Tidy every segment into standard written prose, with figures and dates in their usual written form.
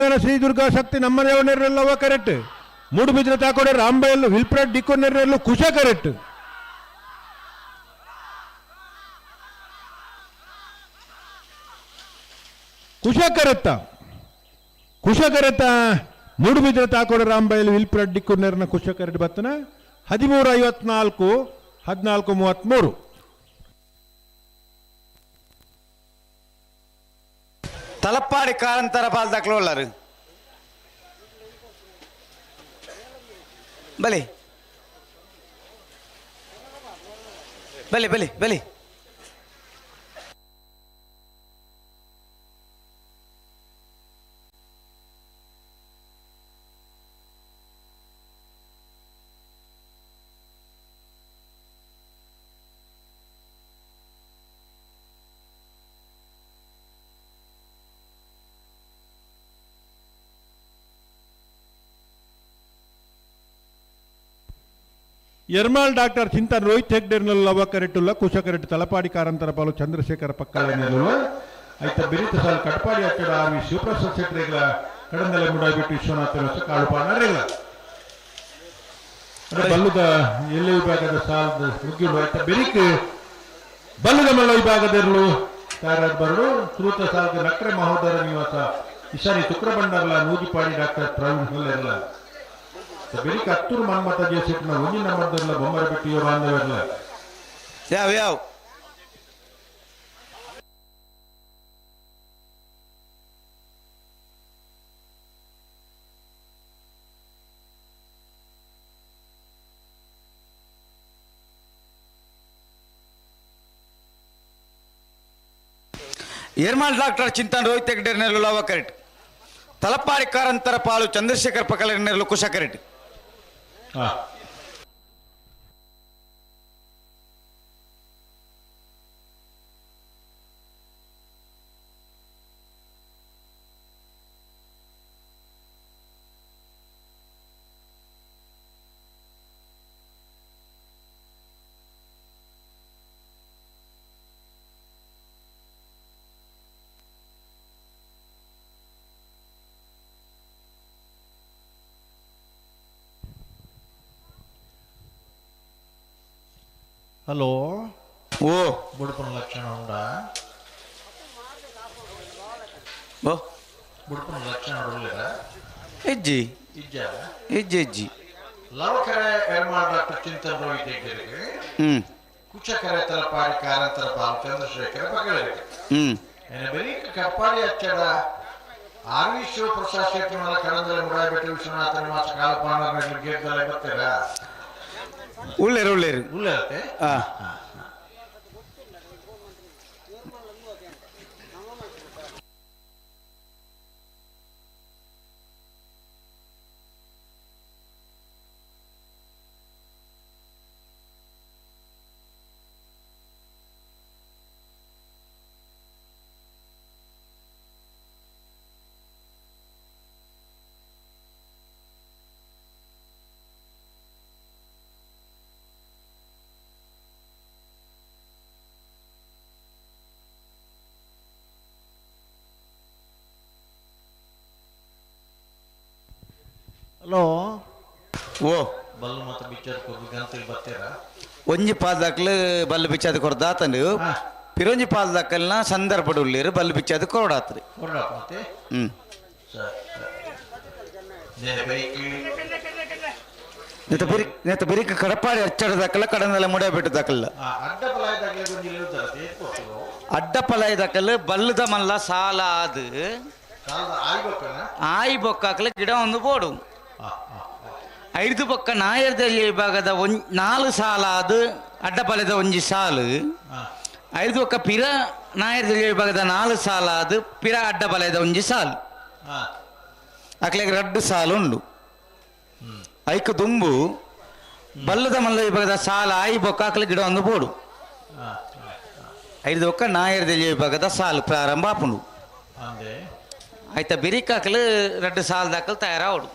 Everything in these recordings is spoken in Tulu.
ಶ್ರೀ ದುರ್ಗಾ ಶಕ್ತಿ ನಮ್ಮನೆಯವನೆಲ್ಲವ ಕರೆಕ್ಟ್. ಮೂಡುಬಿದ್ರೆ ತಾಕೋಡೆ ರಾಂಬೈಲ್ ವಿಲ್ಪ್ರೆಡ್ ಡಿಕ್ಕೊನೆರ್ನೆಲ್ಲು ಕುಶ ಕರೆಕ್ಟ್. ಕುಶ ಕರೆತ್ತ ಕುಶ ಕರೆತ್ತ ಮೂಡುಬಿದ್ರೆ ತಾಕೋಡೆ ರಾಂಬೈಲ್ ವಿಲ್ಪ್ರೆಡ್ ಡಿಕ್ಕೊನೆರ್ನ ಕುಶ ಕರೆಕ್ಟ್ ಬತ್ತನ 13:54, 14:33. ತಲಪ್ಪಾಡಿ ಕಾರಂತರ ಪಾಲ್ದಾಕ್ಲು ಉಳ್ಳಾರು. ಬಲಿ ಬಲಿ ಬಲಿ ಬಲಿ. ಎರ್ಮಾಳ್ ಡಾಕ್ಟರ್ ಚಿಂತನ್ ರೋಹಿತ್ ಹೆಗ್ಡೆರ್ನಲ್ಲ ಲವ ಕರೆಟ್ಟುಲ್ಲ ಕುಶ ಕರೆಟ್ಟು ತಲಪಾಡಿ ಕಾರಂತರ ಪಾಲು ಚಂದ್ರಶೇಖರ ಪಕ್ಕಲ ನೆಲುಲ್ಲ ಐತ ಬಿರಿತ ಸಾಲು ಕಟ್ಪಾಡಿ ಅಚ್ಚಡ ಆರ್ ವಿ ಶಿವಪ್ರಸಾದ್ ಶೆಟ್ಟರೆಗಳ ಕಡಂದಲೆ ಮುಡಾಬಿಟ್ಟು ವಿಶ್ವನಾಥ ಕಾಳುಪಾನ ರೇಗಳ ಬಲ್ಲುದ ಎಲ್ಲೆ ವಿಭಾಗದ ಸಾಲದ ಮುಗ್ಗಿಲು ಐತ ಬೆರಿಕ್ ಬಲ್ಲುದ ಮಲ್ಲ ವಿಭಾಗದಿರಲು ತಯಾರಾದ ಬರಡು ಶ್ರೂತ ಸಾಲದ ನಕ್ರೆ ಮಹೋದರ ನಿವಾಸ ಇಶಾನಿ ತುಕ್ರಬಂಡರ್ಲ ನೂಜಿಪಾಡಿ ಡಾಕ್ಟರ್ ಪ್ರವೀಣ್ ಹೊಲ್ಲೆರ್ಲ ಬೆರಿಕ್ ಹತ್ತೂರು ಮನ್ಮತ ಜೇಸಿಟ್ನ ಒಂಜಿನ ನಂಬರ್ದರ್ಲ ಬೊಮ್ಮರ ಬಿಟ್ಟಿಯೋ ಬಾಂಧವರ್ಲ. ಯಾವ ಯಾವ ಎರ್ಮಾಳ್ ಡಾಕ್ಟರ್ ಚಿಂತನ್ ರೋಹಿತ್ ಹೆಗ್ಡೆ ನೆರಳು ಲವ ಕರೆಟ್. ತಲಪಾಡಿ ಕಾರಂತರ ಪಾಲು ಚಂದ್ರಶೇಖರ್ ಪಕಲ ನೆರಳು ಕುಶ ಕರೆಟ್. ಹಲೋ. ಓ. ಬುಡುಪನ ಲಕ್ಷಣ ಉಂಡಾ? ಓ. ಬುಡುಪನ ಲಕ್ಷಣ ಉಳ್ಳಿರ? ಹೆಜ್ಜಿ. ಇಜ್ಜ? ಹೆಜ್ಜೆ ಹೆಜ್ಜಿ. ಲವಕರೆ ಎರ್ಮಾಳ್ ಡಾಕ್ಟರ್ ಚಿಂತನ್ ರೋಹಿತ್ ಹೆಗ್ಡೆರಿಗೆ ಕುಚಕರೆ ತಲಪಾಡಿ ಕಾರಂತರ ಪಾಲು ಚಂದ್ರಶೇಖರ ಬಗಳರಿಗೆ ಏನ ಬರೀ ಕಪ್ಪಾಡಿ ಅಚ್ಚಡ ಆರ್ ವಿ ಶಿವಪ್ರಸಾದ್ ಶೆಟ್ಟಿ ಮಲ್ಲ ಕಡಂದಲೆ ಮುಡಾಬಿಟ್ಟು ವಿಶ್ವನಾಥ ನಿವಾಸ ಕಾಲಪಾಣ ಗೆದ್ದಲೆ ಬರ್ತೀರಾ? ಉಳ್ಳೇರು ಉಳ್ಳೇರು. ಉಳ್ಳೇರತ್ತೆ. ಆ. ಹಲೋ. ಓ. ಬಲ್ಲು ಮತ್ತು ಬಿಚ್ಚರ್ ಕೊದ್ದು ಗಂತಿಗೆ ಬರ್ತೀರಾ? ಒಂಜಿ ಪಾಲ್ ದಾಖಲು ಬಲ್ಲು ಬಿಚ್ಚಾದ ಕೊರ್ದಾತಂಡು. ಪಿರೊಂಜಿ ಪಾಲ್ ದಾಖಲ್ನ ಸಂದರ್ಭ ಉಳ್ಳೇರು ಬಲ್ಲು ಬಿಚ್ಚಾದ ಕೊರಡಾತ್ರಿ. ಕೊಡಪ್ಪ ಮತ್ತೆ. ಸರಿ ಸರಿ ನೇರ ಬೈಕ್. ನೆತ್ತ ಬಿರಿ ನೆತ್ತ ಬಿರಿಕ್ ಕಡಪಾಡಿ ಅಚ್ಚಡ ದಾಖಲ ಕಡಂದಲೆ ಮುಡ ಬಿಟ್ಟು ದಾಖಲ. ಅಡ್ಡ ಪಲಾಯದಾಗಲೇ ಗೊಂಜಿಲ್ ಇರ್ತಾರೆ ಕೊಟ್ಟರು. ಅಡ್ಡ ಪಲಾಯ ದಾಖಲು ಬಲ್ಲದ ಮಲ್ಲ ಸಾಲ ಅದು. ಸಾಲದ ಆಯ್ಬೇಕನ. ಆಯಿ ಬೊಕ್ಕಾಕಲ ಗಿಡ ಒಂದು ಬೋಡು. ಐದು ಪಕ್ಕ ನಾಯರ್ದಲ್ಲಿ ವಿಭಾಗದ ಒಂದ್ ನಾಲು ಸಾಲ ಅದು ಅಡ್ಡ ಪಲದ ಒಂಜಿ ಸಾಲು. ಐದು ಪಕ್ಕ ಪಿರ ನಾಯರ್ದಲ್ಲಿ ವಿಭಾಗದ ನಾಲು ಸಾಲ ಅದು ಪಿರ ಅಡ್ಡ ಪಲಯದ ಒಂಜಿ ಸಾಲು. ಅಕ್ಲೆಗ್ ರಡ್ಡು ಸಾಲು ಉಂಡು. ಐಕ್ ದುಂಬು ಬಲ್ಲದ ಮಲ್ಲ ವಿಭಾಗದ ಸಾಲ ಆಯಿ ಬೊಕ್ಕ ಅಕ್ಲೆ ಗಿಡ ಒಂದು ಬೋಡು. ಐದು ಬೊಕ್ಕ ನಾಯರ್ದಲ್ಲಿ ವಿಭಾಗದ ಸಾಲು ಪ್ರಾರಂಭ ಆಪುಂಡು. ಅಂದೆ. ಆಯ್ತಾ ಬಿರಿಕಾಕ್ಲು ರಡ್ಡು ಸಾಲು ದಾಖಲು ತಯಾರಾವಡು.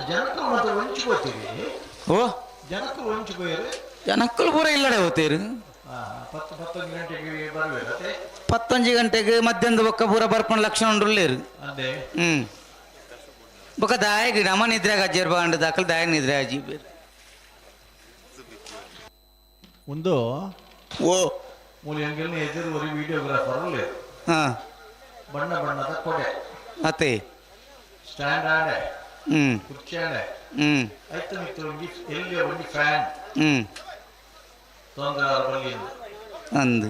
ಜನಕ್ಕೂ ಮತ್ತೆ ಹೊಂಚ್ಕೋತೀರಿ? ಓ. ಜನಕ್ಕೂ ಹೊಂಚ್ಕೋಯ್ರಿ. ಜನಕ್ಕಳು ಪೂರ ಇಲ್ಲಡೆ ಹೋಗ್ತೀರಿ. 10 ಗಂಟೆಗೆ ಬರಬೇಕು. 11 ಗಂಟೆಗೆ ಮಧ್ಯಾಹ್ನದ ಬೊಕ್ಕ ಪೂರ ಬರ್ಪಣ ಲಕ್ಷಣ ಉಂಡುಲ್ಲೇರು. ಅದೇ. ಬೊಕ್ಕ ದಾಯಗ್ ನಮ ನಿದ್ರೆ ಅಜ್ಜರ್ ಬಾಂಡ್ ದಾಖಲು ದಾಯ ನಿದ್ರೆ ಅಜ್ಜಿ ಬೇರು. ಒಂದು ಓ ಮೂಲಿ ಅಂಗಲ್ನ ಎದುರು ಒಂದು ವಿಡಿಯೋಗ್ರಾಫರ್ ಉಲ್ಲೇರು. ಹಾ. ಬಣ್ಣ ಬಣ್ಣದ ಕೊಡೆ. ಅತ್ತೆ. ಸ್ಟ್ಯಾಂಡ್ ಆಡೆ. ಕುರ್ಚಿ ಆಡೆ. ಐತ ಮಿತ್ತು ಒಂಜಿ ಎಲ್ಲಿ ಒಂಜಿ ಫ್ಯಾನ್. ತೊಂದರೆ ಬಲ್ಲಿಂದ. ಅಂದು.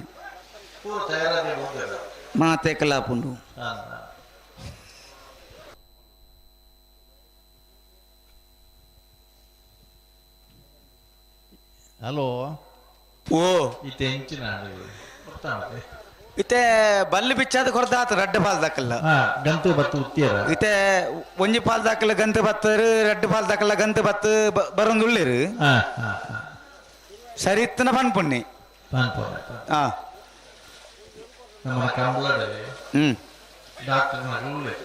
ಪೂರ ತಯಾರಾದ ಹೋಗ್ತದೆ. ಮಾತೆ ಕಲಾಪುಂಡು. ಹಲೋ. ಓ. ಇತ್ತೆ ಹೆಂಚಿನ ಗೊತ್ತಾಗುತ್ತೆ. ಇತ್ತೆ ಬಲ್ಲು ಬಿಚ್ಚಾದ ಕೊರ್ದಾತ ರಡ್ಡು ಪಾಲ್ ದಾಕಲ್ಲ. ಗಂತು ಬತ್ತು ಉತ್ತಿಯರ. ಇತ್ತೆ ಒಂಜಿ ಪಾಲ್ ದಾಕಲ್ಲ ಗಂತು ಬತ್ತರು ರಡ್ಡು ಪಾಲ್ ದಾಕಲ್ಲ ಗಂತು ಬತ್ತು ಬರೊಂದುಳ್ಳೇರು. ಸರಿ ಇತ್ತನ ಪನ್ಪುಣ್ಣಿ. ಪನ್ಪುಣ್ಣೆ. ನಮ್ಮ ಕಂಬಳದ ಡಾಕ್ಟರ್ನಗಳು ಉಳ್ಳೇರು.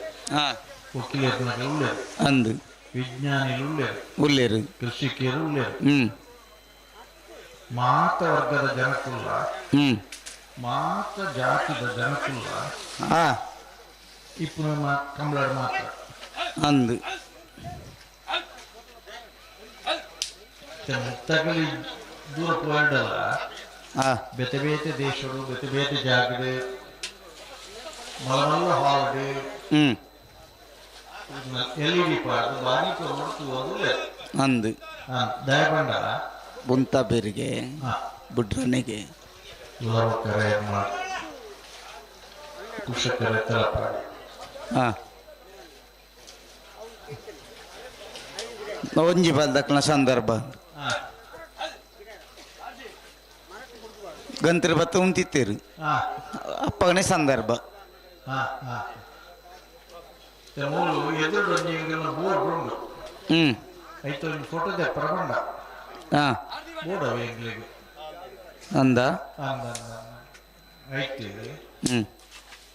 ವಕೀಲರ್ನಗಳು ಉಳ್ಳೇರು. ಅಂದು. ವಿಜ್ಞಾನಿಗಳು ಉಳ್ಳೇರು. ಉಳ್ಳೇರು. ಕೃಷಿಕರು ಉಳ್ಳೇರು. ಮಾತ ವರ್ಗದ ಜನಕುಲ್ಲ. ಮಾತ ಜಾತಿದ ಜನಕುಲ್ಲ. ಇಪ್ಪು ನಮ್ಮ ಕಂಬಳದ ಮಾತ್ರ. ಅಂದು. ತಗಲಿ ದೂರ ಪೋಯಂಡಲ್ಲ. ಬೇತೆ ಬೇತೆ ದೇಶಗಳು ಬೇತೆ ಬೇತೆ ಜಾಗಡೆ ಮಲಮಲ್ಲ ಹಾಲ್ಡೆ ಎಲ್ ಇ ಡಿ ಪಾಡ್ದು ಬಾರಿ ನೋಡ್ತು ಅಂದು. ದಯಬಂಡ ಬುಂತ ಬೇರಿಗೆ ಬುಡ್ರನಿಗೆ ಲವಕರೆ ಕುಶಕರೆ ತಲಪಾಡಿ. ಒಂಜಿ ಬಲ್ದಕ್ನ ಸಂದರ್ಭ. ಗಂತ್ರ ಬತ್ತ ಉಂತಿತ್ತೇರು. ಅಪ್ಪಗನೇ ಸಂದರ್ಭ. ಅಂದ.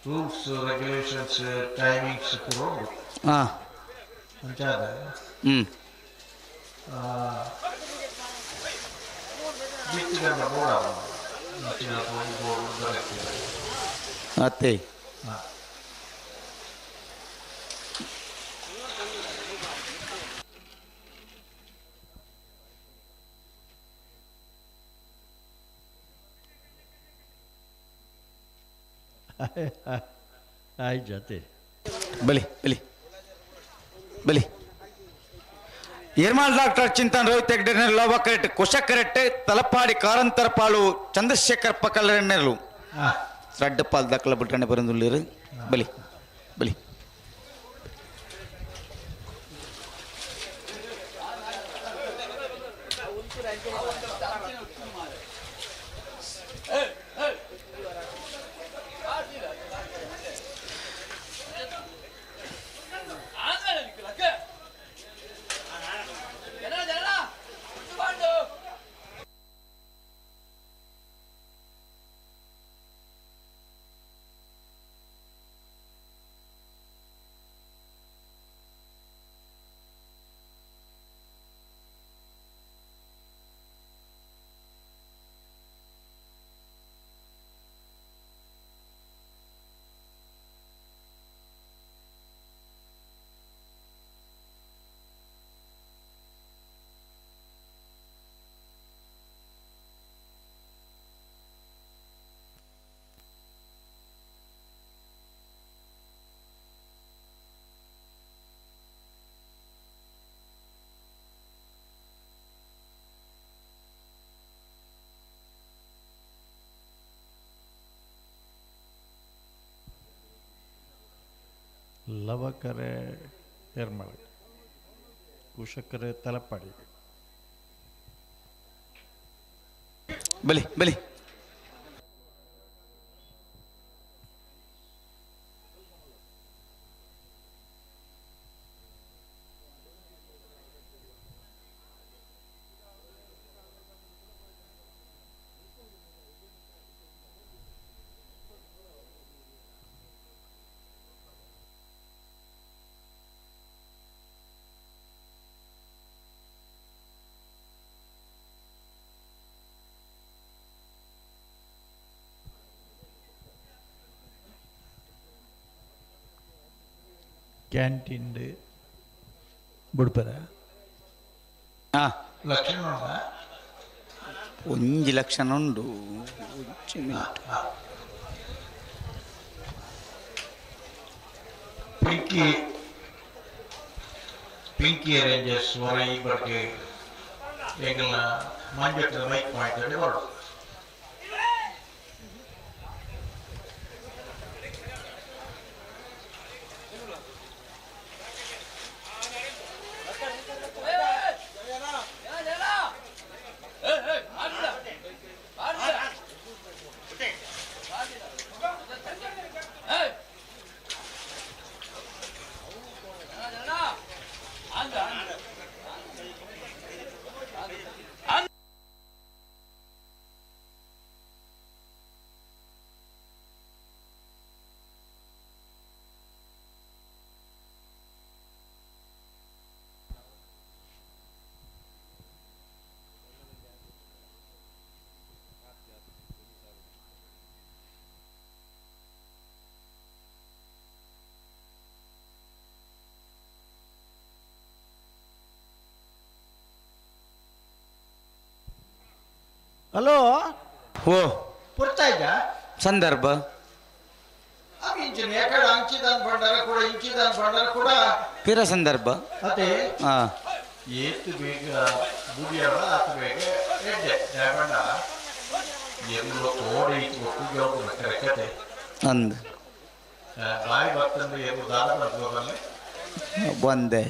ರೂಲ್ಸ್ ರೆಗ್ಯುಲೇಷನ್ಸ್ ಟೈಮಿಂಗ್ಸ್ ಪೂರ ಉಂಡು. ಅಂಚಾದ ಬಿತ್ತಿಗಂಡ ಬೋರ್ಡ್ ಬೋರ್ಡ್ ಬರಕ್ಕಿದೆ. ಅತ್ತೆ. ಆಯ್ತು. ಬಲಿ ಬಲಿ ಬಲಿ. ಯರ್ಮಾಲ್ ಡಾಕ್ಟರ್ ಚಿಂತನ್ ರೋಹಿತ್ ಹೆಗ್ಡೆ ಲೋಬ ಕರೆಕ್ಟ್ ಕುಶ ಕರೆಕ್ಟ್ ತಲಪಾಡಿ ಕಾರಂತರ ಪಾಳು ಚಂದ್ರಶೇಖರ್ ಪಕಲರೆಣ್ಣರು ರಡ್ಡ ಪಾಲ್ ದಾಖಲ ಬಿಟ್ಟಣೆ ಬರಂದುಳ್ಳೀರು. ಬಲಿ ಬಲಿ. ಲವಕರೆ ಎರ್ಮಳೆ ಕುಶಕರೆ ತಲಪಾಡಿ. ಬಲಿ ಬಲಿ. ಕ್ಯಾಂಟೀನ್ ಬುಡ್ಪರ ಲಕ್ಷಣ ಒಂಜಿ ಲಕ್ಷಣ ಉಂಡು. ಪಿಂಕಿ ಪಿಂಕಿ ರೇಂಜರ್ಸ್ ಹೊರ ಈ ಬಗ್ಗೆ ಎಂಗಲ್ನ ಮಂಜುತ್ತ ಮೈಕ್ ಮಾಡ್ತಾರೆ ಹೊರಡು. ಹಲೋ ಓ ಪುರ್ತಾಯ್ತಾ ಸಂದರ್ಭ ಅದು ಇಂಚಿನ ಯಾಕಡೆ ಅಂಚಿದಾನ್ ಭಂಡಾರ ಕೂಡ ಇಂಚಿದಾನ್ ಭಂಡಾರ ಕೂಡ ಪಿರ ಸಂದರ್ಭ. ಅದೇ ಹಾ ಏತು ಬೇಗ ಬುಡಿಯವ ಆತು ಬೇಗ ಎಡ್ಡೆ ಜಾಬಂಡ ಎಲ್ಲೋ ತೋಡೆ ಇತ್ತು ಒಟ್ಟಿಗೆ ಹೋಗುದು ಕರೆಕತೆ ಅಂದ್ ಬಾಯಿ ಬರ್ತಂದ್ರೆ ಎಲ್ಲೋ ದಾರ ಬರ್ತದೆ ಬಂದೆ.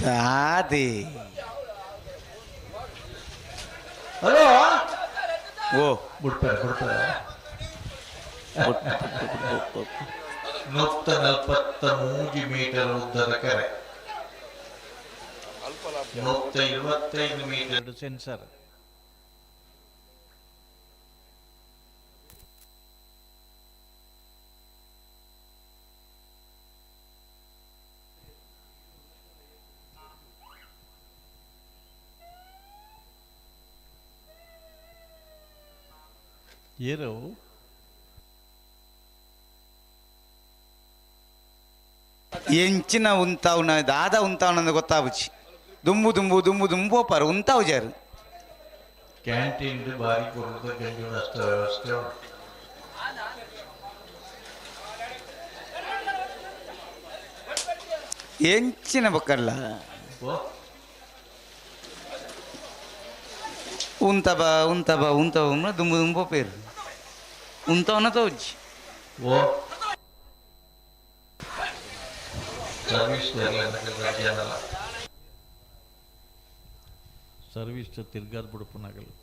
ದಾದಿ ಹಲೋ ಓ ಬಿಡ್ತಾರೆ ಬಿಡ್ತಾರೆ. 143 ಮೀಟರ್ ಉದ್ದದ ಕೆರೆ, 125 ಮೀಟರ್ ಸೆನ್ಸರ್. ಏರವು ಎಂಚಿನ ಉಂತಾವುನ ದಾದ ಉಂತಾವನ ಗೊತ್ತಾವುಚಿ ದುಂಬು ದುಂಬು ದುಂಬು ದುಂಬು ಪರ ಉಂತಾವು ಜಾರು. ಕ್ಯಾಂಟೀನ್ ಬಾರಿ ಕೊಡುತ್ತ ಗಂಜಿ ಅಷ್ಟ ವ್ಯವಸ್ಥೆ ಉಂಟು. ಎಂಚಿನ ಬೊಕ್ಕಲ್ಲ ಉಂತಬ ಉಂತಬ ಉಂತಬ ದುಂಬು ದುಂಬು ಪೇರು ಉಂತವನ ತೋಜಿ. ಓ ಸರ್ವಿಸ್ ಸರ್ವಿಸ್ ತಿರ್ಗಾದ್ ಬಿಡುಪುನಗಲು.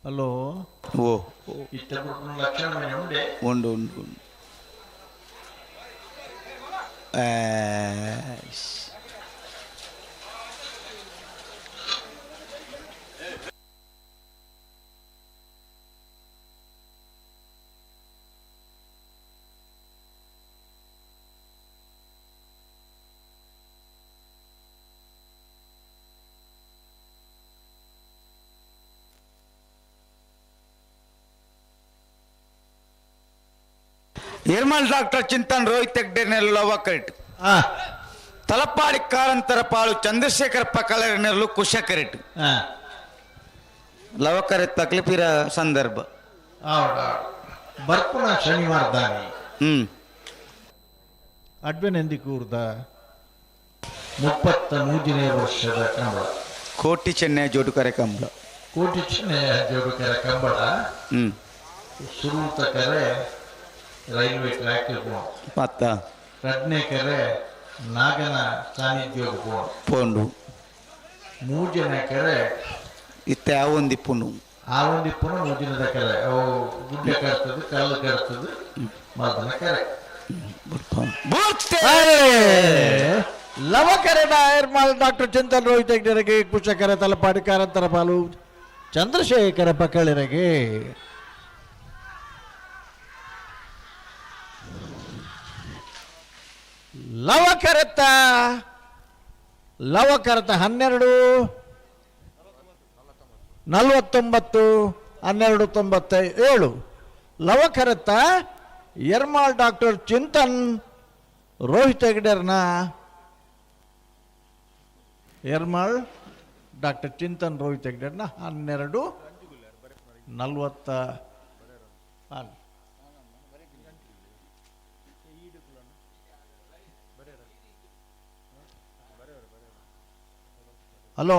ಹಲೋ ಓ ಇತ್ತ ಲಕ್ಷಣ ಉಂಡೆ ಉಂಡು ಉಂಡು ಉಂಡು. ನಿರ್ಮಲ್ ಡಾಕ್ಟರ್ ಚಿಂತನ್ ರೋಹಿತ್ ಹೆಗ್ಡೆ ಲವಕರೆಟ್ ತಲಪಾಡಿ ಕಾರಂತರ ಪಾಳು ಚಂದ್ರಶೇಖರಪ್ಪ ಕಲರಿನಲ್ಲೂ ಕುಶಕರೆಟ್ ಲವಕರೆ ತಕ್ಲಿಪಿರ ಸಂದರ್ಭ. ಬರ್ಪುನ ಶನಿವಾರ ದಾನಿ ಅಡ್ವೆನೆಂದಿ ಕೂರ್ದ 33ನೇ ವರ್ಷದ ಕಂಬಳ, ಕೋಟಿ ಚೆನ್ನೈ ಜೋಡುಕರೆ ಕಂಬಳ, ಕೋಟಿ ಚೆನ್ನೈ ಜೋಡುಕರೆ ಕಂಬಳ. ಸುರೂತ ಕರೆ ರೈಲ್ವೆ ಟ್ರ್ಯಾಕ್ ಪೋಣ. ಪತ್ತ. ರಡ್ನೇ ಕರೆ ನಾಗನ ಸಾನ್ನಿಧ್ಯೋಗ ಪೋಣ. ಪೋಂಡು. ಮೂಜನೇ ಕರೆ ಇತ್ತೆ ಆವೊಂದಿಪ್ಪುಂಡು. ಆ ಒಂದಿಪ್ಪುನು ಮೂಜಿನದ ಕರೆ, ಅವು ಗುಡ್ಡೆ ಕರ್ತದೆ, ಕಲ್ಲು ಕರ್ತದೆ, ಮದನ ಕರೆ. ಲವಕರೆದ ಎರ್ಮಾಲ್ ಡಾಕ್ಟರ್ ಚಿಂತನ್ ರೋಹಿತ್ ಹೆಗ್ಡೆರಿಗೆ, ಕುಶಕರ ತಲಪಾಡಿ ಕಾರಂತರ ಪಾಲು ಚಂದ್ರಶೇಖರ ಪಕಳಿರಗೆ. ಲವಕರತ ಲವಕರತ 12 49 12 97. ಲವಕರತ ಎರ್ಮಾಲ್ ಡಾಕ್ಟರ್ ಚಿಂತನ್ ರೋಹಿತ್ ಹೆಗ್ಡೆರ್ನ ಎರ್ಮಾಳ್ ಡಾಕ್ಟರ್ ಚಿಂತನ್ ರೋಹಿತ್ ಹೆಗ್ಡೆರ್ನ 12 40. ಹಲೋ.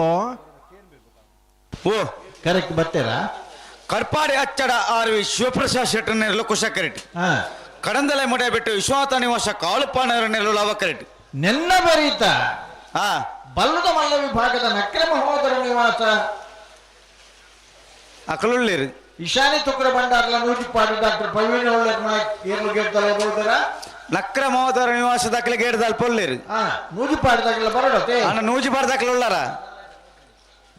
ಓ. ಕರೆಕ್ಟ್ ಬರ್ತೀರಾ? ಕಡ್ಪಾಡಿ ಅಚ್ಚಡ ಆರ್ ವಿ ಶಿವಪ್ರಸಾದ್ ಶೆಟ್ಟರ್ ನೆರಳು ಕುಶಕರೆಟ್. ಕಡಂದಲೆ ಮುಡೆ ಬಿಟ್ಟು ವಿಶ್ವನಾಥ ನಿವಾಸ ಕಾಳುಪಾನರ ನೆರಳು ಲವಕರೆಟ್. ನೆನ್ನ ಬರೀತ ಬಲ್ಲದ ಮಲ್ಲ ವಿಭಾಗದ ನಕ್ರ ಮಹೋದರ ನಿವಾಸ ಅಕಲುಳ್ಳೇರು. ಇಶಾನಿ ತುಕ್ರ ಭಂಡಾರ್ಲ ನೂಜಿಪಾಡಿ ಡಾಕ್ಟರ್ ಪ್ರವೀಣ್ ಏರ್ಲು ಗೆದ್ದಲ ಬೋಲ್ದರ. ನಕ್ರ ಮಹೋದರ ನಿವಾಸ ದಾಖಲೆ ಗೇಡ್ದಲ್ ಪೊಲ್ಲೇರು. ನೂಜಿಪಾಡಿ ದಾಖಲೆ ಬರಡತೆ. ಅಣ್ಣ ನೂಜಿಪಾಡಿ ದಾಖಲೆ ಉಳ್ಳಾರ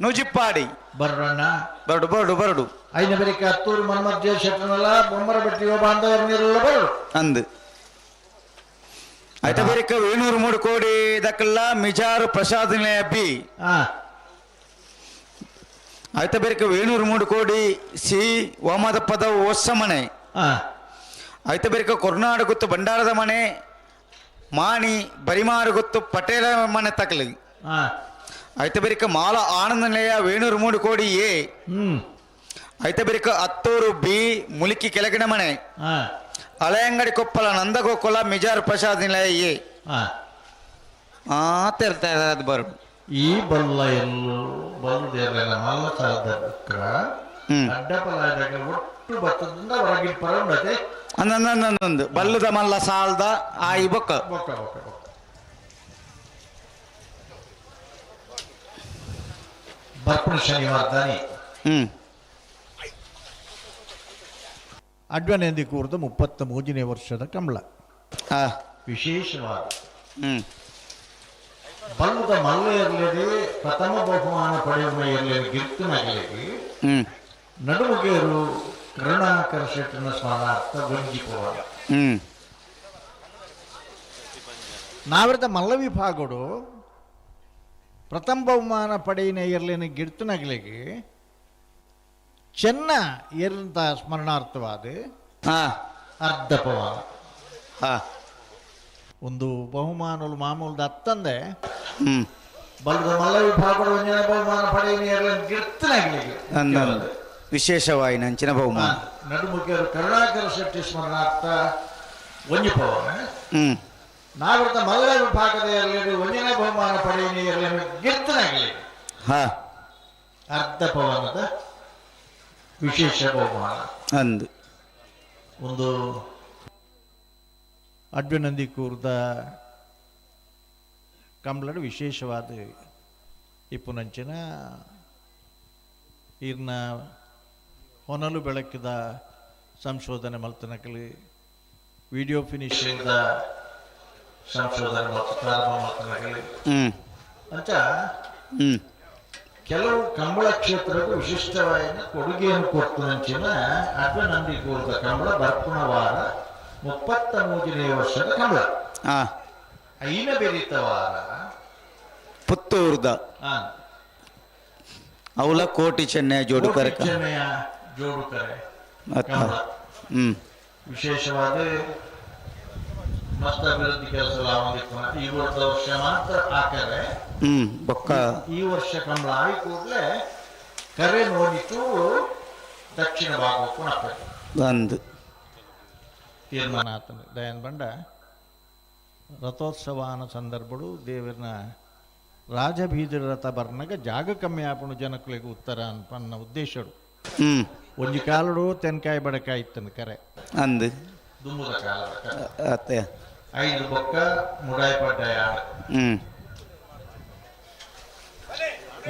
ನೂಜಿಪ್ಪಾಡಿ. ಬರೋಣ. ಬರಡು ಬರಡು ಬರಡು. ಐನ ಬರಿಕ ಹತ್ತೂರು ಮನ್ಮತ್ ಜಯ ಶೆಟ್ಟನಲ್ಲ ಬೊಮ್ಮರ ಬೆಟ್ಟಿಯೋ ಬಾಂಧವರ ನೀರುಳ್ಳ ಬರಡು. ಅಂದು ಐತ ಬರಿಕ ವೇಣೂರು ಮೂಡು ಕೋಡಿ ದಕ್ಕಲ್ಲ ಮಿಜಾರು ಪ್ರಸಾದ್ ನಿಲಯ ಬಿ. ಐತ ಬರಿಕ ವೇಣೂರು ಮೂಡು ಕೋಡಿ ಸಿ ವಾಮದ ಪದ ಒಸ್ಸ ಮನೆ. ಐತ ಬರಿಕ ಕೊರ್ನಾಡು ಗುತ್ತು ಭಂಡಾರದ ಮನೆ ಮಾಣಿ ಬರಿಮಾರು ಗುತ್ತು ಪಟೇಲ ಮನೆ ತಕಲಿ. ಐತ ಬರಿಕ ಮಾಲ ಆನಂದ ನಿಲಯ ವೇಣೂರು ಮೂಡು ಕೋಡಿ ಎ. ಐತ ಬರಿಕ ಅತ್ತೂರು ಬಿ ಮುಲಿಕಿ ಕೆಳಗಿನ ಮನೆ. ಹಳೆಯಂಗಡಿ ಕೊಪ್ಪಳ ನಂದಗೋಕುಲ ಮಿಜಾರ್ ಪ್ರಸಾದ್ ನಿಲಯ ಎ. ತೆರ್ತಾ ಅದು ಬರು. ಈ ಬಲ್ಲ ಎಲ್ಲೂ ಬಲ್ಲದೇರಲ್ಲ ಮಲ್ಲ ಸಾಧಕ ಅಡ್ಡಪಲಾದಾಗ ಒಟ್ಟು ಬತ್ತದಿಂದ ಹೊರಗಿನ ಪರಂಡತೆ. ಅಂದಂದು ಬಲ್ಲದ ಮಲ್ಲ ಸಾಲ್ದ ಆ ಈ ಬೊಕ್ಕ. ಬೊಕ್ಕ ಬೊಕ್ಕ ಬೊಕ್ಕ ಬರ್ಪಣ ಶನಿವಾರ ತಾನೆ. ಅಡ್ವನೆಂದಿ ಕೂರ್ದ 33ನೇ ವರ್ಷದ ಕಂಬಳ. ವಿಶೇಷವಾದ ಬಲ್ಲದ ಮಲ್ಲ ಇರಲಿದೆ ಪ್ರಥಮ ಬಹುಮಾನ ಪಡೆಯುವ ಇರಲಿ ಗಿರ್ತನಗಲಿಗೆ ನಡುಮುಗೇರು ಕರುಣಾಕರ ಶೆಟ್ಟನ ಸ್ಮರಣಾರ್ಥ ವಂಜಿಪುವಾಗ. ನಾವಿರದ ಮಲ್ಲ ವಿಭಾಗಡು ಪ್ರಥಮ ಬಹುಮಾನ ಪಡೆಯಿನ ಇರಲಿನ ಗಿರ್ತನಗಲಿಗೆ ಚೆನ್ನ ಏರಂತ ಸ್ಮರಣಾರ್ಥವಾದ ಅರ್ಧ ಪವಾನ. ಒಂದು ಬಹುಮಾನలు ಮಾಮೂಲ್ದ ಅತ್ತಂದೆ. ಬಲ್ಲದ ಮಲ್ಲ ವಿಭಾಗಡು ಒಂದಿನ ಬಹುಮಾನ ಪಡೆಯಿನ ಇರಲಿನ ಗಿರ್ತನಗಲಿಗೆ ಅಂದಂದು ವಿಶೇಷವಾಗಿ ನಂಚಿನ ಬಹುಮಾನ. ನಡುಮುಖಿಯರು ಕರುಣಾಕರ ಶೆಟ್ಟಿ ಸ್ಮರಣಾರ್ಥ ಒಂಜಿ ಪವನ. ನಾವಿರದ ಮಲ್ಲ ವಿಭಾಗದ ಇರಲಿ ಒಂದಿನ ಬಹುಮಾನ ಪಡೆಯಿನ ಇರಲಿನ ಗಿರ್ತನಗಲಿ ಅರ್ಧ ಪವನದ ವಿಶೇಷ ಬಹುಮಾನ. ಅಂದು ಒಂದು ಅಡ್ವನಂದಿ ಕೂರ್ದ ಕಂಬಳಡು ವಿಶೇಷವಾದ ಇಪ್ಪುನಂಚಿನ ಈರ್ನ ಹೊನಲು ಬೆಳಕಿದ ಸಂಶೋಧನೆ ಮಲ್ತನಕಲಿ ವಿಡಿಯೋ ಫಿನಿಶಿಂಗ್ ಸಂಶೋಧನೆ ಮತ್ತು ಪ್ರಾರಂಭ ಮಲ್ತನಕಲಿ ಅಂಚ ಕೆಲವು ಕಂಬಳ ಕ್ಷೇತ್ರಕ್ಕೂ ವಿಶಿಷ್ಟವಾದ ಕೊಡುಗೆಯನ್ನು ಕೊಡ್ತನಂಚಿನ ಅಡ್ವನಂದಿ ಕೂರ್ದ ಕಂಬಳ ಬರ್ಪುಣ ವಾರ 33ನೇ ವರ್ಷದ ಕಂಬಳ. ಐನ ಬೆರಿತ ವಾರ ಪುತ್ತೂರ್ದ ಅವಲ ಕೋಟಿ ಚೆನ್ನೈ ಜೋಡು ಕರಕ. ಚೆನ್ನೈಯ ಜೋಡು ಕರೆ ಕಂಬಳ. ವಿಶೇಷವಾದ ಮಸ್ತ್ ಅಭಿವೃದ್ಧಿ ಕೆಲಸ ಈ ವರ್ಷ ಮಾತ್ರ ಆಕರೆ. ಬೊಕ್ಕ ಈ ವರ್ಷ ಕಂಬಳ ಆಗಿ ಕೂಡಲೇ ಕರೆ ನೋಡಿತು ದಕ್ಷಿಣ ಭಾಗಕ್ಕೂ ನಪ್ಪೆ ಅಂದು ತೀರ್ಮಾನ ಆತನ ದಯಾನ್ ಬಂಡ ರಥೋತ್ಸವನ ಸಂದರ್ಭಡು ದೇವರನ ರಾಜಬೀದಿ ರಥ ಬರ್ನಗ ಜಾಗ ಕಮ್ಮಿ ಆಪಣು ಜನಕ್ಕಳಿಗೆ ಉತ್ತರ ಅನ್ಪನ್ನ ಉದ್ದೇಶಡು. ಒಂಜಿ ಕಾಲುಡು ತೆನ್ಕಾಯಿ ಬಡಕಾಯಿ ಇತ್ತಂದು ಕರೆ. ಅಂದು. ದುಂಬುದ ಕಾಲ. ಅತ್ತೆ. ಐದು ಬೊಕ್ಕ ಮುಡಾಯಿ ಪಡ್ಡಾಯ.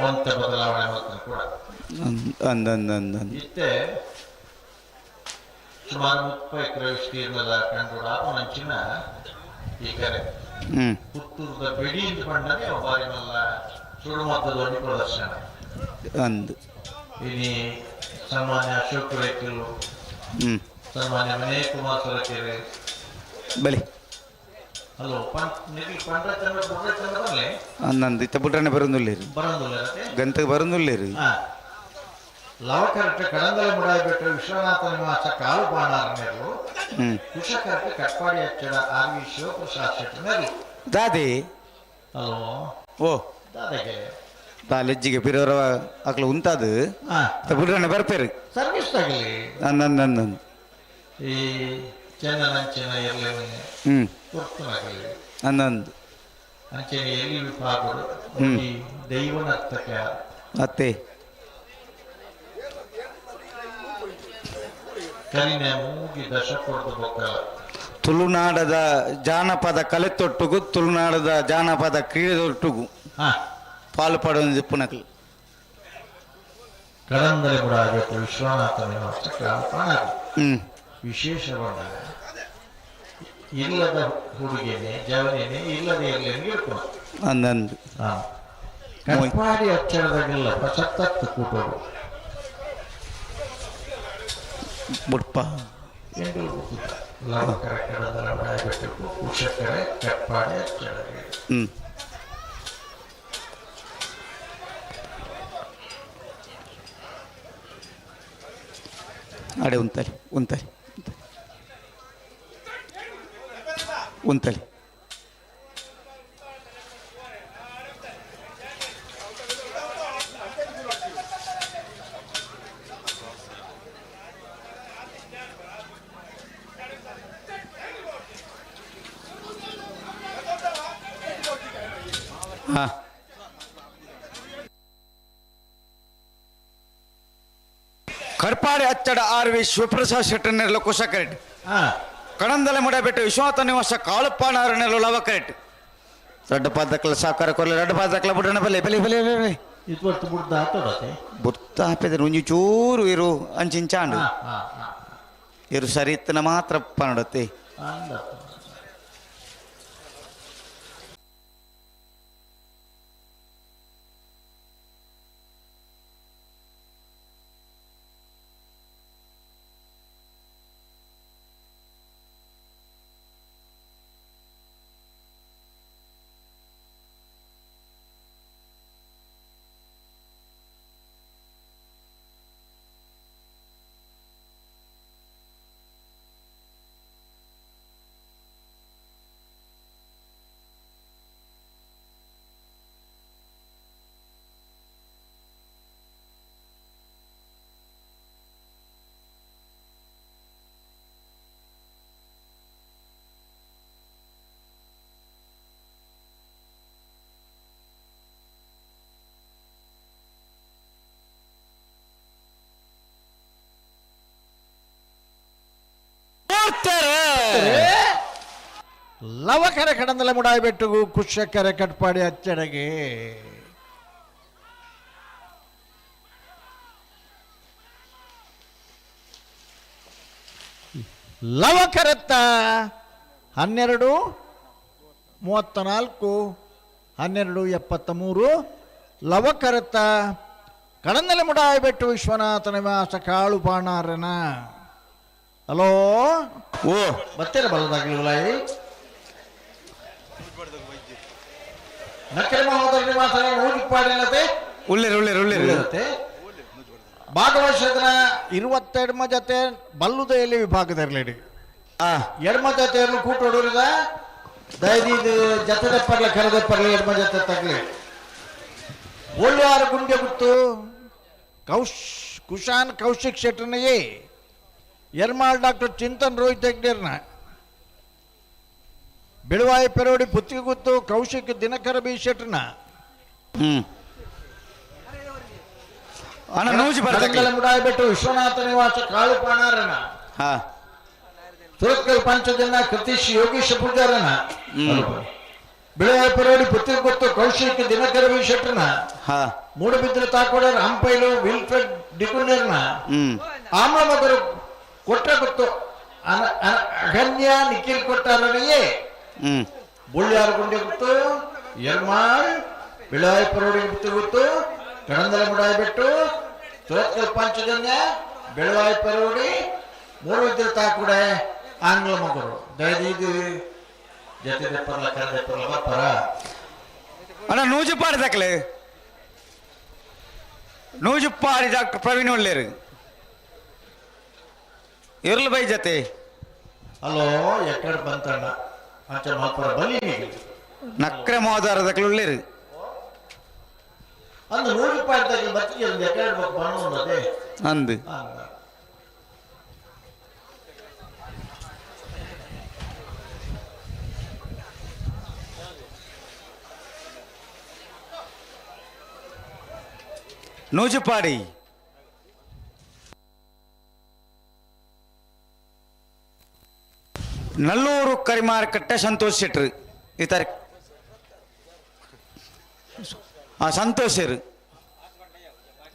ಒಂತ ಬದಲಾವಣೆ ಮಾಡ್ತಾನೆ ಕೂಡ. ಅಂದ್ ಅಂದ್ ಅಂದ್ ಅಂದ್. ಇತ್ತೆ ಸುಮಾರು 30 ಎಕರೆ ವಿಸ್ತೀರ್ಣದ ಕಂಡು ಆಪನಂಚಿನ ಈ ಕರೆ. ಪುತ್ತೂರದ ಬೆಡಿ ಅಂತ ಪಂಡನೆ ಬಾರಿ ಮಲ್ಲ ಸುಡುಮದ್ದದ ಒಂದು ಪ್ರದರ್ಶನ. ಅಂದ್. ಇನಿ ಸನ್ಮಾನ್ಯ ಅಶೋಕ್ ರೇಖರು, ಸನ್ಮಾನ್ಯ ವಿನಯ್ ಕುಮಾರ್ ಸೊರಕೆರೆ. ಬಲಿ. ಹಲೋ, ಪಂ ನಿಖಿಲ್ ಪಂಡ್ರ ಚಂದ್ರ ಬುಡ್ರ ಚಂದ್ರ ಬರಲಿ. ಅಂದಂದು ಇತ್ತ ಬುಡ್ರನೆ ಬರೋದಿಲ್ಲ. ಬರೋದಿಲ್ಲ. ಗಂತಗೆ ಬರೋದಿಲ್ಲ. ಹಾ, ಲವಕರಟ್ಟ ಕಡಂಗಲ ಮುಡಾಯಿಬೆಟ್ಟು ವಿಶ್ವನಾಥ ನಿವಾಸ ಕಾಳು ಬಾಣಾರನೇರು. ಕುಶಕರಟ್ಟ ಕಟ್ಪಾಡಿ ಅಚ್ಚಡ ಆರ್ ವಿ ಶಿವಪ್ರಸಾದ್ ಶೆಟ್ಟನೇರು. ದಾದಿ. ಹಲೋ. ಓ. ದಾದಗೆ. ದಾಲೆಜ್ಜಿಗೆ ಪಿರೋರ ಅಕ್ಲು ಉಂತಾದು. ಬುಡ್ರನೆ ಬರ್ಪೇರು. ಸರ್ವಿಸ್ ತಗಲಿ. ಅಂದಂದು ಅಂದಂದು. ಈ ಚೆನ್ನನಂಚಿನ ಎರ್ಲೆನೆ ಕೊರ್ತುನಗಲಿ. ಅಂದಂದು. ಅಂಚನೆ ಎಲ್ಲಿ ವಿಭಾಗಗಳು ಈ ದೈವನರ್ತಕ. ಅತ್ತೆ. ಕರಿನ ಮೂಗಿ ದಶ ಕೊಡ್ದು ಬೊಕ್ಕಲ. ತುಳುನಾಡದ ಜಾನಪದ ಕಲೆತೊಟ್ಟುಗು ತುಳುನಾಡದ ಜಾನಪದ ಕ್ರೀಡೆದೊಟ್ಟುಗು ಪಾಲು ಪಡೋದು ಪುನಕಲು. ಕಡಂದಲೆ ಮುಡಾಯಿಬೆಟ್ಟು ವಿಶ್ವನಾಥ ನಿವಾಸ ಕಾಳು ಬಾಣಾರು. ವಿಶೇಷವಾದ ಇಲ್ಲದ ಹುಡುಗಿನೇ ಜವನೇನೆ ಇಲ್ಲದ ಇರಲಿ ಇರ್ಕೊಂಡು. ಅಂದಂದು. ಕಟ್ಪಾಡಿ ಅಕ್ಷರದಾಗಿಲ್ಲ ಪಸತ್ತತ್ತು ಕೂಟೋದು. ಬುಡ್ಪ. ಲವಕರ ಕಡಂದಲ ಮುಡಾಯಿಬೆಟ್ಟು ಕುಶಕರೆ ಕಟ್ಪಾಡಿ ಅಕ್ಷರಗೆ. ಅಡೆ ಉಂತಲಿ ಉಂತಲಿ ಉಂತಲಿ. ಹಾ, ಕರ್ಪಾಡಿ ಅಚ್ಚಡ ಆರ್ ವಿ ಶಿವಪ್ರಸಾದ್ ಶೆಟ್ಟರ್ನೆಲ್ಲ ಕುಶಕರೆಟ್. ಕಣಂದಲೆ ಮುಡಬೆಟ್ಟು ವಿಶ್ವನಾಥ ನಿವಾಸ ಕಾಳುಪ್ಪ ನಾರನೆಲ್ಲ ಲವಕರೆಟ್. ರಡ್ಡ ಪಾದಕ್ಲ ಸಾಕಾರ ಕೊರ್ಲೆ ರಡ್ಡ ಪಾದಕ್ಲ ಬುಡಣ ಬಲೆ ಬಲೆ ಬಲೆ ಬಲೆ. ಇದು ಬರ್ತು ಬುಡ್ದ ಆತೋಡತೆ. ಬುತ್ತ ಹಾಪಿದ್ರೆ ಒಂಜಿ ಚೂರು ಇರು ಅಂಚಿಂಚಾಂಡು. ಹಾ ಹಾ ಹಾ ಇರು ಸರಿ ಇತ್ತನ ಮಾತ್ರ ಪನಡತ್ತೆ. ಅಂದ. ಲವಕರ ಕಡಂದಲ ಮುಡಾಯಿಬೆಟ್ಟುಗು ಕುಶಕರ ಕಟ್ಪಾಡಿ ಅಚ್ಚಡಗೆ. ಲವಕರತ್ತ 12:34, 12:73. ಲವಕರತ್ತ ಕಡಂದಲೆ ಮುಡಾಯಿಬೆಟ್ಟು ವಿಶ್ವನಾಥ ನಿವಾಸ ಕಾಳು ಪಾಣಾರನ. ಹಲೋ. ಓ. ಬರ್ತೀರ ಬಲ್ಲದಾಗಲಿ. ನಕ್ಕರೆ ಮಹೋದರ ನಿವಾಸ ಊಜಿಪಾಡಿಲ್ಲತೆ. ಉಳ್ಳೇರು ಉಳ್ಳೇರು ಉಳ್ಳೇರು. ಇರುತ್ತೆ. ಭಾಗವಹಿಸಿದ್ರ 22 ಜತೆ ಬಲ್ಲುದೆಯಲ್ಲಿ ವಿಭಾಗದಲ್ಲಿ. ಎಡಮ ಜತೆಯನ್ನು ಕೂಟೋಡೂರಿದ ದಯದೀದು ಜತೆ ದಪ್ಪರ್ಲೆ ಕರೆದಪ್ಪರ್ಲೆ ಎಡಮ ಜತೆ ತಗಲಿ. ಒಳ್ಳೆಯಾರು ಗುಂಡೆ ಗುತ್ತು ಕುಶಾನ್ ಕೌಶಿಕ್ ಶೆಟ್ಟರ್ನಿಗೆ, ಎರ್ಮಾಳ್ ಡಾಕ್ಟರ್ ಚಿಂತನ್ ರೋಹಿತ್ ಹೆಗ್ಡೇರ್ನ, ಬಿಳುವಾಯಿ ಪೆರೋಡಿ ಪುತ್ತಿಗೆ ಗುತ್ತು ಕೌಶಿಕ್ ದಿನಕರ ಬಿ ಶೆಟ್ಟರ್ನ. ಅಣ್ಣ ನೂಜಿ ಕಡಂಗಲ ಮುಡಾಯಬೆಟ್ಟು ವಿಶ್ವನಾಥ ನಿವಾಸ ಕಾಳು ಪಾಣಾರನ. ಹಾ. ಸುರತ್ಕಲ್ ಪಂಚಜನ ಕೃತೀಶ್ ಯೋಗೀಶ ಪೂಜಾರನ. ಬಿಳೆಯ ಪರೋಡಿ ಪುತ್ತಿಗೊತ್ತು ಕೌಶಿಕ್ ದಿನಕರ ವಿ ಶೆಟ್ಟರ್ನ. ಹಾ. ಮೂಡುಬಿದ್ರೆ ತಾಕೋಡ ರಾಂಪೈಲು ವಿಲ್ಫ್ರೆಡ್ ಡಿಕುನ್ಯರ್ನ. ಆಮ್ಲ ಮಗರು ಕೊಟ್ಟ ಗೊತ್ತು ಅಗನ್ಯ ನಿಖಿಲ್ ಕೊಟ್ಟಾರನಿಯೇ. ಬುಳ್ಳಿಯಾರು ಗುಂಡೆ ಗೊತ್ತು ಎರ್ಮಾಳ್ ಬಿಳಾಯ ಪರೋಡಿ ಗೊತ್ತು ಗೊತ್ತು ಕಡಂದಲ ಮುಡಾಯಬೆಟ್ಟು ಸುರತ್ಕಲ್ ಪಂಚಜನ್ಯ ಬೆಳವಾಯಿ ಪರೋಡಿ ಮೂಡುಬಿದ್ರೆ ತಾಕುಡೆ ಆಂಗ್ಲ ಮಗರು ದಯದೀದು ಜತೆ ದೆಪ್ಪರ್ಲ ಕರ ದೆಪ್ಪರ್ಲ ಬರ್ಪರ. ಅಣ್ಣ ನೂಜುಪಾಡಿ ತಕಲೆ ನೂಜುಪಾಡಿ ಡಾಕ್ಟರ್ ಪ್ರವೀಣ್ ಒಳ್ಳೇರು ಇರ್ಲು ಬೈ ಜತೆ. ಹಲೋ ಎಕ್ಕಡ ಬಂತಣ್ಣ ಅಂಚ ಮಲ್ಪರ ಬಲಿ. ನಕ್ರೆ ಮೋದಾರ ತಕಲೆ ಉಳ್ಳೇರು. ಅಂದು 100 ರೂಪಾಯಿ ತಗಲಿ ಬತ್ತಿಗೆ ಒಂದು ಎಕ್ಕಡ ಬಣ್ಣದೆ. ಅಂದು ನೂಜುಪಾಡಿ. ನಲ್ಲೂರು ಕರಿಮಾರ್ಕಟ್ಟೆ ಸಂತೋಷ್ ಶೆಟ್ರು ಈ ತಾರೀಕು ಹಾಂ ಸಂತೋಷರು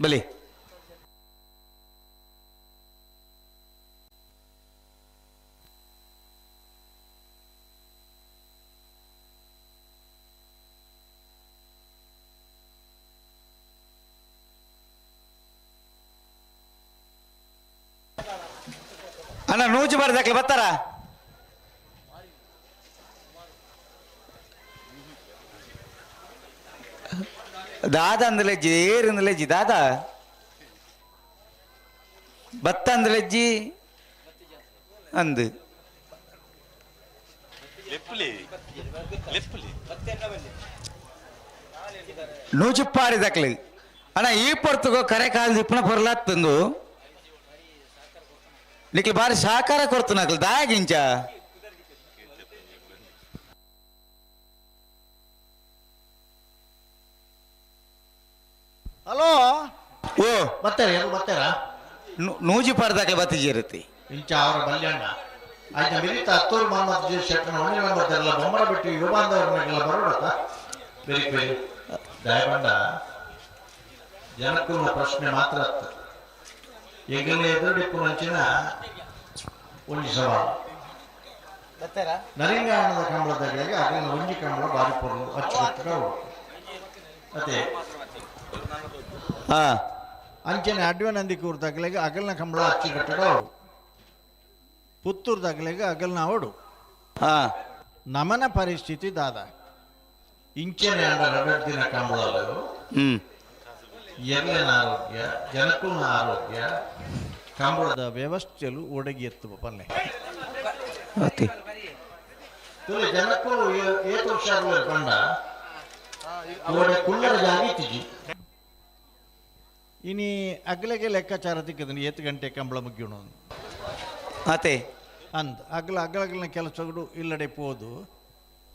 ಬಲಿ. ಅಣ್ಣ ನೂಜು ಬಾರ್ದಾಕ್ಲೆ ಬರ್ತಾರ? ದಾದ ಅಂದಲೆಜ್ಜಿ ಏರಿಂದಲೆಜ್ಜಿ ದಾದ ಬತ್ತ ಅಂದಲೆಜ್ಜಿ ಅಂದು ನೂಜುಪ್ಪಾಡಿ ದಕ್ಲಿ. ಅಣ್ಣ ಈ ಪೊರ್ತುಗೋ ಕರೆ ಕಾಲ್ ದಿಪ್ಪನ ಪೊರ್ಲಾತ್ತಂದು ನಿಕ್ಲು ಬಾರಿ ಸಹಕಾರ ಕೊಡ್ತು ನಕ್ಲು ದಾಗಿಂಚ. ಹಲೋ. ಓ. ಬರ್ತಾರ ಯಾರು ಬರ್ತಾರ? ನೂಜಿ ಪಾಡ್ದಾಕ್ಲೆ ಬತ್ತಿಜಿರತಿ. ಇಂಚ ಅವರ ಬಲ್ಯಣ್ಣ ಆಯ್ತು ಮಿರಿತ ಹತ್ತೂರು ಮೊಹಮ್ಮದ್ ಜಿ ಶೆಟ್ಟನ ಒಳ್ಳೆ ಬರ್ತಾರಲ್ಲ ಬೊಮ್ಮರ ಬಿಟ್ಟು ಯುವಬಾಂಧವರನ್ನೆಲ್ಲ ಬರೋಡತ್ತ ಬೇರೆ ಬೇರೆ ದಯಬಂಡ ಜನಕ್ಕೂ ಪ್ರಶ್ನೆ ಮಾತ್ರ ಅತ್ತ ಎಗಲೇ ಎದುರುಡಿಪ್ಪು ನಂಚಿನ ಒಂಜಿ ಸವಾಲು ನರಿಂಗಾಣದ ಕಂಬಳದಾಗಲಿಗೆ ಅಗಲಿನ ಒಂಜಿ ಕಂಬಳ ಬಾರಿ ಪೊರ್ಲು ಅಚ್ಚುಕಟ್ಟು ಮತ್ತೆ ಹಾ ಅಂಚನೆ ಅಡ್ವೆ ನಂದಿ ಕೂರ್ದಾಗಲಿಗೆ ಅಗಲ್ನ ಕಂಬಳ ಅಚ್ಚುಕಟ್ಟಡ ಪುತ್ತೂರು ದಾಗಲಿಗೆ ಅಗಲ್ನ ಅವಡು. ಹಾ. ನಮನ ಪರಿಸ್ಥಿತಿ ದಾದ. ಇಂಚನೆ ಅಂಡ ರಗಡ್ ದಿನ ಕಂಬಳಲು ಎರ್ಲಿನ ಆರೋಗ್ಯ ಜನಕ್ಕೂ ಆರೋಗ್ಯ ಕಂಬಳದ ವ್ಯವಸ್ಥೆಯಲು ಒಡಗಿ ಎತ್ತುವ ಪಲ್ಲೆ. ಅತಿ ತುಲೆ ಜನಕ್ಕೂ ಏತು ವರ್ಷ ಬಂಡ ಕೋಡೆ ಕುಲ್ಲರ ಜಾಗ ಇತ್ತಿಜಿ. ಇನಿ ಅಗಲಿಗೆ ಲೆಕ್ಕಾಚಾರ ತಿಕ್ಕದನಿ ಏತು ಗಂಟೆ ಕಂಬಳ ಮುಗಿಯೋಣ ಅತೆ ಅಂದ ಅಗಲ ಅಗಲಗಲಿನ ಕೆಲಸಗಳು ಇಲ್ಲಡೆ ಪೋದು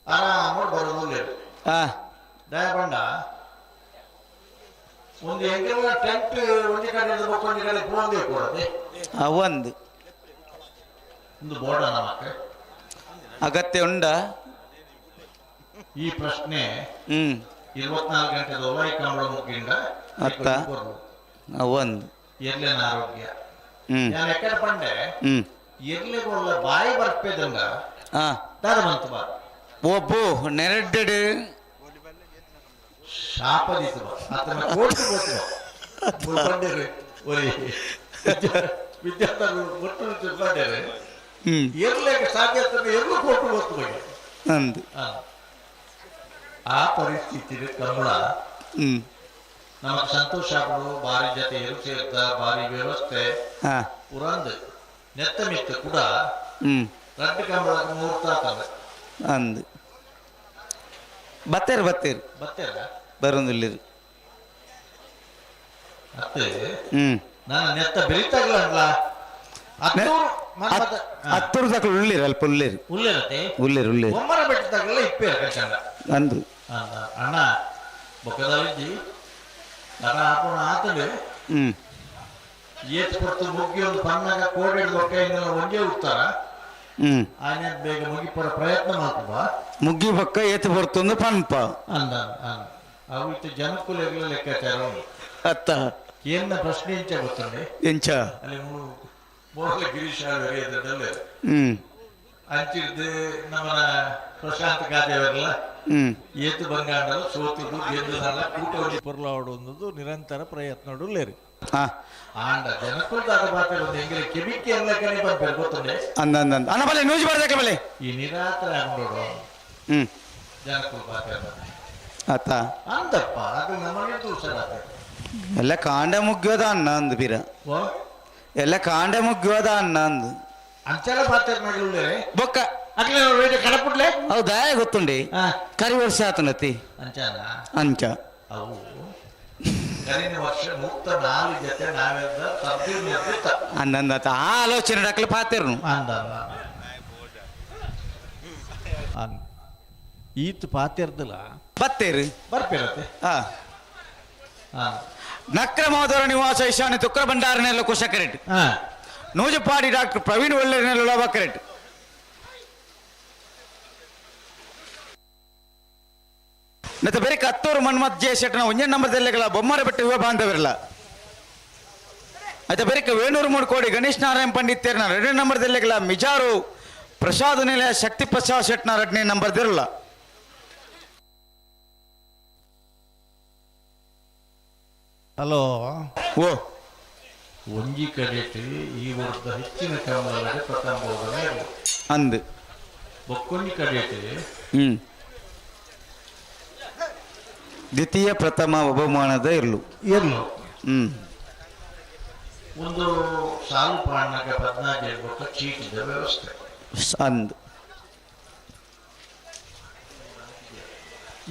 ಆರಾಮ ಬರೋದು. ಹಾ. ದಯಬಂಡ ಒಂದು ಎಂಗೆಲ್ಲ ಟೆಂಟ್ ಒಂಜಿ ಕಡೆ ಒಂಜಿ ಕಡೆ ಪೋಂದೆ ಕೊಡದೆ. ಒಂದು ಒಂದು ಬೋರ್ಡ ನಮಕ್ ಅಗತ್ಯ ಉಂಡ? ಈ ಪ್ರಶ್ನೆ 24 ಗಂಟೆದ ಒಲೈ ಕಂಬಳ ಮುಗಿಂಡ ಅತ್ತ. ಒಂದು ಎರ್ಲಿನ ಆರೋಗ್ಯ ನಾನು ಎಕ್ಕಡ ಪಂಡೆ ಎರ್ಲಿಗೊಳ್ಳ ಬಾಯಿ ಬರ್ಪೇದಂಗ ಹಾ ದಾದ ಬಂತು ಬಾ. ಒಬ್ಬು ನೆರಡ್ಡೆಡು ಶಾಪದಿತ್ತು ಬಾ ಆತನ ಕೋರ್ಟು ಗೊತ್ತು ಬಂಡೇರು ಒರಿ ವಿದ್ಯಾರ್ಥಿಗಳು ಒಟ್ಟು ಬಂಡೇರು ಎರ್ಲಿಗೆ ಸಾಧ್ಯ ಎರ್ಲು ಕೋರ್ಟು ಗೊತ್ತು ಬಗ್ಗೆ ಅಂದು ಆ ಪರಿಸ್ಥಿತಿ ಕಂಬಳ ನಮಗೆ ಸಂತೋಷ ಆಗೋದು ಬಾರಿ ಜೊತೆ ಎರು ಸೇರ್ದ ಬಾರಿ ವ್ಯವಸ್ಥೆ ಪುರಂದು ನೆತ್ತ ಮಿತ್ತು ಕೂಡ ರಡ್ಡು ಕಂಬಳ ಮುಹೂರ್ತ ಆತಂದೆ. ಅಂದು ಬತ್ತೇರು ಬತ್ತೇರು ಬತ್ತೇರ ಬರೋದಿಲ್ಲಿರು. ಅತ್ತೆ ನಾನು ನೆತ್ತ ಬೆರಿತಾಗಲಲ್ಲ ಹತ್ತೂರು ಹತ್ತೂರು ತಕಲು ಉಳ್ಳೀರು ಅಲ್ಪ ಉಳ್ಳೇರು. ಉಳ್ಳೇರತೆ ಉಳ್ಳೇರು ಉಳ್ಳೇರು. ಬೊಮ್ಮರ ಬೆಟ್ಟ ತಗಲ ಇಪ್ಪೇರು ಕಚಂಡ ಅಂದು ಅಣ್ಣ ಬೊಕ್ಕದಾವಿದ್ದಿ ನರ ಆಪುಣ ಆತಡು. ಏತ್ ಪೊರ್ತು ಮುಗ್ಗಿ ಒಂದು ಪನ್ನಾಗ ಕೋಡೆಡ್ ಬೊಕ್ಕ ಇನ್ನೆಲ್ಲ ಒಂಜೇ ಉತ್ತರ. ಆನೆ ಬೇಗ ಮುಗಿಪಡ ಪ್ರಯತ್ನ ಮಾಡ್ತದ. ಮುಗ್ಗಿ ಬೊಕ್ಕ ಏತ್ ಪೊರ್ತುಂದು ಪನ್ಪ. ಅಂದ ಅಂದ ಅವು ಇತ್ತೆ ಜನಕುಲೆಗ್ಲ ಲೆಕ್ಕಾಚಾರ ಉಂಡು. ಅತ್ತ. ಏನ್ನ ಪ್ರಶ್ನೆ ಎಂಚ ಗೊತ್ತುಂಡೆ? ಎಂಚ? ಅಲ್ಲಿ ಮೋಹಲ ಗಿರೀಶ್ ಎದುರಲ್ಲ. ಅಂಚಿಡ್ದು ನಮ್ಮನ ಪ್ರಶಾಂತ್ ಗಾದೆಯವರೆಲ್ಲ ಏತು ಬಂಗಾಂಡಲ ಸೋತುದು ಗೆದ್ದುದಲ್ಲ ಕೂಟ ಪೊರ್ಲಾವಡು ಒಂದದು ನಿರಂತರ ಪ್ರಯತ್ನ ಲೇರಿ. ಆಂಡ ಜನಕುಲ್ದಾದ ಬಾತೆ ಒಂದು ಎಂಗಲೆ ಕೆಬಿಕ್ಕಿ ಎಂಗ್ಲಕ್ಕನೆ ಪನ್ಪೆರ್ ಗೊತ್ತುಂಡೆ. ಅಂದ ಅಂದ ಅಂದ ಅಣ್ಣ ಬಲೆ ನ್ಯೂಸ್ ಬರ್ದಕ್ಕೆ ಬಲೆ. ಈ ನಿರಾತರ ಆಗುಂಡೋಡು. ಜನಕುಲ್ ಬಾತೆ ಅತ್ತ. ಅಂದಪ್ಪ ಅದು ನಮಗೆ ದೂಸರಾತ. ಎಲ್ಲ ಕಾಂಡ ಮುಗ್ಯೋದ ಅಣ್ಣ ಅಂದು ಬೀರ. ಓ. ಎಲ್ಲ ಕಾಂಡ ಮುಗ್ಯೋದ ಅಣ್ಣ ಅಂದು. ಅಂಚೆಲ್ಲ ಬಾತೆ ನಗಲುಳ್ಳೇರೆ. ಬೊಕ್ಕ. ಅಕ್ಲೆ ವೇಟ ಕಡಪುಟ್ಲೆ. ಹೌದಾ ಗೊತ್ತುಂಡಿ. ಕರಿ ವರ್ಷ ಆತನತಿ. ಅಂಚಾನ. ಅಂಚ. ಅವು ಕರಿನ ವರ್ಷ ಮುಕ್ತ ನಾಲು ಜೊತೆ ನಾವೆಲ್ಲ ತಬ್ಬಿರ್ ನಿರ್ದಿತ್ತ. ಅಂದಂದ ಆ ಆಲೋಚನೆ ಡಕ್ಲು ಪಾತಿರ್ನು. ಅಂದ ಅಂದ ಈತ್ ಪಾತಿರ್ದಲ್ಲ. ಬತ್ತೇರು. ಬರ್ಪಿರತ್ತೆ. ನಕ್ರಮೋದರ ನಿವಾಸ ಈಶಾನ್ಯ ತುಕ್ರ ಭಂಡಾರನೆಲ್ಲ ಕುಶಕರೆಟ್. ನೂಜುಪಾಡಿ ಡಾಕ್ಟರ್ ಪ್ರವೀಣ್ ಒಳ್ಳೆನೆಲ್ಲ ಬಕರೆಟ್. ಮತ್ತೆ ಬೇರೆ ಕತ್ತೂರು ಮನ್ಮತ್ ಜೆ ಶೆಟ್ಟನ ಒಂಜೇ ನಂಬರ್ ದೆಲ್ಲೆಗಳ ಬೊಮ್ಮರ ಬೆಟ್ಟ ಯುವ ಬಾಂಧವಿರಲ್ಲ. ಆಯ್ತಾ ಬೇರೆ ವೇಣೂರು ಮೂಡ್ಕೋಡಿ ಗಣೇಶ್ ನಾರಾಯಣ ಪಂಡಿತೇರ್ನ ಎರಡನೇ ನಂಬರ್ ದೆಲ್ಲೆಗಳ ಮಿಜಾರು ಪ್ರಸಾದ್ ನಿಲಯ ಶಕ್ತಿ ಪ್ರಸಾದ್ ಶೆಟ್ನ ಎರಡನೇ ನಂಬರ್ ದಿರಲ್ಲ. ಹಲೋ. ಓ. ಒಂಜಿ ಕಡೆಟ್ ಈ ವರ್ಷದ ಹೆಚ್ಚಿನ ಕಮಲದ ಪ್ರಥಮ ಅಂದು. ಬೊಕ್ಕೊಂಜಿ ಕಡೆಟ್ ದ್ವಿತೀಯ ಪ್ರಥಮ ಬಹುಮಾನದ ಇರ್ಲು. ಇರ್ಲು. ಒಂದು ಸಾಲು ಪಾಣ್ಣಗ ಪದ್ನಾಜಿ ಬೊಕ್ಕ ಚೀಟಿದ ವ್ಯವಸ್ಥೆ. ಅಂದು.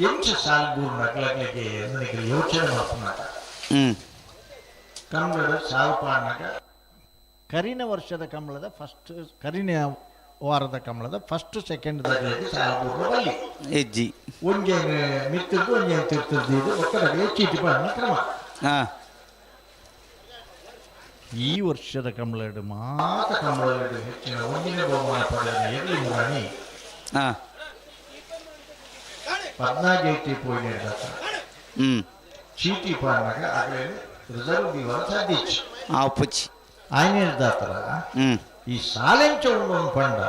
ಎಂಚ ಸಾಲು ಗೂರ್ನಗ್ಲಗ್ಲಿಗೆ ನನಗೆ ಯೋಚನೆ ಮಾಡ್కున్నాಗ. ಕನ್ನಡ ಸಾಲು ಪಾಣ್ಣಗ ಕರಿನ ವರ್ಷದ ಕಂಬಳದ ಫಸ್ಟ್ ಕರಿನ ವಾರದ ಕಂಬಳದ ಫಸ್ಟ್ ಸೆಕೆಂಡ್ ಸಾಲು ಗೂರ್ನ ಬಲ್ಲಿ. ಹೆಜ್ಜಿ. ಒಂಜೇನು ಮಿತ್ತದ್ದು ಒಂಜೇನು ತಿರ್ತದ್ದು ಇದು ಒಕ್ಕಡಗೆ ಚೀಟಿ ಪಾಡಿನ ಕ್ರಮ. ಈ ವರ್ಷದ ಕಂಬಳಡು ಮಾತ ಕಂಬಳಡು ಹೆಚ್ಚಿನ ಒಂದಿನ ಬಹುಮಾನ ಪಡೆದ ಎಲ್ಲಿ ಮುರಾಣಿ. ಪದ್ನಾಜೈತಿ ಪೋಯಿನ. ಚೀಟಿ ಪಾಡಿನಾಗ ಆಗಲೇ ರಿಸರ್ವ್ ದಿವಸ ಸಾಧಿಸಿ. ಪುಚ್ಚಿ. ఆయన ಈ ಸಾಲೆಂಚ ಉಂಡು ಪಂಡ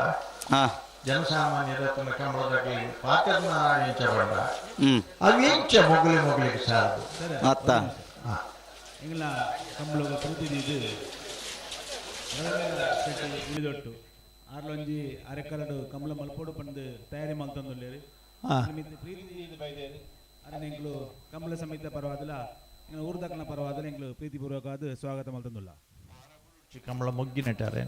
ಜನಸಾಮಾನ್ಯರ ತನ್ನ ಕಂಬಳದಾಗಿ ಪಾತ್ರನ ಎಂಚ ಪಂಡ ಅವು ಎಂಚ ಮೊಗಲಿ ಮೊಗಲಿಗೆ ಸಾಲದು. ಅತ್ತ. ಎಂಗ್ಲ ಕಂಬಳಗ ಪ್ರತಿನಿಧಿ ಉಳಿದೊಟ್ಟು ಆರ್ಲೊಂಜಿ ಅರೆಕರಡು ಕಂಬಳ ಮಲ್ಪೋಡು ಪಂದು ತಯಾರಿ ಮಲ್ತೊಂದುಲ್ಲೇರು. ಪ್ರೀತಿ ಬೈದೇರು ಅರನ ಎಂಕ್ಲು ಕಂಬಳ ಸಮೇತ ಪರವಾದಲ ಎಂಗ್ಲ ಊರ್ದಕ್ಕನ ಪರವಾದಲ ಎಂಕ್ಲು ಪ್ರೀತಿಪೂರ್ವಕವಾದ ಸ್ವಾಗತ ಮಲ್ತೊಂದುಲ್ಲ. ಕಂಬಳ ಮೊಗ್ಗಿನಟ್ಟಾರೆ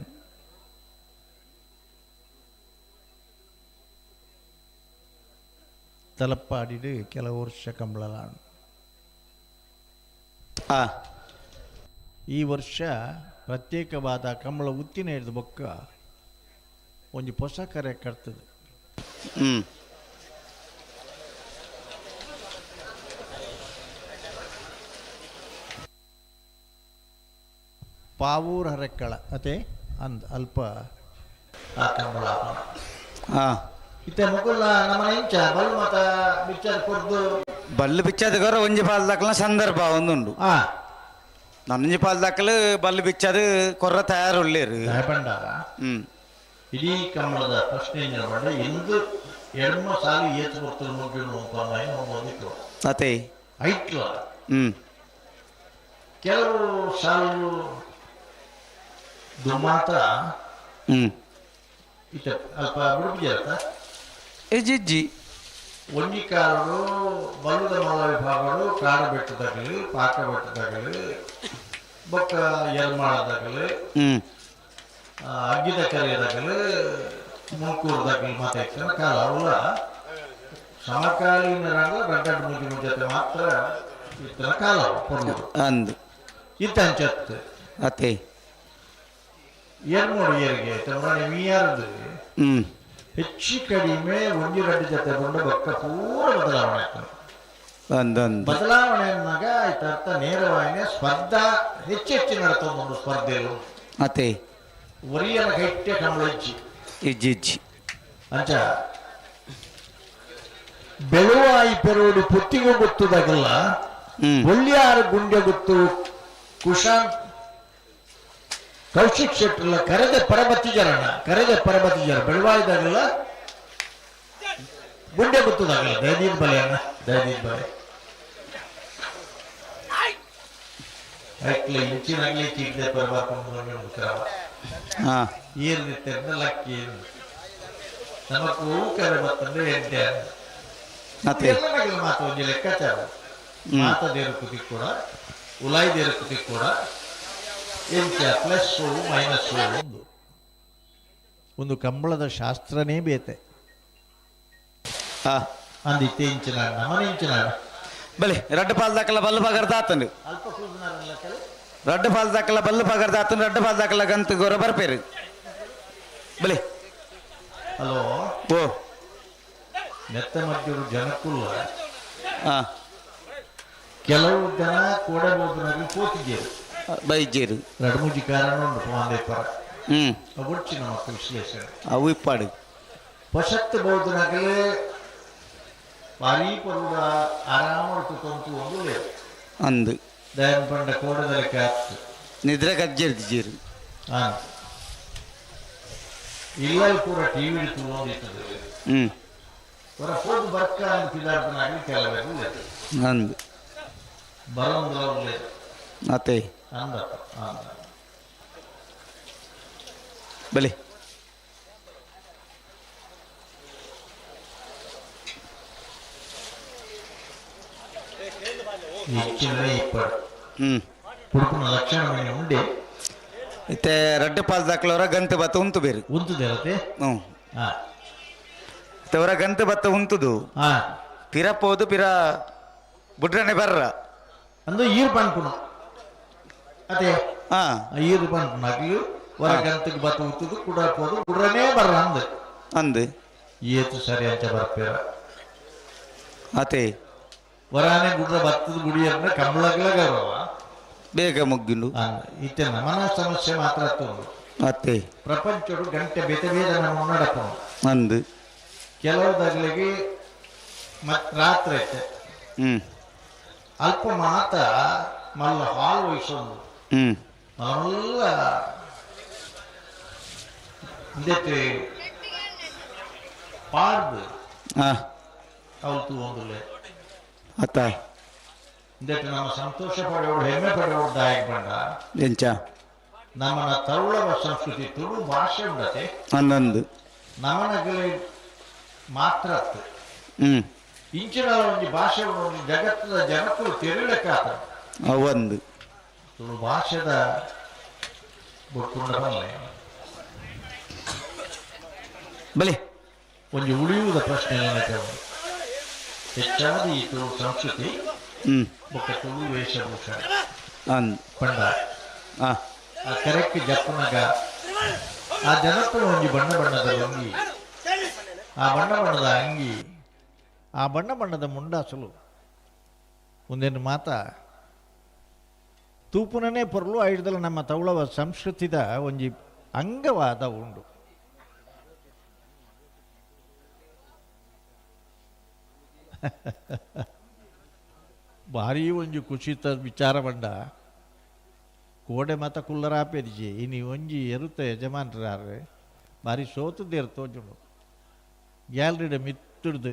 ತಲಪ್ಪಾಡಿಡು ಕೆಲವು ವರ್ಷ ಕಂಬಳಲ. ಈ ವರ್ಷ ಪ್ರತ್ಯೇಕವಾದ ಕಂಬಳ ಉತ್ತಿನ ಹಿಡಿದು ಬೊಕ್ಕ ಒಂಜಿ ಹೊಸ ಕರೆ ಕಟ್ತದೆ. ಪಾವೂರ್ ಹರೆಕ್ಕಳ ಅತೆ ಅಂದ್ ಅಲ್ಪ ಆ ಕಂಬಳ. ಇತ್ತೆ ಮುಕುಲ್ಲ ನಮ್ಮನ ಇಂಚ ಬಲ್ ಮತ ಬಿಚ್ಚದ ಕೊರ್ದು. ಬಲ್ಲು ಬಿಚ್ಚದಗರ ಒಂಜಿ ಪಾಲ್ ದಾಖಲ ಸಂದರ್ಭ ಒಂದುಂಡು. ನನ್ನೊಂಜಿ ಪಾಲ್ ದಾಖಲು ಬಲ್ಲು ಬಿಚ್ಚದು ಕೊರ್ರ ತಯಾರುಳ್ಳೇರು. ಬಂಡ ಇಡೀ ಕಂಬಳದ ಪ್ರಶ್ನೆ ಬಂಡ ಎಂದು ಎಡ್ಮ ಸಾಲು ಏತು ಬರ್ತದೆ ಮುಗಿಲು ಒಂದಿತ್ತು. ಅತೆ. ಐಟ್ಲ. ಕೆಲವು ಸಾಲು ದುಮಾತ ಇತ್ತ ಅಲ್ಪ ಬಿಡುಪಿಜಾತ. ಎಜ್ಜಿಜ್ಜಿ. ಒಂಜಿ ಕಾಲಡು ಬಲ್ಲದ ಮಲ್ಲ ವಿಭಾಗಗಳು ಕಾಡು ಬೆಟ್ಟದಾಗಲಿ ಪಾಕ ಬೆಟ್ಟದಾಗಲಿ ಬೊಕ್ಕ ಎರ್ಮಾಳದಾಗಲಿ ಅಗ್ಗಿದ ಕರೆಯದಾಗಲಿ ಮುಂಕೂರ್ದಾಗಲಿ ಮಾತಾಡ್ತಾನೆ ಕಾಲ ಅವಲ ಸಮಕಾಲೀನರಾಗ ರಡ್ಡಡ್ ಮುಂಚೆ ಮುಂಚೆ ಮಾತ್ರ ಇತ್ತನ ಕಾಲ ಅವು ಅಂದು. ಇತ್ತ ಅಂಚತ್ತು. ಅತೆ. ಏರ್ಮೋಡು ಏರಿಗೆ ತಮ್ಮನೆ ಮೀಯಾರದು ಹೆಚ್ಚು ಕಡಿಮೆ ಒಂಜಿ ಎರಡು ಜೊತೆ ಬಂಡ ಬೊಕ್ಕ ಪೂರ ಬದಲಾವಣೆ ಆಗ್ತದೆ. ಅಂದಂದು ಬದಲಾವಣೆ ಅನ್ನಾಗ ಆಯ್ತ ಅರ್ಥ ನೇರವಾಯಿನ ಸ್ಪರ್ಧಾ ಹೆಚ್ಚೆಚ್ಚು ನಡತೊಂದು ಸ್ಪರ್ಧೆಲು. ಅತೆ. ಒರಿಯನ ಗಟ್ಟಿಯ ಕಂಬಳಜ್ಜಿ. ಇಜ್ಜಿ ಇಜ್ಜಿ. ಅಂಚ ಬೆಳುವಾಯಿ ಪೆರೋಡು ಪುತ್ತಿಗೂ ಗೊತ್ತುದಾಗಲ್ಲ. ಒಳ್ಳಿಯಾರ ಗುಂಡೆ ಗೊತ್ತು ಕುಶಾನ್ ಕೌಶಿಕ್ ಶೆಟ್ಟರ್ಲ ಕರೆದ ಪರಬತ್ತಿ ಜರಣ ಕರೆದ ಪರಬತ್ತಿ ಜರ ಬೆಳುವಾಯಿದಾಗಲ್ಲ ಗುಂಡೆ ಗೊತ್ತದಾಗಲ್ಲ. ದಯದೀನ್ ಬಲೆ ಅಣ್ಣ, ದಯದೀನ್ ಬಲೆ. ಐಕ್ಲೆ ಇಂಚಿನಾಗ್ಲಿ ಚೀಟ್ದೆ ಪರಬಾರ್ಕೊಂಡು ಕ್ರಮ. ಏನ್ ನಿತ್ಯ ಲಕ್ಕಿ ನಮಕ್ ಹೂ ಕರೆ ಬತ್ತಂದ್ರೆ ಎಂಟೆ. ಅತೆ. ಎಲ್ಲ ಮಾತು ಒಂಜಿ ಲೆಕ್ಕಾಚಾರ. ಮಾತ ದೇರು ಕೂಡ ಉಲಾಯಿ ದೇರು ಕೂಡ ಎಂಚ ಪ್ಲಸ್ ಮೈನಸ್ ಒಂದು ಒಂದು ಕಂಬಳದ ಶಾಸ್ತ್ರನೇ ಬೇತೆ. ಅಂದಿತ್ತೆ ಇಂಚಿನ ನಮನ ಇಂಚಿನ. ಬಲೆ ರಡ್ಡು ಪಾಲ್ ದಾಕಲ ಬಲ್ಲು ಪಗರ್ದ ಆತಂಡು. ಅಲ್ಪ ಕೂದನಾರಲ್ಲ ಕೆಲ. ರಡ್ಡು ಪಾಲ್ ದಾಕಲ ಬಲ್ಲು ಪಗರ್ದ ಆತಂಡು, ರಡ್ಡು ಪಾಲ್ ದಾಕಲ ಗಂತ ಗೊರ ಬರ್ಪೇರು ಬಲೆ. ಹಲೋ. ಓ. ನೆತ್ತ ಮಧ್ಯರು ಜನಕ್ಕುಲ್ಲ. ಕೆಲವು ಜನ ಕೋಡಬಹುದು ಪೋತಿದ್ದೇರು. ಬೈಜೇರು. ರಡ್ಮುಜಿ ಕಾರಣ ಉಂಟು ಪೋಂದೆ ಪರ. ಒಡ್ಚಿ ನಮ್ಮ ವಿಶ್ಲೇಷಣೆ. ಅವು ಇಪ್ಪಾಡು. ಪಶತ್ತು ಬೌದ್ಧನಾಗಲೇ ಭಾರೀ ಪರುಡ ಆರಾಮ ತಂತು ಒಂದು ಲೇರು. ಅಂದು. ದಯನ್ ಪಂಡ ಕೋಡದಲೆಕ್ಕ ಆತ್ತು. ನಿದ್ರೆ ಕಜ್ಜೇರ್ದಿಜೇರು. ಇಲ್ಲ ಪೂರ ಟಿವಿ ತಗೊಂಡಿರ್ತದೆ. ಹೊರ ಹೋಗಿ ಬರ್ಕ ಅಂತಿದ್ದಾರ್ದನಾಗಲಿ ಕೆಲವರು ಲೇರು. ಅಂದು. ಬರೋಂದ್ರ ಲೇರು. ಅತೆ. ಅಂದಪ್ಪ ಅಂದ. ಬಲೆ. ಇಚ್ಚಿನ ಇಪ್ಪಡು. ಪುಡುಪುನ ಲಕ್ಷಣ ಉಂಡೆ. ಇತ್ತೆ ರಡ್ಡು ಪಾಲ್ ದಾಕಲವರ ಗಂತು ಬತ್ತ ಉಂತು ಬೇರು. ಉಂತುದಿರತ್ತೆ. ಇತ್ತೆ ಗಂತು ಬತ್ತ ಉಂತುದು. ಪಿರ ಪೋದು ಪಿರ ಬುಡ್ರನೆ ಬರ್ರ. ಅಂದು ಈರ್ ಪನ್ಪುನು ಅದೇ. ಈರು ಪನ್ಪುನು ಅಗ್ಲು ಹೊರ ಗಂತಕ್ಕೆ ಬತ್ತ ಉಂತುದು ಕುಡ ಪೋದು ಕುಡ್ರನೇ ಬರ್ರ ಅಂದು. ಅಂದು. ಏತು ಸರಿ ಅಂಚ ಬರ್ಪೇರ. ಅತೆ. ವರಾನೆ ಗುಡ್ರ ಬತ್ತದ ಗುಡಿ ಅಂದ್ರೆ ಕಂಬಳಗಳ ಗೌರವ. ಬೇಗ ಮುಗ್ಗಿಂಡು. ಇತ್ತೆ ನಮನ ಸಮಸ್ಯೆ ಮಾತ್ರ ಅತ್ತುಂಡು. ಅತ್ತೆ. ಪ್ರಪಂಚಡು ಗಂಟೆ ಬೇತೆ ಬೇರೆ ನಮ್ಮ ನಡಪುನು. ಅಂದು. ಕೆಲವು ದಗಲಿಗೆ ಮತ್ ರಾತ್ರಿ ಐತೆ. ಅಲ್ಪ ಮಾತ ಮಲ್ಲ ಹಾಲು ವಹಿಸೋದು. ಮಲ್ಲ ಇಂದೆತ್ತೆ ಪಾರ್ದು. ಅವಳು ತೂವೊಂದುಲ್ಲೆ. ಅತ್ತ. ಇಂದೆಟ್ ನಮ್ಮ ಸಂತೋಷ ಪಡೆಯೋಡು ಹೆಮ್ಮೆ ಪಡೆಯೋಡು ದಾಯಕ ಬಂಡ. ಎಂಚ. ನಮ್ಮನ ತರುಳವ ಸಂಸ್ಕೃತಿ ತುಳು ಭಾಷೆ ಉಂಡತೆ. ಅಂದಂದು. ನಮನಗಲಿ ಮಾತ್ರ ಅತ್ತು. ಇಂಚಿನ ಒಂದು ಭಾಷೆ ಒಂದು ಜಗತ್ತದ ಜನಕ್ಕೂ ತೆರಳಕ್ಕಾತ. ಅವಂದು. ತುಳು ಭಾಷೆದ ಬೊಕ್ಕುಂಡ ಬಲ್ಲೆ. ಬಲೆ. ಒಂದು ಉಳಿಯುವುದ ಪ್ರಶ್ನೆ ನನಗೆ ಹೆಚ್ಚಾದ ಈ ತುಳು ಸಂಸ್ಕೃತಿ ಬೊಕ್ಕ ತುಳು ವೇಷಭೂಷಣ. ಅಂದ್. ಪಂಡ ಆ ಕರೆಕ್ಟ್ ಜಪ್ಪುನಗ ಆ ಜನಕ್ಕೂ ಒಂಜಿ ಬಣ್ಣ ಬಣ್ಣದ ಲುಂಗಿ, ಆ ಬಣ್ಣ ಬಣ್ಣದ ಅಂಗಿ, ಆ ಬಣ್ಣ ಬಣ್ಣದ ಮುಂಡಾಸಲು ಒಂದೇನು ಮಾತ ತೂಪುನನೇ ಪೊರ್ಲು ಐಡ್ದಲ ನಮ್ಮ ತೌಳವ ಸಂಸ್ಕೃತಿದ ಒಂಜಿ ಅಂಗವಾದ ಉಂಡು. ಭಾರಿ ಒಂಜಿ ಕುಸಿತ ವಿಚಾರ ಬಂಡ ಕೋಡೆ ಮತ ಕುಲ್ಲರಾಪೆದಿಜಿ ಇನಿ ಒಂಜಿ ಎರುತ ಯಜಮಾನ್ರಾರೆ ಭಾರಿ ಸೋತುದೇರು ತೋಜುಂಡು. ಗ್ಯಾಲರಿಡ ಮಿತ್ತುಡ್ದು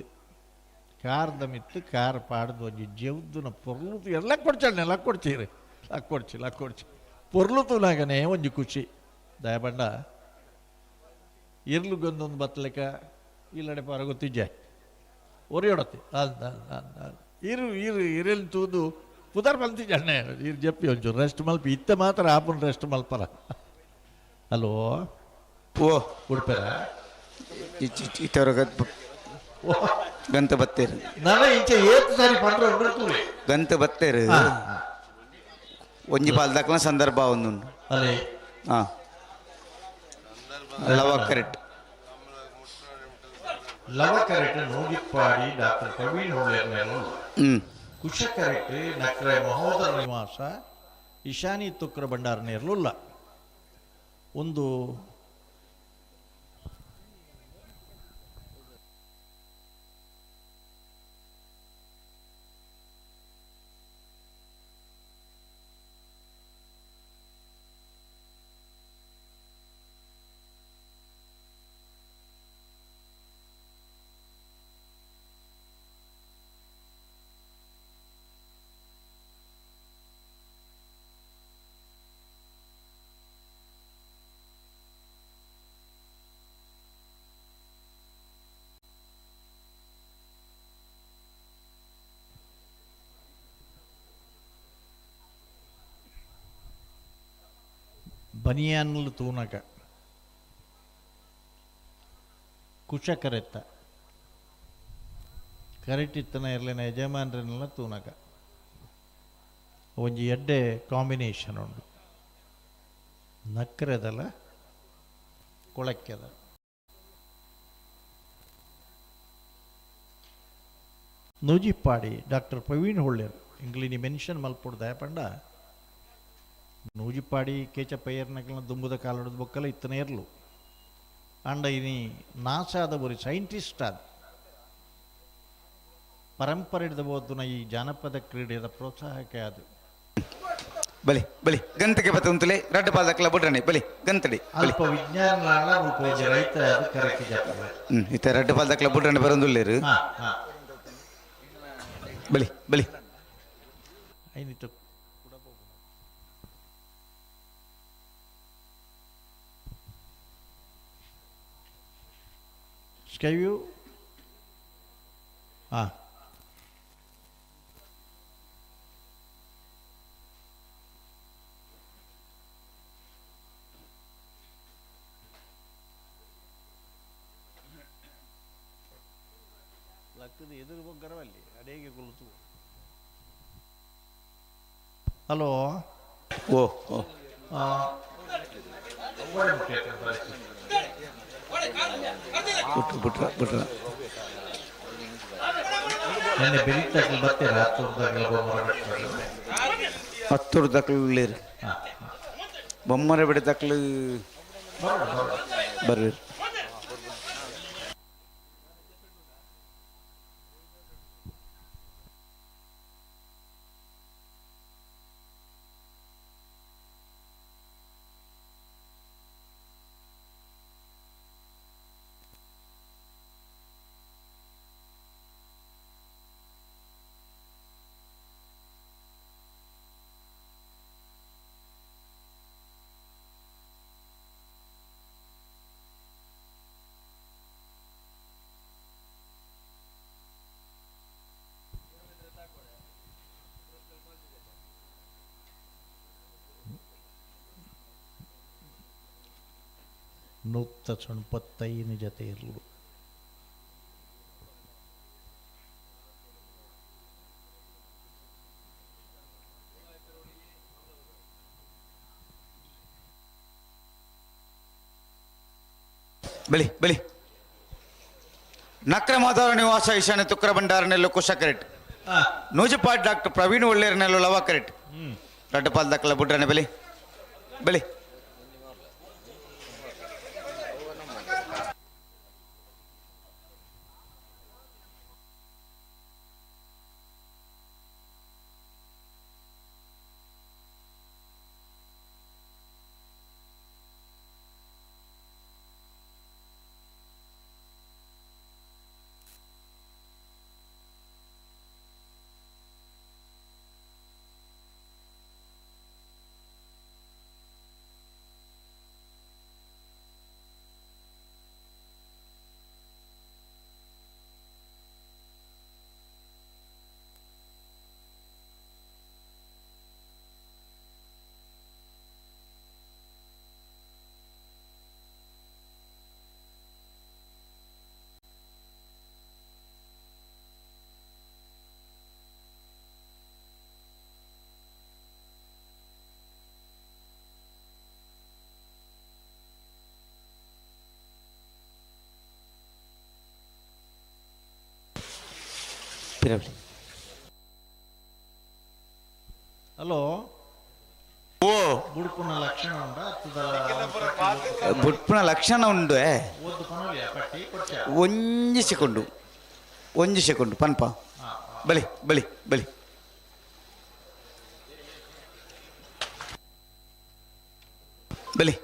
ಕಾರ್ದ ಮಿತ್ತು ಕಾರ್ ಪಾಡ್ದು ಒಂಜಿ ಜೆವ್ದುನ ಪೊರ್ಲು ಎಲ್ಲ ಕೊಡ್ಚಾಳೆ ಲಕ್ಕೊಡ್ಚೀರಿ ಲಕ್ಕೊಡ್ಚಿ ಲಕ್ಕೊಡ್ಚಿ ಪೊರ್ಲು ತೂನಾಗನೇ ಒಂಜಿ ಖುಷಿ ದಯಬಂಡ ಇರ್ಲುಗೊಂದೊಂದು ಬತ್ತಲೆಕ ಇಲ್ಲಡೆ ಪಾರ ಗೊತ್ತಿಜ್ಜೆ ಒರಿಯೊಡತಿ ಅಂದ ಅಂದ ಅಂದ ಇರು ಇರು ಇರೆಲ್ ತೂದು ಪುದರ್ ಮಲ್ತಿಜ್ಜಣ್ಣೆ ಇರು ಜಪ್ಪಿ ಒಂಚೂರು ರೆಸ್ಟ್ ಮಲ್ಪಿ ಇತ್ತ ಮಾತ್ರ ಆಪನ್ ರೆಸ್ಟ್ ಮಲ್ಪರ. ಹಲೋ. ಓ. ಉಡುಪೆರ. ಇತ್ತವರ ಗಂತ ಬತ್ತೇರು. ನಾನು ಇಂಚೆ ಏತ್ ಸಾರಿ ಪಂಡ್ರೆ ಉಂಡಿರ್ತೂರಿ. ಗಂತ ಬತ್ತೇರು. ಒಂಜಿ ಪಾಲ್ ದಾಕಲ ಸಂದರ್ಭ ಒಂದುಂಡು. ಅಲ್ಲೇ. ಲವ ಕರೆಕ್ಟ್. ಲವ ಕರೆಕ್ಟ್ ನೂಗಿಪ್ಪಾಡಿ ಡಾಕ್ಟರ್ ಪ್ರವೀಣ್ ಹೊಳ್ಳೆರ್. ಕುಶಕರೆಟ್ ನಕ್ರೆ ಮಹೋದರ ನಿವಾಸ ಇಶಾನಿ ತುಕ್ರ ಭಂಡಾರ ನೇರ್ಲುಲ್ಲ ಒಂದು ಬನಿಯಾನ್ಲು ತೂನಕ ಕುಶಕರೆತ್ತ ಕರೆಟಿತ್ತನ ಇರ್ಲಿನ ಯಜಮಾನ್ರನ್ನೆಲ್ಲ ತೂನಕ ಒಂಜಿ ಎಡ್ಡೆ ಕಾಂಬಿನೇಷನ್ ಉಂಡು ನಕ್ಕರೆದಲ್ಲ ಕೊಳಕ್ಕೆದ ನೂಜಿಪ್ಪಾಡಿ ಡಾಕ್ಟರ್ ಪ್ರವೀಣ್ ಹೊಳ್ಳೇರು ಇಂಗ್ಲಿನಿ ಮೆನ್ಷನ್ ಮಲ್ಪೊಡು ದಯಪಂಡ ನೂಜಿಪ್ಪಾಡಿ ಕೇಚಪ್ಪಯ್ಯರ್ನಕಲ್ನ ದುಂಬುದ ಕಾಲದ ಬೊಕ್ಕಲ ಇತ್ತನೇ ಇರ್ಲು ಅಂಡ ಇನಿ ನಾಸಾದ ಒರಿ ಸೈಂಟಿಸ್ಟ್ ಆದ ಪರಂಪರೆ ಹಿಡಿದ ಈ ಜಾನಪದ ಕ್ರೀಡೆಯ ಪ್ರೋತ್ಸಾಹಕ್ಕೆ ಅದು ಬಲಿ ಬಲಿ ಗಂತಕ್ಕೆ ಬತ್ತುಂತಲೆ ರಡ್ಡ ಪಾದಕ್ಲ ಬುಡ್ರನೆ ಬಲಿ ಗಂತಡಿ ಅಲ್ಪ ವಿಜ್ಞಾನ ರೈತ ಅದು ಕರೆಕ್ಟ್ ಜಾತದೆ ಇತ್ತ ರಡ್ಡ ಪಾದಕ್ಲ ಬುಡ್ರನೆ ಬರಂದುಲ್ಲೇರು ಬಲಿ ಬಲಿ ಐನಿತ್ತು ಸ್ಕೈವ್ಯೂ ಹಾಂ ಲಕ್ಕದ ಎದುರು ಬಗ್ಗರವಲ್ಲಿ ಅಡೇಗೆ ಕುಳಿತು ಹಲೋ ಓ ಓ ಬಿಟ್ರು ಬಿಟ್ರ ಬಿಟ್ರ ನೆನ್ನೆ ಬೆಳಿತಕ್ಕಲು ಬರ್ತೀರ ಹತ್ತುರ್ದಾಗಲ ಹತ್ತೂರು ತಕ್ಲು ಬೊಮ್ಮರ ಬಿಡ ತಕ್ಲು ಬರ್ರಿ. ನೂತ್ತ ಸೊಣ್ಪತ್ತೈದು ಜೊತೆ ಇರಲು ಬಲಿ ಬಲಿ ನಕ್ರ ಮಾಧವ ನಿವಾಸ ಈಶಾನ್ಯ ತುಕ್ರ ಭಂಡಾರನೆಲ್ಲೋ ಕುಶ ಕರೆಟ್ ನೂಜಪಾಟ್ ಡಾಕ್ಟರ್ ಪ್ರವೀಣ್ ಒಳ್ಳೇರ್ನೆಲ್ಲೋ ಲವ ಕರೆಟ್ ರಡ್ಡಪಾಲ್ ದಕ್ಕಲ ಬುಡ್ರನೆ ಬಲಿ ಬಲಿ ಪಿರವಲಿ. ಹಲೋ ಓ ಬುಡ್ಪುನ ಲಕ್ಷಣ ಉಂಡ ಬುಡ್ಪುನ ಲಕ್ಷಣ ಉಂಡು. ಒಂಜಿ ಸೆಕೆಂಡು, ಒಂಜಿ ಸೆಕೆಂಡು ಪನ್ಪ. ಬಲಿ ಬಲಿ ಬಲಿ ಬಲಿ.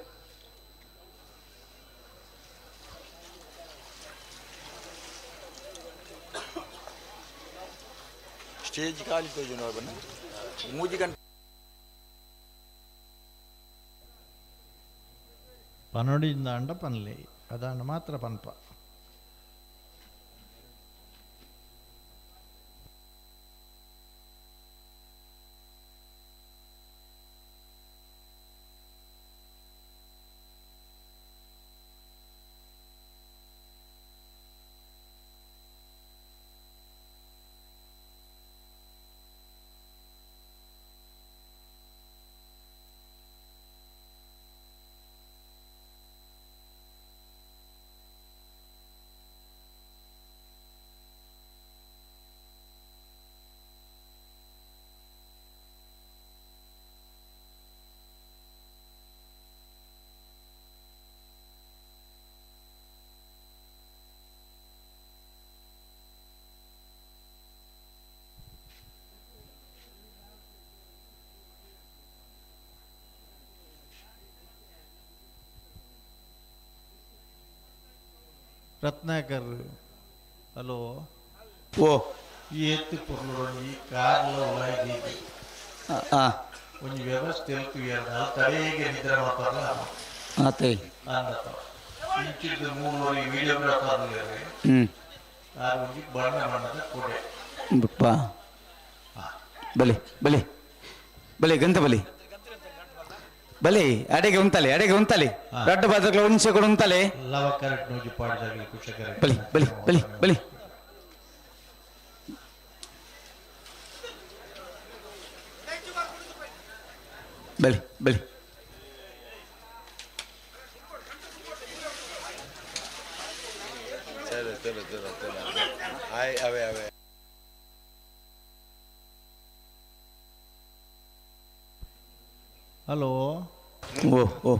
ಸ್ಟೇಜ್ ಖಾಲಿ ತೋಜುನ ಮೂಜಿ ಗಂಟೆ ಪನೊಡಿಂದ ಅಂಡ ಪನ್ಲೆ ಅದಾಂಡ ಮಾತ್ರ ಪನ್ಪ. ರತ್ನಾಕರ್ ಹಲೋ. ಓ ಈ ಎತ್ತು ಪೊರ್ಲು ಈ ಕಾರ್ಲ ಉಲಾಯಿ ಒಂಜಿ ವ್ಯವಸ್ಥೆ ತಡೆಗೆ ನಿದ್ರೆ ಮಾಡ್ತಾರಲ್ಲ ಆತೈ ಅಂದತ ಇಂಚಿದ್ದು ಮೂರು ವಿಡಿಯೋಗ್ರಾಫರ್ ಆರು ಒಂಜಿ ಬಣ್ಣ ಬಣ್ಣದ ಕೊಡೆ ಬಪ್ಪ. ಬಲಿ ಬಲಿ ಬಲಿ ಗಂತ ಬಲಿ ಬಲಿ ಅಡೆಗೆ ಉಂತಲೆ, ಅಡೆಗೆ ಉಂತಲೆ. ದೊಡ್ಡ ಬಾದಕ್ಲ ಒಂಚೆ ಕೂಡ ಉಂತಲೆ. ಲವ ಕರೆಕ್ಟ್ ನೋಜಿ ಪಾಡಿದಾಗಲಿ ಕುಶ ಕರೆಕ್ಟ್. ಬಲಿ ಬಲಿ ಬಲಿ ಬಲಿ. ಬಲಿ ಬಲಿ. ಚಲೋ ಚಲೋ ಚಲೋ ಚಲೋ ಆಯ್ ಅವೇ ಅವೇ. ಹಲೋ. ಓ ಓ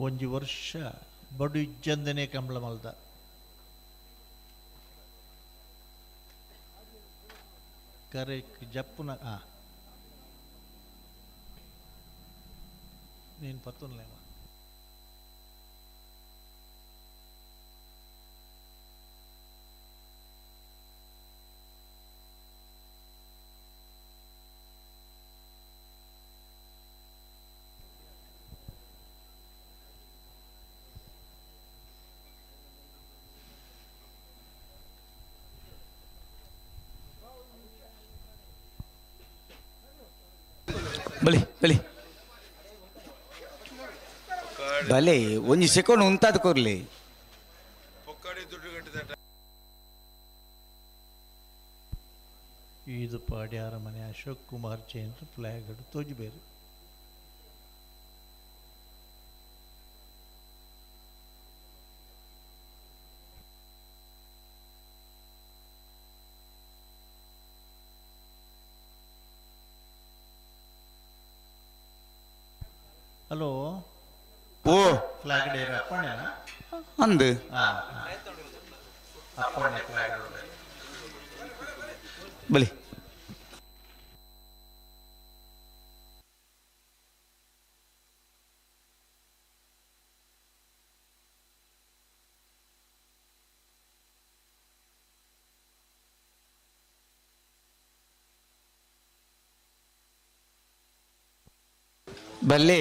ಒಂಜಿ ವರ್ಷ ಬಡು ಇಜ್ಜಂದನೆ ಕಂಬಳ ಮಲ್ದ. ಕರೆಕ್ ಜಪ್ಪುನ ನೀನು ಪತ್ತುನ್ಲೇಮ. ಬಲಿ ಬಲಿ ಬಲೆ ಒಂಜಿ ಸೆಕೆಂಡ್ ಉಂತಾದ್ ಕೊರ್ಲಿ. ಈದುಪಾಡಿ ಅರಮನೆ ಅಶೋಕ್ ಕುಮಾರ್ ಜೈನ್ ಫ್ಲಾಗ್ ತೋಜಿಬೇರು. ಹಲೋ. ಓ ಫ್ಲಾಗ್ ಡೇರ್ ಅಪ್ಪಣೆನಾ? ಅಂದು ಅಪ್ಪಣೆ ಫ್ಲಾಗ್. ಬಲಿ ಬಲ್ಲೆ.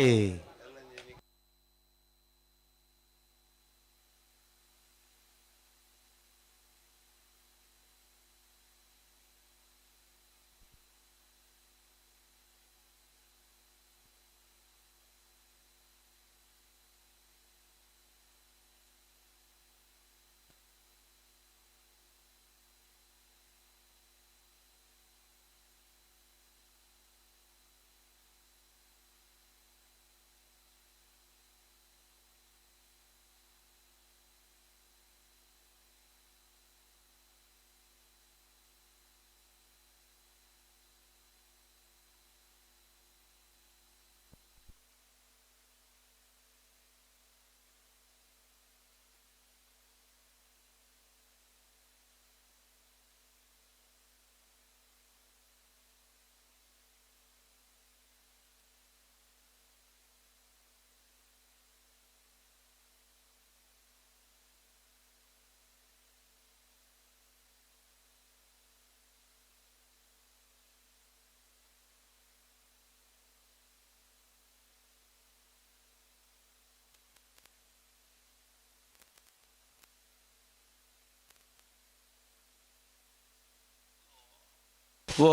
ಓ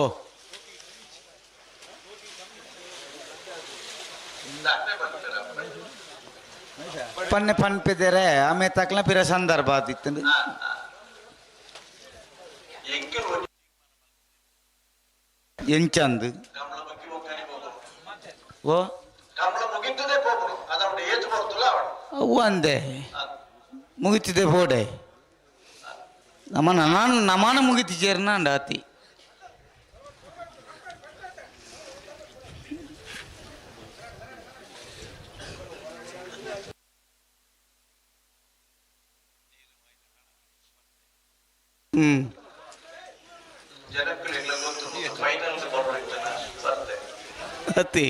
ಪನ್ನೆ ಪನ್ಪಿದ್ದಾರೆ ಆಮೆ ತಕ್ಲ ಪಿರ ಸಂದರ್ಭ ಆದಿತ್ತು. ಎಂಚಂದು ಓ ಅವು ಅಂದೆ ಮುಗಿತಿದೆ ಬೋಡೆ ನಮ್ಮನ ನಾನು ನಮಾನ ಮುಗಿತಿ ಸೇರ್ನಾಂಡ ಆತಿ. ಅತಿ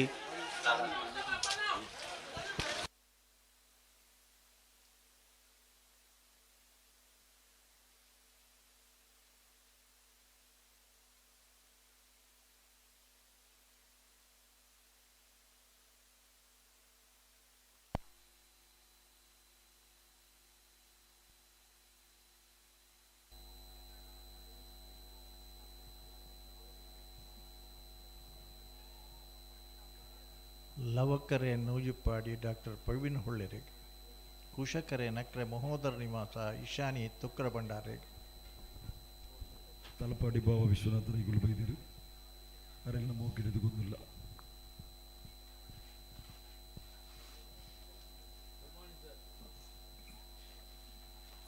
ಲವಕರೆ ನೂಜುಪಾಡಿ ಡಾಕ್ಟರ್ ಪ್ರವೀಣ್ ಹೊಳ್ಳೆರಿಗೆ, ಕುಶಕರೆ ನಕ್ರೆ ಮಹೋದರ ನಿವಾಸ ಇಶಾನಿ ತುಕ್ರ ಭಂಡಾರೆ. ತಲಪಾಡಿ ಬಾವ ವಿಶ್ವನಾಥನ ಈಗಲೂ ಬೈದಿರು ಅರೆಲ್ಲ ಮೋಕಿಡದು ಗೊತ್ತಿಲ್ಲ.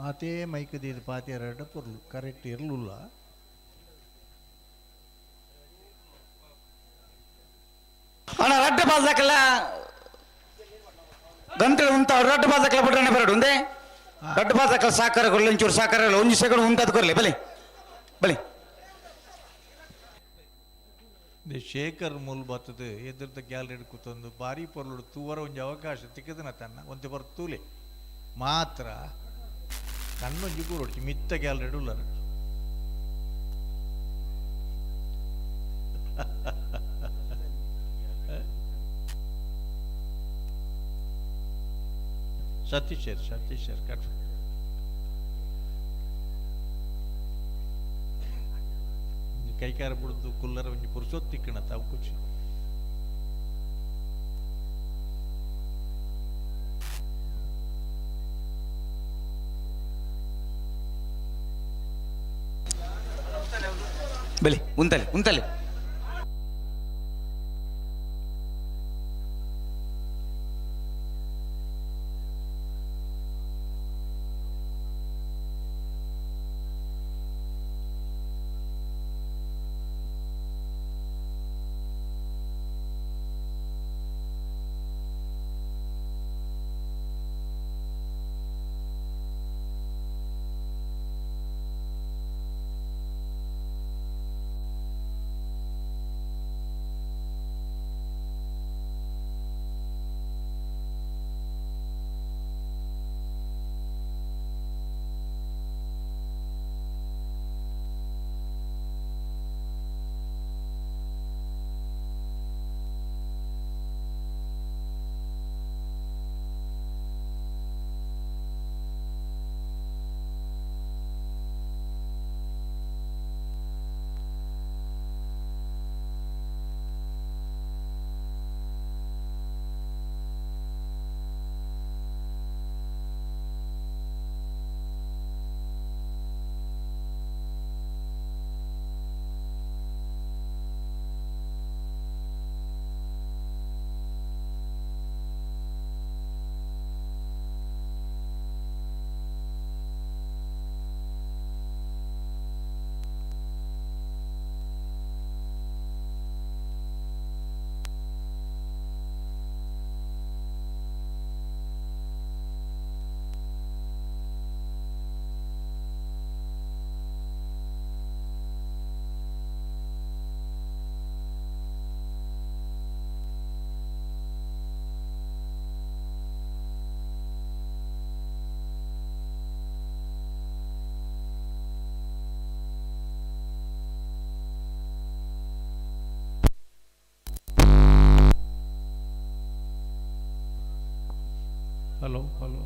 ಆತೇ ಮೈಕದೀದು ಪಾತಿಯರ ಪೊರ್ಲು ಕರೆಕ್ಟ್ ಇರಲಿಲ್ಲ. ಅಣ್ಣ ರಡ್ಡ ಬಾಜಾಕಲ್ಲ ಗಂಟೆ ಉಂತ ರಡ್ಡ ಬಾಜಾಕಲ್ಲ ಬಿಟ್ರೆ ಬರಡು ಒಂದೇ ರಡ್ಡ ಬಾಜಾಕಲ್ಲ ಸಾಕಾರ ಕೊರ್ಲಿ, ಒಂಚೂರು ಸಾಕಾರ ಒಂಜಿ ಸೆಕೆಂಡ್ ಉಂತಾದ್ ಕೊರ್ಲಿ. ಬಲಿ ಬಲಿ ಶೇಖರ್ ಮೂಲ್ ಬತ್ತದ ಎದುರ್ದ ಗ್ಯಾಲರಿ ಕೂತೊಂದು ಬಾರಿ ಪೊರ್ಲುಡು ತೂವರ ಒಂಜಿ ಅವಕಾಶ ತಿಕ್ಕದನ ತನ್ನ ಒಂತೆ ಬರ್ ತೂಲೆ ಮಾತ್ರ ಕಣ್ಣೊಂಜಿ ಕೂರೊಡ್ಚಿ ಮಿತ್ತ ಗ್ಯಾಲರಿ ಉಲ್ಲರು. ಸತೀಶರ್ ಸತೀಶರ್ ಕಟ್ ಕೈಕಾರ ಬಿಡ್ದು ಕುಲ್ಲರ ಒಂಜಿ ಪುರುಷೊತ್ತಿಕ್ಕಣ ತಾವು ಕುಚಿ. ಬಲಿ ಉಂತಲೆ ಉಂತಲೆ ಹಲೋ ಹಲೋ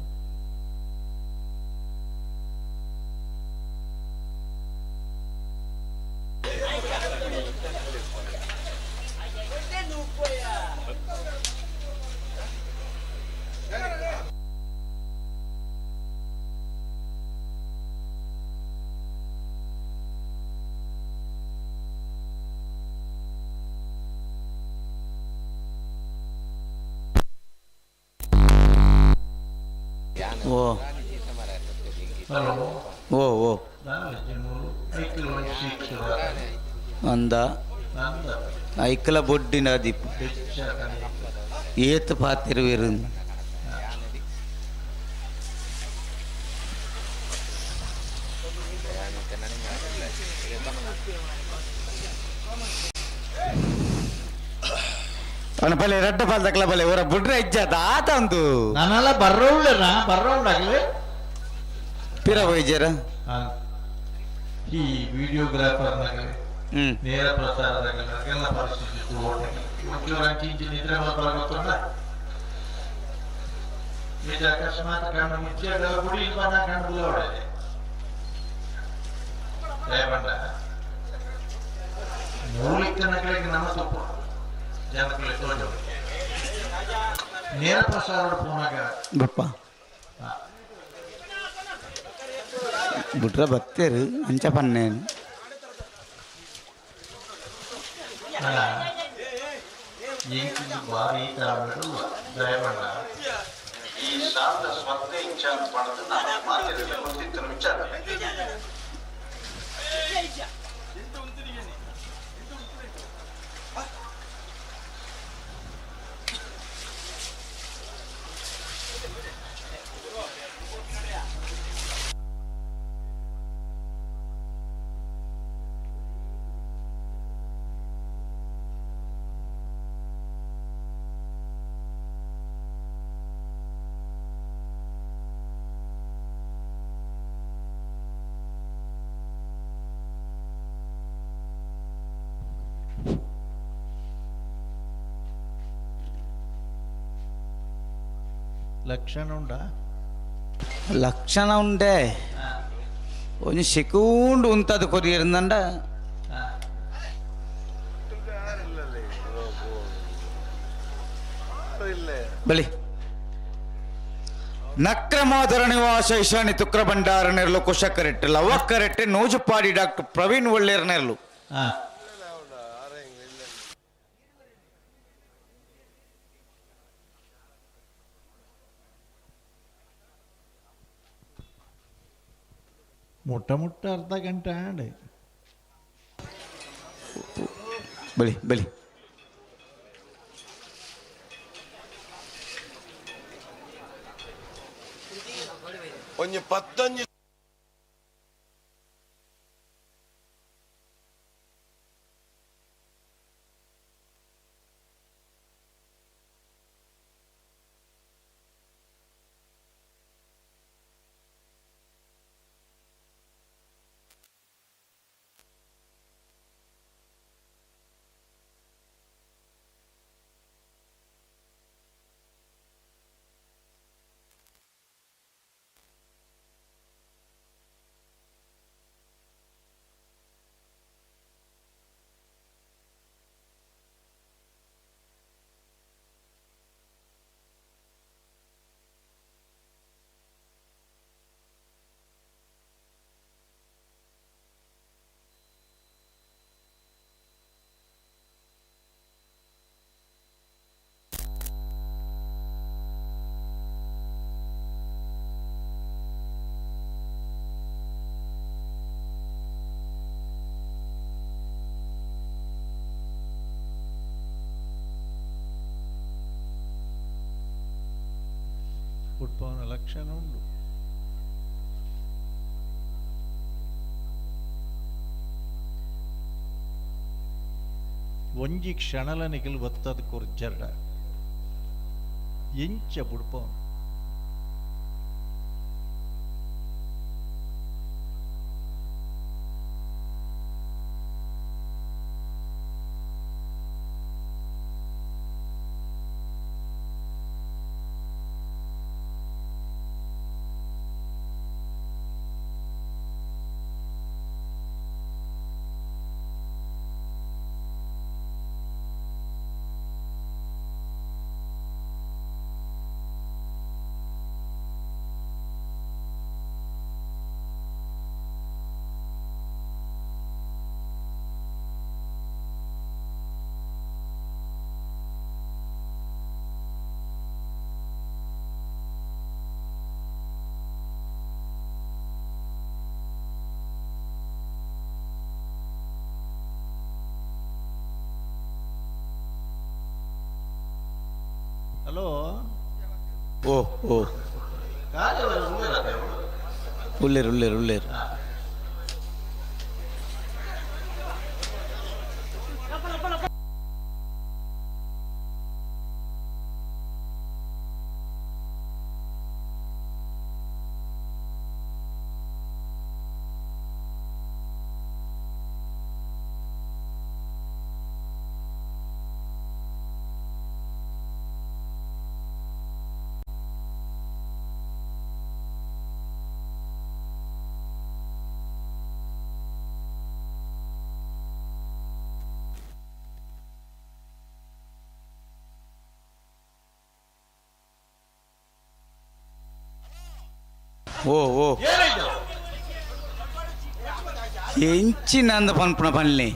ಓ ಓ ಓ ಅಂದ ಐಕಲ ಬೊಡ್ಡಿನ ದೀಪ ಏತ್ ಪಾತಿರುವಿರು ಪಲೆ ರಡ್ಡ ಪಾಲ್ ತಕ್ಕಲ ಪಲೆ ಅವರ ಬುಡ್ರ ಇಜ್ಜ ಆತ ಅಂತು ನಾನೆಲ್ಲ ಬರ್ರೌಂಡ್ಲನ ಬರ್ರೌಂಡ್ ಆಗಲಿ ಪಿರ ಹೋಯ್ಜರ ಈ ವಿಡಿಯೋಗ್ರಾಫರ್ನಾಗಲಿ ನೇರ ಪ್ರಸಾರದಾಗಲಿ ಅದಕ್ಕೆಲ್ಲ ಪರಿಸ್ಥಿತಿ ಒಂಚೂರು ಅಂಚಿ ಇಂಚಿ ನಿದ್ರೆ ಮಾತ್ರ ಗೊತ್ತುಂಡ ನಿಜ ಅಕಸ್ಮಾತ್ ಕಣ್ಣು ಮುಚ್ಚಿ ಗುಡಿ ಇಲ್ಲ ಕಣ್ಣು ಬುಲ ಹೊಡೆದೆ ದಯಬಂಡ ಮೂಲಿಕ್ಕನಗಳಿಗೆ ನಮ್ಮ ತಪ್ಪು ಜನಗಳಿಗೆ ತೋಜು ನೇರ ಪ್ರಸಾರ ಪೋನಾಗ ಬಪ್ಪ ಬುಟ್ರ ಬತ್ತೇರು ಅಂಚ ಪನ್ನೇನು ಬಾರಿ ದಯಬಂಡ ಈ ಸಾಲದ ಸ್ವಂತ ಇಚ್ಛೆ ಅಂತ ಪಡೆದು ನಾನು ಮಾತಿರಲಿಲ್ಲ ಗೊತ್ತಿತ್ತು ವಿಚಾರ. ಲಕ್ಷಣ ಉಂಡಾ? ಲಕ್ಷಣ ಉಂಡೆ ಒಂಜಿ ಸೆಕುಂಡು ಉಂತದು ಕೊರಿಯರ್ಂದಂಡ ಬಲಿ ನಕ್ರಮಾದರ ನಿವಾಸ ಈಶಾನಿ ತುಕ್ರ ಭಂಡಾರ ನೆರಳು ಕುಶಕರೆಟ್ಟೆ ಲವಕ್ಕರೆಟ್ಟೆ ನೂಜುಪಾಡಿ ಡಾಕ್ಟರ್ ಪ್ರವೀಣ್ ಒಳ್ಳೇರ್ ನೆರಳು. ಮುಟ್ಟ ಮುಟ್ಟ ಅರ್ಧ ಗಂಟೆ ಆಂಡ್. ಬಲಿ ಬಲಿ. ಒಂಜಿ ಪತ್ತೊಂಜಿ ಪುಟ್ಪವನ ಲಕ್ಷಣ ಉಂಡು. ಒಂಜಿ ಕ್ಷಣಲ ನಿಖಲ್ ಬತ್ತದ ಕೊರ್ಜರ್ಡ ಎಂಚ ಬುಡ್ಪವನು. ಹಲೋ. ಓ ಓ ಉಳ್ಳೇರು ಉಳ್ಳೇರು ಉಳ್ಳೇರು. ಓ ಓ ಎಂಚಿನ ಅಂದ ಪನ್ಪುನ ಪನ್ಲಿ.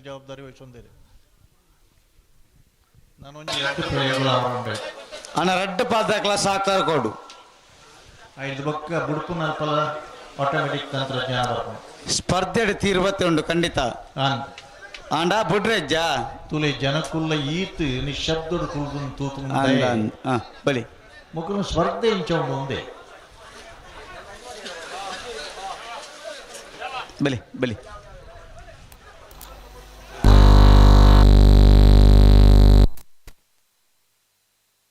ಜವಾಬ್ದಾರಿ ವಹಿಸೊಂದಿದೆ. ನಾನೊಂದು ಅಣ್ಣ ರಡ್ಡ್ ಪಾದಕ್ಲ ಸಾಕಾರ ಕೊಡು. ಐದು ಬೊಕ್ಕ ಬುಡ್ಪುನ ಅಲ್ಪಲ ಆಟೋಮೆಟಿಕ್ ತಂತ್ರಜ್ಞಾನ ಬರ್ಪುಂಡು. ಸ್ಪರ್ಧೆ ತೀರ್ವತ್ತೆ ಉಂಡು ಖಂಡಿತ. ಆಂಡ ಬುಡ್ರೆಜ್ಜ ತುಲೆ ಜನಕುಲ್ಲ ಈತ್ ನಿಶಬ್ದಡು ಕುಲ್ದುನ್ ತೂತು. ಅಂದ ಬಲಿ. ಮುಕುಲು ಸ್ಪರ್ಧೆ ಇಂಚ ಉಂಡು ಒಂದೇ. ಬಲಿ ಬಲಿ.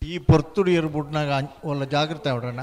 ಈ ಪೊರ್ತುಡು ಏರ್ಬಿಟ್ನಾಗ ಒಲ್ಲ ಜಾಗ್ರತೆ ಅವಡಣ್ಣ.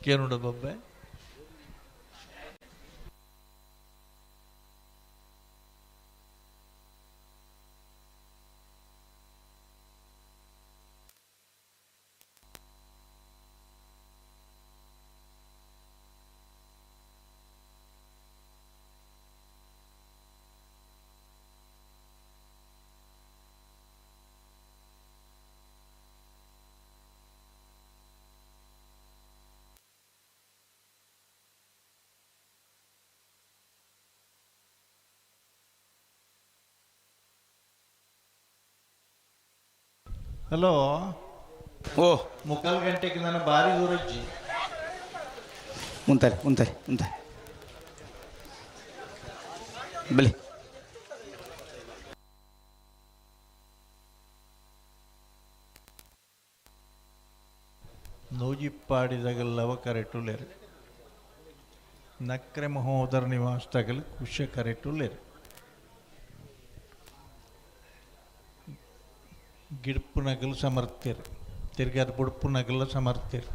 ಕೇನುಡ ಬೊಬ್ಬೆ ಹಲೋ ಓ ಮುಕ್ಕಾಲು ಗಂಟೆಗೆ ನಾನು ಭಾರಿ ದೂರ ಇಜ್ಜಿ ಉಂತಾರೆ ಉಂತಾರೆ ಉಂತಾರೆ ಬಲಿ ನೂಜಿಪ್ಪಾಡಿದಾಗಲ್ಲವ ಕರೆಟುಲ್ಲೇರು ನಕ್ರೆ ಮಹೋದರ ನಿವಾಸದಾಗಲು ಕುಶ ಕರೆಟುಲ್ಲೇರು ಗಿಡ್ಪು ನಗಲು ಸಮರ್ಥ್ಯರು ತಿರ್ಗಾದ ಬುಡ್ಪು ನಗಲ ಸಮರ್ಥ್ಯರು.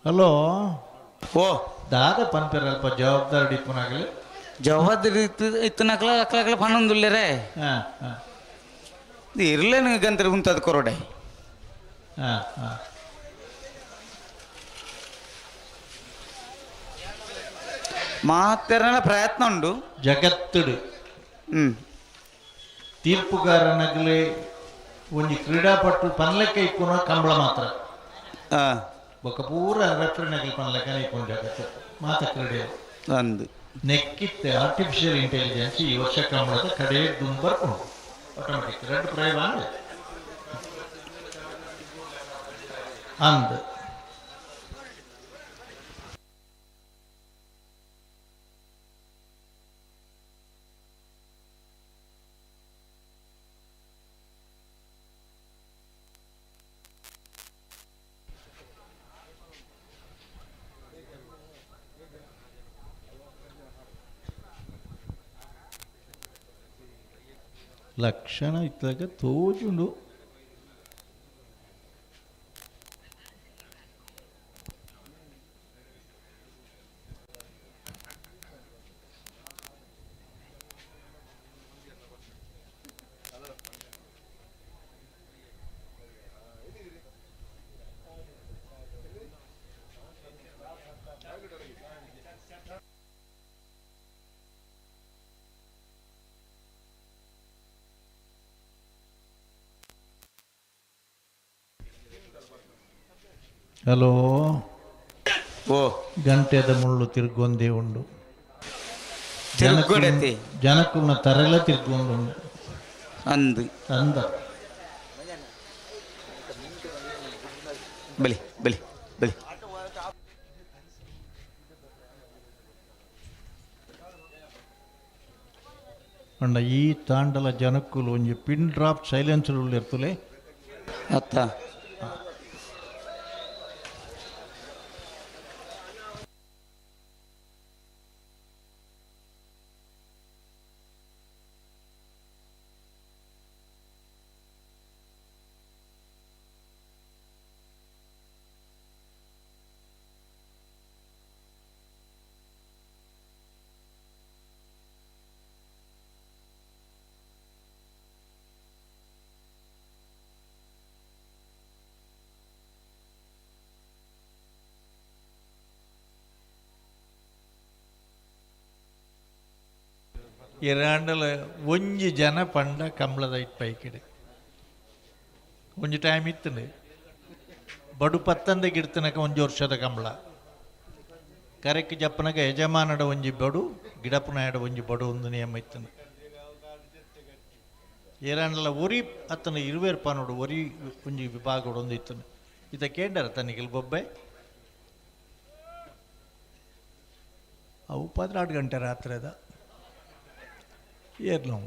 ಹಲೋ ಓ ದಾದ ಪನ್ಪೆರ್ ಅಲ್ಪ ಜವಾಬ್ದಾರಿ ಇಪ್ಪುನಾಗಲಿ ಜವಾಬ್ದಾರಿ ಇತ್ತು ನಕ್ಲ ಅಕ್ಲ ಪನ್ನೊಂದುಲ್ಲೆರೆ ಹಾಂ ಹಾಂ ಇರ್ಲೇನು ಗಂತ್ರ ಉಂತದ ಕೊರಡೆ ಹಾಂ ಹಾಂ ಮಾತೆರನ ಪ್ರಯತ್ನ ಉಂಡು ಜಗತ್ತುಡು ಹ್ಮ್ ತೀರ್ಪುಗಾರನಾಗಲಿ ಒಂಜಿ ಕ್ರೀಡಾಪಟು ಪನ್ಲೆಕ್ಕ ಇಪ್ಪುನ ಕಂಬಳ ಮಾತ್ರ ಬೊಕ್ಕ ಪೂರ ರೆಫರಿನಾಗಲಿ ಪನ್ಲೆಕ್ಕನೆ ಇಪ್ಪುನ ಜಗತ್ತು ಮಾತ ಕ್ರೀಡೆ ಅಂದು ನೆಕ್ಕಿತ್ತೆ ಆರ್ಟಿಫಿಷಿಯಲ್ ಇಂಟೆಲಿಜೆನ್ಸ್ ಈ ವರ್ಷ ಕಂಬಳದ ಕಡೆ ದುಂಬರ್ ಉಂಟು ಆಟೋಮೆಟಿಕ್ ರೆಡ್ ಪ್ರೈವ್ ಅಂದ್ ಲಕ್ಷಣ ಇತ್ತಾಗ ತೋಜುಂಡು. ಹಲೋ. ಓ. ಗಂಟೆದ ಮುಳ್ಳು ತಿರ್ಗೊಂದೇ ಉಂಡು. ತಿರ್ಗೊಡತೆ. ಜನಕುಲ್ನ ತರೆಲ ತಿರ್ಗೊಂದುಂಡು. ಅಂದು. ಅಂದ. ಬಲಿ ಬಲಿ ಬಲಿ. ಅಂಡ ಈ ತಾಂಡಲ ಜನಕ್ಕುಲು ಒಂಜಿ ಪಿನ್ ಡ್ರಾಪ್ ಸೈಲೆನ್ಸರ್ ಇರ್ತಲೆ. ಅತ್ತ. ಇರಾಂಡಲ ಒಂಜಿ ಜನ ಪಂಡ ಕಂಬ್ಳದ it ಪೈಕಿಡೆ ಒಂಜಿ ಟೈಮ್ ಇತ್ತಂಡೆ ಬಡು ಪತ್ತಂದೆ ಗಿಡ್ತನಕ ಒಂಜಿ ವರ್ಷದ ಕಂಬಳ ಕರೆಕ್ ಜಪ್ಪನಗ ಯಜಮಾನಡ ಒಂಜಿ ಬಡು ಗಿಡಪ್ಪನಾಯಡ ಒಂಜಿ ಬಡು ಒಂದು ನಿಯಮ ಇತ್ತಂಡೆ. ಏರಾಂಡಲ ಒರಿ ಅತ್ತನ ಇರುವೇರ್ ಪಾನೋಡು ಒರಿ ಒಂಜಿ ವಿಭಾಗಡು ಒಂದು ಇತ್ತಂಡೆ. ಇತ ಕೇಂಡರ ತನಿಗಿಲ್ ಬೊಬ್ಬೆ ಅವು 14 ಗಂಟೆ ರಾತ್ರಿದ ಏರ್ಲು.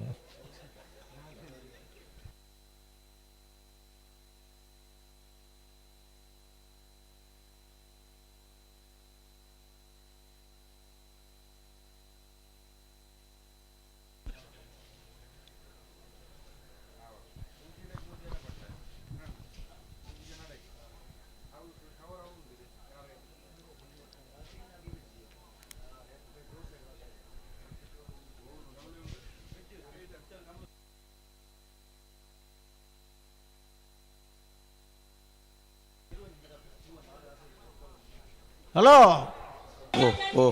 ಹಲೋ. ಓ ಓ.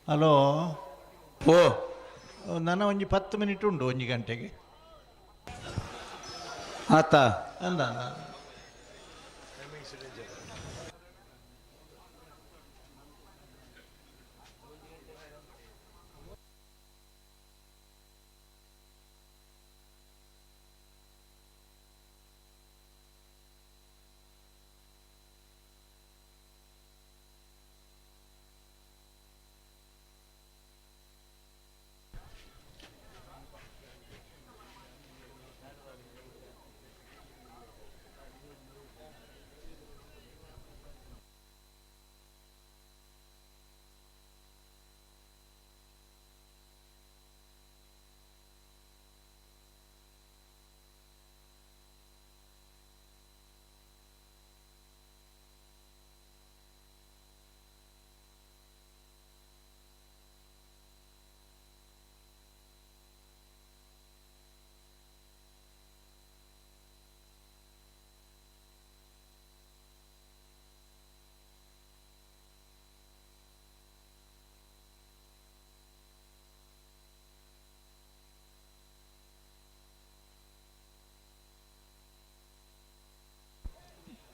ಹಲೋ. ಓ. ನನ್ನ ಒಂಜಿ 10 ಮಿನಿಟ್ ಉಂಟು ಒಂಜಿ ಗಂಟೆಗೆ. ಆತ. ಅಂದ.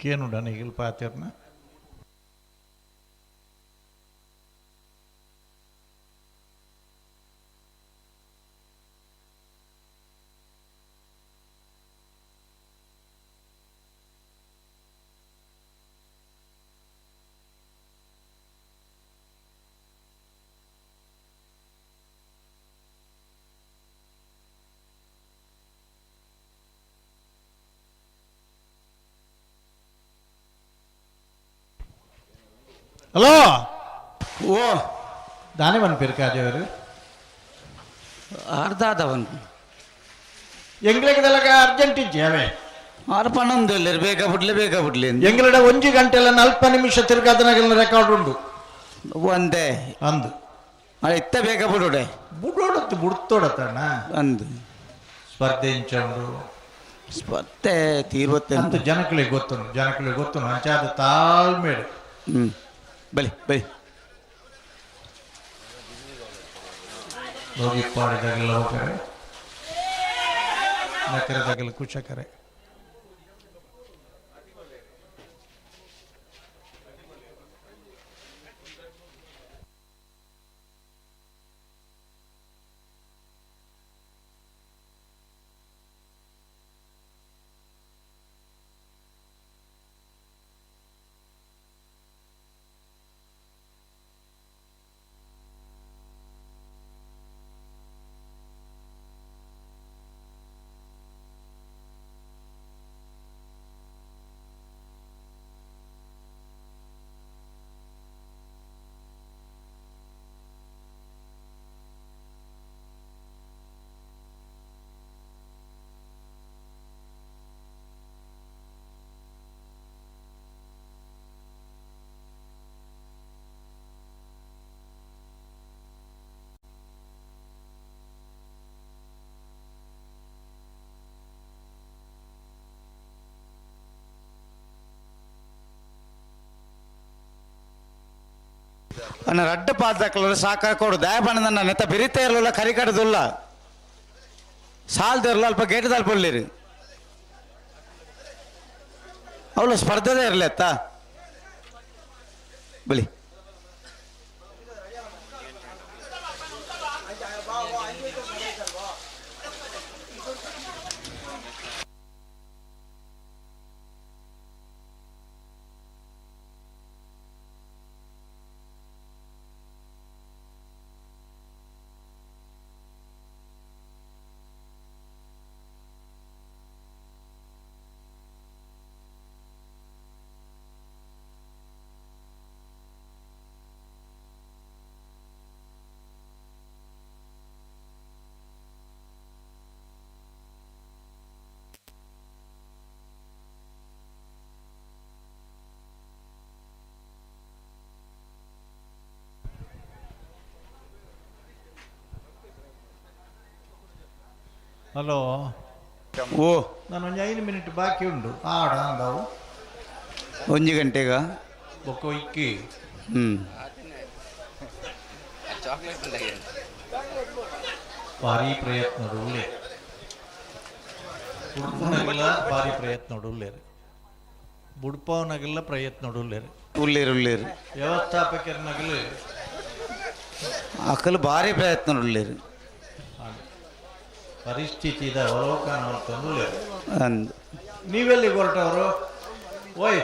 ಕೇನುಡ ನಿಗಿಲ್ ಪಾತಿರ್ನ. ಹಲೋ. ಓ. ದಾನೆ ಪನ್ಪೇರು ಕಾಜವರು? ಅರ್ಧಾದವನ್. ಎಂಗ್ಲಿಗೆ ಅರ್ಜೆಂಟ್ ಇಜ್ಜಿ ಅವೇ. ಆರು ಪನ್ನೊಂದು ಬೇಗ ಬಿಡ್ಲಿ, ಬೇಗ ಬಿಡ್ಲಿ. ಎಂಗ್ಲಿಡ 1 ಗಂಟೆಲ್ಲ 40 ನಿಮಿಷ ತಿರ್ಗಾದನಾಗೆಲ್ಲ ರೆಕಾರ್ಡ್ ಉಂಡು. ಒಂದೇ. ಅಂದು. ಇತ್ತ ಬೇಗ ಬಿಡುಡೆ. ಬುಡೋಡತ್ತು ಬುಡ್ತೋಡತ್ತಣ್ಣ. ಅಂದು. ಸ್ಪರ್ಧೆ ಇಂಚ ಉಂಡು. ಸ್ಪರ್ಧೆ ತೀರ್ವತ್ತೆ. ಅಂತ ಜನಗಳಿಗೆ ಗೊತ್ತುಂಡು, ಜನಗಳಿಗೆ ಗೊತ್ತುಂಡು. ಅಂಚಾದ ತಾಳ್ಮೇಡು. ಹ್ಞೂ, ಬಲಿ ಬಲಿ. ಹೋಗಿ ಪಾಡಿದಾಗೆಲ್ಲ ಹೋಗ್ತಾರೆ, ನಕರದಾಗೆಲ್ಲ ಕುಶಕರೆ. ಅನ್ನ ರಡ್ಡ ಪಾದಕಲು ಸಾಕ ಕೊಡು ದಯಪಣ. ನನ್ನ ನೆತ್ತ ಬಿರಿತ ಇರಲಿಲ್ಲ, ಕರಿ ಕಡದುಲ್ಲ, ಸಾಲ್ದಿರಲ್ಲ, ಅಲ್ಪ ಗೇಟ್ ತಲುಪಲ್ಲಿರಿ. ಅವಳು ಸ್ಪರ್ಧೆದೇ ಇರಲಿ ಅತ್ತ ಬಲಿ. ಹಲೋ. ಓ. ನಾನು ಒಂದು 5 ಮಿನಿಟ್ ಬಾಕಿ ಉಂಡು, ಆಡ ಅಂದವು. 1 ಗಂಟೆಗ. ಬೊಕ್ಕ ಇಕ್ಕಿ. ಹ್ಞೂ. ಭಾರಿ ಪ್ರಯತ್ನ ಉಳ್ಳೆ ಉಡುಪುನಾಗೆಲ್ಲ, ಭಾರಿ ಪ್ರಯತ್ನ ಉಳ್ಳೇರು. ಬುಡ್ಪವನಾಗೆಲ್ಲ ಪ್ರಯತ್ನ ಉಳ್ಳೇರು. ಉಳ್ಳೇರು, ಉಳ್ಳೇರು. ವ್ಯವಸ್ಥಾಪಕರನಾಗಲು. ಅಕಲು ಭಾರಿ ಪ್ರಯತ್ನ ಉಳ್ಳೇರು. ಪರಿಸ್ಥಿತಿದ ಅವಲೋಕನ ಅಂತಂದು. ಅಂದು. ನೀವೆಲ್ಲಿ ಹೊರಟವರು? ಓಯ್,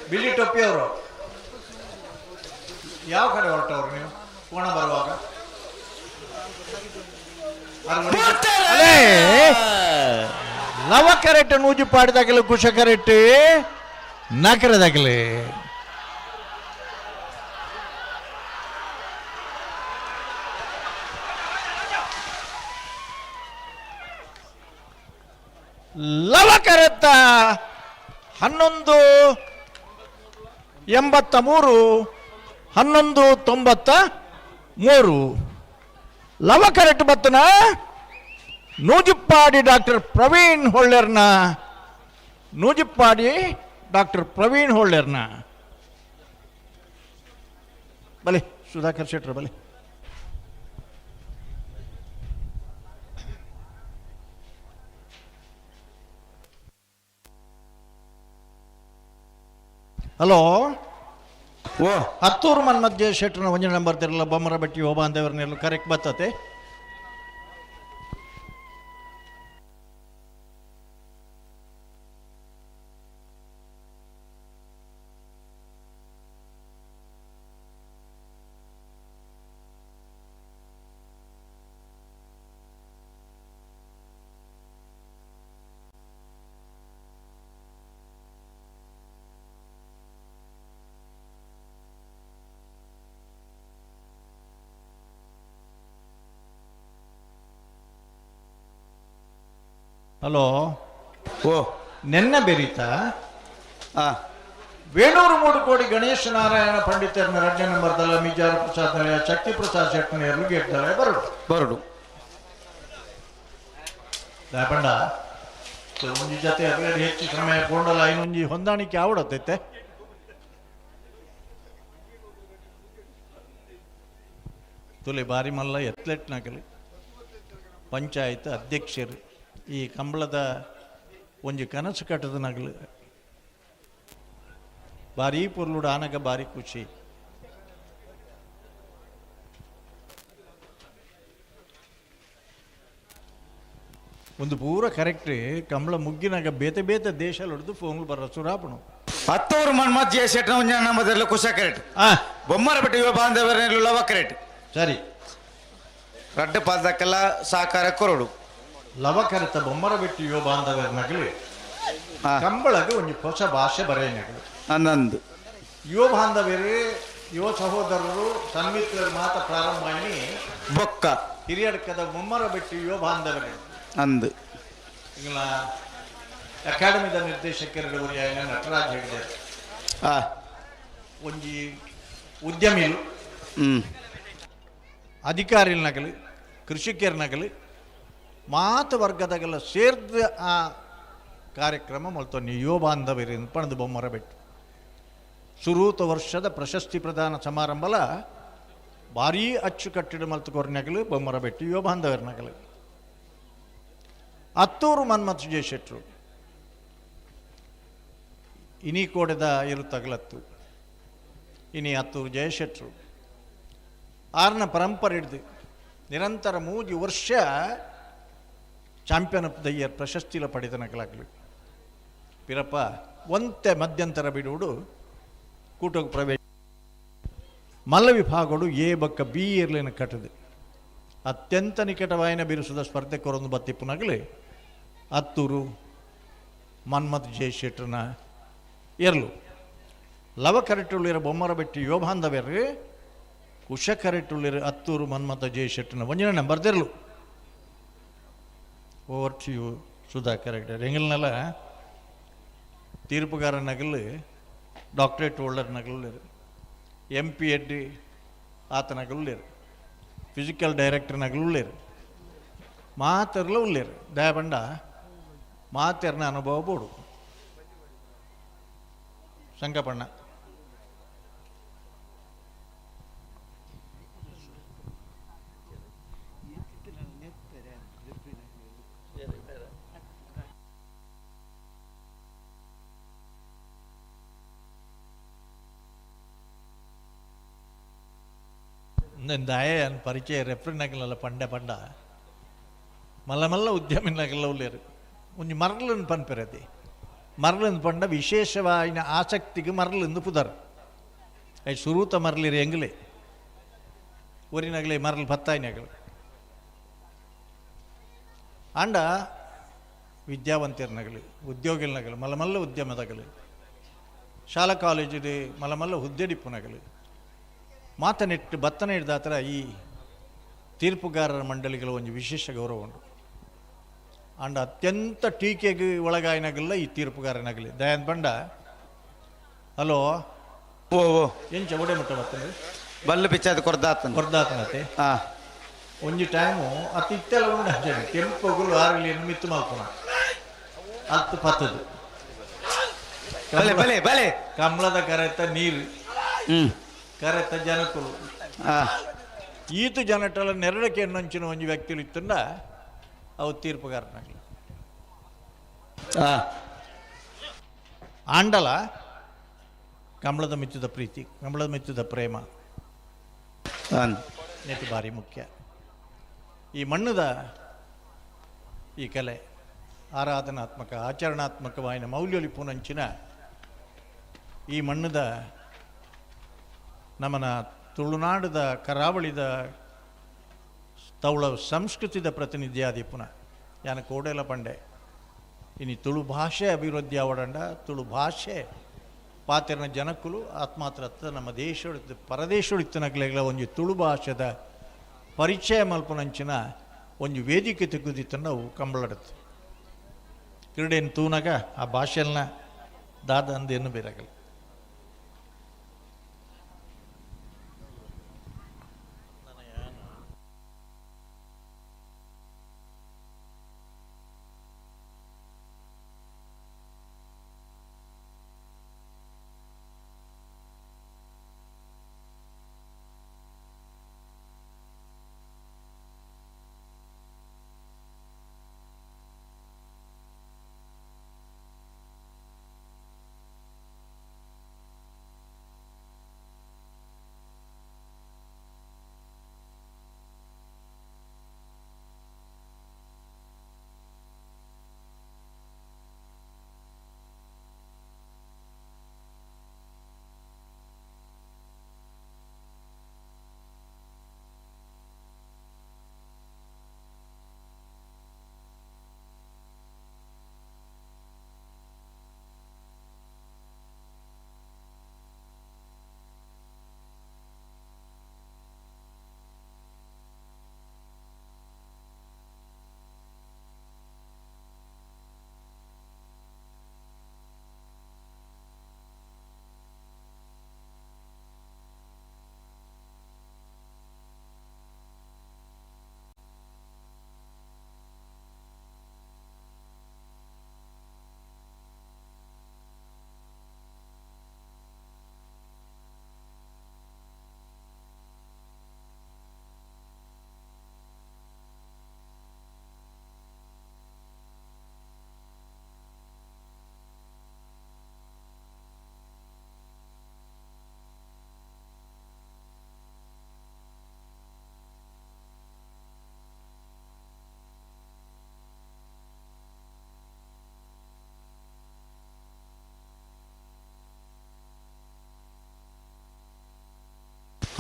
ಬಿಳಿ ಟೊಪ್ಪಿ ಅವರು ಯಾವ ಕಡೆ ಹೊರಟವರು ನೀವು ಕೋಣ ಬರುವಾಗ? ಅಲೇ, ಲವ ಕರೆಕ್ಟ್ ನೂಜು ಪಾಡಿದಾಗಲೇ, ಕುಶ ಕರೆಕ್ಟ್ ನಕರದಾಗಲೇ. ಲವ ಕರೆತ್ತ 11.83, 11.93. ಲವ ಕರೆಕ್ಟ್ ಬತ್ತನ ನೂಜಿಪ್ಪಾಡಿ ಡಾಕ್ಟರ್ ಪ್ರವೀಣ್ ಹೊಳ್ಳೆರ್ನ, ನೂಜಿಪ್ಪಾಡಿ ಡಾಕ್ಟರ್ ಪ್ರವೀಣ್ ಹೊಳ್ಳೆರ್ನ. ಬಲೆ ಸುಧಾಕರ್ ಶೆಟ್ರ, ಬಲೆ. ಹಲೋ. ಓ. ಹತ್ತೂರು ಮನ್ಮಧ್ಯ ಶೆಟ್ರನ ಒಂಜಿ ನಂಬರ್ ತಿರಲ್ಲ, ಬೊಮ್ಮರ ಬಟ್ಟಿ ಓಬಾಂದೇವರನ್ನೆಲ್ಲ ಕರೆಕ್ಟ್ ಬರ್ತತೆ. ಹಲೋ. ಓ. ನೆನ್ನ ಬೆರೀತ ಆ. ವೇಣೂರು ಮೂಡುಕೋಡಿ ಗಣೇಶ ನಾರಾಯಣ ಪಂಡಿತರನ್ನ ರಡ್ಡ ನಂಬರ್ದಲ್ಲ ಮಿಜಾರ ಪ್ರಸಾದ್ ನಿಲಯ ಶಕ್ತಿ ಪ್ರಸಾದ್ ಶೆಟ್ಟನೆಯರು ಗೇಟ್ದಲ್ಲ ಬರಡು ಬರಡು. ದಾಪಂಡ ಒಂಜಿ ಜೊತೆ ಅದ್ರಲ್ಲಿ ಹೆಚ್ಚು ಸಮಯ ಕೊಂಡಲ್ಲ, ಇನ್ನೊಂಜಿ ಹೊಂದಾಣಿಕೆ ಆವಡತ್ತೈತೆ. ತುಲೆ ಬಾರಿ ಮಲ್ಲ ಎತ್ಲೆಟ್ ನಗಲಿ ಪಂಚಾಯತ್ ಅಧ್ಯಕ್ಷರು ಈ ಕಂಬಳದ ಒಂಜಿ ಕನಸು ಕಟ್ಟದ ನಗಲು ಬಾರಿ ಪೊರ್ಲುಡು ಆನಗ ಬಾರಿ ಖುಷಿ. ಒಂದು ಪೂರ ಕರೆಕ್ಟ್ ಕಂಬಳ ಮುಗ್ಗಿನಾಗ ಬೇತೆ ಬೇತೆ ದೇಶ ಹೊಡೆದು ಫೋನ್ ಬರ ಸುರಾಪಣು. ಹತ್ತೂರು ಮನ್ಮತ್ ಜಯ ಶೆಟ್ನ ಒಂಜಿ ನಮ್ಮದೆಲ್ಲ ಕುಶ ಕರೆಕ್ಟ್. ಬೊಮ್ಮರ ಬಿಟ್ಟು ಯುವ ಬಾಂಧವರ ಕರೆಕ್ಟ್. ಸರಿ. ರಡ್ಡು ಪಾದಕ್ಕೆಲ್ಲ ಸಹಕಾರ ಕೊರಡು. ಲವಕರಿತ ಬೊಮ್ಮರ ಬಿಟ್ಟು ಯುವ ಬಾಂಧವರ ನಗಲು ಕಂಬಳಗೆ ಒಂದು ಹೊಸ ಭಾಷೆ ಬರೆಯ ನಗಲು. ಅಂದಂದು ಯುವ ಬಾಂಧವರು ಯುವ ಸಹೋದರರು ಸನ್ಮಿತ್ರರ ಮಾತ ಪ್ರಾರಂಭ ಆಗಿ ಬೊಕ್ಕ ಹಿರಿಯಡ್ಕದ ಬೊಮ್ಮರ ಬಿಟ್ಟು ಯುವ ಬಾಂಧವರು ಅಂದು ಈಗ ಅಕಾಡೆಮಿದ ನಿರ್ದೇಶಕರು ನಟರಾಜ್ ಹೆಗ್ಡೆ ಒಂಜಿ ಉದ್ಯಮಿಲು ಅಧಿಕಾರಿಲ್ ನಗಲು ಕೃಷಿಕರ ನಗಲು ಮಾತು ವರ್ಗದಾಗೆಲ್ಲ ಸೇರ್ದ ಆ ಕಾರ್ಯಕ್ರಮ ಮಲ್ತೊನ್ನಿ ಯುವ ಬಾಂಧವರು ಪಣದು ಬೊಮ್ಮರ ಬೆಟ್ಟು ಸುರೂತ ವರ್ಷದ ಪ್ರಶಸ್ತಿ ಪ್ರದಾನ ಸಮಾರಂಭಲ ಭಾರೀ ಅಚ್ಚುಕಟ್ಟಿಡ ಮಲ್ತು ಕೊರ್ನಗಲು ಬೊಮ್ಮರ ಬೆಟ್ಟು ಯುವ ಬಾಂಧವರ ನಗಲು. ಅತ್ತೂರು ಮನ್ಮಥ ಜಯಶೆಟ್ರು ಇನಿ ಕೋಡೆದ ಇರುತ್ತಗಲತ್ತು ಇನಿ ಅತ್ತೂರು ಜಯಶೆಟ್ರು ಆರ್ನ ಪರಂಪರೆ ಹಿಡ್ದು ನಿರಂತರ 3 ವರ್ಷ ಚಾಂಪಿಯನ್ ಆಫ್ the year ಪ್ರಶಸ್ತಿಲ ಪಡೆದ ನಗಲಾಗಲಿ. ಪಿರಪ್ಪ ಒಂತೆ ಮಧ್ಯಂತರ ಬಿಡುವುದು ಕೂಟಕ್ಕೆ ಪ್ರವೇಶ ಮಲ್ಲ ವಿಭಾಗಗಳು ಎ ಬಕ್ಕ ಬಿ ಇರ್ಲಿನ ಕಟ್ಟದೆ ಅತ್ಯಂತ ನಿಕಟವಾಯಿನ ಬಿರುಸುದ ಸ್ಪರ್ಧೆ ಕೊರೊಂದು ಬತ್ತಿಪ್ಪುನಗಲಿ ಅತ್ತೂರು ಮನ್ಮಥ್ ಜಯಶೆಟ್ರನ ಎರಲು ಲವ ಕರೆಟುಳ್ಳಿರ ಬೊಮ್ಮರ ಬೆಟ್ಟಿ ಯೋಬಾಂಧವೆರ್ರು ಕುಶ ಕರೆಟುಳ್ಳಿರ ಅತ್ತೂರು ಮನ್ಮಥ ಜಯಶೆಟ್ಟನ ಒಂಜಿನ ನಂಬರ್ ತೆರಲು. Over to you Sudhakar Hegde. ಎಂಗಲ್ನೆಲ್ಲ ತೀರ್ಪುಗಾರ ನಗಲು ಡಾಕ್ಟ್ರೇಟ್ ಹೋಲ್ಡರ್ ನಗಲು ಎಂ ಪಿ ಎಡ್ ಆತ ನಗಲುಳ್ಳೇರು ಫಿಸಿಕಲ್ ಡೈರೆಕ್ಟರ್ ನಗಲುಳ್ಳೇರು ಮಾತೆರ್ಲ ಉಳ್ಳೇರು ದಯಬಂಡ ಮಾತೆರ್ನ ಅನುಭವ ಬೋಡು ಸಂಕಪಣ್ಣ. ದಾಯ ಪರಿಚಯ ರೆಫ್ರಿ ನಗಲಲ್ಲ ಪಂಡೆ ಪಂಡ ಮಲ್ಲ ಮಲ್ಲ ಉದ್ಯಮಿ ನಗಲ ಉಳ್ಳೇರು ಒಂಜಿ ಮರಲನ್ನು ಪನ್ಪೆರದಿ ಮರಲನ್ನು ಪಂಡ ವಿಶೇಷವಾಯಿನ ಆಸಕ್ತಿಗೆ ಮರಲಂದು ಪುದರ್ I ಸುರೂತ ಮರಲಿರಿ ಎಂಗ್ಲೆ ಒರಿನಗಲೆ ಮರಲು ಪತ್ತಾಯಿನಗಲು ಆಂಡ ವಿದ್ಯಾವಂತಿಯರ್ ನಗಲು ಉದ್ಯೋಗಿಲ್ ನಗಲು ಮಲ್ಲ ಮಲ್ಲ ಉದ್ಯಮದಗಲು ಶಾಲಾ ಕಾಲೇಜಿಡು ಮಲ್ಲ ಮಲ್ಲ ಹುದ್ದೆಡಿಪ್ಪು ನಗಲು ಮಾತನಿಟ್ಟು ಬತ್ತನೆ ಹಿಡ್ದಾತರ ಈ ತೀರ್ಪುಗಾರರ ಮಂಡಳಿಗಳ ಒಂದು ವಿಶೇಷ ಗೌರವ ಉಂಟು. ಅಂಡ ಅತ್ಯಂತ ಟೀಕೆಗೆ ಒಳಗಾಯಿನಾಗಲ್ಲ ಈ ತೀರ್ಪುಗಾರನಾಗಲಿ ದಯಾನ್ ಬಂಡ. ಹಲೋ. ಓ ಓ. ಎಂಚ ಒಡೆ ಮುಟ್ಟ ಬರ್ತದೆ ಬಲ್ಲು ಪಿಚ್ಚಾದ ಕೊರ್ದಾತನ ಕೊರ್ದಾತನತೆ ಒಂಜಿ ಟೈಮು ಅತಿ ಇತ್ತೆಲ್ಲ ಉಂಡು ಹಂಚನೆ ಕೆಂಪುಗಳು ಆರಲಿ ಮಿತ್ತು ಮಲ್ಪುನ ಹತ್ತು ಪತ್ತದು ಬಲೆ ಬಲೆ ಬಲೆ ಕಮಲದ ಕರೆತ ನೀರು ಕರೆತ ಜನಕುಲು ಈತು ಜನಟಲ ನೆರಳಕ್ಕೆ ಎನ್ನಂಚಿನ ಒಂಜಿ ವ್ಯಕ್ತಿಲು ಇತ್ತಂಡ ಅವು ತೀರ್ಪುಗಾರನಾಗಲಿ. ಆಂಡಲ ಕಮಲದ ಮಿತ್ತದ ಪ್ರೀತಿ ಕಮಲದ ಮಿತ್ತದ ಪ್ರೇಮ ನೆಟ್ಟು ಭಾರಿ ಮುಖ್ಯ. ಈ ಮಣ್ಣದ ಈ ಕಲೆ ಆರಾಧನಾತ್ಮಕ ಆಚರಣಾತ್ಮಕವಾಯಿನ ಮೌಲ್ಯಲಿಪುನಂಚಿನ ಈ ಮಣ್ಣದ ನಮ್ಮನ ತುಳುನಾಡದ ಕರಾವಳಿದ ತೌಳ ಸಂಸ್ಕೃತಿದ ಪ್ರತಿನಿಧಿಯಾದಿ ಪುನಃ ಯಾನ ಕೋಡೆಲ ಪಂಡೆ ಇನಿ ತುಳು ಭಾಷೆ ಅಭಿವೃದ್ಧಿ ಆವಡಂಡ ತುಳು ಭಾಷೆ ಪಾತೆರ್ನ ಜನಕ್ಕುಲು ಆತ್ಮಾತ್ರ ನಮ್ಮ ದೇಶೊಡಿತ್ತು ಪರದೇಶೊಡಿತ್ತನಗ್ಲೆಗ್ಲ ಒಂಜಿ ತುಳು ಭಾಷೆದ ಪರಿಚಯ ಮಲ್ಪುನಂಚಿನ ಒಂಜಿ ವೇದಿಕೆ ತೆಗೆದಿತ್ತನ್ನು ಅವು ಕಂಬಳಡುತ್ತೆ. ಕ್ರೀಡೆಯನ್ನು ತೂನಾಗ ಆ ಭಾಷೆಯನ್ನ ದಾದ ಅಂದೇನು ಬೇರಾಗಲ್ಲ.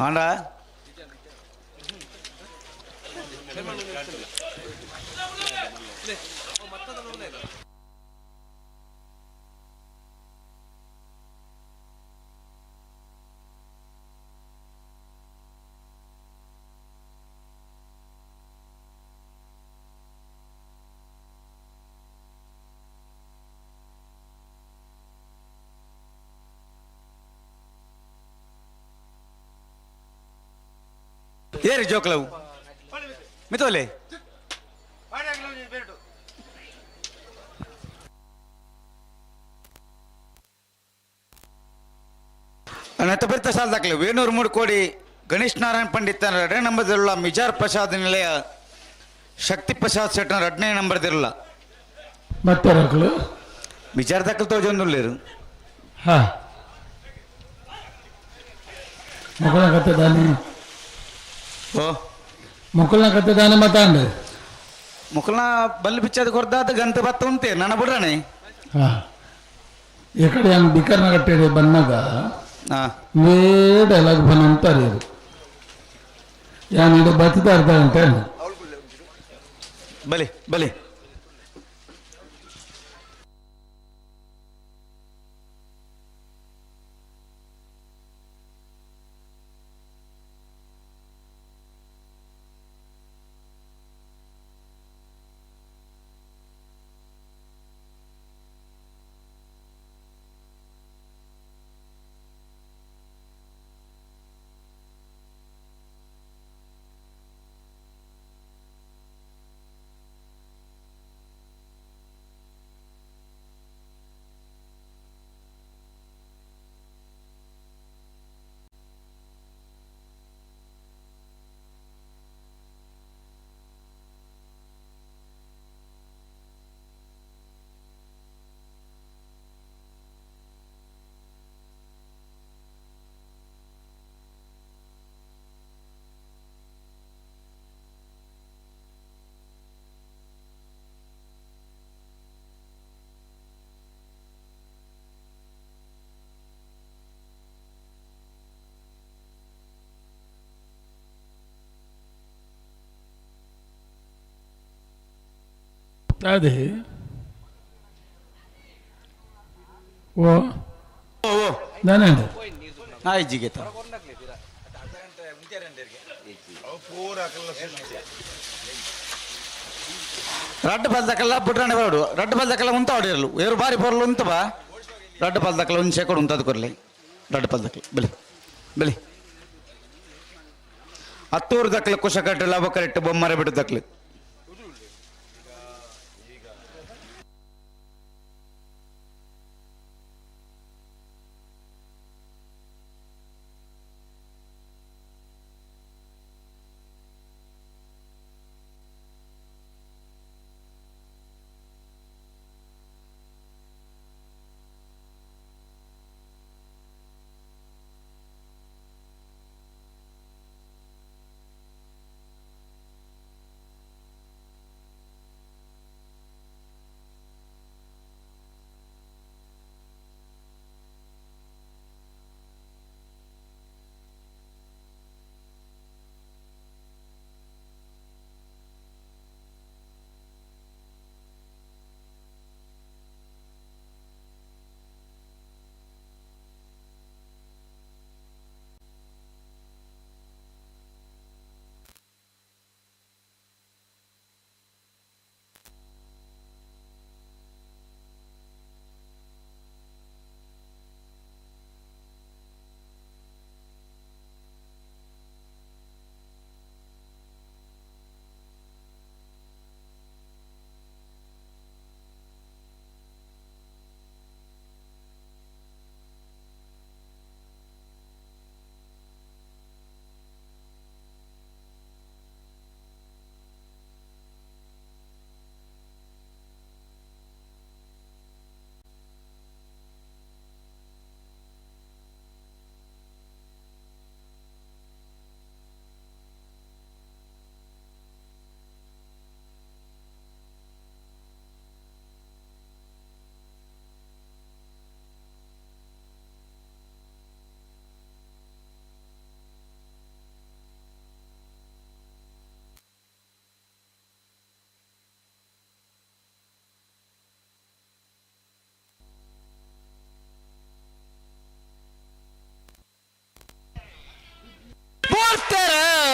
ಆಂಡ ಏರಿ ಜೋಕ್ಲವು ಮಿತೋಲೆ ನೆತ್ತ ಸಾಲ ದಾಖಲೆ ವೇಣೂರು ಮೂರು ಕೋಡಿ ಗಣೇಶ್ ನಾರಾಯಣ ಪಂಡಿತ್ ಎರಡನೇ ನಂಬರ್ದಿರಲ್ಲ, ಮಿಜಾರ್ ಪ್ರಸಾದ್ ನಿಲಯ ಶಕ್ತಿ ಪ್ರಸಾದ್ ಶೆಟ್ಟನ ಎರಡನೇ ನಂಬರ್ದಿರಲ್ಲ. ಮತ್ತೆ ಮಿಜಾರ್ ದಾಖಲೆ ತೋಜೊಂದುಲ್ಲೇರು. ಹಾ ಮೊಕಲ್ನ ಕತೆ ದಾನೆ. ಓ ಮೊಕಲ್ನ ಕತೆ ದಾನೆ ಮಾತಾಂಡು. ಮುಖಲ್ನ ಬಲ್ಲು ಬಿಚ್ಚದ ಕೊರ್ದಾದ ಗಂತ ಬತ್ತ ಉಂಟೆ ನನ್ನ ಬಿಡ್ರಾಣೆ. ಹಾ ಎಕಡೆ ಹಂಗೆ ಬಿಕರ್ನ ಕಟ್ಟೆ ಬಂದಾಗ ಹಾ ವೇ ಡೈಲಾಗ್ ಬಂದಂತಾರೆ ಅದು ಯಾನ್ ಇಡ ಬತ್ತಿದ ಅರ್ಧ ಅಂತ ಹೇಳಿ. ಬಲಿ ಬಲಿ ಅದೇ ಓ ದಾನೆ. ಆಯ್ಜಿಗೆ ರಡ್ಡ್ ಪಲ್ದಕಲ್ಲ ಬುಡ್ರಾಣೆ ಬರೋಡು. ರಡ್ಡ್ ಪಲ್ದಕಲ್ಲ ಉಂತ ಹೊಡಿರಲು ಏರು ಬಾರಿ ಪೊರ್ಲು ಉಂತ ಬಾ. ರಡ್ಡ್ ಪಲ್ದಕಲ್ಲ ಒಂದು ಶೇಕಡ ಉಂತದ ಕೊರ್ಲಿ. ರಡ್ಡ್ ಪಲ್ದಕಲ್ಲ ಬಲಿ ಬಲಿ. ಹತ್ತೂರು ದಕ್ಲು ಕುಶಕಟ್ಟು ಲವಕರೆಟ್ಟು ಬೊಮ್ಮರೆ ಬಿಟ್ಟು ದಕ್ಲು.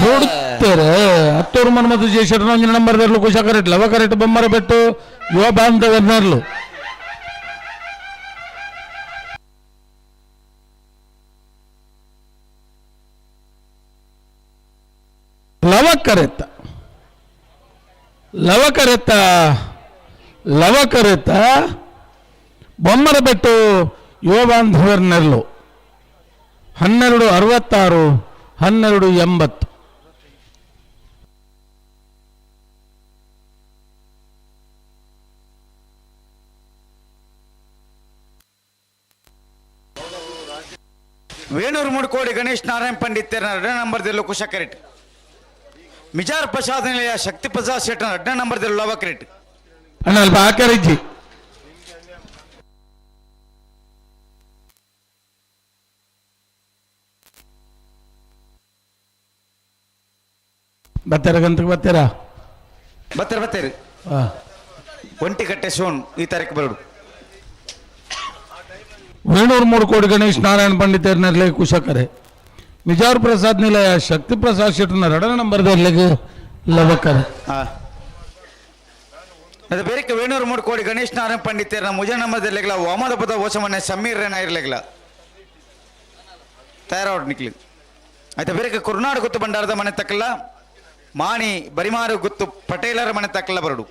ಕೊಡ್ತಾರೆ ಹತ್ತೂರು ಮನ್ಮತು ಜಯಶೆಟ್ಟನ ಒಂಜಿನ ನಂಬರ್ ದರ್ಲು ಕುಶ ಕರೆಟ್ ಲವ ಕರೆಟ್ ಬೊಮ್ಮರ ಬೆಟ್ಟು ಯುವ ಬಾಂಧವರ್ನರ್ಲು. ಲವ ಕರೆತ್ತ ಲವ ಕರೆತ್ತ ಲವ ಕರೆತ್ತ ಬೊಮ್ಮರ ಬೆಟ್ಟು ಯುವ ಬಾಂಧವರ್ನೆರ್ಲು 12:66 12:80. ವೇಣೂರು ಮುಡ್ಕೋಡಿ ಗಣೇಶ್ ನಾರಾಯಣ ಪಂಡಿತ್ ಎರಡನೇ ನಂಬರ್ ದಿಲ್ಲು ಕುಶ ಕರೆಟ್. ಮಿಜಾರ್ ಪ್ರಸಾದ್ ನಿಲಯ ಶಕ್ತಿ ಪ್ರಸಾದ್ ಶೆಟ್ಟನ ಎರಡನೇ ನಂಬರ್ ದಿಲ್ಲು ಲವ ಕರೆಟ್. ಅಣ್ಣ ಅಲ್ಪ ಆಕರಿಜ್ಜಿ. ಬತ್ತರ ಗಂತಕ್ಕೆ ಬತ್ತೀರಾ? ಬತ್ತರ ಬತ್ತೀರಿ. ಒಂಟಿಕಟ್ಟೆ ಸೋನ್ ಈ ತಾರೀಕು ಬರೋಡು. ವೇಣೂರು ಮೂರು ಗಣೇಶ್ ನಾರಾಯಣ ಪಂಡಿತರ್ನಲ್ಲಿ ಕುಶಕರೆ. ಮಿಜಾರ್ ಪ್ರಸಾದ್ ನಿಲಯ ಶಕ್ತಿ ಪ್ರಸಾದ್ ಶೆಟ್ಟನ ಎರಡನೇ ನಂಬರ್ದಲ್ಲಿ ಲವಕರೆ. ಅದು ಬೇರೆ ವೇಣೂರು ಮೂರು ಕೋಡಿ ಗಣೇಶ್ ನಾರಾಯಣ ಪಂಡಿತರ್ನ ಮುಜ ನಂಬರ್ದಲ್ಲಿಗ್ಲ ವಾಮದ ಪದ ಓಸಮನ್ನೆ ಸಮೀರ್ ರೇನ ಇರ್ಲಿಗ್ಲ ತಯಾರಾಡ್ ನಿಕ್ಲಿ. ಆಯ್ತಾ ಬೇರೆ ಕುರ್ನಾಡು ಗುತ್ತು ಭಂಡಾರದ ಮನೆ ತಕ್ಕಲ್ಲ ಮಾಣಿ ಬರಿಮಾರು ಗುತ್ತು ಪಟೇಲರ ಮನೆ ತಕ್ಕಲ್ಲ ಬರಡು.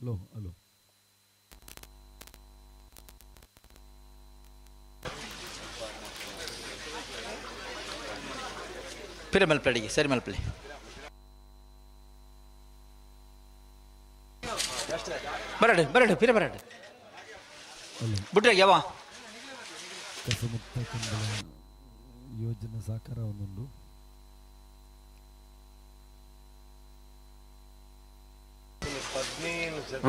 Hello hello. ಪಿರ ಮಲ್ಪಡಿಗೆ ಸರಿ ಮಲ್ಪಲೆ. ಬರಡು ಬರಡು ಪಿರ ಬರಡು ಬಿಟ್ರೆ ಯಾವ ಕಸಮುಕ್ತ ಕಂಬಳ ಯೋಜನೆ ಸಾಕಾರ ಒಂದೊಂದು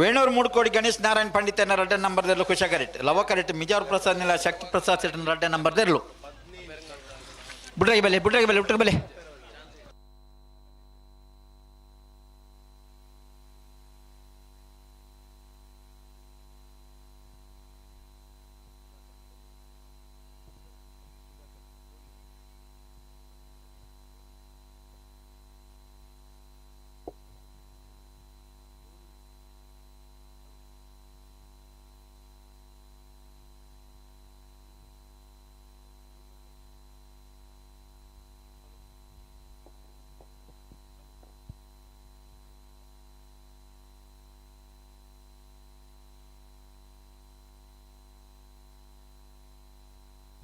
ವೇಣೂರು ಮೂಡ್ಕೋಡಿ ಗಣೇಶ್ ನಾರಾಯಣ್ ಪಂಡಿತನ ರಡ್ಡ ನಂಬರ್ ದೆರ್ಲು ಕುಶ ಕರೆಕ್ಟ್ ಲವ ಕರೆಕ್ಟ್ ಮಿಜಾರ್ ಪ್ರಸಾದ್ ನಿಲ ಶಕ್ತಿ ಪ್ರಸಾದ್ ಸೆಟ್ಟನ ರಡ್ಡ ನಂಬರ್ ದೆರ್ಲು ಬುಡ್ರಾಗಿ ಬಲೆ ಬುಡ್ರಾಗಿ ಬಲೆ ಬುಟ್ರ ಬಲೆ.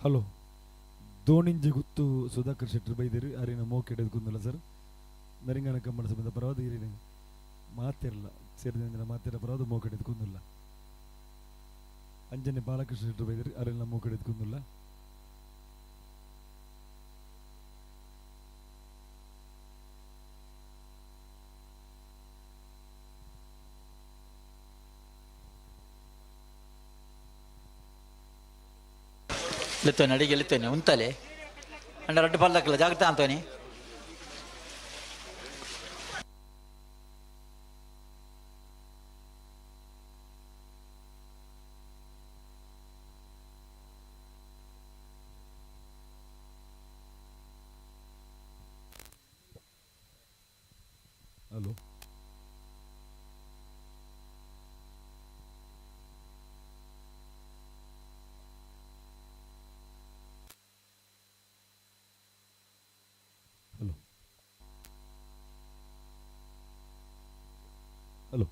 ಹಲೋ ದೋಣಿಂಜಿ ಗುತ್ತು ಸುಧಾಕರ್ ಶೆಟ್ಟರ್ ಬೈದಿರಿ ಅರಿನ ಮೋಕೆಡೆದು ಕುಂದಲ್ಲ ಸರ್. ನರಿಂಗನ ಕಂಬಳ ಸಂಬಂಧ ಪರವಾದ ಇರಿನ ಮಾತಿರಲ್ಲ ಸೇರಿದ ಮಾತಿರ ಪರವಾದ ಮೋಕೆಡೆದು ಕುಂದಿಲ್ಲ. ಅಂಜನೆ ಬಾಲಕೃಷ್ಣ ಶೆಟ್ಟರ್ ಬೈದಿರಿ ಅರಿನ ಮೋಕೆಡೆದು ಕುಂದಿಲ್ಲ. ಲೆತ್ತೋನೆ ಅಡಿಗೆ ಲೆತ್ತೋನೆ ಉಂತಲೆ ಅಂಡ ರಡ್ಡು ಪಲ್ಲಕ್ಕಲ್ಲ ಜಾಗ್ರತೆ ಅಂತೋನಿ. Hello hello hello.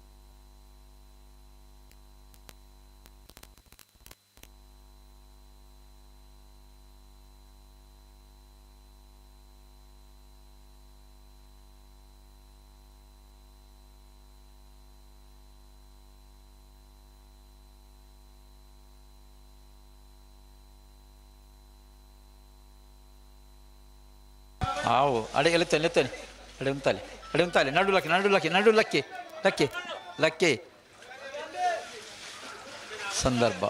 ಆವು ಅಡೆ ಎಲೆತ್ತೇನೆ ಎಲೆತ್ತೇನೆ ಅಡೆ ಉಂತಾಲೆ ಅಡೆ ಉಂತಾಲೆ ನಡು ಲಕ್ಕಿ ನಡು ಲಕ್ಕಿ ನಡು ಲಕ್ಕಿ ಲಕ್ಕಿ ಲಕ್ಕಿ ಸಂದರ್ಭ.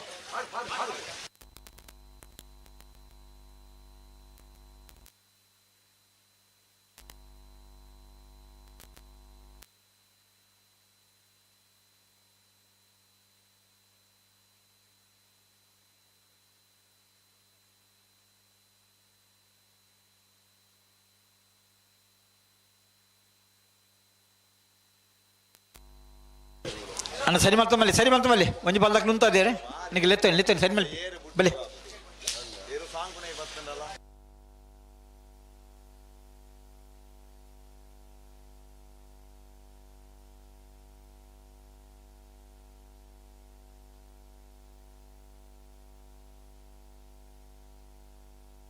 ಅಣ್ಣ ಸರಿ ಮಲ್ತೊಮ್ಮಲ್ಲಿ ಸರಿ ಮಲ್ತೊಮ್ಮಲ್ಲಿ ಒಂಜಿ ಬಲ್ದಕ್ಕೆ ನುಂತಾದೇರೆ ನಿಮಗೆ ಲೆತ್ತೇನೆ ಲೆತ್ತೇನೆ ಸರಿ ಮಲ್ ಬಲೆ.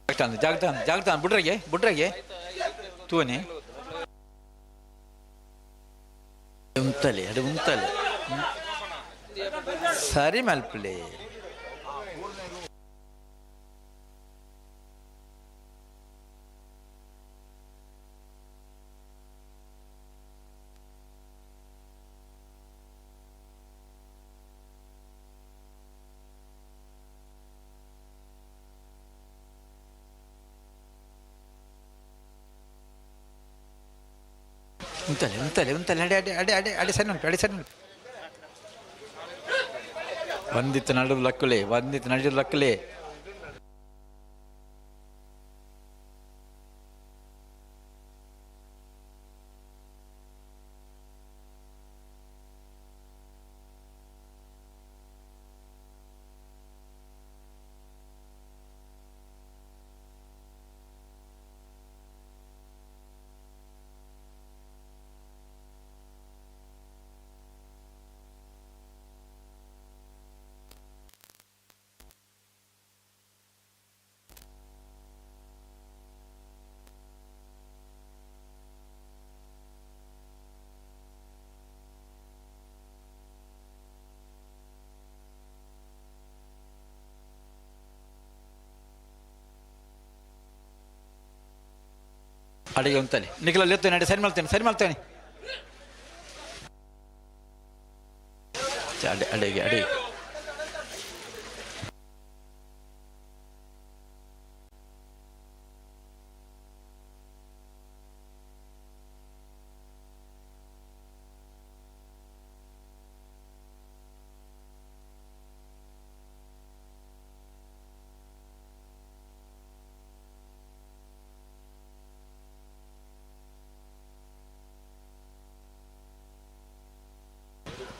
ಜಾಗ್ರತೆ ಜಾಗ್ರತೆ ಜಾಗ್ರತೆ ಬುಡ್ರಿಗೆ ಬುಡ್ರಿಗೆ ತೂನಿ ಉಂತಲೆ ಅಡೆ ಉಂತಲೆ ಸರಿ ಮಲ್ಪಲೆ. ಉಂತಲೆ ಉಂತಲೆ ಉಂತಲೆ ಅಡೆ ಅಡೆ ಅಡೆ ಅಡೆ ಅಡೆ ಸರಿ ಮಲ್ಪ ಅಡೆ ಸರಿ ಮಲ್ಪ. ಒಂದಿತ್ತು ನಡು ಲಕ್ಕುಲೆ ಒಂದಿತ್ತು ನಡು ಲಕ್ಕುಲೆ. ಅಡಿಗೆ ಉಂತಲೆ ನಿಖಲಲ್ಲಿ ಎತ್ತೇನೆ ಅಡಿ ಸರಿ ಮಾಡ್ತೇನೆ ಸರಿ ಮಾಡ್ತೇನೆ ಅಡೆ ಅಡಿಗೆ ಅಡಿಗೆ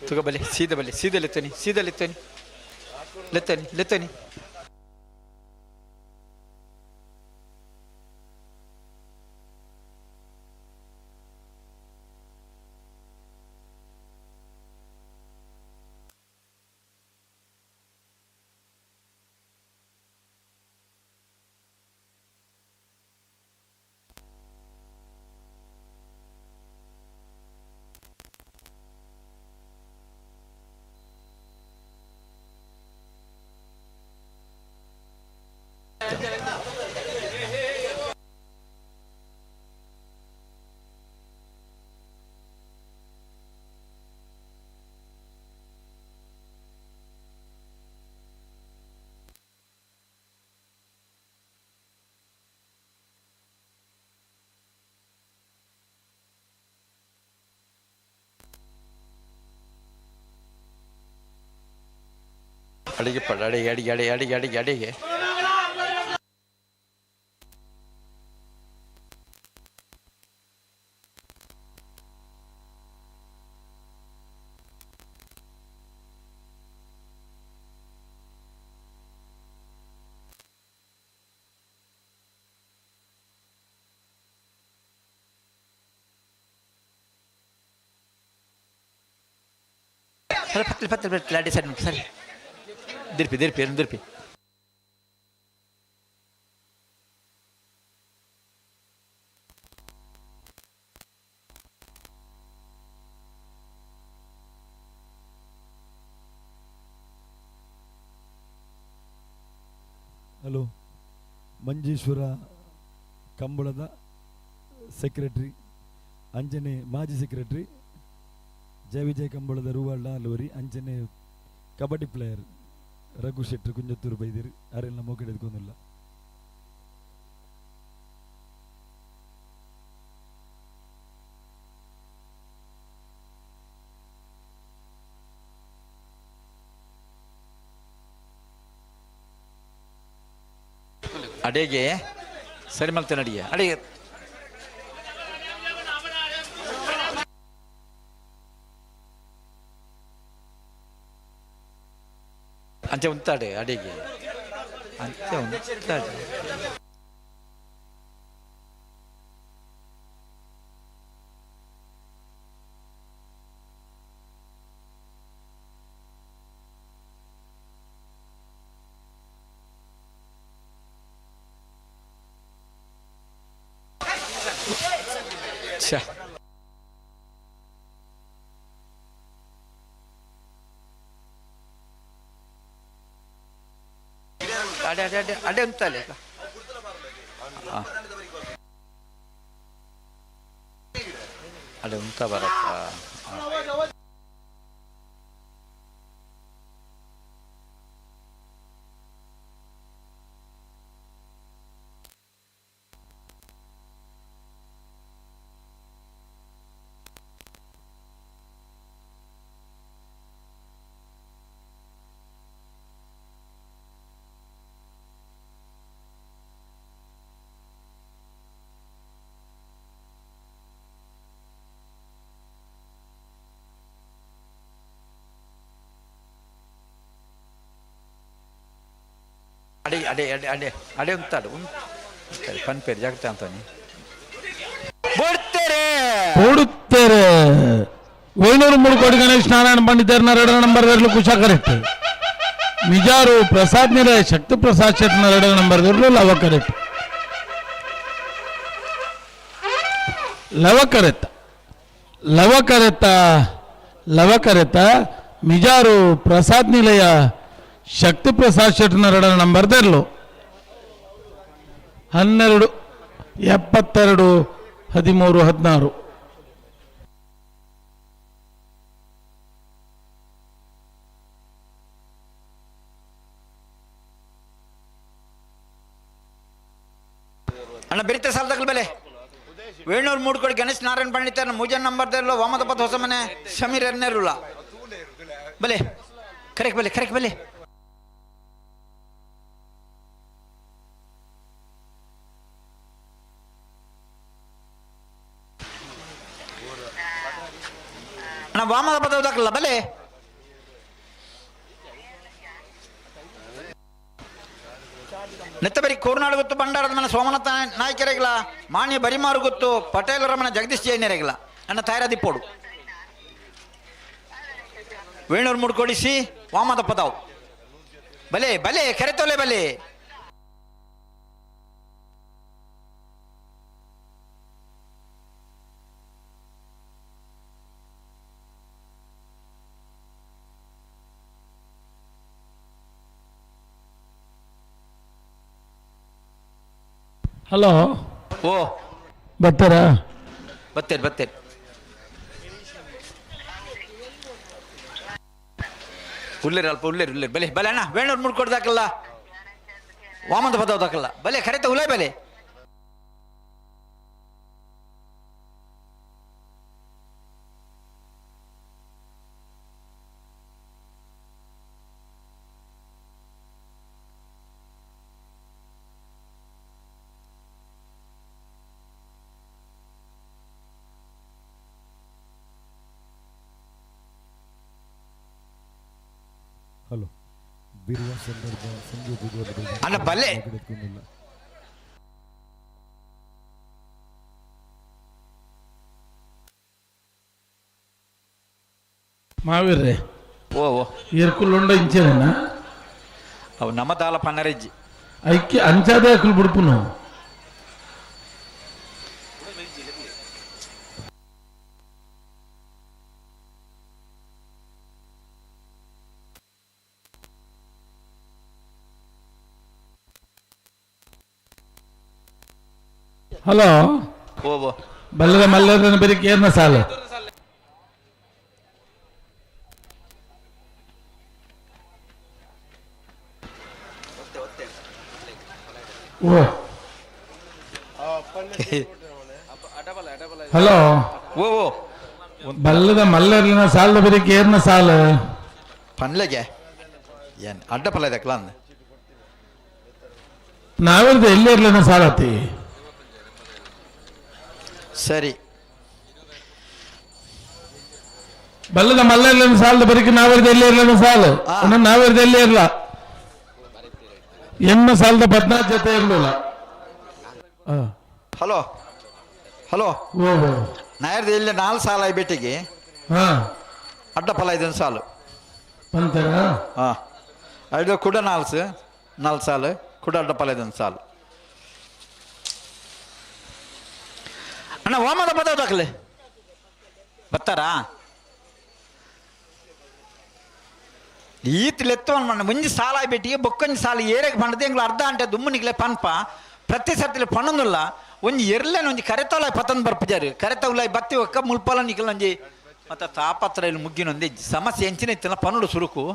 ತುಗ ಬಲೆ ಸೀದಾ ಬಲೆ ಸೀದಾ ಲೆತ್ತನಿ ಸೀದಾ ಲೆತ್ತನಿ ಲೆತ್ತನಿ ಲೆತ್ತನಿ ಅಡಿಗೆ ಪಡ ಅಡಿಗೆ ಅಡಿಗೆ ಅಡಿಗೆ ಅಡಿಗೆ ಅಡಿಗೆ ಅಡಿಗೆ ಸರಿ ಪತ್ತಲೆ ಪತ್ತಲೆ ಪತ್ತಲೆ ಅಡಿ ಸರಿ ಸರಿ ದಿರ್ಪಿ ದಿರ್ಪಿ ದಿರ್ಪಿ ಹಲೋ ಮಂಜೇಶ್ವರ ಕಂಬಳದ ಸೆಕ್ರೆಟರಿ ಅಂಜನೆ ಮಾಜಿ ಸೆಕ್ರೆಟರಿ ಜಯ ವಿಜಯ ಕಂಬಳದ ರೂವಾಳ ಲೋರಿ ಅಂಚನೆ ಕಬಡ್ಡಿ ಪ್ಲೇಯರ್ ರಘು ಶೆಟ್ಟರ್ ಕುಂಜತ್ತೂರು ಬೈದಿರಿ ಅರೆಲ್ಲ ಮೋಕೆಡೆದ್ಕೊಂದಿಲ್ಲ. ಅಡಿಗೆ ಸರಿ ಮಾಡ್ತೇನೆ ಅಡಿಗೆ ಅಡಿಗೆ ಅಂಚೆ ಉಂತಾಡೆ ಅಡಿಗೆ ಅಂಚೆ ಉಂತಾಡೆ ಛೆ ಅಡೆ ಅಡೆ ಅಡೆ ಅಡೆ ಉಂತಲೆ ಅಡೆ ಉಂತ ಬರಪ್ಪ. ಅಡೆ ಅಡೆ ಅಡೆ ಅಡೆ ಅಡೆ ಉಂತಾಡು ಉಂಟು ಪನ್ಪೇರು ಜಾಗ್ರತೆ ಅಂತಾನೆ ಬಿಡ್ತೇರೆ ಕೊಡುತ್ತೇರೆ. ವೇಣೂರು ಮುಳುಕೋಡಿ ಗಣೇಶ್ ನಾರಾಯಣ ಪಂಡಿತರ್ನ ಎರಡನೇ ನಂಬರ್ ಕುಶ ಕರೆಕ್ಟ್. ಮಿಜಾರು ಪ್ರಸಾದ್ ನಿರೇ ಶಕ್ತಿ ಪ್ರಸಾದ್ ಶೆಟ್ನ ಎರಡನೇ ನಂಬರ್ ಲವ ಕರೆಕ್ಟ್. ಲವ ಕರೆತ ಲವ ಕರೆತ ಲವ ಕರೆತ ಮಿಜಾರು ಪ್ರಸಾದ್ ನಿಲಯ ಶಕ್ತಿ ಪ್ರಸಾದ್ ಶೆಟ್ನ ಎರಡನೇ ನಂಬರ್ 12 72 13-16. ಅಣ್ಣ ಬೆರಿತ ಸಾಲದಾಗಲ್ ಬೆಲೆ ವೇಣೂರು ಮೂಡ್ಕೋಡಿ ಗಣೇಶ್ ನಾರಾಯಣ ಪಂಡಿತನ ಮೂಜನ್ ನಂಬರ್ದಲ್ಲೋ ವಾಮದಪದ ಹೊಸ ಮನೆ ಸಮೀರ್ ಎರ್ನೇರುಲ್ಲ ಬಲೆ ಕರೆಕ್ ಬಲೆ ಕರೆಕ್ ಬಲೆ. ಅಣ್ಣ ವಾಮದ ಪದ ದಾಖಲ ಬಲೆ. ನೆತ್ತಬರಿ ಕೋರ್ನಾಡು ಗೊತ್ತು ಬಂಡಾರದ ಮನೆ ಸೋಮನಾಥ ನಾಯ್ಕರೆಗಿಲ್ಲ, ಮಾನ್ಯ ಬರಿಮಾರು ಗೊತ್ತು ಪಟೇಲರ ಮನೆ ಜಗದೀಶ್ ಜೈನರೆಗಿಲ್ಲ. ಅಣ್ಣ ತಯಾರದಿಪ್ಪೋಡು ವೇಣೂರು ಮುಡ್ಕೊಡಿಸಿ ವಾಮದ ಪದಾವು ಬಲೆ ಬಲೆ ಕರೆತೋಲೆ ಬಲೆ. ಹಲೋ ಓ ಬರ್ತಾರಾ? ಬರ್ತೇನೆ ಬರ್ತೇನೆ. ಉಲ್ಲೇರಿ ಅಲ್ಪ ಉಲ್ಲೇರಿ ಉಲ್ಲೇರಿ ಬಲೆ ಬಲೆ ಅಣ್ಣ ವೇಣೂರು ಮುಡ್ಕೊಡ್ದಾಕಲ್ಲ ವಾಮಂತ ಪದವದಾಕಲ್ಲ ಬಲೆ ಕರೆತ ಉಲೇ ಬಲೆ. ಹಲೋ ಬಿರುವ ಸಂದರ್ಭ ಸಂಜೆ ಅಣ್ಣ ಬಲೆ. ಮಾವೀರ್ರೆ ಓ ಓ ಎರ್ಕುಲುಂಡ ಇಂಚೇನ ಅವು ನಮ್ಮ ದಾಲ ಪನ್ನರೆಜ್ಜಿ ಐಕ್ಯ ಅಂಚಾದೆ ಅಕುಲು ಬುಡ್ಪುನು. ಹಲೋ ಓ ಓ ಬಲ್ಲದ ಮಲ್ಲದನ ಬೆರಿಕೆ ಏರ್ನ ಸಾಲ. ಓ ಹಲೋ ಓ ಓ ಬಲ್ಲದ ಮಲ್ಲರ್ಲಿನ ಸಾಲದ ಬೆರಿಕೆ ಏರ್ನ ಸಾಲ. ಪನ್ಲೆಗೆ ಏನ್ ಅಡ್ಡ ಪಲ್ಲ ಇದಕ್ಕಲ್ಲ ಅಂದ ನಾವಿರ್ದ ಎಲ್ಲಿ ಇರ್ಲಿನ ಸಾಲತಿ. ಸರಿ ಬಲ್ಲದ ಮಲ್ಲರ್ಲಿನ ಸಾಲದ ಬರಿಕೆ ನಾವಿರ್ದ ಎಲ್ಲಿ ಇರ್ಲಿನ ಸಾಲು ನಾವಿರ್ದ ಎಲ್ಲಿ ಇರ್ಲ ಎನ್ನ ಸಾಲದ ಪದ್ನಾಲ್ಕು ಜೊತೆ ಇರ್ಲಿಲ್ಲ. ಹಲೋ ಹಲೋ ಓ ನಾಯರ್ದ ಇಲ್ಲಿ ನಾಲ್ಕು ಸಾಲ ಬೆಟ್ಟಿಗೆ ಅಡ್ಡ ಫಲ ಇದೊಂದು ಸಾಲು ಬಂತಾರ. ಹಾಂ ಐದು ಕೂಡ ನಾಲ್ಕು ನಾಲ್ಕು ಸಾಲು ಕೂಡ ಅಡ್ಡ ಫಲ ಇದೊಂದು ಸಾಲು. ಅಣ್ಣ ವಾಮದ ಪದ ದಾಖಲೆ ಬರ್ತಾರಾ? ಈತಲೆತ್ತು ಮಣ್ಣ ಮುಂಜಿ ಸಾಲ ಬೆಟ್ಟಿಗೆ ಬೊಕ್ಕೊಂಜಿ ಸಾಲ ಏರೆಗೆ ಪಂಡದ ಎಂಗ್ಲ ಅರ್ಧ ಅಂಟೆ ದುಮ್ಮನಿಗ್ಲೆ ಪನ್ಪ ಪ್ರತಿ ಸರ್ತಿಲೆ ಪಣ್ಣೊಂದುಲ್ಲ ಒಂಜಿ ಎರ್ಲೆನ ಒಂಜಿ ಕರೆತೋಲ ಪತಂದ್ ಬರ್ಪುಜಾರು ಕರೆತ ಉಲಾಯ್ ಬತ್ತಿ ಒಕ್ಕ ಮುಲ್ಪಲ ನಿಕಲ್ ಒಂಜಿ ಮತ್ತೆ ತಾಪತ್ರ ಇಲ್ಲಿ ಮುಗ್ಗಿನೊಂದು ಸಮಸ್ಯೆ ಎಂಚಿನ ಇತ್ತಲ್ಲ ಪನ್ನುಡು ಸುರುಕು.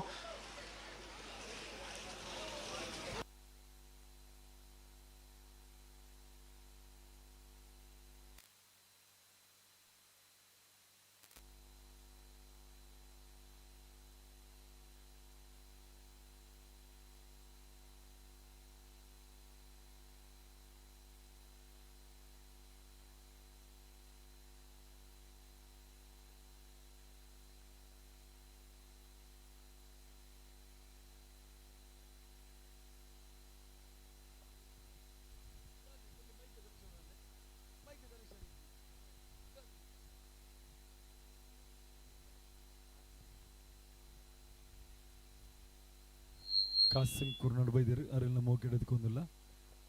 ಕಾಸಿಂ ಕುರ್ನಾಡು ಬೈದರು ಅರೆಲ್ಲ ಮೋಕೆಡೆದುಕೊಂದಿಲ್ಲ.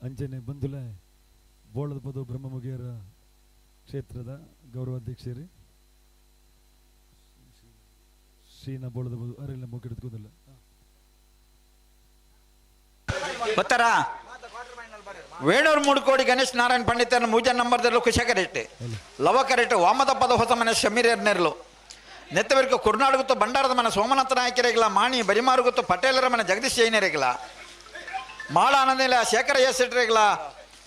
ಅಂಚನೆ ಬಂದುಲೆ ಬೋಳದ ಪದ ಬ್ರಹ್ಮಮುಗಿಯರ ಕ್ಷೇತ್ರದ ಗೌರವಾಧ್ಯಕ್ಷರು ಶ್ರೀನ ಬೋಳದ ಪದ ಅರೆಲ್ಲ ಮೋಕೆಡೆದುಕೊಂದಿಲ್ಲ. ಬರ್ತಾರಾ? ವೇಣೂರು ಮೂಡುಕೋಡಿ ಗಣೇಶ್ ನಾರಾಯಣ ಪಂಡಿತರನ ಮೂಜ ನಂಬರ್ ದೆರ್ಲು ಕುಶಕರೆಟ್ ಲವಕರೆಟ್ ವಾಮದ ಪದ ಹೊಸ ಮನೆ ಶಮೀರ್ ನೆರ್ಲು ನೆತ್ತವರ್ಗ ಕುರ್ನಾಡುಗುತ್ತು ಭಂಡಾರದ ಮನೆ ಸೋಮನಾಥ ನಾಯಕರಿಗಲ ಮಾಣಿ ಬರಿಮಾರುಗುತ್ತು ಪಟೇಲರ ಮನೆ ಜಗದೀಶ್ ಜೈನರಿಗಲ ಮಾಳ ಆನಂದಿಲ್ಲ ಶೇಖರ ಎಸ್ ಶೆಟ್ಟರಿಗಲ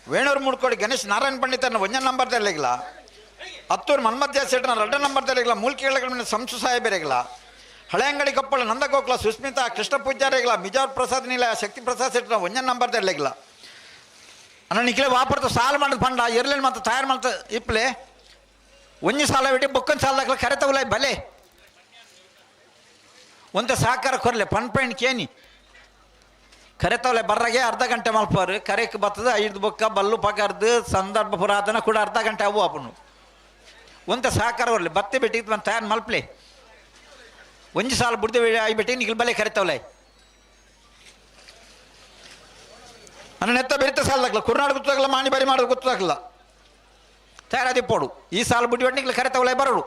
ವೇಣೂರು ಮೂಡುಕೋಡಿ ಗಣೇಶ್ ನಾರಾಯಣ ಪಂಡಿತರನ ಒಂಜ ನಂಬರ್ ದೆರ್ಲಿಗಲ ಹತ್ತೂರು ಮನ್ಮಧ್ಯ ಶೆಟ್ಟನ ರಡ್ಡ ನಂಬರ್ ದೆರ್ಲಿಗಲ ಮೂಲ್ಕಿಗಳ ಸಂಸು ಸಾಹೇಬರಿಗಲ ಹಳೆಯಂಗಡಿ ಕೊಪ್ಪಳ ನಂದಗೋಕುಲ ಸುಸ್ಮಿತಾ ಕೃಷ್ಣ ಪೂಜಾರಿಗಳ ಮಿಜಾರ್ ಪ್ರಸಾದ್ ನೀಲ ಶಕ್ತಿ ಪ್ರಸಾದ್ ಶೆಟ್ಟನ ಒಂಜ ನಂಬರ್ ದೆರ್ಲಿಗಲ ಅಣ್ಣ ನಿಖಿಲ ವಾಪರ್ತು ಸಾಲ ಮಾಡೋದು ಪಂಡ ಎರ್ಲೇನು ಮತ್ತು ತಯಾರು ಮಾಡ್ತ ಇಪ್ಲೆ ಒಂಜಿ ಸಾಲ ಬಿಟ್ಟು ಬೊಕ್ಕನ್ ಸಾಲ ಕರೆತವಲ್ಲ ಬಲೆ ಒಂತ ಸಹಕಾರ ಕೊರ್ಲೆ ಪನ್ ಕೇನಿ ಕರೆತವಲೆ ಬರ್ರಾಗೆ ಅರ್ಧ ಗಂಟೆ ಮಲ್ಪಾರು ಕರೆಕ್ ಬರ್ತದೆ ಐದು ಬೊಕ್ಕ ಬಲ್ಲು ಪಕರ್ದು ಸಂದರ್ಭ ಪುರಾತನ ಕೂಡ ಅರ್ಧ ಗಂಟೆ ಅವು ಅಪ್ಪನು ಒಂತ ಸಹಕಾರ ಕೊರ್ಲೆ ಬತ್ತೆ ಬಿಟ್ಟಿಗೆ ಒಂದು ತಯಾರು ಮಲ್ಪ್ಲೆ ಒಂಜಿ ಸಾಲ ಬುಡ್ದು ಆಯ್ಬಿಟ್ಟು ನಿಖಿಲ್ ಬಲೆ ಕರೆತವಲೆ ಅನ್ನ ನೆತ್ತ ಬೆರಿತ ಸಾಲದಾಗಲ್ಲ ಕುರ್ನಾಡು ಗೊತ್ತಾಗಲ್ಲ ಮಾಣಿ ಬಾರಿ ಮಾಡೋದು ಗೊತ್ತಾಗಲ್ಲ ತಯಾರಾದಿ ಪೋಡು ಈ ಸಾಲ ಬುಡ್ಡಿ ಒಟ್ಟಿಗೆ ಕರೆತವಲೆ ಬರೋಡು.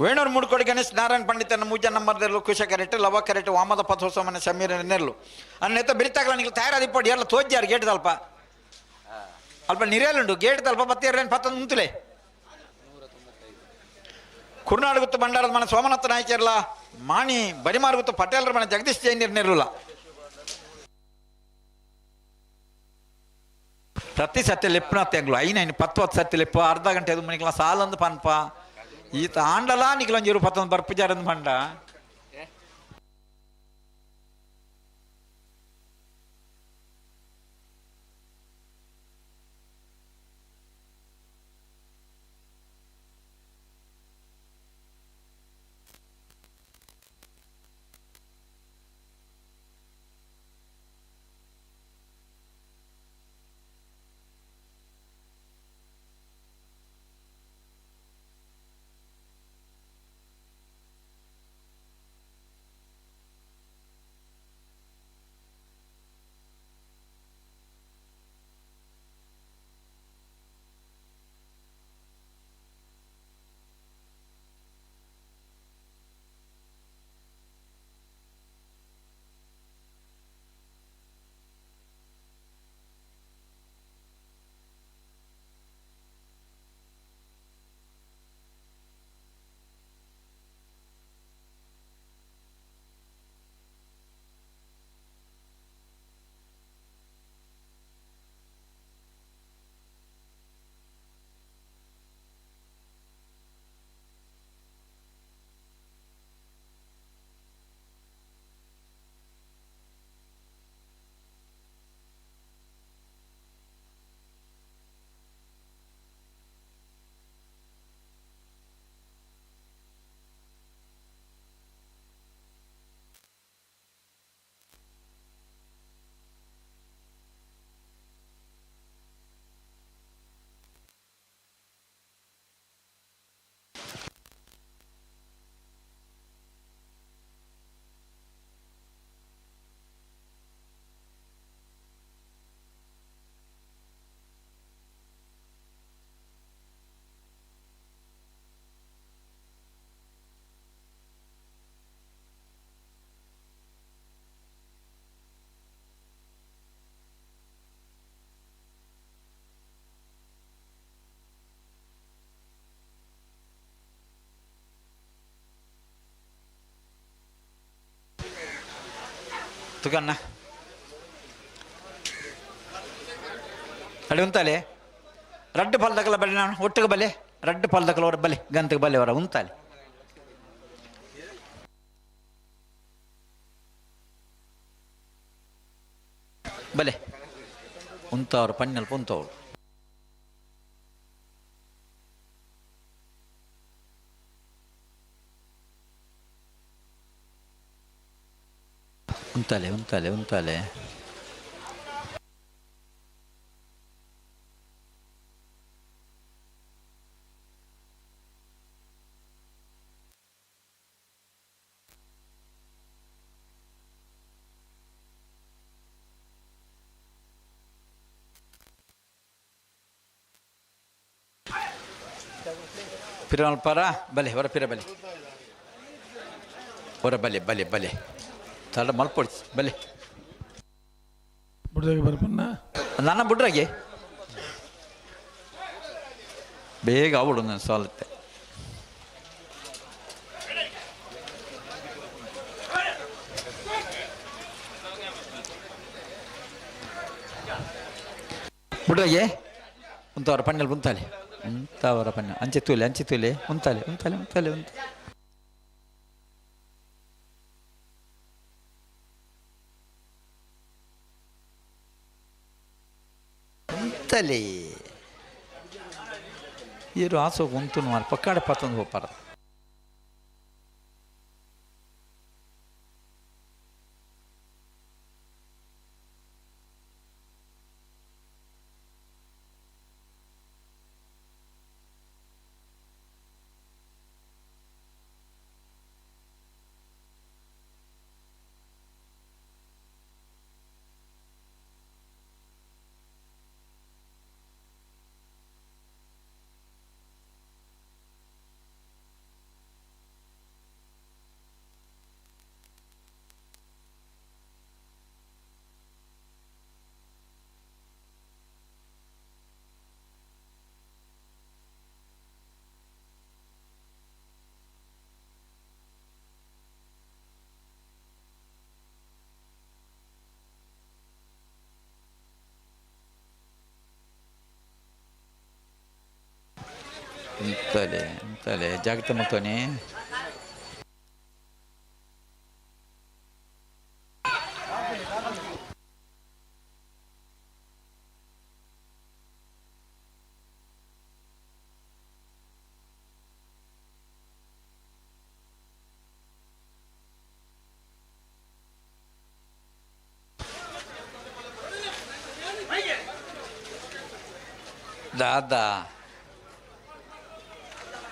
ವೇಣೂರು ಮೂಡುಕೋಡಿ ಗಣೇಶ್ ನಾರಾಯಣ ಪಂಡಿತನ ಮೂಜ ನಂಬರ್ದಲ್ಲೂ ಕುಶ ಕರೆಟ್ ಲವ ಕರೆಟ್ ವಾಮದ ಪಥೋತ್ಸವನ ಸಮೀರ ನೆರ್ಲು ಅನ್ನೆತ್ತ ಬಿರಿತಾಗಲ ನಿಂಗೆ ತಯಾರಾದಿ ಪೋಡಿ ಎಲ್ಲ ತೋಜ್ಜಾರು ಗೇಟ್ ತಲ್ಪ ಅಲ್ಪ ನಿರೇಲುಂಡು ಗೇಟ್ ತಲ್ಪ ಬತ್ತಿ ಎರ್ಲೇನು ಪತ್ತೊಂದು ಮುಂತುಲೆ ಕುರ್ನಾಡುಗುತ್ತು ಭಂಡಾರದ ಮನೆ ಸೋಮನಾಥ ನಾಯಕರ್ಲ ಮಾಣಿ ಬರಿಮಾರುಗುತ್ತು ಪಟೇಲರ ಮನೆ ಜಗದೀಶ್ ಜೈನರ್ ನೆರ್ಲುಲ ಪ್ರತಿ ಸತ್ಯ ಲೆಪ್ಪನ ತೆಂಗ್ಳು ಐನ ಐನು ಪತ್ತು ಹತ್ತು ಸತ್ಯ ಲೆಪ್ಪ ಅರ್ಧ ಗಂಟೆ ಅದು ಮನಿಗ್ಲ ಸಾಲಂದು ಪನ್ಪ. ಈತ ಆಂಡಲ ನಿಕ್ಲೊಂಜಿರು ಪತ್ತೊಂದು ಬರ್ಪುಜಾರಂದು ಪಂಡ. ತುಗಣ್ಣ ಅಡಿ ಉಂತಾಲೆ ರಡ್ಡು ಪಾಲ್ದಕಲ ಬಲೆ ನಾನು ಒಟ್ಟಿಗೆ ಬಲೆ ರಡ್ಡು ಪಾಲ್ದಕಲ ಅವರ ಬಲೆ ಗಂತಕ್ಕೆ ಬಲೆ ಅವರ ಉಂತಾಲೆ ಬಲೆ ಉಂತವರು ಪಣ್ಣಲ್ಪ ಉಂತವರು ಉಂತಾಲೆ ಉಂತಾಲೆ ಉಂತಾಲೆ ಪಿರಮಲ್ಪಾರ ಬಲೆ ಹೊರ ಪಿರ ಬಲೆ ಹೊರ ಬಲೆ ಬಲೆ ಬಲೆ ತಡ ಮಲ್ಪೊಡ್ಸಿ ಬಲೆ ಬುಡ್ದಾಗೆ ಬರ್ಪನ್ನ ನನ್ನ ಬುಡ್ರಾಗೆ ಬೇಗ ಅವಳು ನನ್ನ ಸೋಲತ್ತೆ ಬುಡ್ರಾಗೆ ಉಂತವರ ಪಣ್ಣಲ್ಲಿ ಉಂತಾಲೆ ಉಂತವರ ಪಣ್ಣ ಅಂಚೆ ತೂಲೆ ಅಂಚೆ ತೂಲೆ ಉಂತಾಲೆ ಉಂತಾಲೆ ಉಂತಾಲೆ ಉಂತ ಉಂತಲೆ ಇರು ಆಸೋ ಉಂತು ಮಾರ ಪಕ್ಕಾಡ ಪತ್ತೊಂದು ಹೋಗ್ಪಾರ ಉಂತಾಲೆ ಉಂತಾಲೆ ಜಾಗ್ರತೆ ಮಾಡ್ತಾನೆ ದಾದಾ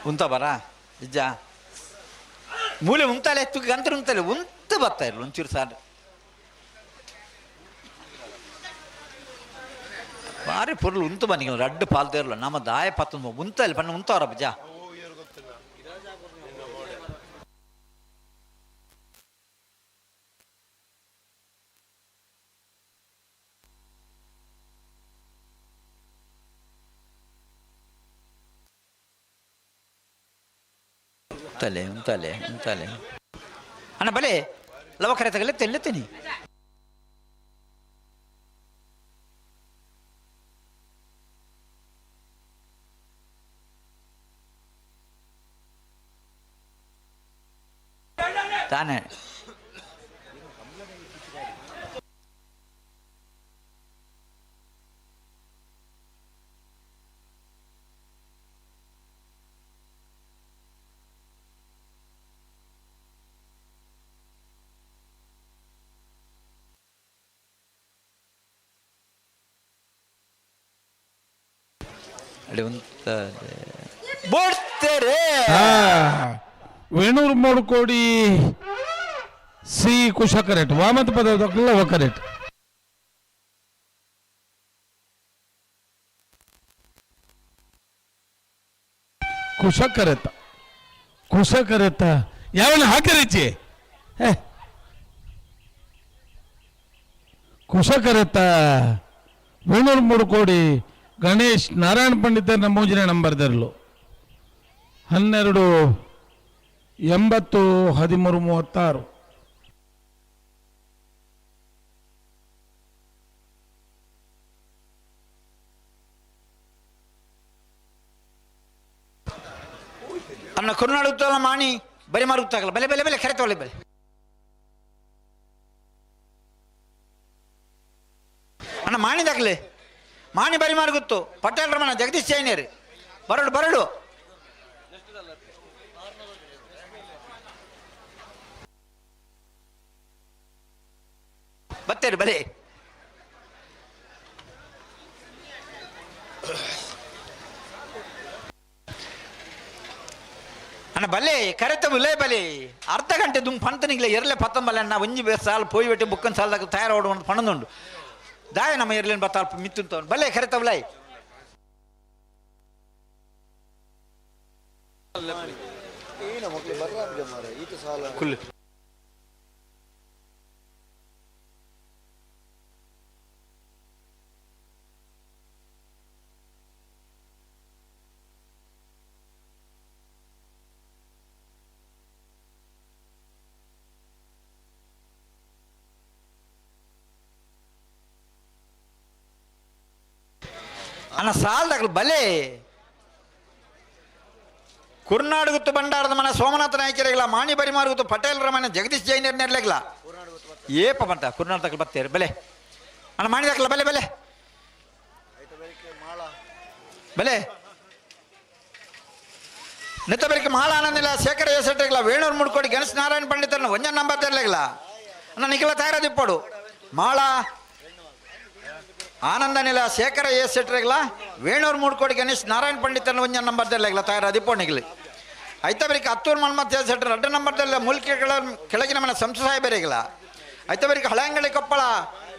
ಉಂತ ಬರ ನಿಜ ಮೂಲೆ ಉಂತಾಲೆ ತುಗಿ ಗಂತ್ರ ಉಂತಾಲೆ ಉಂತ ಬರ್ತಾ ಇರಲು ಒಂಚೂರು ಸಾರು ಬಾರಿ ಪೊರ್ಲು ಉಂತು ಬನ್ನಿ ರಡ್ಡು ಪಾಲ್ತೇರ್ಲು ನಮ್ಮ ದಾಯ ಪತ್ತೊಂದು ಉಂತಲ್ಲಿ ಪಣ್ಣ ಉಂತವರ ಬಜ ಉಂತಾಲೆ ಉಂತಾಲೆ ಉಂತಾಲೆ ಅಣ್ಣ ಬಲೆ ಲವ ಕರೆ ತಗಲೆ ತೆಲ್ಲೆತ್ತೀನಿ ತಾನೇ ಅಡಿ ಉಂತಾಲೆ ಬೋಡ್ತೇರೆ ವೇಣೂರು ಮೂಡುಕೋಡಿ ಸಿ ಕುಶ ಕರೆಕ್ಟ್ ವಾಮತ ಪದ ಕರೆಕ್ಟ್ ಕುಶ ಕರೆತ ಕುಶ ಕರೆತ ಯಾವನ ಹಾಕಿರಿಚಿ ಕುಶ ಕರೆತ ವೇಣೂರು ಮೂಡುಕೋಡಿ ಗಣೇಶ್ ನಾರಾಯಣ ಪಂಡಿತರ ಮೂಜನೇ ನಂಬರ್ದರ್ಲು 12 80 13 36. ಅನ್ನ ಕುರ್ನಾಡು ಉತ್ತಲ ಮಾಣಿ ಬರಿ ಮಾರುತ್ತಾಗಲ್ಲ ಬಲೆ ಬಲೆ ಬಲೆ ಕರೆತೊಳೆ ಬಲೆ ಅಣ್ಣ ಮಾಣಿ ದಾಖಲೆ ಮಾಣಿ ಬರಿ ಮಾರುಗುತ್ತು ಪಟೇಲ್ ರಮಣ ಜಗದೀಶ್ ಜೈನರು ಬರಡು ಬರಡು ಬತ್ತೇರಿ ಬಲೆ ಅಣ್ಣ ಬಲೆ ಕರೆತ ಬಲೆ ಬಲೆ ಅರ್ಧ ಗಂಟೆ ದುಮ್ ಪಂತನಿಗ್ಲೆ ಎರಲೆ ಪತ್ತಂಬಲೆ ಅಣ್ಣ ಒಂಜಿ ಸಾಲು ಪೋಯಿ ಬಿಟ್ಟು ಬುಕ್ಕನ್ ಸಾಲದಾಗ ತಯಾರು ಒಂದು ಪಣದುಂಡು ದಾಯ ನಮ್ಮ ಎರಲೇನು ಬತ್ತಾಲ್ಪ ಮಿತ್ತುಂತ ಬಲೆ ಕರೆತ ಬಲೆ ಕುಲ್ಲು ಅಣ್ಣ ಸಾಲದಾಗಲು ಬಲೆ. ಕುರ್ನಾಡುಗುತ್ತು ಬಂಡಾರದ ಮನೆ ಸೋಮನಾಥ ನಾಯಕರಿಗಲ, ಮಾಣಿ ಬರಿಮಾರುಗುತ್ತು ಪಟೇಲರ ಮನೆ ಜಗದೀಶ್ ಜೈನರ್ ನೆರ್ಲೆಗ್ಲ. ಏಪ ಬಂತ ಕುರ್ನಾಡು ತಕಲ್ ಬತ್ತೇರು ಬಲೆ. ಅಣ್ಣ ಮಾಣಿ ದಾಖಲ ಬಲೆ ಬಲೆ ಬಲೆ. ನೆತ್ತ ಬರಿಕೆ ಮಾಳ ಆನಂದಿಲ್ಲ ಶೇಖರ ಎಸೆಟ್ಟಿಗಲ ವೇಣೂರು ಮುಡ್ಕೋಡಿ ಗಣೇಶ್ ನಾರಾಯಣ ಪಂಡಿತರನ್ನ ಒಂಜ ನಂಬರ್ ತೆರ್ಲೆಗ್ಲ. ಅಣ್ಣ ನಿಖಿಲ ತಯಾರದಿಪ್ಪಡು ಮಾಳ ಆನಂದನಿಲ ಶೇಖರ ಎಸ್ ಸೆಟ್ರಿಗ್ಲ ವೇಣೂರು ಮೂಡ್ಕೋಡಿ ಗಣೇಶ್ ನಾರಾಯಣ ಪಂಡಿತನ ಒಂಜ ನಂಬರ್ ತೆರ್ಲೆಗ್ಲ ತಯಾರದಿಪ್ಪೋ ನಿಗಲಿ. ಐತ ಬರಿಕೆ ಹತ್ತೂರು ಮನ್ಮತ್ ಸೆಟ್ರ್ ಅಡ್ಡ ನಂಬರ್ ತೆರ್ಲೆ ಮೂಲ್ಕಿ ಕೆಳಗಿನ ಮನೆ ಸಂಸು ಸಾಹೇಬರಿಗಲ. ಐತ ಬರಿಕೆ ಹಳೆಂಗಡಿ ಕೊಪ್ಪಳ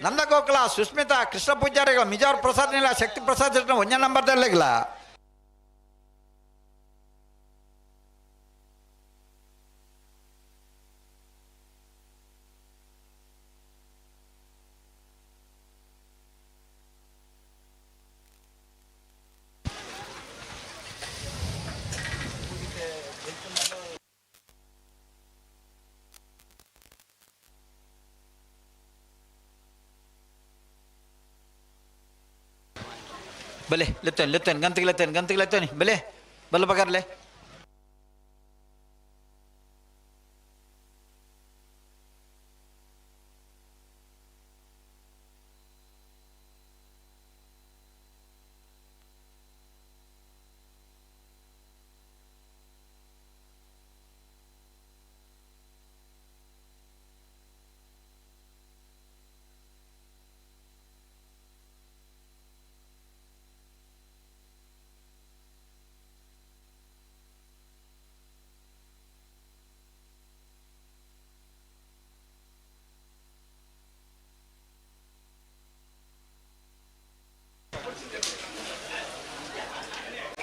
ನಂದಗೋಕುಲ ಸುಸ್ಮಿತಾ ಕೃಷ್ಣ ಪೂಜಾರಿಗಳ ಮಿಜಾರ್ ಪ್ರಸಾದ್ ನಿಲ ಶಕ್ತಿ ಪ್ರಸಾದ್ ಸೆಟ್ರ ಒಂಜ ನಂಬರ್ ತೆರ್ಲೆಗ್ಲ. ಬಲೆ ಲೆತ್ತೇನೆ ಲೆತ್ತೇನೆ ಗಂತಿಗೆ ಲೆತ್ತೇನೆ ಗಂತಿಗೆ ಲೆತ್ತೇನೆ ಬಲೆ ಬಲ್ಲ ಬಗಾರ್ಲೆ.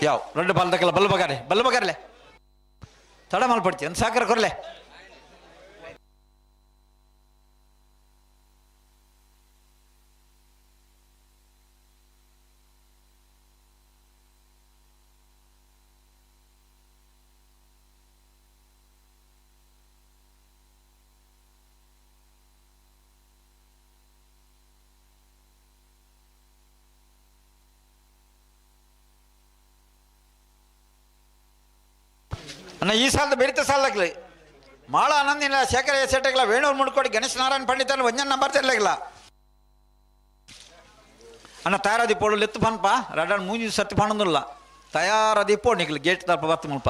ಯಾವ రెండు ಬಾಲ್ದಕ್ಕಲ್ಲ ಬಲ್ಲ ಬಗಾರೆ ಬಲ್ಲ ಬಗಾರ್ಲೆ ತಡ ಮಲ್ಪಡ್ತಿ ಒಂದು ಸಾಕರ ಕೊರ್ಲೆ. ಅಣ್ಣ ಈ ಸಾಲದ ಬೆರಿತ ಸಾಲದಾಗಲಿ ಮಾಳ ಆನಂದಿಲ್ಲ ಶೇಖರ ಎಸೆಟ್ಟಗಿಲ್ಲ ವೇಣೂರು ಮುಡ್ಕೋಡಿ ಗಣೇಶ್ ನಾರಾಯಣ ಪಂಡಿತನ ಒಂಜನ್ ನಂಬರ್ ತೆರ್ಲಾಗಿಲ್ಲ. ಅಣ್ಣ ತಯಾರದಿಪ್ಪೋಳು ಲೆತ್ತು ಪನ್ಪ ರಡನ್ ಮೂಂಜಿ ಸತ್ತಿ ಪಣಂದುಲ್ಲ ತಯಾರದಿಪ್ಪೋ ನಿಕ್ಲು ಗೇಟ್ ತಪ್ಪ ಬತ್ತು ಮುಲ್ಪ.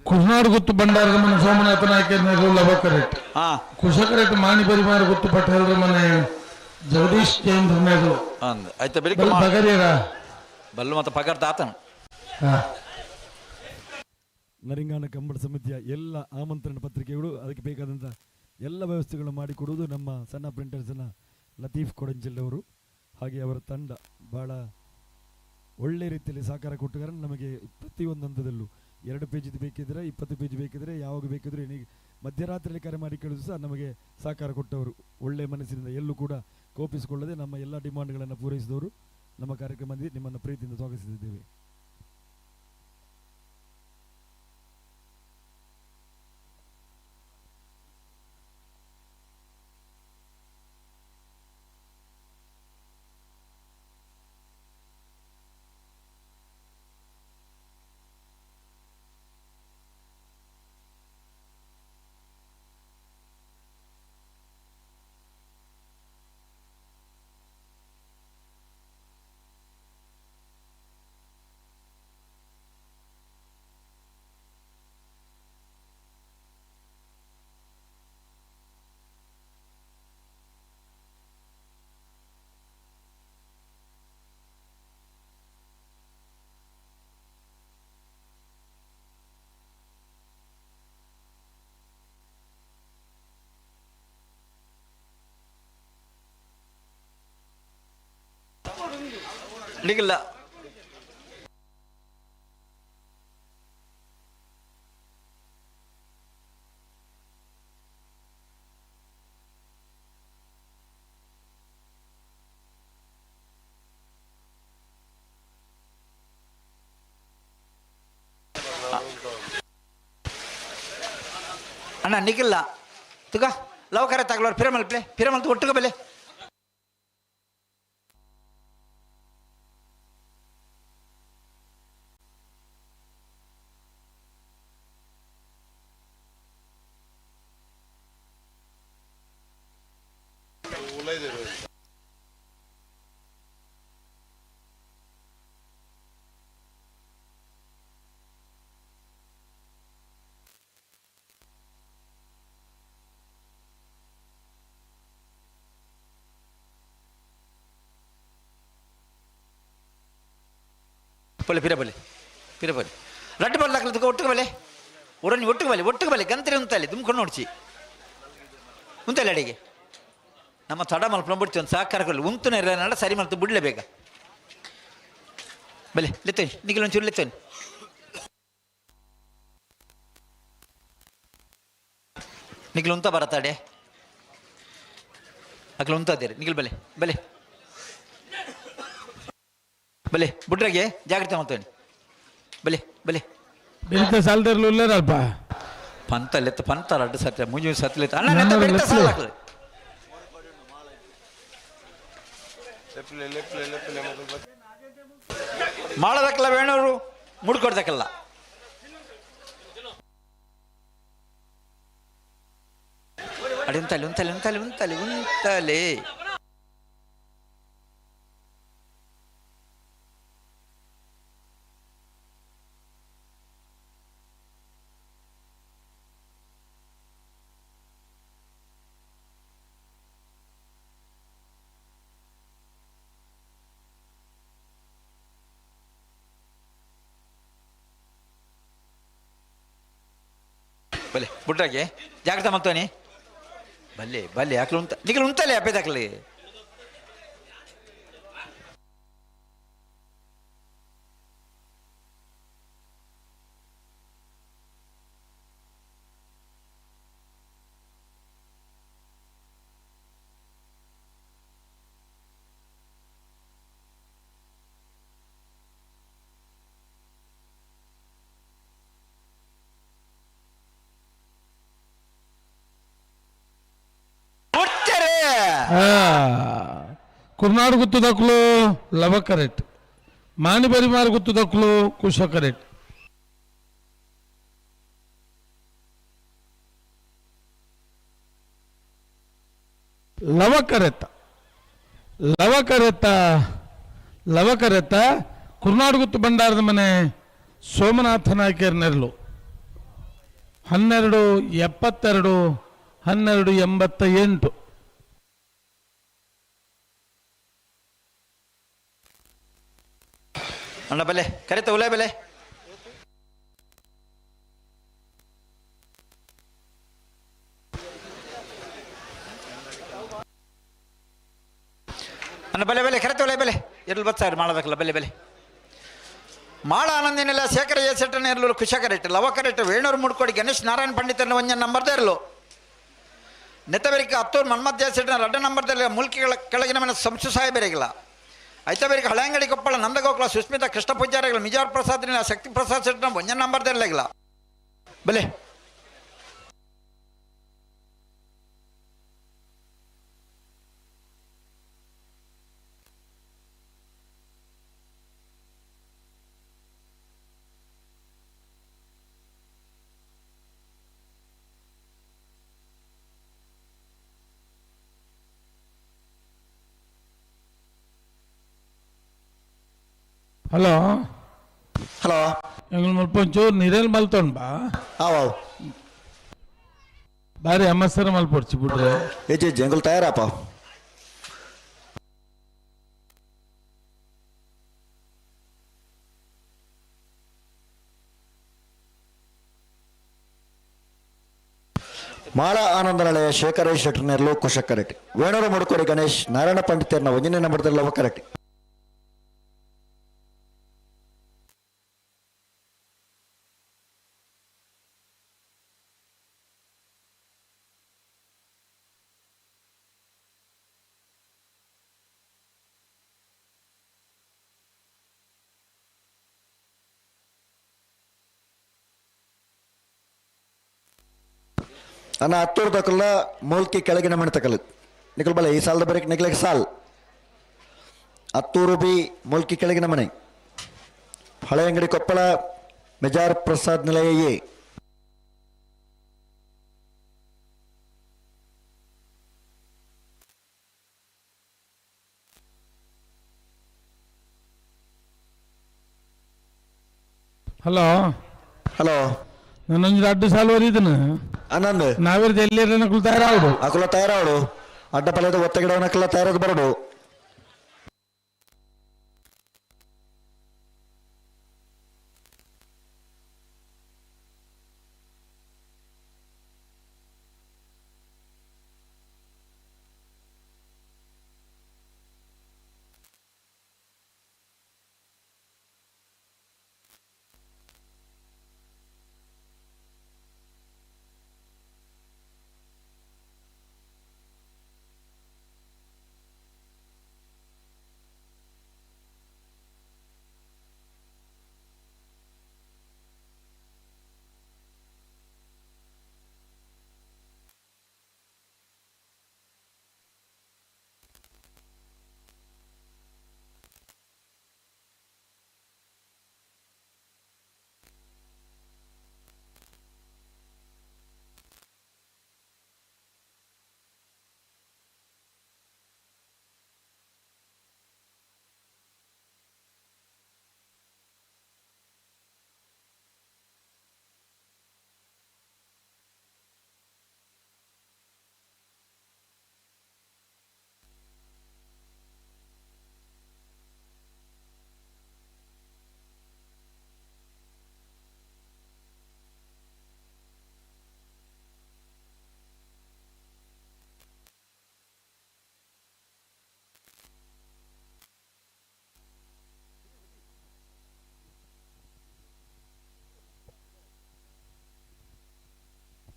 ಕುರ್ನಾಡು ಗುತ್ತು ಬಂಡಾರದ ಮನೆ ಸೋಮನಾಥ ನಾಯಕರ ಲವಕರೆಟ್ ಕುಶಕರೆಟ್ ಮಾಣಿ ಪರಿಮಾರ ಗುತ್ತು ಪಟೇಲರ ಮನೆ ಜಗದೀಶ್ ಜೈನ್ ನೆರಳು ಆಯ್ತಾ ಬೆಳಿಗ್ಗೆ ಬಗರಿಯರ ಬಲ್ಲು ಮತ್ತು ಪಗಾರ ದಾತನ. ನರಿಂಗಾಣ ಕಂಬಳ ಸಮಿತಿಯ ಎಲ್ಲ ಆಮಂತ್ರಣ ಪತ್ರಿಕೆಗಳು ಅದಕ್ಕೆ ಬೇಕಾದಂಥ ಎಲ್ಲ ವ್ಯವಸ್ಥೆಗಳನ್ನು ಮಾಡಿಕೊಡುವುದು ನಮ್ಮ ಸಣ್ಣ ಪ್ರಿಂಟರ್ಸ್ನ ಲತೀಫ್ ಕೊಡಂಚಿಲ್ ಅವರು ಹಾಗೆ ಅವರ ತಂಡ ಭಾಳ ಒಳ್ಳೆ ರೀತಿಯಲ್ಲಿ ಸಹಕಾರ ಕೊಟ್ಟ ಕಾರಣ ನಮಗೆ ಪ್ರತಿಯೊಂದು ಹಂತದಲ್ಲೂ 2 ಪೇಜಿದು ಬೇಕಿದ್ದರೆ 20 ಪೇಜ್ ಬೇಕಿದ್ದರೆ ಯಾವಾಗ ಬೇಕಿದ್ದರೂ ಏನಿಗೆ ಮಧ್ಯರಾತ್ರಿಯಲ್ಲಿ ಕರೆ ಮಾಡಿ ಕೇಳಿದ್ರು ಸಹ ನಮಗೆ ಸಹಕಾರ ಕೊಟ್ಟವರು. ಒಳ್ಳೆಯ ಮನಸ್ಸಿನಿಂದ ಎಲ್ಲೂ ಕೂಡ ಕೋಪಿಸಿಕೊಳ್ಳದೆ ನಮ್ಮ ಎಲ್ಲ ಡಿಮಾಂಡ್ಗಳನ್ನು ಪೂರೈಸಿದವರು ನಮ್ಮ ಕಾರ್ಯಕ್ರಮದಲ್ಲಿ ನಿಮ್ಮನ್ನು ಪ್ರೀತಿಯಿಂದ ಸ್ವಾಗತಿಸಿದ್ದೇವೆ. ನಿಗಲ್ಲ ಅಣ್ಣ ನಿಗಿಲ್ಲ ತುಗ ಲವಕರ ತಗೊಳ್ಳೋರು ಪಿರಮಲ್ ಪ್ಲೇ ಪಿರಮಲ್ ಒಟ್ಟುಗ ಬೆಲೆ ಬಲೆ ಪಿರ ಬಲೆ ಪಿರ ಬಲೆ ರಡ್ಡು ಬಲ್ಲ ಹಾಕ್ಲದಕ್ಕೆ ಒಟ್ಟಿಗೆ ಬಲೆ ಉರನಿ ಒಟ್ಟಿಗೆ ಬಲೆ ಒಟ್ಟಿಗೆ ಬಲೆ ಗಂತ್ರೆ ಉಂತಲ್ಲಿ ದುಮ್ಕೊಂಡು ನೋಡ್ಚಿ ಉಂತಲ್ಲ ಅಡಿಗೆ ನಮ್ಮ ತಡ ಮಲ್ಪನ ಬಿಡ್ತೀವಿ ಒಂದು ಸಹಕಾರ ಕೊಡಲಿ ಉಂತುನ ಇರಲ್ಲ ಸರಿ ಮಲ್ತು ಬಿಡಲೇ ಬೇಗ ಬಲೆ ಲೆತ್ತೇನೆ ನಿಖಿಲ್ ಒಂಚೂರು ಲೆತ್ತೇನೆ ನಿಖಿಲ್ ಉಂತ ಬರತ್ತಾಡೆ ಅಕ್ಲ ಉಂತಾದೇರಿ ನಿಖಿಲ್ ಬಲೆ ಬಲೆ ಬಲೆ ಬುಡ್ರಾಗೆ ಜಾಗ್ರತೆ ಮಾಡ್ತೇನೆ ಬಲೆ ಬಲೆ ಬೆಳಿತ ಸಾಲದರ್ಲು ಉಲ್ಲೇರಲ್ಪ ಪಂತ ಲೆತ್ತ ಪಂತ ರಡ್ಡು ಸತ್ಯ ಮುಂಜು ಸತ್ಲೆತ್ತ ಅಣ್ಣ ನೆತ್ತ ಬೆಳಿತ ಸಾಲ ಹಾಕ್ಲಿ ಮಾಡೋದಕ್ಕಲ್ಲ ವೇಣೂರು ಮುಡ್ಕೊಡ್ದಕ್ಕಲ್ಲ ಅಡಿ ಉಂತಲೆ ಉಂತಲೆ ಉಂತಲೆ ಉಂತಲೆ ಉಂತಲೆ ಬಲೆ ಬುಡ್ರಾಗೆ ಜಾಗ್ರತೆ ಮಾಡ್ತಾನೆ ಬಲ್ಲೆ ಬಲ್ಲೆ ಯಾಕ್ಲು ಉಂತ ನಿಖಿಲ್ ಉಂತಲೆ ಅಪ್ಪೆ ದಾಖಲೆ ಕುರ್ನಾಡು ಗುತ್ತದಕ್ಕಲು ಲವ ಕರೆಕ್ಟ್, ಮಾನಿ ಪರಿಮಾರು ಗುತ್ತದಕ್ಕಲು ಕುಶ ಕರೆಕ್ಟ್. ಲವ ಕರೆತ್ತ ಲವ ಕರೆತ್ತ ಲವ ಕರೆತ್ತ ಕುರ್ನಾಡು ಗುತ್ತು ಭಂಡಾರದ ಮನೆ ಸೋಮನಾಥ ನಾಯ್ಕರ್ ನೆರಳು 12 72 12 88. ಅಣ್ಣ ಬಲೆ ಕರೆತ ಉಲೇ ಬೆಲೆ ಅಣ್ಣ ಬಲೆ ಬೆಲೆ ಕರೆತ ಉಲೇ ಬೆಲೆ ಎರಡು ಬತ್ತಾರು ಮಾಡಬೇಕಲ್ಲ ಬೆಲೆ ಬೆಲೆ ಮಾಳ ಆನಂದಿನೆಲ್ಲ ಶೇಖರ ಎ ಸೆಟ್ಟನ ಇರಲು ಕುಶ ಕರೆಕ್ಟ್ ಲವ ಕರೆಕ್ಟ್ ವೇಣೂರು ಮುಡ್ಕೋಡಿ ಗಣೇಶ್ ನಾರಾಯಣ ಪಂಡಿತನ ಒಂಜ ನಂಬರ್ದೇ ಇರಲು ನೆತ್ತಬೆರಿಕೆ ಹತ್ತೂರು ಮನ್ಮಧ್ಯ ಸೆಟ್ಟನ ರಡ್ಡ ನಂಬರ್ದಲ್ಲಿ ಮುಲ್ಕಿಗಳ ಕೆಳಗಿನ ಮನೆ ಸಂಸು ಸಾಹೇಬರಿಗಿಲ್ಲ ಐತ ಬೇರೆ ಹಳೆಂಗಡಿ ಕೊಪ್ಪಳ ನಂದಗೋಕುಲ ಸುಸ್ಮಿತಾ ಕೃಷ್ಣ ಪೂಜಾರಿಗಳ ಮಿಜಾರ್ ಪ್ರಸಾದ್ ಶಕ್ತಿ ಪ್ರಸಾದ್ ಶೆಟ್ನ ಒಂಜನೇ ನಂಬರ್ ದೆರ್ಲೆಗ್ಲ ಬಲೆ. ಹಲೋ ಹಲೋ ಎಂಗ್ಲ ಮುಲ್ಪ ಒಂಚೂರು ನಿರೇಲ್ ಮಲ್ತೊಂಡ್ ಬಾ. ಆವ್ ಬಾರಿ ಅಮಸರ ಮಲ್ಪೊಡ್ಚಿ ಬಿಡ್ರೆ. ಏಜ್ ಎಂಗುಲ್ ತಯಾರಪ್ಪ. ಮಾಳ ಆನಂದನಳೆ ಶೇಖರ ಶೆಟ್ಟರ್ನೆರ್ಲು ಕುಶಕರೆಟ್ಟಿ ವೇಣೂರು ಮುಡುಕೋಡಿ ಗಣೇಶ್ ನಾರಾಯಣ ಪಂಡಿತರ್ನ ಒಂಜನೇ ನಂಬರ್ದಲ್ಲಿ ಕರೆಟ್ಟಿ. ಅಣ್ಣ ಹತ್ತೂರು ತಕಲ್ಲ ಮೂಲ್ಕಿ ಕೆಳಗಿನ ಮನೆ ತಕಲ್ ನಿಕಲ್ ಬಲ ಈ ಸಾಲದ ಬರೀಕ್ ನಿಕ್ಲೆಗ್ ಸಾಲ್ ಹತ್ತೂರು ಬಿ ಮೂಲ್ಕಿ ಕೆಳಗಿನ ಮನೆ ಹಳೆಯಂಗಡಿ ಕೊಪ್ಪಳ ಮೆಜಾರ್ ಪ್ರಸಾದ್ ನಿಲಯ ಎ. ಹಲೋ ಹಲೋ ನನ್ನೊಂದು ಅಡ್ಡ ಸಾಲು ಓದಿದನು. ಆನಂದ್ ನಾವೇರ್ ಎಲ್ಲಿ ತಯಾರಾವಡು. ಅಕುಲ ತಯಾರಾವಡು ಅಡ್ಡ ಪಲದ ಒತ್ತಗಿಡವನಕ್ಕೆಲ್ಲ ತಯಾರಾದ ಬರಡು.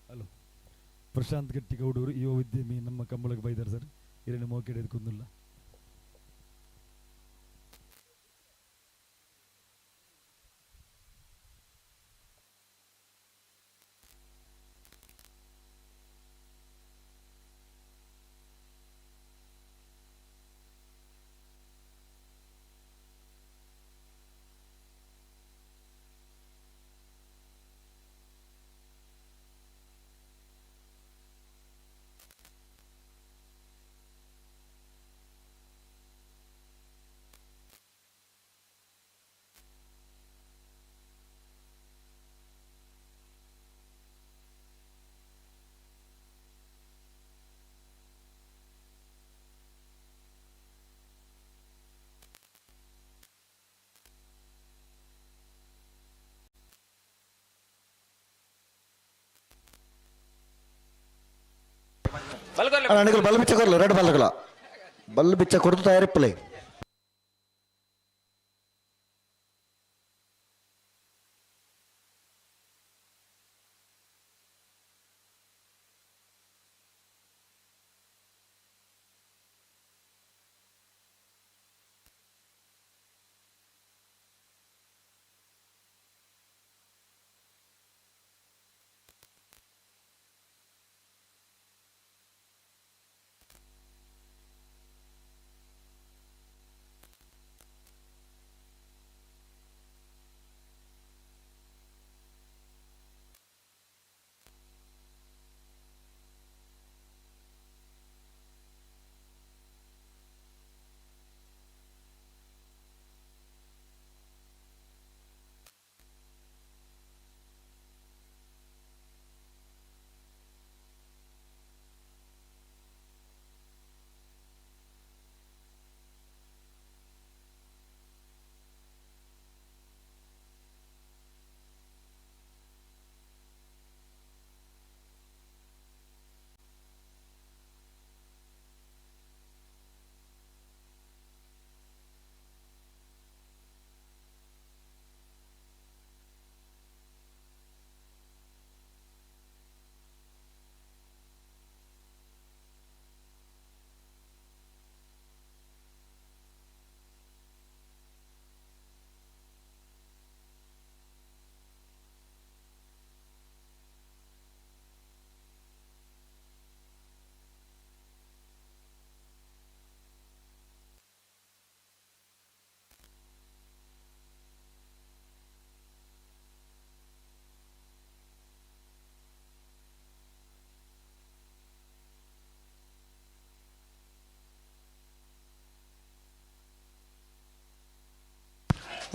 ಹಲೋ ಪ್ರಶಾಂತ್ ಗಟ್ಟಿಗೌಡರು ಯುವ ಉದ್ಯಮಿ ನಮ್ಮ ಕಂಬಳಕ್ಕೆ ಬೈದಾರೆ ಸರ್. ಇರನ್ನು ಮೋಕೆಡೆ ಕುಂದಿಲ್ಲ. ಅಣ್ಣ ಬಲ್ ಬಿಚ್ಚ ಕೊರ್ಲು ರೆಡ್ ಬಲ್ಗಳ ಬಲ್ ಬಿಚ್ಚ ಕೊಡ್ತು ತಯಾರಿಪ್ಪಲೆ.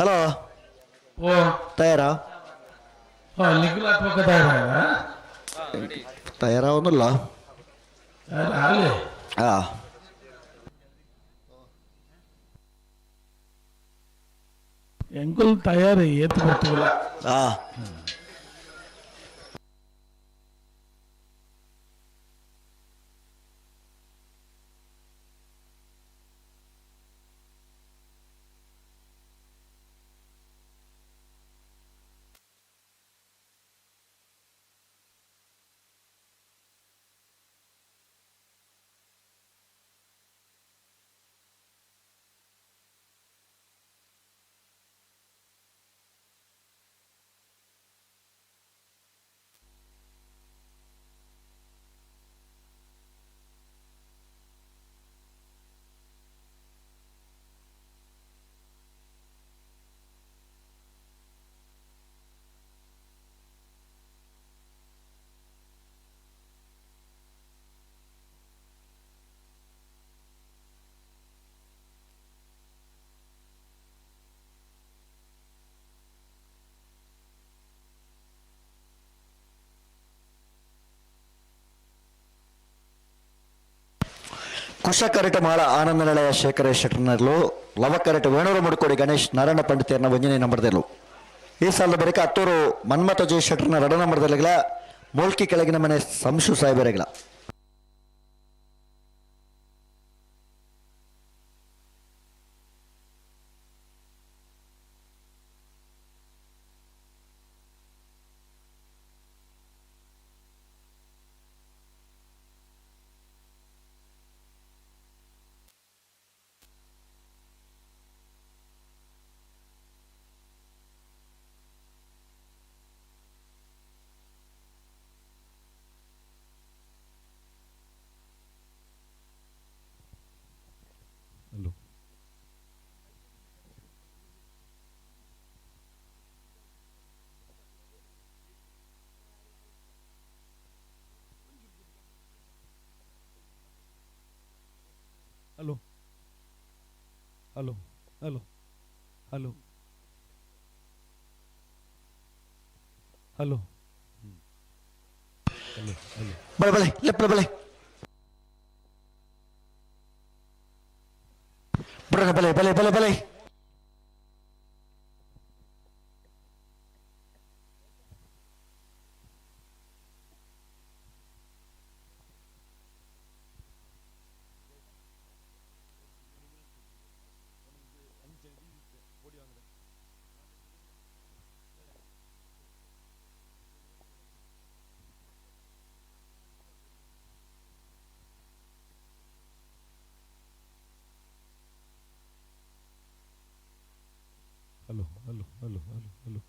ಹಲೋ. ಓ. ತಯಾರಾ? ನಿಖಿಲಾತ್ಮಕ ತಯಾರ. ತಯಾರಾವೊಂದಿಲ್ಲ. ಅಲ್ಲಿ. ಹಾ. ಎಂಕುಲ್ ತಯಾರಿ ಏತ್ ಗೊತ್ತಿಲ್ಲ. ಹಾ. ಕುಶಕರಟ ಮಾಳ ಆನಂದ ನಿಲಯ ಶೇಖರ ಶೆಟ್ಟರ್ನರ್ಲು, ಲವಕರಟ ವೇಣೂರು ಮುಡುಕೋಡಿ ಗಣೇಶ್ ನಾರಾಯಣ ಪಂಡಿತರ್ನ ಒಂಜನೇ ನಂಬರ್ದಲ್ಲೂ. ಈ ಸಾಲದ ಬಳಿಕ ಹತ್ತೂರು ಮನ್ಮಥ ಜಯ ಶೆಟ್ಟರ್ನ ಎರಡ ನಂಬರ್ದಲ್ಲಿಗಳ ಮೂಲ್ಕಿ ಕೆಳಗಿನ ಮನೆ ಸಂಶು ಸಾಹೇಬರಿಗಳ. Hello hello hello hello hello hello hello hello. ಬಳೆ ಬಳೆ ಲೆಪ್ಪಲೆ ಬಳೆ ಬರೋಣ ಬಲೆ ಬಲೆ ಬಲೆ ಬಲೆ. Hello hello hello hello hello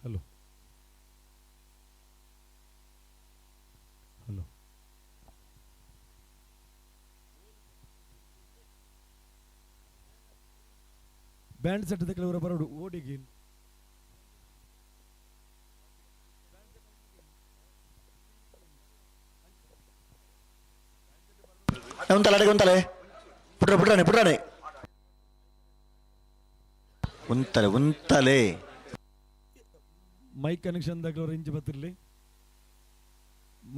hello hello. Band set ಕೆಲವರ ಬರೋಡು ಓಡಿಗೆ. ಉಂತಲೆ ಅಡಿಗೆ ಉಂತಲೆ ಪುಟ್ರ ಪುಟ್ರಾಣೆ ಪುಟ್ರಾಣೆ ಉಂತಲೆ ಉಂತಲೆ. ಮೈಕ್ ಕನೆಕ್ಷನ್ ದಾಗಲವ್ರು ಇಂಚಿ ಬತ್ತಿರಲಿ,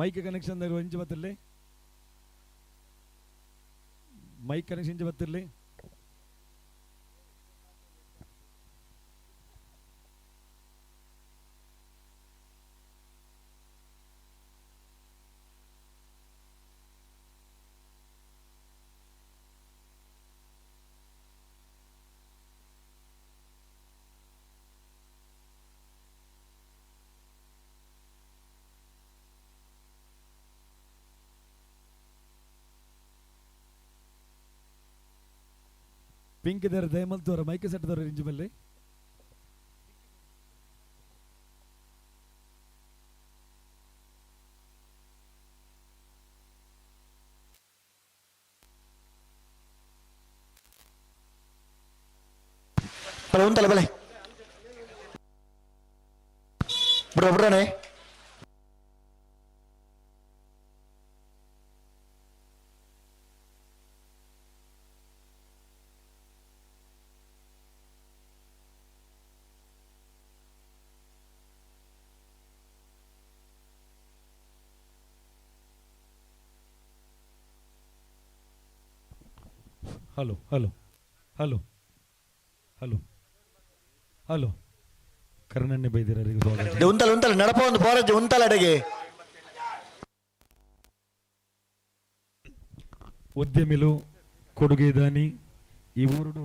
ಮೈಕ್ ಕನೆಕ್ಷನ್ ದಾಗಲವ್ರು ಇಂಚಿ ಬತ್ತಿರಲಿ, ಮೈಕ್ ಕನೆಕ್ಷನ್ ಇಂಚಿ ಬತ್ತಿರಲಿ. ಪಿಂಕ್ there ದಯಮಲ್ತವರ ಮೈಕ್ ಸೆಟ್ ದವರ ಇಂಚಿ ಬಲ್ಲೆ. ಬಲೆ ಉಂತಲೆ ಬಲೆ ಬಿಡ್ರ ಬಿಡ್ರಾಣೆ. Hello hello hello hello hello ಕರ್ಣಣ್ಣೆ ಬೈದಿರರಿಗೆ ಸ್ವಾಗತ. ಉಂತಲೆ ಉಂತಲೆ ನಡಪ ಒಂದು ಪೋರಜ್ಜಿ ಉಂತಲೆ ಅಡೆಗೆ. ಉದ್ಯಮಿಲು ಕೊಡುಗೆ ದಾನಿ ಈ ಊರುಡು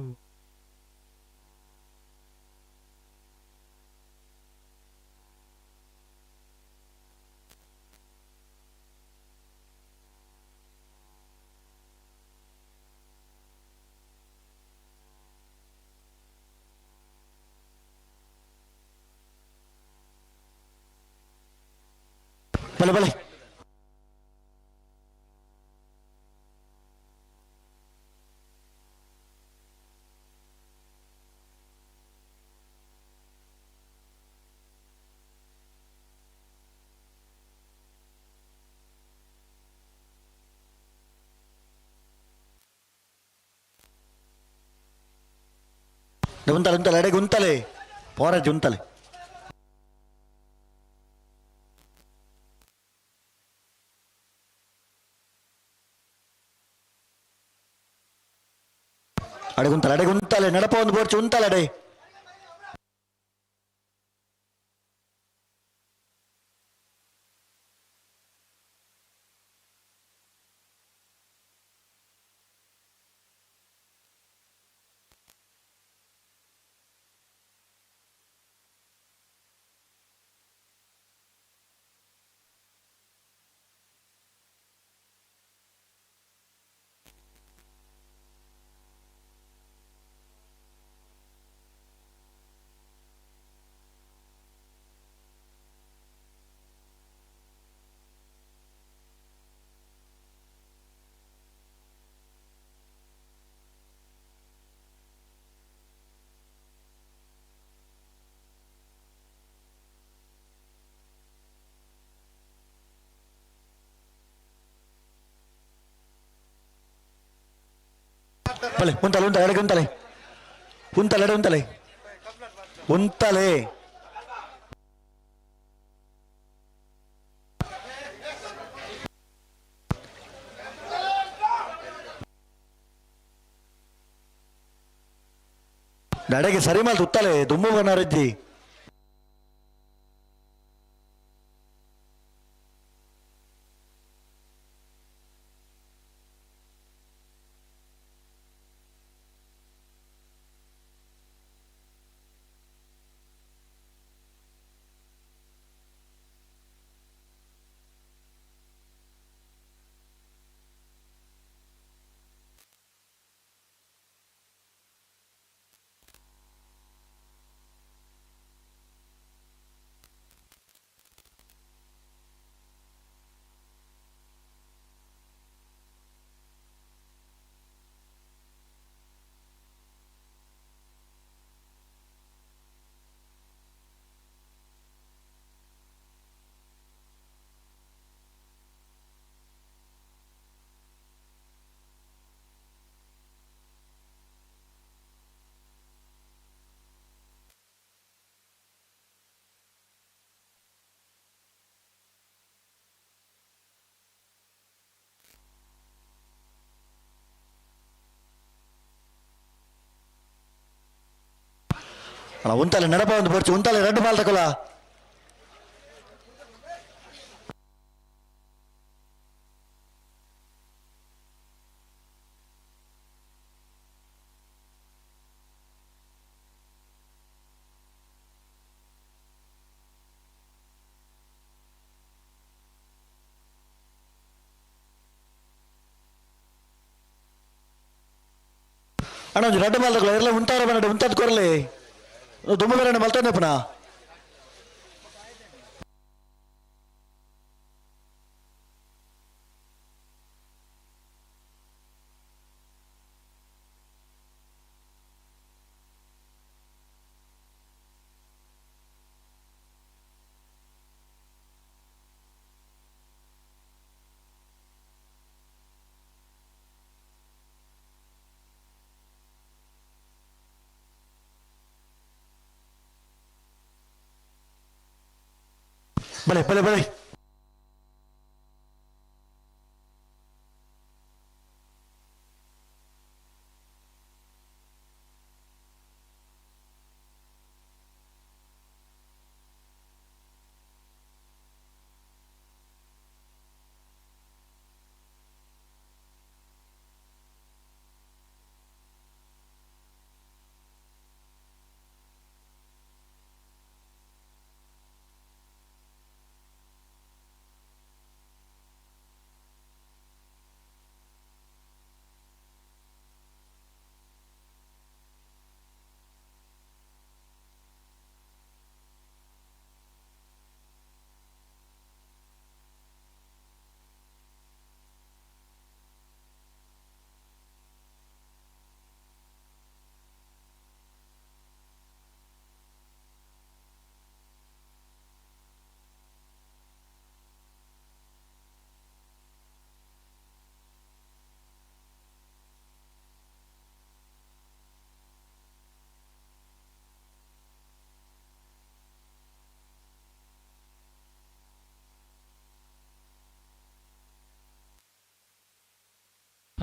ಬಲೆ ಬಲೆ ಉಂತಲೆ ಉಂತಲೆ ಅಡೆಗೆ ಉಂತಲೆ ಪೋರಜ್ಜಿ ಉಂತಲೆ. ಅಡೆಗುಂತಲೆ ಅಡೆಗುಂತಲೆ ನಡಪ ಒಂದು ಬೋರ್ಚಿ ಉಂತಲೆ ಅಡೆ. ಬಲೆ ಉಂತಲೆ ಉಂತಲೆ ಅಡೆಗೆ ಉಂತಲೆ ಉಂತಲೆ ಅಡೆ ಉಂತಲೆ ಉಂತಲೆ. ನಡೆಗೆ ಸರಿ ಮಾಲ್ ಉತ್ತಲೆ ದುಮ್ಮು ಬನಾರಜ್ಜಿ. ಅಣ್ಣ ಉಂತಲೆ ನಡಪ ಒಂದು ಬರ್ಚು ಉಂತಲೆ ರಡ್ಡು ಬಾಲ್ ತಕೊಲ. ಅಣ್ಣ ಒಂಜಿ ರಡ್ಡು ಬಾಲ್ ತಕೊಲ ಇರ್ಲ ಉಂತಾರ ಬನ್ನಡ ಉಂತದ್ ಕೊರ್ಲಿ ದುಮ್ಮು ಬೇರೆ ಮಲ್ತೊಂದೆ ಪುನಃ. ಬಲೆ ಬಲೆ ಬಲೆ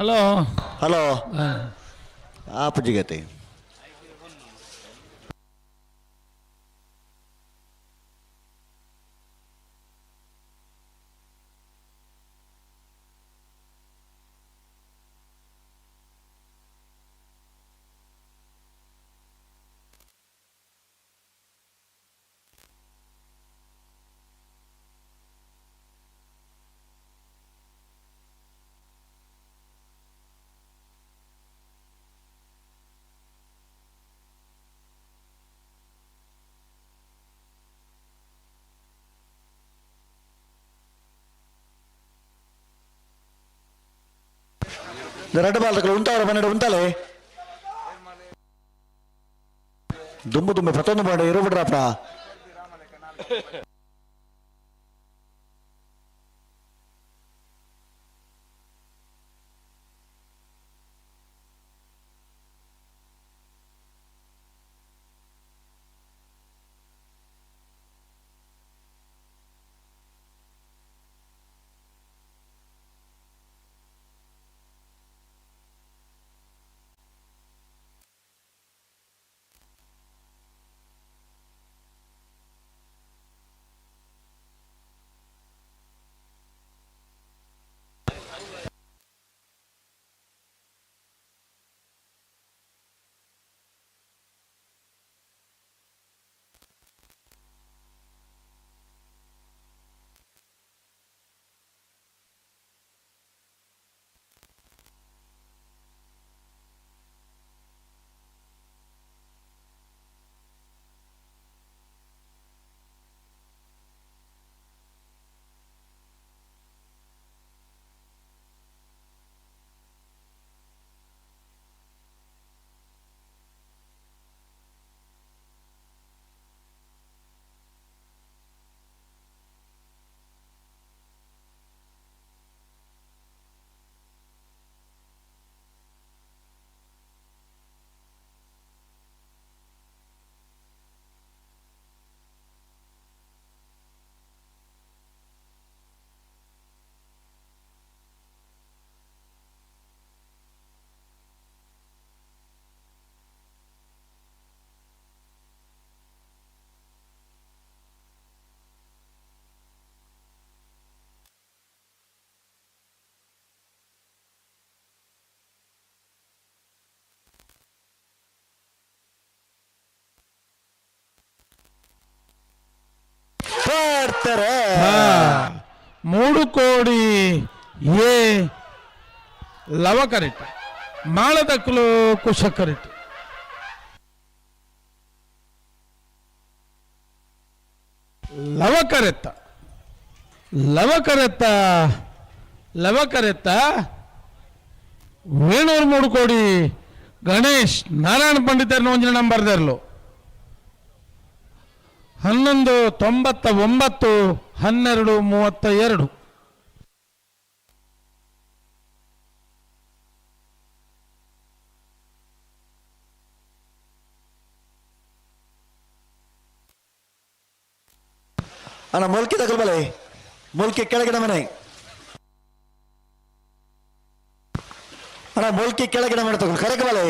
ಹಲೋ ಹಲೋ ಆಪುಜಿಗತೆ ಎರಡು ಬಾಲ್ದಗಳು ಉಂಟಾರ ಮನೆಡು ಉಂಟಾಲೆ ದುಂಬು ದುಂಬು ಪ್ರತೊಂದು ಮಾಡಿ ಇರು ಬಿಡ್ರಪ್ಪ. 3 ಕೋಡಿ ಎ ಲವಕರಿಟ ಮಾಳದಕ್ಕಲು ಕುಶಕರಿಟ ಲವಕರೆತ್ತ ಲವಕರೆತ್ತ ಲವಕರೆತ್ತ ವೇಣೂರು 3 ಕೋಡಿ ಗಣೇಶ್ ನಾರಾಯಣ ಪಂಡಿತರನ್ನು ಒಂಜಿನ ನಂಬರ್ ದರ್ಲು 11:99 12:32. ಅಣ್ಣ ಮೊಲ್ಕಿ ತಗೊಳ್ಬಲೆ, ಮೊಲ್ಕಿ ಕೆಳಗಿನ ಮನೆ ಅಣ್ಣ, ಮೊಲ್ಕಿ ಕೆಳಗಿನ ಮನೆ ತಗೊಳ್ಳಿ ಕರೆಗೆ ಬಲೆ.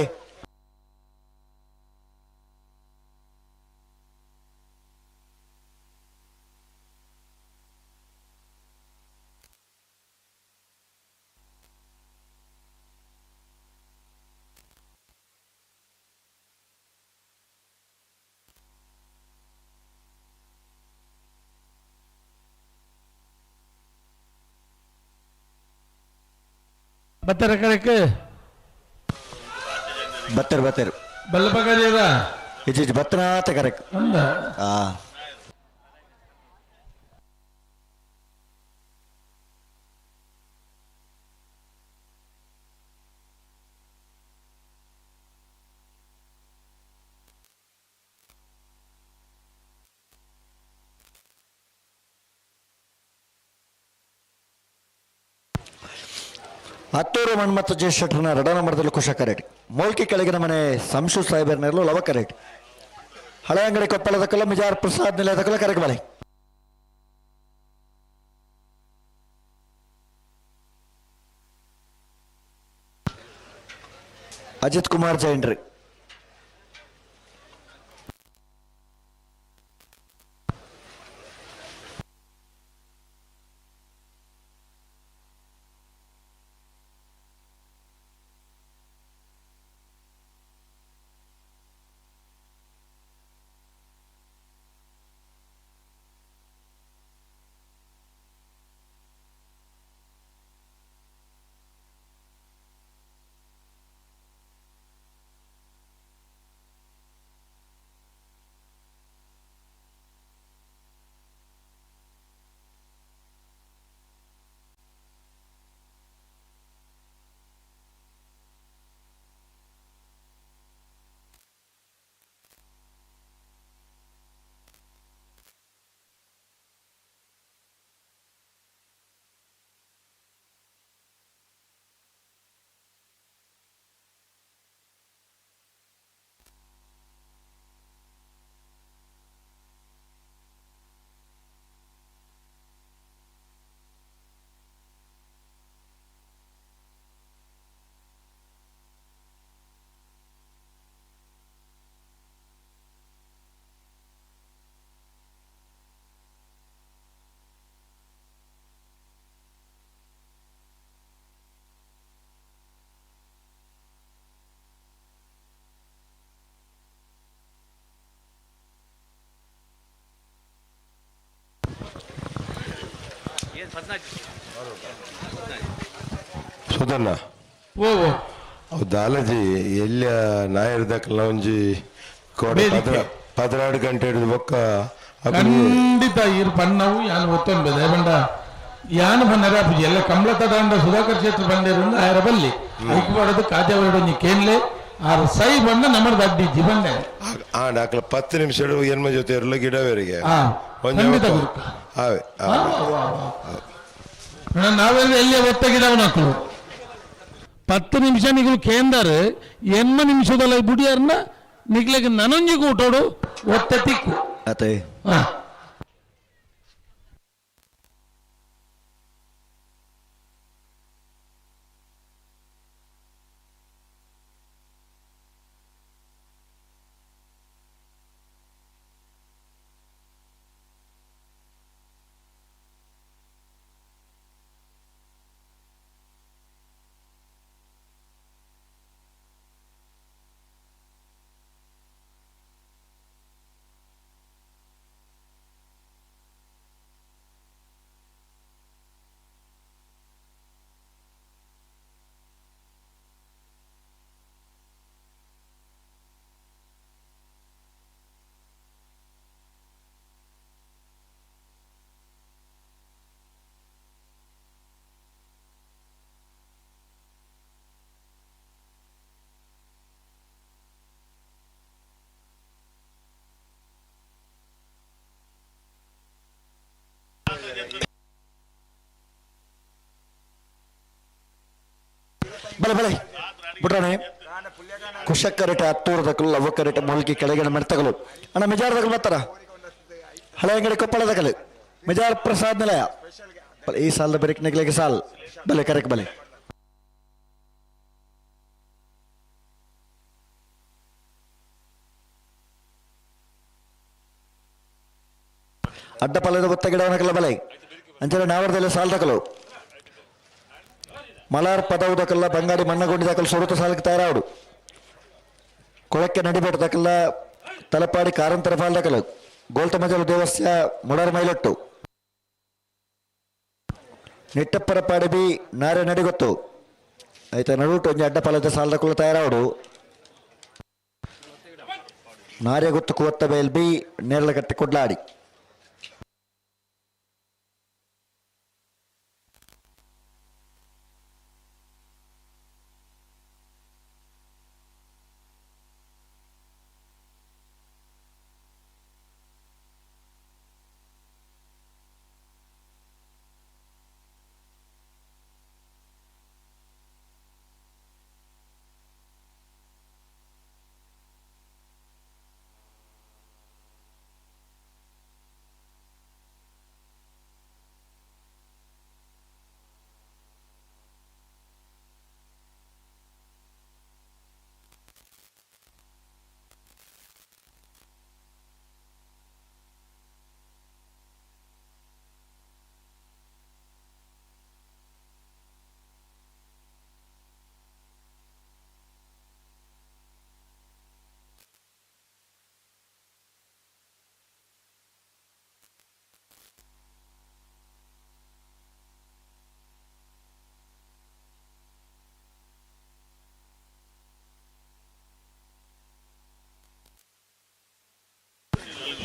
ಬತ್ತರ ಕರೆಕ್ ಬತ್ತರ ಬತ್ತರ ಬಲ್ಲಪಗಜೇದ ಇಜ್ಜಿ ಬತ್ತನಾತ ಕರೆಕ್ ಅಂದ ಆ ಹತ್ತೂರು ಮಣ್ಮತ್ತು ಜೆ ಶೆಟ್ಟರ್ನ ರಡ ನಂಬರ್ದಲ್ಲಿ ಕುಶಕರೇಟ್, ಮೋಲ್ಕಿ ಕೆಳಗಿನ ಮನೆ ಸಂಶು ಸಾಹೇಬರ್ನಲ್ಲೂ ಲವಕರೇಟ್, ಹಳೆ ಅಂಗಡಿ ಕೊಪ್ಪಳದ ಕಲ್ಲ ಮಿಜಾರ್ ಪ್ರಸಾದ್ ನಿಲಯದ ಕಲ್ಲ ಕರೆಕಬಾಳೆ. ಅಜಿತ್ ಕುಮಾರ್ ಜೈನ್ರಿ. ಸುಧಣ್ಣ ಓ ಅವು ದಾಲಜಿ ಎಲ್ಲಿ ನಾಯರ್ದಕ್ಕಲ್ಲ ಒಂಜಿ ಕೋಡೆ 14 ಗಂಟೆ ಹಿಡಿದು ಬೊಕ್ಕ ಖಂಡಿತ ಇರ್ ಪಣ್ಣವು ಯಾನ್ ಒತ್ತೊಂಬೆ ಬಂಡ ಯಾನ್ ಬನ್ನರೆ ಅಪ್ಪುಜಿ ಎಲ್ಲ ಕಮಲ ತಡಂಡ ಸುಧಾಕರ್ ಕ್ಷೇತ್ರ ಬಂದಿರಿಂದ ಆಯರ ಬಲ್ಲಿ ಐಕ್ ಪಾಡೋದು ಕಾಜಾವರಡು ಒಂಜಿ ಕೇನ್ಲೆ ಆರ್ ಸೈ ಬಂಡ ನಮ್ಮದು ಅಡ್ಡಿಜ್ಜಿ ಬಂಡೆ. ಆಂಡ ಅಕ್ಲ 10 ನಿಮಿಷ ಎನ್ಮ ಜೊತೆ ಇರಲು ಗಿಡವರಿಗೆ ಖಂಡಿತ ಆವೆ ನಾವೆಲ್ಲ ಎಲ್ಲಿ ಒತ್ತ ಗಿಡವನಕ್ಕಳು 10 ನಿಮಿಷ ನಿಗಲು ಕೇಂದರ್ ಎನ್ಮ ನಿಮಿಷದಲ್ಲ ಬುಡಿಯಾರನ್ನ ನಿಗ್ಲೆಗ್ ನನೊಂಜಿ ಕೂಟೋಡು ಒತ್ತ ತಿಕ್ಕು. ಅತೆ. ಬಲೆ ಬಲೆ ಬಿಟ್ರಾಣೆ ಕುಶಕ್ಕರಟೆ ಹತ್ತೂರದಕಲು ಲವ್ವಕ್ಕರಟೆ ಮೂಲ್ಕಿ ಕೆಳಗಿನ ಮೆರ್ತಗಲು ಅಣ್ಣ ಮಿಜಾರದಕಲು ಬರ್ತಾರ ಹಳೆ ಅಂಗಡಿ ಕೊಪ್ಪಳದಕಲು ಮಿಜಾರ್ ಪ್ರಸಾದ್ ನಿಲಯ ಬಲೆ ಈ ಸಾಲದ ಬೆರಕ್ ನಿಗ್ಲಿಗೆ ಸಾಲ್ ಬಲೆ ಕರೆಕ್ ಬಲೆ. ಅಡ್ಡ ಪಲ್ಲದ ಒತ್ತ ಗಿಡವನಕಲ ಬಲೆ ಅಂಚನೆ ನಾವರದಲ್ಲಿ ಸಾಲ್ದಕಲು ಮಲಾರ್ ಪದವುದಕಲ್ಲ ಬಂಗಾಡಿ ಮಣ್ಣಗೊಂಡಿದಕಲು ಸುರುತ ಸಾಲಕ್ಕೆ ತಯಾರಾಡು ಕೊಳಕ್ಕೆ ನಡಿಬೇಟದಕಲ್ಲ ತಲಪಾಡಿ ಕಾರಂತರ ಫಾಲ್ದಕಲು ಗೋಲ್ತಮಜಲು ದೇವಸ್ಯ ಮುಡರ್ ಮೈಲೊಟ್ಟು ನಿಟ್ಟಪ್ಪರ ಪಾಡಿ ಬಿ ನಾರೆ ನಡಿಗೊತ್ತು ಆಯ್ತಾ ನಡುಟು ಒಂಜಿ ಅಡ್ಡ ಪಲದ ಸಾಲದಕುಲ್ಲ ತಯಾರಾಡು ನಾರೆ ಗೊತ್ತು ಕುವತ್ತ ಬಯಲ್ ಬಿ ನೇರಳಕಟ್ಟೆ ಕೊಡ್ಲಾಡಿ.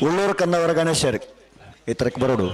ಉಳ್ಳೂರು ಕಂದವರ ಗಣೇಶರ್ ಇತರಕ್ಕೆ ಬರೋಡು.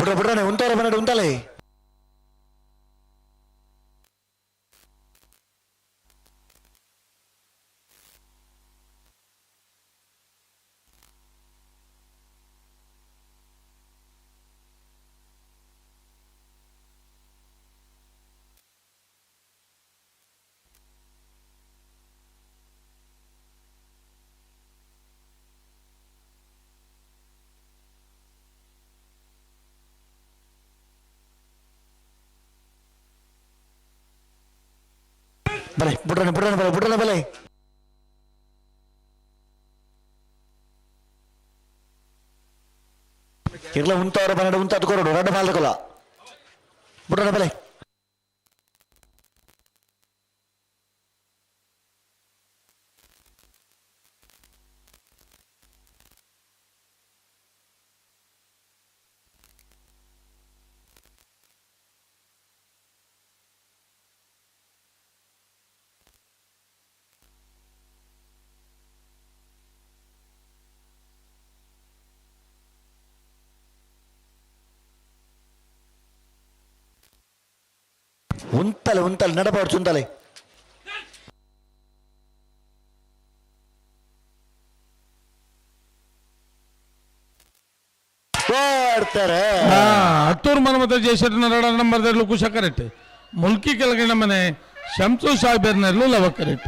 ಬುಡ್ರ ಬುಡ್ರನೆ ಉಂತಾರ ಬನ್ನಡ ಉಂತಾಲೆ. ಬಲೆ ಬುಡ್ರನೆ ಬುಡ್ರನೆ ಬಲೆ ಬುಡ್ರನೆ ಬಲೆ. ಇರ್ಲ ಉಂತವರ ಬನ್ನಡ ಉಂತಾದ ಕೊರಡು ರಡ್ಡ ಬಾಲ್ದಕೊಲ್ಲ ಬುಡ್ರನೆ ಬಲೆ. ಉಂತಲೆ ಉಂತಲೆ ನಡಬಾರ್ದು ಉಂತಲೆ. ಓಡ್ತಾರೆ. Hattur Manmatha ಜಯಶೆಟ್ಟನ ರಡ number Kusha correct. ಮುಲ್ಕಿ ಕೆಳಗಿನ ಮನೆ ಶಂಸು ಸಾಹೇಬರ್ನಲ್ಲೂ ಲವ ಕರೆಕ್ಟ್.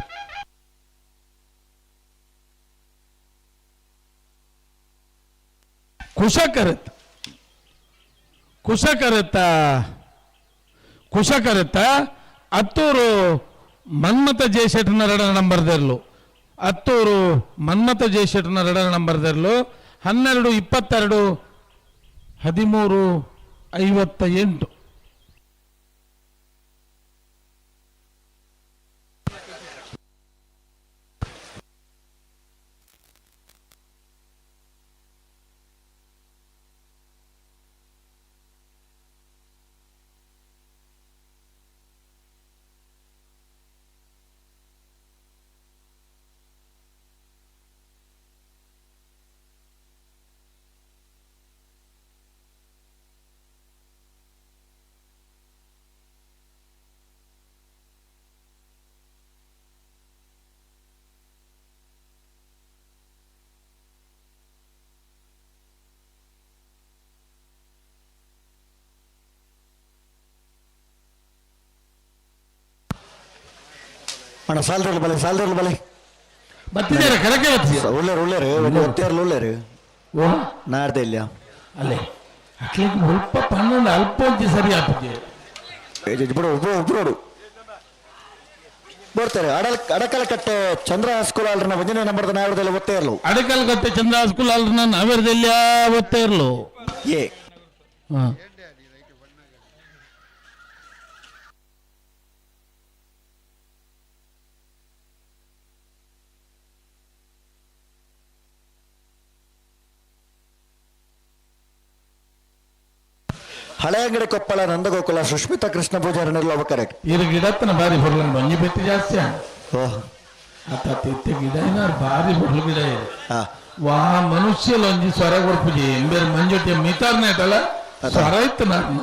ಕುಶ ಕರೆತ್ ಕುಶ ಕರೆತ್ತ ಕುಶ ಕರೆತ್ತ ಅತ್ತೂರು ಮನ್ಮಥ ಜಯಶೆಟ್ಟನ ರಡ ನಂಬರ್ದೆರ್ಲು. ಅತ್ತೂರು ಮನ್ಮಥ ಜಯಶೆಟ್ಟನ ರಡ ನಂಬರ್ದೆರ್ಲು 12 22 13 58. ಅಣ್ಣ ಸಾಲ್ದರ್ಲು ಬಲೆ ಸಾಲ್ದರ್ಲು ಬಲೆ. ಬತ್ತಿದ್ದಾರೆ ಕರಕೆ ಬತ್ತಿದ್ದಾರೆ. ಉಳ್ಳೇರು ಉಳ್ಳೇರು ಒಂದು ಒತ್ತೇರ್ಲು ಉಳ್ಳೇರು ನಾಡ್ದೆ ಇಲ್ಲ ಅಲ್ಲೇ ಅಟ್ಲಿಗೆ ಸ್ವಲ್ಪ 12 ಅಲ್ಪ ಒಂಜಿ ಸರಿ ಆಪುಜಿ. ಬಿಡು ಒಬ್ರು ಬರ್ತಾರೆ. ಅಡಕಲಕಟ್ಟೆ ಚಂದ್ರ ಸ್ಕೂಲ್ ಅಲ್ರನ ಒಂದನೇ ನಂಬರ್ದ ನಾವರದಲ್ಲಿ ಒತ್ತೇ ಇರಲು. ಅಡಕಲಕಟ್ಟೆ ಚಂದ್ರ ಸ್ಕೂಲ್ ಅಲ್ರನ ನಾವರದಲ್ಲಿ ಒತ್ತೇ ಇರಲು. ಎ ಹಳೆಯಂಗಡಿ ಕೊಪ್ಪಳ ನಂದಗೋಕುಲ ಸುಷ್ಮಿತಾ ಕೃಷ್ಣ ಪೂಜಾರಿ ಅವ ಕರೆಕ್ಟ್. ಇರು ಗಿಡತ್ತನ ಬಾರಿ ಬೊರ್ಲಂಡು ಮಂಜಿ ಬೆಟ್ಟಿ ಜಾಸ್ತಿ ಆತ ತಿತ್ತೆ ಗಿಡ ಏನಾರು ಬಾರಿ ಬೊರ್ಲು ಗಿಡ ಇದೆ. ವಾ ಮನುಷ್ಯಲ ಒಂಜಿ ಸ್ವರ ಕೊರ್ಪುಜಿ ಎಂಬೇರು ಮಂಜೊಟ್ಟಿ ಮಿತಾರ್ನೆ ಆಯ್ತಲ್ಲ ಸ್ವರ ಇತ್ತು ನಾನು.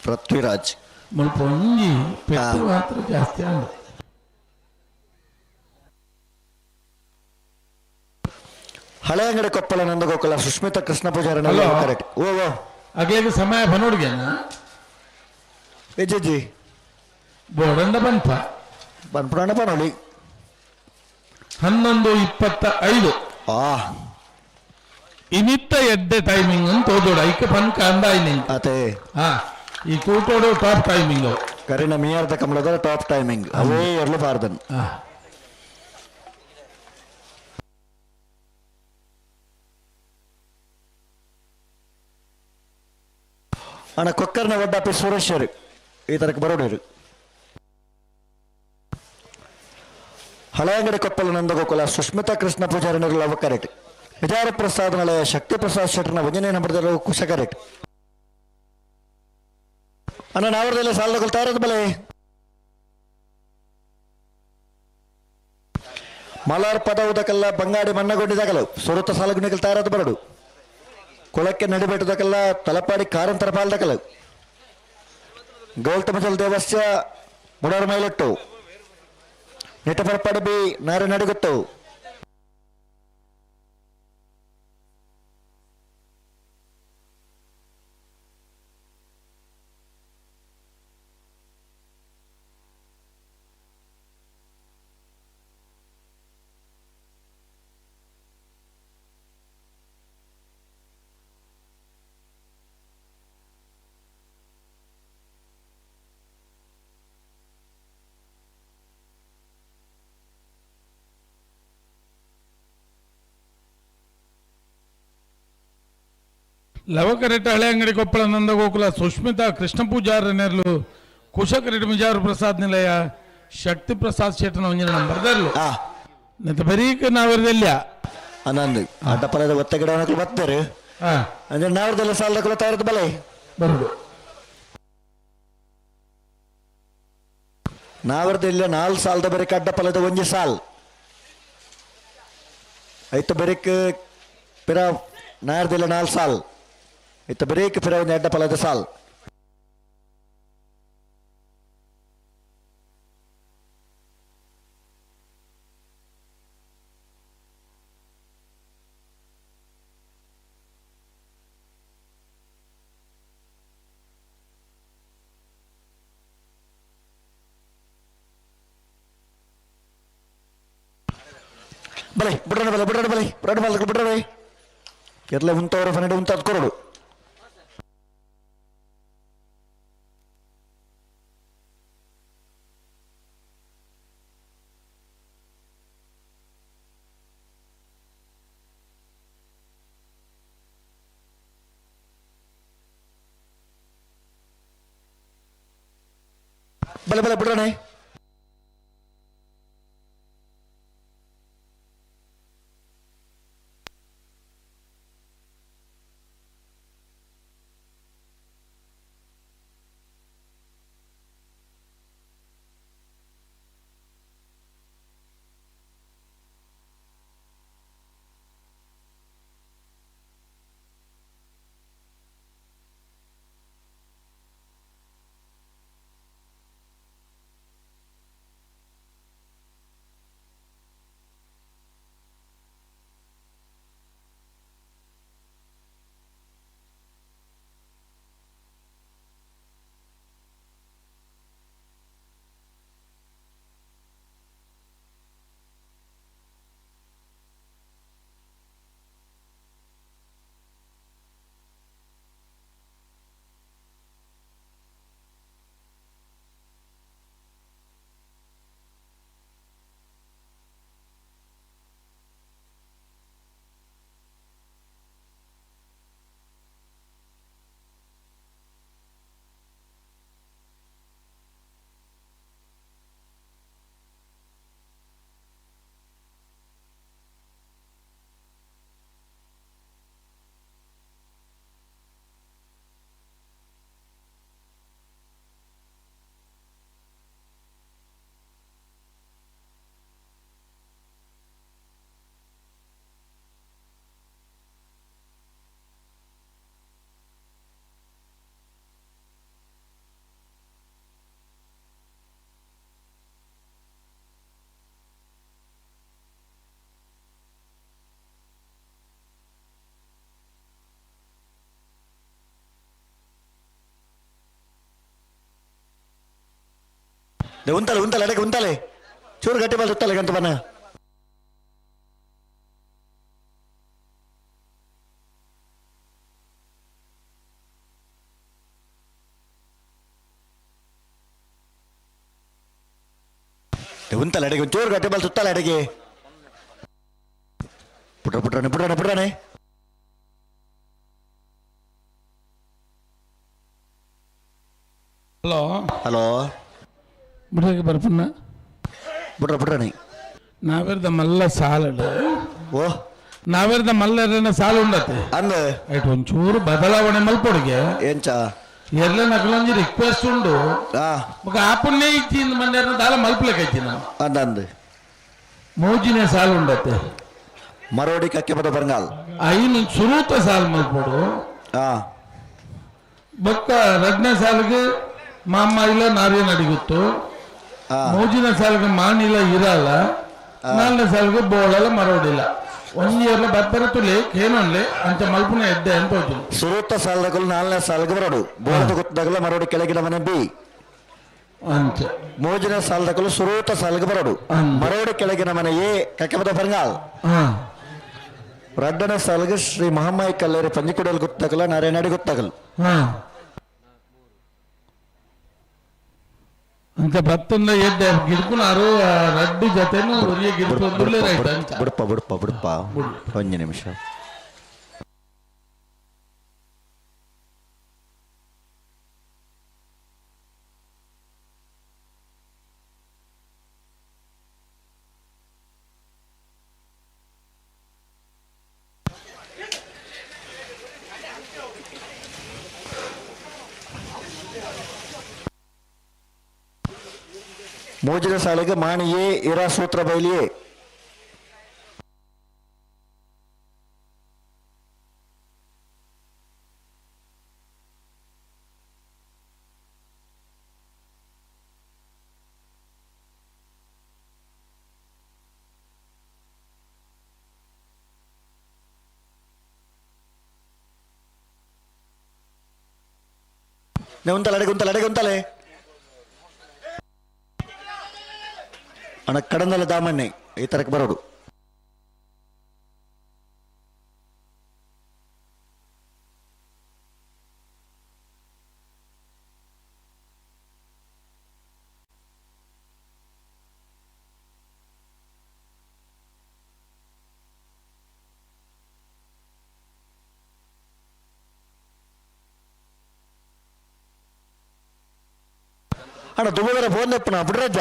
ಪೃಥ್ವಿರಾಜ್ ಮುಲ್ಪ ಒಂಜಿ ಪೆಟ್ಟು ಮಾತ್ರ ಜಾಸ್ತಿ ಅಂದ. ಹಳೆಯಂಗಡಿ ಕೊಪ್ಪಳ ನಂದಗೋಕುಲ ಸುಷ್ಮಿತಾ ಕೃಷ್ಣ ಪೂಜಾರಿ ಕರೆಕ್ಟ್. ಓ ಓ ಅಗ್ಲೇಗೆ ಸಮಯ ಬನ್ನೋಡ್ಗೆನ ಎಜ್ಜಿ ಬೋಡಂಡ ಬನ್ಪ ಬನ್ಪುಡಂಡ ಬನ್ನೋಳಿ. 11:25 ಇನಿತ್ತ ಎಡ್ಡೆ ಟೈಮಿಂಗ್ ಅಂತ ಓದೋಡು ಐಕೆ ಪನ್ಕ ಅಂದಾಯ್ ನಿಂಗೆ. ಅದೇ ಈ ಕೂಟೋಡು ಟಾಪ್ ಟೈಮಿಂಗ್. ಕರಿನ ಮಿಯಾರ್ದ ಕಮಲದ ಟಾಪ್ ಟೈಮಿಂಗ್ ಅವೇ ಎರ್ಲು ಬಾರ್ದನ್. ಅಣ್ಣ ಕೊಕ್ಕರ್ನ ಒಡ್ಡಾಪಿ ಸುರೇಶರು ಈ ತರಕ್ಕೆ ಬರೋಡರು. ಹಳೆಯಂಗಡಿ ಕೊಪ್ಪಲ ನಂದಗೋಕುಲ ಸುಷ್ಮಿತಾ ಕೃಷ್ಣ ಪೂಜಾರಿ ಲವ ಕರೆಟ್. ವಿಚಾರ ಪ್ರಸಾದ್ ನಳೆಯ ಶಕ್ತಿ ಪ್ರಸಾದ್ ಶೆಟ್ಟರ್ನ ಒಂಜನೇ ನಂಬರ್ದಲ್ಲಿ ಕುಶ ಕರೆಟ್. ಅಣ್ಣ ನಾವರದಲ್ಲೇ ಸಾಲದ ತಯಾರದ ಬಲೆ. ಮಲಾರ್ ಪದ ಉದಕಲ್ಲ ಬಂಗಾಡಿ ಮಣ್ಣಗೊಂಡಿದಾಗಲು ಸುರುತ ಸಾಲಗುಣಿಗಳು ತಯಾರಾದ ಬರಡು. ಕೊಳಕ್ಕೆ ನಡಿಬೆಟ್ಟದಕ್ಕೆಲ್ಲ ತಲಪಾಡಿ ಕಾರಂತರ ಪಾಲ್ದಕಲು. ಗೌತಮಜಲ್ ದೇವಸ್ಯ ಮುಡಾರ ಮೈಲೊಟ್ಟು ನಿಟಪರಪಾಡಿ ಬಿ ನಾರೆ ನಡಿಗುತ್ತು. ಲವಕರೆಟ್ಟ ಹಳೆ ಅಂಗಡಿ ಕೊಪ್ಪಳ ನಂದಗೋಕುಲ ಸುಷ್ಮಿತಾ ಕೃಷ್ಣ ಪೂಜಾರ ನೆರ್ಲು ಕುಶಕರೆಟ್ ಮಿಜಾರು ಪ್ರಸಾದ್ ನಿಲಯ ಶಕ್ತಿ ಪ್ರಸಾದ್ ಶೆಟ್ಟನ ಒಂಜಿನ ನಂಬರ್ ದರ್ಲು. ನೆತ್ತ ಬರೀಕ ನಾವರದೆಲ್ಲ ಅನಂದ್ ಅಡ್ಡಪಲದ ಒತ್ತ ಗಿಡ ಬರ್ತಾರೆ ಅಂದ್ರೆ ನಾವರದೆಲ್ಲ ಸಾಲದ ಕುಲ ತಯಾರದ ಬಲೆ ಬರುದು. ನಾವರದೆಲ್ಲ ನಾಲ್ ಸಾಲದ ಬರೀಕ ಅಡ್ಡಪಲದ ಒಂಜಿ ಸಾಲ್ ಐತ ಬರೀಕ್ ಪಿರ ನಾರ್ದೆಲ್ಲ ನಾಲ್ ಸಾಲ್ ಇತ್ತ ಬ್ರೇಕ್ ಫಿರ ಒಂದು ಅಡ್ಡ ಪಲದ ಸಾಲ್. ಬಲೆ ಬಿಡ್ರಣ ಬಲೆ ಬಿಡ್ರಣ ಬಲೆ ಬಿಡ್ರಣ ಬಲೆ ಬಿಡ್ರಣ ಕೇರಳ ಉಂತವರ ಫನಡೆ ಉಂತಾದ್ ಕೊರಡು. ಬಲೆ ಬಲೆ ಬಿಡ್ರಣ. ಉಂತಲೆ ಉಂತಲೆ ಅಡಕ್ಕೆ ಉಂತಲೆ ಚೂರು ಗಟ್ಟಿ ಬಾಲ್ ಉತ್ತಲೆ ಗಂಟು ಬನ್ನ. ಉಂತಲ್ಲ ಅಡಿಗೆ ಒಂಚೂರು ಗಟ್ಟಿ ಬಲ್ ಸುತ್ತಲ್ಲ ಅಡಿಗೆ ಪುಟ್ರ ಪುಟ್ರಾಣೆ ಪುಟ್ರಾಣೆ ಪುಟ್ರಾಣೆ ಹಲೋ ಹಲೋ ಬಿಡ್ರಕ್ಕೆ ಬರ್ಪಣ್ಣ ಬಿಡ್ರ ಬಿಡ್ರಾಣಿ ನಾವೆರ್ದ ಮಲ್ಲ ಸಾಲಡ್ ಓ ನಾವೆರ್ದ ಮಲ್ಲರನ್ನ ಸಾಲ ಉಂಡತೆ ಅಂದ ಐಟ್ ಒಂಚೂರು ಬದಲಾವಣೆ ಮಲ್ಪೊಡುಗೆ ಎಂಚ ಎರ್ಲೆ ನಕಲೊಂಜಿ ರಿಕ್ವೆಸ್ಟ್ ಉಂಡು ಮಗ ಆ ಪುಣ್ಯ ಇಚ್ಚಿ ಮಂಡ್ಯರ್ನ ದಾಲ ಮಲ್ಪಲೆಕ್ ನಾವು ಅಂದ ಅಂದ ಮೋಜಿನ ಸಾಲ ಉಂಡತೆ ಮರೋಡಿ ಕಕ್ಕೆ ಬದ ಬಂಗಾಲ್ ಐನು ಸುರೂತ ಸಾಲ ಮಲ್ಪೊಡು ಬೊಕ್ಕ ರಡ್ನೇ ಸಾಲಿಗೆ ಮಾಮ ಇಲ್ಲ ನಾರ್ಯ ನಡಿಗುತ್ತು ಮೋಜಿನ ಸಾಲಿಗೆ ಮಾನಿಲ್ಲ ಇರಲ್ಲ ನಾಲ್ನೇ ಸಾಲಿಗೆ ಬೋಳಲ್ಲ ಮರೋಡಿಲ್ಲ ಒಂಜಿ ಇಯರ್ಲ ಬಬ್ಬರ ತುಲಿ ಕೇನೊನ್ಲೆ ಅಂಚ ಮಲ್ಪುನ ಎದ್ದೆ ಅಂತ ಹೋಯ್ತು ಸುರೂತ ಸಾಲದಗಲು ನಾಲ್ನೇ ಸಾಲಿಗೆ ಬರೋಡು ಬೋಳದ ಗೊತ್ತದಾಗಲ ಮರೋಡಿ ಕೆಳಗಿನ ಮನೆ ಬಿ ಅಂಚ ಮೋಜಿನ ಸಾಲದಗಲು ಸುರೂತ ಸಾಲಿಗೆ ಬರೋಡು ಮರೋಡಿ ಕೆಳಗಿನ ಮನೆ ಎ ಕಕ್ಕೆ ಬದ ಬಂಗಾಲ್ ರಡ್ಡನ ಸಾಲಿಗೆ ಶ್ರೀ ಮಹಾಮಾಯಿ ಕಲ್ಲೇರಿ ಪಂಜಿಕುಡಲ್ ಗೊತ್ತಾಗಲ್ಲ ನಾರಾಯಣಾಡಿ ಗೊತ್ತಾಗಲ್ಲ ಅಂಚ ಬತ್ತಂದ ಎದ್ದೆ ಗಿಡ್ಕುನಾರು ರಡ್ಡು ಜೊತೆನು ಒರಿಯ ಗಿಡ್ಕು ರೈಟ್ ಅಂಚ ಬಿಡಪ್ಪ ಬಿಡಪ್ಪ ಬಿಡಪ್ಪ ಒಂದು ನಿಮಿಷ ಮೋಜಿನ ಸಾಲಿಗೆ ಮಾಣಿಯೇ ಇರಾ ಸೂತ್ರ ಬೈಲಿಯೇ ಉಂತಲೆ ಅಡಿಗೆ ಉಂತಲೆ ಅಡಿಗೆ ಉಂತಲೆ ಅಣ್ಣ ಕಡಂದಲ ದಾಮಣ್ಣೆ ಈ ತರಕ್ಕೆ ಬರೋಡು ಅಣ್ಣ ದುಬೈದರ ಫೋನ್ ಎಪ್ಪಣ ಬಿಡ್ರಜ್ಜ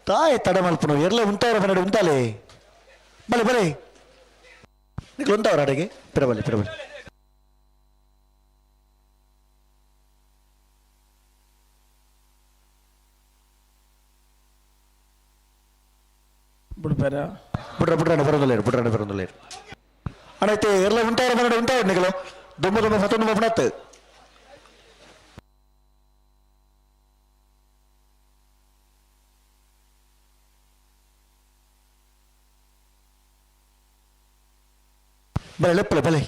ತಾಯಿ ತಡ ಮಲ್ಪನು ಎರ್ಲೆ ಉಂಟವ್ರ ಮನೆಡು ಉಂಟಾಲೆ ಬಲೆ ಬಲೆ ನಿಕ್ಲು ಉಂಟವ್ರ ಅಡಿಗೆ ಪಿರಬಲಿ ಪಿರಬಲಿ ಬಿಡ್ಬೇರ ಬಿಡ್ರ ಬಿಡ್ರಣ್ಣ ಬರೋದಿಲ್ಲ ಬಿಡ್ರಣ್ಣ ಬರೋದಿಲ್ಲ ಅಣ್ಣ ಐತೆ ಎರ್ಲೆ ಉಂಟವ್ರ ಮನೆಡು ಉಂಟವ್ರ ನಿಗಲು ದುಂಬ ದುಂಬ ಸತ್ತೊಂದು ಮಪ್ಪಣತ್ತು ಬಲೆ ಲೆಪ್ಪಲೆ ಬಲೆ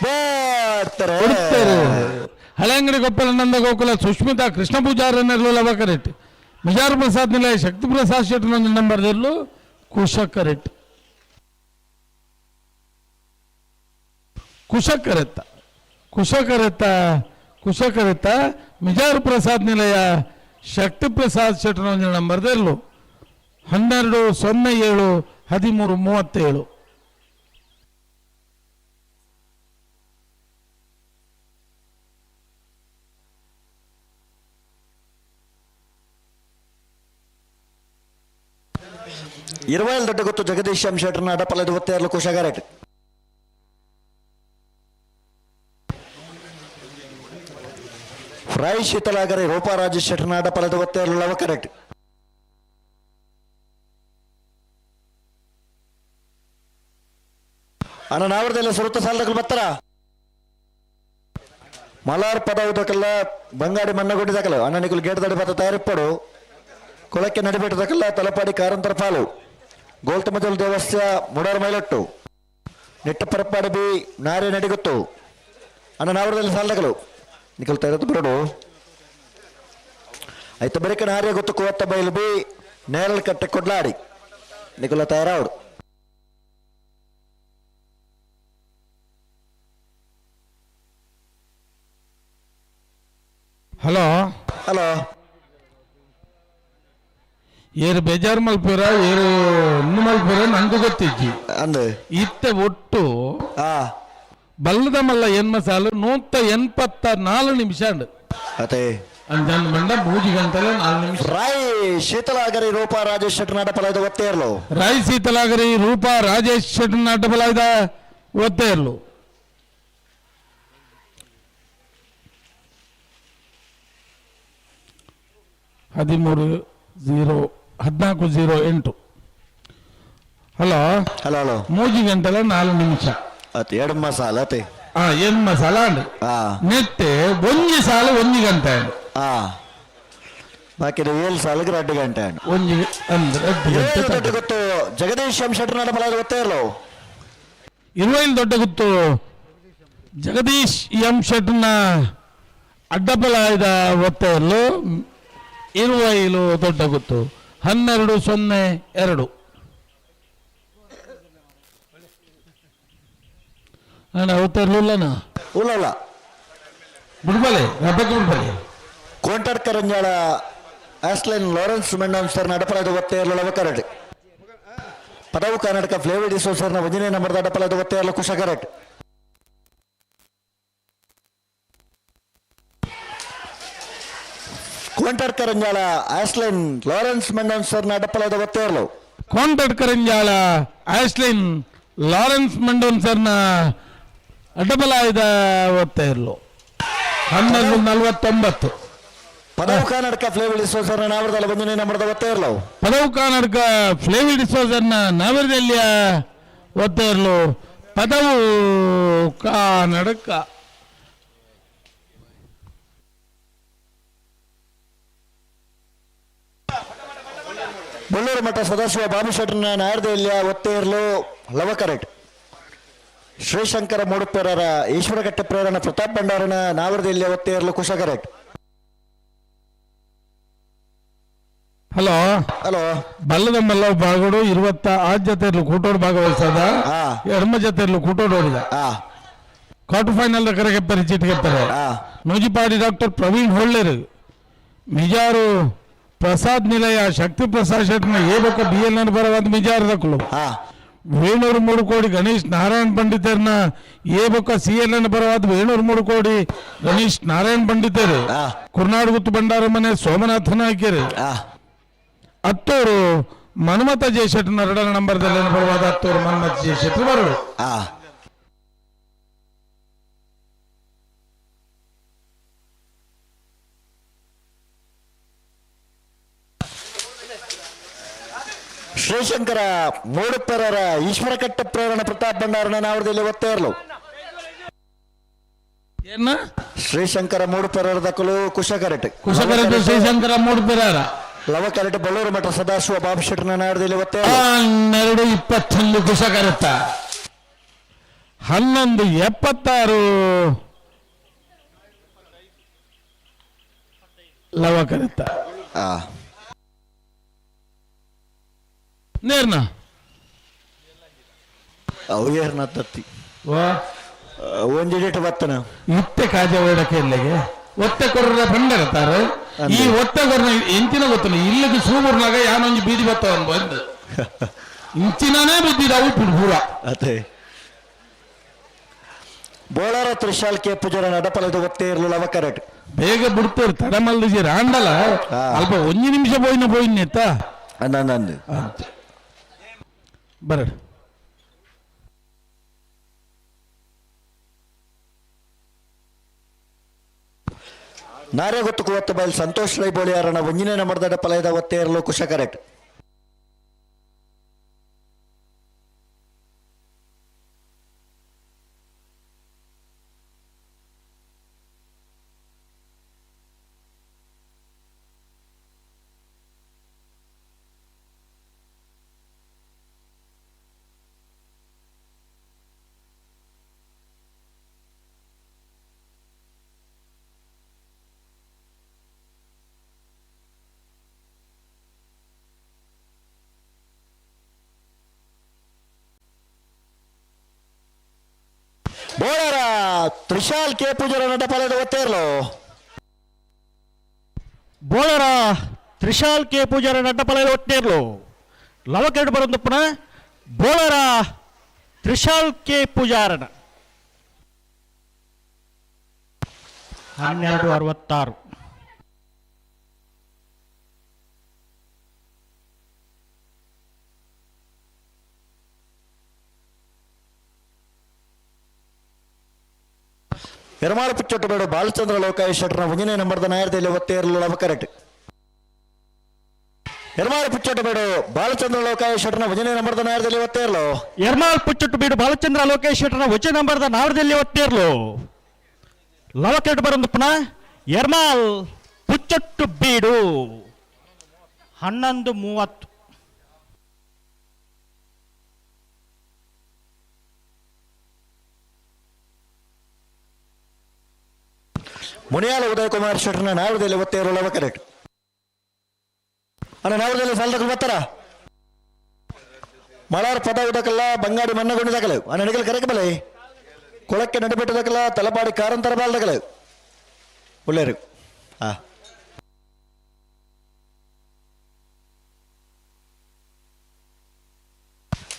ಬರ್ತಾರೆ ಹಳೆಂಗಡಿ ಕೊಪ್ಪಲ ನಂದ ಗೋಕುಲ ಸುಷ್ಮಿತಾ ಕೃಷ್ಣ ಪೂಜಾರನ್ನೆಲ್ಲ ಲವಕರೆಟ್ ಮಿಜಾರು ಪ್ರಸಾದ್ ನಿಲಯ ಶಕ್ತಿ ಪ್ರಸಾದ್ ಶೆಟ್ಟರ್ ನಂಬರ್ ದೆಲ್ಲು ಕುಶಕರೆಟ್ ಕುಶಕರೆತ್ತ ಕುಶಕರೆತ್ತ ಕುಶಕರೆತ್ತ ಮಿಜಾರು ಪ್ರಸಾದ್ ನಿಲಯ ಶಕ್ತಿ ಪ್ರಸಾದ್ ಶೆಟ್ಟರ್ ನಂಬರ್ ದೆಲ್ಲು 12 0 7 13 37. ಇರುವೈಲ್ ದೊಡ್ಡ ಗೊತ್ತು ಜಗದೀಶ್ ಎಂ ಶೆಟ್ಟರ್ನ ಅಡಪಲದ ಒತ್ತೆಯರ್ಲು ಕುಶಗಾರೆಟ್ ಫ್ರೈ ಶೀತಲಾಗರೆ ರೂಪಾ ರಾಜೇಶ್ ಶೆಟ್ಟರ್ನ ಅಡಪಲದ ಒತ್ತೆಯರ್ಲು ಲವ ಕರೆಕ್ಟ್. ಅಣ್ಣ ನಾವರದೆಲ್ಲ ಸುರುತ್ತ ಸಾಲದಕ್ಕಲು ಬತ್ತರ ಮಲಾರ್ ಪದ ಉದಕಲ್ಲ ಬಂಗಾಡಿ ಮನ್ನಗುಡಿ ದಾಖಲು ಅಣ್ಣ ನಿಕುಲು ಗೇಟ್ ದಡಿ ಬತ್ತ ತಯಾರಿಪ್ಪಡು ಕೊಳಕ್ಕೆ ನಡಿಬೇಟದಕ್ಕಲ್ಲ ತಲಪಾಡಿ ಕಾರಂತರ ಪಾಲು ಗೋಲ್ತಮಜಲ್ ದೇವಸ್ಯ ಮುಡಾರ್ ಮೈಲೊಟ್ಟು ನೆಟ್ಟ ಪರಪಾಡಿ ಬಿ ನಾರೆ ನಡಿಗುತ್ತು ಅಣ್ಣ ನಾವರದಲ್ಲಿ ಸಾಲದಕಲು ನಿಕುಲು ತಯಾರತ್ತು ಬರೋಡು ಆಯ್ತು ಬರಿಕ ನಾರ್ಯ ಗೊತ್ತು ಕೋತ್ತ ಬೈಲು ಬಿ ನೇರಲ್ ಕಟ್ಟೆ ಕೊಡ್ಲಾಡಿ ನಿಕುಲ ತಯಾರಾವಡು. ಹಲೋ ಹಲೋ ಏರು ಬೇಜಾರು ಮಲ್ಪುರ ಏರು ಇನ್ನು ಮಲ್ಪುರ ನಂಗೆ ಗೊತ್ತಿಜ್ಜಿ ಅಂದು ಇತ್ತೆ ಒಟ್ಟು ಬಲ್ಲದ ಮಲ್ಲ ಎನ್ಮ ಸಾಲು 184 ನಿಮಿಷ ಅಂಡು ಅದೇ ಅಂಜನ್ ಮಂಡ ಮೂಜಿ ಗಂಟೆಲೆ 4 ನಿಮಿಷ. ರಾಯ್ ಶೀತಲಾಗರಿ ರೂಪಾ ರಾಜೇಶ್ ಶೆಟ್ಟನಾಟ ಫಲದ ಒತ್ತೇ ಇರಲು. ರಾಯ್ ಶೀತಲಾಗರಿ ರೂಪಾ ರಾಜೇಶ್ ಶೆಟ್ಟನಾಟ ಫಲದ ಒತ್ತೇ ಇರಲು. ಹದಿಮೂರು ಜೀರೋ 14 08. ಹಲೋ ಹಲೋ ಹಲೋ ಮೂಜಿ ಗಂಟೆಲೆ 4 ನಿಮಿಷ. ಅತ್ ಎಡಮ್ಮ ಸಾಲ ಅತೆ. ಎನ್ಮ ಸಾಲ ಅಂಡು ನೆತ್ತೆ ಒಂಜಿ ಸಾಲ ಒಂಜಿ ಗಂಟೆ ಅಂಡು. ಬಾಕಿ 7 ಸಾಲಕ್ಕೆ 2 ಗಂಟೆ ಅಂಡು. ಒಂಜಿ ಅಂದ್ರೆ 2 ಗಂಟೆ. ದೊಡ್ಡ ಗೊತ್ತು ಜಗದೀಶ್ ಎಂ ಶೆಟ್ಟನಾಡ ಫಲದ ಒತ್ತೇ ಇರಲು. ಇರುವೈಲ್ ದೊಡ್ಡ ಗೊತ್ತು ಜಗದೀಶ್ ಎಂ ಶೆಟ್ಟನ ಅಡ್ಡಬಲಾಯದ ಒತ್ತೆ ಇರಲು. ಇರುವೈಲು ದೊಡ್ಡ ಗೊತ್ತು 12 0 2. ಅಣ್ಣ ಒತ್ತೆ ಇರಲಿಲ್ಲಣ್ಣ. ಉಲ್ಲಲ್ಲ ಬಿಡ್ಬಲೆ ರಬ್ಬಕ್ಕೆ ಬಿಡ್ಬಲೆ. ಕೋಂಟರ್ ಕರಂಜಾಳ ಆಸ್ಲೈನ್ ಲಾರೆನ್ಸ್ ಮೆಂಡೋನ್ ಸರ್ನ ಅಡಪಲಾದ ಒತ್ತೆ ಇರಲು ಲವಕರಟ್. ಪದವು ಕರ್ನಾಟಕ ಫ್ಲೇವರ್ ಡಿಸೋಸರ್ನ ಒಂದನೇ ನಂಬರ್ದ ಅಡಪಲಾದ ಒತ್ತೆ ಇರಲು ಕುಶಕರಟ್. ಕೋಂಟರ್ ಕರಂಜಾಳ ಆಸ್ಲೈನ್ ಲಾರೆನ್ಸ್ ಮೆಂಡೋನ್ ಸರ್ನ ಅಡಪಲಾದ ಒತ್ತೆ ಇರಲು. ಕೋಂಟರ್ ಕರಂಜಾಳ ಆಸ್ಲೈನ್ ಲಾರೆನ್ಸ್ ಮೆಂಡೋನ್ ಸರ್ನ ಅಡ್ಡಬಲಾಯದ ಒತ್ತೆ ಇರಲು. 11 49. ಪದವು ಕರ್ನಾಟಕ ಫ್ಲೇವರ್ ಡಿಸೋಸರ್ನ ನಾವರದಲ್ಲಿ ಒಂದನೇ ನಂಬರ್ದ ಒತ್ತೆ ಇರಲು. ಪದವು ಕರ್ನಾಟಕ ಫ್ಲೇವರ್ ಡಿಸೋಸರ್ನ ನಾವರದಲ್ಲಿ ಒತ್ತೆ ಇರಲು. ಪದವು ಕರ್ನಾಟಕ ಬಳ್ಳೂರು ಮಠ ಸದಾಶಿವ ಬಾಬು ಶೆಟ್ಟರ್ನ ನಾಯರ್ದೆಯಲ್ಲಿಯ ಒತ್ತೆ ಇರಲು ಲವಕರೆಟ್. ಶ್ರೀಶಂಕರ ಮೂಡುಪೇರರ ಈಶ್ವರಘಟ್ಟ ಪ್ರೇರಣ ಪ್ರತಾಪ್ ಭಂಡಾರನ ನಾವರದೆಯಲ್ಲಿಯ ಒತ್ತೆ ಇರಲು ಕುಶಕರೆಟ್. ಹಲೋ ಹಲೋ ಬಲ್ಲದ ಮಲ್ಲ ಬಾಗೋಡು 26 ಜೊತೆ ಕೂಟೋಡು ಭಾಗವಹಿಸದ ಎಡಮ ಜೊತೆ ಕೂಟೋಡು ಓಡಿದ ಕ್ವಾರ್ಟರ್ ಫೈನಲ್ ಕರೆಗೆಪ್ಪರೆ ಚೀಟಿಗೆಪ್ಪರೆ ನೂಜಿಪಾಡಿ ಡಾಕ್ಟರ್ ಪ್ರವೀಣ್ ಹೊಳ್ಳೇರು ಮಿಜಾರು ಪ್ರಸಾದ್ ನಿಲಯ ಶಕ್ತಿ ಪ್ರಸಾದ್ ಶೆಟ್ಟನ ಎ ಬೊಕ್ಕ ಬಿ ಎಲ್ ಎನ್ ಬರವಾದ ಮಿಜಾರು ದಕ್ಕಲು ವೇಣೂರು 3 ಕೋಡಿ ಗಣೇಶ್ ನಾರಾಯಣ್ ಪಂಡಿತರ್ನ ಎ ಬೊಕ್ಕ ಸಿ ಎಲ್ ಎನ್ ಬರವಾದ ವೇಣೂರು 3 ಕೋಡಿ ಗಣೇಶ್ ನಾರಾಯಣ್ ಪಂಡಿತರು ಕುರ್ನಾಡುಗುತ್ತು ಭಂಡಾರ ಮನೆ ಸೋಮನಾಥ ನಾಯ್ಕರು ಅತ್ತೂರು ಮನ್ಮಥ ಜಯಶೆಟ್ಟನ ಎರಡನೇ ನಂಬರ್ದಲ್ಲಿ ಬರುವಾದ ಅತ್ತೂರು ಮನ್ಮಥ ಜಯಶೆಟ್ಟರು ಬರಡು. ಶ್ರೀಶಂಕರ ಮೂಡುಪೆರರ ಈಶ್ವರಕಟ್ಟ ಪ್ರೇರಣ ಪ್ರತಾಪ್ ಭಂಡಾರನ ನಾವರದಲ್ಲಿ ಒತ್ತೆ ಇರಲು. ಏನ ಶ್ರೀಶಂಕರ ಮೂಡುಪೆರರ ದಕ್ಕಲು ಕುಶಕರಟ್. ಕುಶಕರಟ್ ಶ್ರೀಶಂಕರ ಮೂಡುಪೆರರ ಲವಕರಟ್ ಬಳ್ಳೂರು ಮಠ ಸದಾಶಿವ ಬಾಬು ಶೆಟ್ಟನ ನಾವರದಲ್ಲಿ ಒತ್ತೆ 12 21 ಕುಶಕರತ 11 76 ಲವಕರತ. ನೇರ್ನ ಅವು ಏರ್ನ ತತ್ತಿ ಒಂಜಿ ಡೇಟ್ ಬತ್ತನ ಇತ್ತೆ ಕಾಜ ಒಡಕ್ಕೆ ಇಲ್ಲಿಗೆ ಒತ್ತೆ ಕೊರ್ರ ಬಂಡರ ತಾರ ಈ ಒತ್ತೆ ಕೊರ್ನ ಎಂಚಿನ ಗೊತ್ತಿಲ್ಲ ಇಲ್ಲಿಗೆ ಸೂಬುರ್ನಾಗ ಯಾನೊಂಜಿ ಬೀದಿ ಬತ್ತವನ್ ಬಂದು ಇಂಚಿನೇ ಬಿದ್ದಿದ ಅವು ಪೂರ ಅದೇ ಬೋಳಾರ ತ್ರಿಶಾಲ್ ಕೆ ಪೂಜಾರ ನಡಪಲದ ಒತ್ತೆ ಇರಲು ಲವಕರಟ್. ಬೇಗ ಬಿಡ್ತಾರೆ ತಡಮಲ್ದಿಜಿ ರಾಂಡಲ ಅಲ್ಪ ಒಂಜಿ ನಿಮಿಷ ಬೋಯ್ನ ಬೋಯ್ನೆತ್ತ ಅಂದ ಬರಡು. ನಾರೇ ಗೊತ್ತು ಕುವತ್ತ ಬಯಲು ಸಂತೋಷ್ ರೈ ಬೋಳಿಯಾರನ ಒಂಜಿನೇ ನಂಬರ್ದ ಪಲಯದ ಒತ್ತೆ ಇರಲು ಕುಶಕರಟ್. ತ್ರಿಶಾಲ್ ಕೆ ಪೂಜಾರ ನಟಪಾಲದ ಒತ್ತೇರ್ಲು. ಬೋಳರ ತ್ರಿಶಾಲ್ ಕೆ ಪೂಜಾರ ನಡ್ಡಪಲದ ಒತ್ತೇರ್ಲು. ಲವಕೆರಡು ಬರೊಂದುಪ್ಪುನ ಬೋಳರ ತ್ರಿಶಾಲ್ ಕೆ ಪೂಜಾರನ 12:66. ಎರಮಾಳ ಪುಚ್ಚೊಟ್ಟು ಬೇಡ ಬಾಲಚಂದ್ರ ಲೋಕಾಯ ಶೆಟ್ಟರ್ನ ಒಂಜನೇ ನಂಬರ್ದ ನಾಯರ್ದಲ್ಲಿ ಒತ್ತೇರ್ಲು ಲವಕರೆಟ್. ಎರ್ಮಾಳ ಪುಚ್ಚೊಟ್ಟು ಬೇಡು ಬಾಲಚಂದ್ರ ಲೋಕಾಯ ಶೆಟ್ಟರ್ನ ಒಂಜನೇ ನಂಬರ್ದ ನಾಯರ್ದಲ್ಲಿ ಒತ್ತೇರ್ಲು. ಎರ್ಮಾಳ್ ಪುಚ್ಚೊಟ್ಟು ಬೀಡು ಬಾಲಚಂದ್ರ ಲೋಕೇಶ್ ಶೆಟ್ಟರ್ನ ಒಂಜನೇ ನಂಬರ್ದ ನಾಯರ್ದಲ್ಲಿ ಒತ್ತೇರ್ಲು. ಲವಕೆರಡು ಬರೊಂದುಪ್ಪುನ ಎರ್ಮಾಲ್ ಪುಚ್ಚೊಟ್ಟು ಬೀಡು 11:30. ಮುನಿಯಾಲ ಉದಯ್ ಕುಮಾರ್ ಶೆಟ್ಟರ್ನ ನಾವರದಲ್ಲಿ ಒತ್ತೇರು ಲವಕರೆಟ್. ಅಣ್ಣ ನಾವರದಲ್ಲಿ ಸಾಲದಕ್ಕಲು ಬರ್ತಾರ ಮಳಾರ್ ಪದ ಉದಕಲ್ಲ ಬಂಗಾಡಿ ಮನ್ನಗೊಂಡಿದಾಗಲು ಅಣ್ಣ ನಡಿಗಲ್ ಕರೆಕ ಬಲೆ ಕೊಳಕ್ಕೆ ನಡುಬಿಟ್ಟದಕ್ಕಲ್ಲ ತಲಪಾಡಿ ಕಾರಂತರ ಬಾಲ್ದಗಲು ಒಳ್ಳೆಯರು. ಹಾ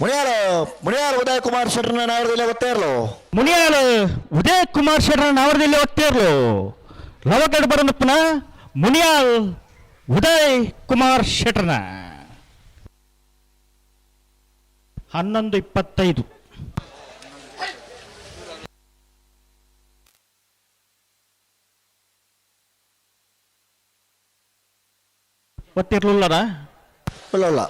ಮುನಿಯಾಲ ಮುನಿಯಾಲ ಉದಯ್ ಕುಮಾರ್ ಶೆಟ್ಟರ್ನ ನಾವರದಲ್ಲಿ ಒತ್ತೇರ್ಲು. ಮುನಿಯಾಲ ಉದಯ್ ಕುಮಾರ್ ಶೆಟ್ಟರ್ನ ನಾವರದಲ್ಲಿ ಒತ್ತೇರ್ಲು. ಲವಕಡ್ ಬರೊಂದುಪ್ಪುನ ಮುನಿಯಾಲ್ ಉದಯ್ ಕುಮಾರ್ ಶೆಟ್ಟರ್ನ 11:25. ಒತ್ತಿರ್ಲಿಲ್ಲದ? ಇಲ್ಲ.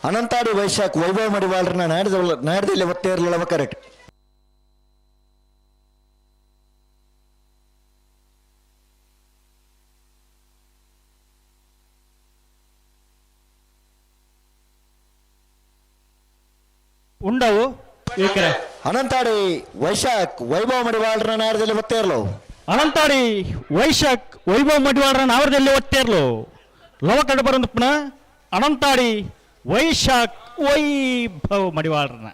ಅನಂತಾಡಿ ವೈಶಾಖ್ ವೈಭವ ಮಡಿವಾಳರನ್ನ ನಾಡದಲ್ಲಿ ಒತ್ತೇರ್ಲವ ಕರೆಕ್ಟ್. ಉಂಡವು ಅನಂತಾಡಿ ವೈಶಾಖ್ ವೈಭವ ಮಡಿವಾಳರನ್ನ ನಾಡದಲ್ಲಿ ಒತ್ತೇರ್ಲು. ಅನಂತಾಡಿ ವೈಶಾಖ್ ವೈಭವ ಮಡಿವಾಳರನ್ನ ನಾವರದಲ್ಲಿ ಒತ್ತೇರ್ಲು. ಲವಕಡ ಬರೊಂದುಪ್ಪುನ ಅನಂತಾಡಿ ವೈಶಾಖ್ ವೈಭವ್ ಮಡಿವಾಳರನ್ನ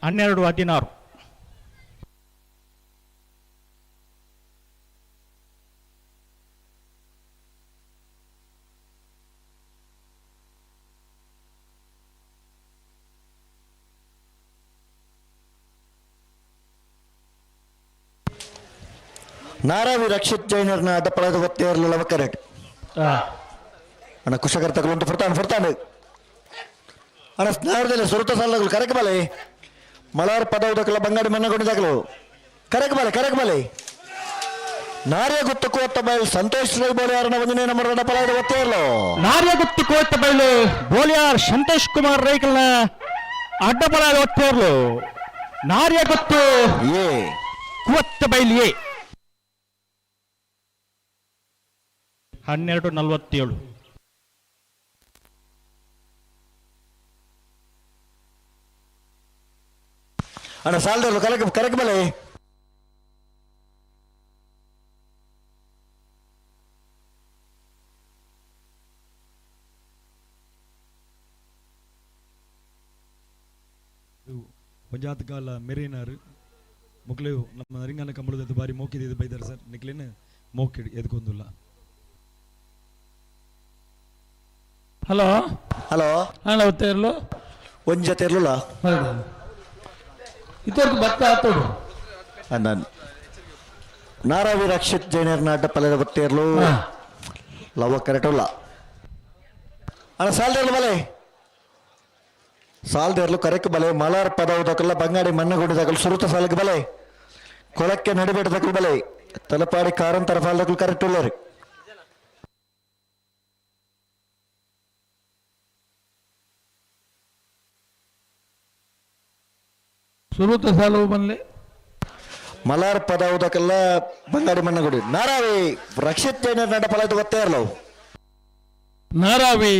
12:16. ನಾರಾವಿ ರಕ್ಷಿತ್ ಜೈನರ್ನ ಅಡ್ಡಪಳದ ಒತ್ತೇರ್ಲು ಲವಕರೆಟ್. ಅಣ್ಣ ಕುಶಕರ್ ತಗಲುಂಟು ಫರ್ತಾನು ಫರ್ತಾನು ಅಣ್ಣ ಸ್ನಾರದಲ್ಲಿ ಸುರುತ ಸಾಲಗಳು ಕರೆಕ್ ಬಲೆ ಮಳಾರ್ ಪದ ಉದಕಲ ಬಂಗಾಡಿ ಮನ್ನಗೊಂಡಿದಾಗಲು ಕರೆಕ್ ಬಲೆ ಕರೆಕ್ ಬಲೆ ನಾರ್ಯ ಗುತ್ತು ಕೋತ್ತ ಬೈಲ್ ಸಂತೋಷ್ ರೈ ಬೋಲಿಯಾರನ ಒಂದನೇ ನಂಬರ್ ಅಡ್ಡಪಳದ ಒತ್ತೇರ್ಲು. ನಾರ್ಯ ಗುತ್ತು ಕೋತ್ತ ಬೈಲು ಬೋಲಿಯಾರ್ ಸಂತೋಷ್ ಕುಮಾರ್ ರೈಕಲ್ನ ಅಡ್ಡಪಳದ ಒತ್ತೇರ್ಲು. ನಾರ್ಯ ಗುತ್ತು ಎ ಕೂವತ್ತ ಬೈಲು ಎ 12:47. ಅಣ್ಣ ಸಾಲದವರು ಕರೆಕ್ ಕರೆಕ್ ಬಲೆ ಪಂಚಾಯತ್ ಕಾಲ ಮೆರೀನಾರು ಮುಕ್ಲೇವು ನಮ್ಮ ನರಿಂಗಾನ ಕಂಬಳದ ಬಾರಿ ಮೋಕಿದೆ ಬೈದಾರೆ ಸರ್. ನಿಕ್ಲೇನು ಮೋಕಿಡ್ ಎದ್ಕೊಂದುಲ್ಲ. ಹಲೋ ಹಲೋ ಅಣ್ಣ ಒತ್ತೇರ್ಲು ಒಂಜಿ ಜೊತೆ ಇರ್ಲಿಲ್ಲ ಇತ್ತವರೆಗೂ ಭತ್ತ ಆತೋಡು. ನಾನು ನಾರಾವಿ ರಕ್ಷಿತ್ ಜೈನರ್ನ ಅಡ್ಡಪಲ್ಲದ ಒತ್ತೇರ್ಲು ಲವ ಕರೆಕ್ಟ್ ಉಲ್ಲ. ಅಣ್ಣ ಸಾಲದೇರ್ಲು ಬಲೆ ಸಾಲದೇರ್ಲು ಕರೆಕ್ ಬಲೆ ಮಲಾರ್ ಪದವು ದಕಲ್ಲ ಬಂಗಾಡಿ ಮನ್ನಗುಡಿ ದಕಲು ಸುರುತ ಸಾಲಕ್ಕೆ ಬಲೆ ಕೊಳಕ್ಕೆ ನಡಿಬೇಟ ದಕಲು ಬಲೆ ತಲಪಾಡಿ ಕಾರಂತರ ಫಾಲ್ ದಕಲು ಕರೆಕ್ಟ್ ಉಳ್ಳರು. ಸುರುತ ಸಾಲು ಬನ್ಲೆ ಮಲಾರ್ ಪದವುದಕ್ಕೆಲ್ಲ ಬಂಗಾಡಿ ಮನ್ನಗುಡಿ ನಾರಾವಿ ರಕ್ಷಿತ್ ಜೈನರ್ ನಡ ಫಲ ಗೊತ್ತೇ ಇರಲು. ನಾರಾವಿ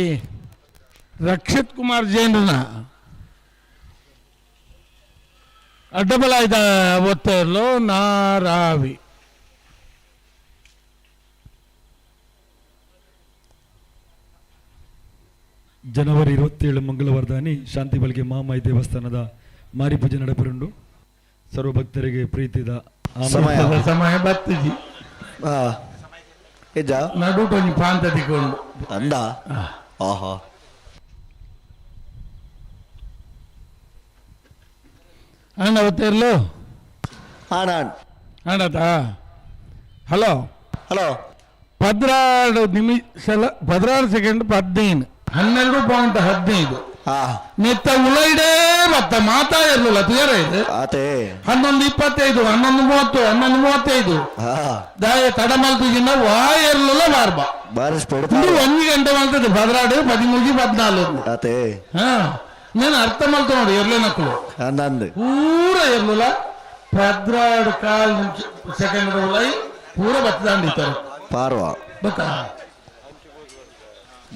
ರಕ್ಷಿತ್ ಕುಮಾರ್ ಜೈನನ ಅಡ್ಡಬಲ ಇದ ಒತ್ತೇರ್ಲು ನಾರಾವಿ. ಜನವರಿ 27 ಮಂಗಳವಾರದಾನಿ ಶಾಂತಿ ಬಳಿಗೆ ಮಹಾಮಾಯಿ ದೇವಸ್ಥಾನದ ಮಾರಿ ಪೂಜೆ ನಡೆಪರುಂಡು. ಸರ್ವ ಭಕ್ತರಿಗೆ ಪ್ರೀತಿದ ಸಮಯ. ಸಮಯ ಬತ್ತಿಜಿ ಇಜ್ಜ ನಡುಟು ಒಂಜಿ ಪಾಂತ ತಿಕ್ಕೊಂಡು ಅಂದ ಆಹಾ ಅಣ್ಣ ಗೊತ್ತಿರ್ಲು ಆಣ ಅಣ್ಣತಾ ಹಲೋ ಹಲೋ 16 ನಿಮಿಷ 16 ಸೆಕೆಂಡ್ 15 12.15 ನೆತ್ತ ಉಳೈಡೇ ಬತ್ತ ಮಾತಾ ಇರಲಿಲ್ಲ ತುಯರ ಇದು ಆತೆ 11:25 11:30 11:35 ದಾಯ ತಡ ಮಲ್ತಿಜಿನ ವಾ ಇರಲಿಲ್ಲ ಬಾರ್ಬ ಬಾರಿ ಸ್ಪೀಡ್ ಇದು 1 ಗಂಟೆ ಮಲ್ತದೆ 16 13 14 ಆತೆ ಹಾ నేను ಅರ್ಥ ಮಲ್ತ ನೋಡಿ ಎರ್ಲೇನಕ್ಕಳು ಅಂದಂದು ಪೂರ ಇರಲಿಲ್ಲ 16 ಕಾಲ್ ಸೆಕೆಂಡ್ ಉಳೈ ಪೂರ ಬತ್ತದಾಂಡಿತ್ತಾರೆ ಪಾರ್ವ ಬತ್ತಾ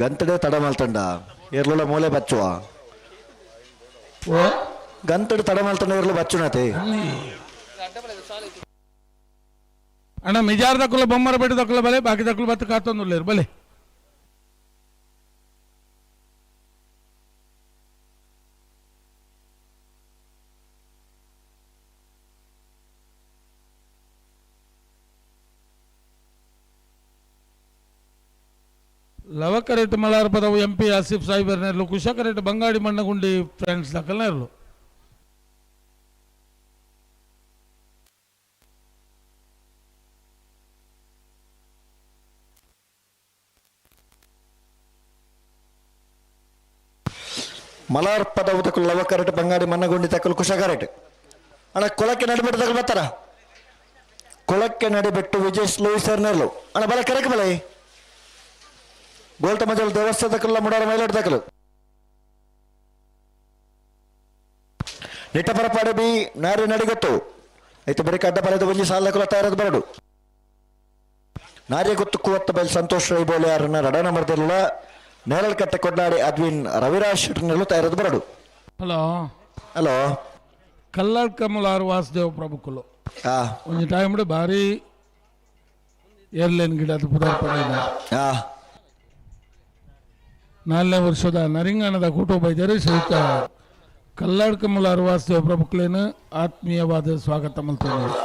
ಗಂತಡೆ ತಡ ಮಲ್ತಂಡ ಎರ್ಲುಲ ಮೂಲೆ ಬಚ್ಚುವ ಓ ಗಂತಡೆ ತಡ ಮಲ್ತಂಡ ಎರ್ಲು ಬಚ್ಚುನತೆ ಅಣ್ಣ ಮಿಜಾರ್ ದಕ್ಕುಲ ಬೊಮ್ಮರ ಬೆಟ್ಟ ದಕ್ಕುಲ ಬಲೆ ಬಾಕಿ ದಕ್ಕುಲ ಬತ್ತ ಕಾತೊಂದುಲ್ಲೇರು ಬಲೆ ಲವಕರೇಟ್ ಮಲಾರ್ ಪದವು ಎಂ ಪಿ ಆಸಿಫ್ ಸಾಹಿಬರ್ ನೆರ್ಲು ಕುಶಕರೇಟ್ ಬಂಗಾಡಿ ಮಣ್ಣಗುಂಡಿ ಫ್ರೆಂಡ್ಸ್ ದಕ್ಕಲ್ ನೆರ್ಲು ಮಲಾರ್ ಪದವು ತಕ್ಕಲು ಲವಕರೇಟ್ ಬಂಗಾಡಿ ಮಣ್ಣಗುಂಡಿ ತಕ್ಕಲು ಕುಶಕರೇಟ್ ಅಣ್ಣ ಕೊಳಕ್ಕೆ ನಡಿಬಿಟ್ಟು ತಕ್ಕಲು ಬರ್ತಾರ ಕೊಳಕ್ಕೆ ನಡಿಬಿಟ್ಟು ವಿಜಯ್ ಲೂಯಿಸರ್ ನೆರ್ಲು ಅಣ್ಣ ಬಲ ಕರೆಕ್ ಬಲ ಗೋಲ್ಟ ಮಜಲ್ ದೇವಸ್ಥಾನ ತಕ್ಕಲ್ಲ ಮುಡಾರ ಮೈಲಾಟ ತಕ್ಕಲು ನಿಟ್ಟಪರಪಾಡೆ ಬಿ ನಾರಿ ನಡಿಗೊತ್ತು ಐತೆ ಬರೀ ಅಡ್ಡ ಬರೆದ ಒಂಜಿ ಸಾಲ ಕುಲ ತಯಾರದ ಬರಡು ನಾರಿಯ ಗೊತ್ತು ಕೂವತ್ತ ಬೈಲ್ ಸಂತೋಷ್ ರೈ ಬೋಲೆ ಯಾರನ್ನ ರಡನ ಮರದಿಲ್ಲ ನೇರಲ್ ಕಟ್ಟೆ ಕೊಡ್ಲಾಡಿ ಅದ್ವಿನ್ ರವಿರಾಜ್ ಶೆಟ್ಟರ್ನಲ್ಲೂ ತಯಾರದ ಬರಡು. ಹಲೋ ಹಲೋ ಕಲ್ಲಾಡ್ ಕಮಲಾರ್ ವಾಸುದೇವ ಪ್ರಭುಕುಲು ಒಂಜಿ ಟೈಮ್ ಭಾರಿ ಏರ್ಲೈನ್ ಗಿಡ ಪುದಾರ್ ಪಡೆದ 4ನೇ ವರ್ಷದ ನರಿಂಗಣದ ಕುಟುಂಬ ಇದ್ದಾರೆ ಶ್ರೀಯುತ ಕಲ್ಲಾಡ್ ಕಮಲಾರ್ ವಾಸುದೇವ ಪ್ರಭುಕುಲೇನ ಆತ್ಮೀಯವಾದ ಸ್ವಾಗತ ಮಲ್ತೊಂದು.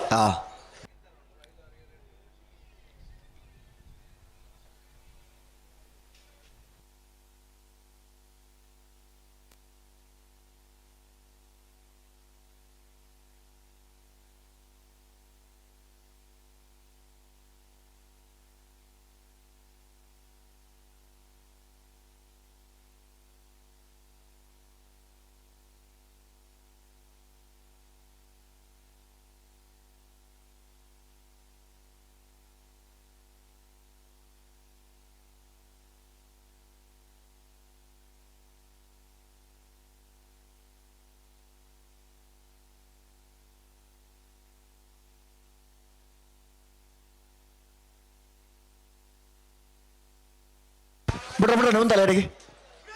ಬಿಡ್ರ ಬಿಡ್ರ ಒಂದಲ್ಲ ಅಡಿಗೆ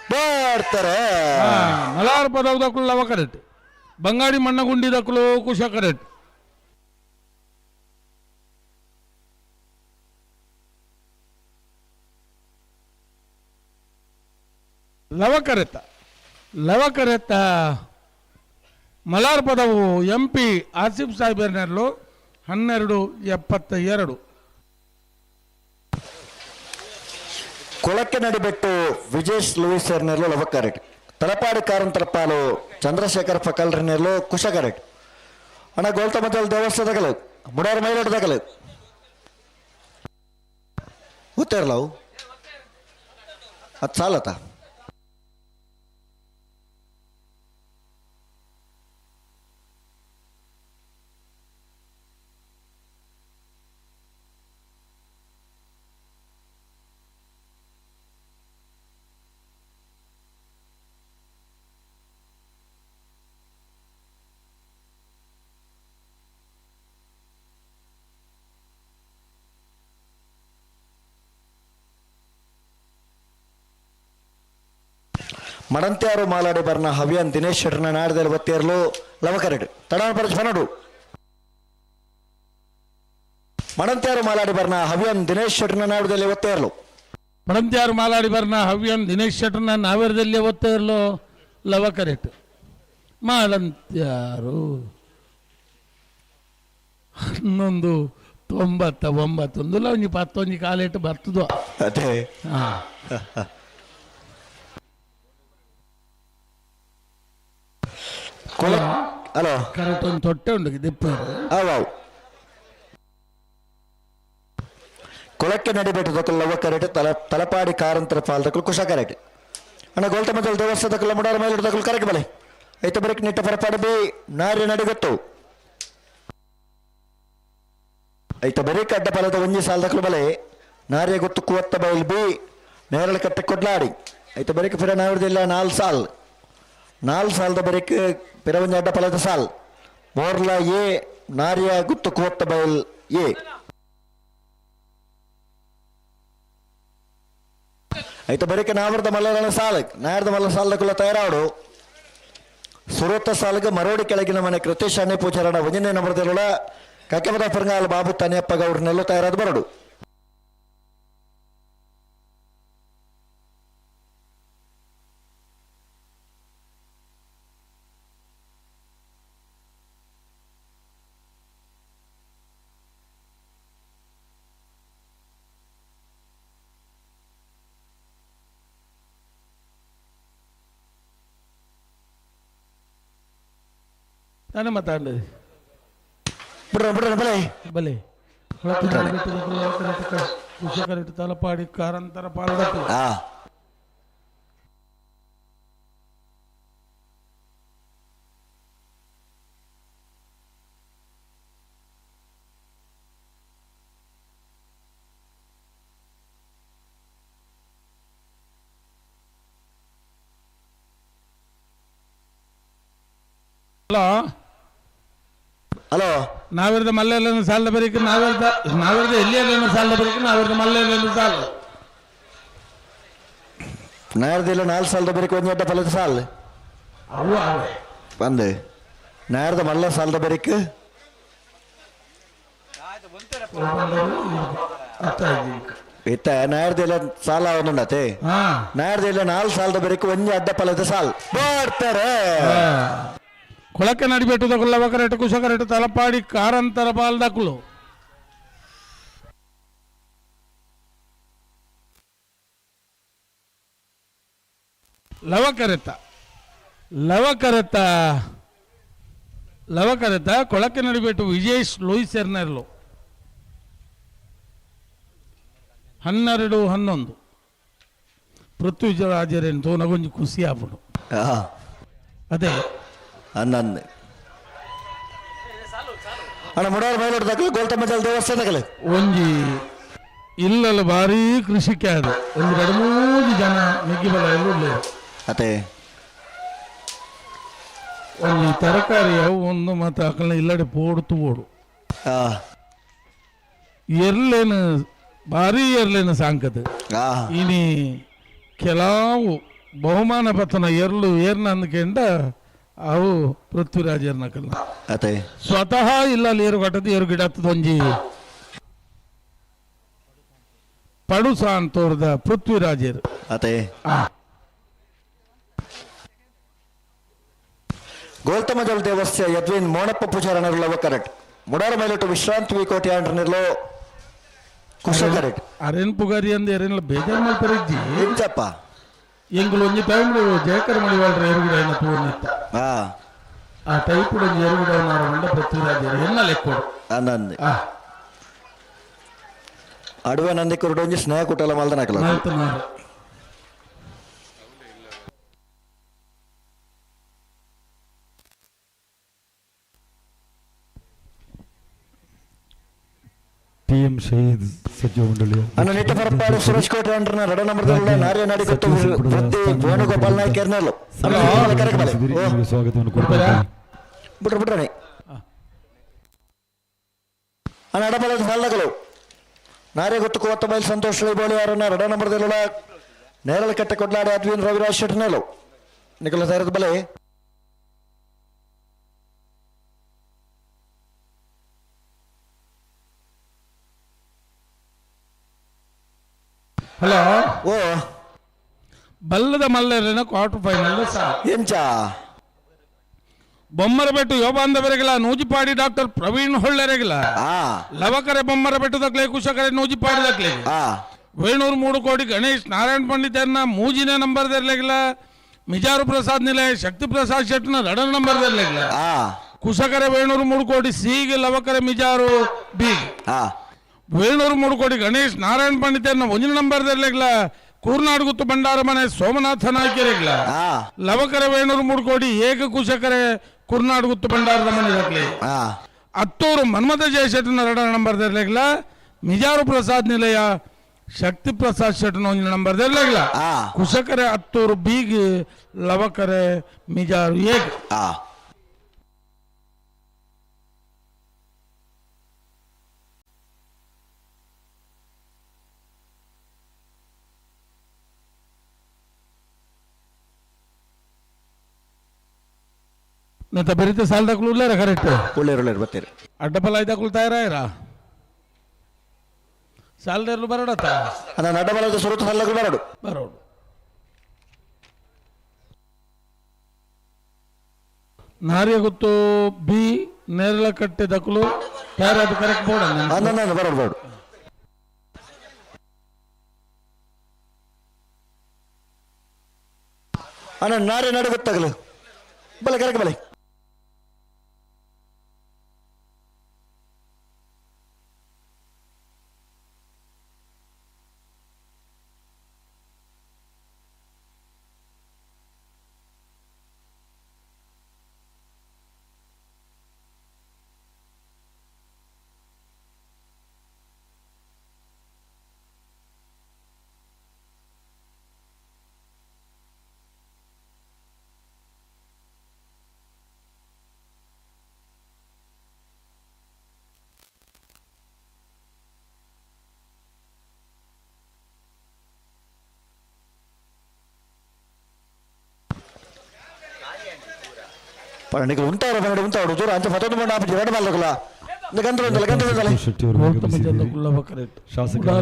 ಬರ್ತಾರೆ. ಮಲಾರ್ ಪದವು ದಕ್ಕಲು ಲವ ಕರೆಕ್ಟ್ ಬಂಗಾಡಿ ಮಣ್ಣಗುಂಡಿ ದಕ್ಕಲು ಕುಶ ಕರೆಕ್ಟ್ ಲವ ಕರೆತ್ತ ಲವ ಕರೆತ್ತ ಮಲಾರ್ ಪದವು ಎಂ ಪಿ ಆಸಿಫ್ ಸಾಹೇಬರ್ನೆರ್ಲು 12:72. ಕೊಳಕ್ಕೆ ನಡಿಬೆಟ್ಟು ವಿಜೇಶ್ ಲೂಯಿಸ್ ನೆರ್ಲು ಲವ ಕರೆಕ್ಟ್ ತಲಪಾಡಿ ಕಾರಂತರ ಪಾಲು ಚಂದ್ರಶೇಖರ್ ಫಕಲ್ರ ನೆರ್ಲು ಕುಶ ಕರೆಕ್ಟ್ ಅಣ್ಣ ಗೋಲ್ತ ಮಜಲ್ ದೇವಸ್ಥಾನದಗಲು ಮುಡಾರ ಮೈಲಾಟದಗಲು ಗೊತ್ತಿರಲ್ಲ ಅವು ಅದು ಸಾಲತ ಮಡಂತ್ಯಾರು ಮಾಲಾಡಿ ಬರ್ನ ಹವ್ಯಾನ್ ದಿನೇಶ್ ಶೆಟ್ಟರ್ನ ನಾಡದಲ್ಲಿ ಬತ್ತೇರ್ಲು ಲವಕರೆಡ್ ತಡಾಣ ಪರಚ್ ಬನಡು ಮಡಂತ್ಯಾರು ಮಾಲಾಡಿ ಬರ್ನ ಹವ್ಯಾನ್ ದಿನೇಶ್ ಶೆಟ್ಟರ್ನ ನಾಡದಲ್ಲಿ ಒತ್ತೇರ್ಲು. ಪಡಂತ್ಯಾರು ಮಾಲಾಡಿ ಬರ್ನ ಹವ್ಯನ್ ದಿನೇಶ್ ಶೆಟ್ಟರ್ನ ನಾವೇರದಲ್ಲಿ ಒತ್ತ ಇರಲು ಲವ ಕರೆಕ್ಟ್ ಮಾಡಂತ್ಯಾರು 11:99 ಒಂದುಲ ಒಂಜಿ ಪತ್ತೊಂಜಿ ಕಾಲೇಟು ಬರ್ತದೋ. ಅದೇ. ಹಾಂ. ಹಲೋ. ಕರೆಕ್ಟ್ ಒಂದು ತೊಟ್ಟೆ ಉಂಟು ದಿಪ್ಪ. ಅವು ಕೊಳಕ್ಕೆ ನಡಿಬೇಟದಕ್ಕೂ ಲವ್ವ ಕರೆಟ್ ತಲಪಾಡಿ ಕಾರಂತರ ಪಾಲ್ದಕ್ಕೂ ಕುಶ ಕರೆಟ್ ಅಣ್ಣ ಗೋಲ್ತಮಜಲ್ ದೇವಸ್ಥಾನದಕ್ಕೂ ಮುಡಾರ ಮೇಲಿಡದಕ್ಕೂ ಕರೆಕ್ ಬಲೆ ಐತ ಬರಕ್ ನಿಟ್ಟ ಪರಪಾಡಿ ಬಿ ನಾರಿ ನಡಿಗೊತ್ತು ಐತ ಬರೀ ಅಡ್ಡ ಫಲದ ಒಂಜಿ ಸಾಲದಕ್ಕೂ ಬಲೆ ನಾರಿಯ ಗೊತ್ತು ಕುವತ್ತ ಬೈಲ್ ಬಿ ನೇರಳ ಕಟ್ಟೆ ಕೊಡ್ಲಾಡಿ ಐತ ಬರೀಕ್ ಫಿರ ನಾವಿರ್ದಿಲ್ಲ ನಾಲ್ ಸಾಲ್ ನಾಲ್ ಸಾಲದ ಬರೀಕ್ ಪಿರ ಒಂಜಿ ಅಡ್ಡ ಫಲದ ಸಾಲ್ ಮೋರ್ಲ ಎ ನಾರಿಯ ಗುತ್ತು ಕುವತ್ತ ಬೈಲ್ ಎ ಐತ ಬರೀಕ ನಾವರ್ದ ಮಲ್ಲರನ ಸಾಲ ನಾಯರ್ದ ಮಲ್ಲ ಸಾಲದಕ್ಕುಲ್ಲ ತಯಾರಾಡು ಸುರತ ಸಾಲಗ ಮರೋಡಿ ಕೆಳಗಿನ ಮನೆ ಕೃತೇಶ್ ಅಣ್ಣೆ ಪೂಜಾರಣ ಒಂಜನೇ ನಂಬರ್ದಲ್ಲ ಕಕೆಮದ ಪರಂಗಾಲ ಬಾಬು ತನಿಯಪ್ಪ ಗೌಡ್ರನ್ನೆಲ್ಲ ತಯಾರಾದ ಬರಡು. ನಾನು ಮಾತಾಡಲಿ ಬಿಡ್ರ ಬಿಡ್ರ ಬಲೆ ಬಲೆ ಕುಶಕರಿಟ್ಟು ತಲಪಾಡಿ ಕಾರಂತರ ಪಾಲ್ದಕ್ಕೂ. ಹಲೋ. ಹಲೋ. ನಾವಿರದ ಮಲ್ಲೆಲ್ಲ ಸಾಲದ ಬರೀಕ್ ನಾವಿರದ ನಾವಿರದ ಎಲ್ಲಿಯಲ್ಲ ಸಾಲದ ಬರೀಕ್ ನಾವಿರದ ಮಲ್ಲೆಲ್ಲ ಸಾಲ ನಾಯರ್ದಿಲ್ಲ ನಾಲ್ ಸಾಲದ ಬರೀಕ್ ಒಂಜಿ ಅಡ್ಡ ಫಲದ ಸಾಲ್ ಅವು ಅವೇ ಬಂದು ನಾಯರ್ದ ಮಲ್ಲ ಸಾಲದ ಬರೀಕ್ ಇತ್ತ ನಾಯರ್ದಿಲ್ಲ ಸಾಲ ಒಂದುಂಡತೆ ನಾಯರ್ದಿಲ್ಲ ನಾಲ್ ಸಾಲದ ಬರೀಕ್ ಒಂಜಿ ಅಡ್ಡ ಫಲದ ಸಾಲ್ ಬರ್ತಾರೆ. ಕೊಳಕೆ ನಡಿಬೆಟ್ಟದ ಲವಕರೆಟ್ಟು ಕುಶಕರೆಟ್ಟು ತಲಪಾಡಿ ಕಾರಂತರ ಪಾಲ್ದಕ್ಕಲು. ಲವಕರೆತ ಲವಕರೆತ ಲವಕರೆತ ಕೊಳಕೆ ನಡಿಬೆಟ್ಟು ವಿಜೇಶ್ ಲೂಯಿಸ್ ಎರ್ನೆರ್ಲು 12-11 ಪೃಥ್ವಿರಾಜರೇನು ತೋನಗೊಂಜಿ ಖುಷಿ ಆಪುಂಡು. ಅದೇ ಹನ್ನೊಂದು ಅಣ್ಣ ಮುಡಾರ ಮೇಲಿಡ್ದಕ್ಕಲು ಗೋಲ್ತಮಜಲ್ ದೇವಸ್ಥಾನಗಳು ಒಂಜಿ ಇಲ್ಲಲ್ಲ ಭಾರೀ ಕೃಷಿಕೆ ಅದು ಒಂದು ಎರಡು ಮೂರು ಜನ ಮಿಗ್ಗಿ ಬಲ ಎಲ್ಲ ಅದೇ ಒಂಜಿ ತರಕಾರಿ ಅವು ಒಂದು ಮತ್ತು ಅಕಲ್ನ ಇಲ್ಲಡೆ ಪೋಡ್ತು ಓಡು ಎರ್ಲೇನು ಭಾರೀ ಎರ್ಲೇನು ಸಾಂಕದು. ಇನಿ ಕೆಲವು ಬಹುಮಾನ ಪತ್ತನ ಎರ್ಲು ಏರ್ನ ಅಂದ್ಕೆಂಡ ಅವು ಪೃಥ್ವಿರಾಜರ್ನಕಲ್ಲ ಅದೇ ಸ್ವತಃ ಇಲ್ಲ ಅಲ್ಲಿ ಏರು ಕಟ್ಟದು ಏರು ಗಿಡ ಹತ್ತದ ಒಂಜಿ ಪಡುಸಾನ್ ತೋರ್ದ ಪೃಥ್ವಿರಾಜರು. ಅದೇ ಗೋಲ್ತಮಜಲ್ ದೇವಸ್ಥ್ಯ ಯದ್ವಿನ್ ಮೋಣಪ್ಪ ಪೂಜಾರನರುಲವ ಕರೆಕ್ಟ್ ಮುಡಾರ ಮೇಲಿಟ್ಟು ವಿಶ್ರಾಂತಿ ವಿ ಕೋಟಿ ಆಂಡ್ರನಿರ್ಲೋ ಕುಶ ಕರೆಕ್ಟ್ ಅರೇನ್ ಪುಗಾರಿ ಅಂದ ಎರೇನ್ಲ ಬೇಜಾರ್ ಮಾಡ್ತಾರೆ ಇಂಚಪ್ಪ ಎಂಗುಲು ಒಂಜಿ ಟೈಮ್ ಜಯಕರ ಮಡಿವಾಳ್ರ ಏರುಗಿಡ ಏನ ತೂರ್ನಿತ್ತ ಆ ಟೈಪ್ ಒಂಜಿ ಏರುಗಿಡ ಮಂಡ ಪೃಥ್ವಿರಾಜರು ಎನ್ನ ಲೆಕ್ಕೋಡು. ನಂದಿ ಅಡುವೆ ನಂದಿ ಕುರುಡು ಒಂಜಿ ಸ್ನೇಹ ಕುಟಲ ಮಲ್ದನ ಹಾಕಲ. ಟಿ ಎಂ ಶಹೀದ್ ಸಚಿವ ಮಂಡಳಿಯ ಅಣ್ಣ ನಿಟ್ಟ ಪರಪಾಡು ಸುರೇಶ್ ಕೋಟೆ ಅಂಡ್ರನ ರಡ ನಂಬರ್ದಲ್ಲ ನಾರ್ಯ ನಾಡಿ ಗೊತ್ತು ವೃತ್ತಿ ವೇಣುಗೋಪಾಲ್ ನಾಯ್ಕ ಎರ್ನಲ್ಲು ಸ್ವಾಗತವನ್ನು ಕೊಡ್ತಾರೆ. ಬಿಟ್ರು ಬಿಟ್ರಣಿ ಅಣ್ಣ ಅಡಬಲದ ಸಾಲಗಳು ನಾರ್ಯ ಗೊತ್ತು ಕೂವತ್ತ ಮೈಲ್ ಸಂತೋಷ್ ಬೋಳಿ ಅವರನ್ನ ರಡ ನಂಬರ್ದಲ್ಲ ನೇರಳ ಕಟ್ಟೆ ಕೊಡ್ಲಾಡಿ ಅದ್ವಿನ್ ರವಿರಾಜ್ ಶೆಟ್ನಲ್ಲು ನಿಖಲ ಸೇರದ ಬಲೆ Hello ಓ ಬಲ್ಲದ ಮಲ್ಲರನ ಕ್ವಾರ್ಟರ್ ಫೈನಲ್ ಎಂಚ ಬೊಮ್ಮರಬೆಟ್ಟು ಯೋಬಾಂಧವರೆಗಿಲ್ಲ ನೂಜಿಪಾಡಿ ಡಾಕ್ಟರ್ ಪ್ರವೀಣ್ ಹೊಳ್ಳೆರೆಗಿಲ್ಲ ಲವಕರೆ ಬೊಮ್ಮರಬೆಟ್ಟು ದಕ್ಲೆ ಕುಶಕರೆ ನೂಜಿಪಾಡಿ ದಕ್ಲೆ ವೇಣೂರು ಮೂಡು ಕೋಟಿ ಗಣೇಶ್ ನಾರಾಯಣ ಪಂಡಿತರ್ನ ಮೂಜಿನ ನಂಬರ್ ದರ್ಲೆಗಿಲ್ಲ ಮಿಜಾರು ಪ್ರಸಾದ್ ನಿಲಯ ಶಕ್ತಿ ಪ್ರಸಾದ್ ಶೆಟ್ನ ರಡನ್ ನಂಬರ್ ದರ್ಲೆಗಿಲ್ಲ ಕುಶಕರೆ ವೇಣೂರು ಮೂಡು ಕೋಟಿ ಸಿಗೆ ಲವಕರೆ ಮಿಜಾರು ಬಿ ವೇಣೂರು ಮೂಡು ಕೋಟಿ ಗಣೇಶ್ ನಾರಾಯಣ ಪಂಡಿತರ್ನ ಒಂಜಿನ ನಂಬರ್ ದರ್ಲೆಗಿಲ್ಲ ಕೂರ್ನಾಡು ಗುತ್ತು ಭಂಡಾರ ಮನೆ ಸೋಮನಾಥ ನಾಯ್ಕರೆಗಿಲ್ಲ ಲವಕರೆ ವೇಣೂರು ಮೂಡು ಕೋಟಿ ಏಕ ಕುಶಕರೆ ಕುರ್ನಾಡು ಗುತ್ತು ಭಂಡಾರದ ಮನೆ ದಕ್ಲೆ ಅತ್ತೂರು ಮನ್ಮಥ ಜಯಶೆಟ್ಟನ ರಡ ನಂಬರ್ ದರ್ಲೆಗಿಲ್ಲ ಮಿಜಾರು ಪ್ರಸಾದ್ ನಿಲಯ ಶಕ್ತಿ ಪ್ರಸಾದ್ ಶೆಟ್ಟನ ಒಂಜಿನ ನಂಬರ್ ದರ್ಲೆಗಿಲ್ಲ ಕುಶಕರೆ ಅತ್ತೂರು ಬೀಗ್ ಲವಕರೆ ಮಿಜಾರು ಏಕ ನಂತ ಬೆರಿತೆ ಸಾಲದಕ್ಲು ಉಳ್ಳೇರ ಕರೆಕ್ಟ್ ಉಳ್ಳೇರು ಉಳ್ಳೇರು ಬರ್ತೀರಿ ಅಡ್ಡಪಲ ಐದಕ್ಲು ತಯಾರಾಯಿರ ಸಾಲದೇರ್ಲು ಬರೋಡತ್ತ ನಾನು ಅಡ್ಡಬಲದ ಸುರುತ ಸಾಲದಕ್ಲು ಬರೋಡು ಬರೋಡು ನಾರಿಯ ಗೊತ್ತು ಬಿ ನೇರಳ ಕಟ್ಟೆ ದಕ್ಲು ತಯಾರಾದ ಕರೆಕ್ಟ್ ಬೋರ್ಡ್ ನಾನು ಬರೋಡು ಬರೋಡು ಅಣ್ಣ ನಾರೇ ನಡು ಗೊತ್ತಾಗಲು ಬಲೆ ಕರೆಕ್ಟ್ ಬಲೆ ಪಂಡಿಗೆ ಉಂಟಾರ ಪಂಡ ಉಂಟಾಡು ದೂರ ಅಂತ ಮತ್ತೊಂದು ಮಂಡ ಆಪಿ ಎರಡು ಬಾಲಕಲ ಗಂದ್ರ ಗಂದ್ರ ಶೆಟ್ಟಿ ಅವರು ಆಗಮಿಸಿದ್ದೀರಿ. ಶಾಸಕರ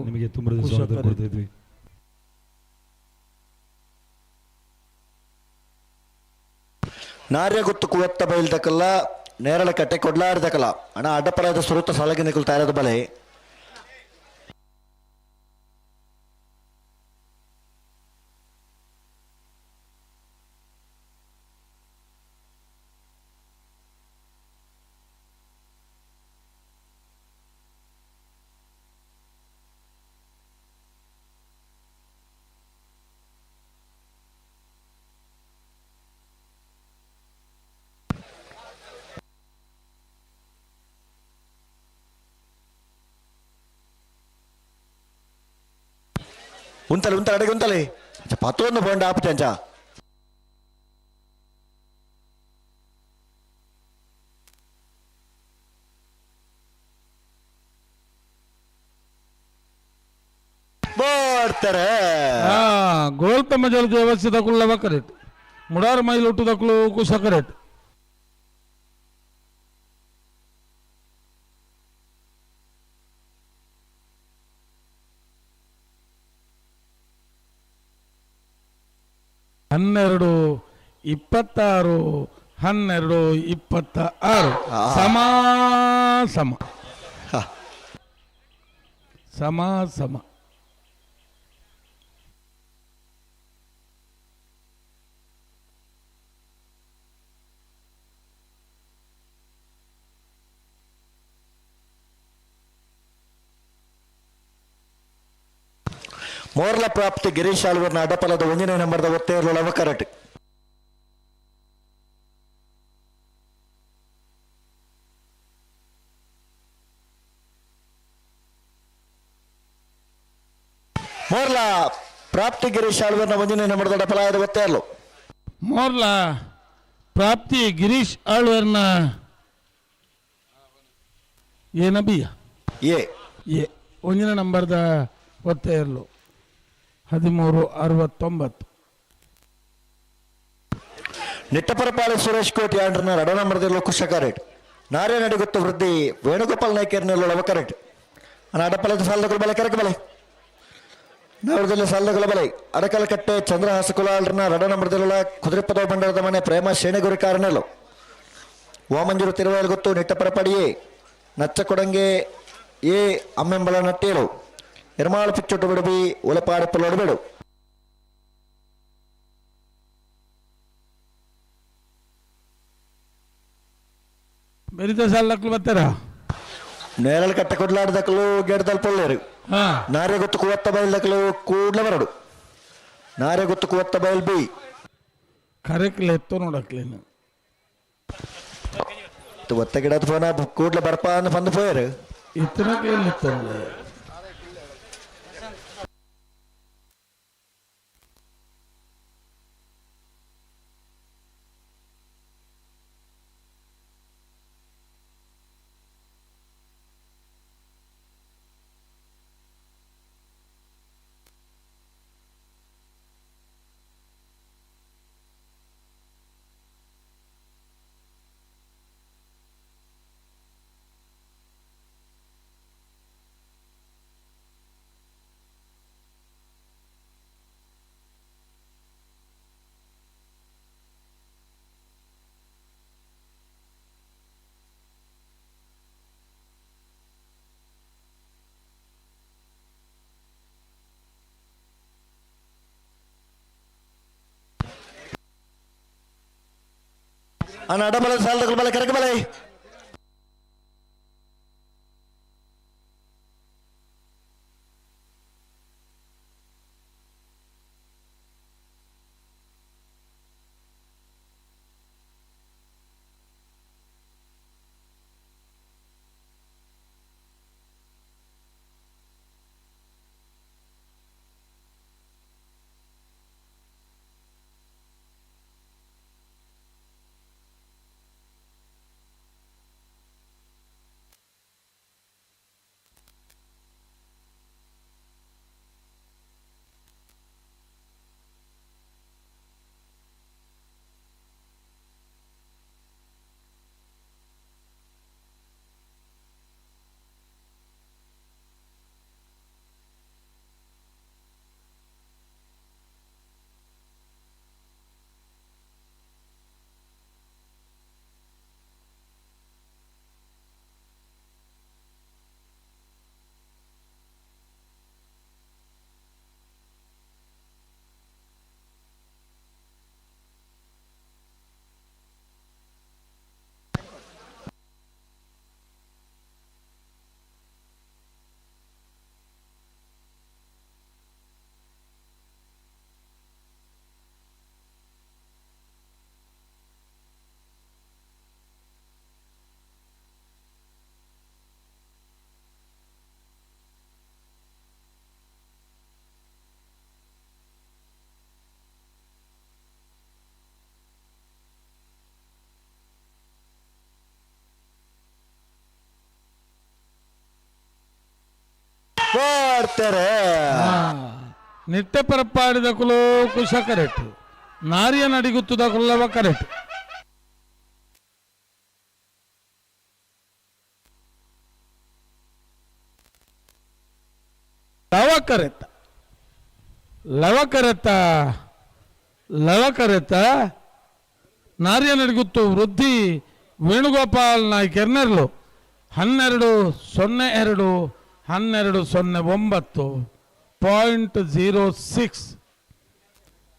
ನಿಮಗೆ ತುಂಬ ಸ್ವಾಗತ ಕೊಡ್ತಾ ಇದ್ವಿ. ನಾರ್ಯ ಗುತ್ತು ಕುವತ್ತ ಬಯಲ್ದಕ್ಕಲ್ಲ ನೇರಳ ಕಟ್ಟೆ ಕೊಡ್ಲಾರ್ದಕ್ಕಲ್ಲ ಅಣ್ಣ ಅಡ್ಡಪರಾದ ಸುರುತ್ತ ಸಾಲಗಿನಿಕಲ್ ತಯಾರದ ಬಲೆ ಉಂತಲೆ ಉಂತಲೆ ಅಡಿಗೆ ಉಂತಲೆ ಪತ್ತೊಂದು ಬೋಂಡ ಆಪುಚೆ ಅಂಚ ಬೋಡ್ತಾರೆ ಗೋಲ್ತಮ್ಮ ಜಲ ದೇವಸ್ಥಾನಕ್ಕುಳ್ಳವ ಕರೆಕ್ಟ್ ಮುಡಾರ ಮೈಲ್ ಹುಟ್ಟುದಕ್ಕಲು ಕುಶ ಕರೆಕ್ಟ್ ಹನ್ನೆರಡು ಇಪ್ಪತ್ತಾರು ಹನ್ನೆರಡು ಇಪ್ಪತ್ತ ಆರು ಸಮ ಸಮ ಸಮ ಸಮ ಮೋರ್ಲ ಪ್ರಾಪ್ತಿ ಗಿರೀಶ್ ಆಳ್ವರ್ನ ಅಡಪಲದ ಒಂದನೇ ನಂಬರ್ದ ಒತ್ತೆಯರ್ಲು ಲವಕರಟ್ ಮೋರ್ಲ ಪ್ರಾಪ್ತಿ ಗಿರೀಶ್ ಆಳ್ವರ್ನ ಒಂದನೇ ನಂಬರ್ದ ಅಡಪಲಾಯದ ಒತ್ತೆಯರ್ಲು ಮೋರ್ಲ ಪ್ರಾಪ್ತಿ ಗಿರೀಶ್ ಆಳ್ವರ್ನ ಏನಬಿಯ ಎ ಎ ಒಂದನೇ ನಂಬರ್ದ ಒತ್ತೆಯರ್ಲು 1369. ನಿಟ್ಟಪರಪಾಳೆ ಸುರೇಶ್ ಕೋಟಿ ಆಂಡ್ರನ ರಡ ನಂಬರ್ದಿಲ್ಲ ಕುಶಕರೇಟ್ ನಾರ್ಯ ನಡಿಗುತ್ತ ವೃದ್ಧಿ ವೇಣುಗೋಪಾಲ್ ನಾಯ್ಕರ್ನೆಲ್ಲ ಲವಕರೇಟ್ ಅಣ್ಣ ಅಡಪಲದ ಸಾಲದ ಬಲೆ ಕರೆಕ್ ಬಲೆ. ನವರದಲ್ಲಿ ಸಾಲದಗಳ ಬಲೆ ಅಡಕಲಕಟ್ಟೆ ಚಂದ್ರಹಾಸ ಕುಲಾಲ್ರನ ರಡ ನಂಬರ್ದಲ್ಲ ಕುದುರೆಪದ ಬಂಡಾರದ ಮನೆ ಪ್ರೇಮ ಶೇಣಗುರಿ ಕಾರಣಲು ವಾಮಂಜೂರು ತಿರುವಯಲ್ ಗೊತ್ತು ನಿಟ್ಟಪರಪಡಿಯೇ ನಚ್ಚಕೊಡಂಗೆ ಎ ಅಮ್ಮೆಂಬಲ ನಟ್ಟೇಳು ಎರ್ಮಾಳು ಪಿಚ್ಚೊಟ್ಟು ಬಿಡುಬಿ ಒಲಪಾಡು ಪಲ್ಲೊಡಬೇಡು. ಬೆರಿತ ಸಾಲಕ್ಕಲು ಬರ್ತಾರ ನೇರಳು ಕಟ್ಟೆ ಕೊಡ್ಲಾಡ್ದಕ್ಕಲು ಗೇಡ್ದಲ್ ಪೊಲ್ಲೇರು ನಾರೆ ಗೊತ್ತು ಕುವತ್ತ ಬಯಲ್ದಕ್ಕಲು ಕೂಡ್ಲೆ ಬರಡು ನಾರೆ ಗೊತ್ತು ಕುವತ್ತ ಬಯಲ್ ಬಿ ಕರೆಕ್ಲೆ ಎತ್ತು ನೋಡಕ್ಲೇನು ಒತ್ತ ಗಿಡದ ಫೋನ ಕೂಡ್ಲೆ ಬರ್ಪ ಅಂದ್ ಬಂದು ಪೋಯರು ಇತ್ತನಕ್ಕೆ ಎಲ್ಲಿತ್ತಂದ್ರೆ ಅಣ್ಣ ಅಡಬಲ ಸಾಲದಗಳು ಬಲೆ ಕರಕ ಬಲೆ ಬರ್ತಾರೆ. ನಿಟ್ಟೆ ಪರಪಾಡಿದ ಕುಲು ಕುಶ ಕರೆಕ್ಟ್, ನಾರಿಯ ನಡಿಗುತ್ತದ ಕುಲ್ಲವ ಕರೆಕ್ಟ್. ಲವ ಕರೆತ್ತ ಲವ ಕರೆತ್ತ ಲವ ಕರೆತ್ತ ನಾರಿಯ ನಡಿಗುತ್ತು ವೃದ್ಧಿ ವೇಣುಗೋಪಾಲ್ ನಾಯ್ಕ ಎರ್ನೆರ್ಲು 12.02 12.09 .06.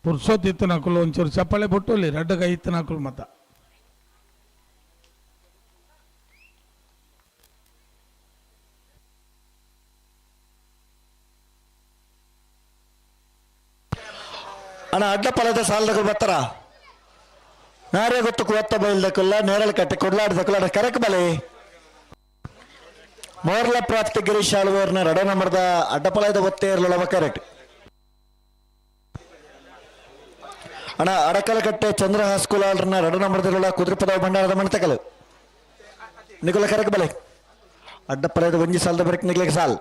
ಪುರ್ಸೊತ್ತು ಇತ್ತನಕುಲು ಒಂಚೂರು ಚಪ್ಪಾಳೆ ಬೊಟ್ಟುಲಿ ರಡ್ಡ ಕೈ ಇತ್ತನಕುಲು ಮತ. ಅಣ್ಣ ಅಡ್ಡ ಪಲದ ಸಾಲದಗಳು ಬರ್ತಾರ ನಾರೇ ಗೊತ್ತು ಕುವತ್ತ ಬೈಲ್ದಕ್ಕಲ್ಲ ನೇರಳ ಕಟ್ಟೆ ಕೊಡ್ಲಾಡ್ದಕ್ಕಲ್ಲ ಅಡ ಕರಕ್ ಬಲೆ ಮೋರ್ಲ ಪ್ರಾಪ್ತಿ ಗಿರೀಶ್ ಆಳ್ವೇರ್ನ ರಡ ನಂಬರ್ದ ಅಡ್ಡಪಲದ ಒತ್ತೇ ಇರಲವ ಕರೆಕ್ಟ್. ಅಣ್ಣ ಅಡಕಲಕಟ್ಟೆ ಚಂದ್ರಹಾಸ್ ಕುಲಾಲ್ರನ್ನ ರಡ ನಂಬರ್ದಿರಲ್ಲ ಕುದುರೆಪದ ಭಂಡಾರದ ಮಣತಕಲು ನಿಗುಲ ಕರಕ್ ಬಲೆ ಅಡ್ಡಪಲದ ಒಂಜಿ ಸಾಲದ ಬರಕ್ ನಿಗ್ಲಿಕ್ಕೆ ಸಾಲ್.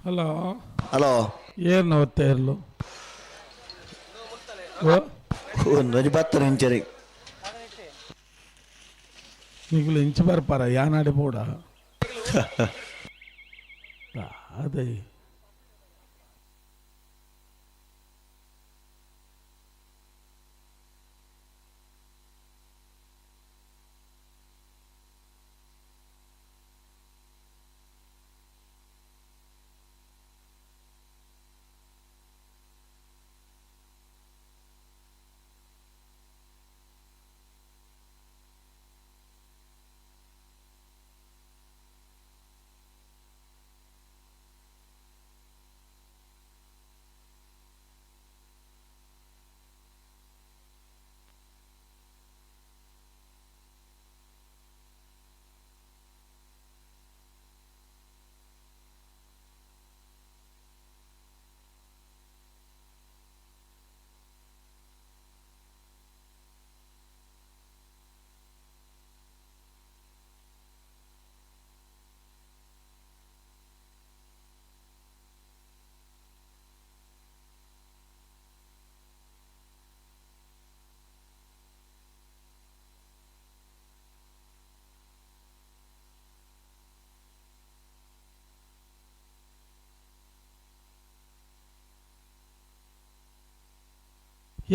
Hello hello ಏನು ಓದ್ತಾ ಇರಲು ಒಂದೊಂಜಿ ಬತ್ತನ ಇಂಚರಿ ನಿಗುಲು ಇಂಚು ಬರ್ಪಾರ ಯಾನಾಡಿ ಬೋಡ ಅದೇ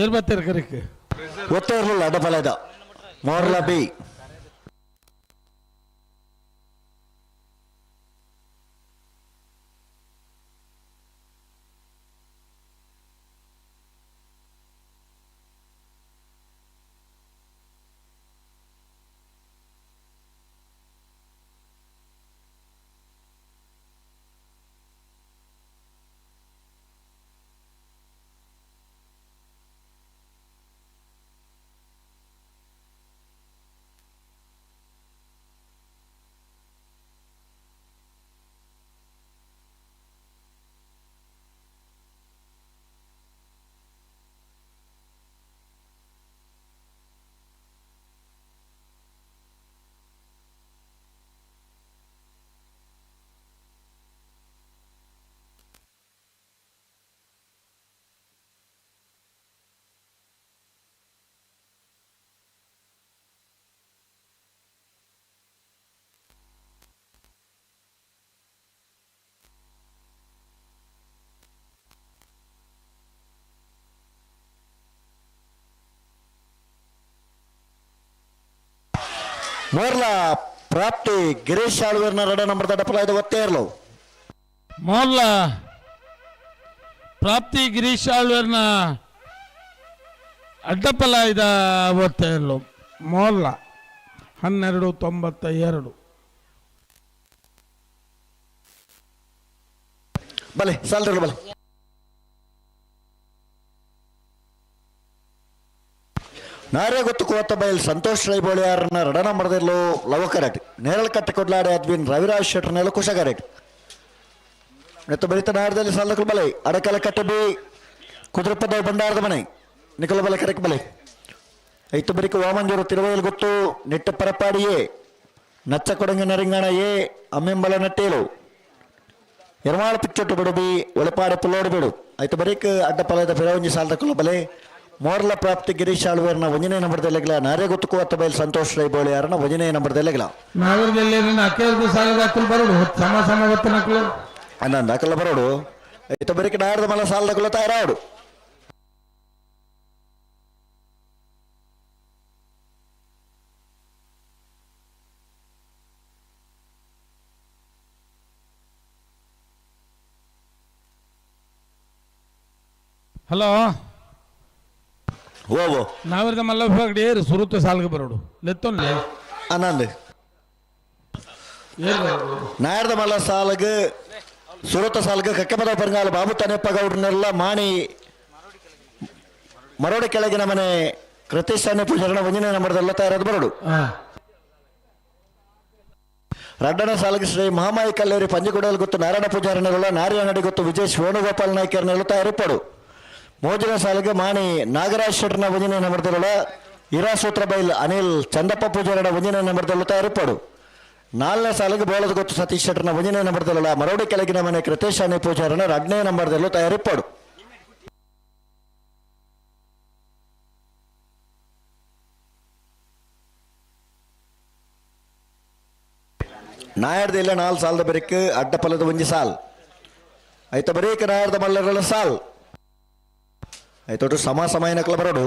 ಏರ್ ಬರ್ತಾರೆ ಕರೆಕ್ ಒತ್ತೇ ಇರಲಿಲ್ಲ ಅಡ್ಡಪಲದ ಮೋರ್ಲಾ ಬಿ ಮೋರ್ಲಾ ಪ್ರಾಪ್ತಿ ಗಿರೀಶ್ ಆಳ್ವೇರ್ನ ರಡ ನಂಬರ್ ದಡಪಲ ಇದು ಒತ್ತೇ ಇರಲು ಮೋರ್ಲ ಪ್ರಾಪ್ತಿ ಗಿರೀಶ್ ಆಳ್ವೇರ್ನ ಅಡ್ಡಪಲ ಇದ ಓದ್ತಾ ಇರಲು ಮೋರ್ಲ 12.92. ಬಲೆ ಸಾಲ್ದ್ರಲ್ಲ ಬಲೆ ನಾರೇ ಗೊತ್ತು ಕೋತ ಬೈಲ್ ಸಂತೋಷ್ ರೈ ಬೋಳಿಯಾರನ್ನ ರಡನ ಮರದಿರ್ಲು ಲವಕರೆಟ್ ನೇರಳ ಕಟ್ಟೆ ಕೊಡ್ಲಾಡೆ ಅದ್ವಿನ್ ರವಿರಾಜ್ ಶೆಟ್ಟರ್ನೆಲ್ಲ ಕುಶಗರೆಟ್ ನೆತ್ತ ಬರಿತ ನಾರದಲ್ಲಿ ಸಾಲಕಲ್ ಬಲೆ ಅಡಕಲ ಕಟ್ಟೆ ಬಿ ಕುದುರಪದ ಭಂಡಾರದ ಮನೆ ನಿಕಲ ಬಲೆ ಕರೆಕ್ ಬಲೆ ಐತು ಬರಿಕ ವಾಮಂಜೂರು ತಿರುವೈಲ್ ಗೊತ್ತು ನೆಟ್ಟ ಪರಪಾಡಿಯೇ ನಚ್ಚ ಕೊಡಂಗ ನರಿಂಗಣ ಎ ಅಮ್ಮೆಂಬಲ ನಟ್ಟೇಲು ಎರ್ಮಾಳ ಪಿಚ್ಚೊಟ್ಟು ಬಿಡು ಬಿ ಒಳಪಾಡೆ ಪುಲ್ಲೋಡು ಬಿಡು ಐತು ಬರೀಕ್ ಅಡ್ಡ ಪಲದ ಫಿರೋಂಜಿ ಸಾಲದ ಕುಲ ಬಲೆ ಮೋರ್ಲ ಪ್ರಾಪ್ತಿ ಗಿರೀಶ್ ಆಳ್ವೇರ್ನ ಒಂಜನೇ ನಂಬರ್ದಲ್ಲೆಗ್ಲ ನಾರೇ ಗೊತ್ತು ಅತ್ತ ಬೈಲ್ ಸಂತೋಷ್ ರೈ ಬೋಳಿಯಾರನ ಒಂಜನೇ ನಂಬರ್ದಲ್ಲೆಗ್ಲ ನಾಗರದಲ್ಲಿ ಅಕ್ಕೇರ್ದ ಸಾಲದ ಅಕ್ಕಲು ಬರೋಡು ಸಮ ಸಮ ಗೊತ್ತನಕ್ಲು ಅನ್ನಂದ ಅಕಲ ಬರೋಡು ಐತು ಬರೀಕ್ ನಾರದ ಮಲ ಸಾಲದ ಕುಲ ತಯಾರಾಡು ಹಲೋ ಓ ನಾವಿರದ ಮಲ್ಲ ಏರು ಸುರುತ್ತ ಸಾಲ್ಗೆ ಬರೋಡು ಲೆತ್ತೊನ್ಲೆ ಅನ್ನಂದು ನಾಯರ್ದ ಮಲ್ಲ ಸಾಲಗ್ ಸುರತ ಸಾಲಗ್ ಕಕ್ಕಮದ ಪರಂಗಾಲ ಬಾಬು ತನೆಪ್ಪ ಗೌಡ್ರನ್ನೆಲ್ಲ ಮಾಣಿ ಮರೋಡಿ ಕೆಳಗಿನ ಮನೆ ಕೃತೀಶ್ ಪೂಜಾರಣ ಒಂಜನೇ ನಂಬರ್ದಲ್ಲ ತಯಾರಾದ ಬರೋಡು. ರಡ್ಡನ ಸಾಲಗ್ ಶ್ರೀ ಮಹಾಮಾಯಿ ಕಲ್ಲೇರಿ ಪಂಜಗುಡಲ್ ಗೊತ್ತು ನಾರಾಯಣ ಪೂಜಾರನೆಲ್ಲ ನಾರಿ ಅಂಗಡಿ ಗೊತ್ತು ವಿಜಯ್ ವೇಣುಗೋಪಾಲ್ ನಾಯ್ಕರ್ನೆಲ್ಲ ತಯಾರಿಪಡು. ಮೋಜಿನ ಸಾಲಿಗೆ ಮಾಣಿ ನಾಗರಾಜ್ ಶೆಟ್ಟರ್ನ ಒಂಜನೇ ನಂಬರ್ದಲ್ಲ ಇರಾಸೂತ್ರ ಬೈಲ್ ಅನಿಲ್ ಚಂದಪ್ಪ ಪೂಜಾರನ ಒಂಜನೇ ನಂಬರ್ದಲ್ಲ ತಯಾರಿಪಡು. ನಾಲ್ನೇ ಸಾಲಿಗೆ ಬೋಳದ ಗೊತ್ತು ಸತೀಶ್ ಶೆಟ್ಟರ್ನ ಒಂದನೇ ನಂಬರ್ದಲ್ಲ ಮರೋಡಿ ಕೆಳಗಿನ ಮನೆ ಕೃತೇಶ್ ಅಣೆ ಪೂಜಾರನ ಎರಡನೇ ನಂಬರ್ದಲ್ಲೂ ತಯಾರಿಪ್ಪಡು. ನಾಯರ್ದ ಇಲ್ಲ ನಾಲ್ ಸಾಲದ ಬರೀಕ್ ಅಡ್ಡಪಲದ ಒಂಜಿ ಸಾಲ್ ಐತ ಬರೀಕ್ ನಾಯರ್ದ ಮಲ್ಲರಲ್ಲ ಸಾಲ್ ಐತೊಟ್ಟು ಸಮ ಸಮಯನಕ್ಲ ಬರೋಡು.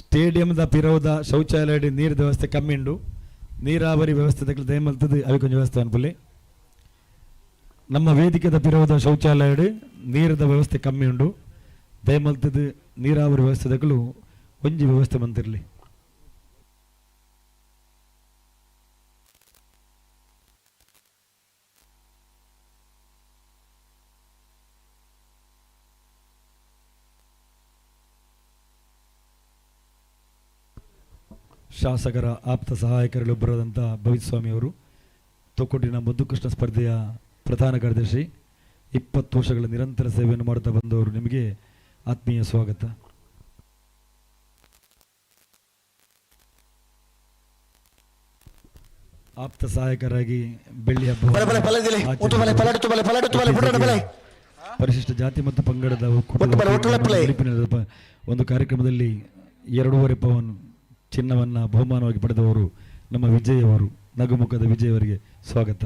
ಸ್ಟೇಡಿಯಂದ ಪಿರವುದ ಶೌಚಾಲಯ ನೀರಿನ ವ್ಯವಸ್ಥೆ ಕಮ್ಮಿ ಉಂಡು, ನೀರಾವರಿ ವ್ಯವಸ್ಥೆ ದಯಮಲ್ತದೆ ಅవి ಕೊಂಚ ವ್ಯವಸ್ಥೆ ಅನ್ಪುಲಿ. ನಮ್ಮ ವೇದಿಕೆದ ಪಿರವುದ ಶೌಚಾಲಯ ನೀರಿನ ವ್ಯವಸ್ಥೆ ಕಮ್ಮಿ ಉಂಡು, ದಯಮಲ್ತದೆ ನೀರಾವರಿ ವ್ಯವಸ್ಥೆದಕ್ಕಲು ಒಂಜಿ ವ್ಯವಸ್ಥೆ ಮಂತಿರಲಿ. ಶಾಸಕರ ಆಪ್ತ ಸಹಾಯಕರಲ್ಲೊಬ್ಬರಾದಂಥ ಭವಿಸ್ವಾಮಿಯವರು, ತೊಕ್ಕೊಟ್ಟಿನ ಮುದ್ದುಕೃಷ್ಣ ಸ್ಪರ್ಧೆಯ ಪ್ರಧಾನ ಕಾರ್ಯದರ್ಶಿ, 20 ವರ್ಷಗಳ ನಿರಂತರ ಸೇವೆಯನ್ನು ಮಾಡುತ್ತಾ ಬಂದವರು, ನಿಮಗೆ ಆತ್ಮೀಯ ಸ್ವಾಗತ. ಆಪ್ತ ಸಹಾಯಕರಾಗಿ ಬೆಳ್ಳಿ ಹಬ್ಬ ಪರಿಶಿಷ್ಟ ಜಾತಿ ಮತ್ತು ಪಂಗಡದ ಒಂದು ಕಾರ್ಯಕ್ರಮದಲ್ಲಿ 2.5 ಪವನ್ ಚಿನ್ನವನ್ನು ಬಹುಮಾನವಾಗಿ ಪಡೆದವರು ನಮ್ಮ ವಿಜಯ್ ಅವರು. ನಗುಮುಖದ ವಿಜಯ್ ಅವರಿಗೆ ಸ್ವಾಗತ.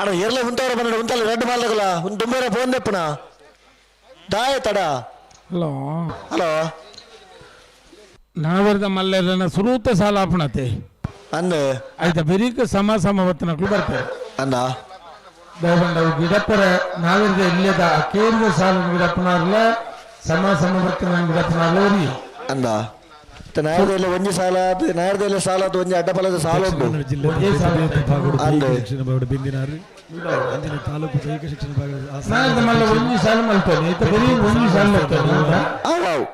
ಅಣ್ಣ ಎರ್ಲೆ ಉಂತವ್ರ ಬಂದ ಉಂತಲ್ಲ ರೆಡ್ ಬಾಲ್ದಗಲ ಒಂದು ದುಂಬೇರ ಫೋನ್ ದೆಪ್ಪಣ ದಾಯ ತಡ. ಹಲೋ ಹಲೋ ನಾವರ್ದ ಮಲ್ಲೆರನ ಸುರೂತ ಸಾಲ ಆಪಣತೆ ಅಂದ ಆಯ್ತಾ ಬೆರೀಕ ಸಮ ಸಮ ಬತ್ತನಕ್ಲು ಬರ್ತಾರೆ ಅಂದ ದಯಬಂಡವು ಗಿಡಪ್ಪರ ನಾವಿರ್ದ ಇಲ್ಲದ ಅಕೇರಿದ ಸಾಲ ಗಿಡಪ್ಪನಾರ್ಲ ಸಮ ಸಮ ಬತ್ತನ ಗಿಡಪ್ಪನಾರ್ಲ ಒರಿ ಅಂದ ನಾಯರ್ದೆಲ್ಲ ಒಂಜಿ ಸಾಲ ಅದು ನಾಯರ್ದೆಲ್ಲ ಸಾಲ ಅದು ಒಂಜಿ ಅಡ್ಡಪಲದ ಸಾಲ ದಕ್ಷಿಣ ಉಂಟು. ಕನ್ನಡ ಜಿಲ್ಲೆ ಒಂದೇ ಸಾಲ ಭಾಗಡು ಅಂದು. ದೈಹಿಕ ಶಿಕ್ಷಣ ಭಾಗಡು ಬಿಂದಿನಾರು ಅಂದಿನ ತಾಲೂಕು ದೈಹಿಕ ಶಿಕ್ಷಣ ಭಾಗದ ಹಾಸನ ನಾಯರ್ದ ಮಲ್ಲ ಒಂಜಿ ಸಾಲ ಮಲ್ತಾನೆ ಆಯ್ತಾ ಬರೀ ಒಂಜಿ ಸಾಲ ಮಲ್ತಾನೆ ಆವ್ ಆವ್.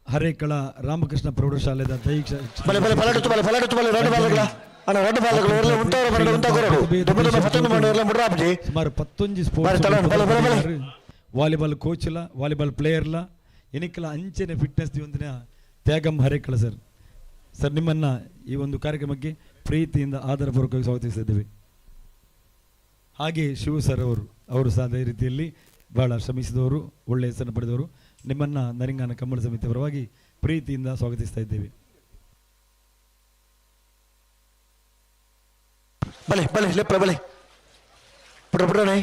ಹರೇಕಳ ರಾಮಕೃಷ್ಣ ಪ್ರೌಢಶಾಲೆದ ದೈಹಿಕ ಶಿಕ್ಷಣ ಬಲೆ ಬಲೆ ಪಲಡುತ್ತು ಬಲೆ ಪಲಡುತ್ತು ಬಲೆ ರೆಡ್ ಬಾಲ್ದಗಲ ಅಣ್ಣ ರೆಡ್ ಬಾಲ್ದಗಲ ಎರ್ಲೆ ಉಂತವ್ರ ಬಂದ ಉಂತ ಕೊರಡು ದುಂಬ ದುಂಬ ಪತ್ತೊಂದು ಮಂಡ ಎರ್ಲೆ ಮುಡ್ರಾಪಜಿ ಸುಮಾರು ಪತ್ತೊಂಜಿ ಬಾರಿ ತಲೆ, ಬಲೆ, ಬಲೆ, ಬಲೆ. ಸ್ಪೋರ್ಟ್ಸ್ ವಾಲಿಬಾಲ್ ಕೋಚ್ಲ ವಾಲಿಬಾಲ್ ಪ್ಲೇಯರ್ಲ ಎನಿಕಲ ಅಂಚೆನೆ ಫಿಟ್ನೆಸ್ ಒಂದಿನ ತ್ಯಾಗಂ ಹರೇಕಳ ಸರ್. ಸರ್ ನಿಮ್ಮನ್ನ ಈ ಒಂದು ಕಾರ್ಯಕ್ರಮಕ್ಕೆ ಪ್ರೀತಿಯಿಂದ ಆದರಪೂರ್ವಕವಾಗಿ ಸ್ವಾಗತಿಸಿದ್ದೇವೆ. ಹಾಗೆ ಶಿವ ಸರ್ ಅವರು ಅವರು ಸಹ ಅದೇ ರೀತಿಯಲ್ಲಿ ಬಹಳ ಶ್ರಮಿಸಿದವರು, ಒಳ್ಳೆಯ ಹೆಸರನ್ನು ಪಡೆದವರು. ನಿಮ್ಮನ್ನ ನರಿಂಗಾನ ಕಂಬಳ ಸಮಿತಿ ಪರವಾಗಿ ಪ್ರೀತಿಯಿಂದ ಸ್ವಾಗತಿಸ್ತಾ ಇದ್ದೇವೆ. ಬಲೆ ಬಲೆ ಲೆಪ್ಪ ಬಲೆ ಪುಟ್ಟ ಪುಟ್ಟಣೆ.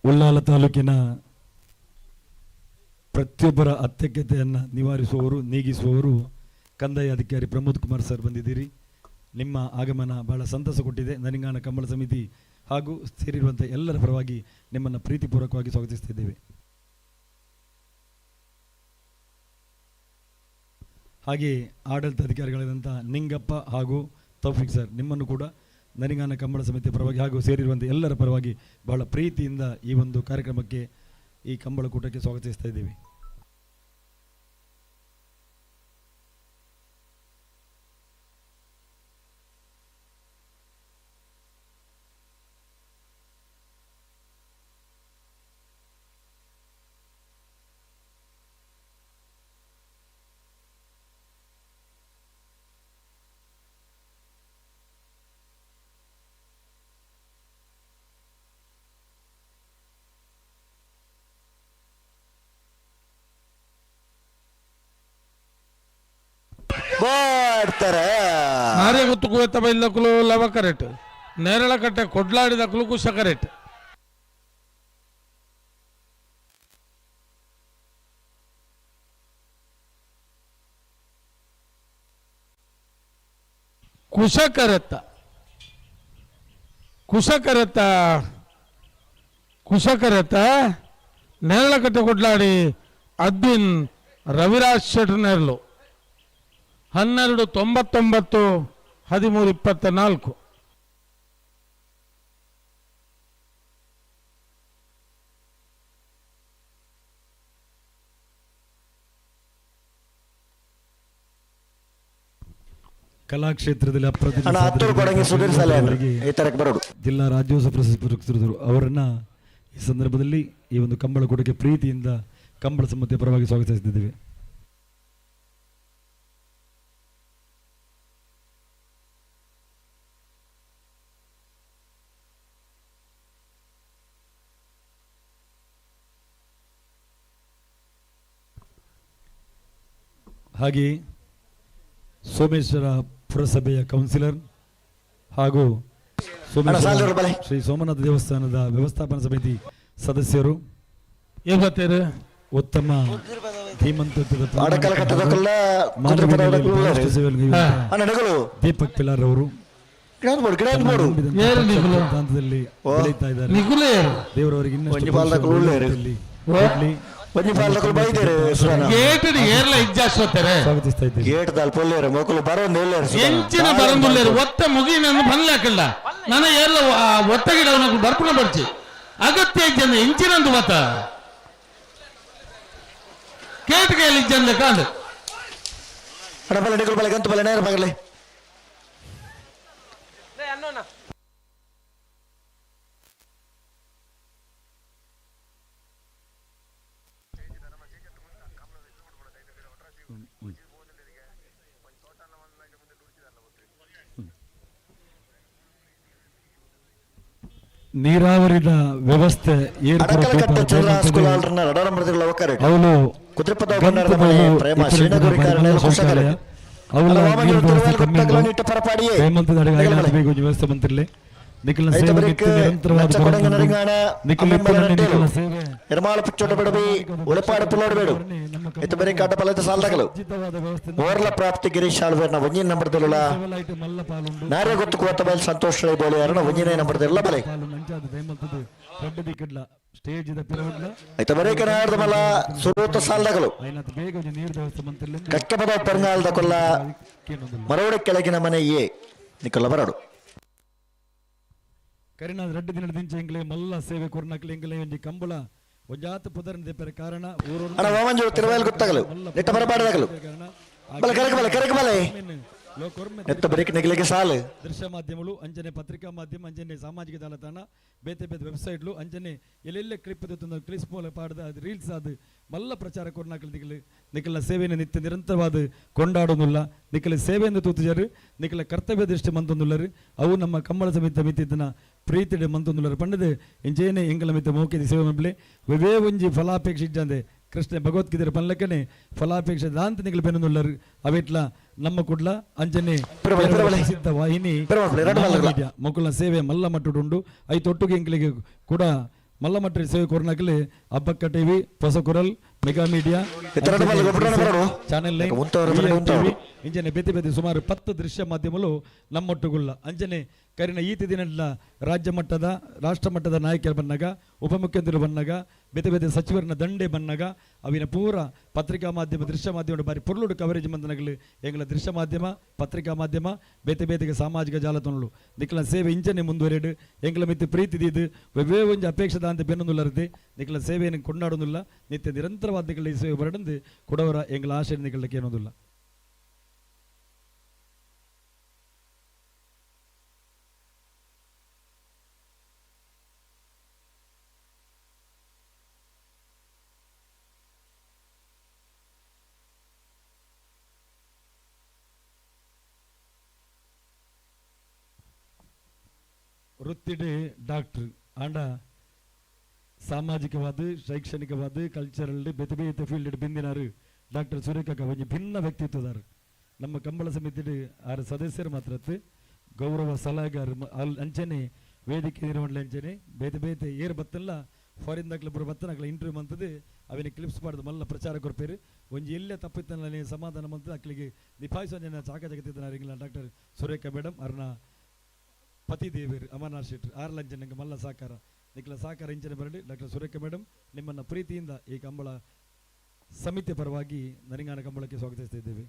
ಉಳ್ಳಾಲ ತಾಲೂಕಿನ ಪ್ರತಿಯೊಬ್ಬರ ಅತ್ಯಗತ್ಯತೆಯನ್ನು ನಿವಾರಿಸುವವರು, ನೀಗಿಸುವವರು ಕಂದಾಯ ಅಧಿಕಾರಿ ಪ್ರಮೋದ್ ಕುಮಾರ್ ಸರ್ ಬಂದಿದ್ದೀರಿ. ನಿಮ್ಮ ಆಗಮನ ಬಹಳ ಸಂತಸ ಕೊಟ್ಟಿದೆ. ನರಿಂಗಾಣ ಕಂಬಳ ಸಮಿತಿ ಹಾಗೂ ಸೇರಿರುವಂಥ ಎಲ್ಲರ ಪರವಾಗಿ ನಿಮ್ಮನ್ನು ಪ್ರೀತಿಪೂರ್ವಕವಾಗಿ ಸ್ವಾಗತಿಸ್ತಿದ್ದೇವೆ. ಹಾಗೆಯೇ ಆಡಳಿತ ಅಧಿಕಾರಿಗಳಾದಂಥ ನಿಂಗಪ್ಪ ಹಾಗೂ ತೌಫಿಕ್ ಸರ್, ನಿಮ್ಮನ್ನು ಕೂಡ ನರಿಂಗಾನ ಕಂಬಳ ಸಮಿತಿಯ ಪರವಾಗಿ ಹಾಗೂ ಸೇರಿರುವಂಥ ಎಲ್ಲರ ಪರವಾಗಿ ಬಹಳ ಪ್ರೀತಿಯಿಂದ ಈ ಒಂದು ಕಾರ್ಯಕ್ರಮಕ್ಕೆ, ಈ ಕಂಬಳಕೂಟಕ್ಕೆ ಸ್ವಾಗತಿಸ್ತಾ ಇದ್ದೀವಿ. ಬರ್ತಾರೆ ನಾರೇ ಗೊತ್ತು ಕುವೆತ್ತ ಬೈಲಕ್ಕಲು ಲವ ಕರೆಟ್ ನೇರಳ ಕಟ್ಟೆ ಕೊಡ್ಲಾಡಿದಕ್ಕಲು ಕುಶ ಕರೆಟ್. ಕುಶ ಕರೆತ್ತ ಕುಶ ಕರೆತ್ತ ಕುಶ ಕರೆತ್ತ ನೇರಳಕಟ್ಟೆ ಕೊಡ್ಲಾಡಿ ಅದ್ಬಿನ್ ರವಿರಾಜ್ ಶೆಟ್ರ್ ನೇರಲು 12:99 13:24. ಕಲಾಕ್ಷೇತ್ರದಲ್ಲಿ ಅಪ್ರತಿಮ ಅಣ್ಣ, ಹತ್ತೂರು ಸಾಧನೆ ಕೊಡಂಗಿ ಸುಧೀರ್ ಸಾಲೆ ಅಣ್ಣ. ಅವರಿಗೆ ಈ ತರಕ್ಕೆ ಬರೋದು. ಜಿಲ್ಲಾ ರಾಜ್ಯೋತ್ಸವ ಪ್ರಶಸ್ತಿ ಪುರಸ್ಕೃತರು ಅವರನ್ನ ಈ ಸಂದರ್ಭದಲ್ಲಿ ಈ ಒಂದು ಕಂಬಳಕೂಟಕ್ಕೆ ಪ್ರೀತಿಯಿಂದ ಕಂಬಳ ಸಮಿತಿಯ ಪರವಾಗಿ ಸ್ವಾಗತಿಸುತ್ತಿದ್ದೇವೆ. ಹಾಗೆಯೇ ಸೋಮೇಶ್ವರ ಪುರಸಭೆಯ ಕೌನ್ಸಿಲರ್ ಹಾಗೂ ಅಣ್ಣ, ಸಾಲದವ್ರು ಸೋಮೇಶ್ವರ ಬಲೆ. ಶ್ರೀ ಸೋಮನಾಥ ದೇವಸ್ಥಾನದ ವ್ಯವಸ್ಥಾಪನಾ ಸಮಿತಿ ಸದಸ್ಯರು ಏನ್ ಗೊತ್ತೇರು? ಉತ್ತಮ ಧೀಮಂತತ್ವದ ಅಡಕಲ ಕಟ್ಟದಕ್ಕೆಲ್ಲ ಮಾನವ ಕುದುರೆ ನೆಲೆಯಲ್ಲಿ ಪದವದಕ್ಕೆಲ್ಲ ಬಹಳಷ್ಟು ಸೇವೆಯನ್ನು ಗೈಯುವಂತಹ ಅಣ್ಣ, ನಗಲು. ದೀಪಕ್ ಪಿಲಾರ್ ಅವರು ಗಿಡ ಬೋಡು, ಗಿಡ ತಮ್ಮ ಬೋಡು. ನಂಬಿದಂಥ ಏರು ಪಕ್ಷ ನಿಗುಲು. ಸಿದ್ಧಾಂತದಲ್ಲಿ ಓ. ಬೆಳೀತಾ ಇದ್ದಾರೆ. ನಿಗುಲು ಏರು. ದೇವರವರಿಗೆ ಇನ್ನಷ್ಟು ಒಂಜಿ ಬಾಲ್ದ ಭವಿಷ್ಯ ಕುಳ್ಳು ಏರು. ಒಳ್ಳೆಯ ರೀತಿಯಲ್ಲಿ ಓ. ಕೊಡ್ಲಿ. ಒಂಜಿ ಪಾಲಕುಲು ಬೈದೇರು ಸುಧಾನ. ಗೇಟ್ ಏರ್ಲ ಇಜ್ಜಾಸ್ವತ್ತಾರೆ. ಸ್ವಾಗತಿಸ್ತಾ ಇದ್ದೀವಿ. ಗೇಟ್ ದಾಲ್ ಪೊಲ್ಲೇರು ಮೋಕುಲು ಬರೋಂದು ಎಲ್ಲೇರು ಸುಧಾನ. ಎಂಚಿನ ಬರಂದುಲ್ಲೇರು ಒತ್ತ ಮುಗಿನನ್ನು ಬನ್ಲಾಕಲ್ಲ ನನ್ನ ಏರ್ಲ ಒತ್ತ ಗಿಡ ಬರ್ಪುಣ ಬರ್ಚಿ ಅಗತ್ಯ ಇಜ್ಜಂದ ಎಂಚಿನಂದು ಮತ ಕೇಟ್ ಕೈಯಲ್ಲಿ ಇಜ್ಜಂದ ಕಾಂಡು. ಅಡ ಬಲೆ ನಿಕುಲು ಬಲೆ ಗಂತು ಬಲೆ ನೇರ ಬಗಲೆ. ನೀರಾವರಿದ ವ್ಯವಸ್ಥೆ ಏರ್ ಪೂರ ಅಡಕಲಕಟ್ಟೆ ತೂಪಾದ ಚಂದ್ರ ದಯಮಲ್ತದೆ. ಸ್ಕೂಲ್ ಆಲ್ರನ್ನ ರಡಾರ ಮೃದಿಗಳ ಲವಕರೇಟ್. ಅವಳು ಕುದ್ರಿಪದ ಭಂಡಾರದ ಮನೆ ಪ್ರೇಮ ಶ್ರೀನಗುರಿ ಕಾರಣ ಕುಶಕರೆ. ಅವಳ ಅಲ್ಲ, ವಾಮನ ನೀರು ವ್ಯವಸ್ಥೆ ತಿರುವೇಲ್ ಕಮ್ಮಿ ಗುತ್ತಗಲ ಉಂಟು. ನಿಟ್ಟ ಪರಪಾಡಿಯೇ. ಹೇಮಂತದ ಅಡಿಗೆ ನಿಗಲ ಐನಾತ್ ಬೇಗ ಒಂಜಿ ವ್ಯವಸ್ಥೆ ಮಂತಿರ್ಲಿ. ನಿಖಿಲ್ನ ಐತ ಸೇವೆ ಬರೀಕ್ ನಿತ್ಯ ನಿರಂತರವಾದ ನಚ್ಚ ಕೊಡಂಗ ಬರೋದು. ನರಿಂಗಾಣ, ನಿಖಿಲ್ ಅಮ್ಮೆಂಬಲ ಇಪ್ಪುನನ್ನೇ ನಟ್ಟೇಲು. ನಿಖಿಲ್ನ ಸೇವೆ ಎರ್ಮಾಳ ಪುಚ್ಚೋಟ ಬಿಡಬಿ ಉಳೆಪಾಡು ಪುಲ್ಲೋಡು ಬೇಡು ಇತ್ತ ಬರೀ ಕಾಟ ಪಲದ ಸಾಲ್ದಗಲು ಉಚಿತವಾದ ವ್ಯವಸ್ಥೆ ಓರ್ಲ ಪ್ರಾಪ್ತಿ ಗಿರೀಶ್ ಆಳ್ವೇರ್ನ ಒಂಜಿನ ನಂಬರ್ದಲ್ಲ ಲೈಟ್ ಮಲ್ಲ ಪಾಲುಂಡು. ನಾರೇ ಗೊತ್ತು ಕೋತ ಬಯಲ್ ಸಂತೋಷ್ ರೈ ಬೋಳಿಯಾರನ ಒಂಜಿನೇ ನಂಬರ್ದಲ್ಲ ಬಲೆ. ಪಾಲು ನಂಚಾದ ದಯಮಲ್ತದೆ ದೊಡ್ಡ ದಿಕ್ಕಡ್ಲ ಸ್ಟೇಜ್ the ಪಿರವಡ್ಲ. ಐತ ಬರೀ ಕನಾರ್ದ ಮಲ ಸುರೂತ ಸಾಲ್ದಗಲು ಐನಾತ್ ಬೇಗ ಒಂಜಿ ನೀರು ವ್ಯವಸ್ಥೆ ಮಂತಿರ್ಲಿ. ಕಕ್ಕೆಪದ ಪೆರಂಗಾಲದ ಕೊಲ್ಲ ಮರೋಡ ಕೆಳಗಿನ ಮನೆ ಎ ನಿಕೊಲ್ಲ ಬರಡು. ಕರಿನಾದ ರಡ್ಡು ದಿನ ದಿಂಚ ಎಂಗ್ಲೆ ಮಲ್ಲ ಸೇವೆ ಕೊರ್ನಕ್ಲೆ ಎಂಗ್ಲೆ ಒಂಜಿ ಕಂಬಳ ಒಂಜಾತ ಪುದರ್ನ ದೆಪ್ಪರೆ ಕಾರಣ ಊರೂರು ಅಣ್ಣ ವಾಮಂಜೂರು ತಿರುವೇಲ್ ಗೊತ್ತಾಗಲು ನಿಟ್ಟ ಬರಬಾರದಾಗಲು ಬಲೆ ಕರಕ ಬಲೆ ಕರಕ ಬಲೆ ನೆತ್ತ ಬರೀಕ್ ನೆಗಲಿಗೆ ಸಾಲು. ದೃಶ್ಯ ಮಾಧ್ಯಮಗಳು ಅಂಚನೆ ಪತ್ರಿಕಾ ಮಾಧ್ಯಮ ಅಂಚನೆ ಸಾಮಾಜಿಕ ಜಾಲತಾಣ ಬೇತೆ ಬೇತೆ ವೆಬ್ಸೈಟ್ಲು ಅಂಚನೆ ಎಲ್ಲೆಲ್ಲ ಕ್ಲಿಪ್ ಕ್ಲಿಪ್ಸ್ ಮೂಲ ಪಾಡ್ದ ಅದು ರೀಲ್ಸ್ ಅದು ಮಲ್ಲ ಪ್ರಚಾರ ಕೊರ್ನಾಕಲ್ ದಿಕ್ಕಲು ನಿಖಲ ಸೇವೆಯನ್ನು ನಿತ್ಯ ನಿರಂತರವಾದ ಕೊಂಡಾಡೋದಿಲ್ಲ. ನಿಖಲ ಸೇವೆಯನ್ನು ತೂತುಜಾರು ನಿಖಲ ಕರ್ತವ್ಯ ದೃಷ್ಟಿ ಮಂತೊಂದುಲ್ಲರು ಅವು ನಮ್ಮ ಕಂಬಳ ಸಮಿತಿ ಮಿತ್ತಿದ್ದನ ಪ್ರೀತಿಡೆ ಮಂತೊಂದುಲ್ಲರು ಪಂಡದು ಇಂಚೇನೆ ಎಂಗಲ ಮಿತ್ತ ಮೋಕಿದ ಸೇವೆ ಮಂಪ್ಲೆ ವೇ ಒಂಜಿ ಫಲಾಪೇಕ್ಷೆ ಇಜ್ಜಂದೆ ಕೃಷ್ಣ ಭಗವದ್ಗೀತೆ ಪನ್ಲಕ್ಕನೆ ಫಲಾಪೇಕ್ಷೆ ದಾಂತ ನಿಖಲ ಬೆನ್ನುಲ್ಲರು ಅವೆಟ್ಲ ನಮ್ಮ ಕುಡ್ಲ ಅಂಚನೆ ಪ್ರಸಿದ್ಧ ವಾಹಿನಿ ಮೀಡಿಯಾ ಮೊಕ್ಕಳ ಸೇವೆ ಮಲ್ಲ ಮಟ್ಟುಡುಂಡು. I ತೊಟ್ಟುಗೆ ಎಂಕ್ಲಿಗೆ ಕೂಡ ಮಲ್ಲ ಮಟ್ಟ ಸೇವೆ ಕೊರ್ನಕಲೆ Abbakka TV, Hosakural, mega media, channel nine, TV, ಇಂಚನೆ ಬೇತೆ ಬೇತೆ ಸುಮಾರು 10 ದೃಶ್ಯ ಮಾಧ್ಯಮಗಳು ನಮ್ಮೊಟ್ಟುಗುಳ್ಳ. ಅಂಚನೆ ಕರಿನ ಈತಿ ದಿನ ರಾಜ್ಯ ಮಟ್ಟದ ರಾಷ್ಟ್ರ ಮಟ್ಟದ ನಾಯಕರು ಬಂದಾಗ ಉಪಮುಖ್ಯಮಂತ್ರಿಗಳು ಬಂದಾಗ ಬೇತೆ ಬೇತೆ ಸಚಿವರನ್ನ ದಂಡೆ ಬಂದಾಗ ಅವಿನ ಪೂರ ಪತ್ರಿಕಾ ಮಾಧ್ಯಮ ದೃಶ್ಯ ಮಾಧ್ಯಮ ಬಾರಿ ಪೊರ್ಲುಡು ಕವರೇಜ್ ಮಂದನಗಳು ಎಂಗಳ ದೃಶ್ಯ ಮಾಧ್ಯಮ ಪತ್ರಿಕಾ ಮಾಧ್ಯಮ ಬೇತೆ ಬೇತೆಗೆ ಸಾಮಾಜಿಕ ಜಾಲತಾಣಗಳು ನಿಖಲ ಸೇವೆ ಇಂಚನೆ ಮುಂದುವರೆಡು ಎಂಗಳ ಮಿತ್ತು ಪ್ರೀತಿ ದೀದು ವೆವ್ವೇ ಒಂಜಿ ಅಪೇಕ್ಷೆ ದಾಂತೆ ಬೆನ್ನೊಂದುಲ್ಲರದೆ ನಿಖಲ ಸೇವೆಯನ್ನು ಕೊಂಡಾಡೊಂದುಲ್ಲ ನಿತ್ಯ ನಿರಂತರವಾದ ನಿಖಲ ಈ ಸೇವೆ ಬರಡಂದು ಕೊಡವರ ಎಂಗಳ ಆಶಯ ನಿಖಲಕ್ಕೆ ಏನೊಂದಿಲ್ಲ. ವೃತ್ತಿಡೆ ಡಾಕ್ಟ್ರ್ ಆಂಡ ಸಾಮಾಜಿಕವಾದ ಶೈಕ್ಷಣಿಕವಾದ ಕಲ್ಚರಲ್ ಬೇತೆ ಬೇತೆ ಫೀಲ್ಡ್ ಬಿಂದಿನಾರು ಡಾಕ್ಟರ್ ಸುರೇಖ ಒಂಜಿ ಭಿನ್ನ ವ್ಯಕ್ತಿತ್ವದಾರು. ನಮ್ಮ ಕಂಬಳ ಸಮಿತಿ ಆರು ಸದಸ್ಯರು ಮಾತ್ರ ಗೌರವ ಸಲಹೆಗಾರ ಅಂಚನೆ ವೇದಿಕೆ ನಿರ್ವಹಣೆ ಅಂಚನೆ ಬೇತೆ ಬೇತೆ ಏರ್ ಬತ್ತಲ್ಲ ಫಾರಿನ್ ದಾಖಲೆ ಬರೋ ಬತ್ತನಕ್ಲೆ ಇಂಟರ್ವ್ಯೂ ಮಂತದ್ದು ಅವಿನ ಕ್ಲಿಪ್ಸ್ ಪಾಡ್ದು ಮಲ್ಲ ಪ್ರಚಾರ ಕೊರ್ಪೇರು ಒಂಜಿ ಎಲ್ಲೇ ತಪ್ಪಿತ್ತನಲ್ಲಿ ಸಮಾಧಾನ ಮಂತದ್ದು ಅಕ್ಲಿಗೆ ನಿಪಾಯಿಸೋ ಜನ ಚಾಕ ಜಗತ್ತಿದ್ದಾರ ಡಾಕ್ಟರ್ ಸುರೇಖ ಮೇಡಮ್ ಅರ್ನ ಪತಿ ದೇವೇರು ಅಮರನಾಥ್ ಶೆಟ್ರು ಆರ್ಲಂಚನಂಗೆ ಮಲ್ಲ ಸಾಕಾರ ನಿಖಲ ಸಾಕಾರ ಇಂಚನೆ ಬರಲಿ. ಡಾಕ್ಟರ್ ಸುರೇಖ ಮೇಡಮ್ ನಿಮ್ಮನ್ನು ಪ್ರೀತಿಯಿಂದ ಈ ಕಂಬಳ ಸಮಿತಿ ಪರವಾಗಿ ನರಿಂಗಾನ ಕಂಬಳಕ್ಕೆ ಸ್ವಾಗತಿಸ್ತಾ ಇದ್ದೇವೆ.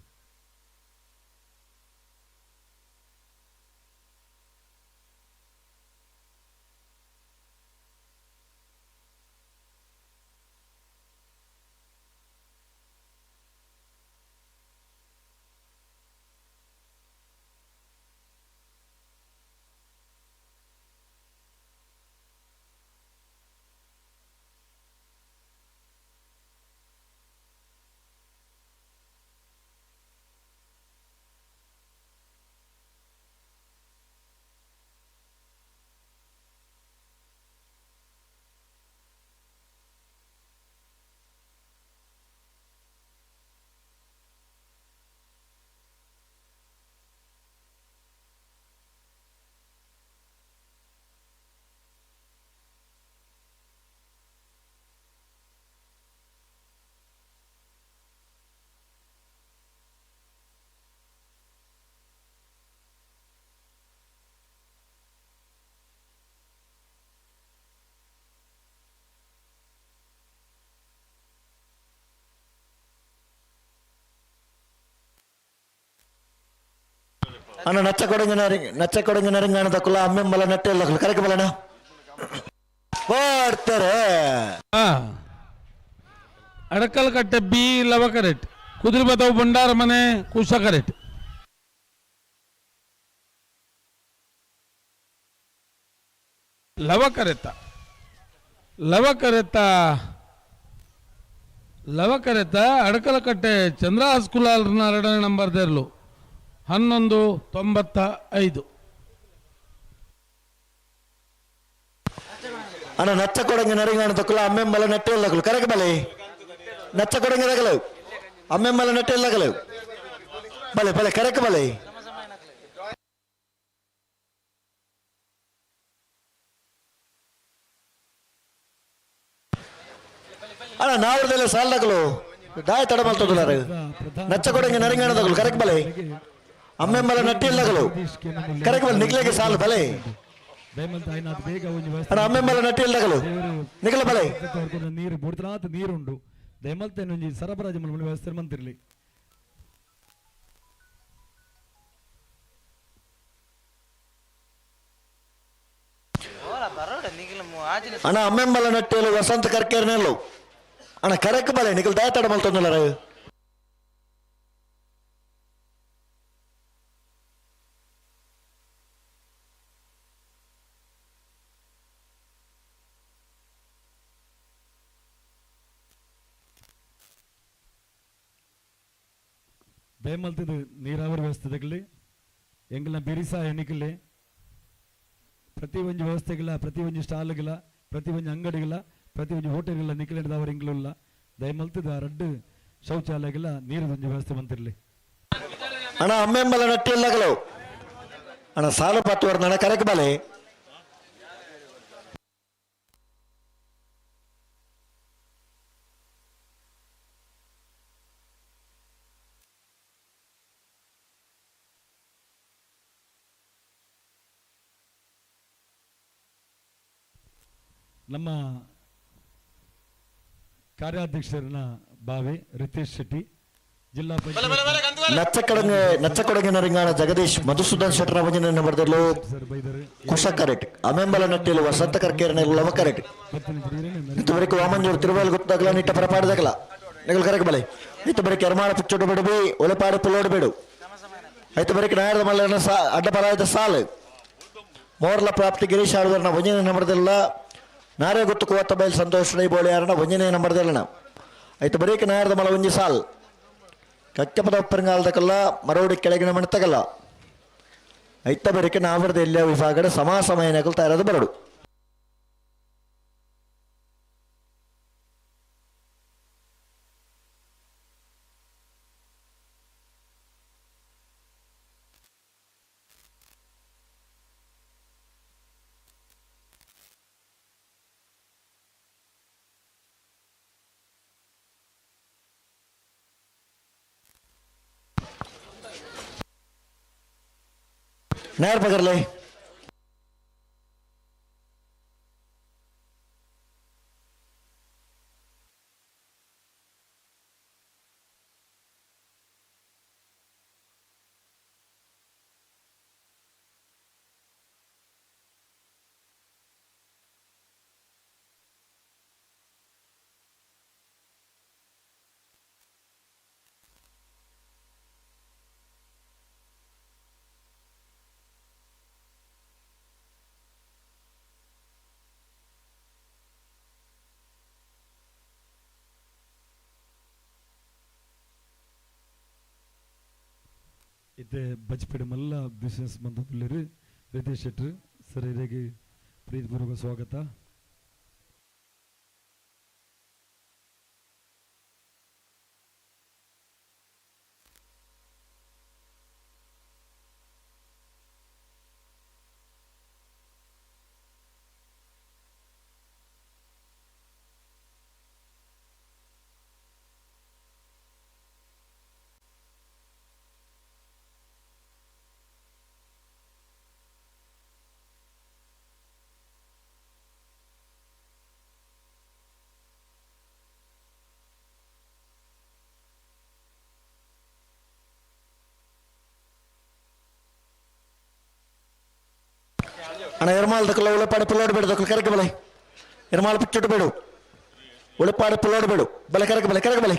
ಅಣ್ಣ ನಚ್ಚ ಕೊಡಂಗಿನ ನರಿಂಗಾಣದಕ್ಕುಲ ಅಮ್ಮೆಂಬಲ ನಟ್ಟೆಲ್ಲ ಕರೆಕ್ ಬಲಣ ಬರ್ತಾರೆ. ಅಡಕಲ್ ಕಟ್ಟೆ ಬಿ ಲವಕರೆಟ್ ಕುದುರೆಬದವು ಭಂಡಾರ ಮನೆ ಕುಶಕರೆಟ್. ಲವಕರೆತ ಲವಕರೆತ ಲವಕರೆತ ಅಡಕಲಕಟ್ಟೆ ಚಂದ್ರಹಾಸ್ ಕುಲಾಲ್ನ ಎರಡನೇ ನಂಬರ್ ದೇರ್ಲು 11.95. ಅಣ್ಣ ನಚ್ಚ ಕೊಡಂಗಿ ನರಿಂಗಾಣದಕ್ಕುಲ ಅಮ್ಮೆಂಬಲ ನಟ್ಟೆಲ್ಲಕಲು ಕರೆಕ್ ಬಲೆ. ನಚ್ಚ ಕೊಡಂಗಿ ರಗಲು ಅಮ್ಮೆಂಬಲ ನಟ್ಟೆಲ್ಲಕಲು ಬಲೆ ಬಲೆ ಕರೆಕ್ ಬಲೆ. ಅಣ್ಣ ನಾವ್ರದೆಲ್ಲ ಸಾಲದಕಲು ದಾಯ ತಡ ಮಲ್ತದುಲಾರು. ನಚ್ಚ ಕೊಡಂಗಿ ನರಿಂಗಾಣದಕಲು ಕರೆಕ್ ಬಲೆ. ಅಮ್ಮೆಂಬಲ ನಟ್ಟಿಲ್ಲಕಲು ಕರೆಕ್ ಬಲೆ ನಿಗ್ಲೆಗೆ ಸಾಲು ಬಲೆ. ಅಣ್ಣ ಅಮ್ಮೆಂಬಲ ನಟ್ಟಿಲ್ಲಕಲು ನಿಗಲ ಬಲೆ. ನೀರು ಬುಡ್ತನಾತ್ ನೀರುಂಡು ದಯಮಲ್ತೆ ಒಂಜಿ ಸರಬರಾಜು ಮಲ್ಪುನ ವ್ಯವಸ್ಥೆ ಮಂತಿರ್ಲಿ. ಅಣ್ಣ ಅಮ್ಮೆಂಬಲ ನಟ್ಟೆಲು ವಸಂತ ಕರ್ಕೇರ್ನೆಲ್ಲು ಅಣ್ಣ ಕರೆಕ್ ಬಲೆ ನಿಗಲ್ ದಾಯ ತಡ ಮಲ್ತೊಂದುಲಾರು. ದಯಮಲ್ತಿದ್ದು ನೀರಾವರಿ ವ್ಯವಸ್ಥೆದಲ್ಲಿ ಎಂಗಲ್ನ ಬಿರಿಸ ಎಣಿಕಲೆ ಪ್ರತಿ ಒಂಜಿ ವ್ಯವಸ್ಥೆಗಳ ಪ್ರತಿ ಒಂಜಿ ಸ್ಟಾಲ್ಗಳ ಪ್ರತಿ ಒಂಜಿ ಅಂಗಡಿಗಳ ಪ್ರತಿ ಒಂಜಿ ಹೋಟೆಲ್ಗಳ ನಿಕ್ಕಲೆಂಡದವರು ಎಂಗ್ಲುಲ್ಲ ದಯಮಲ್ತಿದ್ದು ಆ ರಡ್ಡು ಶೌಚಾಲಯಗಳ ನೀರು ಒಂಜಿ ವ್ಯವಸ್ಥೆ ಬಂತಿರಲಿ. ಅಣ್ಣ ಅಮ್ಮೆಂಬಲ ನಟ್ಟಿಲ್ಲಗಲು ಅಣ್ಣ ಸಾಲು ಪತ್ತು ನನ್ನ ಕರೆಕ್ ಬಲೆ. ನಮ್ಮ ಕಾರ್ಯಾಧ್ಯಕ್ಷರನ್ನ ಬಾವೆ ರಿತೇಶ್ ಶೆಟ್ಟಿ ಜಿಲ್ಲಾ ಪಂಚಾಯತ್ ನಚ್ಚಕಡಂಗೆ ನಚ್ಚಕೊಡಗಿನ ಜಗದೀಶ್ ಮಧುಸೂದನ್ ಶೆಟ್ಟರ ಭಜನೆ ಬರೆದಲು ಕುಶ ಕರೆಟ್ ಅಮೆಂಬಲ ನಟ್ಟಿಲು ವಸಂತ ಕರ್ಕೇರನ ಲವ ಕರೆಟ್ ಇತ್ತುವರೆಗೆ ವಾಮಂಜೂರು ತಿರುವೇಲ್ ಗೊತ್ತಾಗಲ ನಿಟ್ಟ ಪರಪಾಡದಾಗಲ ನಿಗಲ್ ಕರೆಕ್ ಬಲೆ. ಇತ್ತು ಬರೀ ಕೆರಮಾಳ ಪುಚ್ಚೋಡು ಬಿಡುಬಿ ಒಲೆಪಾಡು ಪುಲ್ಲೋಡು ಬೇಡು. ಐತು ಬರೀ ನಾಯರದ ಮಲ್ಲನ ಸಾ ಅಡ್ಡಪರಾಯದ ಸಾಲು ಮೋರ್ಲ ಪ್ರಾಪ್ತಿ ಗಿರೀಶ್ ಆಳ್ವರ್ನ ಒಂಜನೇ ನಂಬರ್ದಲ್ಲ ನಾರೇ ಗೊತ್ತು ಕೋತ ಬೈಲ್ ಸಂತೋಷ್ ರೈ ಬೋಳಿಯಾರನ ಒಂಜನೇ ನಂಬರ್ದಲ್ಲನ ಐತು ಬರೀಕ ನಾಯರದ ಮಲ ಒಂಜಿ ಸಾಲ್ ಕಕ್ಕಪದ ಒಪ್ಪರಂಗಾಲದಕಲ್ಲ ಮರೋಡಿ ಕೆಳಗಿನ ಮಣತಗಲ್ಲ ಐತ ಬರೀಕ ನಾವರದ ಎಲ್ಲ ವಿಭಾಗದ ಸಮಾ ಸಮಯ ನಕಲ್ ತಯಾರಾದ ಬರಡು. नहर पकड़ ले। ಇತ್ತೆ ಬಜ್ಪೆಡ್ ಮಲ್ಲ ಬಿಸ್ನೆಸ್ ಮಂತುಲ್ಲೆರ್ ರಿತೇಶ್ ಶೆಟ್ರು ಸರ್ ಇರೆಗ್ ಪ್ರೀತಿಪೂರ್ವಕ ಸ್ವಾಗತ. ಅಣ್ಣ ಎರ್ಮಾಲ್ ದಕ್ಕಲ ಉಳಪಾಡಿ ಪುಲ್ಲೋಡು ಬೇಡ ದಕ್ಕಲು ಕರಕ ಬಲೆ ಎರ್ಮಾಲ್ ಪಿಚ್ಚೊಟ್ಟು ಬೇಡು ಉಳಪಾಡಿ ಪುಲ್ಲೋಡು ಬೇಡು ಬಲೆ ಕರಕ ಬಲೆ ಕರಕ ಬಲೆ.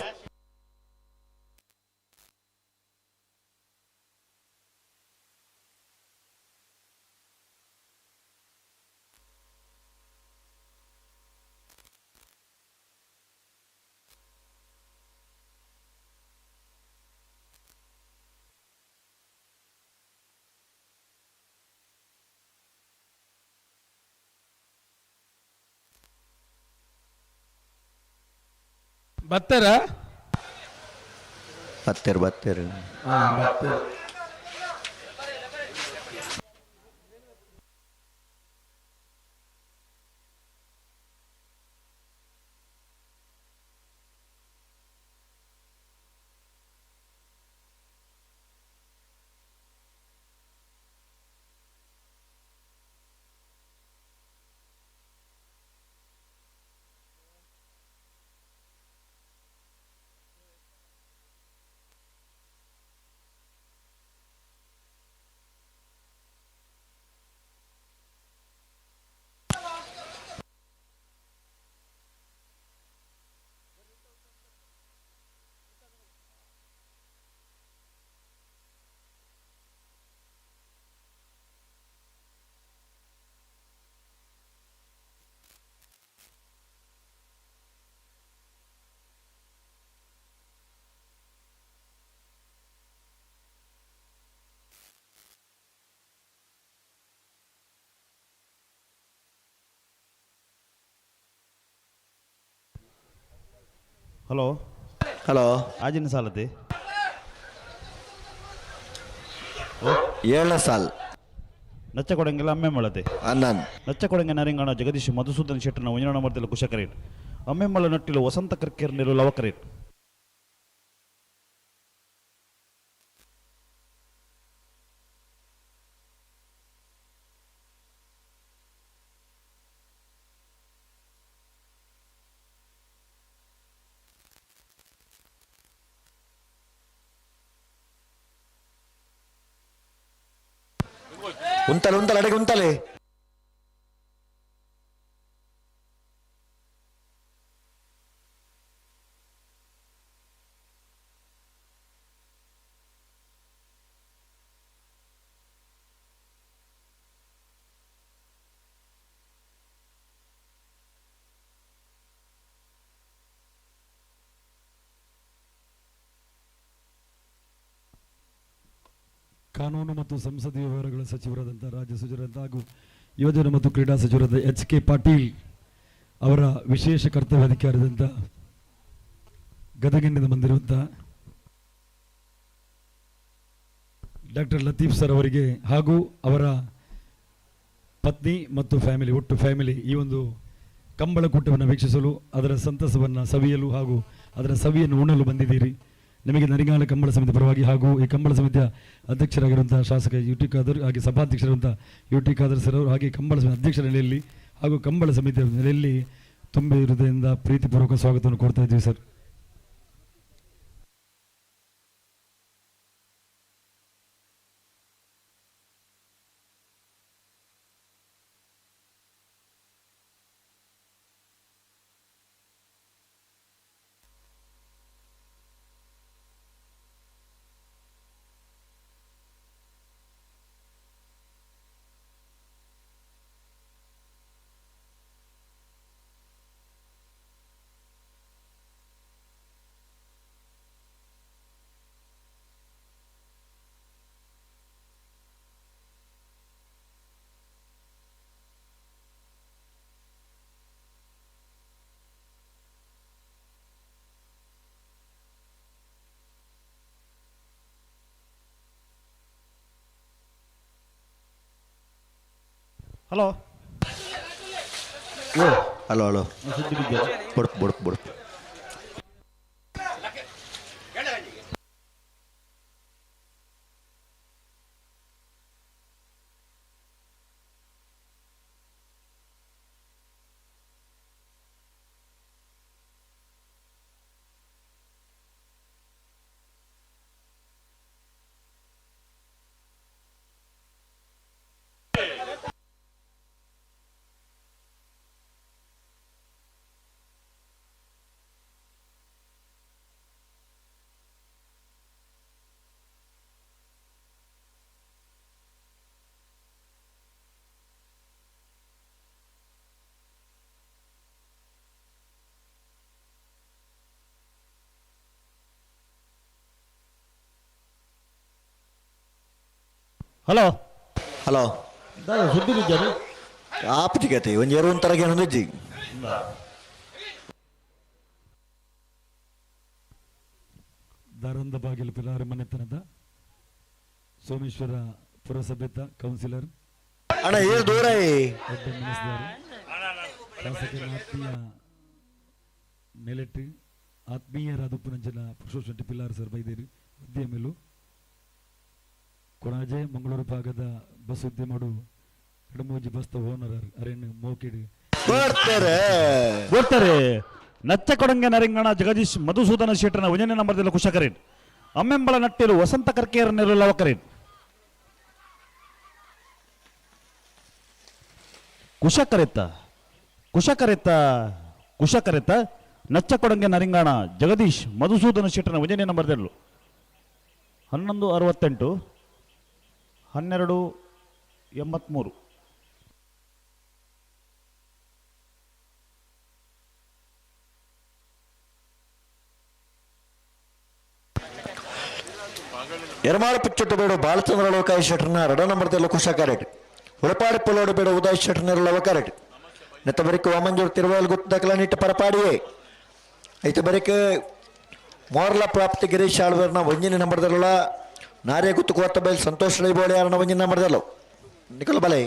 ಬತ್ತಾರ? ಬತ್ತೇರು ಬತ್ತೇರು. ಹಾ ಬತ್ತೇರು. ಹಲೋ. ಹಲೋ. ಆಜಿನ ಸಾಲತೆ. ಏಳನೇ ಸಾಲ್. ನಚ್ಚಕೊಡಂಗೆಲ್ಲ ಅಮ್ಮೆ ಮಳತೆ. ಅನ್ನನ್. ನಚ್ಚಕೊಡಂಗೆ ನರಿಂಗಣ ಜಗದೀಶ್ ಮಧುಸೂದನ್ ಶೆಟ್ಟರ್ನ ಒಂಜನ ಮರ್ದಲು ಕುಶಕರೇಟ್. ಅಮ್ಮೆಮ್ಮಳ ನಟ್ಟಿಲು ವಸಂತ ಕರ್ಕೇರ್ ನೀರು ಲವಕರೇಟ್. ಉಂತಲೆ ಉಂತಲೆ ಅಡಿಗೆ ಉಂತಲೆ. ಕಾನೂನು ಮತ್ತು ಸಂಸದೀಯ ವ್ಯವಹಾರಗಳ ಸಚಿವರಾದಂಥ ರಾಜ್ಯ ಸಚಿವರಾದಂಥ ಹಾಗೂ ಯುವಜನ ಮತ್ತು ಕ್ರೀಡಾ ಸಚಿವರಾದ ಎಚ್ ಕೆ ಪಾಟೀಲ್ ಅವರ ವಿಶೇಷ ಕರ್ತವ್ಯ ಅಧಿಕಾರಿಯಾದಂಥ ಗದಗಿನಿಂದ ಬಂದಿರುವಂಥ ಡಾಕ್ಟರ್ ಲತೀಫ್ ಸರ್ ಅವರಿಗೆ ಹಾಗೂ ಅವರ ಪತ್ನಿ ಮತ್ತು ಫ್ಯಾಮಿಲಿ, ಒಟ್ಟು ಫ್ಯಾಮಿಲಿ ಈ ಒಂದು ಕಂಬಳಕೂಟವನ್ನು ವೀಕ್ಷಿಸಲು, ಅದರ ಸಂತಸವನ್ನು ಸವಿಯಲು ಹಾಗೂ ಅದರ ಸವಿಯನ್ನು ಉಣಲು ಬಂದಿದ್ದೀರಿ. ನಿಮಗೆ ನರಿಗಾಲ ಕಂಬಳ ಸಮಿತಿ ಪರವಾಗಿ ಹಾಗೂ ಈ ಕಂಬಳ ಸಮಿತಿಯ ಅಧ್ಯಕ್ಷರಾಗಿರುವಂತಹ ಶಾಸಕ ಯು ಟಿ ಖಾದರ್ ಹಾಗೆ ಸಭಾಧ್ಯಕ್ಷರಾಗಿರುವಂಥ ಯು ಟಿ ಖಾದರ್ ಸರ್ ಅವರು ಹಾಗೆ ಕಂಬಳ ಸಮಿತಿ ಅಧ್ಯಕ್ಷರ ನೆಲೆಯಲ್ಲಿ ಹಾಗೂ ಕಂಬಳ ಸಮಿತಿಯ ನೆಲೆಯಲ್ಲಿ ತುಂಬಿ ಹೃದಯದಿಂದ ಪ್ರೀತಿಪೂರ್ವಕ ಸ್ವಾಗತವನ್ನು ಕೋರ್ತಾ ಇದ್ದೀವಿ ಸರ್. ಹಲೋ. Hello hello. ಬುಡ್ಪ್ ಬುಡ್ಪ್ ಬುಡ್ಪ್. ಹಲೋ ಹಲೋ ದಾದ ಸುದ್ದಿ ನಿಜರು ಆಪುಜಿ ಕತೆ ಒಂಜಿ ಎರು ತರಗೆ ಒಂದಿಜ್ಜಿ ದಾರಂದ ಬಾಗಿಲು ಪಿಲಾರು ಮನೆತನದ ಸೋಮೇಶ್ವರ ಪುರಸಭೆತ ಕೌನ್ಸಿಲರ್ ಅಣ್ಣ ಏಳು ದೂರ ಎಡ್ಡೆ ಮಿನಿಸ್ದಾರು ಶಾಸಕರ ಆತ್ಮೀಯ ನೆಲೆಟ್ಟು ಆತ್ಮೀಯರಾದ ಉಪ್ಪುನಂಚಿನ ಪುರುಷೋತ್ತರ ಶೆಟ್ಟಿ ಪಿಲ್ಲಾರು ಸರ್ ಬೈದೇರು ಉದ್ಯಮಿಲು ಕೊಣಾಜೆ ಮಂಗಳೂರು ಭಾಗದ ಬಸ್ ಉದ್ಯಮಡು ಎಡಮೂಜಿ ಬಸ್ತ ಓನರ್ ಅರೇನು ಮೋಕಿಡು ಬರ್ತಾರೆ ಬರ್ತಾರೆ ನಚ್ಚ ಕೊಡಂಗೆ ನರಿಂಗಣ ಜಗದೀಶ್ ಮಧುಸೂದನ ಶೆಟ್ಟರ್ನ ಒಂಜನೇ ನಂಬರ್ದಲ್ಲಿ ಕುಶಕರೇನ್ ಅಮ್ಮೆಂಬಳ ನಟ್ಟಿಲು ವಸಂತ ಕರ್ಕೇರ ನೆರು ಲವಕರೇನ್ ಕುಶಕರೆತ್ತ ಕುಶಕರೆತ್ತ ಕುಶಕರೆತ್ತ ನಚ್ಚ ಕೊಡಂಗೆ ನರಿಂಗಾಣ ಜಗದೀಶ್ ಮಧುಸೂದನ ಶೆಟ್ಟರ್ನ ಒಂಜನೇ ನಂಬರ್ದಲ್ಲೂ 11:68 12:83. ಎರಮಾಳ ಪಿಚ್ಚೊಟ್ಟು ಬೇಡು ಬಾಲಚಂದ್ರ ಲೋಕಾಯ ಶೆಟ್ಟರ್ನ ರಡ ನಂಬರ್ದಲ್ಲೂ ಕುಶ ಕ್ಯಾರೆಟ್ ಉಳಪಾಡಿ ಪುಲೋಡು ಬೇಡು ಉದಯ್ ಶೆಟ್ಟರ್ನ ಲವ ಕ್ಯಾರೆಟ್ ನೆತ್ತ ಬರಿಕ ವಾಮಂಜೂರು ತಿರುವಲ್ ಗುತ್ತದಕಲ ನಿಟ್ಟ ಪರಪಾಡಿಯೇ ಐತ ಬರಿಕ ಮೋರ್ಲ ಪ್ರಾಪ್ತಿ ಗಿರೀಶ್ ಆಳ್ವೇರ್ನ ಒಂಜಿನ ನಂಬರ್ದಲ್ಲ ನಾರೇ ಗುತ್ತು ಕೋತ ಬೈಲ್ ಸಂತೋಷ್ ರೈಬೋಳಿಯಾರನ ಒಂಜಿನ ನಂಬರ್ದಲ್ಲ ನಿಖಲ್ ಬಲೆ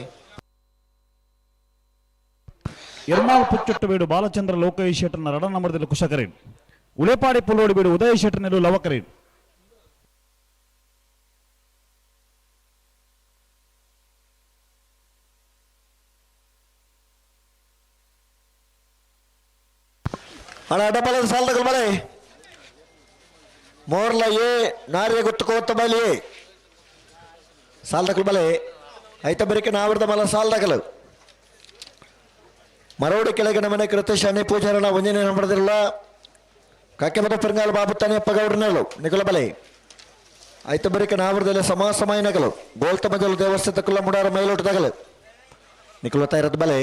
ಎರ್ಮಾಳ್ ಪುಚ್ಚೊಟ್ಟು ಬೇಡು ಬಾಲಚಂದ್ರ ಲೋಕೇಶ್ ಶೆಟ್ಟರ್ನ ರಡ ನಂಬರ್ದಲ್ಲಿ ಕುಶಕರೇನ್ ಉಳೆಪಾಡಿ ಪುಲೋಡು ಬೇಡು ಉದಯ ಶೆಟ್ಟರ್ನೆಲು ಲವಕರೇನ್ ಅಣ್ಣ ಅಡ್ಡಪಲ್ಲದ ಸಾಲದಗಳು ಬಲೆ ಮೋರ್ಲ ಎ ನಾರಿಯ ಗೊತ್ತು ಕೋತ ಬಲಿ ಸಾಲದಕಲು ಬಲೆ ಐತ ಬರಿಕೆ ನಾವಿರ್ದ ಮಲ ಸಾಲದಕಲು ಮರೋಡು ಕೆಳಗಿನ ಮನೆ ಕೃತೇಶ್ ಅಣ್ಣೆ ಪೂಜಾರಣ ಒಂಜನೇ ನಂಬರ್ದಿರಲ್ಲ ಕಾಕೆಮದ ಪೆರಂಗಾಲ ಬಾಬು ತಾನೆಪ್ಪ ಗೌಡ್ರನಲ್ಲು ನಿಕಲ ಬಲೆ ಐತ ಬರಿಕೆ ನಾವಿರ್ದಲ್ಲ ಸಮ ಸಮಯನಗಲು ಗೋಲ್ತ ಮಜಲು ದೇವಸ್ಥಾನಕ್ಕಲ್ಲ ಮುಡಾರ ಮೈಲೋಟದಾಗಲು ನಿಕುಲತಾ ಇರೋದು ಬಲೆ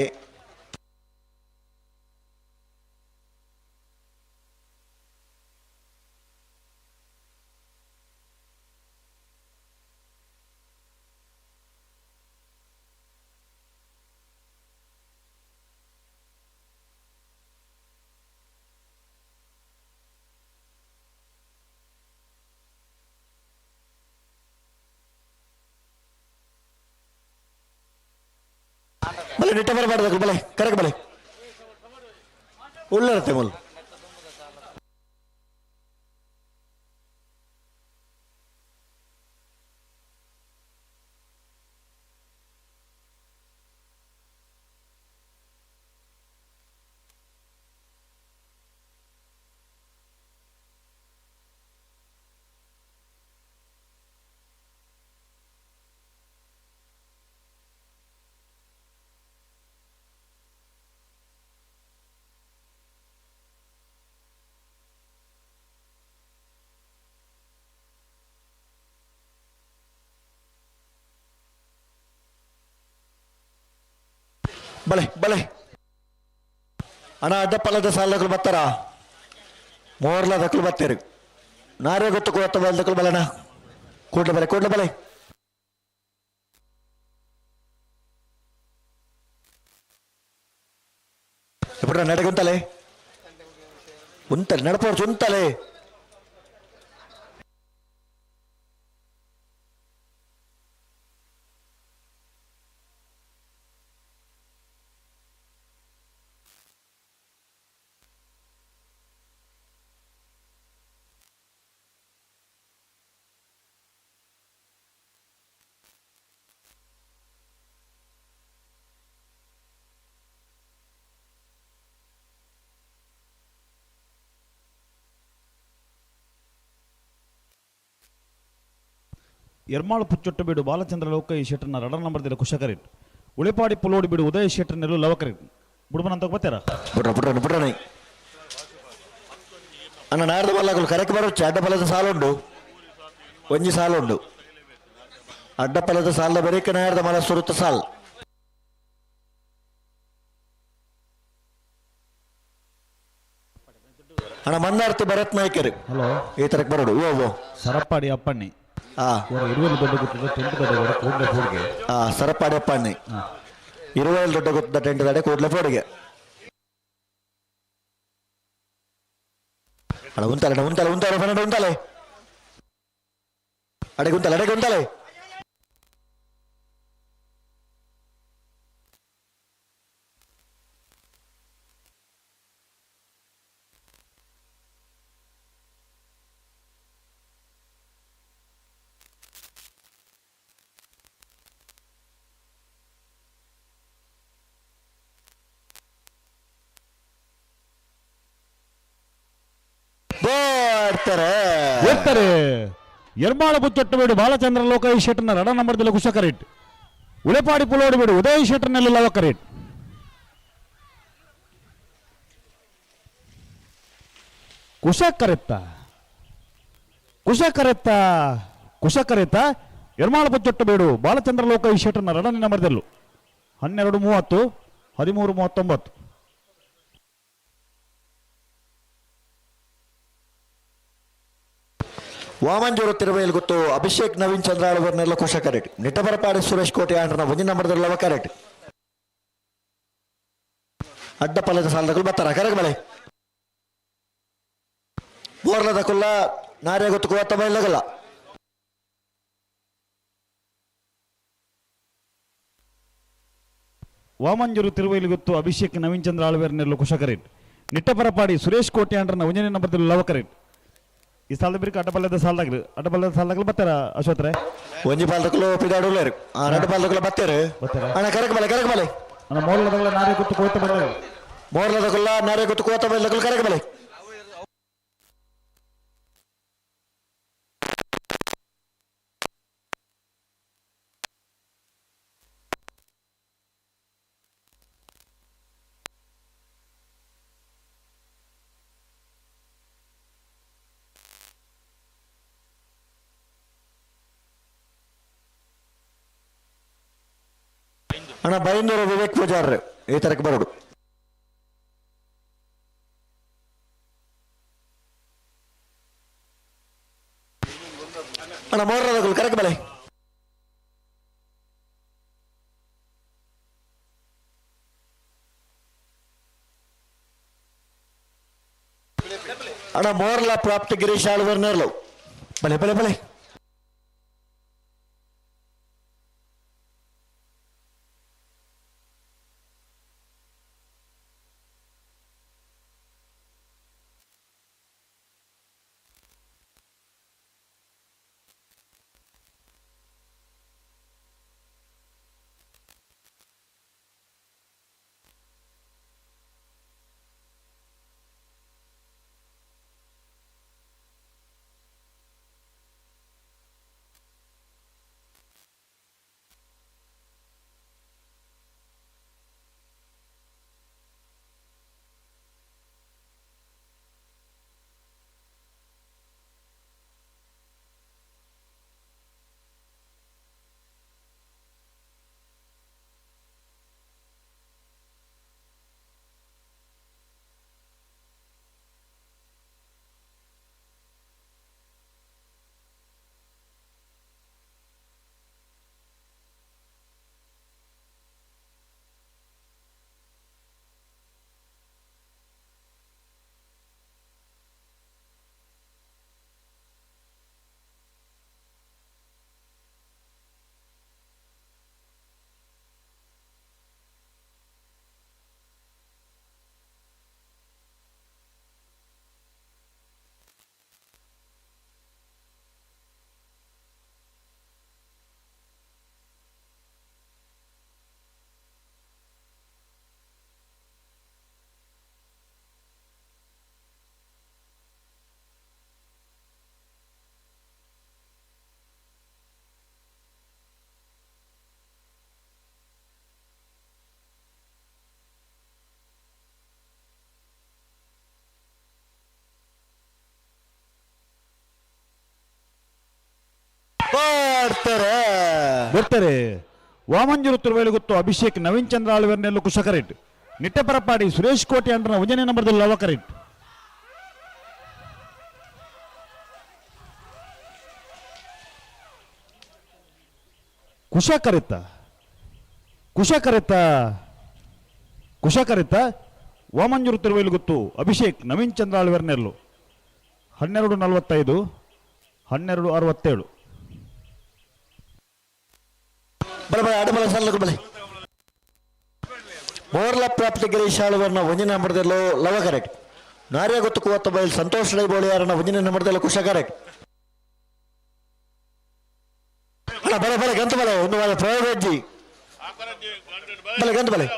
ಬಲೆ ನಿಟ್ಟ ಬರಬಾರ್ದು ಬಲೆ ಕರೆಕ್ ಬಲೆ ಉಳ್ಳರತ್ತೆ ಮೊದಲು ಬಲೆ ಬಲೆ ಅಣ್ಣ ಅಡ್ಡಪಲ್ಲದ ಸಾಲಗಳು ಬರ್ತಾರ ಮೋರ್ಲ ದಕ್ಕಲು ಬರ್ತೀರಿ ನಾರೇ ಗೊತ್ತು ಕೊತ್ತ ದಕ್ಕಲು ಬಲೆಣ್ಣ ಕೂಡ್ಲೆ ಬಲೆ ಕೂಡ್ಲೆ ಬಲೆ ఇప్పుడు ನಡಗುಂತಲೆ ಉಂತಲೆ ನಡಪೋರ್ಚು ಉಂತಲೆ ಎರ್ಮಾಳು ಪುಚ್ಚೊಟ್ಟು ಬೀಡು ಬಾಲಚಂದ್ರ ಲೋಕ ಈ ಶೆಟ್ಟರ್ನ ರಡ ನಂಬರ್ದಿಲ್ಲ ಕುಶಕರಿಟ್ ಉಳಿಪಾಡಿ ಪುಲೋಡಿ ಬೀಡು ಉದಯ ಶೆಟ್ಟರ್ನೆಲ್ಲು ಲವಕರಿಟ್ ಬುಡ್ಬನ ಅಂತ ಬರ್ತಾರ ಬಿಡ್ರ ಬಿಡ್ರ ಬಿಡ್ರಣ ಅಣ್ಣ ನಾಡ್ದ ಬಲ್ಲಗಳು ಕರೆಕ್ ಬರೋಚ್ಚು ಅಡ್ಡ ಪಲದ ಸಾಲುಂಡು ಒಂಜಿ ಸಾಲುಂಡು ಅಡ್ಡ ಪಲದ ಸಾಲದ ಬರೀಕ ನಾಡ್ದ ಮಲ ಸುರುತ್ತ ಸಾಲ್ ಅಣ್ಣ ಮಂದಾರ್ತಿ ಭರತ್ ನಾಯ್ಕರು ಹಲೋ ಈ ತರಕ್ ಬರೋಡು ಓ ಓ ಸರಪಾಡಿ ಅಪ್ಪಣ್ಣಿ ಇರುವಲ್ಲಿ ದೊಡ್ಡ ಗುತ್ತದ ಟೆಂಟ್ ದೊಡ್ಡ ಕೂಡಲೇ ಫೋಡ್ಗೆ. ಸರಪಾಡೆ ಪಾಣಿ ಇರುವಲ್ಲಿ ದೊಡ್ಡ ಗುತ್ತದ ಟೆಂಟ್ ದಡೆ ಕೂಡಲೇ ಫೋಡಿಗೆ. ಅಡ ಉಂತಾಲೆ ಉಂತಾಲೆ ಉಂತಾಲೆ ಫನಡ ಉಂತಾಲೆ ಅಡೆ ಗುಂತಾಲೆ ಅಡೆ ಗುಂತಾಲೆ. ಬರ್ತಾರೆ ಎರ್ಮಾಳ ಬುಚ್ಚೊಟ್ಟು ಬೇಡು ಬಾಲಚಂದ್ರ ಲೋಕ ಈ ಶೆಟ್ಟರ್ನ ರಡ ನಂಬರ್ದಲ್ಲಿ ಕುಶಕರೇಟ್. ಉಳೆಪಾಡಿ ಪುಲೋಡು ಬೇಡು ಉದಯ ಶೆಟ್ಟರ್ನಲ್ಲಿ ಲವಕರೇಟ್. ಕುಶಕರೆತ್ತ ಕುಶಕರೆತ್ತ ಕುಶಕರೆತ್ತ ಎರ್ಮಾಳ ಬುಚ್ಚೊಟ್ಟು ಬೇಡು ಬಾಲಚಂದ್ರ ಲೋಕ ಈ ಶೆಟ್ಟರ್ನ ರಡ ನಂಬರ್ದಲ್ಲೂ 12:30 13:39. ವಾಮಂಜೂರು ತಿರುವೈಲ್ ಗೊತ್ತು ಅಭಿಷೇಕ್ ನವೀನ್ ಚಂದ್ರ ಆಳ್ವರ್ನೆಲ್ಲ ಕುಶ ಕರೆಟ್. ನಿಟಬರಪಾಡಿ ಸುರೇಶ್ ಕೋಟೆ ಆಂಡ್ರನ ಒಂಜಿ ನಂಬರ್ದಲ್ಲ ಕರೆಟ್. ಅಡ್ಡ ಪಲ್ಲದ ಸಾಲದಗಳು ಬತ್ತಾರ ಕರಗ ಬಲೆ ಬೋರ್ಲದ ಕುಲ್ಲ ನಾರ್ಯ ಗೊತ್ತು ಕೋತ ಬೈಲಗಲ್ಲ. ವಾಮಂಜೂರು ತಿರುವೈಲ್ ಗೊತ್ತು ಅಭಿಷೇಕ್ ನವೀನ್ ಚಂದ್ರ ಆಳ್ವೇರ್ನೆಲ್ಲ ಕುಶ ಕರೆಟ್. ನಿಟ್ಟಪರಪಾಡಿ ಸುರೇಶ್ ಕೋಟೆ ಆಂಡ್ರನ ಒಂಜನೇ ನಂಬರ್ದಲ್ಲಿ ಲವ ಕರೆಟ್. ಈ ಸಾಲದ ಬಿರುಕು ಅಡ್ಡಪಲ್ಲದ ಸಾಲದಾಗ್ಲು ಅಡ್ಡಪಲ್ಲದ ಸಾಲದಾಗ್ಲು ಬರ್ತಾರ ಅಶ್ವತ್ರೆ. ಒಂಜಿ ಪಾಲ್ದಕ್ಕಲು ಪಿದಾಡುಲ್ಲೇರು ಎರಡು ಪಾಲ್ದಕ್ಕಲು ಬತ್ತೇರು ಅಣ್ಣ ಕರಕ ಬಲೆ ಕರಕ ಬಲೆ. ಅಣ್ಣ ಮೋರ್ಲದಗಳ ನಾರೇ ಗುತ್ತು ಕೋತ ಬಲ್ಲ ಮೋರ್ಲದಗುಲ್ಲ ನಾರೇ ಗುತ್ತು ಕೋತ ಬಲ್ಲಗಳು ಕರಕ ಬಲೆ. ಅಣ್ಣ ಬೈಂದೂರು ವಿವೇಕ್ ಪೂಜಾರ್ ಈ ತರಕ್ಕೆ ಬರೋಡು. ಅಣ್ಣ ಮೋರ್ಲದಗಳು ಕರಕ ಬಲೆ. ಅಣ್ಣ ಮೋರ್ಲ ಪ್ರಾಪ್ತಿ ಗಿರೀಶ್ ಆಳ್ವರ್ ನೇರ್ಲು ಬಲೆ ಬಲೆ ಬಲೆ. ಬರ್ತಾರೆ ಬರ್ತಾರೆ. ವಾಮಂಜೂರು ತುರುವೇಲು ಗೊತ್ತು ಅಭಿಷೇಕ್ ನವೀನ್ ಚಂದ್ರ ಆಳ್ವೇರ್ನೆಲ್ಲು ಕುಶಕರೇಟ್. ನಿಟ್ಟೆಪರಪಾಡಿ ಸುರೇಶ್ ಕೋಟೆ ಅಂಡ್ರನ ಒಂದನೇ ನಂಬರ್ದಲ್ಲಿ ಲವಕರೇಟ್. ಕುಶಕರಿತ ಕುಶಕರಿತ ಕುಶಕರಿತ ವಾಮಂಜೂರು ತಿರುವೈಲು ಗೊತ್ತು ಅಭಿಷೇಕ್ ನವೀನ್ ಚಂದ್ರ ಆಳ್ವೆರ್ನೆರ್ಲು. 12:45, 12:67. ಬಲೆ ಬಲೆ ಅಡಬಲ ಸಲ್ಲకు ಬಲೆ. ಮೋರ್ಲ ಪ್ರಾಪ್ತಿ ಗಿರೀಶ್ ಆಳ್ವರ್ನ ಒಂಜಿನ ನಂಬರ್ದಲ್ಲೋ ಲವ ಕರೆಕ್ಟ್. ನಾರ್ಯ ಗೊತ್ತು ಕೂವತ್ತ ಬೈಲ್ ಸಂತೋಷ್ ರೈ ಬೋಳಿಯಾರನ ಒಂಜಿನ ನಂಬರ್ದಲ್ಲೋ ಕುಶ ಕರೆಕ್ಟ್. ಅಣ್ಣ ಬಲೆ ಬಲೆ ಗಂತ ಬಲೆ ಒಂದು ಬಲೆ ಪ್ರಯೋಗ ಅಜ್ಜಿ ಬಲೆ ಗಂತ ಬಲೆ.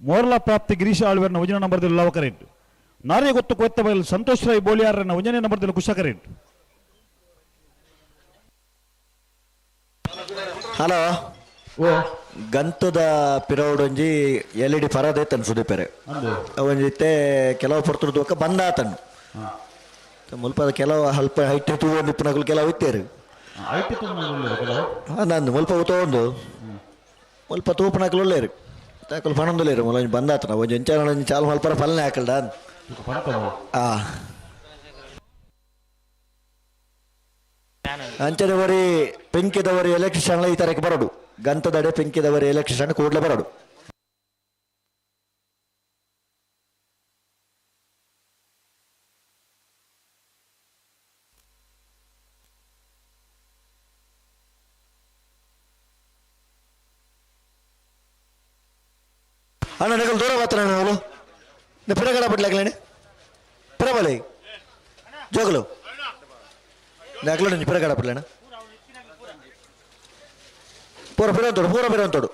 ಮೋರ್ಲಾ ಪ್ರಾಪ್ತಿ ಗಿರೀಶ್ ಆಳ್ವೆರ್ನ ಒಂಜನೇ ನಂಬರ್ದಲ್ಲಿ ಲವಕರೇಟ್. ನಾರೇ ಗೊತ್ತು ಕೊತ್ತ ಬಯಲು ಸಂತೋಷ್ ರೈ ಬೋಳಿಯಾರನ ಒಂಜನೇ ನಂಬರ್ದಲ್ಲಿ ಕುಶಕರೇಟ್. ಹಲೋ ಓ ಗಂತದ ಪಿರೌಡೊಂಜಿ ಎಲ್ ಇ ಡಿ ಪರದೆ ತನ್ನ ಸುದೀಪೆರೆ ಒಂಜಿ ಇತ್ತೆ ಕೆಲವು ಪೊರ್ತುಡು ಬಂದಾತನು ಮುಲ್ಪದ ಕೆಲವು ಅಲ್ಪ ಹೈಟ್ ತೂವೊಂದು ಇಪ್ಪುನಕುಲು ಕೆಲವು ಇತ್ತೇರು. ನಂದು ಮುಲ್ಪ ತೋಂದು ಮುಲ್ಪ ತೂಪುನಕುಲು ಉಲ್ಲೇರು ತಾಕುಲು ಪಣೊಂದುಲ್ಲೇರು ಮುಲ್ಪ ಒಂಜಿ ಬಂದಾತನ ಒಂಜಿ ಎಂಚಾನ ಒಂಜಿ ಚಾಲು ಮಲ್ಪರ ಫಲನೆ ಹಾಕಲ್ಡ ಆ ಅಂಚನೆ ವರಿ ಪೆಂಕಿದವರಿ ಎಲೆಕ್ಟ್ರಿಷಿಯನ್ ಈ ತರಕ್ಕೆ ಬರೋಡು ಗಂತದಡೆ ಪೆಂಕಿದವರಿ ಎಲೆಕ್ಟ್ರಿಷಿಯನ್ ಕೂಡಲೇ ಬರೋಡು. ಅಣ್ಣ ನಗಲು ದೂರ ಬರ್ತಾನೆ ಅವಳು ಪಿರಗಡ ಬಿಡ್ಲಾಗ್ಲೇನೆ ಪಿರಬಲೆ ಜೋಗಲು ನಗಲು ಪಿರಗಡ ಬಿಡ್ಲೇಣ ಪೂರ ಪಿರಂತೋಡು ಪೂರ ಪಿರಂತೋಡು.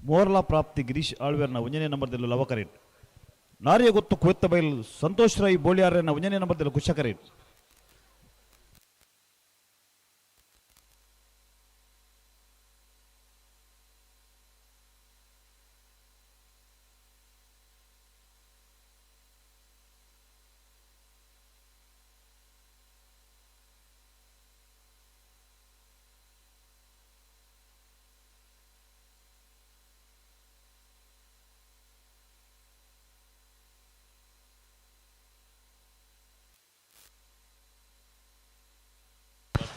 ಮೋರ್ಲಾ ಪ್ರಾಪ್ತಿ ಗಿರೀಶ್ ಆಳ್ವೇರ್ನ ಒಂಜನೇ ನಂಬರ್ದಲ್ಲಿ ಲವಕರೇಟ್. ನಾರಿಯ ಗೊತ್ತು ಕುವೆತ್ತ ಬೈಲ್ ಸಂತೋಷ್ ರೈ ಬೋಳಿಯಾರನ ಒಂಜನೇ ನಂಬರ್ದಲ್ಲಿ ಕುಶಕರೇಟ್.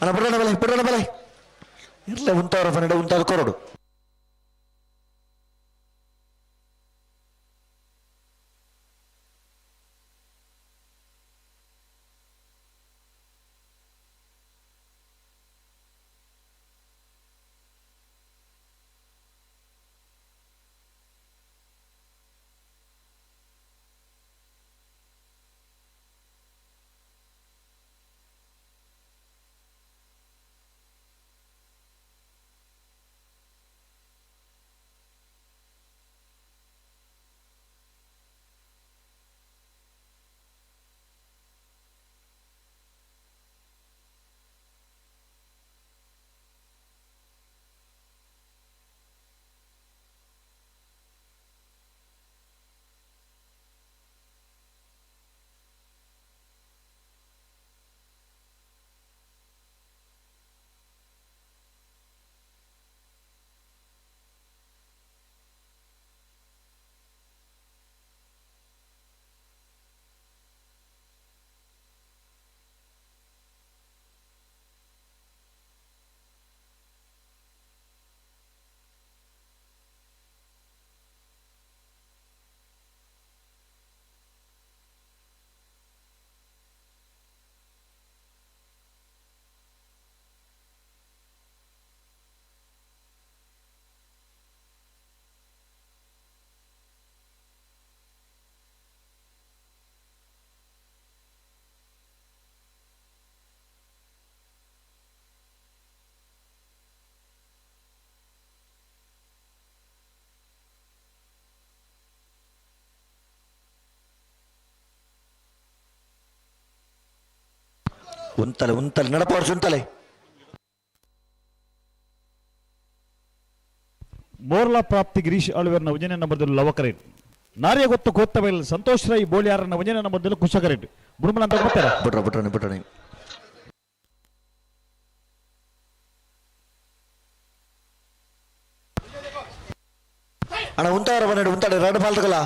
ಅಣ್ಣ ಬಿಡೋಣ ಬಲೆ ಬಿಡೋಣ ಬಲೆ ಇರ್ಲೆ ಉಂಟವರ ಪನ್ನೆರಡು ಉಂಟಾದ ಕೊರಡು. ಉಂತಲೆ ಉಂತಲೆ ನಡಪೋರ್ಸು ಉಂತಲೆ. ಮೋರ್ಲಾ ಪ್ರಾಪ್ತಿ ಗಿರೀಶ್ ಆಳ್ವೇರ್ನ ಒಂಜನೇ ನಂಬರ್ದಲ್ಲಿ ಲವಕರೇಟ್. ನಾರ್ಯ ಗೊತ್ತು ಕೋತ್ತಬೈಲ್ ಸಂತೋಷ್ ರೈ ಬೋಳಿಯಾರನ ಒಂಜನೇ ನಂಬರ್ದಲ್ಲಿ ಕುಶಕರೇಟ್. ಬುಡುಮಲ ಅಂತ ಬರ್ತಾರ. ಬಿಟ್ರ ಬಿಟ್ರನೆ ಬಿಟ್ರನೆ. ಅಣ್ಣ ಉಂತಾರ ಬನ್ನಡು ಉಂತಾಡೆ ಎರಡು ಪಾಲ್ತಗಲ್ಲ.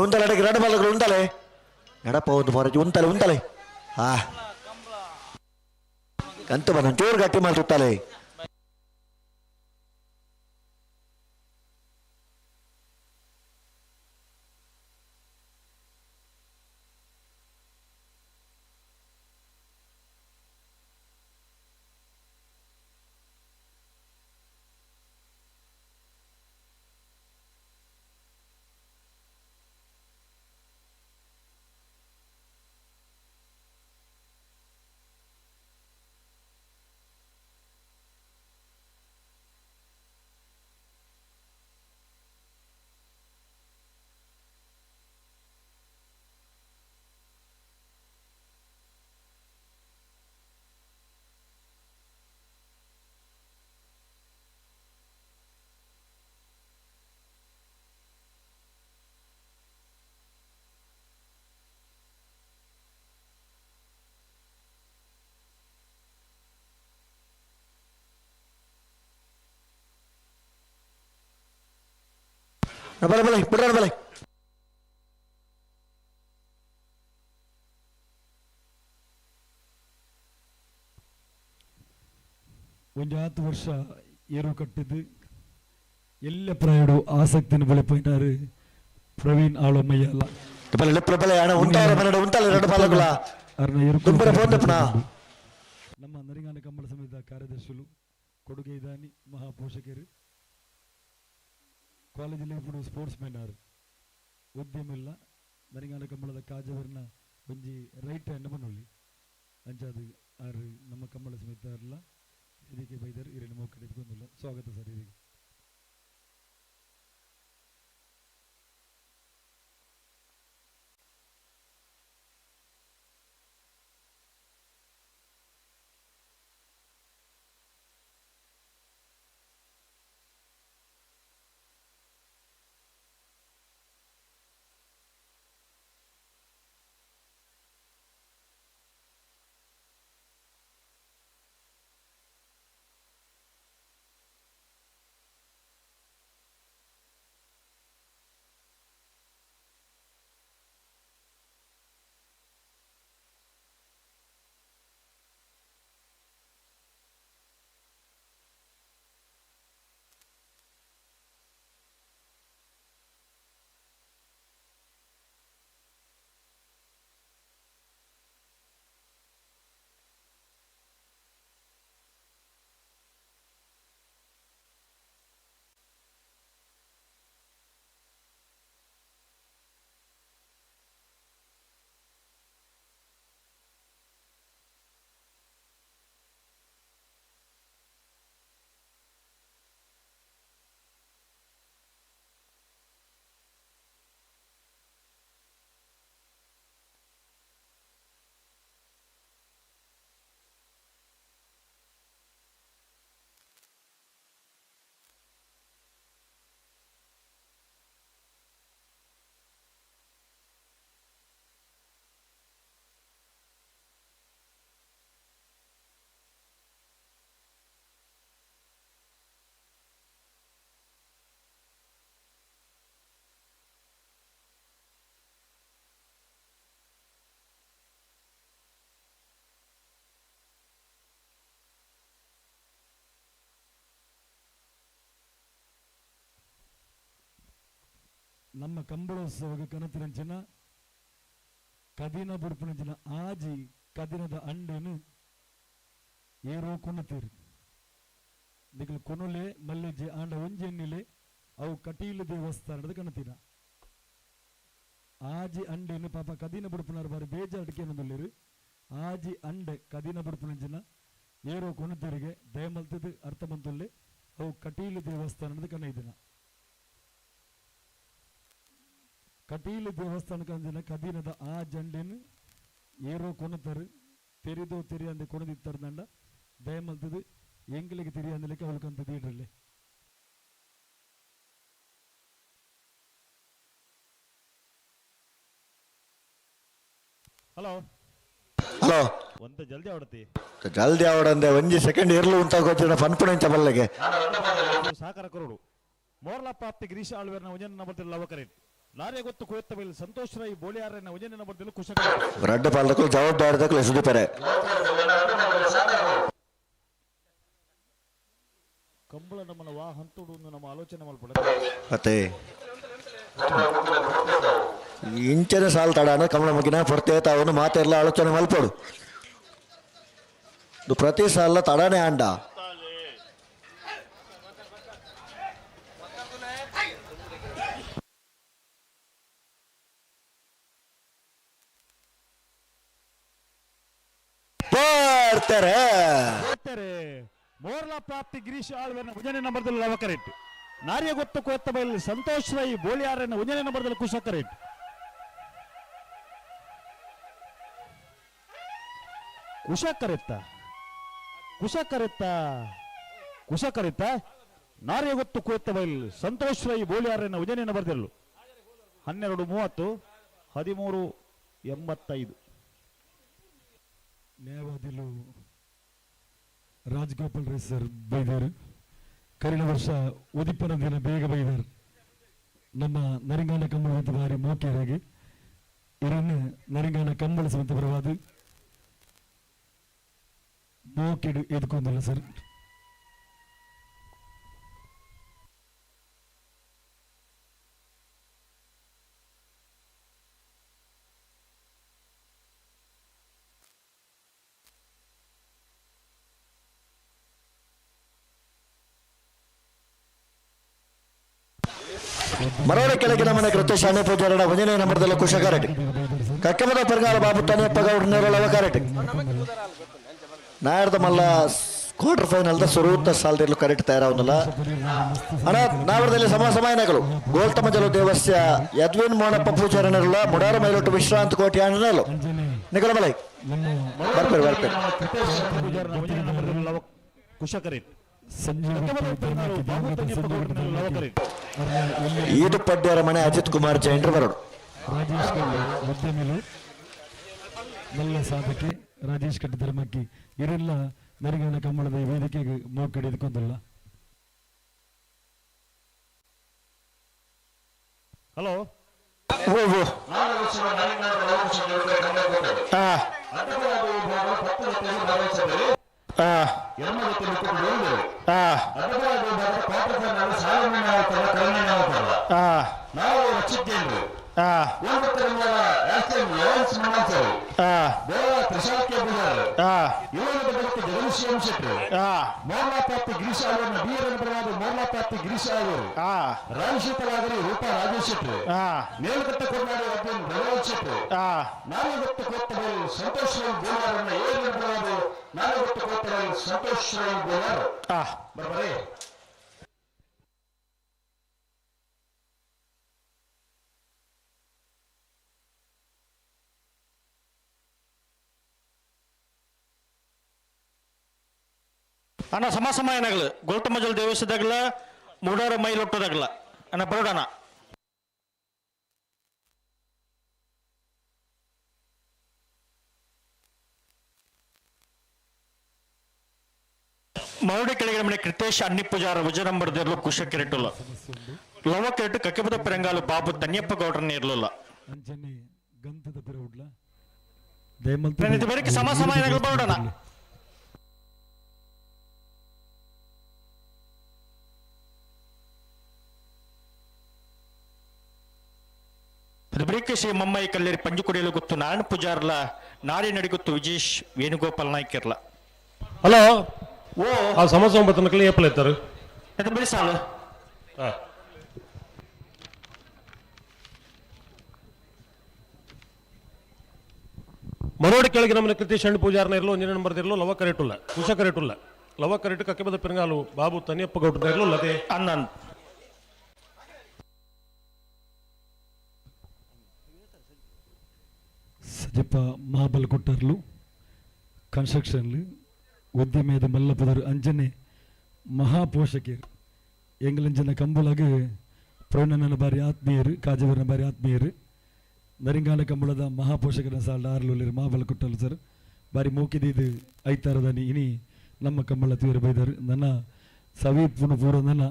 ಉಂತಲೆ ಅಡಗೆ ಎರಡು ಬಾಲಗಳು ಉಂತಲೆ ನಡಪ ಒಂದು ಹೊರಗೆ ಉಂತಲೆ ಉಂತಲೆ. ಹಾ ಕಂತು ಬಂದ ಚೂರು ಗಟ್ಟಿ ಮಾಡ್ತಾಳೆ. ಬಲೆ ಬಲೆ ಬಿಡ್ರ ಬಲೆ. ಒಂದು 10 ವರ್ಷ ಏರು ಕಟ್ಟಿದ್ದು ಎಲ್ಲ ಪ್ರಾಯಡು ಆಸಕ್ತಿನ ಬಳಿಪೋಯಿನಾರು ಪ್ರವೀಣ್ ಆಳಮ್ಮಯ್ಯ ಅಲ್ಲ. ನಮ್ಮ ನರಿಂಗಾನ ಕಂಬಳ ಸಮಿತಿಯ ಕಾರ್ಯದರ್ಶಿಗಳು ಕೊಡುಗೆ ಇದಾನಿ ಮಹಾಪೋಷಕರು ಕಾಲೇಜಲ್ಲಿ ఇప్పుడు ಸ್ಪೋರ್ಟ್ಸ್ ಮ್ಯಾನ್ ಆರು ಉದ್ಯಮ ಇಲ್ಲ ನರಿಂಗಾನ ಕಂಬಳದ ಕಾಜವರ್ನ ಒಂಜಿ ರೈಟ್ ಹ್ಯಾಂಡ್ ಮನೊಳ್ಳಿ ಅಂಚಾದು ಆರು ನಮ್ಮ ಕಂಬಳ ಸಮಿತಿ ಅಲ್ಲ ವೇದಿಕೆ ಬೈದರು ಇರನ್ನು ಮೋಕಡೆ ಸ್ವಾಗತ ಸರ್. ಇದಕ್ಕೆ ನಮ್ಮ ಕಂಬಳೋತ್ಸವಕ್ಕೆ ಕನತಿರಂಚಿನ ಕದಿನ ಬುಡ್ಪುನಂಚಿನ ಆಜಿ ಕದಿನದ ಅಂಡೆನು ಏರೋ ಕೊನತೀರು ನಿಕಲ್ ಕೊನೊಲೆ ಮಲ್ಲೆಜ್ಜೆ ಆಂಡ ಒಂಜಿ ಎಣ್ಣಿಲೆ ಅವು ಕಟೀಲು ದೇವಸ್ಥಾನದ ಕನತಿನ ಆಜಿ ಅಂಡೆನು ಪಾಪ ಕದಿನ ಬುಡ್ಪುನಾರು ಬಾರಿ ಬೇಜಾರ್ ಆಜಿ ಅಂಡೆ ಕದಿನ ಬುಡ್ಪುನಂಚಿನ ಏರೋ ಕೊನತೀರಿಗೆ ದಯಮಲ್ತದ ಅರ್ಥ ಬಂತುಲ್ಲೆ ಅವು ಕಟೀಲು ದೇವಸ್ಥಾನದ ಕನೈದಿನ ಕಟೀಲು ದೇವಸ್ಥಾನಕ್ಕೆ ಅಂದಿನ ಕದಿನದ ಆ ಜಂಡೆನು ಏರೋ ಕೊನತರು ತೆರಿದೋ ತೆರಿಯಂದೆ ಕೊಣದಿತ್ತರ್ದಂಡ ದಯಮಲ್ತದು ಎಂಗ್ಲಿಗೆ ತೆರಿಯಂದಲಿಕ್ಕೆ ಅವಳಕಂತ ತೀಡ್ರಲ್ಲಿ. ಹಲೋ ಹಲೋ ಒಂತ ಜಲ್ದಿ ಆವಡತಿ ಜಲ್ದಿ ಆವಡಂದೆ ಒಂಜಿ ಸೆಕೆಂಡ್ ಇರ್ಲು ಉಂಟ ಗೊತ್ತಿನ ಪನ್ಪುಣಂಚ ಬಲ್ಲೆಗೆ ಸಾಕಾರ ಕರೋಡು ಮೋರ್ಲಾ ಪ್ರಾಪ್ತಿ ಗಿರೀಶ್ ಆಳ್ವೇರ್ನ ಒಂಜನ ನಂಬರ್ ಲವಕರೇಟ್ ಲಾರಿಯ ಗೊತ್ತು ಕುಯತ್ತ ಬೈಲ್ ಸಂತೋಷ್ ರೈ ಬೋಳಿಯಾರನ ಒಂಜನ ನಂಬರ್ ಕುಶಕ ರಡ್ಡು ಪಾಲ್ದಕ್ಕೂ ಜವಾಬ್ದಾರಿ ಸುದಿಪರೆ ಕಂಬಳ ನಮ್ಮನ್ನ ವಾ ಹಂತುಡು ನಮ್ಮ ಆಲೋಚನೆ ಮಲ್ಪಡ ಮತ್ತೆ ಇಂಚನೆ ಸಾಲ್ ತಡಾನ ಕಮಲ ಮುಗಿನ ಪೊರ್ತೇತ ಅವನು ಮಾತೆಲ್ಲ ಆಲೋಚನೆ ಮಲ್ಪಡು ಇದು ಪ್ರತಿ ಸಾಲ ತಡಾನೆ ಅಂಡ ಬರ್ತಾರೆ ಬರ್ತಾರೆ ಮೋರ್ಲಾ ಪ್ರಾಪ್ತಿ ಗಿರೀಶ್ ಆಳ್ವೆನ ಒಂಜನೇ ನಂಬರ್ದಲ್ಲಿ ಲವಕರೇಟ್ ನಾರಿಯ ಗೊತ್ತು ಕೋತ್ತ ಬೈಲ್ ಸಂತೋಷ್ ರೈ ಬೋಳಿಯಾರನ ಒಂಜನೇ ನಂಬರ್ದಲ್ಲಿ ಕುಶಕರೇಟ್ ಕುಶಕರೆತ್ತ ಕುಶಕರೆತ್ತ ಕುಶಕರೆತ್ತ ನಾರಿಯ ಗೊತ್ತು ಕೋತ್ತ ಬೈಲ್ ಸಂತೋಷ್ ರೈ ಬೋಳಿಯಾರನ ಒಂಜನೇ ನಂಬರ್ದಲ್ಲೂ 12:30 13:85. ನ್ಯಾಯವಾದಿಲು ರಾಜಗೋಪಾಲ್ ರೈ ಸರ್ ಬೈದರು. ಕರಿನ ವರ್ಷ ಉದಿಪನ ದಿನ ಬೇಗ ಬೈದರು. ನಮ್ಮ ನರಿಂಗಾನ ಕಂಬಳ ಬಾರಿ ಮೋಕೆಯಾಗಿ ಇದನ್ನು ನರಿಂಗಾನ ಕಂಬಳಿಸುವಂತ ಬರವಾದ ಮೋಕೆಡು ಎದ್ಕೊಂದಿಲ್ಲ ಸರ್. ಮರೋಡ ಕೆಳಗಿನ ಮನೆ ಕೃತ್ಯ ಪೂಜಾರಣ ಒಂದನೇ ನಂಬರ್ದಲ್ಲಿ ಕುಶಕರೆಡ್ಡಿ ಕಕ್ಕಮದ ಪೆರ್ಗಾಲ ಬಾಬು ತನಿಯಪ್ಪ ಗೌಡ ನೇರಳವ ಕರೆಟ್ ನಾಯರ್ದ ಮಲ್ಲ ಕ್ವಾರ್ಟರ್ ಫೈನಲ್ the ಸುರೂತ ಸಾಲದಿರಲು ಕರೆಕ್ಟ್ ತಯಾರಾವನಲ್ಲ ಅಣ್ಣ. ನಾವರದಲ್ಲಿ ಸಮ ಸಮಯನಗಳು ಗೋಲ್ತಮ ಜಲ ದೇವಸ್ಯ ಯದ್ವಿನ್ ಮೋನಪ್ಪ ಪೂಜಾರನಲ್ಲ ಮುಡಾರ ಮೈಲೊಟ್ಟು ವಿಶ್ರಾಂತ ಕೋಟಿ ಅಣ್ಣನಲ್ಲು ನಿಗಲಮಲೈ ಬರ್ಪೇರು ಬರ್ಪೇರು ಕುಶಕರೆಟ್ ಈದು ಪಡ್ಯರ ಮನೆ ಅಜಿತ್ ಕುಮಾರ್ ಜೈನ್ರ ಬರೋಡು. ರಾಜೇಶ್ ಉದ್ಯಮಿಲು ನಲ್ಲ ಸಾಧಕಿ ರಾಜೇಶ್ ಕಟ್ಟಿ ಧರ್ಮಕ್ಕಿ ಇರೆಲ್ಲ ನರಿಗಾನ ಕಂಬಳದ ವೇದಿಕೆಗೆ ಮೋಕಡಿ ಎದ್ಕೊಂದಲ್ಲ. ಹಲೋ ರೂಪಾ ರಾಜೇಶ್ ಶೆಟ್ರು ಮೇಲ್ಕಟ್ಟ ಕೊಡ್ನಾಡಿ ಅರ್ಜುನ್ ರಘುರಾಜ್ ಶೆಟ್ರು ನಾಳೆಗೊತ್ತು ಕೋತ್ತಬೈಲ್ ಸಂತೋಷ್ ರೈ ಬೋಲಾರನ್ನ ಏಳು ಬರವಾದ ನಾಳೆಗೊತ್ತು ಕೋತ್ತಬೈಲ್ ಸಂತೋಷ್ ರೈ ಬೋಲಾರ್ ಬರ್ಬರೇ. ಅಣ್ಣ ಸಮ ಸಮಯನಗಲು ಗೋಲ್ತಮಜಲ್ ದೇವಸ್ಥಾನದಾಗಲ ಮೂಡಾರ ಮೈಲೊಟ್ಟದಾಗಲ ಅಣ್ಣ ಬರೋಡಣ. ಮರಡಿ ಕೆಳಗಿನ ಮನೆ ಕೃತೇಶ್ ಅಣ್ಣಿ ಪೂಜಾರ ವಜನಂಬರದಿರಲು ಕುಶ ಕೆರೆಟುಲ್ಲ ಲವ ಕೆರೆಟು ಕಕ್ಕೆಪದ ಪೆರಂಗಾಲು ಬಾಬು ತನ್ಯಪ್ಪ ಗೌಡ್ರನ್ನ ಇರಲಿಲ್ಲ. ಅಂಚನೆ ಗಂಧದ ಪಿರವುಡ್ಲ ಬರೀ ಸಮ ಸಮಯನಗಲು ಬರೋಡಣ. ಬ್ರೇಕ್ ಶ್ರೀ ಮಮ್ಮಾಯಿ ಕಲ್ಲೇರಿ ಪಂಜುಕುಡಿಯಲು ಗೊತ್ತು ನಾರಾಯಣ ಪೂಜಾರ್ಲ ನಾರಿ ನಡಿಗೊತ್ತು ವಿಜೇಶ್ ವೇಣುಗೋಪಾಲ್ ನಾಯ್ಕರ್ಲ. ಹಲೋ. ಓ ಆ ಸಮೋಸ ಒಂಬತ್ತು ಏಪಲ್ ಎತ್ತಾರೆ ಎತ್ತ ಬಿಡಿ ಸಾಲು. ಮರೋಡಿ ಕೆಳಗೆ ನಮ್ಮನೆ ಕೃತಿ ಶಣ್ಣ ಪೂಜಾರ್ನ ಇರಲು ಒಂದಿನ ನಂಬರ್ ಇರಲು ಲವ ಕರೆಟುಲ್ಲ ಕುಶ ಕರೆಟುಲ್ಲ ಲವ ಕರೆಟು ಕಕ್ಕೆಬದ ಪೆರಂಗಾಲು ಬಾಬು ತನಿಯಪ್ಪ ಗೌಡ್ರ ಇರಲು ಲತೆ ಅನ್ನನ್ ಸಜಪ್ಪ ಮಹಾಬಲ್ ಕೊಟ್ಟರ್ಲು ಕನ್ಸ್ಟ್ರಕ್ಷನ್ಲು ಉದ್ಯಮೇದ ಮಲ್ಲಪದರು ಅಂಜನೆ ಮಹಾಪೋಷಕರು ಎಂಗ್ಲಂಜನ ಕಂಬಳಗ ಪ್ರವೀಣನ ಬಾರಿ ಆತ್ಮೀಯರು ಕಾಜವರನ ಬಾರಿ ಆತ್ಮೀಯರು ನರಿಂಗಾಲ ಕಂಬಳದ ಮಹಾಪೋಷಕರ ಸಾಲ ಆರ್ಲುಲ್ಲಿರು ಮಹಾಬಲ ಕೊಟ್ಟಲು ಸರ್ ಬಾರಿ ಮೂಕಿದಿದ್ದು ಐತಾರದಾನಿ ಇನಿ ನಮ್ಮ ಕಂಬಳ ತೀವ್ರ ಬೈದರು ನನ್ನ ಸವಿ ಪುನ ಪೂರ ನನ್ನ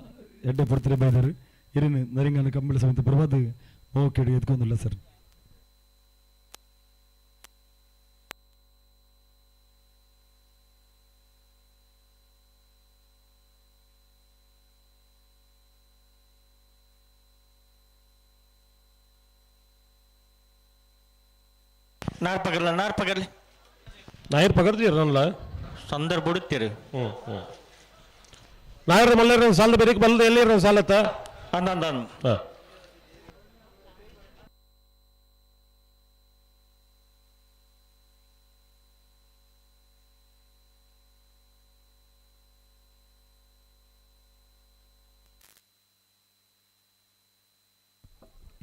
ಎಡ್ಡೆ ಪಡ್ತಾರೆ ಬೈದರು ಇರಿನ ನರಿಂಗಾಲ ಕಂಬಳ ಸಮೇತ ಪ್ರವಾದ ಮೋಕೆಡು ಎತ್ಕೊಂಡಿಲ್ಲ ಸರ್. ನಾರ್ ಪಗರ್ಲ ನಾರ್ ಪಗರ್ಲಿ ನಾಯರ್ ಪಗರ್ದಿರಲ್ಲ ಸಂದರ್ಭ ಬಿಡುತ್ತೀರಿ. ಹ್ಞೂ ಹ್ಞೂ ನಾಯರ್ ಮಲ್ಲರ ಸಾಲದ ಬೇರೆ ಬಲ್ಲದ ಎಲ್ಲಿ ಸಾಲತ್ತ ಅಂದ ಹಾಂ.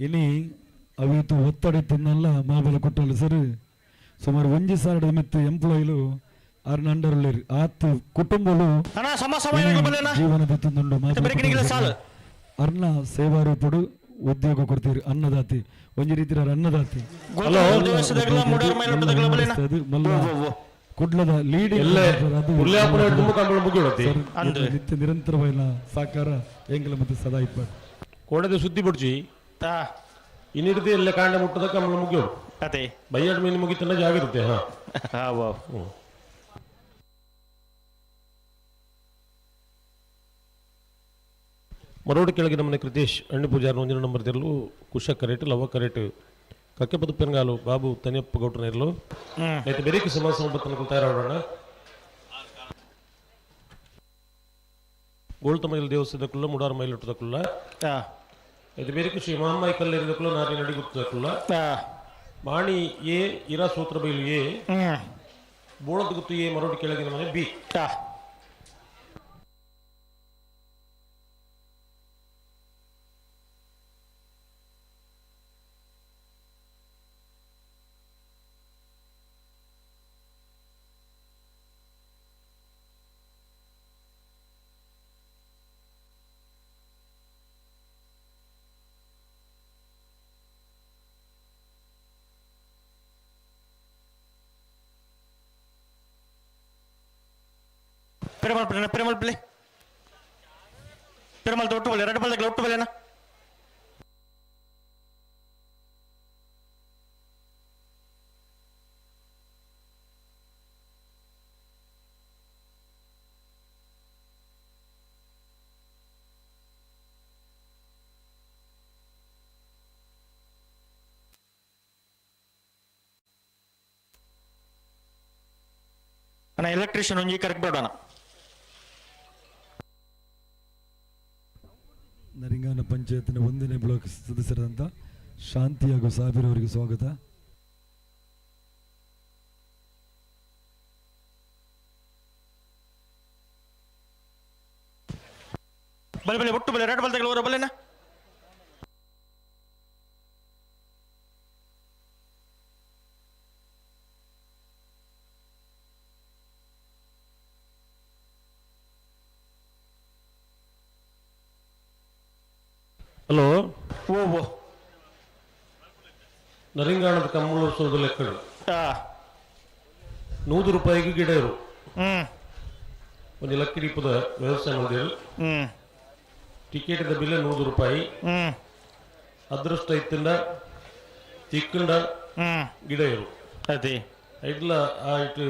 ಇನಿ ಅವಿತು ಒತ್ತಡ ತಿನ್ನಲ್ಲ ಮಾಬಲ ಕೊಟ್ಟಲ್ಲ ಸರ್ ಸುಮಾರು ಒಂಜಿ ಸಾವಿರದ ಮಿತ್ತು ಎಂಪ್ಲಾಯಿಲು ಆರ್ನ ಅಂಡರ್ ಆತು ಕುಟುಂಬಲು ಜೀವನ ತಿಂದುಂಡು ಅರ್ನ ಸೇವಾ ರೂಪಡು ಉದ್ಯೋಗ ಕೊಡ್ತೀರಿ ಅನ್ನದಾತಿ ಒಂಜಿ ರೀತಿ ಅನ್ನದಾತಿ ಕುಡ್ಲದ ಲೀಡಿಂಗ್ ನಿತ್ಯ ನಿರಂತರವಾದ ಸಾಕಾರ ಎಂಗಲ ಮತ್ತು ಸದಾ ಇಪ್ಪ ಕೋಡದ ಸುದ್ದಿ ಬಿಡ್ಚಿ ಇನ್ನಿಡ್ದು ಎಲ್ಲ ಕಾಂಡ ಮುಟ್ಟದ ಕಂಬಳ ಮುಗಿಯೋಡು ಅದೇ ಬೈಯಾಡ್ ಮೀನು ಮುಗಿತನ ಜಾಗಿರುತ್ತೆ. ಹಾ ಹಾ. ಮರೋಡು ಕೆಳಗೆ ನಮ್ಮನೆ ಕೃತೇಶ್ ಅಣ್ಣು ಪೂಜಾರ್ ಒಂದಿನ ನಂಬರ್ ತಿರಲು ಕುಶ ಕರೇಟು ಲವ ಕರೇಟು ಕಕ್ಕೆಪದ ಪೆನ್ಗಾಲು ಬಾಬು ತನಿಯಪ್ಪ ಗೌಟ್ರನ ಇರಲು అయితే ಬೆರೀಕು ಸಮಾಜ ಸಂಪತ್ತನ್ನು ತಯಾರಾಡೋಣ. ಗೋಳ್ತಮೈಲ್ ದೇವಸ್ಥಾನಕ್ಕುಲ್ಲ ಮುಡಾರ್ ಮೈಲುಟ್ಟದಕ್ಕುಲ್ಲ ಇದು ಬೇರೆ ಶ್ರೀ ಮಹಮ್ಮಾಯಿ ಕಲ್ಲೇರಿದಕ್ಕುಲ್ಲ ನಾರಿ ನಡಿಗುತ್ತದಕ್ಕುಲ್ಲ ಮಾಣಿ ಎ ಇರಾ ಸೂತ್ರ ಬೈಲು ಎ ಬೋಳದ ಗುತ್ತು ಎ ಮರೋಡಿ ಕೆಳಗಿನ ಮನೆ ಬಿ. ಪೆರುಮಾಳ್ ಪಿಳ್ಳೆ ಪೆರುಮಾಳ್ ಪಿಳ್ಳೆ ಪೆರುಮಾಳ್ ಒಟ್ಟು ಬಲ್ಲೆ ಎರಡು ಬಲ್ಲೆ ಒಟ್ಟು ಬಲ್ಲೆನಾ ಅಣ್ಣ ಎಲೆಕ್ಟ್ರಿಷಿಯನ್ ಒಂಜಿ ಕರೆಕ್ಟ್ ಬೇಡಣ. ನರಿಂಗಾನ ಪಂಚಾಯತ್ನ ಒಂದನೇ ಬ್ಲಾಕ್ ಸದಸ್ಯರಾದಂಥ ಶಾಂತಿ ಹಾಗೂ ಸಾಬೀರ್ ಅವರಿಗೆ ಸ್ವಾಗತ. ಬಲೆ ಬಲೆ ಒಟ್ಟು ಬಲೆ ಎರಡು ಬಲ್ದಗಳು ಅವರ ಬಲೆನಾ ಹಲೋ. ಓ ಓ ನರಿಂಗಾಣದ ಕಮ್ಮಳೋತ್ಸವದ ಲೆಕ್ಕಗಳು 100 ರೂಪಾಯಿಗೆ ಗಿಡ ಇರು ಒಂದು ಲಕ್ಕಿಡಿಪದ ವ್ಯವಸ್ಥೆ ಮಂದಿರು ಟಿಕೆಟ್ದ ಬಿಲ್ 100 ರೂಪಾಯಿ ಅದೃಷ್ಟ ಇತ್ತಿಂದ ತಿಕ್ಕಂಡ ಗಿಡ ಇರು ಅದೇ ಇಡ್ಲ ಆಯ್ತು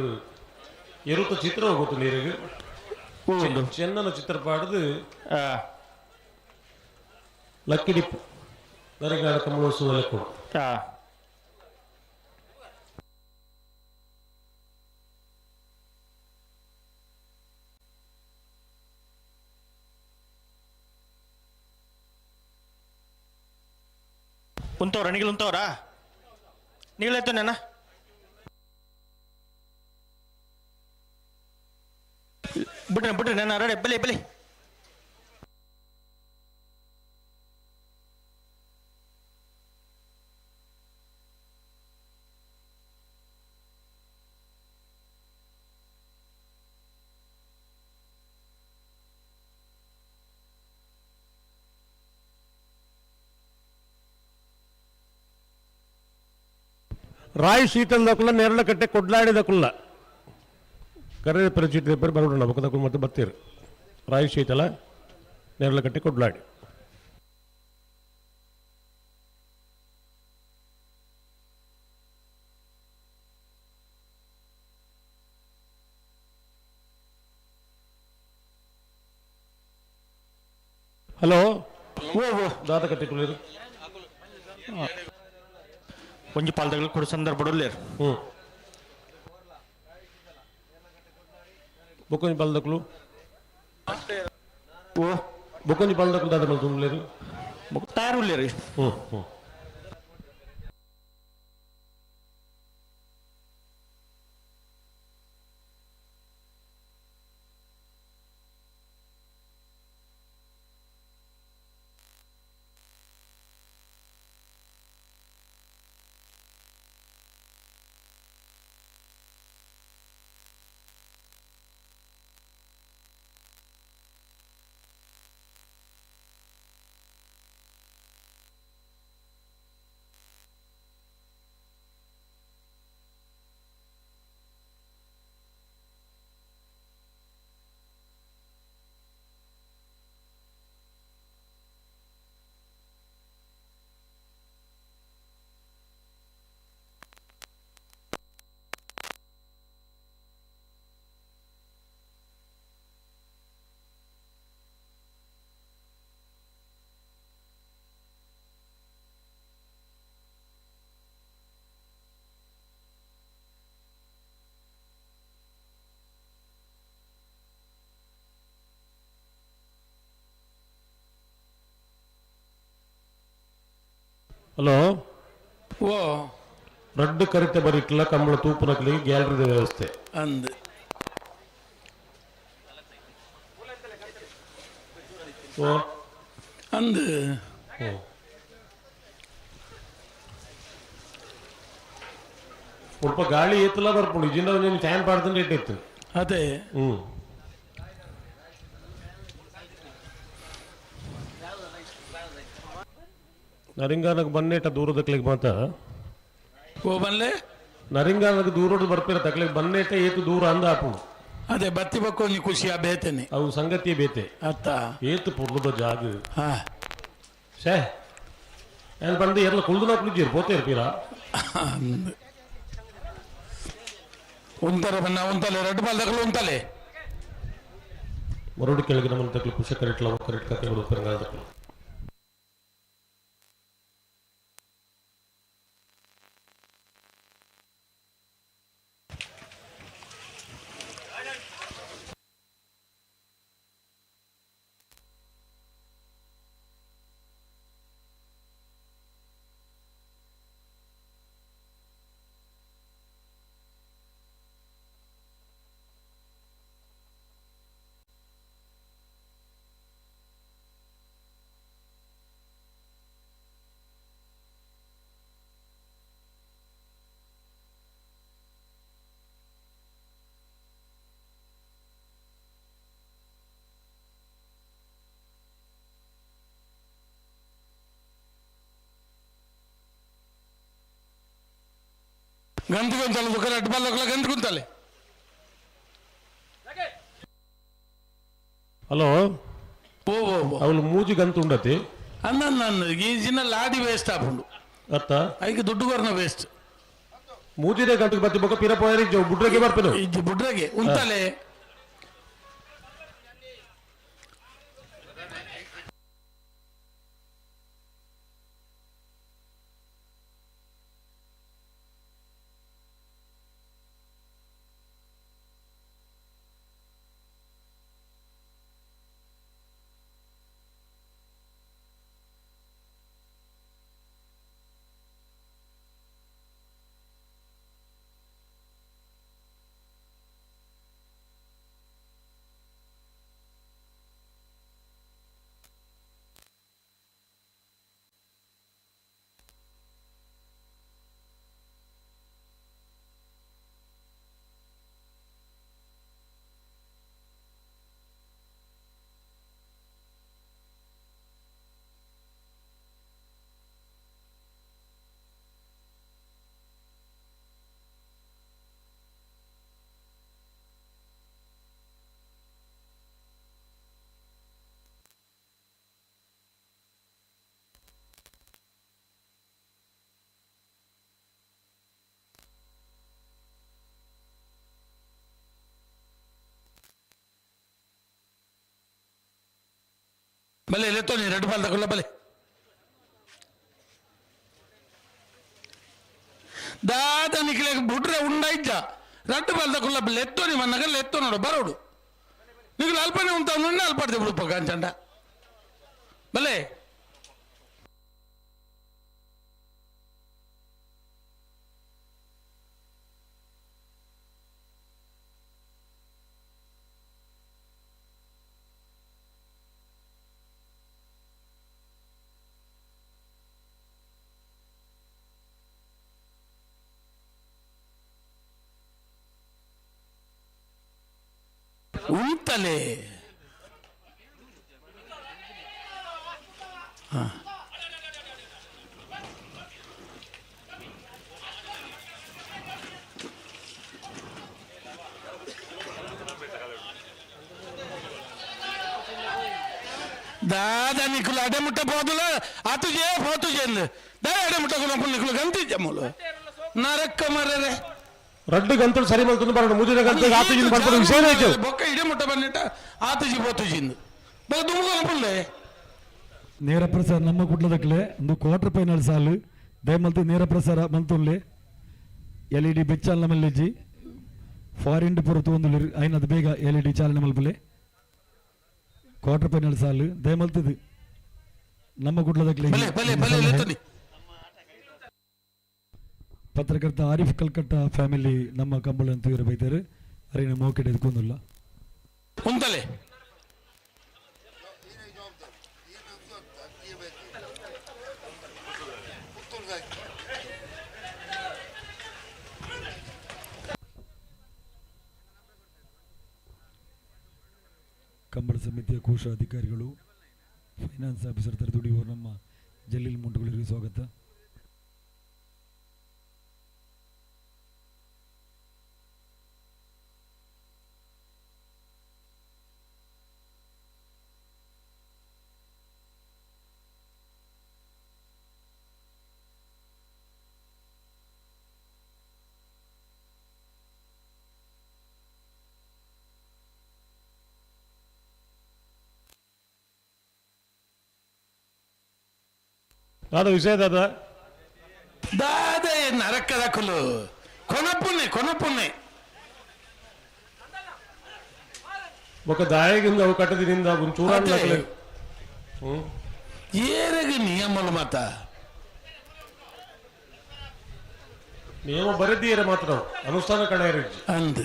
ಎರುತ್ತ ಚಿತ್ರ ಹೋಗುತ್ತೆ ನೀರಿಗೆ ಚೆನ್ನನ ಚಿತ್ರ ಪಾಡದು ಲಕ್ಕಿಡಿಪ್ಪು ನರಿಗಾಡ ಕಮಲೋತ್ಸವದಲ್ಲಿ ಕೊಡು. ಉಂತವ್ರ ನಿಗಲು ಉಂತವ್ರಾ ನಿಗಲಾಯ್ತು ನನ್ನ ಬಿಟ್ರೆ ಬಿಟ್ರೆ ನನ್ನ ರೆಡಿ ಬಲಿ ಬಲಿ ರಾಯ್ ಶೀತಲ್ ನೇರಳಕಟ್ಟೆ ಕೊಡ್ಲಾಡಿದ ಕುಲ್ಲ ಕರೆ ಪರಿಚಿತ ಬರೋಣ ಬೊಕ್ಕದಕ್ಕುಲ್ ಮತ್ತು ಬತ್ತೀರು ರಾಯ್ ಶೀತಲ ನೇರಳಕಟ್ಟೆ ಕೊಡ್ಲಾಡಿ. ಹಲೋ ದಾದ ಕಟ್ಟಿಕೊಳ್ಳಿರಿ ಒಂಜಿ ಪಾಲ್ದಗಳು ಕೊಡು ಸಂದರ್ಭ ಉಲ್ಲೇರು. ಹ್ಞೂ ಬೊಕ್ಕೊಂಜಿ ಪಾಲ್ದಕ್ಲು ಓ ಬೊಕ್ಕೊಂಜಿ ಪಾಲ್ದಕ್ಲು ದಾದ ಮಲ್ತೊಂದುಲ್ಲೇರು ಬೊಕ್ಕ ತಯಾರು ಉಲ್ಲೇರು. ಹ್ಞೂ ಹ್ಞೂ ಹಲೋ ಓ ರಡ್ಡು ಕರಿತೆ ಬರೀಕ್ಲ ಕಂಬಳ ತೂಪುನಕ್ಲಿಗೆ ಗ್ಯಾಲರಿದ ವ್ಯವಸ್ಥೆ ಅಂದ್ ಓ ಅಂದ್ ಸ್ವಲ್ಪ ಗಾಳಿ ಏತಲ ಬರ್ಪುಂಡು ಇಜಿಂದ ಒಂಜಿ ಫ್ಯಾನ್ ಪಾಡ್ದು ಇಟ್ಟಿತ್ತು ಅದೇ. ಹ್ಞೂ ನರಿಂಗಾನಗ್ ಬನ್ನೇಟ ದೂರದ ಮಾತ ಓ ಬನ್ಲೆ ನರಿಂಗಾನಗ್ ದೂರೋಡು ಬರ್ಪಿರ ತಕ್ಲಿಗೆ ಬನ್ನೇಟ ಏತು ದೂರ ಅಂದ ಆಪುಂಡು. ಅದೇ ಬತ್ತಿ ಬಕ್ಕ ಒಂಜಿ ಖುಷಿ ಆ ಬೇತೇನೆ ಅವು ಸಂಗತಿ ಬೇತೆ ಅತ್ತ ಏತು ಪೊರ್ಲುದ ಜಾಗ ಹಾ ಶೇ ಏನ್ ಬಂದು ಎಲ್ಲ ಕುಳ್ದು ಕುಳಿಜಿರ್ ಪೋತೆ ಇರ್ಪೀರಾ ಉಂತಾರೆ ಬನ್ನ ಉಂತಲೆ ರೆಡ್ ಬಾಲ್ ಉಂತಲೆ ಮರಡು ಕೆಳಗಿನ ಮನೆ ತಕ್ಲು ಕುಶ ಕರೆಟ್ ಲವ ಕರೆಟ್ ಕತೆ ಪೆರಂಗಾಲ ಗಂಟುಕೊಂತಲ್ಲ ದುಃಖ ರೆಡ್ ಬಾಲ್ ಗಂಟುಕೊಂತಲೆ. ಹಲೋ ಓ ಓ ಅವಳು ಮೂಜಿ ಗಂತು ಉಂಡತಿ ಅನ್ನ ನನ್ನ ಈ ಜಿನ ಲಾಡಿ ವೇಸ್ಟ್ ಆಪುಂಡು ಅತ್ತ ಐಕೆ ದುಡ್ಡು ಕೊರ್ನ ವೇಸ್ಟ್ ಮೂಜಿದೆ ಗಂಟೆಗೆ ಬತ್ತಿ ಬೊಕ್ಕ ಪಿರ ಪೋಯರಿ ಬುಡ್ರಗೆ ಬರ್ಪೇನು ಇಜ್ಜಿ ಬುಡ್ರಗೆ ಉಂತಲೆ. ಬಲೆ ಲೆತ್ತೋನಿ ರೆಡ್ ಬಾಲ್ ತಗೊಳ್ಳ ಬಲೆ ದಾದ ನಿಕ್ಲೆ ಬುಡ್ರೆ ಉಂಡಾಯ್ಜ ರಡ್ಡು ಬಾಲ್ ತಗೊಳ್ಳ ಲೆತ್ತೋನಿ ಮನ್ನಗ ಲೆತ್ತೋ ನೋಡು ಬರೋಡು ನಿಕ್ಲು ಅಲ್ಪನೆ ಉಂಟ ನುಣ್ಣೆ ಅಲ್ಪಡ್ದೆ ಬಿಡುಪ್ಪ ಕಾಂಚಂಡ ಬಲೆ ಉಂಟಲೇ ದಾದ ನಿಕ್ಕುಲು ಅಡೆ ಮುಟ್ಟ పోదుల ಅತುಜೇ పోతుಜೇಂದು ದಾಯ ಅಡೆ ಮುಟ್ಟ ಕೊನಪು ನಿಕ್ಕುಲು ಗಂತಿದ್ದೆ ಮೂಲು ನರಕ್ಕ ಮರ್ರೆ ರಡ್ಡು ಗಂತಲು ಸರಿ ಮಲ್ತೊಂದು ಬರೋಣ ಮುದಿನ ಗಂತಲು ಆತುಜಿನ ಬರ್ಪಡು ವಿಷಯ ಆಯ್ತು ಬೊಕ್ಕ ಇಡೆ ಮುಟ್ಟ ಬಂದಿಟ್ಟ ಆತುಜಿ ಪೋತುಜಿಂದು ಬೊಕ್ಕ ದುಮ್ಕು ಕೊನಪುಲ್ಲೆ ನೇರ ಪ್ರಸಾರ ನಮ್ಮ ಕುಡ್ಲದಕ್ಲೆ ಒಂದು ಕ್ವಾರ್ಟರ್ ಫೈನಲ್ ಸಾಲು ದಯಮಲ್ತು ನೇರ ಪ್ರಸಾರ ಮಲ್ತುನ್ಲೆ ಎಲ್ ಇ ಡಿ ಬೆಚ್ಚಾಲನ ಮಲ್ಲಿಜಿ ಫಾರಿನ್ ಪುರತು ಒಂದು ಐನದು ಬೇಗ ಎಲ್ ಇ ಡಿ ಚಾಲನೆ ಮಲ್ಪಲೆ ಕ್ವಾರ್ಟರ್ ಫೈನಲ್ ಸಾಲು ದಯಮಲ್ತದು ನಮ್ಮ ಕುಡ್ಲದಕ್ಲೆ ಬಲೆ ಬಲೆ ಬಲೆ ಲೆತ್ತೋನಿ ಪತ್ರಕರ್ತ ಆರಿಫ್ ಕಲ್ಕಟ್ಟ ಫ್ಯಾಮಿಲಿ ನಮ್ಮ ಕಂಬಳ ಅಂತ ಇವರು ಬೈತಾರೆ ಅರಿನ ಮೋಕೆಟ್ ಎದ್ಕೊಂದಿಲ್ಲ ಉಂತಲೆ ಕಂಬಳ ಸಮಿತಿಯ ಕೋಶಾಧಿಕಾರಿಗಳು ಫೈನಾನ್ಸ್ ಆಫೀಸರ್ ತರ ದುಡಿಯುವವರು ನಮ್ಮ ಜಲೀಲ್ ಮುಂಟುಗಳಿಗೆ ಸ್ವಾಗತ. ದಾದ ವಿಷಯ ದಾದ ದಾದ ನರಕದ ಕುಲು ಕೊನಪುನ್ನೆ ಕೊನಪುನ್ನೆ ఒక ದಾಯಗಿಂದ ಅವು ಕಟ್ಟದಿನಿಂದ ಒಂಚೂರು ಅದೇ. ಏರಗ ನಿಯಮಲು ಮಾತ ನಿಯಮ ಬರೆದೀರ ಮಾತ್ರ ಅನುಷ್ಠಾನ ಕಣ ಅಂದು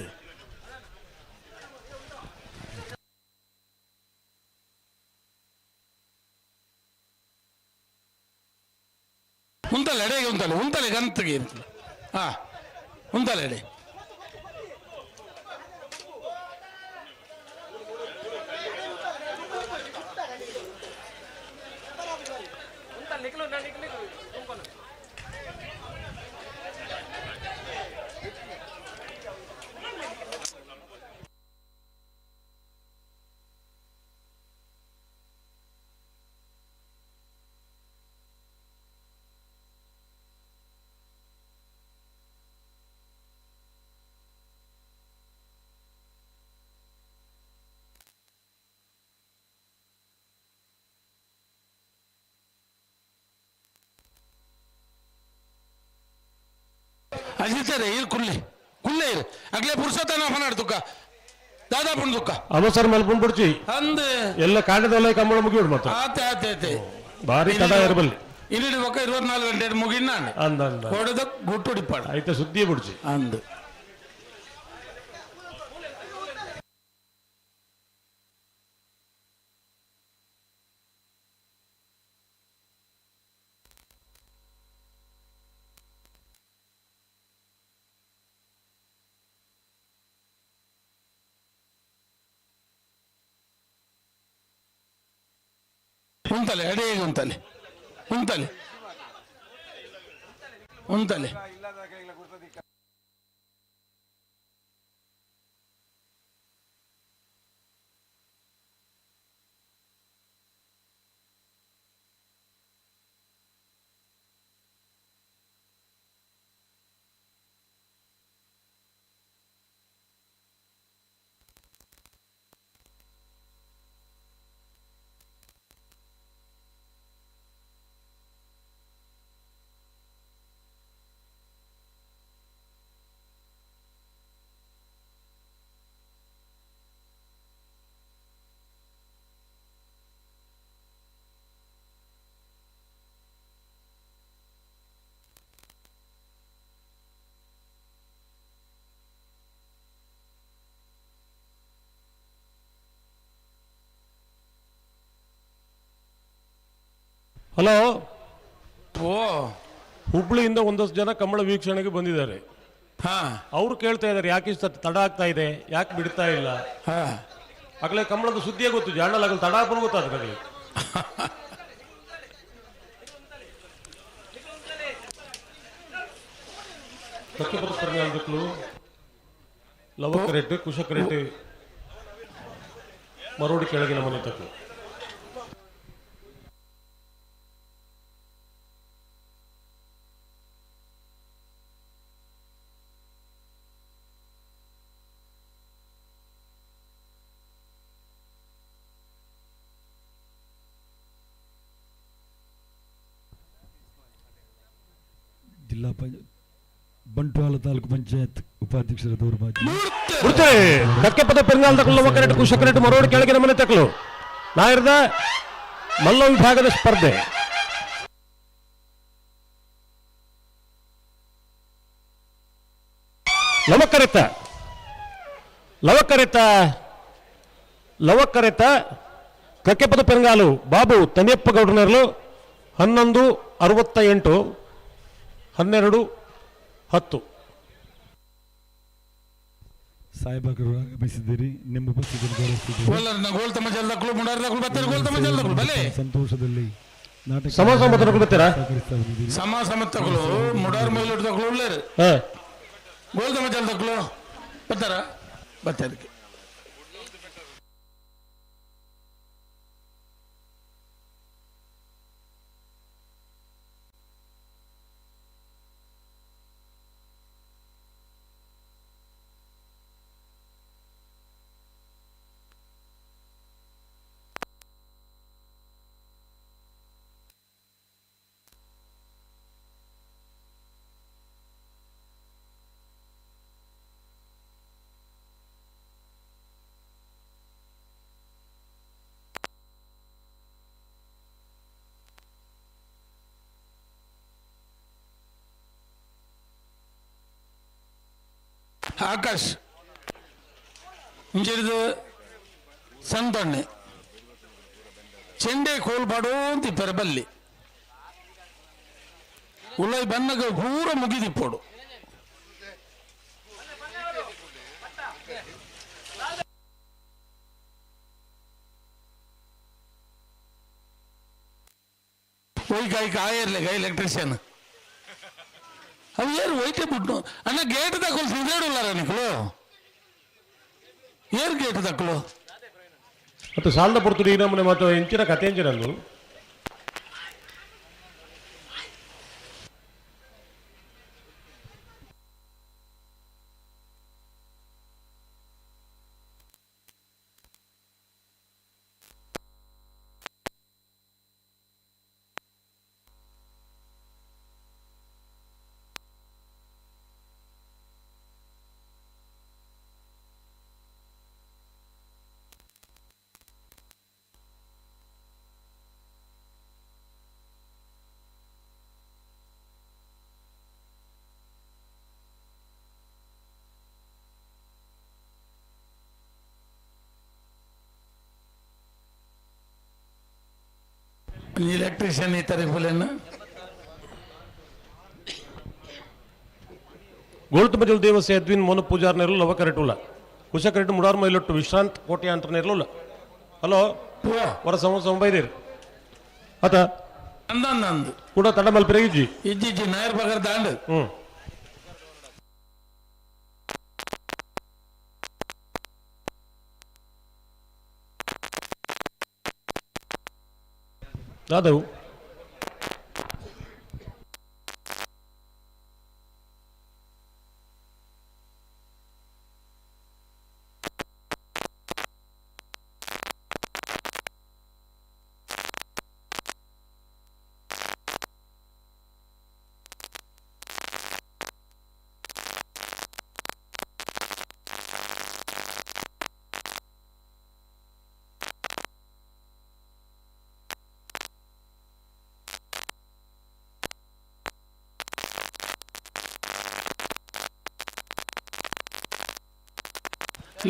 ಉಂತಲೆ ಎಡೆಗೆ ಉಂತಲೆ ಉಂತಲೆ ಗಂತಿಗೆ ಹಾ ಉಂತಲೆ ಎಡೆ ಅಜಿತಾರೆ ಇರು ಕುಲ್ಲೆ ಕುಲ್ಲೆ ಇರು ಅಗ್ಲೇ ಪುರುಷತನ ಫನಾಡ್ ತುಕ್ಕ ದಾದಾ ಪುಣ್ ತುಕ್ಕ ಅವಸರ ಮಲ್ಪುಂಡ್ ಬಿಡ್ಚಿ ಅಂದ್ ಎಲ್ಲ ಕಾಂಡದಲ್ಲ ಕಂಬಳ ಮುಗಿಯೋಡು ಮಾತ್ರ ಆತೆ ಆತೆ ಆತೆ ಭಾರಿ ತಡ ಇರಬಲ್ಲಿ ಇನ್ನಿಡಿ ಒಕ್ಕ 24 ಗಂಟೆ ಮುಗಿನ ಅಂದ ಅಂದ ಹೊಡೆದ ಗುಟ್ಟುಡಿಪಾಡ ಆಯ್ತ ಸುದ್ದಿ ಬಿಡ್ಚಿ ಅಂದ್ ಉಂತಲೆ ಎಡೆಗೆ ಉಂತಲೆ ಉಂತಲೆ ಉಂತಲೆ ಹಲೋ. ಓ, ಹುಬ್ಳಿಯಿಂದ ಒಂದಷ್ಟು ಜನ ಕಂಬಳ ವೀಕ್ಷಣೆಗೆ ಬಂದಿದ್ದಾರೆ. ಅವರು ಕೇಳ್ತಾ ಇದ್ದಾರೆ, ಯಾಕೆ ಇಷ್ಟು ತಡ ಆಗ್ತಾ ಇದೆ, ಯಾಕೆ ಬಿಡ್ತಾ ಇಲ್ಲ? ಆಗಲೇ ಕಂಬಳದ ಸುದ್ದಿಯೇ ಗೊತ್ತು, ಜಾಣಲ್ ಆಗಲಿ ತಡ ಆಗಲು ಗೊತ್ತಾದ್ರೆ ಆಗಲಿ. ಲವಕ್ ರೆಡ್ಡಿ, ಕುಶಕ್ ರೆಡ್ಡಿ ಮರೋಡಿ ಕೆಳಗಿನ ಮನೆ ತಕ್ಕಲು. ಜಿಲ್ಲಾ ಬಂಟ್ವಾಳ ತಾಲೂಕು ಪಂಚಾಯತ್ ಉಪಾಧ್ಯಕ್ಷರ ದೌರ್ಭಾಗ್ಯ. ಕಕ್ಕೆಪದ ಪೆರ್ಗಾಲ್ ತಕಲು ಲವಕರೆಟ್ ಕುಶಕರೆಟ್ ಮರೋಡ್ ಕೆಳಗಿನ ಮನೆ ತಕಲು ನಾಯರ್ದ ಮಲ್ಲ ವಿಭಾಗದ ಸ್ಪರ್ಧೆ. ಲವಕರೆತ ಲವಕರೆತ ಲವಕರೆತ ಕಕ್ಕೆಪದ ಪೆರಂಗಾಲು ಬಾಬು ತನಿಯಪ್ಪ ಗೌಡನರ್ಲು 11:68 12:10. ಸಾಹೇಬರು ಆಗಮಿಸಿದ್ದೀರಿ, ನಿಮ್ಮ ಉಪಸ್ಥಿತಿಯನ್ನು ಗೌರವಿಸಿದ್ದೀರಿ. ಸಂತೋಷದಲ್ಲಿ ನಾಟಕ ಆಕಾಶ್ ಇಂಚಿಡಿದು ಸಂತೊಣ್ಣೆ ಚೆಂಡೆ ಕೋಲ್ಪಾಡೋ ಅಂತಿಪ್ಪರೆ ಬಲ್ಲಿ ಉಲೈ ಬನ್ನಗ ಪೂರ ಮುಗಿದಿಪ್ಪೋಡು. ಒಯ್ಕಾಯ್ಕ ಆಯರ್ಲೆಗ ಎಲೆಕ್ಟ್ರಿಷಿಯನ್ ಅವು ಏರು ಒಯ್ಟೆ ಬಿಟ್ಟು ಅಣ್ಣ ಗೇಟ್ ತಕೊಲ್ ಸುದೇಡುಲ್ಲಾರ ನಿಕ್ಲು ಏರು ಗೇಟ್ ತಕ್ಕಲು ಮತ್ತು ಸಾಲದ ಪುರ್ತುಡು ಈ ನಮ್ಮನೆ ಮತ್ತು ಎಂಚಿನ ಕತೆ ಎಂಚಿನಂದು ಎಲೆಕ್ಟ್ರಿಷಿಯನ್ ಈ ತರ ಗೋಳ್ತುಮಜಲ್ ದೇವಸ್ಯ ಎದ್ವಿನ್ ಮೋನ ಪೂಜಾರ್ ನೆರಳು ಲವ ಕರೆಟುಲ್ಲ ಕುಶ ಕರೆಟು ಮುಡಾರ್ ಮೈಲೊಟ್ಟು ವಿಶ್ರಾಂತ್ ಕೋಟೆ ಅಂತ ನೆರಳುಲ್ಲ. ಹಲೋ, ವರ ಸಮ ಸಮ ಬೈದೇರು ಆತ ಅಂದಂದು ಕೂಡ ತಡ ಮಲ್ಪಿರ ಇಜ್ಜಿ ಇಜ್ಜಿ ನಾಯರ್ ಬಗರ್ ದಾಂಡು. ದಾದವು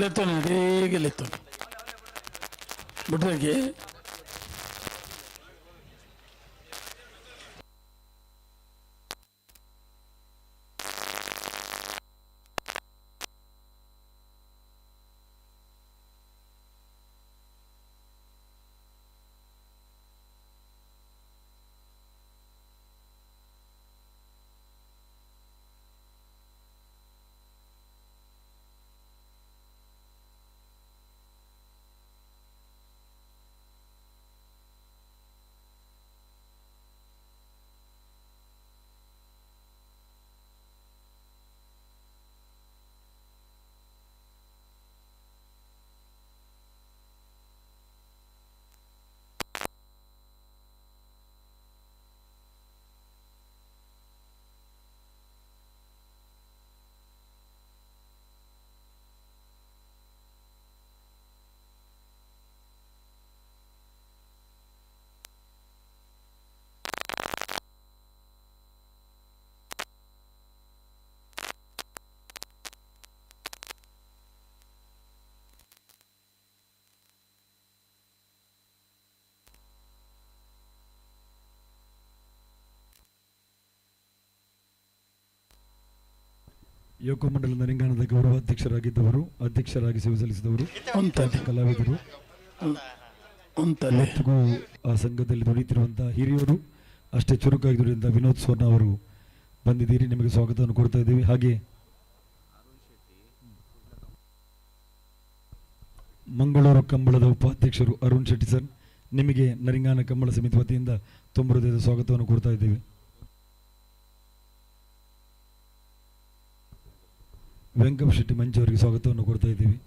ಲೆತ್ತೋನೆ ಹೇಗೆ ಲೆತ್ತೋನೆ ಬಿಟ್ರಾಗೆ. ಯೋಗ ಮಂಡಲ ನರಿಂಗಾಣದ ಗೌರವ ಅಧ್ಯಕ್ಷರಾಗಿದ್ದವರು, ಅಧ್ಯಕ್ಷರಾಗಿ ಸೇವೆ ಸಲ್ಲಿಸಿದವರು, ಕಲಾವಿದರು, ಇವತ್ತಿಗೂ ಆ ಸಂಘದಲ್ಲಿ ದುಡಿತಿರುವಂತಹ ಹಿರಿಯರು, ಅಷ್ಟೇ ಚುರುಕಾಗಿ ದುಡಿಯುವಂತಹ ವಿನೋದ್ ಸ್ವರ್ಣ ಅವರು ಬಂದಿದ್ದೀರಿ. ನಿಮಗೆ ಸ್ವಾಗತವನ್ನು ಕೊಡ್ತಾ ಇದ್ದೀವಿ. ಹಾಗೆ ಮಂಗಳೂರು ಕಂಬಳದ ಉಪಾಧ್ಯಕ್ಷರು ಅರುಣ್ ಶೆಟ್ಟಿ ಸರ್, ನಿಮಗೆ ನರಿಂಗಾನ ಕಂಬಳ ಸಮಿತಿ ವತಿಯಿಂದ ತುಂಬ ಹೃದಯದ ಸ್ವಾಗತವನ್ನು ಕೊಡ್ತಾ ಇದ್ದೀವಿ. ವೆಂಕಟ ಶೆಟ್ಟಿ ಮಂಚು ಅವರಿಗೆ ಸ್ವಾಗತವನ್ನು ಕೊಡ್ತಾ ಇದ್ದೀವಿ.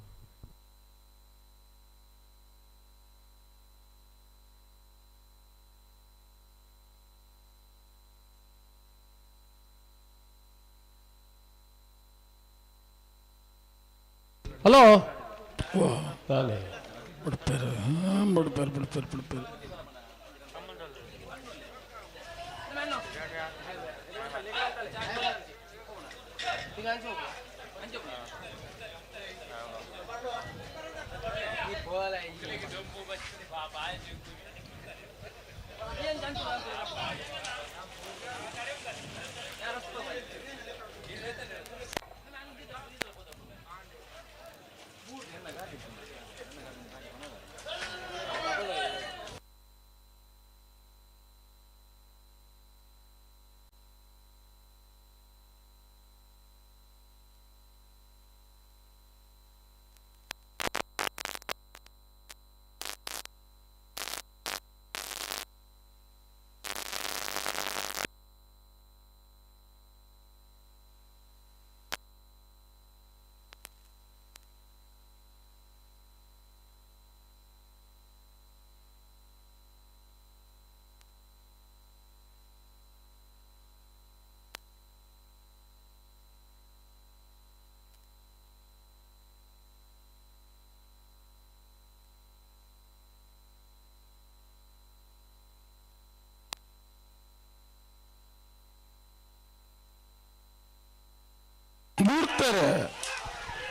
ಹಲೋ ಬಿಡ್ತಾರೆ ಬಿಡ್ತಾರೆ ಬಿಡ್ತಾರೆ ಬಿಡ್ತಾರೆ.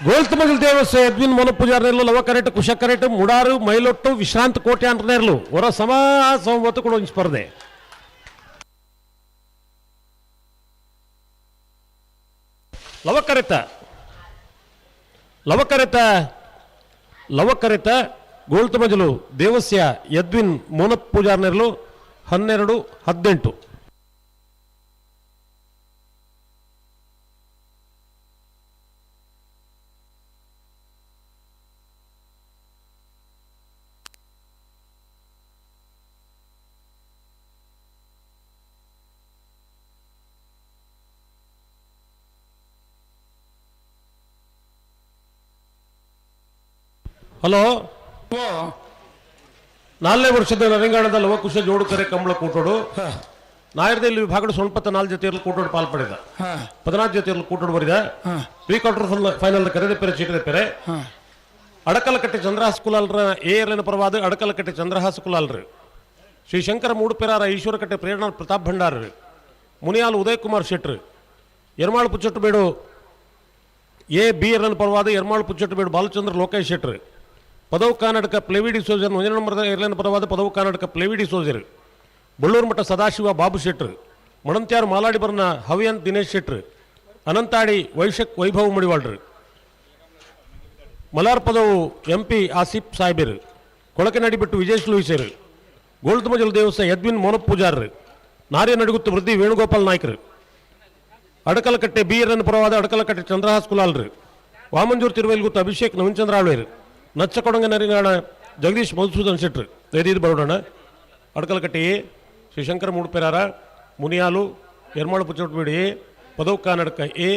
ಗೋಲ್ತಮಗಲ್ ದೇವಸ್ಥೆ ಎದ್ವಿನ್ ಮೋನ ಪೂಜಾರ್ನೇರ್ಲು ಲವ ಕರೆಟ್ ಕುಶ ಕರೆಟ್ ಮುಡಾರು ಮೈಲೊಟ್ಟು ವಿಶ್ರಾಂತ ಕೋಟೆ ಅಂತನೇರ್ಲು ಹೊರ ಸಮಾ ಸಂವತ್ತು ಕೂಡ ಒಂದು ಸ್ಪರ್ಧೆ. ಲವಕರೆತ ಲವಕರೆತ ಲವಕರೆತ ಗೋಲ್ತಮಜಲು ದೇವಸ್ಯ ಯದ್ವಿನ್ ಮೋನ ಪೂಜಾರ್ನೇರ್ಲು 12 18. ಹಲೋ, 4ನೇ ವರ್ಷದ ನರಿಂಗಾಣದ ಲವಕುಶ ಜೋಡುಕರೆ ಕಂಬಳ ಕೂಟೋಡು ನಾಯರದಲ್ಲಿ ವಿಭಾಗದ ಸೊನ್ಪತ್ತ 4 ಜೊತೆಯಲ್ಲಿ ಕೂಟೋಡು ಪಾಲ್ಪಡೆದ 14 ಜೊತೆಯಲ್ಲಿ ಕೂಟೋಡು ಬರಿದ. ಪ್ರೀ ಕ್ವಾರ್ಟರ್ ಫೈನಲ್ ಕರೆದ ಪೆರೆ ಚೀಟದ ಪೆರೆ ಅಡಕಲಕಟ್ಟೆ ಚಂದ್ರಹಾಸ ಕುಲಾಲ್ರ ಎ ಎರ್ಲಿನ ಪರವಾದ ಅಡಕಲಕಟ್ಟೆ ಚಂದ್ರಹಾಸ ಕುಲಾಲ್ರು, ಶ್ರೀಶಂಕರ ಮೂಡುಪೆರಾರ ಈಶ್ವರಕಟ್ಟೆ ಪ್ರೇರಣಾ ಪ್ರತಾಪ್ ಭಂಡಾರರು, ಮುನಿಯಾಲ್ ಉದಯ್ ಕುಮಾರ್ ಶೆಟ್ರು, ಎರ್ಮಾಳು ಪುಚ್ಚಟ್ಟುಬೇಡು ಎ ಬಿ ಎರ್ಲಿನ ಪರವಾದ ಎರ್ಮಾಳು ಪುಚ್ಚಟ್ಟುಬೇಡು ಬಾಲಚಂದ್ರ ಲೋಕೇಶ್ ಶೆಟ್ರು, ಪದವು ಕರ್ನಾಟಕ ಪ್ಲೇವಿಡಿ ಸೋಜರ್ 1 ನಂಬರ್ ಏರ್ಲೈನ್ ಪರವಾದ ಪದವು ಕರ್ನಾಟಕ ಪ್ಲೇವಿಡಿ ಸೋಜರ್, ಬಳ್ಳೂರು ಮಠ ಸದಾಶಿವ ಬಾಬು ಶೆಟ್ರು, ಮಣಂತ್ಯಾರು ಮಾಲಾಡಿಬರ್ನ ಹವಿಯಂತ್ ದಿನೇಶ್ ಶೆಟ್ರು, ಅನಂತಾಡಿ ವೈಶಕ್ ವೈಭವ ಮಡಿವಾಳ್ರು, ಮಲಾರ್ ಪದವು ಎಂ ಪಿ ಆಸಿಫ್ ಸಾಹೇಬರು, ಕೊಳಕನಡಿ ಬಿಟ್ಟು ವಿಜೇಶ್ ಲೂಯಿಸರು, ಗೋಲ್ತಮಜಲ್ ದೇವಸ್ಥಾನ ಯದ್ವಿನ್ ಮೋನಪ್ಪ ಪೂಜಾರರು, ನಾರ್ಯ ನಡುಗುತ್ತು ವೃದ್ಧಿ ವೇಣುಗೋಪಾಲ್ ನಾಯ್ಕರು, ಅಡಕಲಕಟ್ಟೆ ಬಿ ಎರ್ ಎನ್ ಪರವಾದ ಅಡಕಲಕಟ್ಟೆ ಚಂದ್ರಹಾಸ್ ಕುಲಾಲ್ರು, ವಾಮಂಜೂರು ತಿರುವೈಲ್ಗುತ್ತು ಅಭಿಷೇಕ್ ನವೀನ್ಚಂದ್ರ ಆಳ್ವೇರು, ನಚ್ಚಕೊಡಂಗ ನರಿಂಗಾಣ ಜಗದೀಶ್ ಮಧುಸೂದನ್ ಶೆಟ್ರು. ಇದು ಬರೋಣ. ಅಡಕಲಕಟ್ಟೆ ಎ ಶ್ರೀಶಂಕರ ಮೂಡುಪೆರಾರ, ಮುನಿಯಾಲು ಎರ್ಮಾಳು ಪುಚ್ಚೋಟ್ಬೇಡಿ ಎ, ಪದವು ಕರ್ನಾಟಕ ಎ,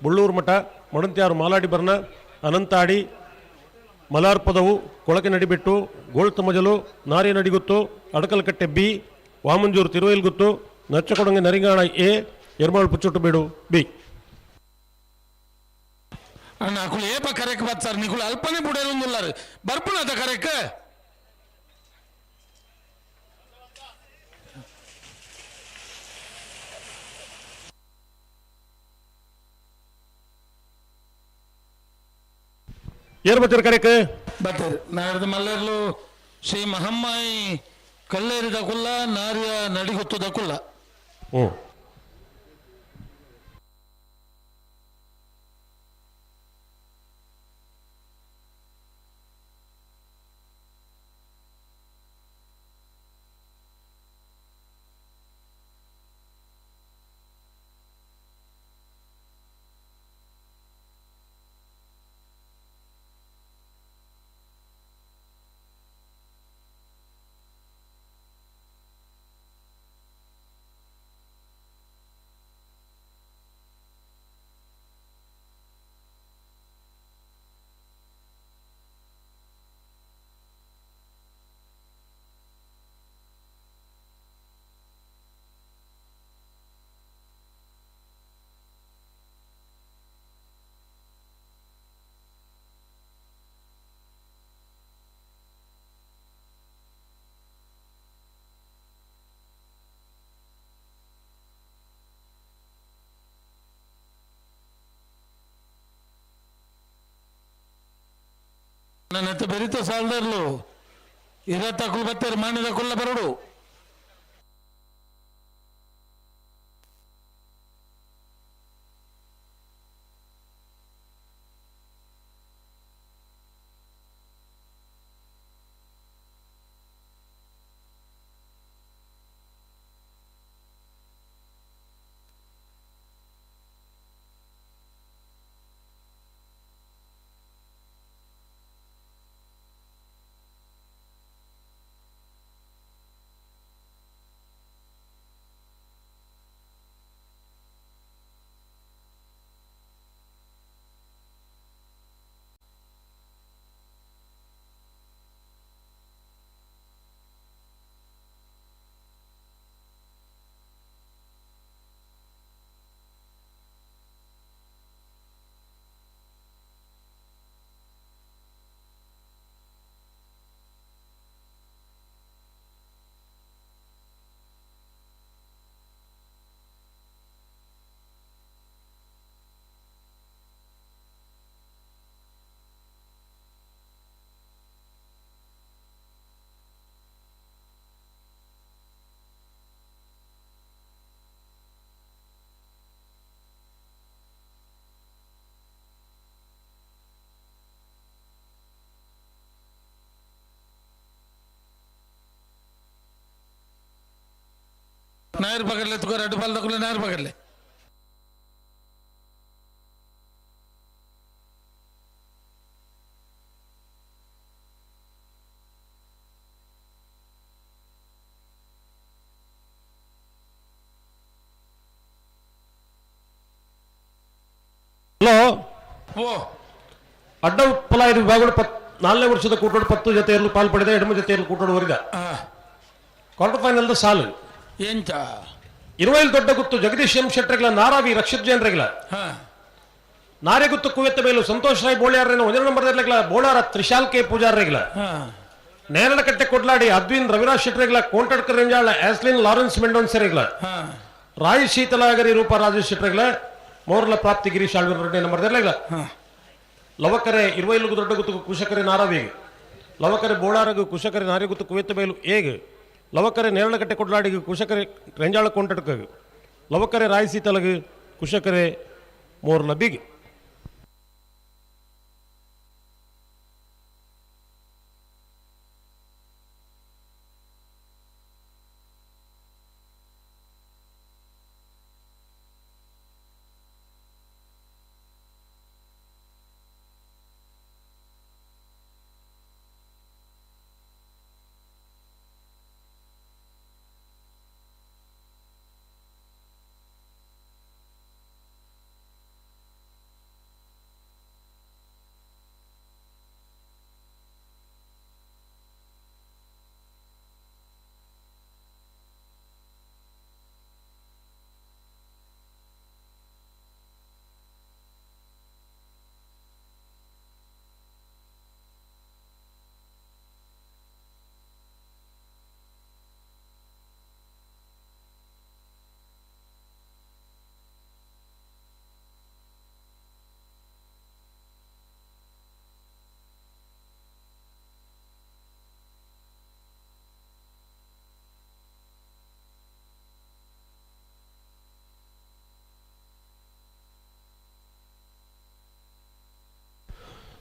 ಬುಳ್ಳೂರು ಮಠ ಮಣಂತ್ಯಾರು ಮಾಲಾಡಿ ಬರ್ನ, ಅನಂತಾಡಿ ಮಲಾರ್ ಪದವು ಕೊಳಕೆ ನಡಿಬೆಟ್ಟು ಗೋಳ್ತಮಜಲು ನಾರಿ ನಡಿಗುತ್ತು ಅಡಕಲಕಟ್ಟೆ ಬಿ ವಾಮಂಜೂರು ತಿರುವೈಲ್ಗುತ್ತು ನಚ್ಚಕೊಡಂಗ ನರಿಂಗಾಣ ಎ ಎರ್ಮಾಳು ಪುಚ್ಚೊಟ್ಟುಬೇಡು ಬಿ. ಅಣ್ಣ ಅಕುಲು ಏಪ ಕರೆಕ್ ಬತ್ಸಾರ್ ನಿಕುಲು ಅಲ್ಪನೆ ಬುಡೇಲೊಂದುಲ್ಲಾರು ಬರ್ಪುನತ ಕರೆಕ್. ಏರ್ ಬತ್ತೀರ ಕರೆಕ್ ಬತ್ತೀರಿ ನಾಡ್ದ ಮಲ್ಲೇರ್ಲು ಶ್ರೀ ಮಹಮ್ಮಾಯಿ ಕಲ್ಲೇರಿದ ಕುಲ್ಲ ನಾರಿಯ ನಡಿಗುತ್ತದ ಕುಲ್ಲ. ಹ್ಞೂ. ನನ್ನ ಬೆರಿತ ಸಾಲದರ್ಲು ಇರತ್ತಕ್ಕೂ ಬತ್ತೇರು ಮಾಣಿದ ಕುಲ್ಲ ಬರಡು. नायर पकड़ ले तुका रेड बाल तकुले नायर पकड़ ले. ಹಲೋ ಓ ಅಡ್ಡ ಪಲಾಯ ವಿಭಾಗಗಳು 4ನೇ ವರ್ಷದ ಕೂಟೋಡು 10 ಜೊತೆಯಲ್ಲೂ ಪಾಲು ಪಡೆದ ಎಡಮ ಜೊತೆಯಲ್ಲೂ ಕೂಟೋಡು ಹೊರಿದ ಕ್ವಾರ್ಟರ್ ಫೈನಲ್ ಸಾಲು ಎಂತ ಇರುವೈಲ್ ದೊಡ್ಡ ಗುತ್ತು ಜಗದೀಶ್ ಎಂ ಶೆಟ್ಟರ್ಗಳ ನಾರಾವಿ ರಕ್ಷಿತ್ ಜೈನ್ರೆಗಳ ನಾರೆಗುತ್ತು ಕುವೆತ್ತ ಮೇಲೂ ಸಂತೋಷ್ ರಾಯ್ ಬೋಳ್ಯಾರ್ರೇನು ಒಂದೇ ನಂಬರ್ ಬೋಳಾರ ತ್ರಿಶಾಲ್ ಕೆ ಪೂಜಾರ್ರೆಗಳ ನೇರಳಕಟ್ಟೆ ಕೊಡ್ಲಾಡಿ ಅದ್ವಿನ್ ರವಿರಾಜ್ ಶೆಟ್ಟರ್ಗಳ ಕೋಂಟಡ್ಕರ್ ರಂಜಾಳ ಆಸ್ಲಿನ್ ಲಾರೆನ್ಸ್ ಮೆಂಡೋನ್ಸೆರೆಗಳ ರಾಯ್ ಶೀತಲಾಗರಿ ರೂಪ ರಾಜೇಶ್ ಶೆಟ್ಟರ್ಗಳ ಮೋರ್ಲ ಪ್ರಾಪ್ತಿ ಗಿರೀಶ್ ಆಳ್ವಿನ ರೆಡ್ಡಿ ನಂಬರ್ ಲವಕರೆ ಇರುವೈಲುಗು ದೊಡ್ಡ ಗುತ್ತು ಕುಶಕರೆ ನಾರಾವಿಗೆ ಲವಕರೆ ಬೋಳಾರಗು ಕುಶಕರೆ ನಾರೆಗುತ್ತು ಕುವೆತ್ತ ಮೇಲು ಏಗ್ ಲವಕರೆ ನೇರಳಕಟ್ಟೆ ಕೊಡ್ಲಾಡಿಗೆ ಕುಶಕರೆ ರೆಂಜಾಳ ಕೊಂಟಡ್ಕಗು ಲವಕರೆ ರಾಯಸಿ ತಲಗು ಕುಶಕರೆ ಮೋರ್ಲ ಬಿಗಿ.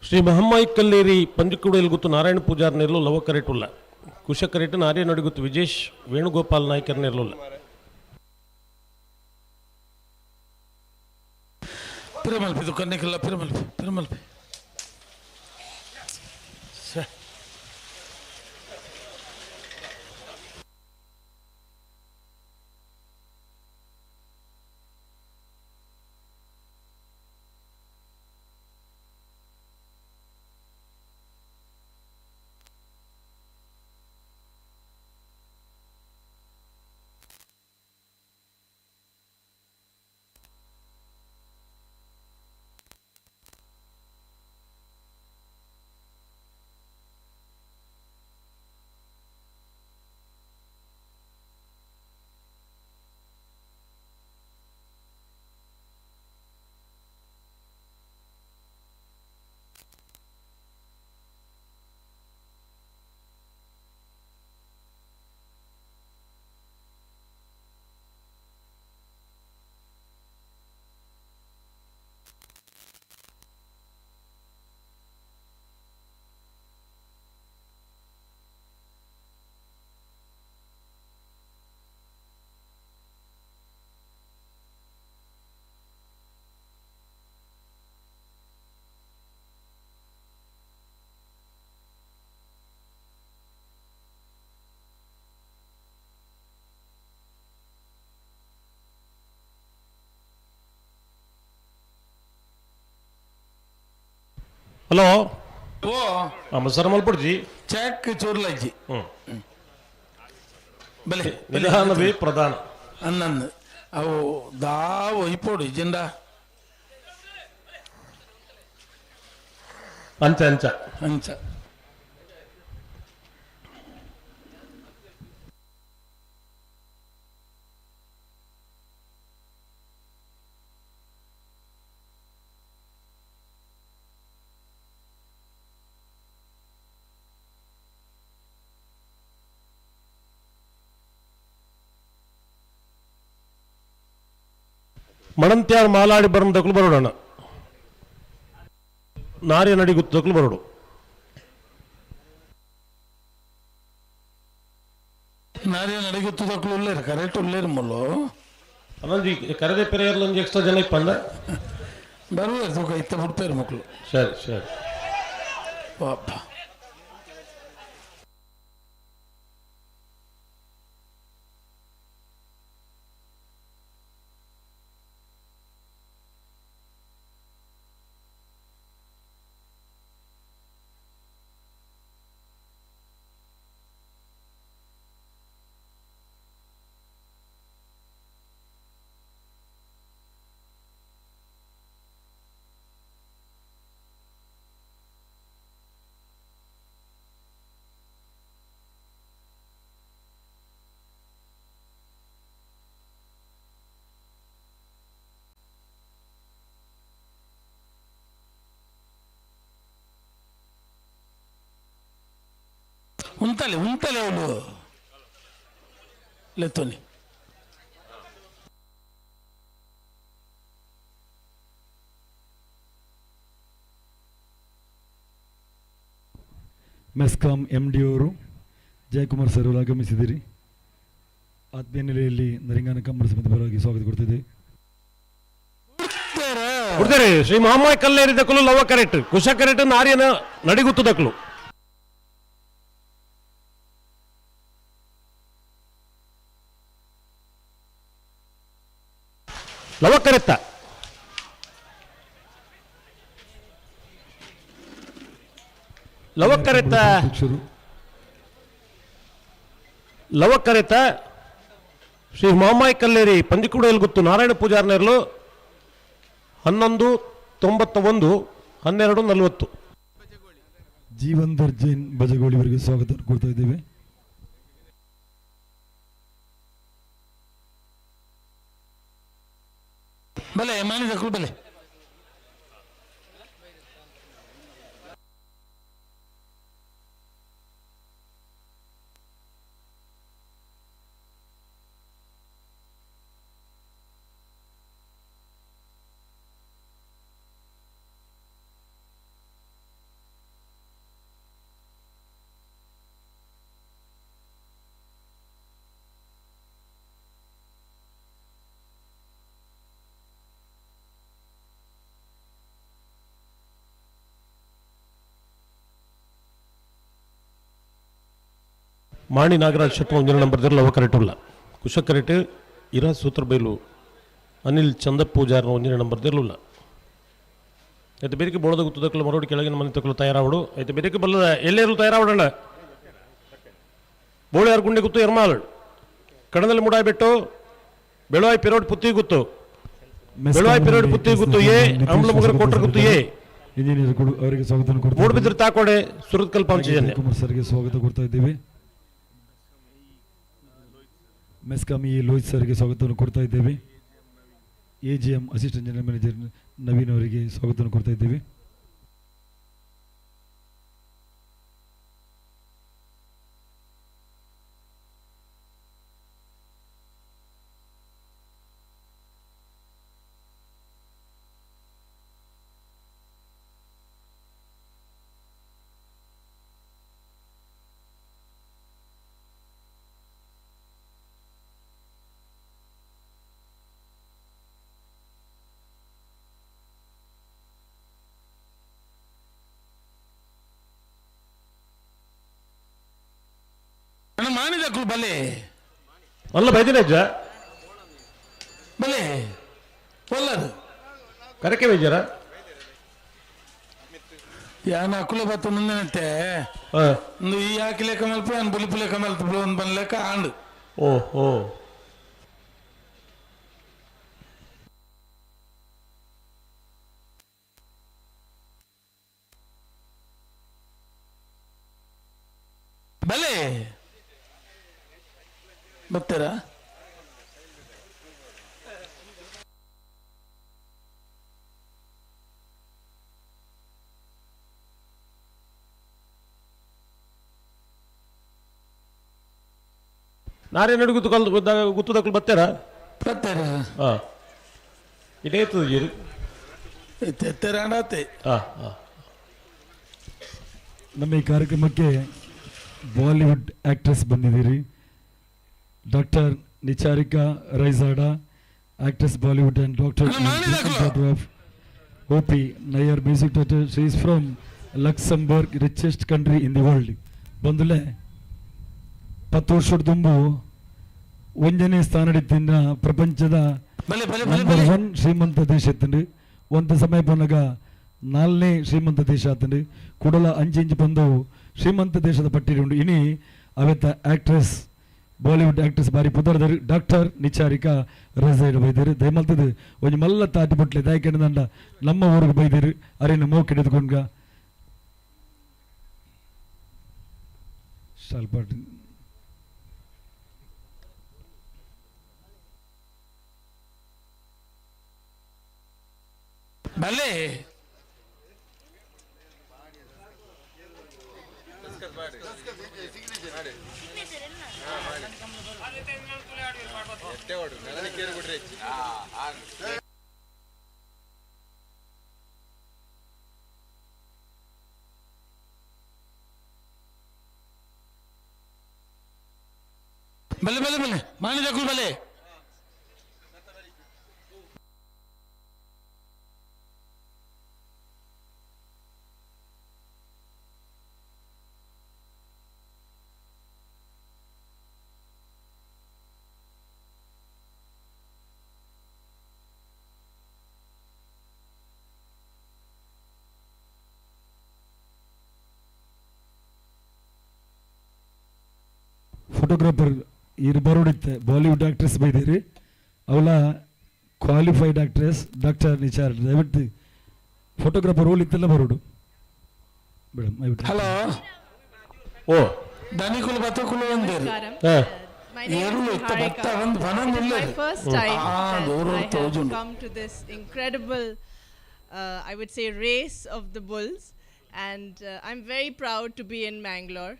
ಶ್ರೀ ಮಹಮ್ಮಾಯಿ ಕಲ್ಲೇರಿ ಪಂಜಿಕುಡಿಯಲ್ಲಿ ಗುತ್ತು ನಾರಾಯಣ ಪೂಜಾರ್ ನೆರಳು ಲವಕರೇಟುಲ್ಲ ಕುಶಕರೇಟು ನಾರ್ಯ ನಡಿಗುತ್ತು ವಿಜೇಶ್ ವೇಣುಗೋಪಾಲ್ ನಾಯ್ಕರ್ ನೆರಳುಲ್ಲ. ಪಿರಮಲ್ಪಿ ದುಃಖ ಪಿರಮಲ್ಪಿ ಪಿರಮಲ್ಪಿ ಹಲೋ ಓ ಸರ್ ಮಲ್ಪಡ್ಜಿ ಚೆಕ್ ಚೂರ್ಲಜ್ಜಿ ಬಲೆ ನಿಧಾನವೇ ಪ್ರಧಾನ ಅನ್ನಂದು ಅವು ದಾವು ಇಪ್ಪೋಡು ಇಜ್ಜಿಂಡ ಅಂಚ ಅಂಚ ಅಂಚ ಮಣಂತ್ಯಾರ್ ಮಾಲಾಡಿ ಬರಂದಕ್ಲು ಬರೋಡಣ ನಾರ್ಯ ನಡಿಗುತ್ತಕ್ಲು ಬರೋಡು ನಾರ್ಯ ನಡಿಗುತ್ತದಕ್ಲು ಉಳ್ಳೇರು ಕರೆಕ್ಟ್ ಉಳ್ಳೇರು ಮುಲ್ಲು ಅನ್ನೊಂದು ಕರೆದೆ ಪೆರೆಯರ್ಲೊಂದು ಎಕ್ಸ್ಟ್ರಾ ಜನ ಇಪ್ಪಂದ ಬರುವೆ ತೂಕ ಇತ್ತ ಬಿಡ್ಪೇರು ಮಕ್ಕಳು ಸರಿ ಸರಿ ಪಾಪ ಉಂತಲೆ ಉಂತಲೆ ಅವಳು ಲೆತ್ತೋನಿ ಮೆಸ್ಕಾಂ ಎಂ ಡಿ ಅವರು ಜಯಕುಮಾರ್ ಸರ್ ಅವರು ಆಗಮಿಸಿದ್ದೀರಿ. ಆತ್ಮೀಯ ನೆಲೆಯಲ್ಲಿ ನರಿಂಗಾನ ಕಂಬಳ ಸಮಿತಿ ಪರವಾಗಿ ಸ್ವಾಗತ ಕೊಡ್ತಿದ್ದೆ. ಕೊಡ್ತಾರೆ ಶ್ರೀ ಮಹಾಮಾಯ ಕಲ್ಲೇರಿದಕ್ಕಲು ಲವ ಕರೆಕ್ಟ್ ಕುಶ ಕರೆಕ್ಟ್ ನಾರ್ಯನ ನಡಿಗುತ್ತದಕ್ಕಲು ಲವ ಕರೆತ್ತ ಲವ ಕರೆತ್ತ ಲವ ಕರೆತ ಶ್ರೀ ಮಾಮಾಯ್ ಕಲ್ಲೇರಿ ಪಂದಿಕುಡೇಲ್ ಗುತ್ತು ನಾರಾಯಣ ಪೂಜಾರ್ನೇರ್ಲು 11:91 12:40. ಜೀವನ್ ಜೈನ್ ಬಜಗೋಳಿ ಅವರಿಗೆ ಸ್ವಾಗತ ಕೊಡ್ತಾ ಇದ್ದೇವೆ. ಬಲೆ ಮಾನಿದ ಬಲೆ ಮಾಣಿ ನಾಗರಾಜ್ ಶೆಟ್ಟಿ ಒಂದಿನ ನಂಬರ್ ಲವ ಕರೆಕ್ಟ್ ಉಲ್ಲ ಕುಶ ಕರೆಕ್ಟ್ ಇರಾ ಸೂತ್ರಬೈಲು ಅನಿಲ್ ಚಂದ ಪೂಜಾರ್ನ ಒಂದಿನ ನಂಬರ್ ದಿರಲಿಲ್ಲ. ಐತೆ ಬೇರೆ ಬೋಳದ ಗುತ್ತದಕ್ಕಲು ಮರೋಡಿ ಕೆಳಗಿನ ಮನೆ ತಕ್ಕಲು ತಯಾರಾವಡು ಐತೆ ಬೇರೆ ಬಲ್ಲದ ಎಲ್ಲೇರು ತಯಾರಾವಡಣ್ಣ ಬೋಳಿಯಾರ್ ಗುಂಡೆ ಗುತ್ತು ಎರ್ಮಾಲ್ ಕಡದಲ್ಲಿ ಮುಡಾಯ್ಬಿಟ್ಟು ಬೆಳುವಾಯಿ ಪಿರೋಡ್ ಪುತ್ತಿ ಗುತ್ತು ಬೆಳುವಾಯಿ ಪಿರೋಡ್ ಪುತ್ತಿ ಗುತ್ತು ಎ ಅಂಬ್ಲಮುಗರ ಕೋಟ್ರ ಗುತ್ತು ಎ ಇಂಜಿನಿಯರ್ ಅವರಿಗೆ ಸ್ವಾಗತ ಕೊಡ್ತಾ ಮೂಡ್ಬಿದ್ರೆ ತಾಕೋಡೆ ಸುರತ್ಕಲ್ ಪಂಚಜನ್ಯ ಕುಮಾರ್ ಸರ್ಗೆ ಸ್ವಾಗತ ಕೊಡ್ತಾ ಇದ್ದೇವೆ. ಮೆಸ್ಕಾಂ ಇ ಲೋಹಿತ್ ಸರ್ಗೆ ಸ್ವಾಗತವನ್ನು ಕೊಡ್ತಾ ಇದ್ದೇವೆ. A G M assistant general manager Naveen ಅವರಿಗೆ ಸ್ವಾಗತವನ್ನು ಕೊಡ್ತಾ ಇದ್ದೇವೆ. ಮಾನಿದಕ್ಕಲು ಬಲೆ ಅಲ್ಲ ಬೈದಿನ ಅಜ್ಜ ಬಲೆ ಒಲ್ಲದು ಕರಕೆ ಬೈಜಾರ ಯಾನ ಅಕುಲೆ ಬತ್ತ ಮುಂದೆನತ್ತೆ ಈ ಹಾಕಿ ಲೆಕ್ಕ ಮಲ್ಪ ಯಾನ್ ಬುಲಿಪು ಲೆಕ್ಕ ಮಲ್ಪ ಒಂದು ಬನ್ ಲೆಕ್ಕ ಆಂಡ್. ಓ ಓ ಬಲೆ ಬರ್ತೀರಾ? ನಾರೇ ನಡುಗುತ್ತು ಕಲ್ ಗುತ್ತದಕ್ಕಲು ಬತ್ತೇರಾ? ಬತ್ತೇರ. ಹಾಂ ಇದೇ ಇರ್ತದೆ. ತೆತ್ತರಾಡತ್ತೆ. ಹಾಂ ಹಾಂ. ನಮ್ಮ ಈ ಕಾರ್ಯಕ್ರಮಕ್ಕೆ ಬಾಲಿವುಡ್ ಆ್ಯಕ್ಟ್ರೆಸ್ ಬಂದಿದ್ದೀರಿ, doctor Nicharika Raizada, actress Bollywood and doctor of O P Nayyar music director. She is from Luxembourg, richest country in the world. ಬಂದುಲೆ 10 ವರ್ಷದ ದುಂಬು ಒಂದನೇ ಸ್ಥಾನಡಿತ್ತಿನ ಪ್ರಪಂಚದ ನಂಬರ್ 1 ಶ್ರೀಮಂತ ದೇಶ ಎತ್ತಂಡು. ಒಂದು ಸಮಯ ಬಂದಾಗ 4ನೇ ಶ್ರೀಮಂತ ದೇಶ ಆತಂಡು. ಕೂಡಲ ಅಂಚಿ ಬಂದು ಶ್ರೀಮಂತ ದೇಶದ ಪಟ್ಟಿಯಲ್ಲಿ ಉಂಡು. ಇನಿ ಅವೆತ್ತ ಆಕ್ಟ್ರೆಸ್, ಬಾಲಿವುಡ್ ಆಕ್ಟ್ರೆಸ್ ಬಾರಿ ಪುದರ್ದರು ಡಾಕ್ಟರ್ ನಿಚಾರಿಕಾ ರಜೈಡ್ ಬೈದರು. ದಯಮಲ್ತದು ಒಂಜಿ ಮಲ್ಲ ತಾಟಿ ಬೊಟ್ಲೆ ದಾಯಕೆಂಡ ನಮ್ಮ ಊರಿಗೆ ಬೈದರು. ಅರೇನು ಮೋಕ್ ಹಿಡಿದುಕೊಂಡ್ಗ ಸ್ವಲ್ಪ ಬಲೆ ಬಲೆ ಬಲೆ ಬಲೆ ಮಾನಿದಕ್ಕೂ ಬಲೆ. ಫೋಟೋಗ್ರಾಫರ್ ಇರು ಬರೋಡಿತ್ತೆ ಬಾಲಿವುಡ್ ಆಕ್ಟ್ರೆಸ್ ಬೈದಿರಿ. ಅವಳ ಕ್ವಾಲಿಫೈಡ್ ಆಕ್ಟ್ರೆಸ್ ಡಾಕ್ಟರ್ ನಿಚಾರ್. ದಯವಿಟ್ಟು ಫೋಟೋಗ್ರಾಫರ್ ರೋಲ್ ಇತ್ತೆಲ್ಲ ಬರೋಡು ಮೇಡಮ್. ಹಲೋ ಓ ದನಿಕುಲು ಬತ್ತಕುಲು ಒಂದೇರು. My name is Niharika. It is my first time that I have come to this incredible, I would say, race of the bulls, and I'm very proud to be in Mangalore.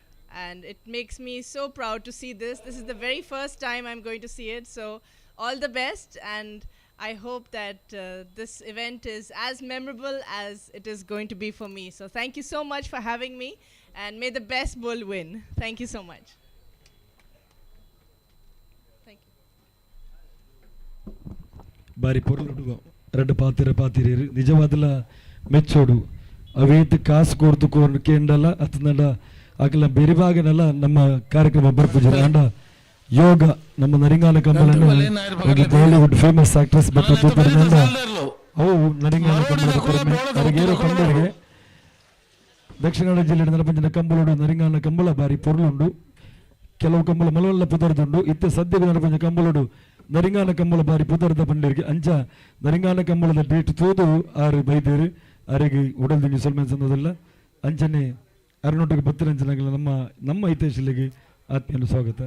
And it makes me so proud to see this. This is the very first time I'm going to see it, so all the best, and I hope that this event is as memorable as it is going to be for me. So thank you so much for having me, and may the best bull win. Thank you so much. Thank you. ಬಾರಿ ಪೊರ್ಲುಡು ರಡ್ಡು ಪಾತಿರ ಪಾತಿರೇರು ನಿಜವಾದಲ ಮೆಚ್ಚೋಡು. ಅವೇತ್ ಕಾಸು ಕೊರ್ದು ಕೋರ್ನು ಕೇಂಡಲ ಅತ್ತಂಡ ಅಕಲ ಬೆರಿಬಾಗನೆಲ್ಲ ನಮ್ಮ ಕಾರ್ಯಕ್ರಮ ಬರ್ಪುಜಿ. ಅಂಡ ಯೋಗ ನಮ್ಮ ನರಿಂಗಾನ ಕಂಬಳನ್ನು ಬಾಲಿವುಡ್ ಫೇಮಸ್ ಆಕ್ಟ್ರೆಸ್ ಬತ್ತ ಅವು ನರಿಂಗಾನ ಕಂಬಳದ ಕೊರಮೆ ಅರಿಗೇರೋ ಕಂಬಳಿಗೆ ದಕ್ಷಿಣ ಕನ್ನಡ ಜಿಲ್ಲೆ ನರಪಂಚನ ಕಂಬಳೋಡು ನರಿಂಗಾನ ಕಂಬಳ ಬಾರಿ ಪೊರ್ಲುಂಡು. ಕೆಲವು ಕಂಬಳ ಮಲವಲ್ಲ ಪುದರ್ದುಂಡು. ಇತ್ತೆ ಸದ್ಯದ ನರಪಂಚ ಕಂಬಳೋಡು ನರಿಂಗಾನ ಕಂಬಳ ಬಾರಿ ಪುದರ್ದ ಪಂಡೇರಿಗೆ ಅಂಚ ನರಿಂಗಾನ ಕಂಬಳದ ಡೇಟ್ ತೋದು ಆರು ಬೈದೇರು ಅರೆಗೆ ಉಡಲ್ ದಿಂಗಿ ಸೊಲ್ಮೆನ್ ಸಂದದಲ್ಲ ಅಂಚನೆ ಅರುಣೋಟಿಗೆ ಬತ್ತಿರಂಚನಾಗಲ ನಮ್ಮ ನಮ್ಮ ಹಿತೈಷಿಗಳಿಗೆ ಆತ್ಮೀಯ ಸ್ವಾಗತ.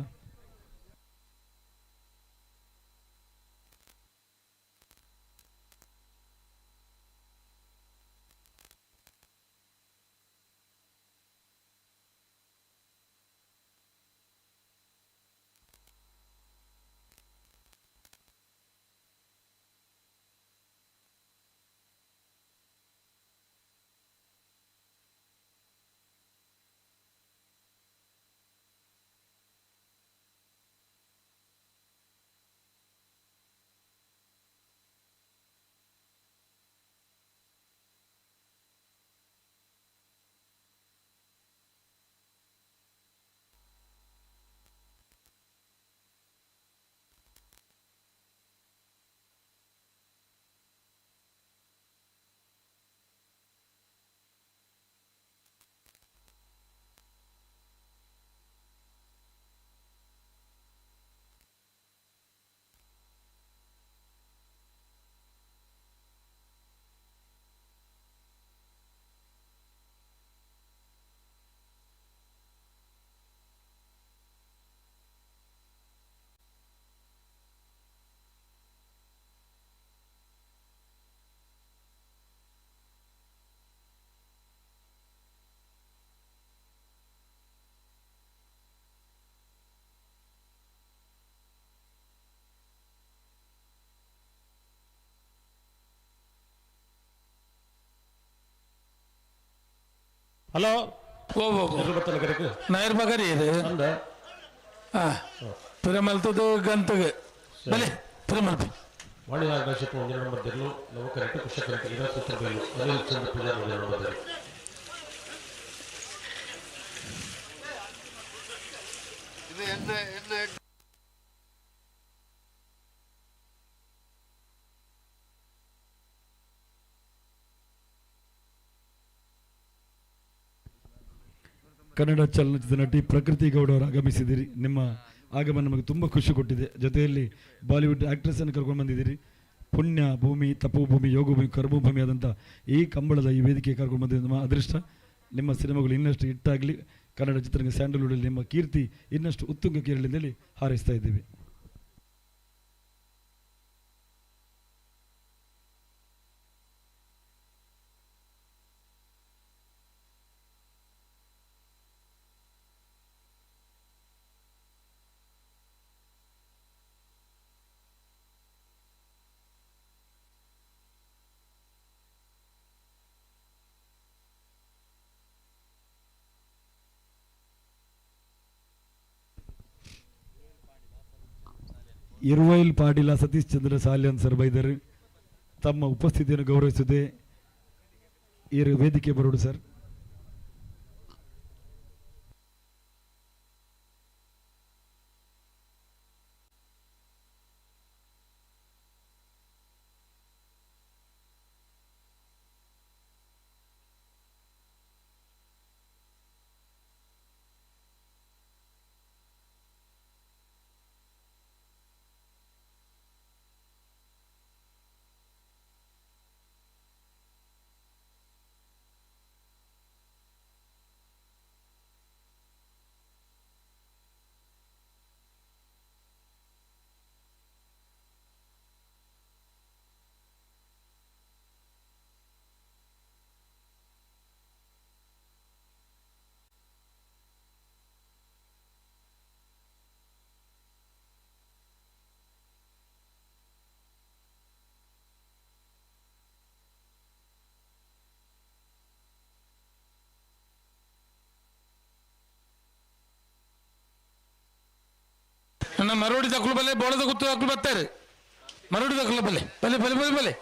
ಹಲೋ ಓ ಓ ನಾಯರ್ ಬಗರಿ ಇದು ಹಾಂ ಪಿರಮಲ್ತದ ಗಂತಗೆ ಬಲೆ ಪಿರಮಲ್ಪ ವಾಣಿ ನಾಗರಾಜ್ ಒಂದೇ ನಂಬರ್ ದಿರ್ಲು ಲವಕರೆಟ್ಟು ಕುಶಕರೆಟ್ಟು ಇರ ಸೂತ್ರಬೈಲು ಅನಿಲ್ ಚಂದ್ರ ಪೂಜಾರ್ ಒಂದೇ ನಂಬರ್ ದಿರ್ಲು. ಕನ್ನಡ ಚಲನಚಿತ್ರ ನಟಿ ಪ್ರಕೃತಿ ಗೌಡ ಅವರು ಆಗಮಿಸಿದ್ದೀರಿ. ನಿಮ್ಮ ಆಗಮನ ನಮಗೆ ತುಂಬ ಖುಷಿ ಕೊಟ್ಟಿದೆ. ಜೊತೆಯಲ್ಲಿ ಬಾಲಿವುಡ್ ಆ್ಯಕ್ಟ್ರೆಸ್ಸನ್ನು ಕರ್ಕೊಂಡು ಬಂದಿದ್ದೀರಿ. ಪುಣ್ಯ ಭೂಮಿ, ತಪೋಭೂಮಿ, ಯೋಗಭೂಮಿ, ಕರ್ಮಭೂಮಿ ಆದಂಥ ಈ ಕಂಬಳದ ಈ ವೇದಿಕೆ ಕರ್ಕೊಂಡು ಬಂದಿದ್ದು ನಮ್ಮ ಅದೃಷ್ಟ. ನಿಮ್ಮ ಸಿನಿಮಾಗಳು ಇನ್ನಷ್ಟು ಹಿಟ್ಟಾಗಲಿ, ಕನ್ನಡ ಚಿತ್ರರಂಗ ಸ್ಯಾಂಡಲ್ವುಡಲ್ಲಿ ನಿಮ್ಮ ಕೀರ್ತಿ ಇನ್ನಷ್ಟು ಉತ್ತುಂಗಕ್ಕೆ ಏರಲಿ ಅಂತೇಳಿ ಹಾರೈಸ್ತಾ ಇದ್ದೀವಿ. ಇರುವೈಲ್ ಪಾಟೀಲ ಸತೀಶ್ ಚಂದ್ರ ಸಾಲಿಯನ್ ಸರ್ ಬೈದರು ತಮ್ಮ ಉಪಸ್ಥಿತಿಯನ್ನು ಗೌರವಿಸುತ್ತೆ. ಈ ವೇದಿಕೆ ಬರೋಡು ಸರ್. ನನ್ನ ಮರೋಡಿ ದಕ್ಕಲು ಬಲೆ ಬೋಳದ ಗುತ್ತು ದಕ್ಕಲು ಬರ್ತಾರೆ. ಮರೋಡಿ ದಕ್ಕಲು ಬಲೆ ಬಲೆ ಬಲೆ ಬಲೆ ಬಲೆ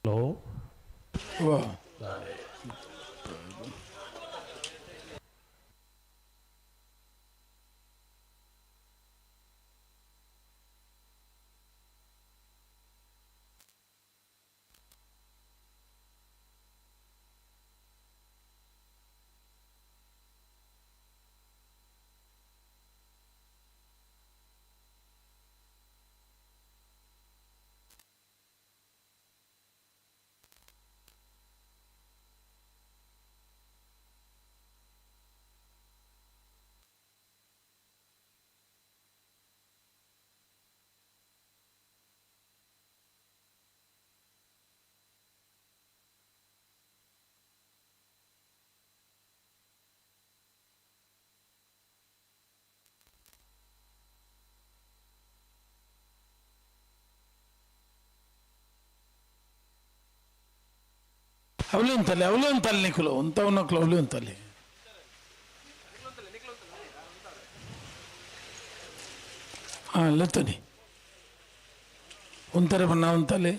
ಹಲೋ ಅವಳಿ ಅಂತಲ್ಲಿ ಅವಳಿ ಅಂತಲ್ಲಿ ನಿಖಲು ಅಂತವನಕ್ಲು ಅವಳಿ ಅಂತಲ್ಲಿ ಹಾಂ ಲೆತ್ತನಿ ಒಂಥರ ಬಣ್ಣ ಅಂತಲ್ಲಿ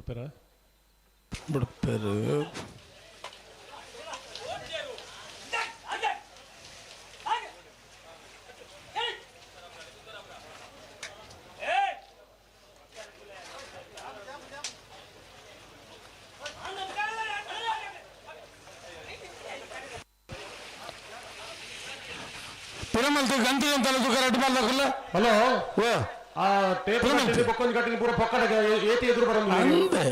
ಬಿಡ್ತಾರ ಬಿಡ್ತಾರೆ. ಪಿರಮಲ್ತು ಗಂಟೆ ಅಂತ ಕರೆಕ್ಟ್ ಮಾಡ್ಲಕ್ಕಲ್ಲ. ಹಲೋ, ಆ ಟೇಪ್ ಬೊಕ್ಕೊಂದು ಕಟ್ಟಿನ ಪೂರ ಪೊಕ್ಕಡ ಏತಿ ಎದುರು ಬರಲ್ಲ. ಅಂದೆ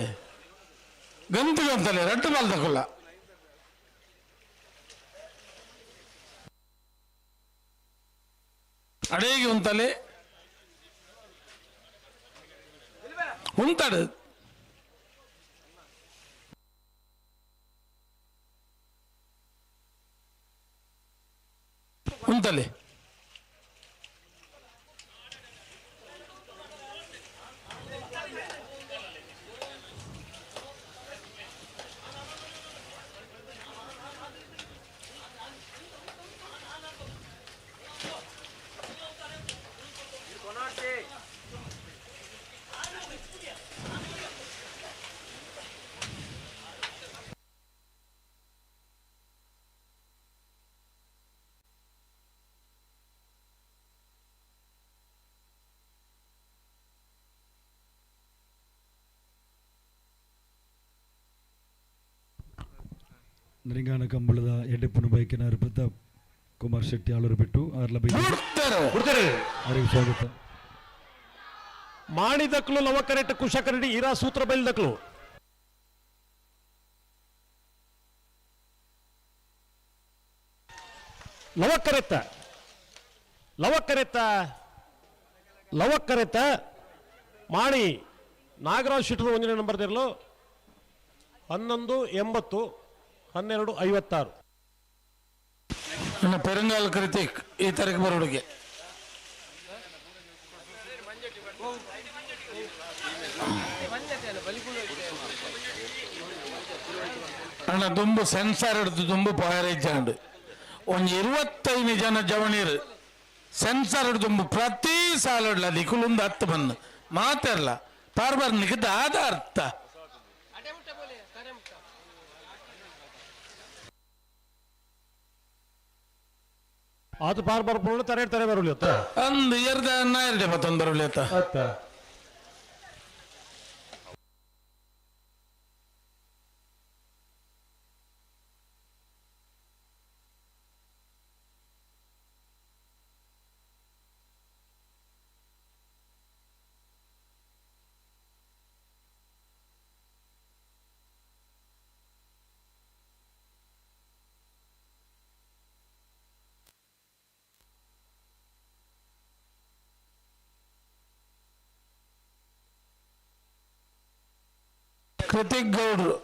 ಗಂಟೆ ಅಂತಲೇ ರಟ್ಟು ಮಾಡ್ದಕ್ಕಲ್ಲ. ಅಡೇಗೆ ಉಂತಲೆ ಉಂತಾಡು. ಉಂತಲೆ ನರಿಂಗಾನ ಕಂಬಳದ ಎಡ್ಡೆಪ್ಪನ ಬೈಕಿನ ಪ್ರತಾಪ್ ಕುಮಾರ್ ಶೆಟ್ಟಿ ಆಳೂರು ಬಿಟ್ಟು ಆರ್ಲ ಅವರಿಗೆ ಸ್ವಾಗತ. ಮಾಣಿದಕ್ಲು ಲವಕರೆಟ್ ಕುಶಕರಡಿ ಇರಾ ಸೂತ್ರ ಬೈಲ್ದಕ್ಲು. ಲವಕರೆತ್ತ ಲವಕರೆತ್ತ ಲವಕರೆತ್ತ ಮಾಣಿ ನಾಗರಾಜ್ ಶೆಟ್ಟರು ಒಂದನೇ ನಂಬರ್ ದಿರಲು 11 80 12 56. ನನ್ನ ಪೆರಂಗಾಲ್ ಕೃತಿಕ್ ಈ ತಾರೀಕು ಬರೋಡಿಗೆ. ಅಣ್ಣ ದುಂಬು ಸೆನ್ಸಾರ್ ಹಿಡಿದು ದುಂಬು ಪೋಯರಿಜ್ಜಾಂಡು ಒಂಜಿ 25 ಜನ ಜವಣೀರು ಸೆನ್ಸಾರ್ ಹಿಡಿದು ಪ್ರತಿ ಸಾಲಡ್ಲ ನಿಕುಲುಂದು ಹತ್ತು ಬನ್ನು ಮಾತಾಡಲ್ಲ ಪಾರ್ಬಾರ್ ನಿಗದ ಆದ ಅರ್ಥ. ಆತ ಪಾರ್ ಬರ್ಪುಣ ತರೆ ತರೆ ಬರಲಿ ಅತ್ತ ಅಂದು ಎರಡ ನಾಯರ್ಡೆ ಮತ್ತೊಂದು ಬರಲಿ ಅತ್ತ. ಅತ್ತ ಕೃತಿಕ್ ಗೌಡ್ರು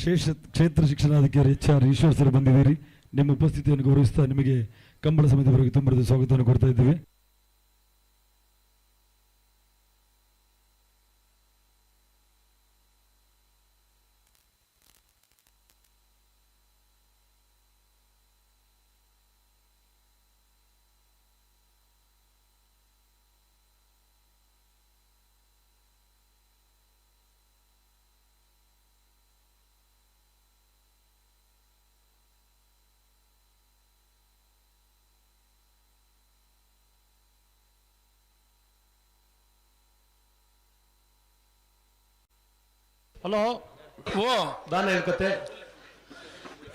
ಕ್ಷೇತ್ರ ಶಿಕ್ಷಣಾಧಿಕಾರಿ ಎಚ್ ಆರ್ ಈಶ್ವರ್ ಸರ್ ಬಂದಿದ್ದೀರಿ. ನಿಮ್ಮ ಉಪಸ್ಥಿತಿಯನ್ನು ಗೌರವಿಸ್ತಾ ನಿಮಗೆ ಕಂಬಳ ಸಮಿತಿಯವರಿಗೆ ತುಂಬ ಸ್ವಾಗತವನ್ನು ಕೊಡ್ತಾ ಇದ್ದೀವಿ. ಹಲೋ ಓ ದಾನ ಹೇಳ್ಕತೆ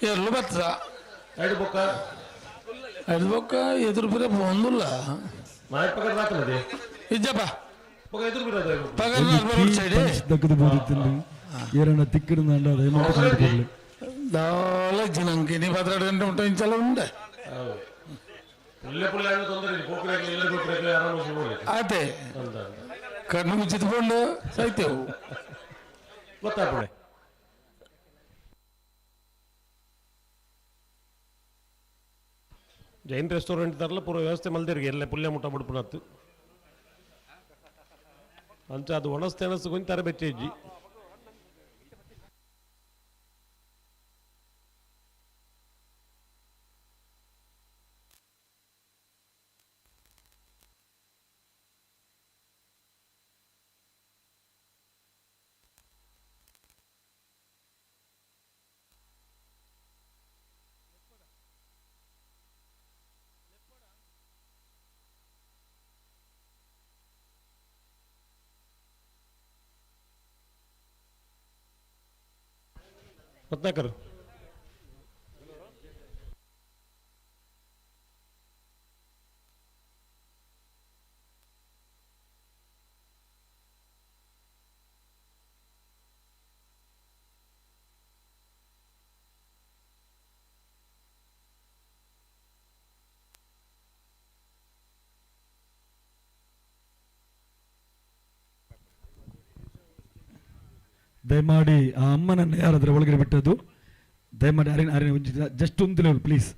ಎರ್ಲು ಬತ್ತ ಐಡು ಬೊಕ್ಕ ಐದು ಬೊಕ್ಕ ಎದುರು ಬಿರ ಒಂದುಲ್ಲ ನಾಯ್ ಪಗಡ ದಾಖಲದೆ ಇಜ್ಜಪ್ಪ ಪಗ ಎದುರು ಬಿರೋದು ಸೈಡ್ ದಕ್ಕದು ಬೋದಿತ್ತಿಲ್ಲ ಏರಣ್ಣ ತಿಕ್ಕಿಡ್ದಾಂಡ ದಯಮಾಡಿ ಕಂಡುಕೊಳ್ಳಿ ದಾಲ ಜಿನಂಗೆ ನೀ ಪತ್ರ ಗಂಟೆ ಮುಟ್ಟ ಇಂಚಲ ಉಂಡೆ ಪುಲ್ಲೆ ಪುಲ್ಲೆ ಅನ್ನೋ ತೊಂದರೆ ಇಲ್ಲ ಪೋಕ್ರೆ ಎಲ್ಲ ಗೊತ್ತರೆ ಆರಾಮ ಸಿಗೋಲ್ಲ ಆತೆ ಅಂತ ಕಣ್ಣು ಮುಚ್ಚಿತ್ಕೊಂಡು ಸಾಯ್ತೇವು ಗೊತ್ತಾಗ್ಬಿಡೆ ಜೈನ್ ರೆಸ್ಟೋರೆಂಟ್ ತರಲ ಪೂರ ವ್ಯವಸ್ಥೆ ಮಲ್ದಿರ್ಗೆ ಎಲ್ಲ ಪುಲ್ಲೆ ಮುಟ್ಟ ಬಿಡ್ಪುನತ್ತು ಅಂಚ ಅದು ಒಣಸ್ ತೆಣಸು ಕೊಂಚ ತರ ಬೆಚ್ಚಿ ರತ್ನಾಕರ್ ದಯಮಾಡಿ ಆ ಅಮ್ಮನನ್ನು ಯಾರಾದರೂ ಒಳಗಡೆ ಬಿಟ್ಟದ್ದು ದಯಮಾಡಿ ಅರಿನ ಅರಿನ ಜಸ್ಟ್ ಒಂದು ಪ್ಲೀಸ್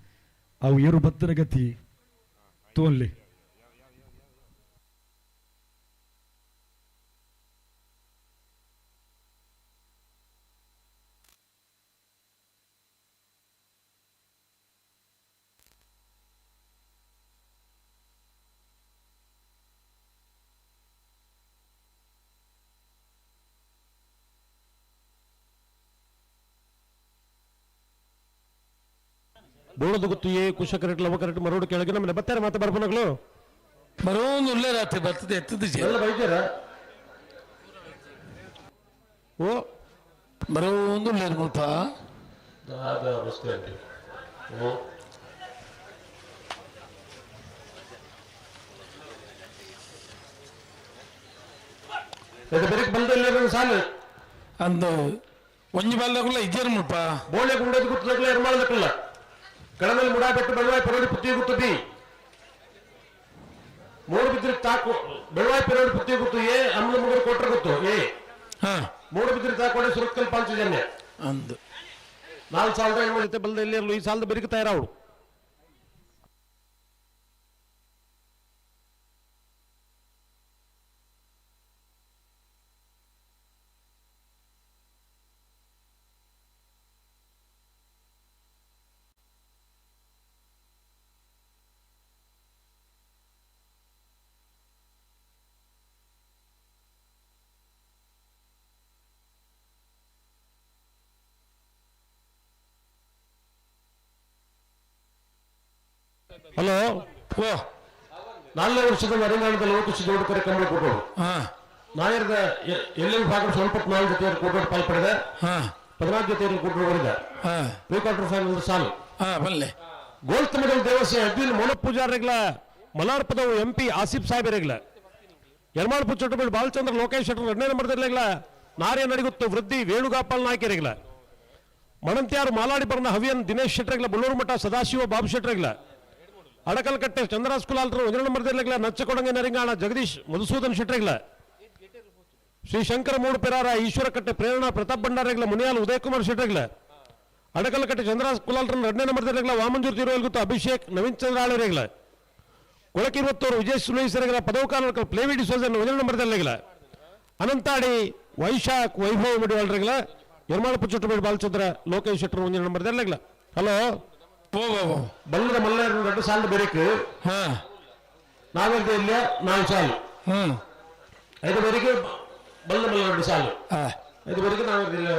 ಅವು ಏರು ಬತ್ತರ ಗತಿ ತೋನ್ಲಿ. ಬೋಳದ ಗೊತ್ತು ಏ ಕುಶ ಕರೆಕ್ಟ್ ಲವ ಕರೆಕ್ಟ್ ಮರೋಡು ಕೆಳಗೆ ನಮ್ಮನೆ ಬತ್ತಾರೆ ಮಾತಾ ಬರ್ಪನಗಳು ಬರೋದು ಉಳ್ಳೆ ರಾತ್ರಿ ಬರ್ತದೆ ಎತ್ತದ ಎಲ್ಲ ಬೈದ್ಯಾರ ಓ ಬರೋದು ಉಳ್ಳೆ ಮುಲ್ಪ ದಾದ ಅವಸ್ಥೆ ಅಂಟಿ ಓ ಇದು ಬೆರಕ್ ಬಂದ ಸಾಲು ಅಂದು ಒಂಜಿ ಬಲ್ಲಗುಲ್ಲ ಇಜ್ಜೇರು ಮುಲ್ಪ ಬೋಳೆ ಗುಂಡದ ಗುತ್ತದಕ್ಕಲ್ಲ ಎರ್ಮಾಳದಕ್ಕಲ್ಲ ಕಳದಲ್ಲಿ ಮುಡಾಬೆಟ್ಟು ಬೆಳವಾಯಿ ಪರೋಡಿ ಪುತ್ತಿ ಗುತ್ತು ಬಿ ಮೂಡು ಬಿದ್ರಿ ತಾಕು ಬೆಳವಾಯಿ ಪರೋಡಿ ಪುತ್ತಿ ಗುತ್ತು ಎ ಅಮ್ಮನ ಮುಗುರು ಕೊಟ್ರ ಗೊತ್ತು ಎ ಮೂಡು ಬಿದ್ರಿ ತಾಕೋಡೆ ಸುರತ್ಕಲ್ ಪಾಂಚಜನ್ಯ ಅಂದು ನಾಲ್ಕು ಸಾಲದ ಏನು ಮಾಡುತ್ತೆ ಬಲ್ದ ಇಲ್ಲಿ ಈ ಸಾಲದ ಬೆರಕು ತಯಾರಾವಳು. ಹಲೋ ಓ ನಾಲ್ಕನೇ ವರ್ಷದ ಮರಿನಾಡದ ಲೋಕುಶಿ ಜೋಡುಕರೆ ಕಂಬಳ ಕೊಟ್ಟೋಡು ನಾಯರದ ಎಲ್ಲೆಲ್ಲಿ ಭಾಗ ಸ್ವಲ್ಪ ನಾಲ್ಕು ಜೊತೆಯವರು ಕೊಟ್ಟೋಡು ಪಾಲ್ ಪಡೆದ 14 ಜೊತೆಯವರು ಕೊಟ್ಟರು ಬರೆದ ಪ್ರೀ ಕ್ವಾರ್ಟರ್ ಫೈನಲ್ ಸಾಲು ಬಲ್ಲೆ ಗೋಲ್ತಮಗಲ್ ದೇವಸ್ಥಾನ ಅದ್ವಿನ್ ಮೋನ ಪೂಜಾರಿಗಳ ಮಲಾರ್ ಪದವು ಎಂ ಪಿ ಆಸಿಫ್ ಸಾಹೇಬರಿಗಳ ಯರ್ಮಾಳ್ ಪುಚ್ಚೊಟ್ಟಬೇಡು ಬಾಲಚಂದ್ರ ಲೋಕೇಶ್ ಶೆಟ್ಟರ್ ಎರಡನೇ ನಂಬರ್ದಲ್ಲಿಗಳ ನಾರ್ಯ ನಡಿಗುತ್ತು ವೃದ್ಧಿ ವೇಣುಗೋಪಾಲ್ ನಾಯ್ಕರಿಗಳ ಮಣಂತ್ಯಾರು ಮಾಲಾಡಿ ಬರ್ನ ಹವಿಯನ್ ದಿನೇಶ್ ಶೆಟ್ಟರ್ಗಳ ಬಳ್ಳೂರು ಮಠ ಸದಾಶಿವ ಬಾಬು ಶೆಟ್ಟರ್ಗಳ ಅಡಕಲ್ಕಟ್ಟೆ ಚಂದ್ರಾಸ್ ಕುಲಾಲ್ರು ಒಂದನೇ ನಂಬರ್ದಲ್ಲಿಗಳ ನಚ್ಚಕೊಡಂಗೆ ನರಿಂಗಾಣ ಜಗದೀಶ್ ಮಧುಸೂದನ್ ಶೆಟ್ಟರ್ಗಳ ಶ್ರೀ ಶಂಕರ ಮೂಡುಪೆರಾರ ಈಶ್ವರಕಟ್ಟೆ ಪ್ರೇರಣಾ ಪ್ರತಾಪ್ ಭಂಡಾರಿಗಳ ಮುನಿಯಾಲ್ ಉದಯಕುಮಾರ್ ಶೆಟ್ಟರ್ಗಳ ಅಡಕಲಕಟ್ಟೆ ಚಂದ್ರಾಸ್ ಕುಲಾಲ್ರನ್ನ ಎರಡನೇ ನಂಬರ್ದಲ್ಲಿಗಳ ವಾಮಂಜೂರ್ ತಿರುವಲ್ಗುತ್ತು ಅಭಿಷೇಕ್ ನವೀನ್ ಚಂದ್ರ ಆಳರಿಗಳ ಕೊಳಕಿರುವತ್ತೂರು ವಿಜಯ್ ಸುಲೀಸರಿಗಳ ಪದವಕಾಲ ಪ್ಲೇವಿ ಡಿಸೋಜನ್ ಒಂದನೇ ನಂಬರ್ದಲ್ಲಿಗಳ ಅನಂತಾಡಿ ವೈಶಾಖ್ ವೈಭವ ಮಡಿವಾಳರಿಗಳ ಯರ್ಮಾಳ ಪುಚ್ಚೊಟ್ಟಬೇಡಿ ಬಾಲಚಂದ್ರ ಲೋಕೇಶ್ ಶೆಟ್ಟರ್ ಒಂದನೇ ನಂಬರ್ದಲ್ಲಿಗಳ ಹಲೋ ಬಲ್ಲದ ಮಲ್ಲರ ಎರಡು ಸಾಲು ಬೇರೆಕ್ ನಾವೆಲ್ಲ ಇಲ್ಲ ನಾಲ್ಕು ಸಾಲು ಐದು ಬೇರೆಗೆ ಬಲ್ಲ ಮಲ್ಲ ಎರಡು ಸಾಲು ಐದು ಬೇರೆಗೆ ನಾವೆಲ್ಲ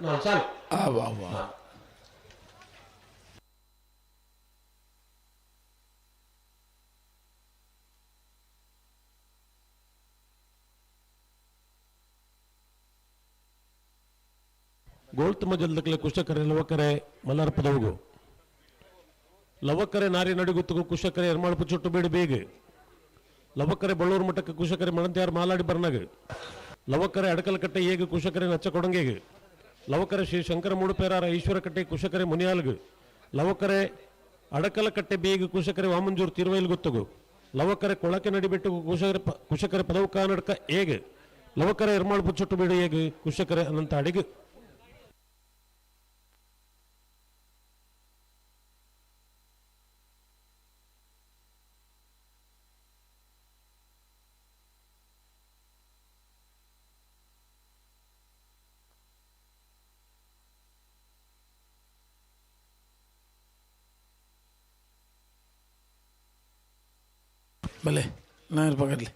ನಾಲ್ಕು ಸಾಲು. ಗೋಳ್ತುಮ ಜಲ್ದಕ್ಲೆ ಕುಶಕರೆ ಲವಕರೆ ಮಲಾರ್ಪದವುಗು ಲವಕರೆ ನಾರಿ ನಡಿಗುತ್ತಗು ಕುಶಕರೆ ಎರ್ಮಾಳು ಪುಚ್ಚೊಟ್ಟು ಬೇಡಿ ಬೇಗ ಲವಕರೆ ಬಳ್ಳೂರು ಮಠಕ್ಕೆ ಕುಶಕರೆ ಮಣಂತ್ಯಾರ್ ಮಾಲಾಡಿ ಬರ್ನಗ ಲವಕರೆ ಅಡಕಲಕಟ್ಟೆ ಏಗ ಕುಶಕರೆ ನಚ್ಚ ಕೊಡಂಗೆಗೆ ಲವಕರೆ ಶ್ರೀ ಶಂಕರ ಮೂಡುಪೇರಾರ ಈಶ್ವರಕಟ್ಟೆ ಕುಶಕರೆ ಮುನಿಯಾಲ್ಗು ಲವಕರೆ ಅಡಕಲಕಟ್ಟೆ ಬೇಗ ಕುಶಕರೆ ವಾಮಂಜೂರು ತಿರುವೈಲ್ ಗುತ್ತಗು ಲವಕರೆ ಕೊಳಕೆ ನಡಿಬಿಟ್ಟು ಕುಶಕರೆ ಕುಶಕರೆ ಪದವು ಕಾನಡ್ಕ ಏಗ ಲವಕರೆ ಎರ್ಮಾಳು ಪುಚ್ಚೊಟ್ಟು ಬೇಡಿ ಏಗ ಕುಶಕರೆ ಅನಂತ ಅಡಿಗು. ಬಲೆ ನಾಯರ್ ಪಕಡ್ಲಿ.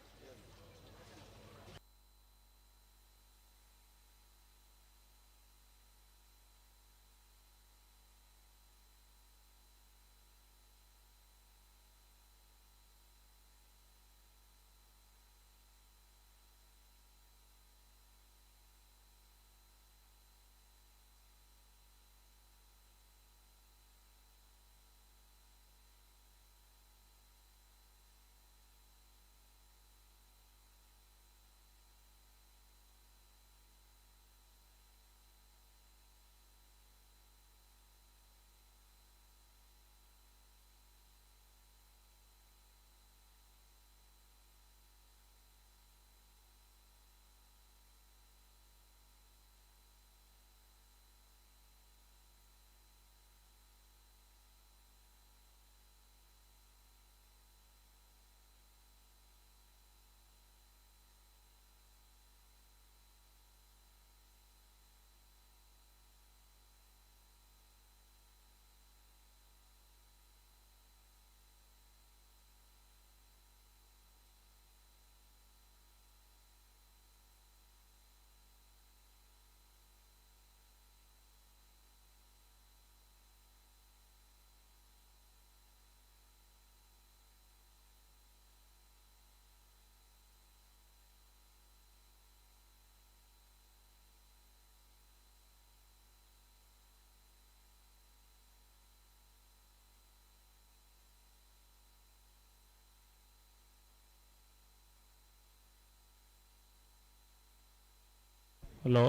ಹಲೋ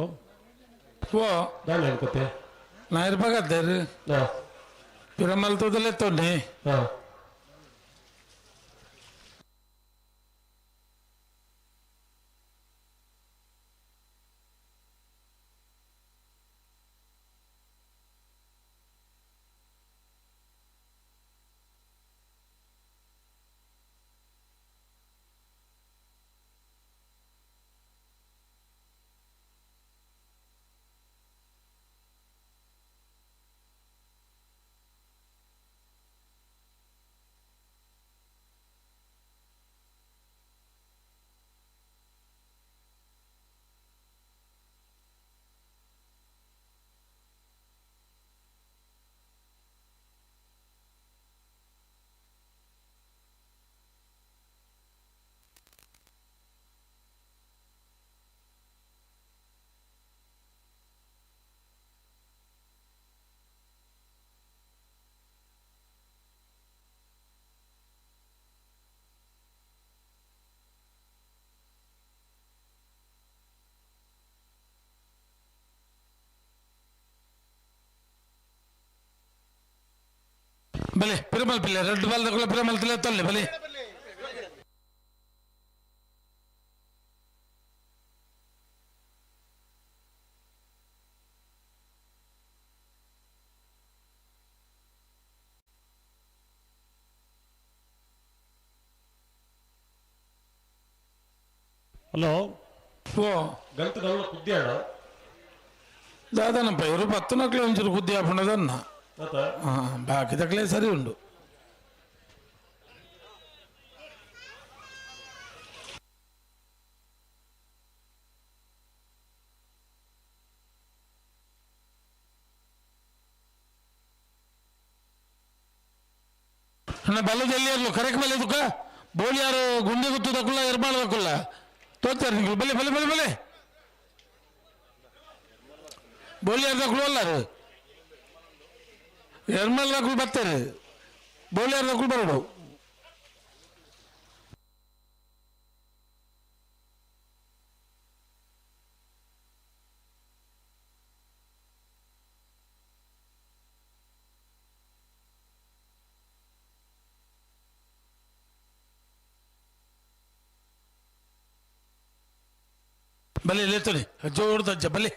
ಓ ದಾನೆ ಹೇಳ್ಕೊತೆ ನಾಯರ್ ಪಕಡ್ತಾರೆ ಪಿರಮಲ್ತದಲ್ಲೇ ತೊನ್ನೆ. ಹಾಂ ಬಲೆ ಪಿರಮಲ್ ಪಿಲ್ಲೆ ರೆಡ್ ಬಾಲ್ ತಗೊಳ್ಳ ಪಿರಮಲ್ ತಿಲ್ಲ ತೊಲ್ಲೆ ಬಲೆ. ಹಲೋ ಓ ಗಂಟು ನಲ್ಲ ಕುದ್ದಿಯಾಡ ದಾದನಪ್ಪ ಇವರು ಪತ್ತು ನಕ್ಲೆ ಒಂಚೂರು ಕುದ್ದಿ ಹಾಕೊಂಡದನ್ನ. ಹಾಂ ಬಾಕಿ ತಕ್ಲೆ ಸರಿ ಉಂಡು. ಅಣ್ಣ ಬಲ್ಲದಲ್ಲಿ ಇರಲು ಕರೆಕ್ಟ್ ಬಲ್ಲೆ ತುಕ್ಕ ಬೋಳಿಯಾರು ಗುಂಡಿ ಗುತ್ತು ತಕ್ಕುಲ್ಲ ಎರ್ಮಾಳು ತಕ್ಕುಲ್ಲ ತೋತಾರೆ ನೀವು. ಬಲೆ ಬಲೆ ಬಲೆ ಬಲೆ ಬೋಳಿಯಾರ್ದಕ್ಕಳು ಅಲ್ಲಾರು ಎರ್ಮಲ್ದಕ್ಕಳು ಬರ್ತಾರೆ ಬೋಳಿಯಾರ್ದಕ್ಕಳು ಬರೋಡು ಬಲೆ ಲೇತೋನಿ ಜೋರ್ದಜ್ಜ ಬಲೆ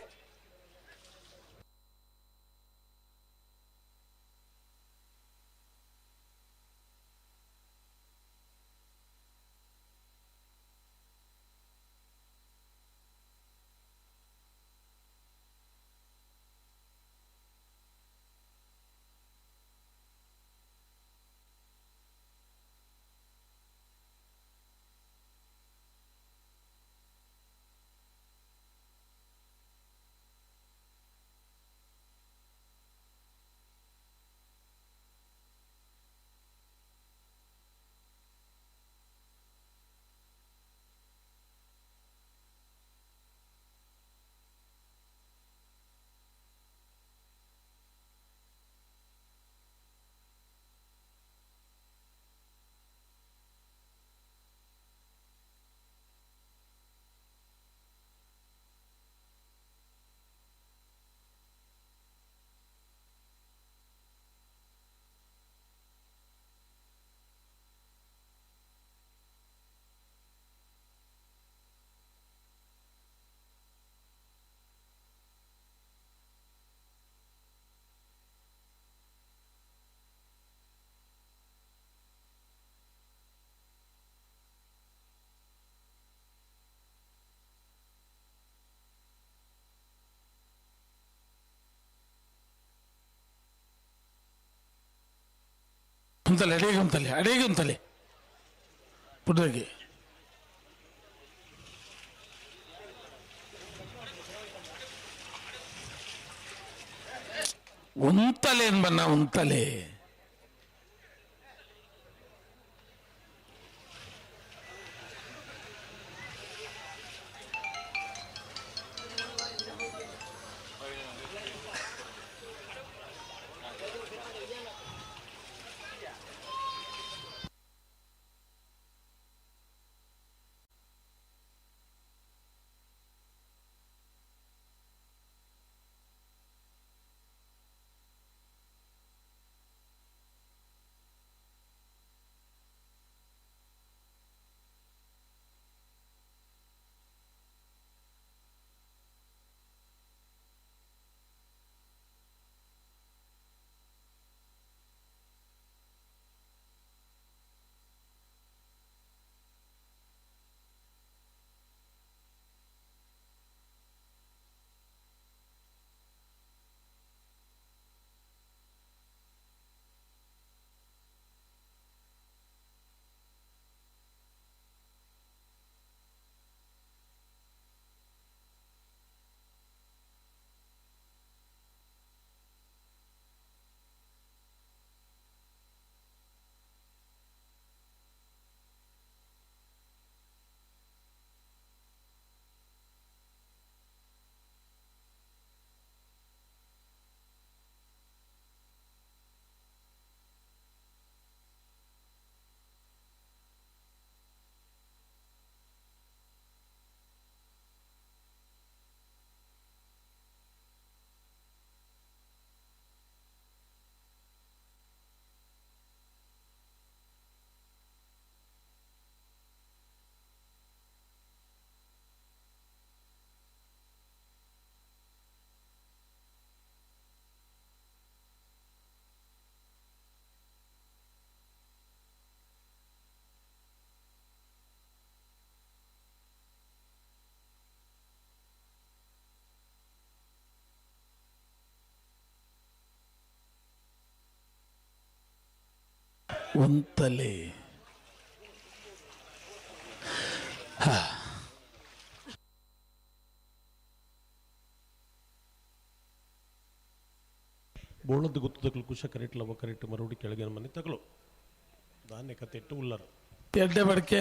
ಉಂತಲೆ ಅಡಿಗೆ ಉಂತಲೆ ಅಡಿಗೆ ಉಂತಲೆ ಪುಡ್ರಿಗೆ ಉಂತಲೆ ಏನ್ ಬನ್ನ ಉಂತಲೆ ಉಂತಲೆ ಬೋಳದ್ದು ಗುತ್ತದಕ್ಕಲು ಕುಶ ಕರೆಟ್ ಲವ ಕರೆಟ್ ಮರುಡಿ ಕೆಳಗಿನ ಮನೆ ತಗಲು ಧಾನ್ಯ ಕತ್ತೆಟ್ಟು ಉಲ್ಲರು ಎಡ್ಡೆ ಬಡಕೆ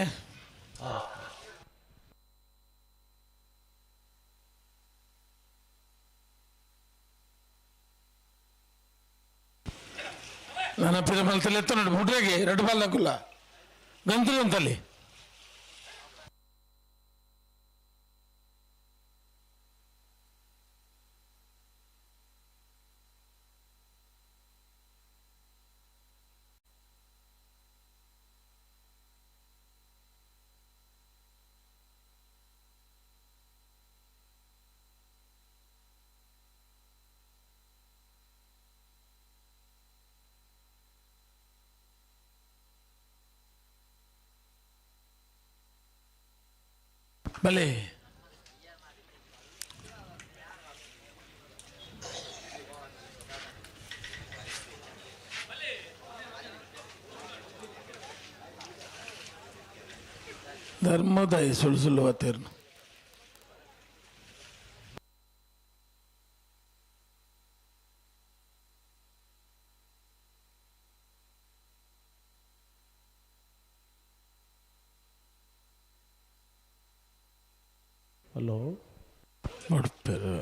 ನನ್ನ ಪಿರಮಲ್ತಲ್ಲಿ ಎತ್ತ ನೋಡಿ ಮುಡ್ರೆಗೆ ಎರಡು ಬಾಲ್ ಹಾಕುಲ್ಲ ಗಂತಲು ಅಂತಲ್ಲಿ ಬಲೆ ಧರ್ಮದಾಯ ಸುಳ್ಳು ಸುಳ್ಳು ವಾತೇರ್ನು ಹಲೋ ನೋಡ್ತಾರೆ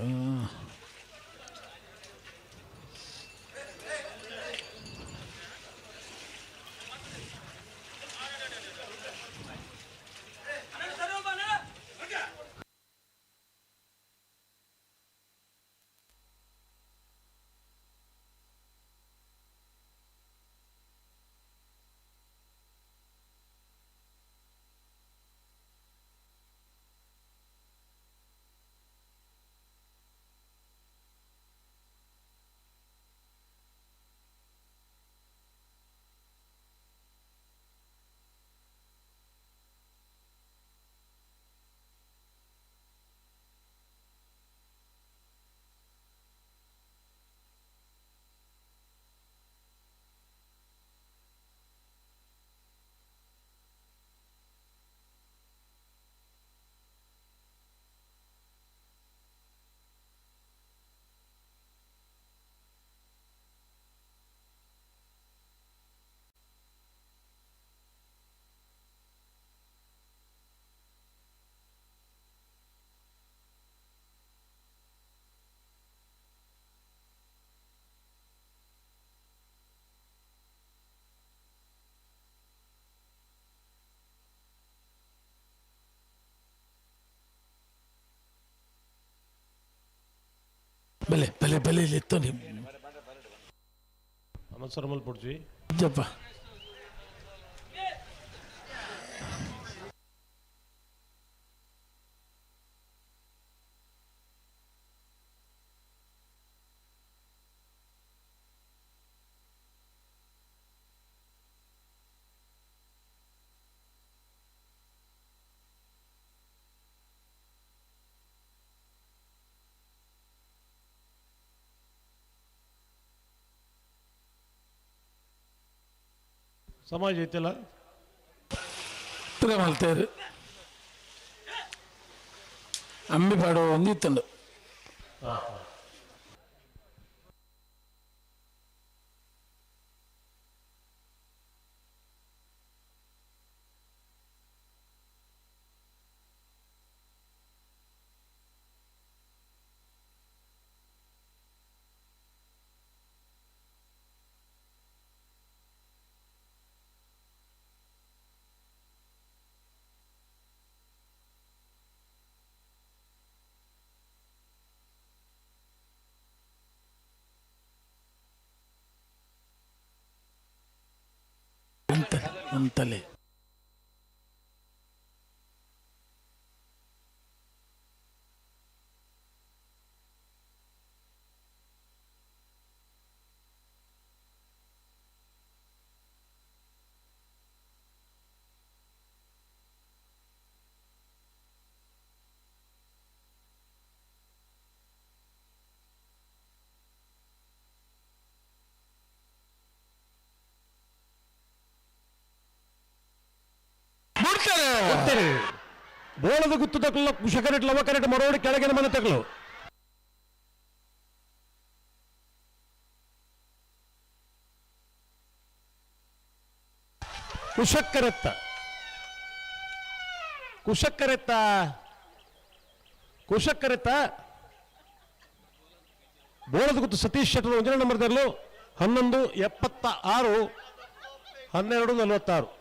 ಬಲೆ ಬಲೆ ಬಲೆ ಇಲ್ಲಿ ಎತ್ತು ನೀವು ನಮಸ್ಕಾರ ಮಲ್ಪುಡ್ಜಿ ಜಪ್ಪ ಸಮಾಜ ಐತಿಲ್ಲ ಮಲ್ತೇರು ಅಂಬಿ ಪಾಡುವ ಒಂದು ಇತ್ತುಂಡು ಹಾಂ ಹಾಂ ಅಂತಲೇ ಬಿಡ್ತಾರೆ. ಬೋಳದ ಗುತ್ತು ತಕಲು ಕುಶಕರೆಟ್ ಲವಕರೆಟ್ ಮರೋಡಿ ಕೆಳಗಿನ ಮನೆ ತಕಲು ಕುಶಕ್ಕರೆತ್ತ ಕುಶಕ್ಕರೆತ್ತ ಕುಶಕ್ಕರೆತ್ತ ಬೋಳದ ಗುತ್ತು ಸತೀಶ್ ಶೆಟ್ಟರ್ ಒಂಜನೇ ನಂಬರ್ ತರಲು 11:76, 12:46.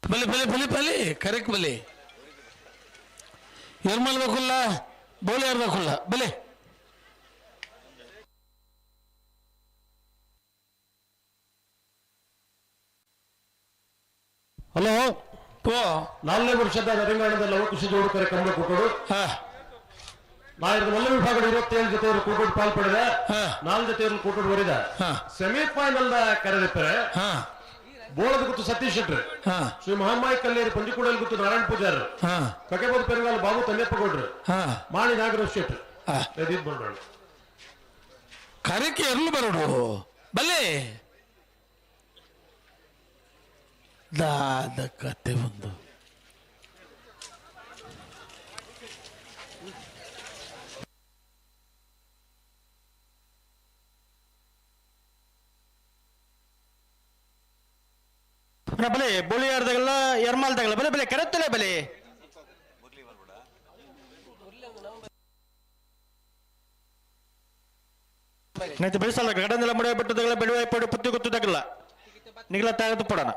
ಬಲೆ ಬಲೆ ಬಲೆ ಬಲೆ ಕರೆಕ್ಟ್ ಬಲೆ ಎರ್ಮಲ್ ಬೇಕುಲ್ಲ ಬೋಲೆ ಬೇಕುಲ್ಲ ಬಲೆ. ಹಲೋ 4ನೇ ವರ್ಷದ ತೆಲಂಗಾಣದ ಲವಕುಶಿ ಜೋಡು ಕರೆ ಕಂಬಳ ಕೂಟೋಡು ನಾಯಕರ ಮೊದಲ ವಿಭಾಗದ 27 ಜೊತೆಯವರು ಕೂಟೋಡು ಪಾಲ್ಪಡೆದ 4 ಜೊತೆಯವರು ಕೂಟೋಡು ಬರಿದ ಸೆಮಿಫೈನಲ್ ಕರೆದಿರ್ತಾರೆ. ಬೋಳದ ಗುತ್ತು ಸತೀಶ್ ಶೆಟ್ರು, ಶ್ರೀ ಮಹಾಮಾಯಿ ಕಲ್ಲೇರಿ ಪಂಜಿಕೂಡಲ್ ಗುತ್ತು ನಾರಾಯಣ ಪೂಜಾರ್, ಕಕೆಬೋದ್ ಪೆರುಗಾಲ್ ಬಾಬು ತಂದೆಪ್ಪ ಗೌಡ್ರು, ಮಾಣಿ ನಾಗರಾಜ್ ಶೆಟ್ರು. ಕರೆಕ್ಕೆ ಎರ್ಲು ಬರೋಡು ಬಲ್ಲೆ ದಾದ ಕತೆ ಒಂದು. ಬಲೆ ಬೋಳಿಯಾರ್ದಾಗಲ್ಲ ಎರ್ಮಾಲ್ದಾಗಲ್ಲ ಬಲೆ ಬಲೆ ಕರೆತ್ತಲೆ ಬಲೆ. ನೈತೆ ಬೆಳೆಸಲ್ಲ ಗಡಂದೆಲ್ಲ ಮುಡಿಯ ಬಿಟ್ಟದಾಗಲ್ಲ ಬೆಳುವ ಪಡು ಪುತ್ತಿ ಗೊತ್ತದಾಗಲ್ಲ ನಿಗಲ ತಾಗದು ಪಡೋಣ.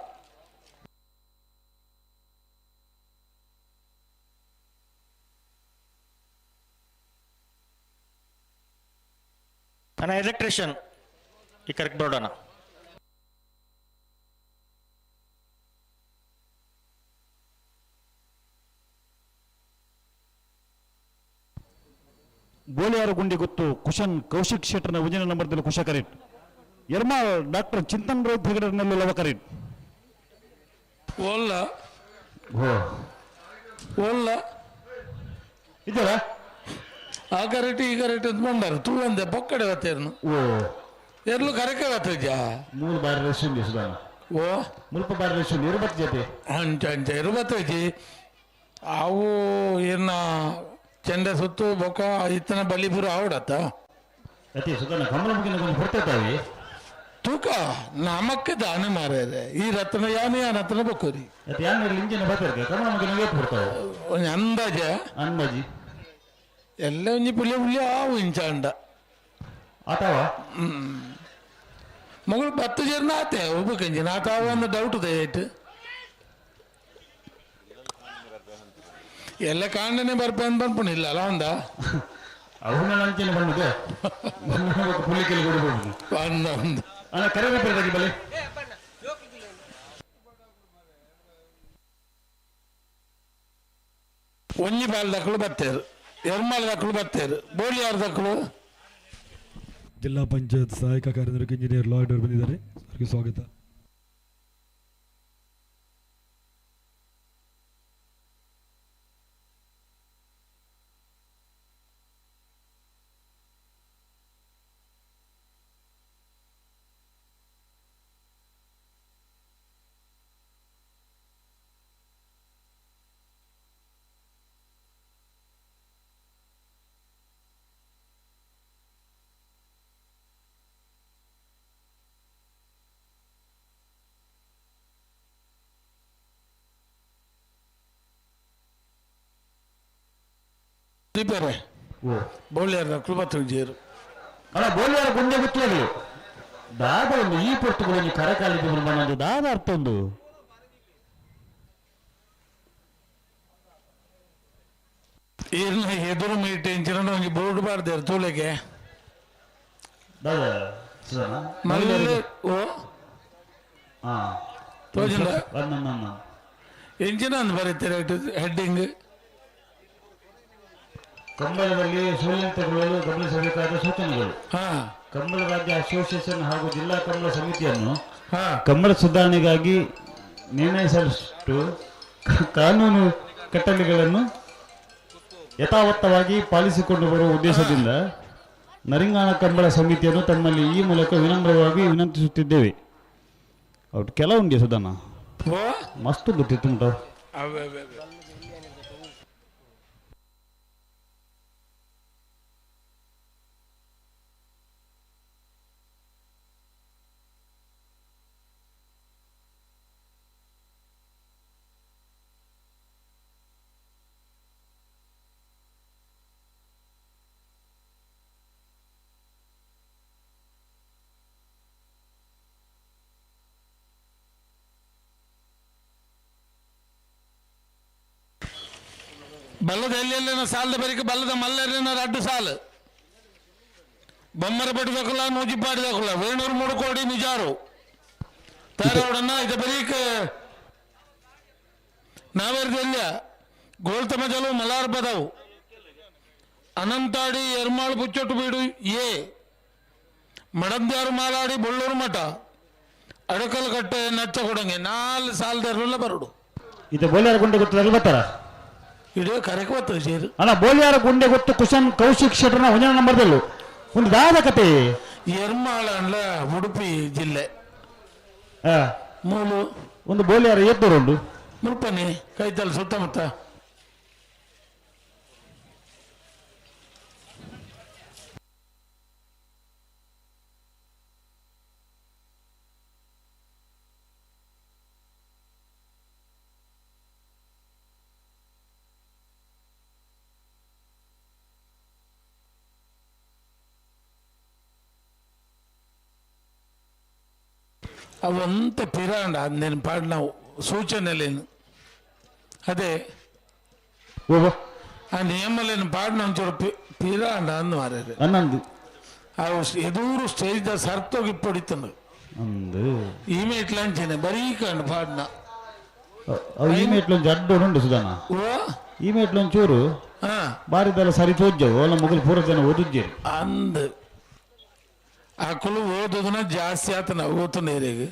ಅಣ್ಣ ಎಲೆಕ್ಟ್ರಿಷಿಯನ್ ಈ ಕರೆಕ್ಟ್ ಬರೋಣ. ಬೋಳಿಯಾರು ಗುಂಡಿ ಗೊತ್ತು ಕುಶನ್ ಕೌಶಿಕ್ ಶೆಟ್ಟರ್ನ ಉಜಿನ ನಂಬರ್ದಲ್ಲಿ ಕುಶ ಕರೇಟ್ ಎರ್ಮಾಳ್ ಡಾಕ್ಟರ್ ಚಿಂತನ್ ರೋಹಿತ್ ಹೆಗಡರ್ನಲ್ಲಿ ಲವ ಕರೇಟ್. ಒಲ್ಲ ಒಲ್ಲ ಇದರ ಆ ಕರೆಕ್ಟ್ ಈ ಕರೆಕ್ಟ್ ಅಂತ ಬಂದಾರ ತುಳ್ಳಂದೆ ಬೊಕ್ಕಡೆ ಬತ್ತೇರ್ನು ಎರ್ಲು ಕರೆಕೆ ಬತ್ತಜ ಮೂರು ಬಾರಿ ರೇಷನ್ ಸುಧಾನ ಓ ಮುಲ್ಪ ಬಾರಿ ರೇಷನ್ ಇರುಬತ್ತು ಜೊತೆ ಅಂಚ ಅಂಚ ಇರುಬತ್ತಜಿ ಅವು ಏನ ಚೆಂಡ ಸುತ್ತು ಬೊಕ್ಕ ಇತ್ತನ ಬಲಿಪುರ ಆವಡತ್ತ ಅತಿ ಸುಧಾನ ಕಮಲ ಮುಗಿನ ಕೊಂಚ ಹೊರತಾವೆ ತೂಕ ನಮಕ್ಕೆ ದಾನ ಮಾರೇರೆ ಈ ರತ್ನ ಯಾನೆ ಆ ರತ್ನ ಬೊಕ್ಕರಿ ಅತಿ ಯಾನ್ ಇಂಜಿನ ಬತ್ತರ್ಗೆ ಕಮಲ ಮುಗಿನ ವೇಟ್ ಬರ್ತಾವೆ ಒಂಜಿ ಅಂದಾಜ ಅಂದಾಜಿ ಎಲ್ಲ ಒಂಜಿ ಪುಲ್ಯ ಪುಲ್ಯ ಆವು ಇಂಚಾಂಡ ಆತಾವ ಮಗಳು 10 ಜನ ಆತೆ ಒಬ್ಬ ನಾತಾವ ಅನ್ನೋ ಡೌಟ್ ಇದೆ ಏಟ್ ಎಲ್ಲ ಕಾಂಡನೆ ಬರ್ಪೇನ್ ಬರ್ಪುಣಿಲ್ಲ ಅಲ್ಲ ಅಂದ ಅವನ ಅಂಚನೆ ಬಂದಿದೆ ಪುಲ್ಲಿಕೆಲ್ಲಿ ಕೊಡ್ಬೋದು ಅಂದ ಅಂದ ಅಣ್ಣ ಕರೆ ಬರ್ತದೆ ಬಲೆ ಒಂಜಿ ಬಾಲ್ ದಕ್ಕಳು ಬತ್ತೇರು ಎರ್ಮಾಲ್ ದಕ್ಕಳು ಬತ್ತೇರು ಬೋಳಿಯಾರ್ ದಕ್ಕಳು. ಜಿಲ್ಲಾ ಪಂಚಾಯತ್ ಸಹಾಯಕ ಕಾರ್ಯನಿರ್ವಾಹಕ ಇಂಜಿನಿಯರ್ ಲಾಯ್ಡ್ ಅವರು ಬಂದಿದ್ದಾರೆ, ಅವರಿಗೆ ಸ್ವಾಗತ. ದೀಪರೇ ಬೋಳಿಯಾರ ದಕ್ಕಳು ಬತ್ತೇರು ಅಲ್ಲ ಬೋಳಿಯಾರ ಗುಂಡೆ ಗುತ್ತಲು ದಾದ ಒಂದು ಈ ಪೊರ್ತುಗಳು ಕರಕಾಲಿದ್ದು ಬಂದು ದಾದ ಅರ್ಥ ಒಂದು ಈರ್ನ ಎದುರು ಮೀಟ್ ಇಂಚಿನ ಒಂಜಿ ಬೋರ್ಡ್ ಬಾರ್ದೇರು ತೂಲೆಗೆ ದಾದ ಮಲ್ಲೆ ಓ ಹಾ ತೋಜಿಂದ ಎಂಚಿನ ಒಂದು ಬರೀತಾರೆ ಹೆಡ್ಡಿಂಗ್ ಕಂಬಳದಲ್ಲಿ ಸೋಲಿನ ಗಮನಿಸಬೇಕಾದ ಸೂಚನೆಗಳು. ಕಂಬಳ ರಾಜ್ಯ ಅಸೋಸಿಯೇಷನ್ ಹಾಗೂ ಜಿಲ್ಲಾ ಕಂಬಳ ಸಮಿತಿಯನ್ನು ಕಂಬಳ ಸುಧಾರಣೆಗಾಗಿ ನಿರ್ಣಯಿಸಲಷ್ಟು ಕಾನೂನು ಕಟ್ಟಳೆಗಳನ್ನು ಯಥಾವತ್ತವಾಗಿ ಪಾಲಿಸಿಕೊಂಡು ಬರುವ ಉದ್ದೇಶದಿಂದ ನರಿಂಗಾಣ ಕಂಬಳ ಸಮಿತಿಯನ್ನು ತಮ್ಮಲ್ಲಿ ಈ ಮೂಲಕ ವಿನಮ್ರವಾಗಿ ವಿನಂತಿಸುತ್ತಿದ್ದೇವೆ. ಅವ್ರು ಕೆಲವುಂಡಿ ಸುಧಾನ ಮಸ್ತ್ ಗೊತ್ತಿತ್ತು. ಬಲ್ಲದ ಎಲ್ಲೆಲ್ಲಿನ ಸಾಲದ ಬರಿಕೆ ಬಲ್ಲದ ಮಲ್ಲರಿನ ರಡ್ಡು ಸಾಲು ಬೊಮ್ಮರ ಪಟ್ಟಿದಕ್ಕಲ್ಲ ನೂಜಿಪ್ಪಾಡಿದಕ್ಕಲ್ಲ ವೇಣೂರು ಮುಡುಕೋಡಿ ನಿಜಾರು ತಾರವಡನ್ನ ಇದ ಬರೀಕ ನಾವೇರ್ದೆಲ್ಲ ಗೋಳ್ತಮಜಲು ಮಲಾರ್ ಬದವು ಅನಂತಾಡಿ ಎರ್ಮಾಳು ಪುಚ್ಚೊಟ್ಟು ಬೀಡು ಎ ಮಡಂದ್ಯಾರು ಮಾಲಾಡಿ ಬೊಳ್ಳೂರು ಮಠ ಅಡಕಲ್ ಕಟ್ಟೆ ನಚ್ಚ ಕೊಡಂಗೆ ನಾಲ್ ಸಾಲದಲ್ಲ ಬರುಡು. ಇದು ಬೋಲಿಯಾರ ಗುಂಡೆ ಗೊತ್ತಲ್ಲ ಬರ್ತಾರ ಇಡೀ ಕರೆಕ್ ಬರ್ತದೆ ಸೇರು. ಅಲ್ಲ ಬೋಲಿಯಾರ ಗುಂಡೆ ಗೊತ್ತು ಕುಶನ್ ಕೌಶಿಕ್ ಶೆಟ್ಟರ್ನ ಒಂಜನ ನಂಬರ್ದಲ್ಲು ಒಂದು ದಾದ ಕತೆ. ಎರ್ಮಾಳ ಅಂಡ್ಲ ಉಡುಪಿ ಜಿಲ್ಲೆ ಮೂಲು ಒಂದು ಬೋಲಿಯಾರ ಎದ್ದರುಂಡು ಮುಲ್ಪನಿ ಕೈತಲ್ ಸುತ್ತಮುತ್ತ. ಅವಂತ ಪಿರಾಂಡ నేను ಪಾಡಿನ ಸೂಚನೆಲೇನು ಅದೇ ಆ ನಿಯಮಲೇನು ಪಾಡಿನ ಒಂಚೂರು ಪಿರಾಂಡ ಅಂದು ಮಾರ್ರೆ. ಅನ್ನಂದು ಅವು ಎದೂರು ಸ್ಟೇಜ್ ಸರ್ತೋಗಿ ಪೊಡಿತನು ಅಂದು ಈ ಮೇಟ್ಲಂಚನೆ ಬರೀ ಕಂಡು ಪಾಡಿನ. ಅವು ಈ ಮೇಟ್ಲೊಂದು ಅಡ್ಡು ಉಂಡು ಸುಧಾನ ಈ ಮೇಟ್ಲೊಂಚೂರು ಬಾರಿದಲ್ಲ ಸರಿ ತೋಜ್ಜವು ಅಲ್ಲ ಮುಗಲ್ ಪೂರ ಜನ ಓದುಜ್ಜೇರಿ ಅಂದ್ ಅಕುಲು ಓದೋದನ್ನ ಜಾಸ್ತಿ ಆತನ ಓತು ನೇರಿಗೆ.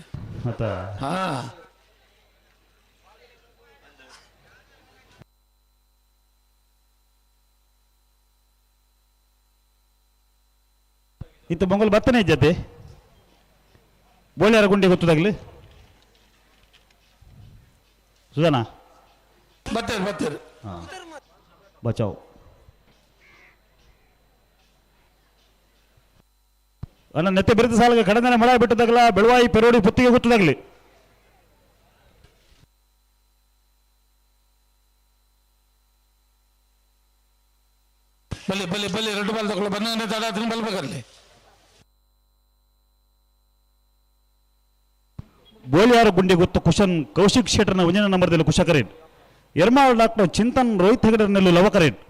ಹಾ ಇತ್ತು ಬೊಂಗಲ್ ಬತ್ತನೇ ಜೊತೆ ಬೋಳ್ಯಾರ ಗುಂಡಿ ಗೊತ್ತದಾಗ್ಲಿ ಸುಧಾನ ಬತ್ತೇರಿ ಬತ್ತೇರಿ ಬಚಾವ್ ಅನ್ನ ನೆತ್ತೆ ಬೆರೆತ ಸಾಲಿಗೆ ಕಡಂದನೆ ಮಳೆ ಬಿಟ್ಟದಾಗಲ ಬೆಳವಾಯಿ ಪೆರೋಡಿ ಪುತ್ತಿಗೆ ಗೊತ್ತದಾಗ್ಲಿ. ಬಲ್ಲಿ ಬಲ್ಲಿ ಬಲ್ಲಿ ಎರಡು ಬಾಲ್ ತಗೊಳ್ಳ ಬಂದ ತಡ ಬಲ್ಬೇಕಲ್ಲಿ. ಬೋಲಿಯಾರ ಗುಂಡಿ ಗೊತ್ತು ಕುಶನ್ ಕೌಶಿಕ್ ಶೆಟ್ಟರ್ನ ಒಂಜನ ನಂಬರ್ದಲ್ಲಿ ಕುಶಕರೇಟ್ ಎರ್ಮಾಳ್ ಡಾಕ್ಟರ್ ಚಿಂತನ್ ರೋಹಿತ್ ಹೆಗಡೆರ್ನಲ್ಲಿ ಲವಕರೇಟ್.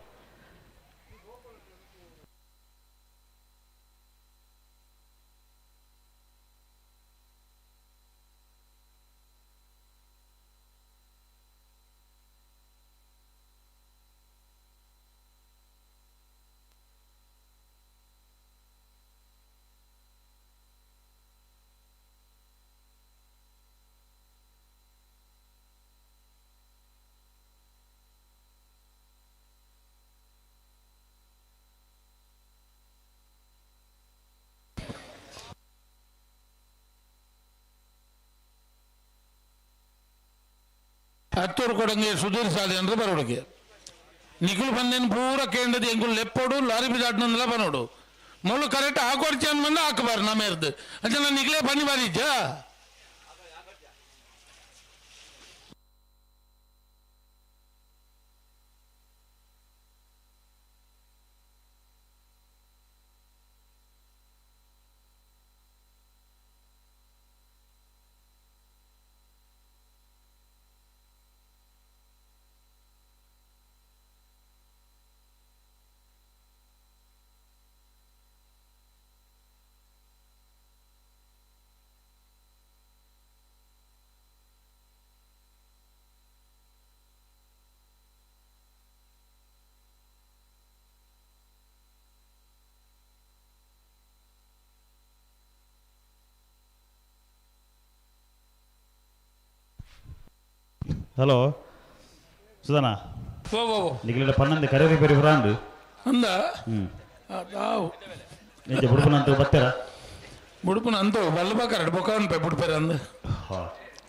ಹತ್ತೂರು ಕೊಡಂಗೆ ಸುಧೀರ್ ಸಾಲಿ ಅಂದ್ರೆ ಬರೋಡಿಗೆ ನಿಖಿಲ್ ಬಂದೇನು ಪೂರ ಕೇಂದ್ರದ ಎಂಗುಲ್ ಲೆಪ್ಪೋಡು ಲಾರಿ ಬಿಜಾಡ್ನಂದಲ ಬನೋಡು ಮುಳ್ಳು ಕರೆಕ್ಟ್ ಹಾಕೊಡ್ಚಿ ಅಂದ್ ಬಂದು ಹಾಕಬಾರ ನಮ್ಮ ಎರ್ದು ಅಂತ ನಾನು ನಿಖಿಲೇ ಬನ್ನಿ ಬಾರಿಜ್ಜ. ಹಲೋ ಸುಧಾನ ನಿಖಿಲ ಪನ್ನೊಂದು ಕರೆರಿ ಪೆರಿ ಬ್ರಾಂಡ್ ಅಂದ ನಿಜ ಬುಡುಪನ ಅಂತ ಬರ್ತಾರ ಬುಡುಪನ ಅಂತ ಬಲ್ಲಬ ಕರಡ್ ಬೊಕ್ಕ ಅನ್ಪೆ ಬುಡ್ಪೇರ ಅಂದ.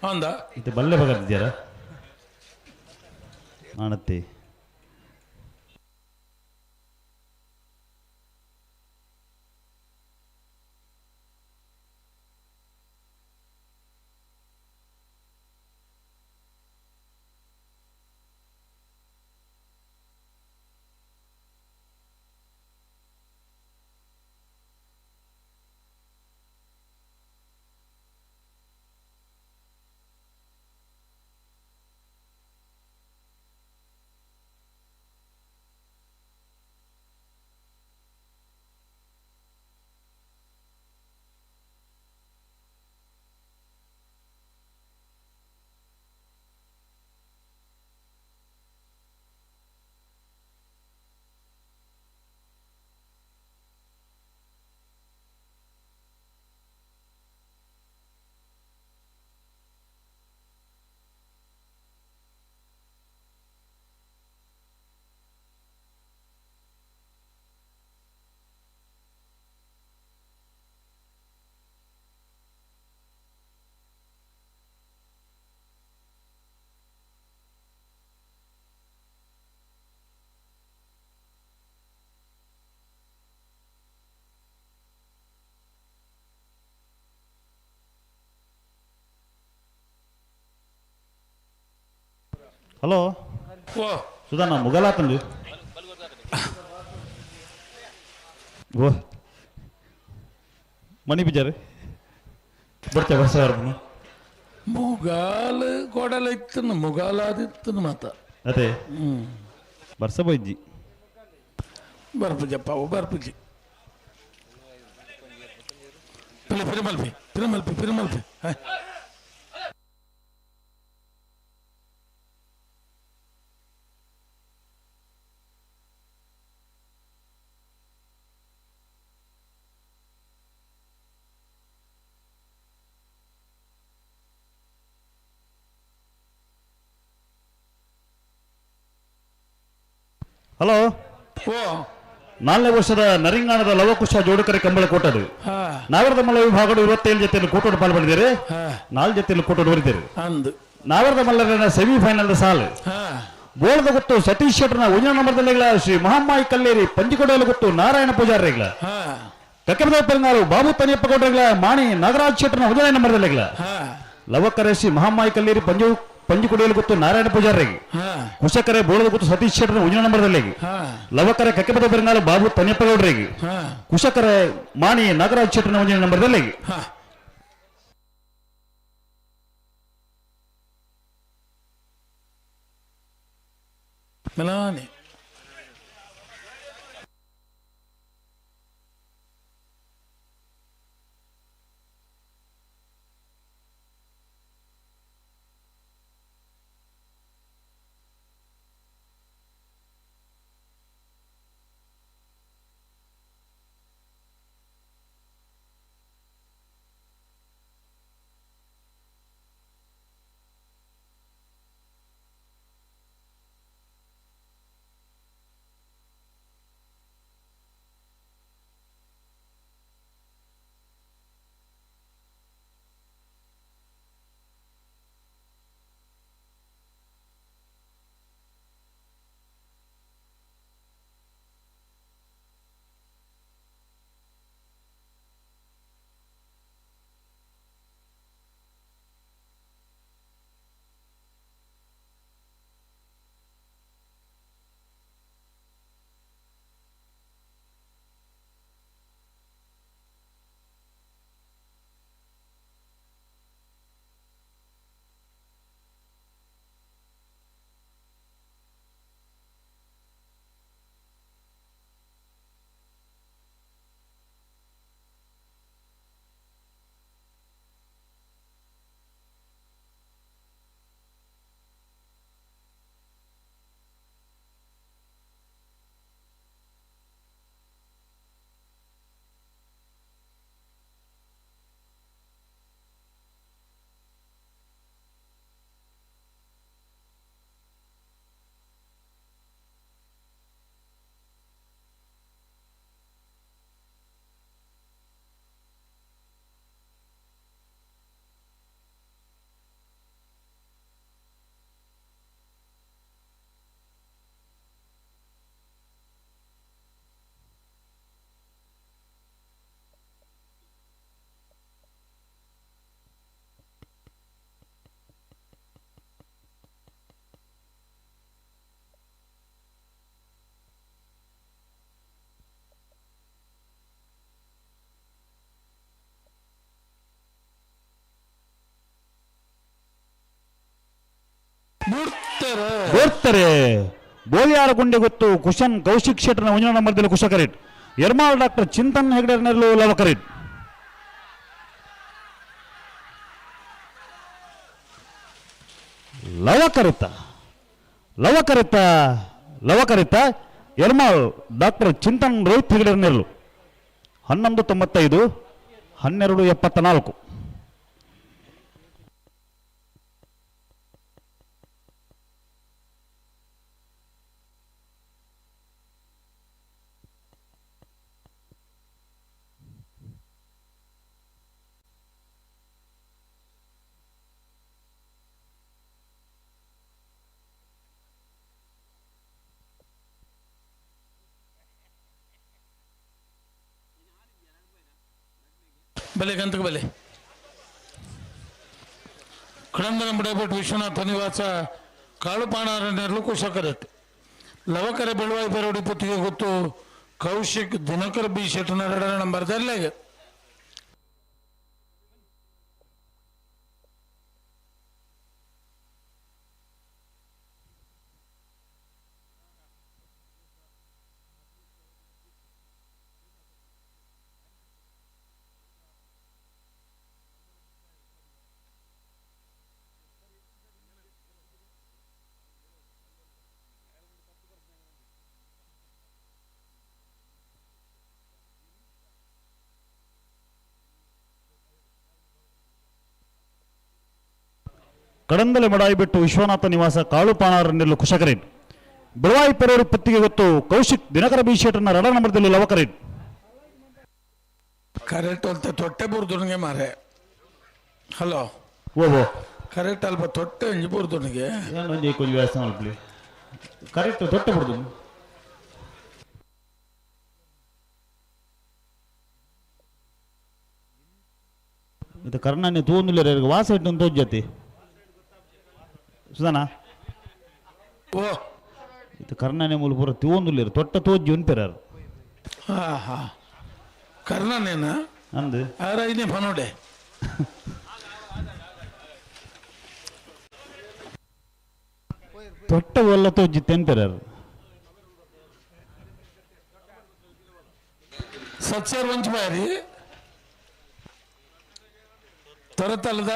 ಅಂದ ಇದು ಬಲ್ಲೆ ಬಗರ್ದಿದ್ಯಾರ ನಾನತ್ತೆ ಹಲೋ ಸುಧಾನ ಮುಗಲಾತಂದು ಓ ಮಣಿ ಬಿಜಾರು ಬರ್ತೆ ಬರ್ಸ ಮುಗಾಲ ಕೊಡಲ ಇತ್ತನ ಮುಗಾಲಾದಿತ್ತನ ಮಾತ. ಅದೇ ಬರ್ಸ ಬೈಜಿ ಬರ್ಪುಜಪ್ಪ ಬರ್ಪುಜಿ ಪಿರಮಲ್ಪಿ ಪಿರಮಲ್ಪಿ ಪಿರಮಲ್ಪಿ. ಹಲೋ ನಾಲ್ಕನೇ ವರ್ಷದ ನರಿಂಗಾಣದ ಲವಕುಶ ಜೋಡುಕರೆ ಕಂಬಳ ಕೋಟದು ನಾಗರದ ಮಲ್ಲ ವಿಭಾಗದ 27 ಜೊತೆಯಲ್ಲಿ ಕೋಟೋಡು ಪಾಲ್ಗೊಂಡಿದ್ದಾರೆ, 4 ಜೊತೆಯಲ್ಲಿ ಕೋಟೋಡು ಬರಿದ್ದಾರೆ. ನಾಗರದ ಮಲ್ಲರನ್ನ ಸೆಮಿಫೈನಲ್ ಸಾಲು ಬೋಳದ ಗೊತ್ತು ಸತೀಶ್ ಶೆಟ್ಟರ್ನ ಒಂದನೇ ನಂಬರ್ದಲ್ಲಿ ಶ್ರೀ ಮಹಾಮಾಯಿ ಕಲ್ಲೇರಿ ಪಂಜಿಕೊಡೆಯಲ್ಲಿ ಗೊತ್ತು ನಾರಾಯಣ ಪೂಜಾರಿಗಳ ಕಕ್ಕಮದ ಪೆರಂಗಾರು ಬಾಬು ತನಿಯಪ್ಪ ಗೌಡರಿಗಳ ಮಾಣಿ ನಾಗರಾಜ್ ಶೆಟ್ಟರ್ನ ಒಂದನೇ ನಂಬರ್ದಲ್ಲಿ ಲವಕರೆ ಶ್ರೀ ಮಹಾಮಾಯಿ ಕಲ್ಲೇರಿ ಪಂಜಿಕೊಡಿಯಲ್ಲಿ ಗೊತ್ತು ನಾರಾಯಣ ಪೂಜಾರಿಗೆ ಕುಶಕರೆ ಬೋಳದ ಗೊತ್ತು ಸತೀಶ್ ಶೆಟ್ಟರ್ನ ಒಂದನೇ ನಂಬರ್ದಲ್ಲಿ ಲವಕರೆ ಕಕ್ಕೆಪದ ಬೆರಂಗಾಲು ಬಾಬು ತನಿಯಪ್ಪ ಗೌಡರಿಗೆ ಕುಶಕರೆ ಮಾಣಿ ನಾಗರಾಜ್ ಶೆಟ್ಟರ್ನ ಒಂದನೇ ನಂಬರ್ದಲ್ಲಿ. ಮೆಲಾನೆ ಬೋರ್ತಾರೆ ಬೋಲಿಯಾರ ಗುಂಡೆ ಗೊತ್ತು ಕುಶನ್ ಕೌಶಿಕ್ ಶೆಟ್ಟರ್ನ ಒಂಜನ ನಂಬರ್ದಲ್ಲಿ ಕುಶಕರೇಟ್ ಎರ್ಮಾಲ್ ಡಾಕ್ಟರ್ ಚಿಂತನ್ ಹೆಗಡೆರ್ನೆರ್ಲು ಲವಕರೇಟ್ ಲವಕರಿತ ಲವಕರಿತ ಲವಕರಿತ ಎರ್ಮಾಲ್ ಡಾಕ್ಟರ್ ಚಿಂತನ್ ರೋಹಿತ್ ಹೆಗಡೆರ್ನೆರ್ಲು 11.95 12.74. ಬಲೆ ಗಂತಕ ಬಲೆ ಕಡಂದನ ಬಡಪಟ್ಟು ವಿಶ್ವನಾಥ ನಿವಾಸ ಕಾಳುಪಾಣಾರಣ್ಯರ್ಲು ಕುಶಕರಟ್ ಲವಕರ ಬೆಳುವಾಯಿ ಪೆರೋಡಿ ಪುತ್ತಿಗೆ ಗೊತ್ತು ಕೌಶಿಕ್ ದಿನಕರ್ ಬಿ ಶೆಟ್ಟನರಡ ನಂಬರ್ ದರ್ಲೆಗೆ ಕಡಂದಲೆ ಮಡಾಯಿಬಿಟ್ಟು ವಿಶ್ವನಾಥ ನಿವಾಸ ಕಾಳುಪಾಣಾರನ್ನೆಲ್ಲು ಕುಶಕರೇನ್ ಬಿಳವಾಯಿ ಪೆರೋಡಿ ಪತ್ತಿಗೆ ಗೊತ್ತು ಕೌಶಿಕ್ ದಿನಕರ ಬಿ ಶೆಟ್ಟರ್ನ ರಡ ನಂಬರ್ದಲ್ಲಿ ಲವಕರೇನ್ ಕರೆಕ್ಟ್ ಅಂತ ತೊಟ್ಟೆ ಬುರ್ದುನಿಗೆ ಮಾರೆ. ಹಲೋ ಓ ಕರೆಕ್ಟ್ ಅಲ್ಪ ತೊಟ್ಟೆ ಒಂಜಿ ಬುರ್ದುನಿಗೆ ಒಂಜಿ ಕೊಂಚ ವ್ಯಾಸ ಮಲ್ಪಲಿ ಕರೆಕ್ಟ್ ತೊಟ್ಟೆ ಬುರ್ದು ಇದು ಕರ್ಣಾನಿ ತೂಂದುಲ್ಲೇರು ವಾಸ ಇಟ್ಟು ತೋಜ್ಜತಿ ಸುಧಾನ. ಓ ಇದು ಕರ್ಣನೆ ಮೂಲ ಪೂರ ತೂಂದುಲ್ಲೇರು ತೊಟ್ಟ ತೋಜ್ಜಿ ಉನ್ಪೆರಾರು. ಹಾ ಹಾ ಕರ್ಣನೇನ ಅಂದು ಆರ ಐನೇ ಫನೋಡೆ ತೊಟ್ಟ ಒಲ್ಲ ತೋಜ್ಜಿ ತೆನ್ಪೆರಾರು. ಸತ್ಸರ್ ವಂಚ ಬಾರಿ ತೊರತಲ್ಲದ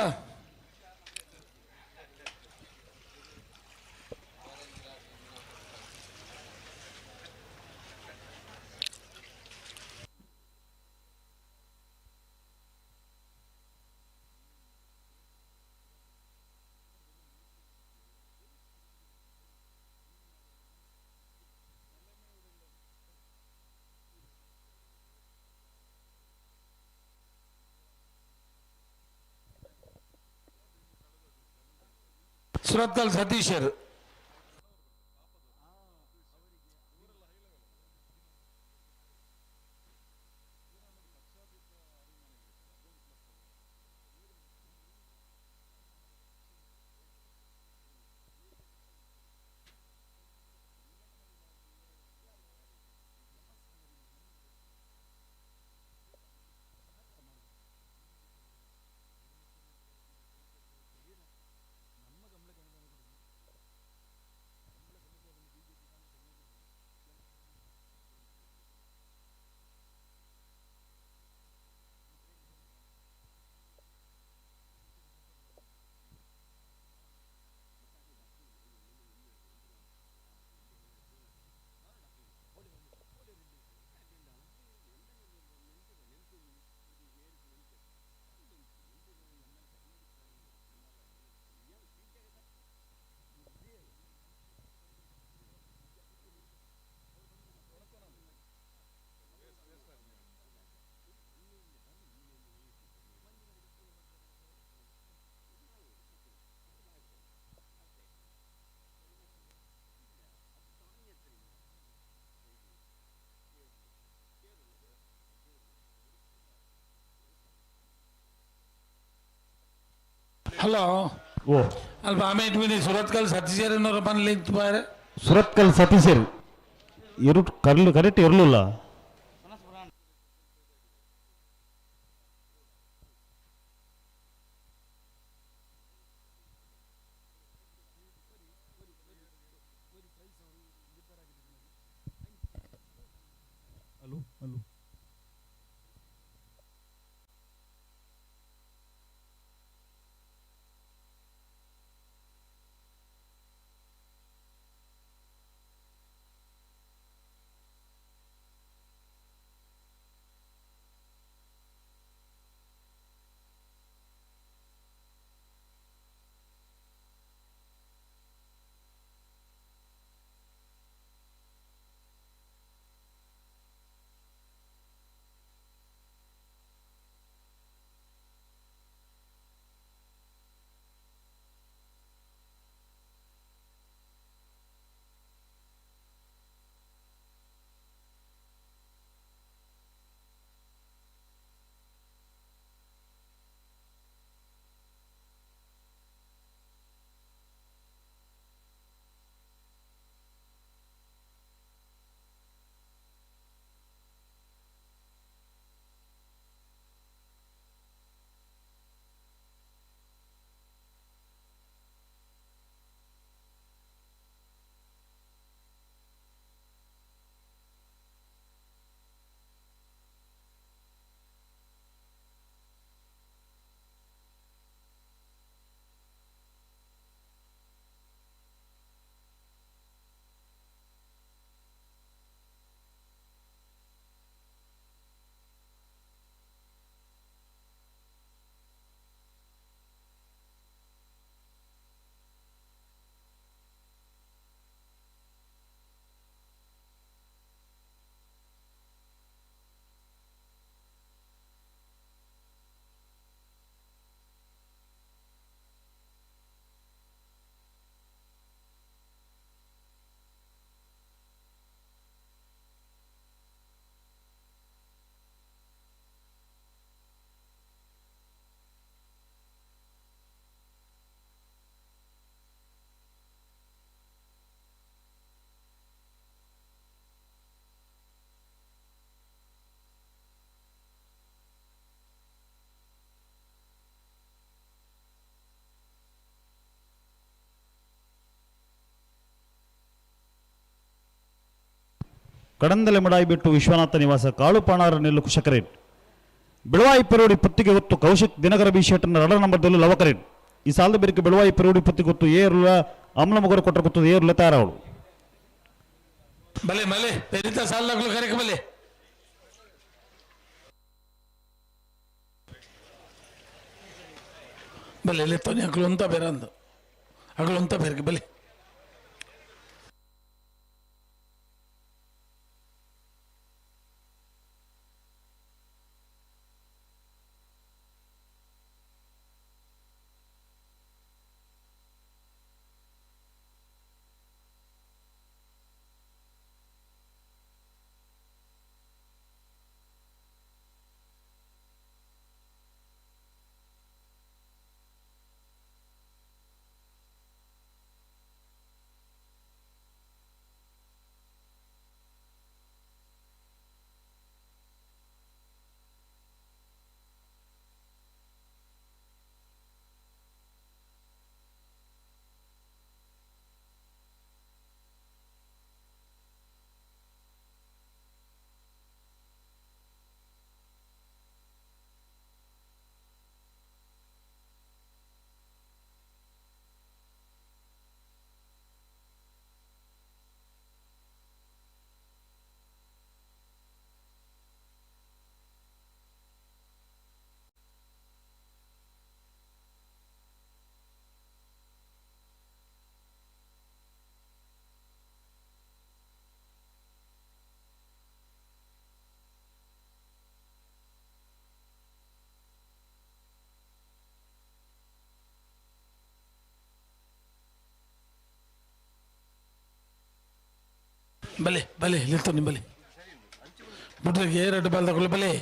ಸುರತ್ಕಲ್ ಸತೀಶರು. ಹಲೋ ಓ ಅಲ್ಪ ಆಮೇಲೆ ಮಿನಿ ಸುರತ್ಕಲ್ ಸತೀಶರನ್ನವರ ಪನ್ಲಿ ಬಾರೆ. ಸುರತ್ಕಲ್ ಸತೀಶರು ಇರು ಕರ್ಲು ಕರೆಕ್ಟ್ ಇರಲಿಲ್ಲ. ಕಡಂದಲೆ ಮಡಾಯಿಬೆಟ್ಟು ವಿಶ್ವನಾಥ ನಿವಾಸ ಕಾಳುಪಾಣಾರ ನೆಲ್ಲು ಕುಶಕರೇನ್. ಬೆಳವಾಯಿ ಪೆರೋಡಿ ಪುತ್ತಿಗೆ ಹೊತ್ತು ಕೌಶಿಕ್ ದಿನಕರ ಬಿ ಶೆಟ್ಟರ್ನ ರಡ ನಂಬರ್ದಲ್ಲಿ ಲವಕರೇನ್. ಈ ಸಾಲದ ಬೆರಿಕೆ ಬೆಳವಾಯಿ ಪೆರೋಡಿ ಪುತ್ತಿಗೆ ಹೊತ್ತು ಏರುಲ ಅಮ್ಲ ಮೊಗರು ಕೊಟ್ಟರ ಗೊತ್ತು ಏರುಲ ತಯಾರಾವಳು. ಬಲೆ ಮಲೆ ಪೆರಿತ ಸಾಲಗಳು ಕರೆಕ ಬಲೆ. ಬಲೆ ಲೆತ್ತೋನಿ ಅಗಲುಂತ ಬೇರಂದು ಅಗಲುಂತ ಬೇರ್ಗೆ ಬಲೆ. ಬಲೆ ಬಲೆ ಲೆತ್ತೋನಿ ಬಲೆ ಬಿಟ್ರೆ ಎರಡು ಬಾಲ್ ತಗೊಳ್ಳಿ ಬಲೆ.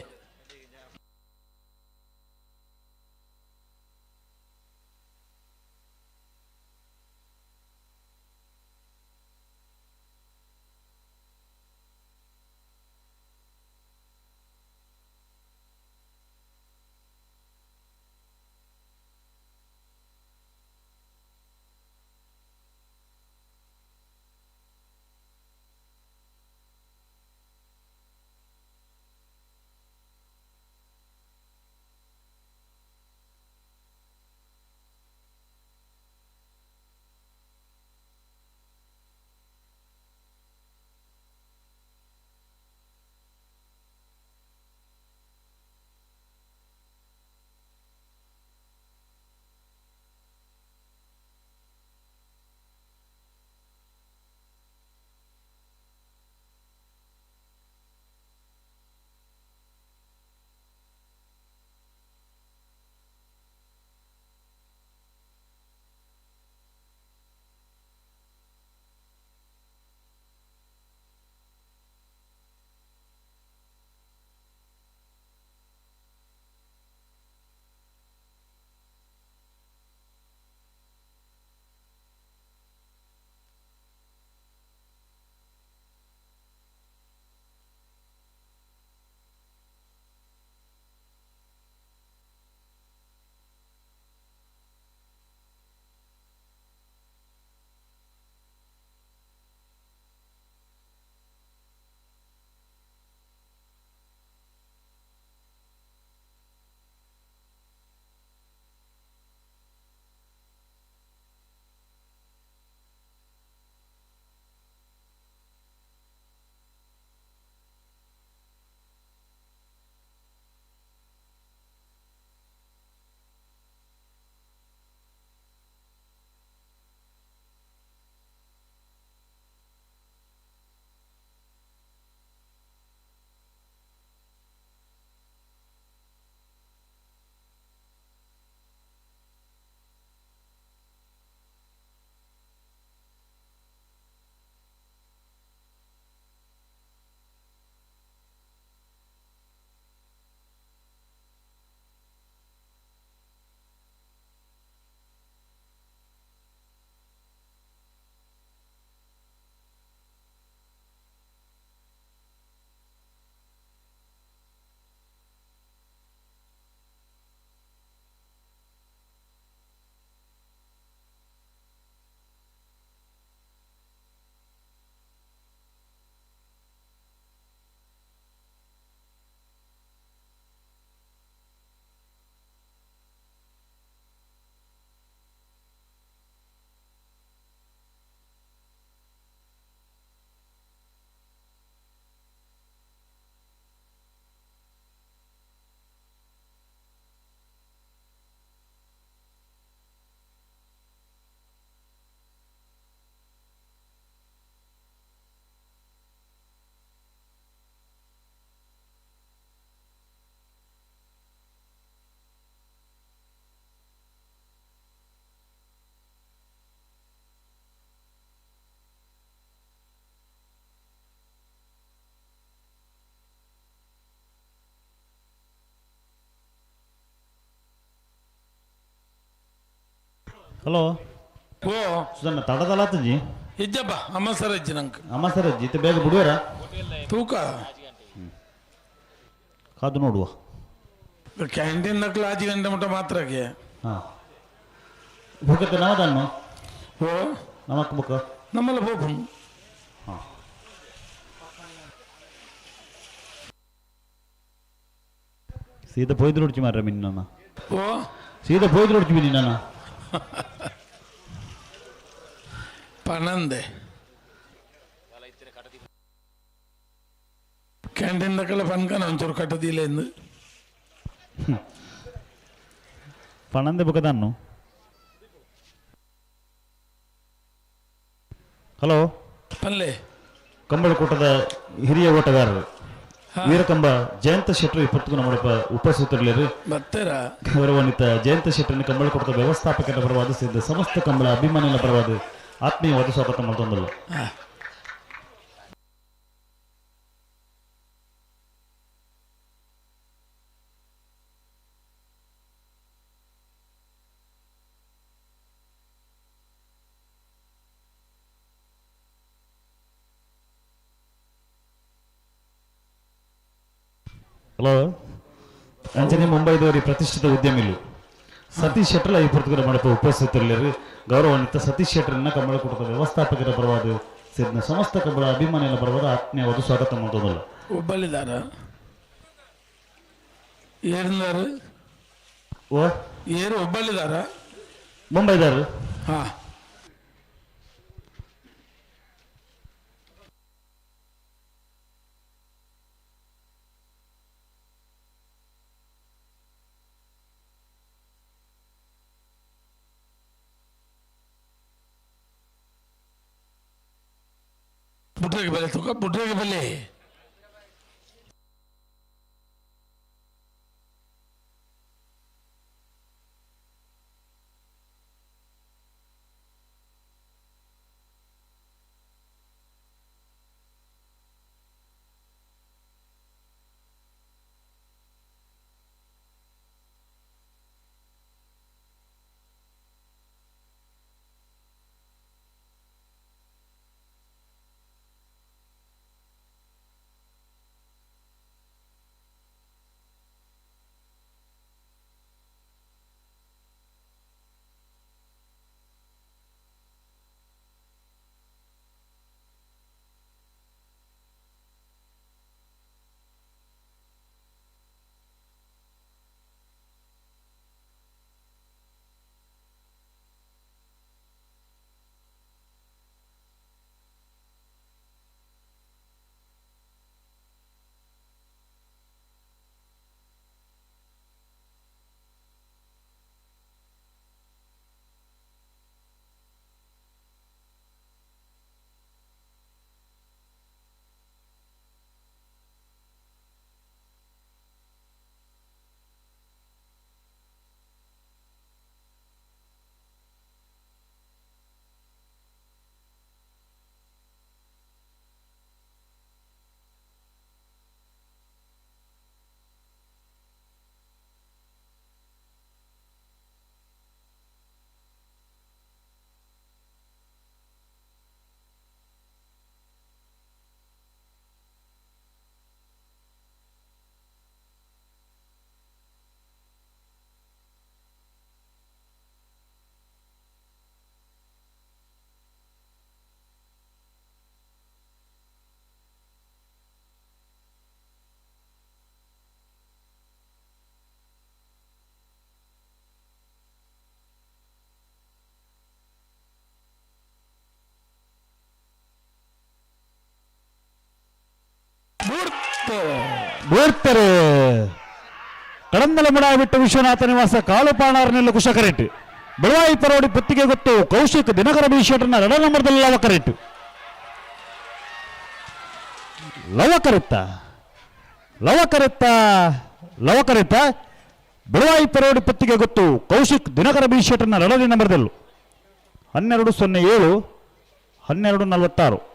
ಹಲೋ ಓ ಸುಧಣ್ಣ ತಡದಲಾತಜಿ ಇಜ್ಜಪ್ಪ ಅಮ್ಮ ಸರ್ ಅಜ್ಜಿ ನಂಗೆ ಅಮ್ಮ ಸರ್ ಅಜ್ಜಿ ಇತ್ತ ಬೇಗ ಬಿಡುವರ ತೂಕ ಕಾದು ನೋಡುವ ಕ್ಯಾಂಟೀನ್ ನಕ್ಲು ಆಜಿ ಗಂಟೆ ಮುಟ್ಟ ಮಾತ್ರಕ್ಕೆ ಹಾಂ ಬುಕ್ಕತ್ತೆ ನಮ್ಮದನ್ನು ಓ ನಮಕ್ ಬುಕ್ಕ ನಮ್ಮಲ್ಲ ಬೋಪು ಹಾಂ ಸೀದಾ ಪೋಯ್ದು ನೋಡ್ಚಿ ಮಾರ್ರೆ ಮಿನ್ನ ಓ ಸೀದಾ ಪೋಯ್ದು ನೋಡ್ಚಿ ಮಿನ್ನ ಪನಂದೆ ಕ್ಯಾಂಟೀನ್ ದಕ್ಕಲ ಪನ್ಕನ ಒಂಚೂರು ಕಟ್ಟದಿಲ್ಲ ಎಂದು ಪಣಂದೆ ಬುಕ್ಕದನ್ನು ಹಲೋ ಪಲ್ಲೆ ಕಂಬಳಕೂಟದ ಹಿರಿಯ ಓಟಗಾರರು ವೀರಕಂಬ ಜಯಂತ ಶೆಟ್ಟರು ಇಪ್ಪತ್ತಿಗೂ ನಮ್ಮ ಉಪಸ್ಥಿತರಿರಲಿ. ಬರ್ತೀರಾ ಗೌರವಾನ್ವಿತ ಜಯಂತ ಶೆಟ್ಟರನ್ನು ಕಂಬಳಕೂಟದ ವ್ಯವಸ್ಥಾಪಕರ ಪರವಾದ ಸೇರಿದ ಸಮಸ್ತ ಕಂಬಳ ಅಭಿಮಾನಿಗಳ ಪರವಾದ ಆತ್ಮೀಯವಾದ ಸ್ವಾಗತ ಮಾಡ್ತೊಂದಲ್ಲ. ಹಲೋ ಅಂಜನೆ ಮುಂಬೈದವರಿ ಪ್ರತಿಷ್ಠಿತ ಉದ್ಯಮಿಲು ಸತೀಶ್ ಶೆಟ್ಟರ್ ಈ ಪುರ್ತುಗರ ಮಾಡಪ್ಪ ಉಪಸ್ಥಿತರಿರಲಿ. ಗೌರವಾನ್ವಿತ ಸತೀಶ್ ಶೆಟ್ಟರನ್ನ ಕಂಬಳಕೂಟದ ವ್ಯವಸ್ಥಾಪಕರ ಪರವಾದ ಸೇರಿದ ಸಮಸ್ತ ಕಂಬಳ ಅಭಿಮಾನಿಗಳ ಪರವಾದ ಆತ್ಮೀಯವಾದ ಸ್ವಾಗತ ಮಾಡ್ತದಲ್ಲ. ಒಬ್ಬಳಿದಾರ ಏರ್ನಾರು ಓ ಏರು ಒಬ್ಬಳಿದಾರ ಮುಂಬೈದಾರು ಹಾ ಬುಡ್ರೆಗೆ ಬೆಲೆ ತೂಕ ಬುಡ್ರೆಗೆ ಬೆಲೆ ಬೋರ್ತಾರೆ ಕಡಂದಲ ಮುಡಾಬಿಟ್ಟು ವಿಶ್ವನಾಥ ನಿವಾಸ ಕಾಳುಪಾಣಾರ್ನೆಲ್ಲ ಕುಶಕರೇಟ್ ಬೆಳವಾಯಿ ಪರೋಡಿ ಪುತ್ತಿಗೆ ಗೊತ್ತು ಕೌಶಿಕ್ ದಿನಕರ ಬಿ ಶೆಟ್ಟರ್ನ ಎರಡ ನಂಬರ್ದಲ್ಲಿ ಲವಕರೇಟ್ ಲವಕರಿತ್ತ ಲವಕರಿತ್ತ ಲವಕರಿತ್ತ ಬೆಳವಾಯಿ ಪರೋಡಿ ಪುತ್ತಿಗೆ ಗೊತ್ತು ಕೌಶಿಕ್ ದಿನಕರ ಬಿ ಶೆಟ್ಟರ್ನ ಎರಡನೇ ನಂಬರ್ದಲ್ಲೂ 12:07 12:46.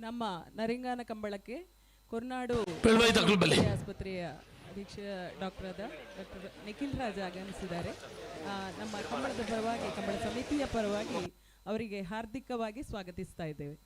ನಮ್ಮ ನರಿಂಗಾನ ಕಂಬಳಕ್ಕೆ ಕೊರ್ನಾಡು ಆಸ್ಪತ್ರೆಯ ಅಧೀಕ್ಷ ಡಾಕ್ಟರ್ ಆದ ಡಾಕ್ಟರ್ ನಿಖಿಲ್ ರಾಜ್ ಆಗಮಿಸಿದ್ದಾರೆ. ನಮ್ಮ ಕಂಬಳದ ಪರವಾಗಿ, ಕಂಬಳ ಸಮಿತಿಯ ಪರವಾಗಿ ಅವರಿಗೆ ಹಾರ್ದಿಕವಾಗಿ ಸ್ವಾಗತಿಸ್ತಾ ಇದ್ದೇವೆ.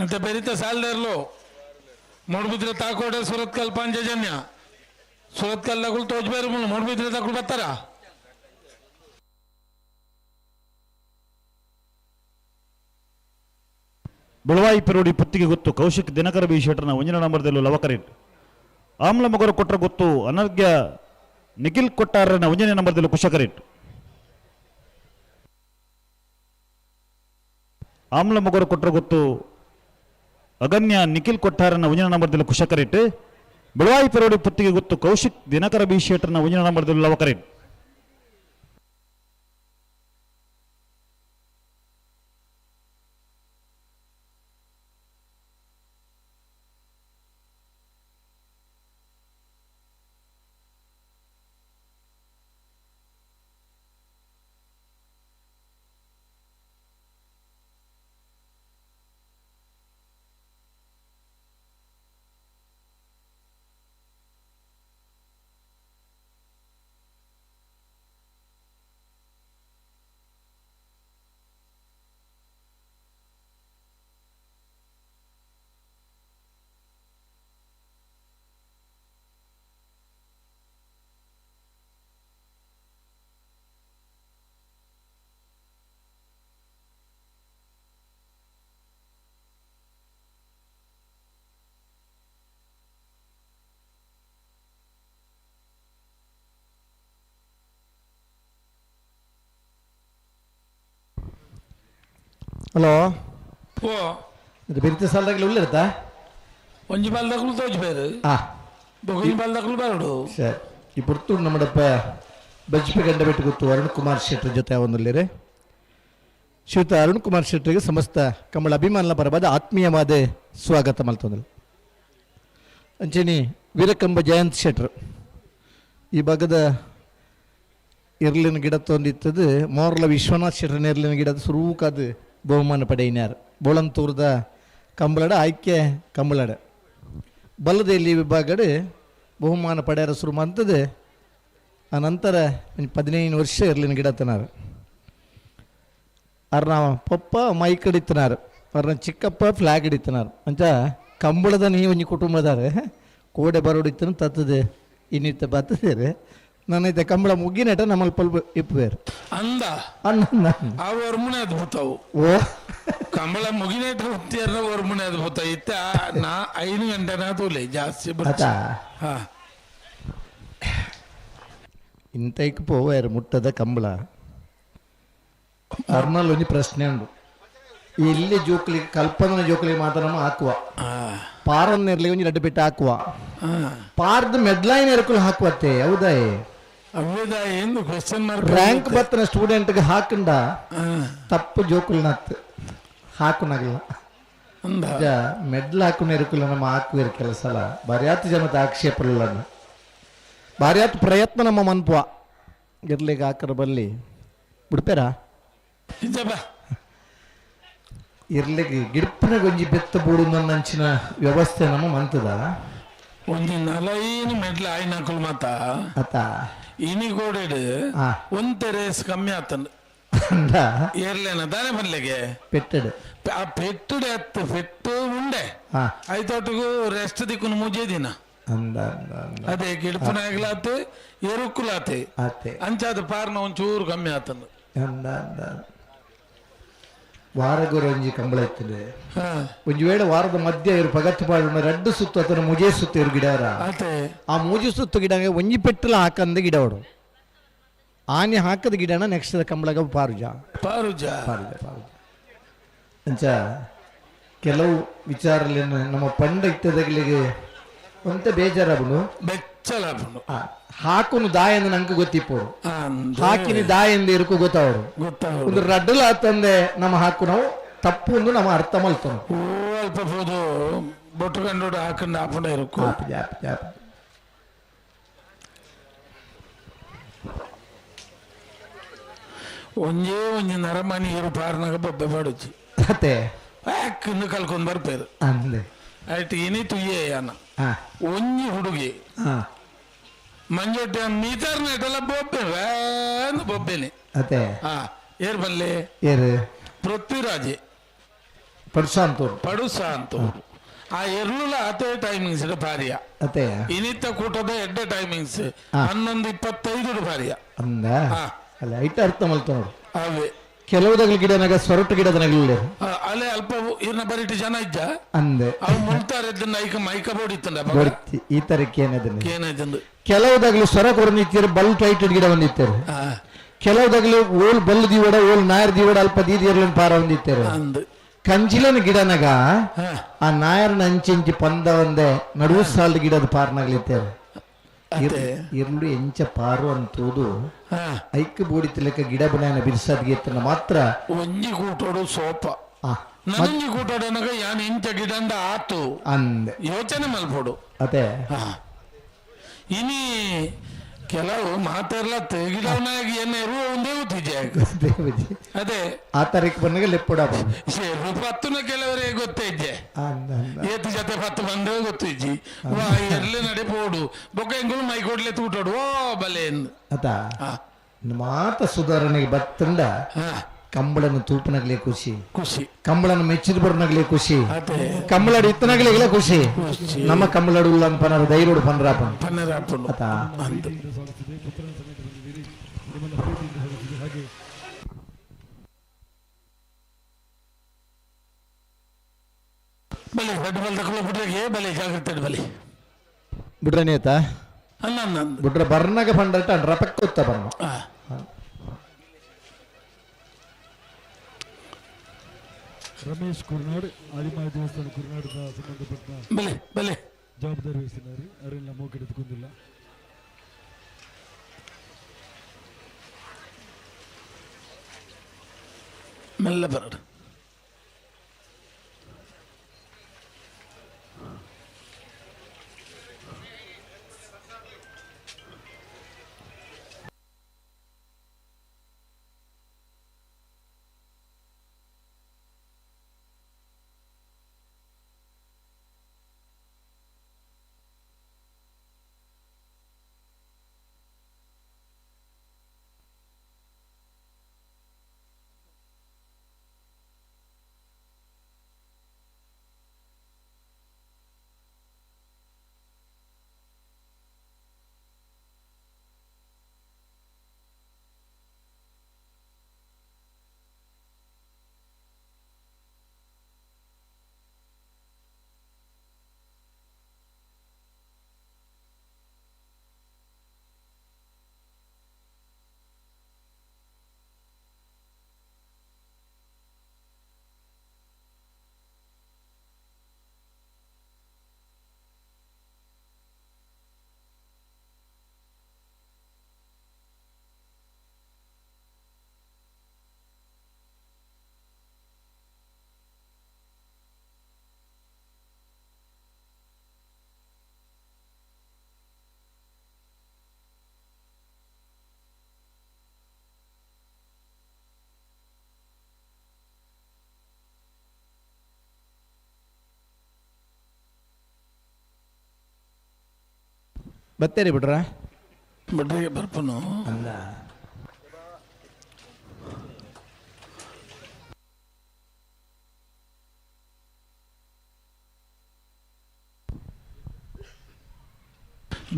ಮತ್ತೆ ಬೆರಿತ ಸಾಲದರ್ಲು ಮೂಡ್ಬಿದ್ರೆ ತಾಕೋಟೆ ಸುರತ್ಕಲ್ ಪಾಂಚಜನ್ಯ ಸುರತ್ಕಲ್ ತಗುಲ್ ತೋಜ್ಬೇರು ಮೂಡ್ಬಿದ್ರೆ ತಗುಲ್ ಬರ್ತಾರ. ಬೆಳವಾಯಿ ಪೆರೋಡಿ ಪುತ್ತಿಗೆ ಗೊತ್ತು ಕೌಶಿಕ್ ದಿನಕರ ಬಿ ಶೆಟ್ಟರ್ನ ಒಂಜಿನ ನಂಬರ್ದಲ್ಲೂ ಲವಕರೇಟ್ ಆಮ್ಲ ಮಗರು ಕೊಟ್ಟರ ಗೊತ್ತು ಅನರ್ಘ್ಯ ನಿಖಿಲ್ ಕೊಟ್ಟಾರನ ಒಂಜನೇ ನಂಬರ್ದಲ್ಲೂ ಕುಶಕರೇಟ್ ಆಮ್ಲ ಮಗರು ಕೊಟ್ಟರ ಗೊತ್ತು ಅಗನ್ಯ ನಿಖಿಲ್ ಕೊಟ್ಟಾರನ ಒಂಜಿನ ನಂಬರ್ದಲ್ಲಿ ಕುಶಕರೇಟ್ ಬೆಳವಾಯಿ ಪೆರೋಡಿ ಪುತ್ತಿಗೆ ಗೊತ್ತು ಕೌಶಿಕ್ ದಿನಕರ ಬಿ ಶೆಟ್ಟರ್ನ ಒಂಜಿನ ನಂಬರ್ದಲ್ಲೂ ಲವಕರೇಟ್. ಹಲೋ ಓ ಇದು ಬಿರ್ತಿ ಸಾಲದಾಗಲಿ ಉಳ್ಳಿರುತ್ತಾ ಒಂಜಿ ಬಾಲ್ದಾಗಲು ತೋಜ್ಬೇರು ಬೊಗೊಂಜಿ ಬಾಲ್ದಾಗಲು ಬರಡು ಸರ್ ಈ ಪುರ್ತೂರು ನಮ್ಮಡಪ್ಪ ಬಜ್ಪೆ ಗಂಡಬೆಟ್ಟು ಗೊತ್ತು ಅರುಣ್ ಕುಮಾರ್ ಶೆಟ್ಟರ್ ಜೊತೆ ಒಂದುಲ್ಲೇರೆ ಶ್ರೀಯುತ ಅರುಣ್ ಕುಮಾರ್ ಶೆಟ್ಟರಿಗೆ ಸಮಸ್ತ ಕಮಲ ಅಭಿಮಾನಲ ಪರವಾದ ಆತ್ಮೀಯವಾದ ಸ್ವಾಗತ ಮಲ್ತೊಂದಲು. ಅಂಚೆನಿ ವೀರಕಂಬ ಜಯಂತ್ ಶೆಟ್ಟರ್ ಈ ಭಾಗದ ಎರ್ಲಿನ ಗಿಡ ತೊಂದಿತ್ತದು ಮೋರ್ಲ ವಿಶ್ವನಾಥ್ ಶೆಟ್ಟರ್ನ ಎರ್ಲಿನ ಗಿಡದ ಸುರೂಕಾದ ಬಹುಮಾನ ಪಡೆಯಿನಾರ್ ಬೋಳಂತೂರ್ದ ಕಂಬಳಡ ಆಯ್ಕೆ ಕಂಬಳಡ ಬಲ್ಲದೆಲ್ಲಿ ವಿಭಾಗಡು ಬಹುಮಾನ ಪಡೆಯರ ಶುರು ಮಂತದ್ದು. ಆ ನಂತರ 15 ವರ್ಷ ಎರ್ಲಿನ ಗಿಡ ತನಾರು ಅರ್ನ ಪಪ್ಪ ಮೈಕ್ ಹಿಡಿತನಾರು ಅವ್ರನ್ನ ಚಿಕ್ಕಪ್ಪ ಫ್ಲಾಗ್ ಹಿಡಿತನಾರು ಅಂಚ ಕಂಬಳದ ನೀವು ಒಂಜಿ ಕುಟುಂಬದಾರೆ ಕೋಡೆ ಬರೋಡಿತ್ತನು ತತ್ತದೆ ಇನ್ನಿತ್ತ ಬರ್ತದೆ ನನ್ನೈತೆ ಕಂಬಳ ಮುಗ್ಗಿನೇಟ ನಮ್ಮಲ್ಲಿ ಪಲ್ಪ ಇಪ್ಪುವೇರು ಅಂದ ಅಣ್ಣ ಆ ಒರ್ಮುನೆ ಅದ್ಭುತವು ಓ ಕಂಬಳ ಮುಗಿನೇಟ ಹುತ್ತಿಯರ್ನ ಒರ್ಮುನೆ ಅದ್ಭುತ ಇತ್ತ ನಾ 5 ಗಂಟೆನ ತೂಲೆ ಜಾಸ್ತಿ ಆತಾ ಹಾ. ಇಂತೈಕ್ ಪೋವೇರು ಮುಟ್ಟದ ಕಂಬಳ. ಅರ್ನಲ್ ಒಂಜಿ ಪ್ರಶ್ನೆ ಉಂಡು. ಇಲ್ಲಿ ಜೋಕ್ಲಿಗೆ ಕಲ್ಪನ ಜೋಕ್ಲಿಗೆ ಮಾತ್ರ ನಮ್ಮ ಹಾಕುವ ಪಾರನ್ನೆರ್ಲಿ ಒಂಜಿ ರಡ್ಡು ಪೆಟ್ಟು ಹಾಕುವ ಪಾರ್ದ ಮೆಡ್ಲೈನ್ ಎರ್ಕುಲು ಹಾಕುವತ್ತೆ ಹೌದಾ? ಕ್ವಶನ್ ಮಾರ್ಕ್ ರ್ಯಾಂಕ್ ಬತ್ತನ ಸ್ಟೂಡೆಂಟ್ಗೆ ಹಾಕಂಡ ತಪ್ಪು ಜೋಕುಲ್ನತ್ ಹಾಕುನಾಗಲ್ಲ. ಮೆಡ್ಲ್ ಹಾಕುನ ಎರುಕುಲು ನಮ್ಮ ಹಾಕುವಿರ ಕೆಲಸಲ ಬಾರ್ಯಾತ್ ಜನದ ಆಕ್ಷೇಪಲ್ಲ ಬಾರ್ಯಾತ್ ಪ್ರಯತ್ನ ನಮ್ಮ ಮನ್ಪುವ ಇರ್ಲಿಗೆ ಹಾಕರ ಬಲ್ಲಿ ಬಿಡ್ಪೇರಾ ಇರ್ಲಿಗೆ ಗಿಡ್ಪನ ಗೊಂಜಿ ಬೆತ್ತ ಬೂಡು ನಂಚಿನ ವ್ಯವಸ್ಥೆ ನಮ್ಮ ಮಂತದ ಒಂಜಿ ನಲೈನ್ ಮೆಡ್ಲ್ ಆಯ್ನಕುಲು ಮಾತ ಅತ ಇನಿ ಗೋಡೆಡ್ ಒಂತೆ ರೇಸ್ ಕಮ್ಮಿ ಆತಂಡ್ ಏರ್ಲೇನ ದಾನೆ ಬನ್ಲೆಗೆ ಪೆಟ್ಟೆಡ್ ಆ ಪೆಟ್ಟುಡೆ ಅತ್ತು ಪೆಟ್ಟು ಉಂಡೆ ಐತೊಟ್ಟಿಗೂ ರೆಸ್ಟ್ ದಿಕ್ಕುನು ಮುಜೆ ದಿನ ಅಂದ ಅದೇ ಗಿಡ್ಪನಾಗ್ಲಾತೆ ಎರುಕುಲಾತೆ ಆತೆ ಅಂಚಾದ ಪಾರ್ನ ಒಂಚೂರು ಕಮ್ಮಿ ಆತಂಡ್ ಅಂದ ಅಂದ ವಾರಗೊರ ಒಂಜಿ ಕಂಬಳ ಇತ್ತದೆ ಒಂಜಿ ವೇಳೆ ವಾರದ ಮಧ್ಯ ಇರು ಪಗತ್ತು ಪಾಡುನ ರಡ್ಡು ಸುತ್ತು ಅತನ ಮುಜೆ ಸುತ್ತು ಇರು ಗಿಡವರ ಆ ಮೂಜೆ ಸುತ್ತು ಗಿಡ ಒಂಜಿ ಪೆಟ್ಟಲ ಹಾಕಂದ ಗಿಡವಡು ಆನೆ ಹಾಕದ ಗಿಡನ ನೆಕ್ಸ್ಟ್ ಕಂಬಳಗ ಪಾರುಜ ಪಾರುಜ ಪಾರುಜ ಪಾರುಜ ಅಂಚ ಕೆಲವು ವಿಚಾರಲೇನು ನಮ್ಮ ಪಂಡ ಇತ್ತದಗಳಿಗೆ ಒಂತ ಬೇಜಾರಾಪುಂಡು ಬೆಚ್ಚಲಾಪುಂಡು ಹಾಕುನು ದಾಯಂದು ನಂಗೆ ಗೊತ್ತಿಪ್ಪೋಡು ಹಾಕಿನಿ ದಾಯಂದು ಇರುಕು ಗೊತ್ತಾವಡು ಗೊತ್ತಾವಡು ಒಂದು ರಡ್ಡಲ ಆತಂದೆ ನಮ್ಮ ಹಾಕು ನಾವು ತಪ್ಪು ಒಂದು ನಮ್ಮ ಅರ್ಥ ಮಲ್ತನು ಅಲ್ಪ ಪೋದು ಬೊಟ್ಟು ಕಂಡು ಹಾಕೊಂಡು ಹಾಕೊಂಡ ಇರುಕು ಒಂಜೇ ಒಂಜಿ ನರಮನಿ ಇರು ಪಾರ್ನಾಗ ಬೊಬ್ಬೆ ಪಾಡುಚಿ ಅತ್ತೆ ಯಾಕಿಂದು ಕಲ್ಕೊಂಡ್ ಬರ್ಪೇರು ಅಂದೆ ಆಯ್ತು ಇನಿ ತುಯ್ಯೇ ಅನ್ನ ಒಂಜಿ ಹುಡುಗಿ ಮಂಜೊಟ್ಟೆ ಮೀತರ್ನೆಟಲ್ಲ ಬೊಬ್ಬೆ ವ್ಯಾನ್ ಬೊಬ್ಬೆನೆ ಅತ್ತೆ ಏರ್ ಬಲ್ಲೆ ಏರು ಪೃಥ್ವಿರಾಜೆ ಪಡುಸಾಂತೂರು ಪಡುಸಾಂತೂರು ಆ ಎರ್ಲುಲ ಅದೇ ಟೈಮಿಂಗ್ಸ್ ಭಾರಿಯ ಅತ್ತೆ ಇನಿತ ಕೂಟದ ಎಡ್ಡೆ ಟೈಮಿಂಗ್ಸ್ 11:25 ಭಾರಿಯ ಅಂದ ಅಲ್ಲ ಐಟ ಅರ್ಥ ಮಲ್ತ ನೋಡು ಅವೇ ಕೆಲವುದಗಳ ಗಿಡನಾಗ ಸೊರಟು ಗಿಡದ ನಗಲಿಲ್ಲ ಅಲ್ಲೇ ಅಲ್ಪ ಇರ್ನ ಬರಿಟಿ ಜನ ಇಜ್ಜ ಅಂದೆ ಅವು ಮುಲ್ತಾರೆ ಐಕ ಮೈಕ ಬೋಡಿತ್ತಂಡ ಬರ್ತಿ ಈ ತರಕ್ಕೆ ಏನದನ್ನ ಏನಾಯ್ತಂದು ಕೆಲವುದಾಗ್ಲಿ ಸೊರ ಕೊರನಿತ್ತೀರು ಬಲ್ ಟೈಟೆಡ್ ಗಿಡ ಹೊಂದಿತ್ತಾರೆ ಕೆಲವುದಾಗ್ಲಿ ಓಲ್ ಬಲ್ ದಿವಡ ಓಲ್ ನಾಯರ್ ದಿವಡ ಅಲ್ಪ ದೀದಿಯರ್ಲನ್ ಪಾರ ಹೊಂದಿತ್ತಾರೆ ಕಂಜಿಲನ ಗಿಡನಾಗ ಆ ನಾಯರ್ನ ಅಂಚಿಂಚಿ ಪಂದ ಒಂದೆ ನಡುವು ಸಾಲದ ಗಿಡದ ಪಾರ್ನಾಗ್ಲಿತ್ತಾರೆ ಇರ್ಲು ಎಂಚ ಪಾರು ಅಂತೂದು ಐಕ್ ಬೋಡಿತಿಲಕ ಗಿಡ ಬನಾನ ಬಿರ್ಸದ್ ಮಾತ್ರ ಒಂಜಿ ಕೂಟೋಡು ಸೋಪ ನನಂಜಿ ಕೂಟೋಡನಗ ಯಾನ್ ಎಂಚ ಗಿಡಂದ ಆತು ಅಂದೆ ಯೋಚನೆ ಮಲ್ಪೋಡು ಅದೇ ಇನಿ ಕೆಲವು ಮಾತೆಲ್ಲ ಗಿಡವನಾಗಿ ಏನ ಇರುವ ಒಂದೇ ಗೊತ್ತಿದೆ ಅದೇ ಆ ತಾರೀಕು ಬಂದಾಗ ಲೆಪ್ಪುಡ ಪತ್ತುನ ಕೆಲವರಿಗೆ ಗೊತ್ತೇ ಇದ್ದೆ ಏತು ಜೊತೆ ಪತ್ತು ಬಂದ್ರೆ ಗೊತ್ತಿಜ್ಜಿ ವಾ ಎಲ್ಲಿ ನಡೆ ಪೋಡು ಬೊಕ್ಕ ಎಂಗುಳು ಮೈ ಕೊಡ್ಲೆ ತೂಟೋಡು ಓ ಬಲೆ ಎಂದು ಅತ ಮಾತ ಸುಧಾರಣೆಗೆ ಬತ್ತಂಡ ಕಂಬಳನ ತೂಪನಗಲೇ ಖುಷಿ ಖುಷಿ ಕಂಬಳನ ಮೆಚ್ಚಿದ ಬರೋನಾಗಲೇ ಖುಷಿ ಕಂಬಳಾಡು ಇತ್ತನಾಗಲೇ ಖುಷಿ ನಮ್ಮ ಕಂಬಳಾಡು ಉಲ್ಲ ಪನರ ಧೈರ್ಯೋಡು ಪನ್ರಾಪನ್ ಅತ ಬಲೆ ಬಡ್ಡು ಬಲ್ ತಕೊಳ್ಳೋ ಬಿಟ್ರೆ ಬಲೆ ಜಾಗ್ರತೆ ಬಲೆ ಬಿಡ್ರನೇತ ಅಲ್ಲ ಬಿಡ್ರ ಬರ್ನಾಗ ಪಂಡಟ ರಪಕ್ಕೊತ್ತ ಬನ್ನ ರಮೇಶ್ ಕುರ್ನಾಡ್ ಆದಿಮಾಯ ದೇವಸ್ಥಾನ ಕುರ್ನಾಡದ ಸಂಬಂಧಪಟ್ಟ ಬಲೆ ಬಲೆ ಜವಾಬ್ದಾರಿ ವಹಿಸಿದ್ದಾರೆ ಅವರೆಲ್ಲ ಮೋಕೆಡೆದುಕೊಂಡಿಲ್ಲ. ಮೆಲ್ಲ ಬರಡು ಬತ್ತೇರಿ ಬಿಡ್ರ ಬಿಡ್ರಿಗೆ ಬರ್ಪನು ಅಲ್ಲ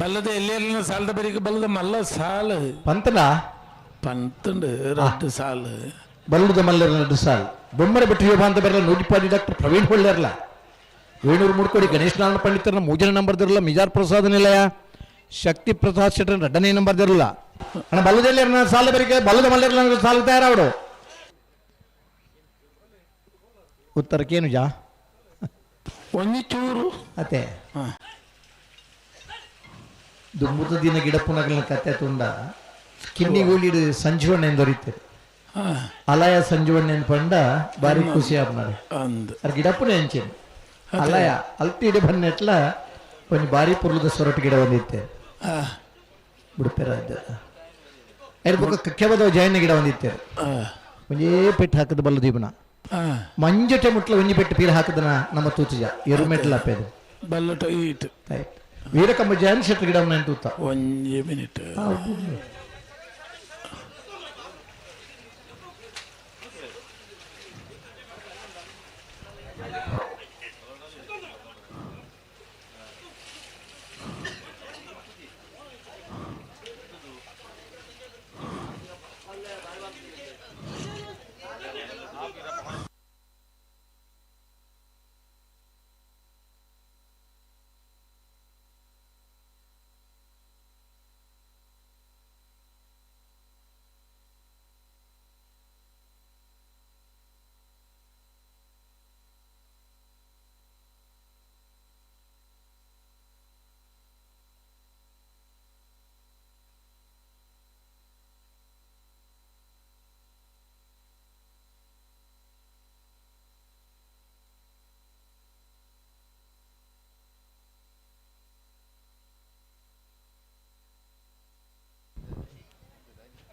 ಬಲ್ಲದ ಎಲ್ಲೆಲ್ಲ ಸಾಲದ ಬರಿಗೆ ಬಲ್ಲದ ಮಲ್ಲ ಸಾಲು ಪಂತನ ಪಂತಂಡು ರಡ್ಡು ಸಾಲು ಬಲ್ಲದ ಮಲ್ಲರ ನಡು ಸಾಲ್ ಬೊಮ್ಮರ ಬಿಟ್ಟು ಯೋಗ ಅಂತ ಬರಲ್ಲ ನೂಜಿಪಾಡಿ ಡಾಕ್ಟರ್ ಪ್ರವೀಣ್ ಹೊಳ್ಳೆರ್ಲ ವೇಣೂರು ಮುಡ್ಕೋಡಿ ಗಣೇಶ್ ನಾರಾಯಣ ಪಂಡಿತರ ಮೂಜನ ನಂಬರ್ ದಿರಲ್ಲ ಮಿಜಾರ್ ಪ್ರಸಾದ್ ನಿಲಯ ಶಕ್ತಿ ಪ್ರಸಾದ್ ಶೆಟ್ಟರ್ ಎರಡನೇ ನಂಬರ್ ದಿರಲ್ಲ ಅಣ್ಣ ಬಲ್ಲದಲ್ಲಿ ಸಾಲ ಬರಿಗೆ ಬಲ್ಲದ ಮಲ್ಲರ ಸಾಲ ತಯಾರಾವಡು ಉತ್ತರಕ್ಕೇನು ಜಾ ಒಂಜಿ ಚೂರು ಅತ್ತೆ ದುಂಬುದ ದಿನ ಗಿಡಪ್ಪುನಗಲ್ನ ಕತೆ ತುಂಡ ಕಿನ್ನಿಗೂಲಿಡು ಸಂಜೀವಣ್ಣ ದೊರೀತಾರೆ ಅಲಯ ಸಂಜೀವಣ್ಣ ಪಂಡ ಬಾರಿ ಖುಷಿ ಆಪ್ನಾರೆ ಅಂದ್ ಅರ್ ಗಿಡಪ್ಪುನ ಎಂಚೇನು ಅಲಯ ಅಲ್ತಿ ಇಡೆ ಬನ್ನೆಟ್ಲ ಒಂಜಿ ಬಾರಿ ಪುರ್ಲದ ಸೊರಟು ಗಿಡ ಬಂದಿತ್ತೆ ಬಿಡುಪೆರ ಐದು ಬೊಕ್ಕ ಕಕ್ಕೆಬದ ಜಯಣ್ಣ ಗಿಡ ಬಂದಿತ್ತೆ ಒಂಜೇ ಪೆಟ್ಟು ಹಾಕದ ಬಲ್ಲ ದೀಪನ ಮಂಜಟೆ ಮುಟ್ಲ ಒಂಜಿ ಪೆಟ್ಟು ಪೀರ ಹಾಕದನ ನಮ್ಮ ತೂತುಜ ಎರು ಮೆಟ್ಲ ಅಪ್ಪೆದು ಬಲ್ಲ ಟೈಟ್ ವೀರಕಂಬ ಜಯನ್ ಶೆಟ್ಟಿ ಗಿಡ ತೂತ ಒಂಜಿ ಮಿನಿಟ್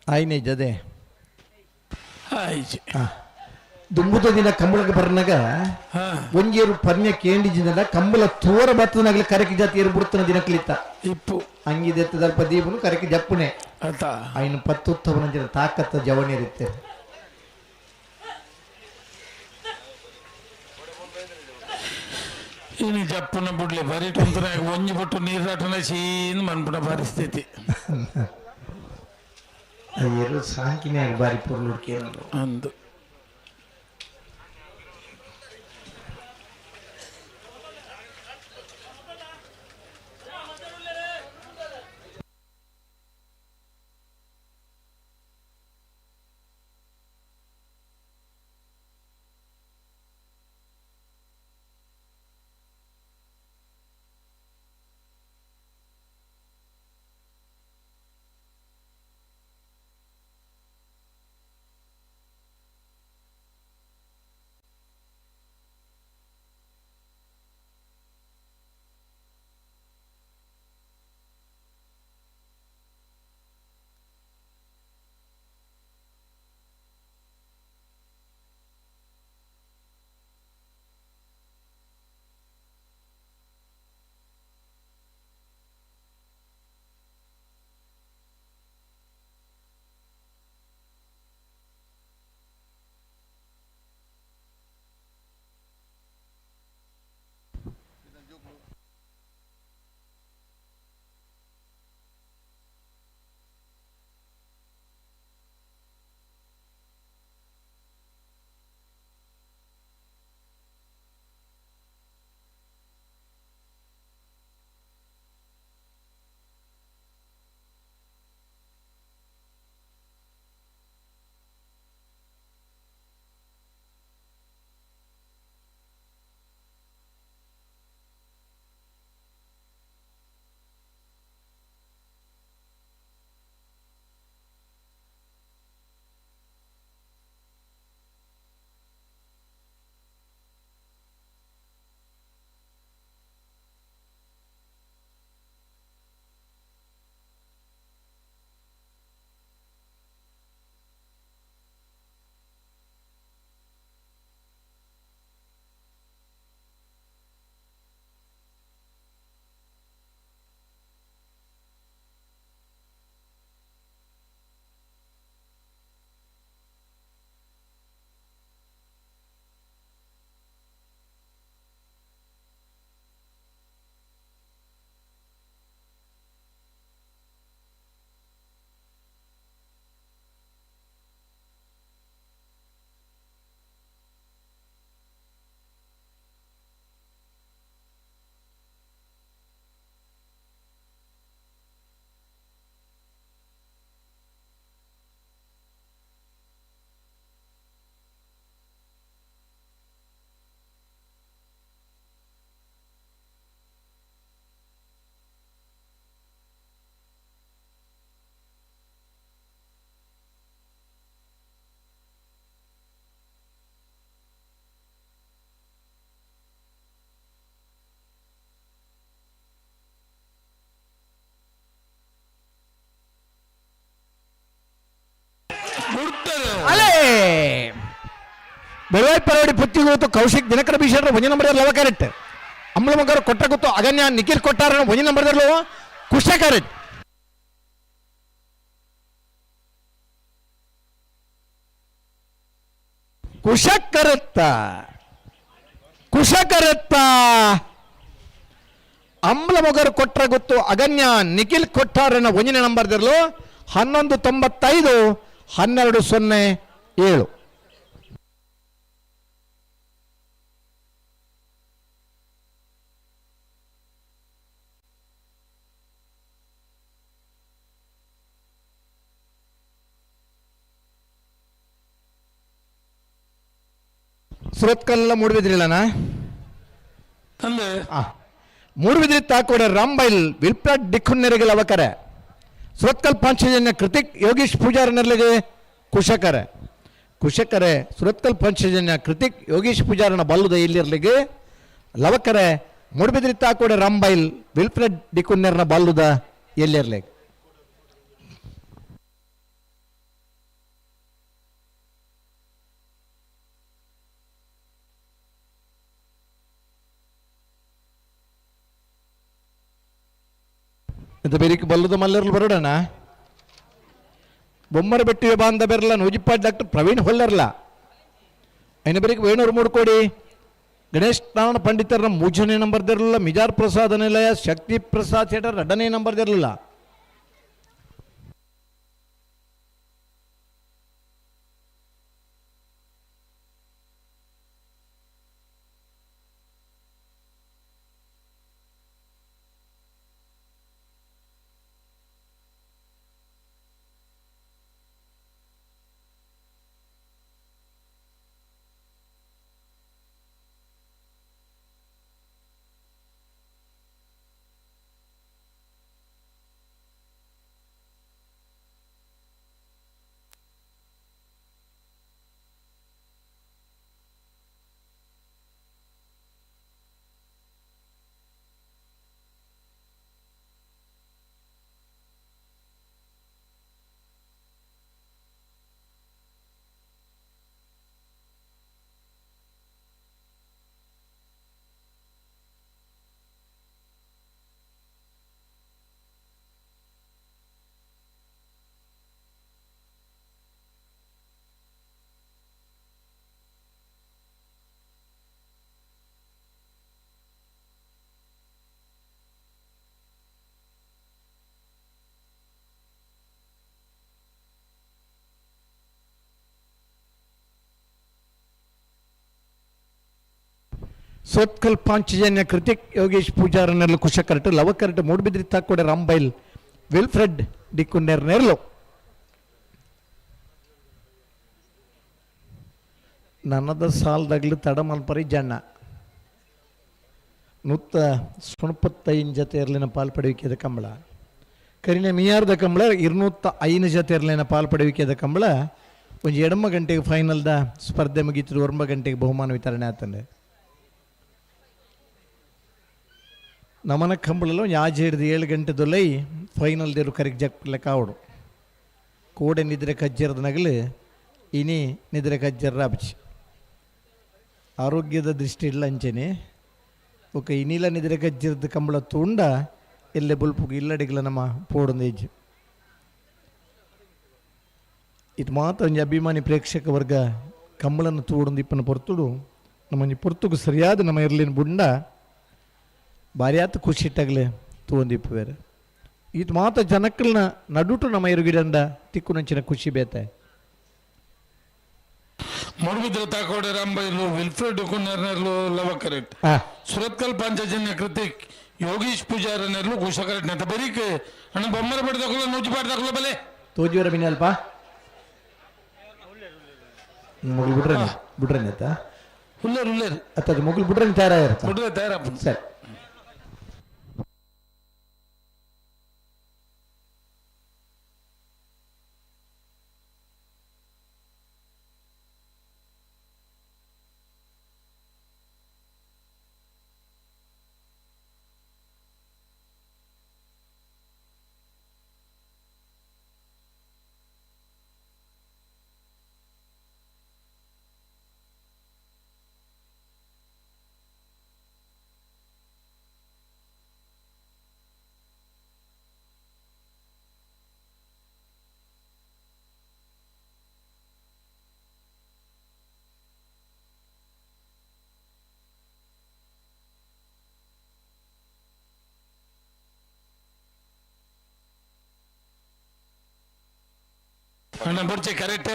ಆಯ್ನೆ ಜದೆ ಆಯ್ತು ದುಂಬುದ ದಿನ ಕಂಬಳಕ್ಕೆ ಬರ್ನಾಗ ಒಂಜೇರು ಪರ್ಣ್ಯ ಕೇಂಡಿಜಿಂದ ಕಂಬಳ ತೋರ ಬತ್ತನಾಗಲಿ ಕರಕಿ ಜಾತಿ ಏರು ಬಿಡ್ತಾನ ದಿನ ಕಲಿತ ಇಪ್ಪು ಅಂಗಿದೆತ್ತದಲ್ಪ ದೀಪನು ಕರಕಿ ಜಪ್ಪುನೆ ಅತ ಆಯ್ನ ಪತ್ತುತ್ತವನ ಜನ ತಾಕತ್ತ ಜವನಿರುತ್ತೆ ಇನ್ನು ಜಪ್ಪುನ ಬುಡ್ಲೆ ಬರೀ ಟುಂತನಾಗ ಒಂಜಿ ಬೊಟ್ಟು ನೀರಾಟನ ಸೀನ್ ಮನ್ಪುನ ಪರಿಸ್ಥಿತಿ ಏರು ಸಾಂಕಿನೇ ಬಾರಿ ಪೊರ್ಲುಡ್ಕೇನು ಅಂದು ಅಲೇ ಬೆಳವಾಯಿ ಪರವಡಿ ಪುತ್ತಿ ಗೊತ್ತು ಕೌಶಿಕ್ ದಿನಕರ ಭೀಷಣರು ಒಂಜಿ ನಂಬರ್ ಲವ ಕ್ಯಾರೆಟ್ ಅಂಬಲಮಗರು ಕೊಟ್ಟ ಗೊತ್ತು ಅಗನ್ಯ ನಿಖಿಲ್ ಕೊಟ್ಟಾರ ಒಂಜಿ ನಂಬರ್ ಕುಶ ಕ್ಯಾರೆಟ್ ಕುಶಕರತ್ತ ಕುಶಕರತ್ತ ಅಂಬ್ಲಮೊಗರು ಕೊಟ್ರ ಗೊತ್ತು ಅಗನ್ಯ ನಿಖಿಲ್ ಕೊಟ್ಟಾರನ ಒಂಜಿನ ನಂಬರ್ ದಿರಲು 11.95 12.07. ಸುರತ್ಕಲ್ಲೆಲ್ಲ ಮೂಡಬಿದ್ರಿಲ್ಲನಾ? ಮೂಡುಬಿದ್ರಿ ತಾಕೋಡೆ ರಾಂಬೈಲ್ ವಿಲ್ಪ್ರಾಟ್ ಡಿಕ್ಕುನ್ನೆರೆಗೆ ಲವಕರೆ ಸುರತ್ಕಲ್ ಪಾಂಚಜನ್ಯ ಕೃತಿಕ್ ಯೋಗೀಶ್ ಪೂಜಾರನೆಲ್ಲಿಗೆ ಕುಶಕರೆ ಕುಶಕರೆ ಸುರತ್ಕಲ್ ಪಾಂಚಜನ್ಯ ಕೃತಿಕ್ ಯೋಗೀಶ್ ಪೂಜಾರನ ಬಲ್ಲುದ ಇಲ್ಲಿರ್ಲಿಗೆ ಲವಕರೆ ಮೂಡುಬಿದ್ರಿ ತಾಕೋಡೆ ರಾಂಬೈಲ್ ವಿಲ್ಫ್ರೆಡ್ ಡಿಕ್ಕುನ್ನೆರ್ನ ಬಲ್ಲುದ ಎಲ್ಲಿರ್ಲಿಗೆ. ಇಂತ ಬೇರಿಕೆ ಬಲ್ಲದ ಮಲ್ಲರ್ಲು ಬರೋಡಣ ಬೊಮ್ಮರ ಬೆಟ್ಟಿವೆ ಬಾಂಧ ಬೆರ್ಲ ನೂಜಿಪ್ಪಾಡ್ ಡಾಕ್ಟರ್ ಪ್ರವೀಣ್ ಹೊಲ್ಲರ್ಲ ಐನ ಬೇರಿಕೆ ವೇಣೂರು ಮೂಡ್ಕೋಡಿ ಗಣೇಶ್ ನಾರಾಯಣ ಪಂಡಿತರನ ಮೂಜನೇ ನಂಬರ್ ದಿರಲಿಲ್ಲ ಮಿಜಾರ್ ಪ್ರಸಾದ ನಿಲಯ ಶಕ್ತಿ ಪ್ರಸಾದ್ ಥಿಯೇಟರ್ ಎರಡನೇ ನಂಬರ್ ದಿರಲಿಲ್ಲ. ಸೋತ್ಕಲ್ ಪಾಂಚಜನ್ಯ ಕೃತಿಕ್ ಯೋಗೇಶ್ ಪೂಜಾರನೆರ್ಲು ಕುಶಕರಟು ಲವಕರಟು ಮೂಡುಬಿದ್ರಿ ತಾಕೋಡೆ ರಾಂಬೈಲ್ ವಿಲ್ಫ್ರೆಡ್ ಡಿಕ್ಕುನ್ನೆರ್ ನೆರ್ಲು. ನನ್ನದ ಸಾಲದಾಗ್ಲು ತಡ ಮಲ್ಪರಿ ಜಣ್ಣ ನುತ್ತ ಸುಣಪತ್ತೈನ್ ಜೊತೆ ಇರಲಿನ ಪಾಲ್ಪಡುವಿಕೆದ ಕಂಬಳ ಕರಿನ ಮಿಯಾರ್ದ ಕಂಬಳ 205 ಜೊತೆ ಇರಲಿನ ಪಾಲ್ಪಡುವಿಕೆದ ಕಂಬಳ ಒಂಜಿ ಎಡಮ ಗಂಟೆಗೆ ಫೈನಲ್ದ ಸ್ಪರ್ಧೆ ಮುಗೀತು 9 ಗಂಟೆಗೆ ಬಹುಮಾನ ವಿತರಣೆ ಆತಂದೆ. ನಮನ ಕಂಬಳಲ್ಲ ಒಂದು ಆಜೆ ಹಿಡಿದು 7 ಗಂಟೆ ದೊಲೈ ಫೈನಲ್ ದೇರು ಕರಿಗೆ ಜಕ್ಲೆ ಕಾವಡು ಕೋಡೆ ನಿದ್ರೆ ಕಜ್ಜರದ ನಗಲು ಇನಿ ನಿದ್ರೆ ಕಜ್ಜರ ಅಬ್ಚಿ ಆರೋಗ್ಯದ ದೃಷ್ಟಿ ಇಲ್ಲ ಅಂಚೆನೆ ఒక ಇನಿಲ ನಿದ್ರೆ ಕಜ್ಜರದ ಕಂಬಳ ತೂಂಡ ಎಲ್ಲೆ ಬುಲ್ಪುಗು ಇಲ್ಲಡಿಗಲ ನಮ್ಮ ಪೋಡೊಂದು ಹೆಜ್ಜೆ. ಇದು ಮಾತ್ರ ಒಂಜಿ ಅಭಿಮಾನಿ ಪ್ರೇಕ್ಷಕ ವರ್ಗ ಕಂಬಳನ್ನು ತೂಡೊಂದು ಇಪ್ಪನ ಪೊರ್ತುಡು ನಮ್ಮೊಂಜಿ ಪೊರ್ತುಗು ಸರಿಯಾದ ನಮ್ಮ ಇರ್ಲಿನ ಬುಂಡ ಭಾರಿ ಆತು ಖುಷಿ ಇಟ್ಟಾಗಲೇ ತೂವೊಂದಿಪ್ಪು ಬೇರೆ ಇದು ಮಾತ್ರ ಜನಕ್ಕಲ್ನ ನಡುಟು ನಮ್ಮ ಇರುಗಿಡಂಡ ತಿಕ್ಕು ನಂಚಿನ ಖುಷಿ ಬೇತೆ. ಮೂಡುಬಿದ್ರೆ ತಾಕೋಡೆ ರಾಂಬೈಲು ವಿಲ್ಫ್ರೆಡ್ ಕುನ್ನರ್ನೆರ್ಲು ಲವ ಕರೆಕ್ಟ್ ಸುರತ್ಕಲ್ ಪಾಂಚಜನ್ಯ ಕೃತಿಕ್ ಯೋಗೀಶ್ ಪೂಜಾರನೆರ್ಲು ಕುಶ ಕರೆಕ್ಟ್ ನೆತ್ತ ಬರೀಕ್ ಅಣ್ಣ ಬೊಮ್ಮರ ಬಡ್ದಕುಲ ನೂಜಿ ಪಾಡ್ದಕುಲ ಬಲೆ ತೋಜಿಯವರ ಮಿನಲ್ಪ ಮೊಗಲು ಬಿಡ್ರೆ ಬಿಡ್ರೆ ಆಯ್ತಾ ಹುಲ್ಲೇರು ಹುಲ್ಲೇರು ಅತ್ತ ಮೊಗಲು ಬಿಡ್ರೆ ತಯಾರಾಗಿರ್ತ ಬಿಡ್ರೆ ತಯಾರಪ್ಪ ಸರಿ. ಅಣ್ಣ ಬೊಡ್ಚೆ ಕರೆಕ್ಟ್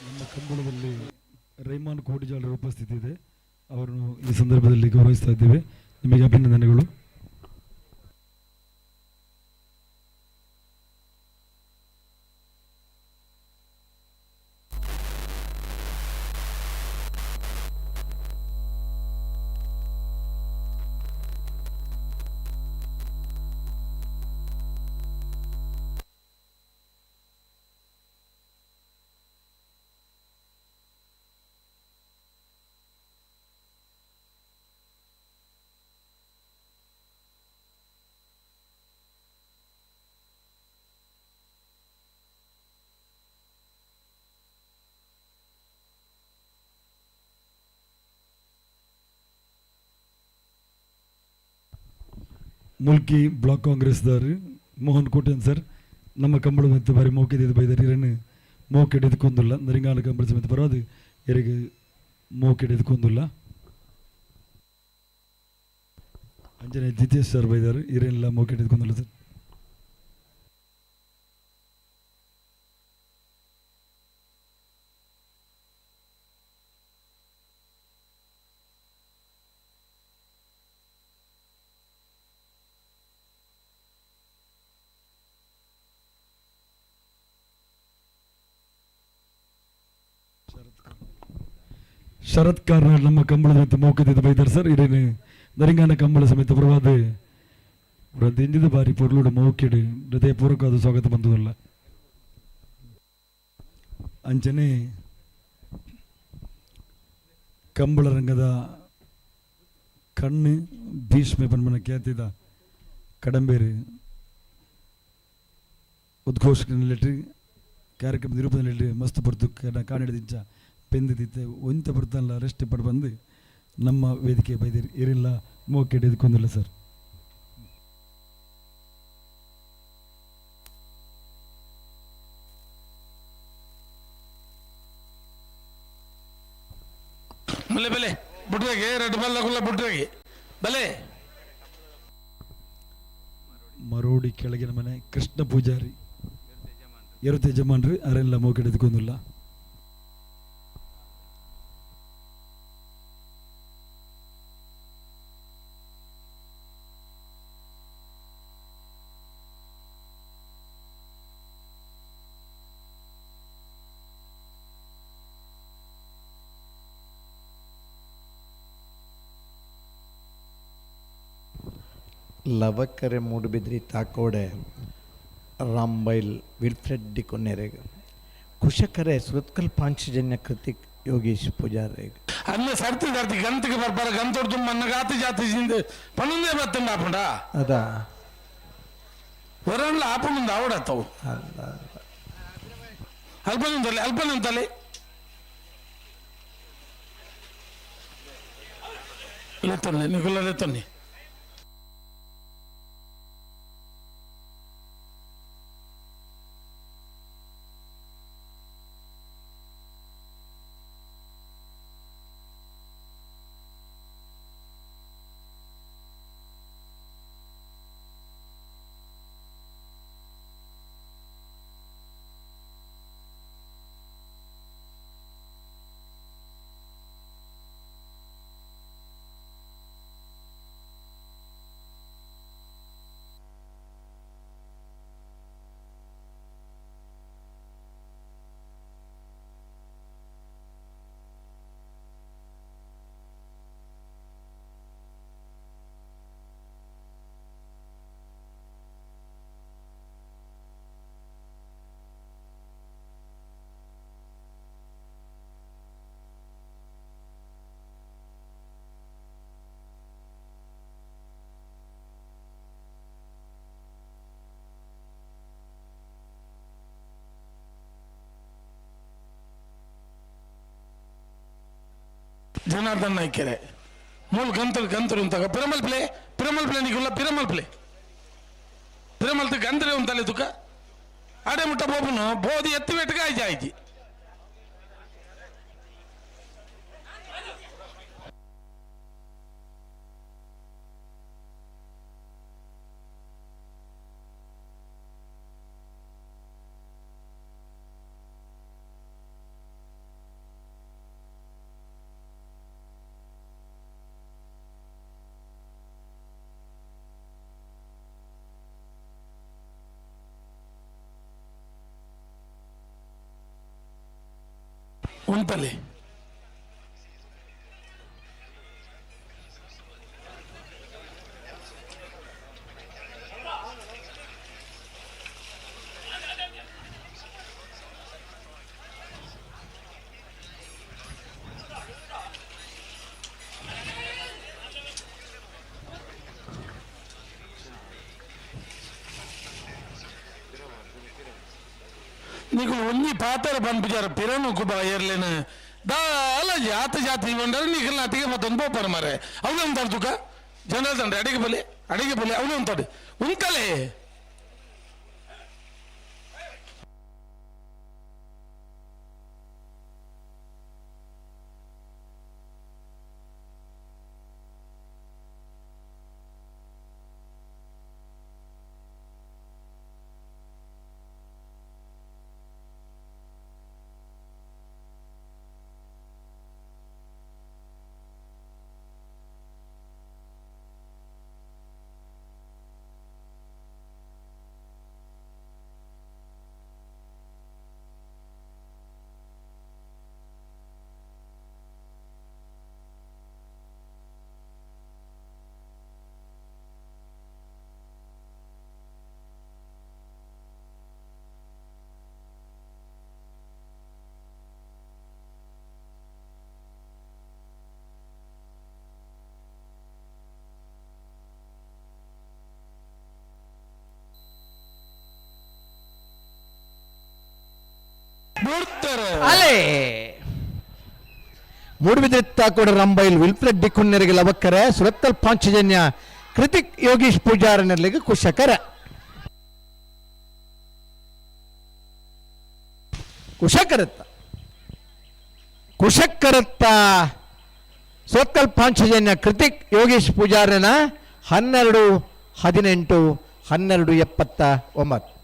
ನಮ್ಮ ಕಂಬಳದಲ್ಲಿ ರೈಮಾನ್ ಕೋಟಿಜಾಲರ ಉಪಸ್ಥಿತಿ ಇದೆ. ಅವರನ್ನು ಈ ಸಂದರ್ಭದಲ್ಲಿ ಗೌರವಿಸ್ತಾ ಇದ್ದೇವೆ. ನಿಮಗೆ ಅಭಿನಂದನೆಗಳು. ಮುಲ್ಕಿ ಬ್ಲಾಕ್ ಕಾಂಗ್ರೆಸ್ದವರು ಮೋಹನ್ ಕೋಟೆನ್ ಸರ್ ನಮ್ಮ ಕಂಬಳ ಮೆತ್ತು ಬಾರಿ ಮೋಕೆದಿದ್ದು ಬೈದಾರೆ. ಇರನ್ನು ಮೋಕೆಡ್ ಎದ್ಕೊಂದುಲ್ಲ ನರಿಂಗಾಲ ಕಂಬಳ ಸಮೇತ ಬರೋದು ಎರಿಗೆ ಮೋಕೆಡ್ ಎದ್ಕೊಂದುಲ್ಲ. ಅಂಜನೆ ಜಿತೇಶ್ ಸರ್ ಬೈದಾರು ಇರೇನಿಲ್ಲ ಮೋಕೆಡ್ ಎದ್ಕೊಂದುಲ್ಲ ಸರ್. ಶರತ್ ಕಾರ್ನಾಡ್ ನಮ್ಮ ಕಂಬಳದ ಮತ್ತು ಮೌಖದಿಂದ ಬೈದಾರೆ ಸರ್. ಇರೇನು ನರಿಂಗಾನ ಕಂಬಳ ಸಮೇತ ಪ್ರವಾದ ದಿಂಜಿದ ಬಾರಿ ಪೊರ್ಲುಡು ಮೌಕಿಡು ಹೃದಯಪೂರ್ವಕವಾದ ಸ್ವಾಗತ ಬಂದುದಲ್ಲ. ಅಂಚನೆ ಕಂಬಳ ರಂಗದ ಕಣ್ಣು ಭೀಷ್ಮೆ ಪನ್ಮನ ಖ್ಯಾತಿದ ಕಡಂಬೇರು ಉದ್ಘೋಷಕನಲ್ಲಿ ಕಾರ್ಯಕ್ರಮ ನಿರೂಪಣೆಯಲ್ಲಿ ಮಸ್ತ್ ಪೊರ್ತು ಕಾಣಿಡಿದಿಂಚ ಪೆಂದಿದ್ದಿತ್ತೆ ಒಂತ ಪೊರ್ತಲ್ಲ ರೆಸ್ಟ್ ಪಡ್ ಬಂದು ನಮ್ಮ ವೇದಿಕೆ ಬೈದಿರಿ ಇರಿಲ್ಲ ಮೋಕೆಡ್ ಎದ್ಕೊಂದಿಲ್ಲ ಸರ್. ಬಲೆ ಬಲೆ ಬುಟ್ರಾಗಿ ರೆಡ್ ಬಲ್ಲ ಕುಲ್ಲ ಬುಟ್ರಾಗಿ ಬಲೆ. ಮರೋಡಿ ಕೆಳಗಿನ ಮನೆ ಕೃಷ್ಣ ಪೂಜಾರಿ ಎರುತ ಯಜಮಾನ್ರಿ ಅರೆಲ್ಲ ಮೋಕೆಡ್ ಎದ್ಕೊಂದಿಲ್ಲ. ಲವಕರೆ ಮೂಡುಬಿದ್ರಿ ತಾಕೋಡೆ ರಾಂಬೈಲ್ ವಿಲ್ಫ್ರೆಡ್ ಡಿಕೊನ್ನೆರೆಗ್ ಕುಶಕರೆ ಸುರತ್ಕಲ್ ಪಾಂಚಜನ್ಯ ಕೃತಿಕ್ ಯೋಗೀಶ್ ಪೂಜಾರೆಗ್ ಅನ್ನ ಸರ್ತಿ ಸರ್ತಿ ಗಂತಿಗೆ ಬರ್ಬಾರ ಗಂತೊಡ್ದು ಮನ್ನಗ ಆತಿ ಜಾತಿ ಜಿಂದೆ ಪನ್ನೊಂದೇ ಬತ್ತಂಡ ಆಪುಂಡ ಅದಾ ಹೊರನ್ಲ ಆಪುಂಡು ಆವಡತ್ತವು ಅಲ್ಪ ನಿಂತಲ್ಲಿ ಅಲ್ಪ ನಿಂತಲ್ಲಿ ಲೆತ್ತೊನ್ನಿ ನಿಕುಲ ಲೆತ್ತೊನ್ನಿ. ಜನಾರ್ದನ್ ನಾಯ್ಕೆರೆ ಮೂಲ ಗಂತರು ಗಂತರು ಅಂತಾಗ ಪಿರಮಲ್ ಪ್ಲೇ ಪಿರಮಲ್ ಪ್ಲೇ ನೀಗುಲ್ಲ ಪಿರಮಲ್ ಪ್ಲೇ ಪಿರಮಲ್ ಗಂತರೆ ಅಂತಲೇ ತುಕ ಅಡೆ ಮುಟ್ಟ ಬೋಬನು ಬೋದಿ ಎತ್ತಿ ಬೆಟ್ಟಗೆ ಆಯ್ತು ಆಯ್ತು. ಉಂತಲೆ నీకు ಒಂಜಿ ಪಾತ್ರ ಪನ್ಪಿಜಾರ ಪಿರನು ಕುಬ ಏರ್ಲೇನು ದಾಲ ಜಾತ ಜಾತಿ ಬಂಡಾರ ನೀಕಲ್ ನಾತಿಗೆ ಮತ್ತೊಂದು ಪೋಪರ ಮಾರೆ ಅವನು ಅಂತಾడు ತುಕ ಜನರಲ್ ತಂಡ್ರೆ ಅಡಿಗೆ ಬಲಿ ಅಡಿಗೆ ಬಲಿ ಅವನು ಅಂತಾಡು ಉಂತಲೇ ಅಲೆ ಮೂಡುಬಿದ್ರೆ ತಾಕೋಡ ರಂಬೈಲ್ ವಿಲ್ಫ್ರೆಡ್ ಡಿಕುನ್ನರಿಗೆ ಲವಕ್ಕರೆ ಸುರತ್ತಲ್ ಪಾಂಚಜನ್ಯ ಕೃತಿಕ್ ಯೋಗೀಶ್ ಪೂಜಾರನಲ್ಲಿಗೆ ಕುಶಕರ ಕುಶಕರತ್ತ ಕುಶಕರತ್ತ ಸುರತ್ಕಲ್ ಪಾಂಚಜನ್ಯ ಕೃತಿಕ್ ಯೋಗೀಶ್ ಪೂಜಾರನ 12 18 12 79.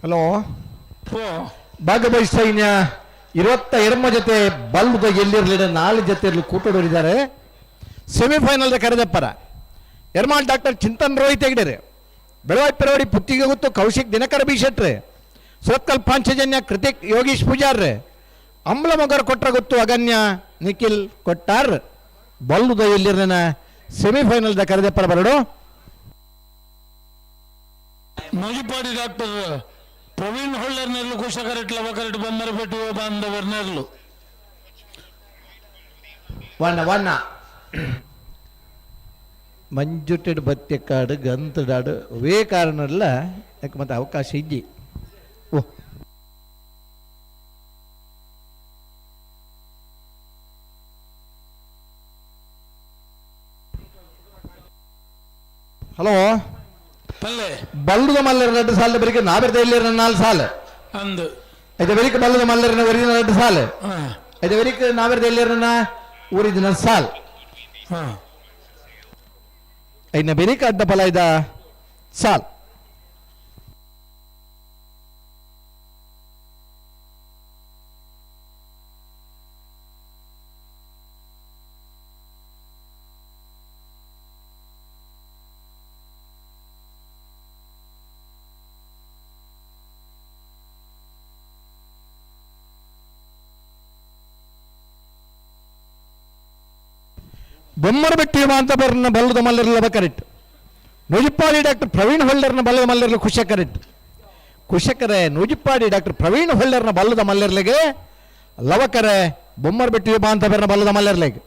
ಹಲೋ ಭಾಗವಹಿಸ್ತಾ ಸೈನ್ಯ 22 ಜೊತೆ ಬಲ್ಬದ ಎಲ್ಲಿರಲಿಲ್ಲ 4 ಜೊತೆ ಇರಲಿ ಕೂಟೋಡಿದ್ದಾರೆ. ಸೆಮಿಫೈನಲ್ ಕರೆದಪ್ಪರ ಎರ್ಮಾಲ್ ಡಾಕ್ಟರ್ ಚಿಂತನ್ ರೋಹಿತ್ ಹೆಗ್ಡೆರೆ, ಬೆಳವಾಯಿ ಪೆರವಾಡಿ ಪುತ್ತಿಗೆ ಗೊತ್ತು ಕೌಶಿಕ್ ದಿನಕರ ಬಿ ಶೆಟ್ರೆ, ಸುರತ್ಕಲ್ ಪಾಂಚಜನ್ಯ ಕೃತಿಕ್ ಯೋಗೀಶ್ ಪೂಜಾರ್ರೆ, ಅಂಬ್ಲ ಮೊಗರ್ ಕೊಟ್ರ ಗೊತ್ತು ಅಗನ್ಯ ನಿಖಿಲ್ ಕೊಟ್ಟಾರ್. ಬಲ್ಲುದ ಎಲ್ಲಿರಲಿನ ಸೆಮಿಫೈನಲ್ ಕರೆದಪ್ಪರ ಬರಡು. ಮುಜಿಪಾಡಿ ಡಾಕ್ಟರ್ ಪ್ರವೀಣ್ ಹೊಳ್ಳರ್ನೆರ್ಲು ಕುಶಕರೆಟ್ ಲವಕರೆಟ್ ಬೊಮ್ಮರಪೆಟ್ಟು ಬಾಂಧವರ್ನೆರ್ಲು ವಣ್ಣ ವಣ್ಣ ಮಂಜುಟೆಡ್ ಬತ್ತೆಕ್ಕಾಡು ಗಂತಡಾಡು ವೇ ಕಾರಣಲ್ಲ ಯಾಕೆ ಮತ್ತೆ ಅವಕಾಶ ಇಜ್ಜಿ. ಓ ಹಲೋ ಬಲ್ಲುದ ಮಲ್ಲರ 2 ಸಾಲ ಬೆರಿಕೆ ನಾವೆರ್ದ ಇಲ್ಲಿ 4 ಸಾಲ ಅಂದು ಐದು ಬೆರಿಕೆ ಬಲ್ಲುದ ಮಲ್ಲರನ ಒರಿಜಿನ 2 ಸಾಲ ಐದು ಬೆರಿಕೆ ನಾವೆರ್ದ ಇಲ್ಲಿ ಒರಿಜಿನಲ್ ಸಾಲ್ ಐನ ಬೆರಿಕೆ ಅಡ್ಡ ಫಲ ಇದ ಸಾಲ್. ಬೊಮ್ಮರಬೆಟ್ಟಿ ಮಾಂತಬರ್ನ ಬಲ್ಲದ ಮಲ್ಲರ್ಲ ಕರೆಕ್ಟ್, ನೂಜಿಪ್ಪಾಡಿ ಡಾಕ್ಟರ್ ಪ್ರವೀಣ್ ಹೊಳ್ಳರ್ನ ಬಲ್ಲದ ಮಲ್ಲರ್ಲ ಕುಶ ಕರೆಕ್ಟ್, ಕುಶಕರೆ ನೂಜಿಪ್ಪಾಡಿ ಡಾಕ್ಟರ್ ಪ್ರವೀಣ್ ಹೊಳ್ಳರ್ನ ಬಲ್ಲದ ಮಲ್ಲರ್ಲಿಗೆ ಲವಕರೆ ಬೊಮ್ಮರಬೆಟ್ಟಿ ಮಾಂತಬರ್ನ ಬಲ್ಲದ ಮಲ್ಲರ್ಲಿಗೆ.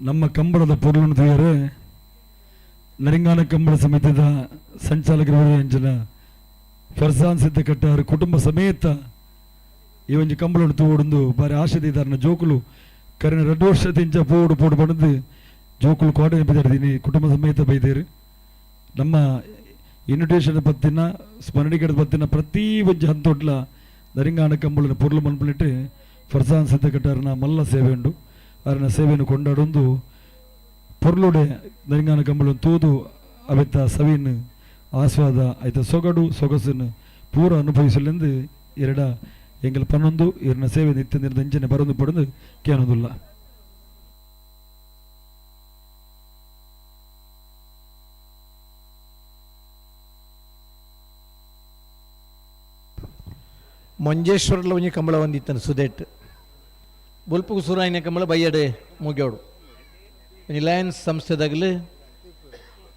ನಮ್ಮ ಕಂಬಳದ ಪೊರ್ಲುನು ತೂಯರೆ ನರಿಂಗಾನ ಕಂಬಳ ಸಮಿತಿದ ಸಂಚಾಲಕರು ಅಂಚಿನ ಫರ್ಸಾನ್ ಸಿದ್ದಕಟ್ಟಾರು ಕುಟುಂಬ ಸಮೇತ ಈ ಒಂಜಿ ಕಂಬಳನ್ನು ತೂವೊಡೊಂದು ಬಾರಿ ಆಶೆ ದೀದಾರ್ನ ಜೋಕುಲು ಕರಿನ 2 ವರ್ಷದಿಂಚ ಪೋಡು ಪೋಡು ಪಂಡ್ದು ಜೋಕುಲು ಕೋಟೆ ಬೈದಾರ್ದೀನಿ ಕುಟುಂಬ ಸಮೇತ ಬೈದೇರು. ನಮ್ಮ ಇನ್ವಿಟೇಷನ್ ಪತ್ತಿನ ಸ್ಮರಣಿಕೆದ ಪತ್ತಿನ ಪ್ರತಿ ಒಂಜಿ ಹಂತೊಟ್ಲ ನರಿಂಗಾನ ಕಂಬಳನ ಪೊರ್ಲು ಮನ್ಪುನಿಟ್ಟು ಫರ್ಸಾನ್ ಸಿದ್ದಕಟ್ಟಾರನ ಮಲ್ಲ ಸೇವೆ ಉಂಡು. ಅರನ ಸೇವೆಯನ್ನು ಕೊಂಡಾಡೊಂದು ಪೊರ್ಲುಡೆ ನರಿಂಗಾನ ಕಂಬಳನ್ನು ತೂದು ಅವೆತ್ತ ಸವಿನ್ ಆಸ್ವಾದ ಐತ ಸೊಗಡು ಸೊಗಸನ್ನು ಪೂರ ಅನುಭವಿಸಲೆಂದು ಎರಡ ಎಂಗಲ್ ಪನ್ನೊಂದು ಇರನ ಸೇವೆ ನಿತ್ಯ ನಿರ್ದಂಚನೆ ಬರೊಂದು ಪಡೊಂದು ಕೇನೊಂದುಲ್ಲ. ಮಂಜೇಶ್ವರಲ ಒಂಜಿ ಕಂಬಳ ಒಂದಿತ್ತನು ಸುದೇಟ್ ಬೊಲ್ಪುಗು ಸುರಾಯಿನ ಕಂಬಳ ಬಯ್ಯಡೆ ಮುಗ್ಯೋಡು ಒಂಜಿ ಲಯನ್ಸ್ ಸಂಸ್ಥೆದಾಗಲು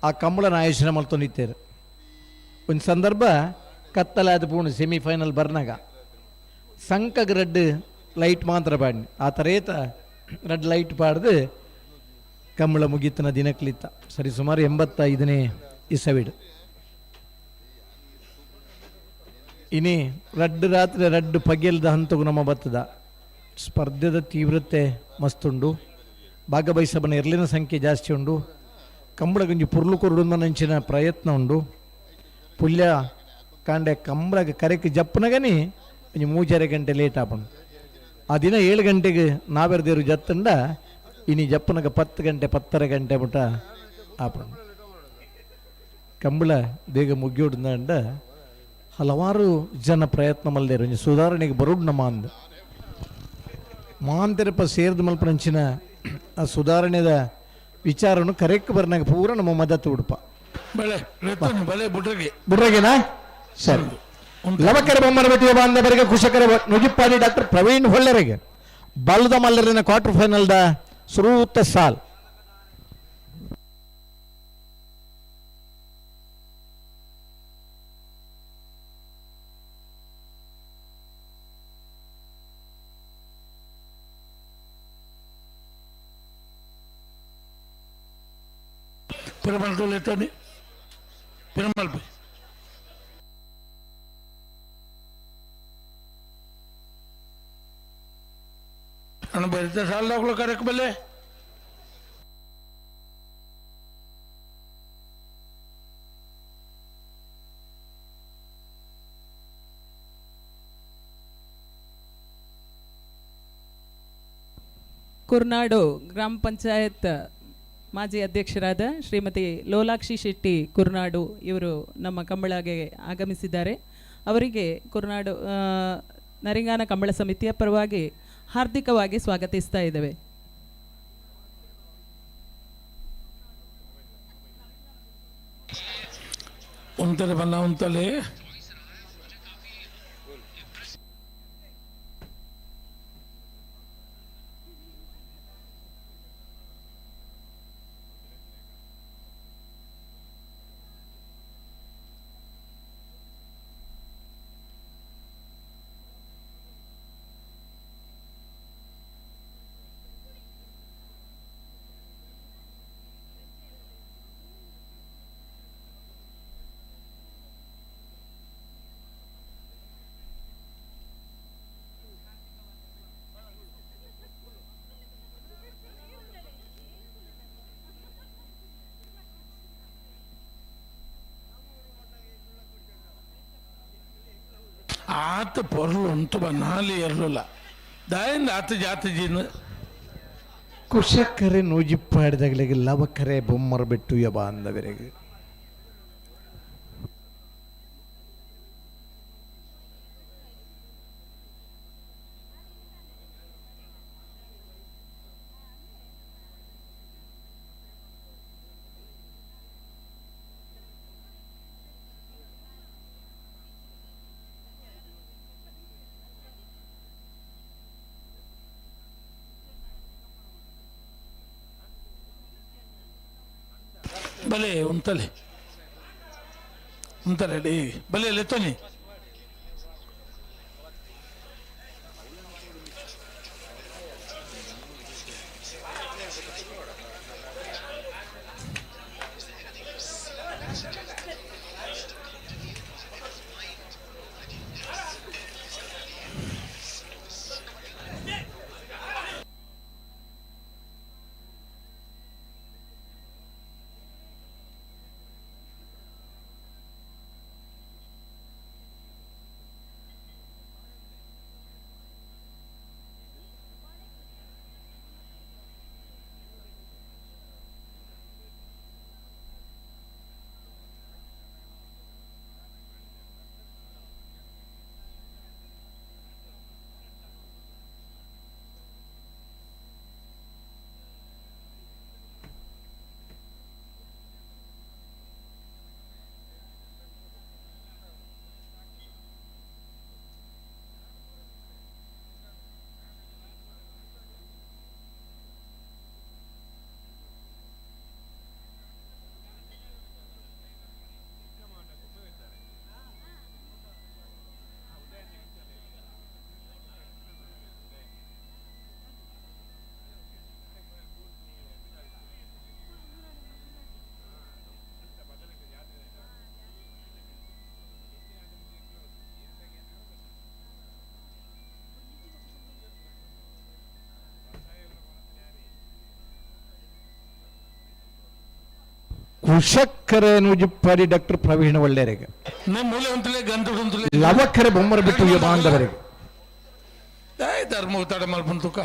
ಆ ಕಂಬಳನ ಆಯೋಜನೆ ಮಲ್ತೊಂದಿತ್ತೇರು. ಒಂದು ಸಂದರ್ಭ ಕತ್ತಲಾದ ಪೂರ್ಣ ಸೆಮಿಫೈನಲ್ ಬರ್ನಾಗ ಸಂಕಗ್ ರೆಡ್ ಲೈಟ್ ಮಾತ್ರ ಪಾಡಿನಿ ಆ ತರೇತ ರೆಡ್ ಲೈಟ್ ಪಾಡ್ದು ಕಂಬಳ ಮುಗೀತನ ದಿನಕ್ಲಿತ್ತ ಸರಿ ಸುಮಾರು 85ನೇ ಇಸವಿಡು. ಇನಿ ರಡ್ಡು ರಾತ್ರಿ ರಡ್ಡು ಪಗೆಲ್ದ ಹಂತಗೂ ನಮ್ಮ ಬತ್ತದ ಸ್ಪರ್ಧೆದ ತೀವ್ರತೆ ಮಸ್ತುಂಡು, ಭಾಗವಹಿಸಬನ ಎರ್ಲಿನ ಸಂಖ್ಯೆ ಜಾಸ್ತಿ ಉಂಡು, ಕಂಬಳಗೊಂಜಿ ಪುರ್ಲು ಕೊರುಡು ಪ್ರಯತ್ನ ಉಂಡು. ಪುಲ್ಯ ಕಾಂಡೆ ಕಂಬಳಗ ಕರೆಕ್ ಜಪ್ಪನಗನಿ ಒಂಜಿ 3.5 ಗಂಟೆ ಲೇಟ್ ಆಪುಂಡು. ಆ ದಿನ 7 ಗಂಟೆಗೆ ನಾವೆರ್ದೇರು ಜತ್ತಂಡ ಇನಿ ಜಪ್ಪನಗ 10 ಗಂಟೆ 10.30 ಗಂಟೆ ಮುಟ ಆಪುಂಡು. ಕಂಬಳ ಬೇಗ ಮುಗಿಯೋಡ್ದಂಡ ಹಲವಾರು ಜನ ಪ್ರಯತ್ನ ಮಲ್ದೇರು ಒಂಜಿ ಸುಧಾರಣೆಗೆ ಬರೋಡು ನಮ್ಮ ಅಂದ ಮಾಂತೆರಪ್ಪ ಸೇರ್ದ ಮಲ್ಪನಂಚಿನ ಆ ಸುಧಾರಣೆದ ವಿಚಾರನು ಕರೆಕ್ಟ್ ಬರ್ನಾಗ ಪೂರ ನಮ್ಮ ಮದತ್ತು ಉಡುಪ ಬುಡ್ರಗೆನಾ ಸರಿ. ಲವಕರ ಬೊಮ್ಮನ ಬೆಟ್ಟಿಯ ಬಾಂಧವರಿಗೆ ಕುಶಕರ ನುಜಿಪ್ಪಾಡಿ ಡಾಕ್ಟರ್ ಪ್ರವೀಣ್ ಹೊಳ್ಳೆರೆಗೆ ಬಲ್ದ ಮಲ್ಲರಿನ ಕ್ವಾರ್ಟರ್ ಫೈನಲ್ದ ಸುರೂತ ಸಾಲ್. Perumal ಕರೆಕ್ ಬಲ್ಲೆ ಕುರ್ನಾಡು ಗ್ರಾಮ ಪಂಚಾಯತ್ ಮಾಜಿ ಅಧ್ಯಕ್ಷರಾದ ಶ್ರೀಮತಿ ಲೋಲಾಕ್ಷಿ ಶೆಟ್ಟಿ ಕುರ್ನಾಡು ಇವರು ನಮ್ಮ ಕಂಬಳಗೆ ಆಗಮಿಸಿದ್ದಾರೆ. ಅವರಿಗೆ ಕುರ್ನಾಡು ನರಿಂಗಾನ ಕಂಬಳ ಸಮಿತಿಯ ಪರವಾಗಿ ಹಾರ್ದಿಕವಾಗಿ ಸ್ವಾಗತಿಸ್ತಾ ಇದ್ದೇವೆ. ಉಂತಲೆ ಆತ ಪೊರ್ಲು ಉಂಟು ನಾಲಿ ಎರ್ಲುಲ್ಲ ದಾಯಿಂದ ಆತ ಜಾತಿ ಜೀನ ಕುಶಕರೆ ನೂಜಿಪ್ಪಾಡಿದಾಗಲಿಗೆ ಲವಕರೆ ಬೊಮ್ಮರ ಬಿಟ್ಟು ಯಬ ಅಂದವರೆಗೆ ಬಲೆ ಉಂತಲೆ ಉಂತಲೆ ಡೇ ಬಲೆ ಲೆತ್ತೋನಿ ಕುಶಕ್ಕರೆ ನೂಜಿಪ್ಪಾಡಿ ಡಾಕ್ಟರ್ ಪ್ರವೀಣ್ ಒಳ್ಳೆಯರಿಗೆ ಲವಕ್ಕರೆ ಬೊಮ್ಮರ ಬಿಟ್ಟು ಬಾಂಧವರಿಗೆ ಧರ್ಮ ತಡ ಮಲ್ಪಂತುಕ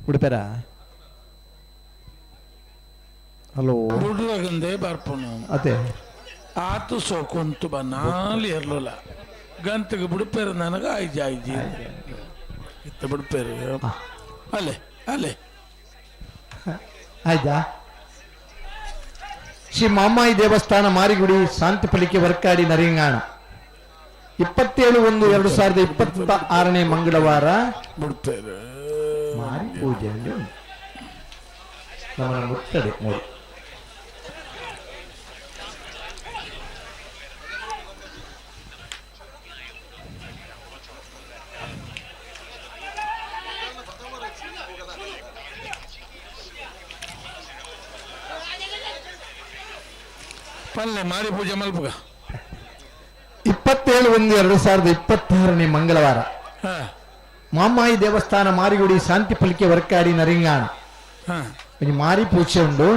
ಉಡುಪೆರ ಹಲೋ ಬುಡ್ರಗಂದೆ ಬರ್ಪುನು ಅದೇ ಆತು ಸೋಕುಂತು ಬನ್ನಾಲಿ ಇರ್ಲಿಲ್ಲ ಗಂತಿಗೆ ಬಿಡುಪೇರು ನನಗೆ ಆಯ್ಜಿ ಆಯ್ಜಿ ಇತ್ತ ಬಿಡುಪೇರು ಅಲ್ಲೇ ಅಲ್ಲೇ ಆಯ್ತಾ. ಶ್ರೀ ಮಾಮಾಯಿ ದೇವಸ್ಥಾನ ಮಾರಿಗುಡಿ ಶಾಂತಿ ವರ್ಕಾಡಿ ನರಿಂಗಾಣ 27/1/2026 ಮಂಗಳವಾರ ಮಾರಿ ಪೂಜೆಯಲ್ಲಿ ನಮ್ಮನ್ನು ಮುಟ್ಟಡೆ ನೋಡಿ. ಪಲ್ಲೆ ಮಾರಿ ಪೂಜೆ ಮಲ್ಪುಗ 27/1/2026 ಮಂಗಳವಾರ ಮಾಮಾಯಿ ದೇವಸ್ಥಾನ ಮಾರಿಗುಡಿ ಶಾಂತಿ ಪಲಿಕೆ ವರ್ಕಾಡಿ ನರಿಂಗಾಣ ಮಾರಿ ಪೂಜೆ ಉಂಡು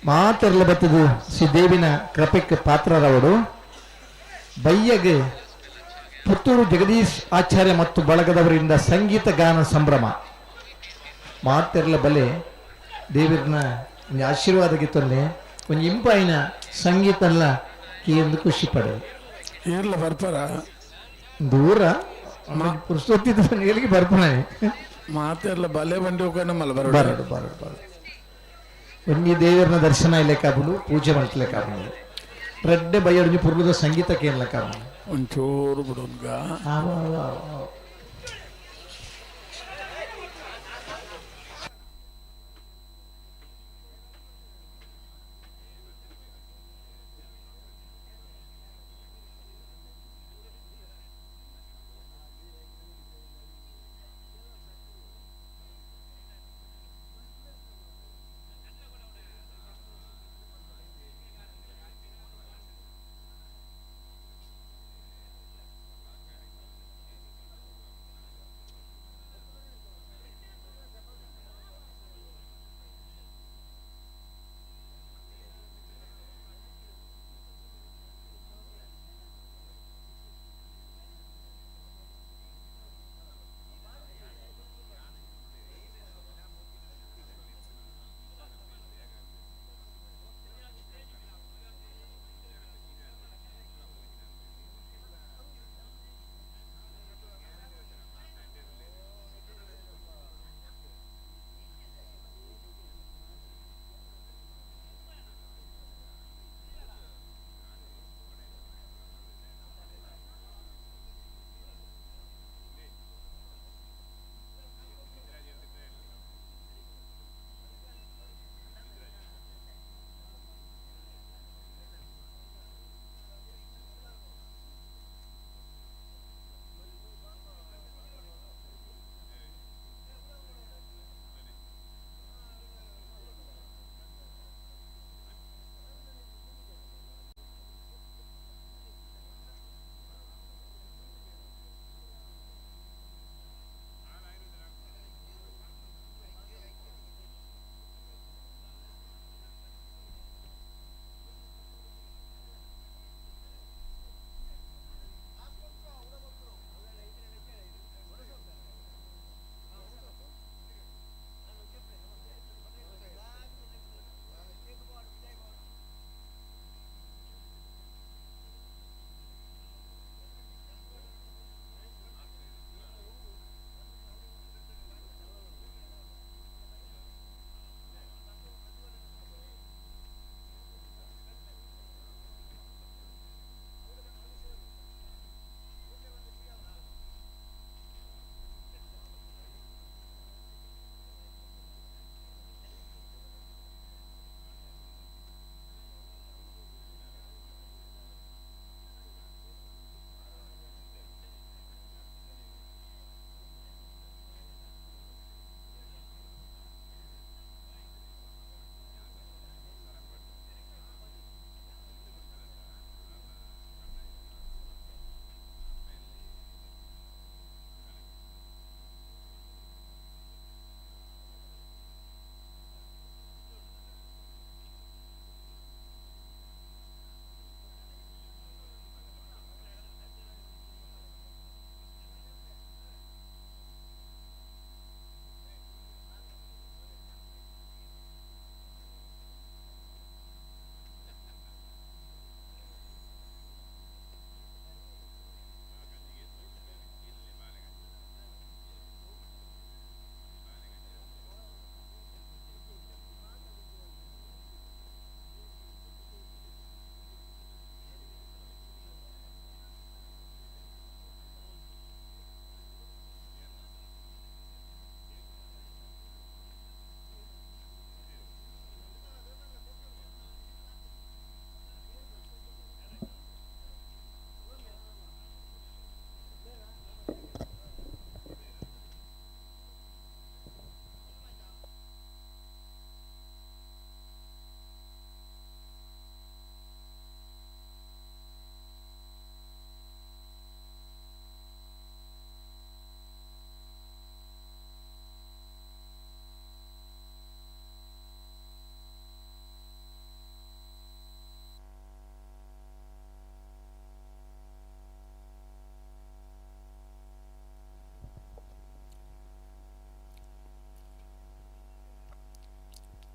ಮಾತೆರ್ಲ ಬತ್ತದು ಶ್ರೀ ದೇವಿನ ಕೃಪೆಕ್ ಪಾತ್ರರವರು ಬಯ್ಯಗೆ ಪುತ್ತೂರು ಜಗದೀಶ್ ಆಚಾರ್ಯ ಮತ್ತು ಬಳಗದವರಿಂದ ಸಂಗೀತ ಗಾನ ಸಂಭ್ರಮ ಮಾತೆರ್ಲ ಬಲೆ ದೇವಿರ್ನ ಆಶೀರ್ವಾದ ಗಿತ್ತೊಂದೆ ಒಂಜಿ ಇಂಪಾಯಿನ ಸಂಗೀತ ಅಲ್ಲ ಎಂದು ಖುಷಿ ಪಡೆದು ಇರ್ಲ ಬರ್ಪರ ದೂರ ಪುರುಷೋತ್ತಿದ ಎಲ್ಲಿಗೆ ಬರ್ಪಣೆ ಮಾತೆರ್ಲ ಬಲೆ ಬಂಡಿ ಹೋಗೋಣ ಮಲ್ಲ ಬರಡು ಬರಡು ಬರಡು ಬರಡು ಒಂಜಿ ದೇವರನ ದರ್ಶನ ಇಲ್ಲಕ್ಕಾಬುಲು ಪೂಜೆ ಮಾಡ್ತಲೇಕಾಬುಲು ರಡ್ಡೆ ಬಯ್ಯೊಂಜಿ ಪುರ್ಲುದ ಸಂಗೀತ ಕೇಳಕ್ಕಾಬುಲು ಒಂಚೂರು ಬಿಡುನ್ಗ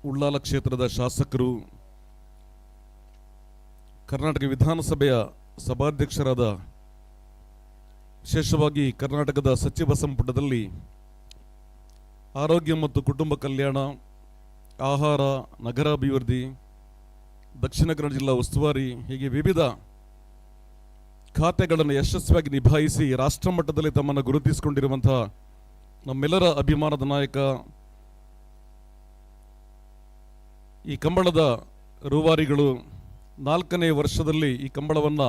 ಉಳ್ಳಾಲ ಕ್ಷೇತ್ರದ ಶಾಸಕರು, ಕರ್ನಾಟಕ ವಿಧಾನಸಭೆಯ ಸಭಾಧ್ಯಕ್ಷರಾದ, ವಿಶೇಷವಾಗಿ ಕರ್ನಾಟಕದ ಸಚಿವ ಸಂಪುಟದಲ್ಲಿ ಆರೋಗ್ಯ ಮತ್ತು ಕುಟುಂಬ ಕಲ್ಯಾಣ, ಆಹಾರ, ನಗರಾಭಿವೃದ್ಧಿ, ದಕ್ಷಿಣ ಕನ್ನಡ ಜಿಲ್ಲಾ ಉಸ್ತುವಾರಿ ಹೀಗೆ ವಿವಿಧ ಖಾತೆಗಳನ್ನು ಯಶಸ್ವಿಯಾಗಿ ನಿಭಾಯಿಸಿ ರಾಷ್ಟ್ರಮಟ್ಟದಲ್ಲಿ ತಮ್ಮನ್ನು ಗುರುತಿಸಿಕೊಂಡಿರುವಂಥ ನಮ್ಮೆಲ್ಲರ ಅಭಿಮಾನದ ನಾಯಕ, ಈ ಕಂಬಳದ ರೂವಾರಿಗಳು 4ನೇ ವರ್ಷದಲ್ಲಿ ಈ ಕಂಬಳವನ್ನು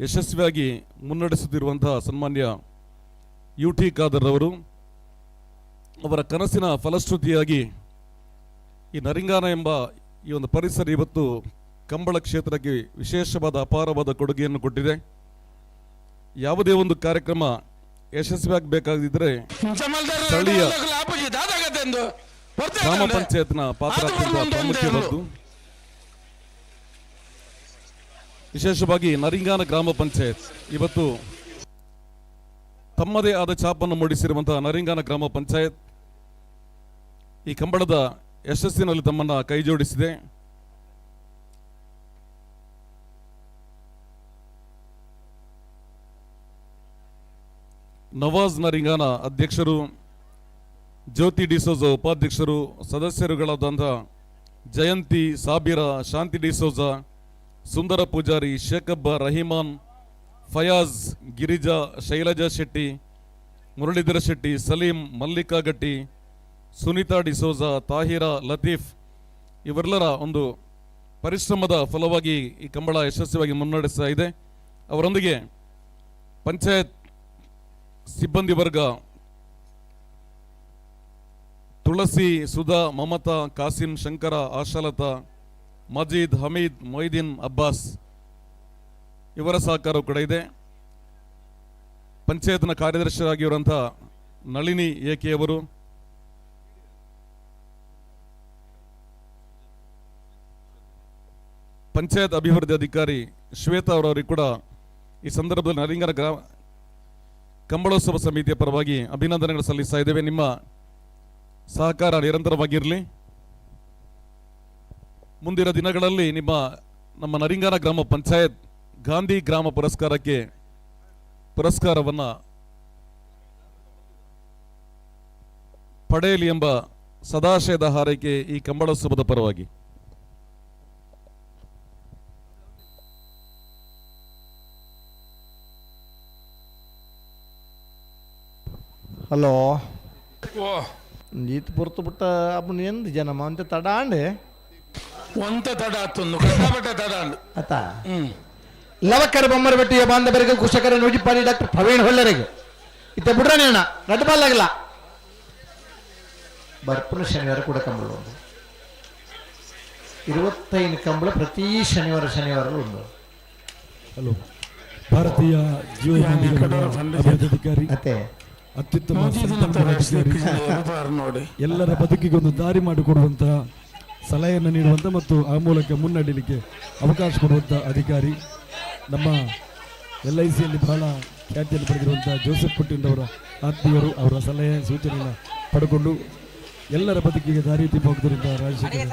ಯಶಸ್ವಿಯಾಗಿ ಮುನ್ನಡೆಸುತ್ತಿರುವಂಥ ಸನ್ಮಾನ್ಯ ಯು ಟಿ ಖಾದರ್ ಅವರು, ಅವರ ಕನಸಿನ ಫಲಶ್ರುತಿಯಾಗಿ ಈ ನರಿಂಗಾನ ಎಂಬ ಈ ಒಂದು ಪರಿಸರ ಇವತ್ತು ಕಂಬಳ ಕ್ಷೇತ್ರಕ್ಕೆ ವಿಶೇಷವಾದ ಅಪಾರವಾದ ಕೊಡುಗೆಯನ್ನು ಕೊಟ್ಟಿದೆ. ಯಾವುದೇ ಒಂದು ಕಾರ್ಯಕ್ರಮ ಯಶಸ್ವಿಯಾಗಬೇಕಾಗಿದ್ದರೆ ಸ್ಥಳೀಯ ಗ್ರಾಮ ಪಂಚಾಯತ್ನ ಪಾತ್ರ ಅತ್ಯಂತ ಪ್ರಾಮುಖ್ಯವಾದ್ದು. ವಿಶೇಷವಾಗಿ ನರಿಂಗಾನ ಗ್ರಾಮ ಪಂಚಾಯತ್ ಇವತ್ತು ತಮ್ಮದೇ ಆದ ಛಾಪನ್ನು ಮೂಡಿಸಿರುವಂತಹ ನರಿಂಗಾನ ಗ್ರಾಮ ಪಂಚಾಯತ್ ಈ ಕಂಬಳದ ಯಶಸ್ಸಿನಲ್ಲಿ ತಮ್ಮನ್ನು ಕೈ ಜೋಡಿಸಿದೆ. ನವಾಜ್ ನರಿಂಗಾನ ಅಧ್ಯಕ್ಷರು, ಜ್ಯೋತಿ ಡಿಸೋಜ ಉಪಾಧ್ಯಕ್ಷರು, ಸದಸ್ಯರುಗಳಾದಂಥ ಜಯಂತಿ, ಸಾಬಿರಾ, ಶಾಂತಿ ಡಿಸೋಜ, ಸುಂದರ ಪೂಜಾರಿ, ಶೇಖಬ್ಬ, ರಹಿಮಾನ್, ಫಯಾಜ್, ಗಿರಿಜಾ, ಶೈಲಜಾ ಶೆಟ್ಟಿ, ಮುರಳೀಧರ ಶೆಟ್ಟಿ, ಸಲೀಂ, ಮಲ್ಲಿಕಾ ಗಟ್ಟಿ, ಸುನೀತಾ ಡಿಸೋಜ, ತಾಹಿರಾ, ಲತೀಫ್ ಇವರೆಲ್ಲರ ಒಂದು ಪರಿಶ್ರಮದ ಫಲವಾಗಿ ಈ ಕಂಬಳ ಯಶಸ್ವಿಯಾಗಿ ಮುನ್ನಡೆಸ್ತಾ ಇದೆ. ಅವರೊಂದಿಗೆ ಪಂಚಾಯತ್ ಸಿಬ್ಬಂದಿ ವರ್ಗ ತುಳಸಿ, ಸುಧಾ, ಮಮತಾ, ಕಾಸಿಂ, ಶಂಕರ, ಆಶಾಲತಾ, ಮಜೀದ್, ಹಮೀದ್, ಮೊಯ್ದೀನ್, ಅಬ್ಬಾಸ್ ಇವರ ಸಹಕಾರ ಕೂಡ ಇದೆ. ಪಂಚಾಯತ್ನ ಕಾರ್ಯದರ್ಶಿಯಾಗಿರುವಂಥ ನಳಿನಿ ಏಕೆಯವರು, ಪಂಚಾಯತ್ ಅಭಿವೃದ್ಧಿ ಅಧಿಕಾರಿ ಶ್ವೇತಾ ಅವರವರಿಗೆ ಕೂಡ ಈ ಸಂದರ್ಭದಲ್ಲಿ ನರಿಂಗರ ಗ್ರಾಮ ಕಂಬಳೋತ್ಸವ ಸಮಿತಿಯ ಪರವಾಗಿ ಅಭಿನಂದನೆಗಳು ಸಲ್ಲಿಸ್ತಾ ಇದ್ದೇವೆ. ನಿಮ್ಮ ಸಹಕಾರ ನಿರಂತರವಾಗಿರಲಿ. ಮುಂದಿನ ದಿನಗಳಲ್ಲಿ ನಮ್ಮ ನರಿಂಗಾನ ಗ್ರಾಮ ಪಂಚಾಯತ್ ಗಾಂಧಿ ಗ್ರಾಮ ಪುರಸ್ಕಾರಕ್ಕೆ ಪುರಸ್ಕಾರವನ್ನು ಪಡೆಯಲಿ ಎಂಬ ಸದಾಶಯದ ಹಾರೈಕೆ ಈ ಕಂಬಳೋತ್ಸವದ ಪರವಾಗಿ. ಹಲೋ, ಈತ ಪೊರ್ತು ಪುಟ್ಟ ಅಪ್ಪನ ಎಂದು ಜನಮ ಅಂತ ತಡ ಅಂಡೆ ಒಂತೆ ತಡ ಆತೊಂದು ಕಟ್ಟಾಬಟ್ಟೆ ತಡ ಅಂಡು ಆತ. ಲವಕರ ಬೊಮ್ಮರಬೆಟ್ಟಿಯ ಬಾಂಧವರಿಗೆ, ಕುಶಕರ ನುಜಿಪಾಡಿ ಡಾಕ್ಟರ್ ಪ್ರವೀಣ್ ಹೊಳ್ಳರಿಗೆ ಇತ್ತ ಬಿಡ್ರಣ ಅಣ್ಣ ರಡ್ಡು ಬಾಲಾಗಲ್ಲ ಬರ್ಪುನ ಶನಿವಾರ ಕೂಡ ಕಂಬಳ ಒಂದು 25 ಕಂಬಳ ಪ್ರತಿ ಶನಿವಾರ ಶನಿವಾರ ಉಂಟು. ಹಲೋ, ಭಾರತೀಯ ಜೀವ ಅಭಿವೃದ್ಧಿ ಅತ್ತೆ ಅತ್ಯುತ್ತಮ ಎಲ್ಲರ ಬದುಕಿಗೊಂದು ದಾರಿ ಮಾಡಿಕೊಡುವಂತಹ ಸಲಹೆಯನ್ನು ನೀಡುವಂಥ ಮತ್ತು ಆ ಮೂಲಕ ಮುನ್ನಡೆಯಲಿಕ್ಕೆ ಅವಕಾಶ ಕೊಡುವಂಥ ಅಧಿಕಾರಿ, ನಮ್ಮ LICಯಲ್ಲಿ ಬಹಳ ಖ್ಯಾತಿಯನ್ನು ಪಡೆದಿರುವಂಥ ಜೋಸೆಫ್ ಕುಟ್ಟಿನವರ ಆತ್ಮೀಯರು. ಅವರ ಸಲಹೆ ಸೂಚನೆಯನ್ನು ಪಡ್ಕೊಂಡು ಎಲ್ಲರ ಬದುಕಿಗೆ ದಾರಿ ದೀಪವಾಗುವುದರಿಂದ ರಾಜಶೇಖರ್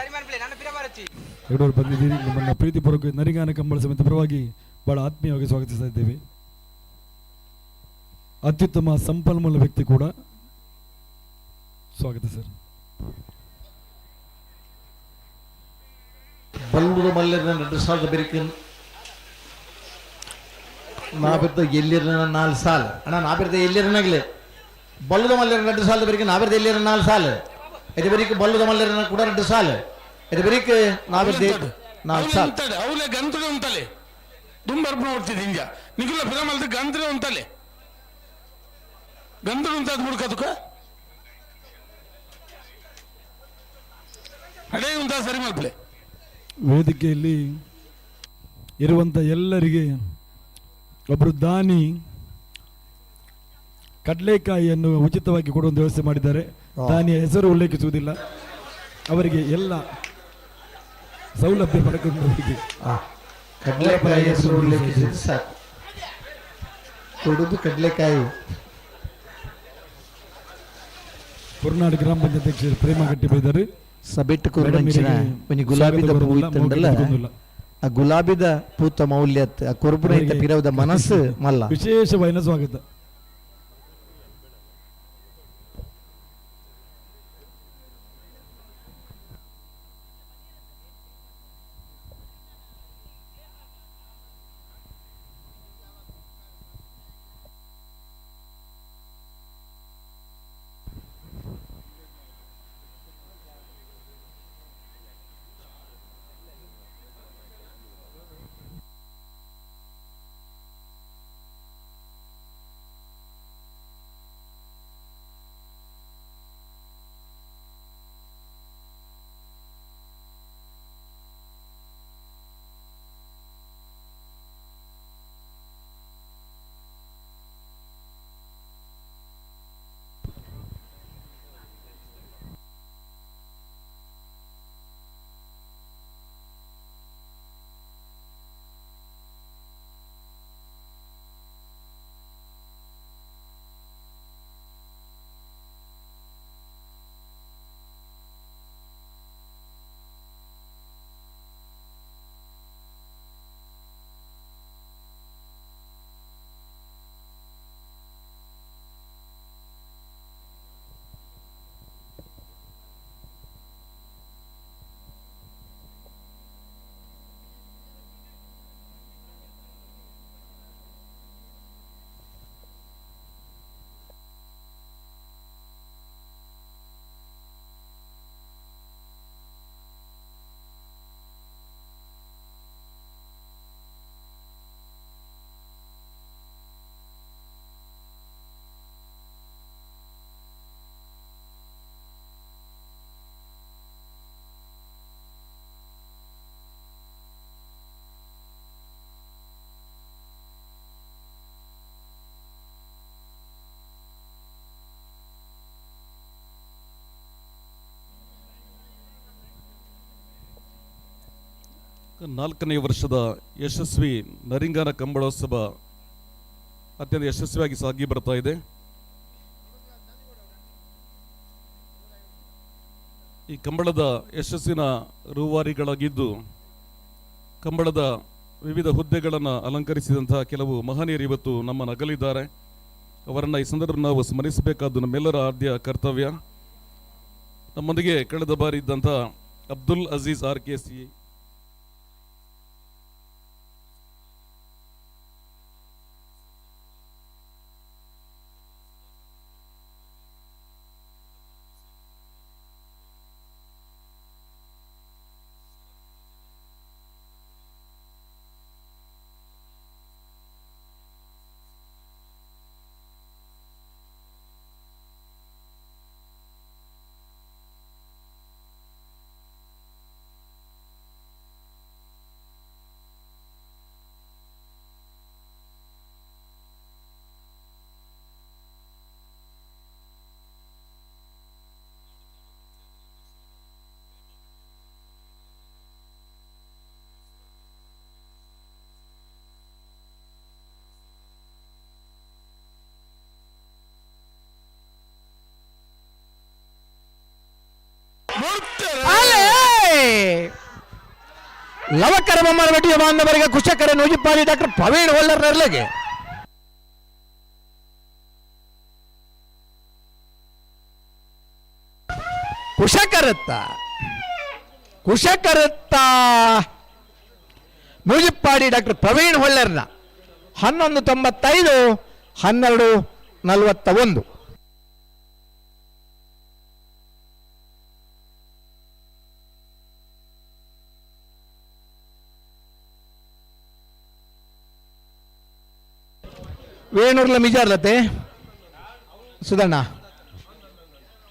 ಹೆಗಡವರು ಬಂದಿದ್ದೀರಿ. ನಿಮ್ಮನ್ನು ಪ್ರೀತಿಪೂರ್ವಕ ನರಿಂಗಾನ ಕಂಬಳ ಸಮಿತಿ ಪರವಾಗಿ ಬಹಳ ಆತ್ಮೀಯವಾಗಿ ಸ್ವಾಗತಿಸ್ತಾ ಇದ್ದೇವೆ. ಅತ್ಯುತ್ತಮ ಸಂಪನ್ಮೂಲ ವ್ಯಕ್ತಿ ಕೂಡ ಸ್ವಾಗತ ಸರ್. ಬಲ್ಲುದ ಮಲ್ಯರ 2000 ಬೆರಿಕೆ ನಾಬಿರ್ದ ಎಲ್ಲಿರ 4 ಸಾಲ ಅಣ್ಣ, ನಾಬಿರ್ದ ಎಲ್ಲಿರನಾಗ್ಲೆ ಬಲ್ಲುದ ಮಲ್ಯರ 2000 ಬೆರಿಕೆ ನಾಬಿರ್ದ ಎಲ್ಲಿರ 4 ಸಾಲ ಇದು ಬೆರಿಕೆ ಬಲ್ಲುದ ಮಲ್ಯರ ಕೂಡ 2 ಸಾಲ ಇದು ಬೆರಿಕೆ ನಾಬಿರ್ದ 4 ಸಾಲ ಅವಲೇ ಗಂತ್ರೆ ಉಂಟಲೆ ದುಂಬರ್ಪು ನೋಡ್ತಿದ್ದೆ ಹಿಂಗ ನಿಗುಲ ಫಿರಮಲ್ದ ಗಂತ್ರೆ ಉಂಟಲೆ ಗಂತ್ರೆ ಉಂಟಾದ ಮುಡ್ಕದಕ್ಕ ಅಡೇ ಉಂಟ ಸರಿ ಮಲ್ಪಲೆ. ವೇದಿಕೆಯಲ್ಲಿ ಇರುವಂಥ ಎಲ್ಲರಿಗೆ ಒಬ್ಬರು ದಾನಿ ಕಡಲೆಕಾಯಿಯನ್ನು ಉಚಿತವಾಗಿ ಕೊಡುವಂಥ ವ್ಯವಸ್ಥೆ ಮಾಡಿದ್ದಾರೆ. ದಾನಿಯ ಹೆಸರು ಉಲ್ಲೇಖಿಸುವುದಿಲ್ಲ. ಅವರಿಗೆ ಎಲ್ಲ ಸೌಲಭ್ಯ ಪಡ್ಕೊಂಡವರಿಗೆ ಕಡಲೆಕಾಯಿ ಹೆಸರು ಉಲ್ಲೇಖಿಸಿದ್ರೆ ಸಾಕು, ಕೊಡುದು ಕಡಲೆಕಾಯಿ. ಕುರ್ನಾಡು ಗ್ರಾಮ ಪಂಚಾಯತ್ ಅಧ್ಯಕ್ಷರು ಪ್ರೇಮ ಗಟ್ಟಿ ಬೈದರು. ಸಬೆಟ್ಟು ಕೊರ್ಬಂಚಿನ ಒಂಜಿ ಗುಲಾಬಿದ ಸ್ವಾಗತ ಪೂ ಕೊರೊಂದುಲ್ಲ, ಇತ್ತುಂಡಲ ಮೋಕೆಡ್ ತಿಕ್ಕೊಂದುಲ್ಲ. ಆ ಗುಲಾಬಿದ ಪೂತ ಮೌಲ್ಯತ್ ಆ ಕೊರ್ಬುನ ಇತ್ತ ಅವರಿಗೆ ಪಿರವುದ ಮನಸ್ಸು ಮಲ್ಲ. ವಿಶೇಷವಾದ ಸ್ವಾಗತ. ನಾಲ್ಕನೇ ವರ್ಷದ ಯಶಸ್ವಿ ನರಿಂಗಾನ ಕಂಬಳೋತ್ಸವ ಅತ್ಯಂತ ಯಶಸ್ವಿಯಾಗಿ ಸಾಗಿ ಬರ್ತಾ ಇದೆ. ಈ ಕಂಬಳದ ಯಶಸ್ಸಿನ ರೂವಾರಿಗಳಾಗಿದ್ದು ಕಂಬಳದ ವಿವಿಧ ಹುದ್ದೆಗಳನ್ನು ಅಲಂಕರಿಸಿದಂತಹ ಕೆಲವು ಮಹನೀಯರು ಇವತ್ತು ನಮ್ಮನ್ನು ಅಗಲಿದ್ದಾರೆ. ಅವರನ್ನು ಈ ಸಂದರ್ಭ ನಾವು ಸ್ಮರಿಸಬೇಕಾದ್ದು ನಮ್ಮೆಲ್ಲರ ಆದ್ಯ ಕರ್ತವ್ಯ. ನಮ್ಮೊಂದಿಗೆ ಕಳೆದ ಬಾರಿ ಇದ್ದಂಥ Abdul Aziz R K C ಲವಕರ ಬೊಮ್ಮನ ಬೆಟ್ಟಿಯ ಬಾಂಧವರಿಗೆ ಕುಶಕರ ನೂಜಿಪಾಡಿ ಡಾಕ್ಟರ್ ಪ್ರವೀಣ್ ಹೊಳ್ಳರ್ ನೆರಳಿಗೆ. ಕುಶಕರತ್ತ ಕುಶಕರತ್ತ ನೂಜಿಪ್ಪಾಡಿ ಡಾಕ್ಟರ್ ಪ್ರವೀಣ್ ಹೊಳ್ಳರ್ನ 11:95 12:41. ವೇಣೂರ್ಲ ಮಿಜಾರ್ಲತೆ ಸುಧಣ್ಣ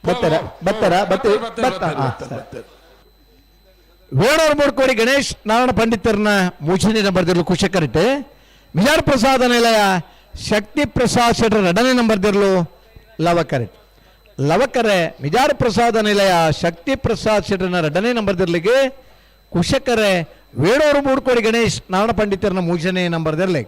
ಬತ್ತರ ಬತ್ತರ ಬತ್ತ ವೇಣೂರು ಮೂರ್ಕೋಡಿ ಗಣೇಶ್ ನಾರಾಯಣ ಪಂಡಿತರನ್ನ ಮೂಚನೆ ನಂಬರ್ದಿರಲು ಕುಶಕರಿಟ್ಟೆ. ಮಿಜಾರ್ ಪ್ರಸಾದ ನಿಲಯ ಶಕ್ತಿ ಪ್ರಸಾದ್ ಶೆಟ್ಟರ್ ಎರಡನೇ ನಂಬರ್ದಿರಲು ಲವಕರೆಟ್. ಲವಕರೆ ಮಿಜಾರ್ ಪ್ರಸಾದ ನಿಲಯ ಶಕ್ತಿ ಪ್ರಸಾದ್ ಶೆಟ್ಟರ್ನ ಎರಡನೇ ನಂಬರ್ದಿರ್ಲಿಕ್ಕೆ ಕುಶಕರೆ ವೇಣೂರು ಮೂರ್ಕೋಡಿ ಗಣೇಶ್ ನಾರಾಯಣ ಪಂಡಿತರನ್ನ ಮೂಜನೇ ನಂಬರ್ದಿರಲಿ.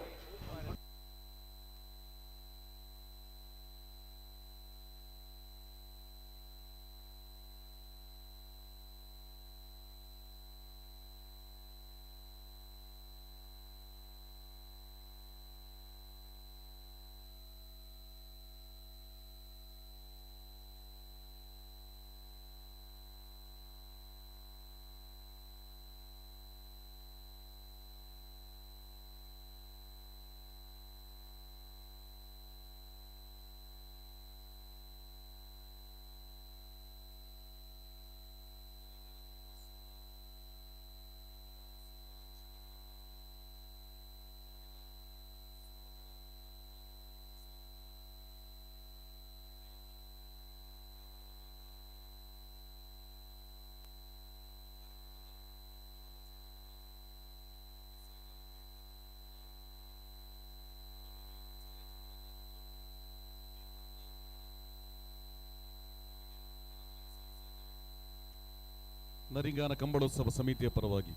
ನರಿಂಗಾನ ಕಂಬಳೋತ್ಸವ ಸಮಿತಿಯ ಪರವಾಗಿ.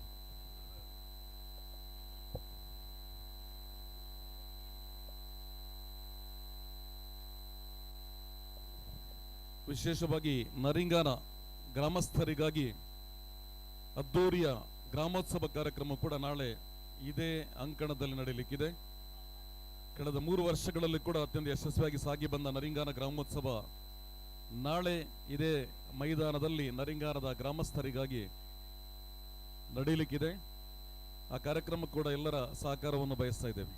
ವಿಶೇಷವಾಗಿ ನರಿಂಗಾನ ಗ್ರಾಮಸ್ಥರಿಗಾಗಿ ಅದ್ದೂರಿಯ ಗ್ರಾಮೋತ್ಸವ ಕಾರ್ಯಕ್ರಮ ಕೂಡ ನಾಳೆ ಇದೇ ಅಂಕಣದಲ್ಲಿ ನಡೆಯಲಿಕ್ಕಿದೆ. ಕಳೆದ 3 ವರ್ಷಗಳಲ್ಲಿ ಕೂಡ ಅತ್ಯಂತ ಯಶಸ್ವಿಯಾಗಿ ಸಾಗಿ ಬಂದ ನರಿಂಗಾನ ಗ್ರಾಮೋತ್ಸವ ನಾಳೆ ಇದೇ ಮೈದಾನದಲ್ಲಿ ನರಿಂಗಾನದ ಗ್ರಾಮಸ್ಥರಿಗಾಗಿ ನಡೆಯಲಿಕ್ಕಿದೆ. ಆ ಕಾರ್ಯಕ್ರಮ ಕೂಡ ಎಲ್ಲರ ಸಹಕಾರವನ್ನು ಬಯಸ್ತಾ ಇದ್ದೇವೆ.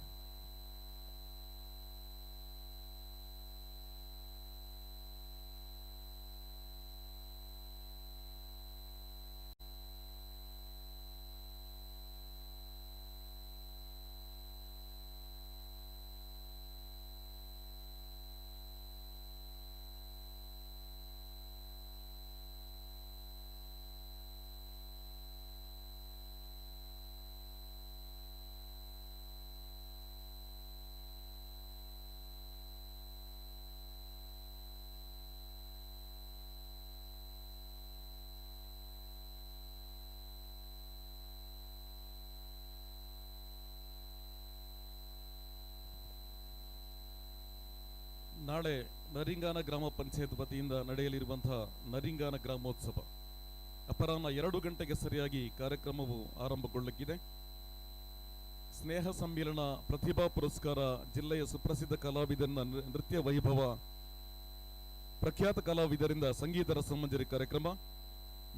ನಾಳೆ ನರಿಂಗಾನ ಗ್ರಾಮ ಪಂಚಾಯತ್ ವತಿಯಿಂದ ನಡೆಯಲಿರುವಂತಹ ನರಿಂಗಾನ ಗ್ರಾಮೋತ್ಸವ ಅಪರಾಹ್ನ 2 ಗಂಟೆಗೆ ಸರಿಯಾಗಿ ಕಾರ್ಯಕ್ರಮವು ಆರಂಭಗೊಳ್ಳಲಿಕ್ಕಿದೆ. ಸ್ನೇಹ ಸಮ್ಮೇಳನ, ಪ್ರತಿಭಾ ಪುರಸ್ಕಾರ, ಜಿಲ್ಲೆಯ ಸುಪ್ರಸಿದ್ಧ ಕಲಾವಿದರನ್ನ ನೃತ್ಯ ವೈಭವ, ಪ್ರಖ್ಯಾತ ಕಲಾವಿದರಿಂದ ಸಂಗೀತ ರಸಮಂಜರಿ ಕಾರ್ಯಕ್ರಮ,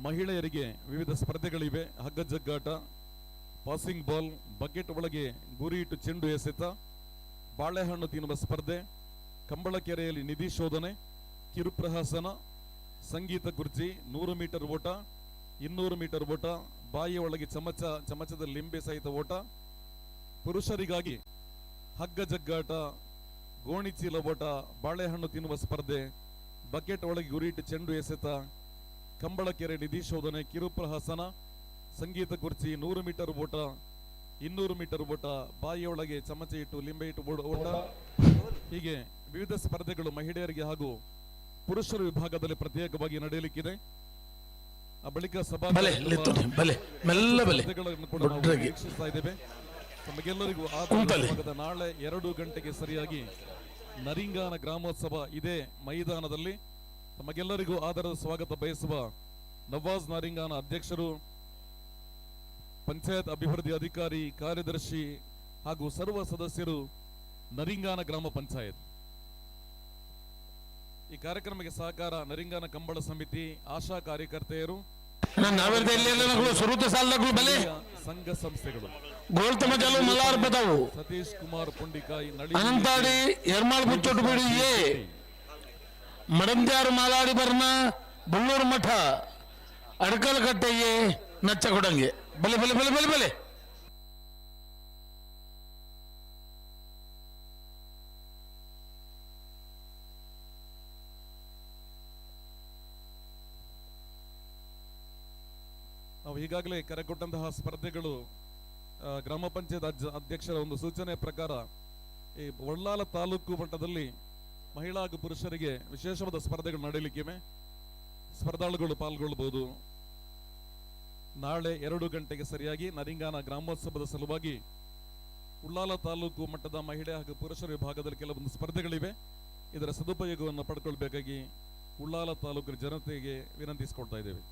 ಮಹಿಳೆಯರಿಗೆ ವಿವಿಧ ಸ್ಪರ್ಧೆಗಳಿವೆ. ಹಗ್ಗಜಗ್ಗಾಟ, ಪಾಸಿಂಗ್ ಬಾಲ್, ಬಕೆಟ್ ಒಳಗೆ ಗುರಿಯಿಟ್ಟು ಚೆಂಡು ಎಸೆತ, ಬಾಳೆಹಣ್ಣು ತಿನ್ನುವ ಸ್ಪರ್ಧೆ, ಕಂಬಳಕೆರೆಯಲ್ಲಿ ನಿಧಿ ಶೋಧನೆ, ಕಿರುಪ್ರಹಸನ, ಸಂಗೀತ ಕುರ್ಚಿ, 100 ಮೀಟರ್ ಓಟ, 200 ಮೀಟರ್ ಓಟ, ಬಾಯಿಯ ಒಳಗೆ ಚಮಚ, ಚಮಚದ ಲಿಂಬೆ ಸಹಿತ ಓಟ, ಪುರುಷರಿಗಾಗಿ ಹಗ್ಗ ಜಗ್ಗಾಟ, ಗೋಣಿಚೀಲ ಓಟ, ಬಾಳೆಹಣ್ಣು ತಿನ್ನುವ ಸ್ಪರ್ಧೆ, ಬಕೆಟ್ ಒಳಗೆ ಗುರಿಯಿಟ್ಟು ಚೆಂಡು ಎಸೆತ, ಕಂಬಳಕೆರೆ ನಿಧಿ ಶೋಧನೆ, ಕಿರುಪ್ರಹಸನ, ಸಂಗೀತ ಕುರ್ಚಿ, 100 ಮೀಟರ್ ಓಟ, 200 ಮೀಟರ್ ಓಟ, ಬಾಯಿಯೊಳಗೆ ಚಮಚ ಇಟ್ಟು ಲಿಂಬೆ ಇಟ್ಟು ಓಟ, ಹೀಗೆ ವಿವಿಧ ಸ್ಪರ್ಧೆಗಳು ಮಹಿಳೆಯರಿಗೆ ಹಾಗೂ ಪುರುಷರ ವಿಭಾಗದಲ್ಲಿ ಪ್ರತ್ಯೇಕವಾಗಿ ನಡೆಯಲಿಕ್ಕಿದೆ. ಆ ಬಳಿಕ ಸಭಾ ವೀಕ್ಷಿಸ್ತಾ ಇದ್ದೇವೆ. ತಮಗೆಲ್ಲರಿಗೂ ಆದ ನಾಳೆ 2 ಗಂಟೆಗೆ ಸರಿಯಾಗಿ ನರಿಂಗಾನ ಗ್ರಾಮೋತ್ಸವ ಇದೇ ಮೈದಾನದಲ್ಲಿ. ತಮಗೆಲ್ಲರಿಗೂ ಆದರದ ಸ್ವಾಗತ ಬಯಸುವ ನವಾಜ್ ನರಿಂಗಾನ ಅಧ್ಯಕ್ಷರು, ಪಂಚಾಯತ್ ಅಭಿವೃದ್ಧಿ ಅಧಿಕಾರಿ, ಕಾರ್ಯದರ್ಶಿ ಹಾಗೂ ಸರ್ವ ಸದಸ್ಯರು, ನರಿಂಗಾನ ಗ್ರಾಮ ಪಂಚಾಯತ್. ಈ ಕಾರ್ಯಕ್ರಮಕ್ಕೆ ಸಹಕಾರ ನರಿಂಗಾನ ಕಂಬಳ ಸಮಿತಿ, ಆಶಾ ಕಾರ್ಯಕರ್ತೆಯರು, ಸಂಘ ಸಂಸ್ಥೆಗಳು, ಸತೀಶ್ ಕುಮಾರ್ ಪುಂಡಿಕಾಯಿ, ಅನಂತಾಡಿ, ಎರ್ಮಾಳ್ ಬುಚ್ಚೊಟ್ಟುಬೀಡು ಎ, ಮಡಂದ್ಯಾರು ಮಾಲಾಡಿ ಬರ್ನ, ಬುಳ್ಳೂರು ಮಠ, ಅಡಕಲಕಟ್ಟೆ ಎ, ನಚ್ಚಕೊಡಂಗೆ. ಬಲೆ ಬಲೆ ಬಲೆ ಬಲೆ ಬಲೆ. ನಾವು ಈಗಾಗಲೇ ಕರೆಕೊಟ್ಟಂತಹ ಸ್ಪರ್ಧೆಗಳು ಗ್ರಾಮ ಪಂಚಾಯತ್ ಅಧ್ಯಕ್ಷರ ಒಂದು ಸೂಚನೆ ಪ್ರಕಾರ ಈ ಒಳ್ಳಾಲ ತಾಲೂಕು ಮಟ್ಟದಲ್ಲಿ ಮಹಿಳಾ ಹಾಗೂ ಪುರುಷರಿಗೆ ವಿಶೇಷವಾದ ಸ್ಪರ್ಧೆಗಳು ನಡೆಯಲಿಕ್ಕಿವೆ. ಸ್ಪರ್ಧಾಳುಗಳು ಪಾಲ್ಗೊಳ್ಳಬಹುದು. ನಾಳೆ 2 ಗಂಟೆಗೆ ಸರಿಯಾಗಿ ನರಿಂಗಾನ ಗ್ರಾಮೋತ್ಸವದ ಸಲುವಾಗಿ ಉಳ್ಳಾಲ ತಾಲೂಕು ಮಟ್ಟದ ಮಹಿಳೆ ಹಾಗೂ ಪುರುಷರ ವಿಭಾಗದಲ್ಲಿ ಕೆಲವೊಂದು ಸ್ಪರ್ಧೆಗಳಿವೆ. ಇದರ ಸದುಪಯೋಗವನ್ನು ಪಡ್ಕೊಳ್ಬೇಕಾಗಿ ಉಳ್ಳಾಲ ತಾಲೂಕಿನ ಜನತೆಗೆ ವಿನಂತಿಸಿಕೊಳ್ತಾ ಇದ್ದೇವೆ.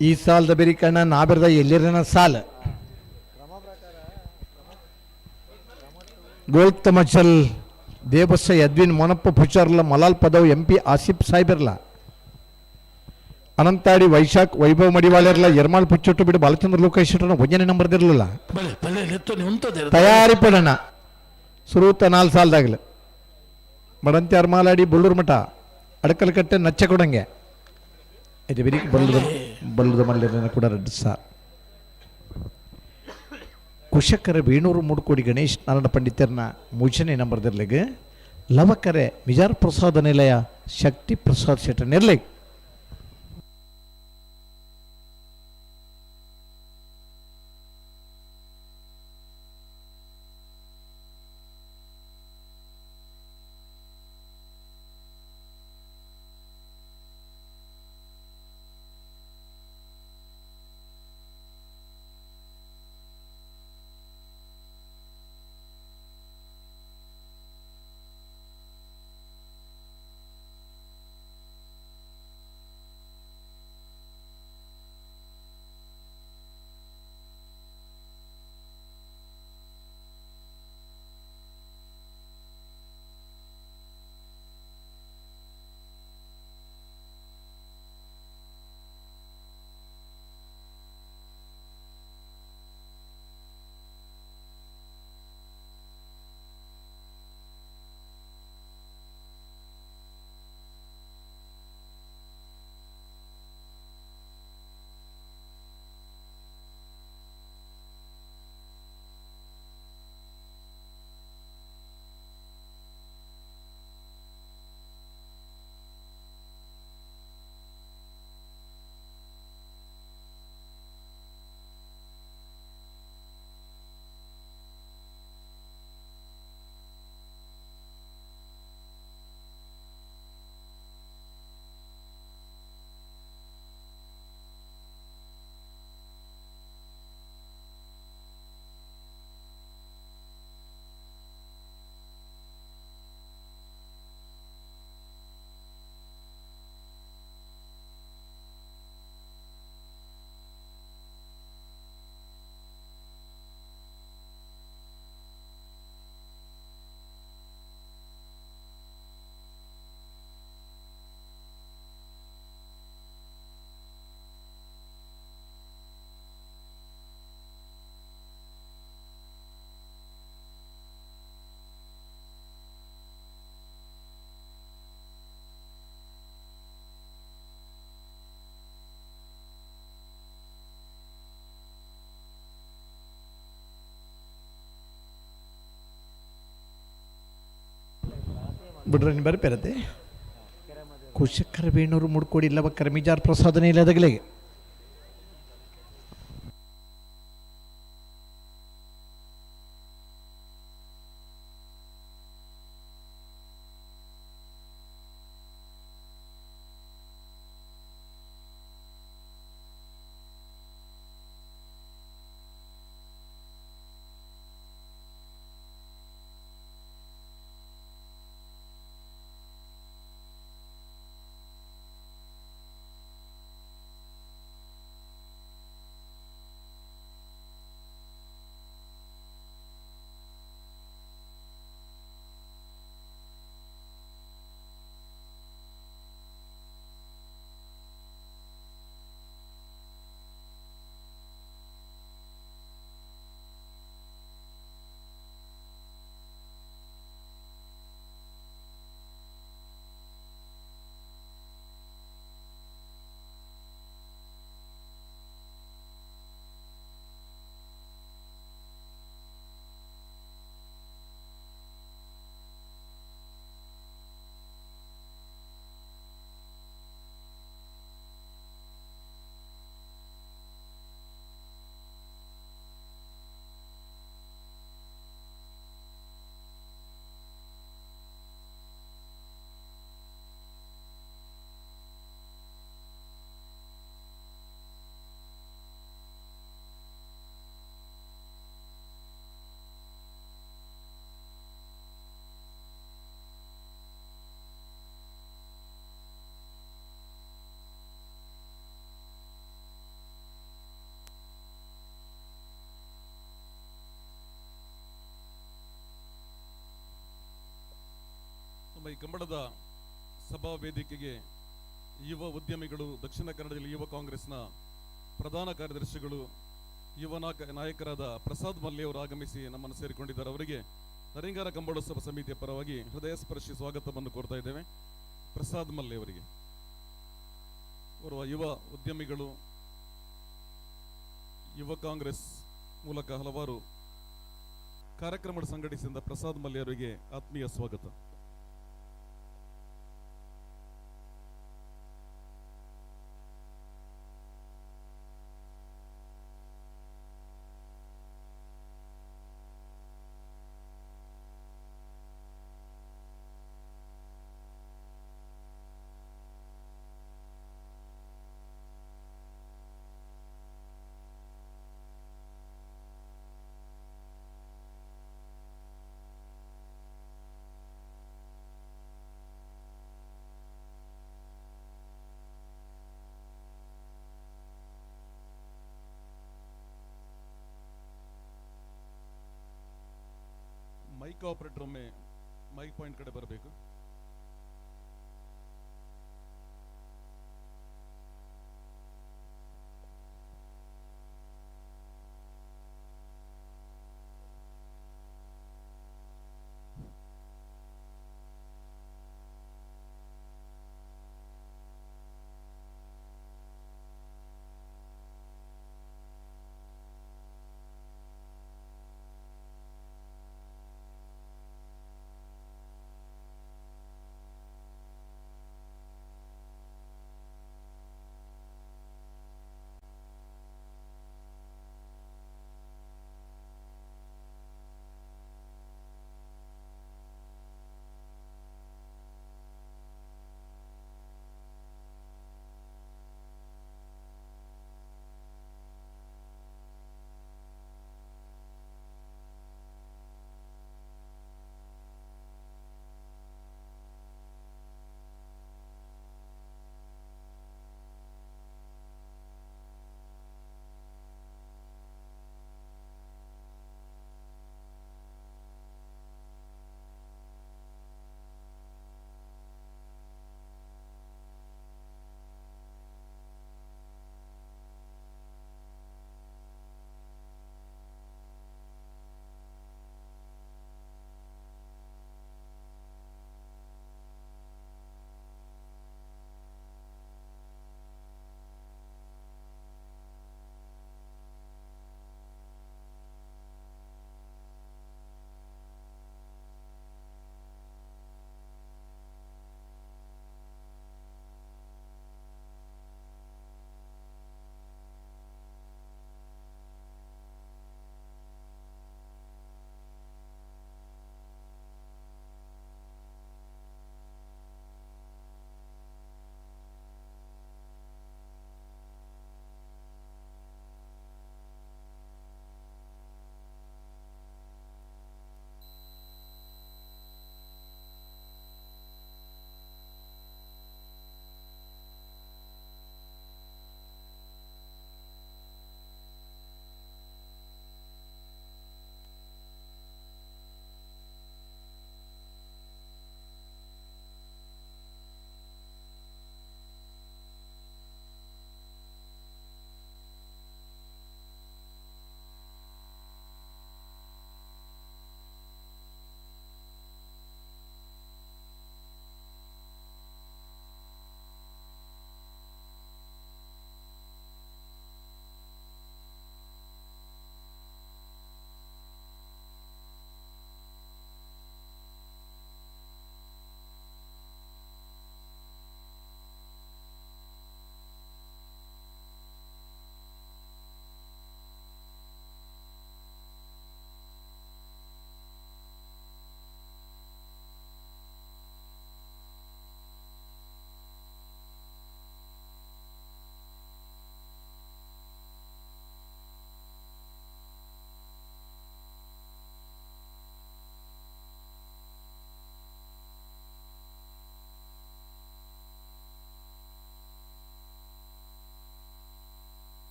ಈ ಸಾಲದ ಬೆರಿಕಣ್ಣ ನಾಬಿರದ ಎಲ್ಲಿರನ ಸಾಲ ಗೋಲ್ತಮಚಲ್ ದೇವಸ್ಸ ಯದ್ವಿನ್ ಮೊನಪ್ಪ ಪುಚಾರ್ಲ ಮಲಾಲ್ ಪದವ್ ಎಂ ಪಿ ಆಸಿಫ್ ಸಾಹೇಬಿರ್ಲ ಅನಂತಾಡಿ ವೈಶಾಖ್ ವೈಭವ್ ಮಡಿವಾಳರ್ಲ ಎರ್ಮಾಳ್ ಪುಚ್ಚೊಟ್ಟು ಬಿಡು ಬಾಲಚಂದ್ರ ಲೋಕೇಶ್ವರನ ಒಂಜನೇ ನಂಬರ್ದಿರಲಿಲ್ಲ ತಯಾರಿ ಪಡೋಣ ಸುರೂತ ನಾಲ್ ಸಾಲದಾಗಲ ಮಡಂತಿ ಅರ್ಮಾಲಾಡಿ ಬಳ್ಳೂರು ಮಠ ಅಡಕಲಕಟ್ಟೆ ನಚ್ಚ ಕೊಡಂಗೆ ಇದು ಬೆರಿಕ್ ಬಲ್ಲದ ಬಲ್ಲದ ಮಲ್ಲಿನ ಕೂಡ ರೆಡ್ಡಿ ಸಾರ್ ಕುಶಕರ ವೇಣೂರು ಮೂಡ್ಕೋಡಿ ಗಣೇಶ್ ನಾರಾಯಣ ಪಂಡಿತರ್ನ ಮೂಜನೇ ನಂಬರ್ದಿರ್ಲಿಗೆ ಲವಕರೆ ಮಿಜಾರ್ ಪ್ರಸಾದ ನಿಲಯ ಶಕ್ತಿ ಪ್ರಸಾದ್ ಶೆಟ್ಟರ್ ನಿರ್ಲಿಗ್. ಬಿಡ್ರೆ ಬರ್ಪೇರತ್ತೆ ಕುಶಕರ ವೇಣೂರು ಮುಡ್ಕೋಡಿ ಇಲ್ಲವ ಮಿಜಾರ್ ಪ್ರಸಾದನೆ ಇಲ್ಲದಗಲಿಗೆ ನಮ್ಮ ಈ ಕಂಬಳದ ಸಭಾ ವೇದಿಕೆಗೆ ಯುವ ಉದ್ಯಮಿಗಳು, ದಕ್ಷಿಣ ಕನ್ನಡ ಜಿಲ್ಲೆ ಯುವ ಕಾಂಗ್ರೆಸ್ನ ಪ್ರಧಾನ ಕಾರ್ಯದರ್ಶಿಗಳು, ಯುವ ನಾಯಕರಾದ ಪ್ರಸಾದ್ ಮಲ್ಯ ಅವರು ಆಗಮಿಸಿ ನಮ್ಮನ್ನು ಸೇರಿಕೊಂಡಿದ್ದಾರೆ. ಅವರಿಗೆ ನರಿಂಗಾರ ಕಂಬಳೋತ್ಸವ ಸಮಿತಿಯ ಪರವಾಗಿ ಹೃದಯ ಸ್ಪರ್ಶಿ ಸ್ವಾಗತವನ್ನು ಕೋರ್ತಾ ಇದ್ದೇವೆ. ಪ್ರಸಾದ್ ಮಲ್ಯ ಅವರಿಗೆ, ಓರ್ವ ಯುವ ಉದ್ಯಮಿಗಳು, ಯುವ ಕಾಂಗ್ರೆಸ್ ಮೂಲಕ ಹಲವಾರು ಕಾರ್ಯಕ್ರಮ ಸಂಘಟಿಸಿದ ಪ್ರಸಾದ್ ಮಲ್ಯ ಅವರಿಗೆ ಆತ್ಮೀಯ ಸ್ವಾಗತ. ಮೈಕ್ ಆಪರೇಟರ್ ಒಮ್ಮೆ ಮೈಕ್ ಪಾಯಿಂಟ್ ಕಡೆ ಬರಬೇಕು.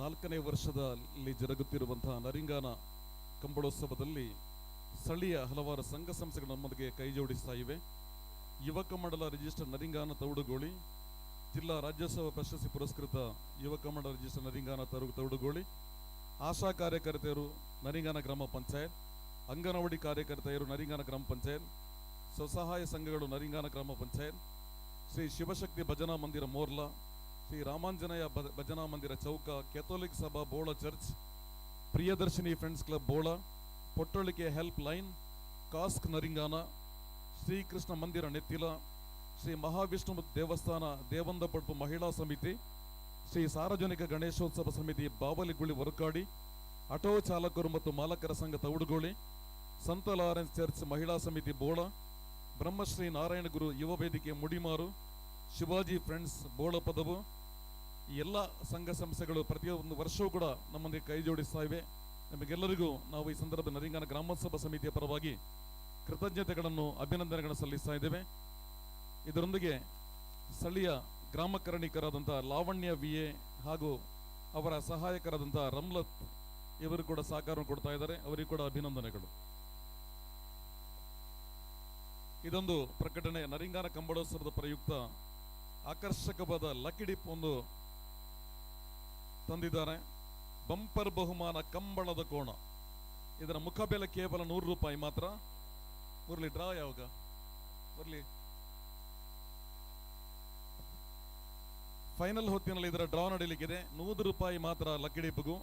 ನಾಲ್ಕನೇ ವರ್ಷದಲ್ಲಿ ಜರುಗುತ್ತಿರುವಂತಹ ನರಿಂಗಾನ ಕಂಬಳೋತ್ಸವದಲ್ಲಿ ಸ್ಥಳೀಯ ಹಲವಾರು ಸಂಘ ಸಂಸ್ಥೆಗಳು ನಮ್ಮೊಂದಿಗೆ ಕೈ ಜೋಡಿಸ್ತಾ ಇವೆ. ಯುವಕ ಮಂಡಲ ರಿಜಿಸ್ಟರ್ ನರಿಂಗಾನ ತೌಡುಗೋಳಿ, ಜಿಲ್ಲಾ ರಾಜ್ಯೋತ್ಸವ ಪ್ರಶಸ್ತಿ ಪುರಸ್ಕೃತ ಯುವಕ ಮಂಡಲ ರಿಜಿಸ್ಟರ್ ನರಿಂಗಾನ ತೌಡುಗೋಳಿ, ಆಶಾ ಕಾರ್ಯಕರ್ತೆಯರು ನರಿಂಗಾನ ಗ್ರಾಮ ಪಂಚಾಯತ್, ಅಂಗನವಾಡಿ ಕಾರ್ಯಕರ್ತೆಯರು ನರಿಂಗಾನ ಗ್ರಾಮ ಪಂಚಾಯತ್, ಸ್ವಸಹಾಯ ಸಂಘಗಳು ನರಿಂಗಾನ ಗ್ರಾಮ ಪಂಚಾಯತ್, ಶ್ರೀ ಶಿವಶಕ್ತಿ ಭಜನಾ ಮಂದಿರ ಮೋರ್ಲಾ, ಶ್ರೀ ರಾಮಾಂಜನೇಯ ಭಜನಾ ಮಂದಿರ Chowka, Catholic Sabha Bola church, Priyadarshini friends club Bola, Pottolike help line, cask Naringana, Shrikrishna Mandira Nettila, Shri Mahavishnu ದೇವಸ್ಥಾನ ದೇವಂದಪಡ್ಪು ಮಹಿಳಾ ಸಮಿತಿ, ಶ್ರೀ ಸಾರ್ವಜನಿಕ ಗಣೇಶೋತ್ಸವ ಸಮಿತಿ ಬಾವಲಿಗುಳಿ ವರ್ಕಾಡಿ, ಆಟೋ ಚಾಲಕರು ಮತ್ತು ಮಾಲಕರ ಸಂಘ ತೌಡುಗೋಳಿ, ಸಂತ ಲಾರೆನ್ಸ್ ಚರ್ಚ್ ಮಹಿಳಾ ಸಮಿತಿ ಬೋಳ, ಬ್ರಹ್ಮಶ್ರೀ ನಾರಾಯಣಗುರು ಯುವ ವೇದಿಕೆ ಮುಡಿಮಾರು, ಶಿವಾಜಿ ಫ್ರೆಂಡ್ಸ್ ಬೋಳ ಪದವು, ಈ ಎಲ್ಲ ಸಂಘ ಸಂಸ್ಥೆಗಳು ಪ್ರತಿಯೊಂದು ವರ್ಷವೂ ಕೂಡ ನಮ್ಮೊಂದಿಗೆ ಕೈ ಜೋಡಿಸ್ತಾ ಇವೆ. ನಮಗೆಲ್ಲರಿಗೂ ನಾವು ಈ ಸಂದರ್ಭ ನರಿಂಗಾನ ಗ್ರಾಮೋತ್ಸವ ಸಮಿತಿಯ ಪರವಾಗಿ ಕೃತಜ್ಞತೆಗಳನ್ನು, ಅಭಿನಂದನೆಗಳನ್ನು ಸಲ್ಲಿಸ್ತಾ ಇದ್ದೇವೆ. ಇದರೊಂದಿಗೆ ಸ್ಥಳೀಯ ಗ್ರಾಮಕರಣಿಕರಾದಂಥ ಲಾವಣ್ಯ ವಿ ಎ ಹಾಗೂ ಅವರ ಸಹಾಯಕರಾದಂಥ ರಮ್ಲತ್ ಇವರು ಕೂಡ ಸಹಕಾರವನ್ನು ಕೊಡ್ತಾ ಇದ್ದಾರೆ. ಅವರಿಗೂ ಕೂಡ ಅಭಿನಂದನೆಗಳು. ಇದೊಂದು ಪ್ರಕಟಣೆ. ನರಿಂಗಾನ ಕಂಬಳೋತ್ಸವದ ಪ್ರಯುಕ್ತ ಆಕರ್ಷಕವಾದ ಲಕ್ಕಿ ಡಿಪ್ ಒಂದು ತಂದಿದ್ದಾರೆ. ಬಂಪರ್ ಬಹುಮಾನ ಕಂಬಳದ ಕೋಣ. ಇದರ ಮುಖಬೆಲೆ ಕೇವಲ 100 ರೂಪಾಯಿ ಮಾತ್ರ. ಮುರಳಿ, ಡ್ರಾ ಯಾವಾಗ ಮುರಳಿ? ಫೈನಲ್ ಹೊತ್ತಿನಲ್ಲಿ ಇದರ ಡ್ರಾ ನಡೀಲಿಕ್ಕಿದೆ. 100 ರೂಪಾಯಿ ಮಾತ್ರ ಲಕ್ಕಿ ಡಿಪ್ಗೂ.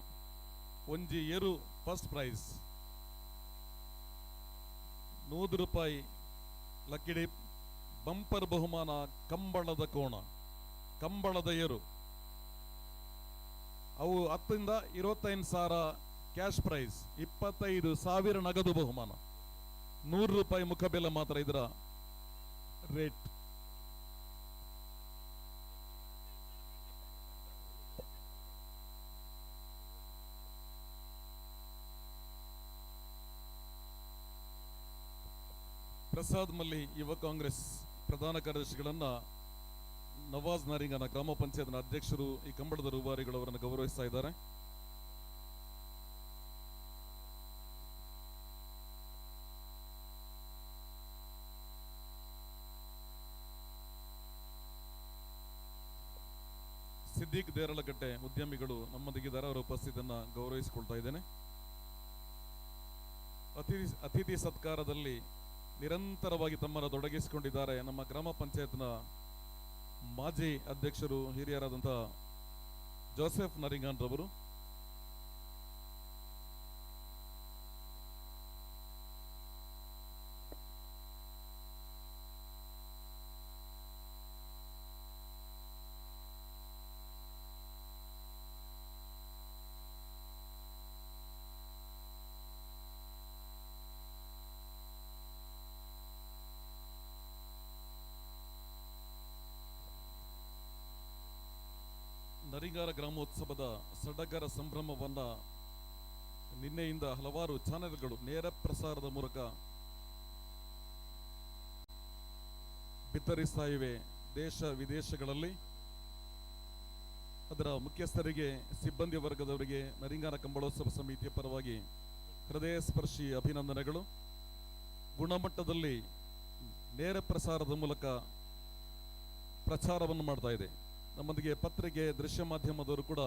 ಒಂಜಿ ಏರು ಫಸ್ಟ್ ಪ್ರೈಸ್ 100 ರೂಪಾಯಿ lucky dip. Bumper ಬಹುಮಾನ ಕಂಬಳದ ಕೋಣ, ಕಂಬಳದ ಏರು. ಅವು 10 ರಿಂದ 25,000 ಕ್ಯಾಶ್ ಪ್ರೈಸ್, 25,000 ನಗದು ಬಹುಮಾನ. 100 ರೂಪಾಯಿ ಮುಖಬೆಲೆ ಮಾತ್ರ ಇದರ ರೇಟ್. ಪ್ರಸಾದ್ ಮಲ್ಲಿ ಯುವ ಕಾಂಗ್ರೆಸ್ ಪ್ರಧಾನ ಕಾರ್ಯದರ್ಶಿಗಳನ್ನ ನವಾಜ್ ನಾರಿಂಗನ ಗ್ರಾಮ ಪಂಚಾಯತ್ನ ಅಧ್ಯಕ್ಷರು, ಈ ಕಂಬಳದ ರೂವಾರಿಗಳು ಅವರನ್ನು ಗೌರವಿಸ್ತಾ ಇದ್ದಾರೆ. ಸಿದ್ದಿಕ್ ದೇರಳಕಟ್ಟೆ ಉದ್ಯಮಿಗಳು ನಮ್ಮೊಂದಿಗಿದ್ದಾರೆ. ಅವರ ಉಪಸ್ಥಿತಿಯನ್ನು ಗೌರವಿಸಿಕೊಳ್ತಾ ಇದ್ದೇನೆ. ಅತಿಥಿ ಸತ್ಕಾರದಲ್ಲಿ ನಿರಂತರವಾಗಿ ತಮ್ಮನ್ನು ತೊಡಗಿಸಿಕೊಂಡಿದ್ದಾರೆ ನಮ್ಮ ಗ್ರಾಮ ಪಂಚಾಯತ್ನ ಮಾಜಿ ಅಧ್ಯಕ್ಷರು, ಹಿರಿಯರಾದಂಥ ಜೋಸೆಫ್ ನರಿಂಗಾನ್ ರವರು. ನರಿಂಗಾರ ಗ್ರಾಮೋತ್ಸವದ ಸಡಗರ ಸಂಭ್ರಮವನ್ನು ನಿನ್ನೆಯಿಂದ ಹಲವಾರು ಚಾನೆಲ್ಗಳು ನೇರ ಪ್ರಸಾರದ ಮೂಲಕ ಬಿತ್ತರಿಸ್ತಾ ಇವೆ ದೇಶ ವಿದೇಶಗಳಲ್ಲಿ. ಅದರ ಮುಖ್ಯಸ್ಥರಿಗೆ, ಸಿಬ್ಬಂದಿ ವರ್ಗದವರಿಗೆ ನರಿಂಗಾನ ಕಂಬಳೋತ್ಸವ ಸಮಿತಿಯ ಪರವಾಗಿ ಹೃದಯ ಸ್ಪರ್ಶಿ ಅಭಿನಂದನೆಗಳು. ಗುಣಮಟ್ಟದಲ್ಲಿ ನೇರ ಪ್ರಸಾರದ ಮೂಲಕ ಪ್ರಚಾರವನ್ನು ಮಾಡ್ತಾ ಇದೆ. ನಮ್ಮೊಂದಿಗೆ ಪತ್ರಿಕೆ, ದೃಶ್ಯ ಮಾಧ್ಯಮದವರು ಕೂಡ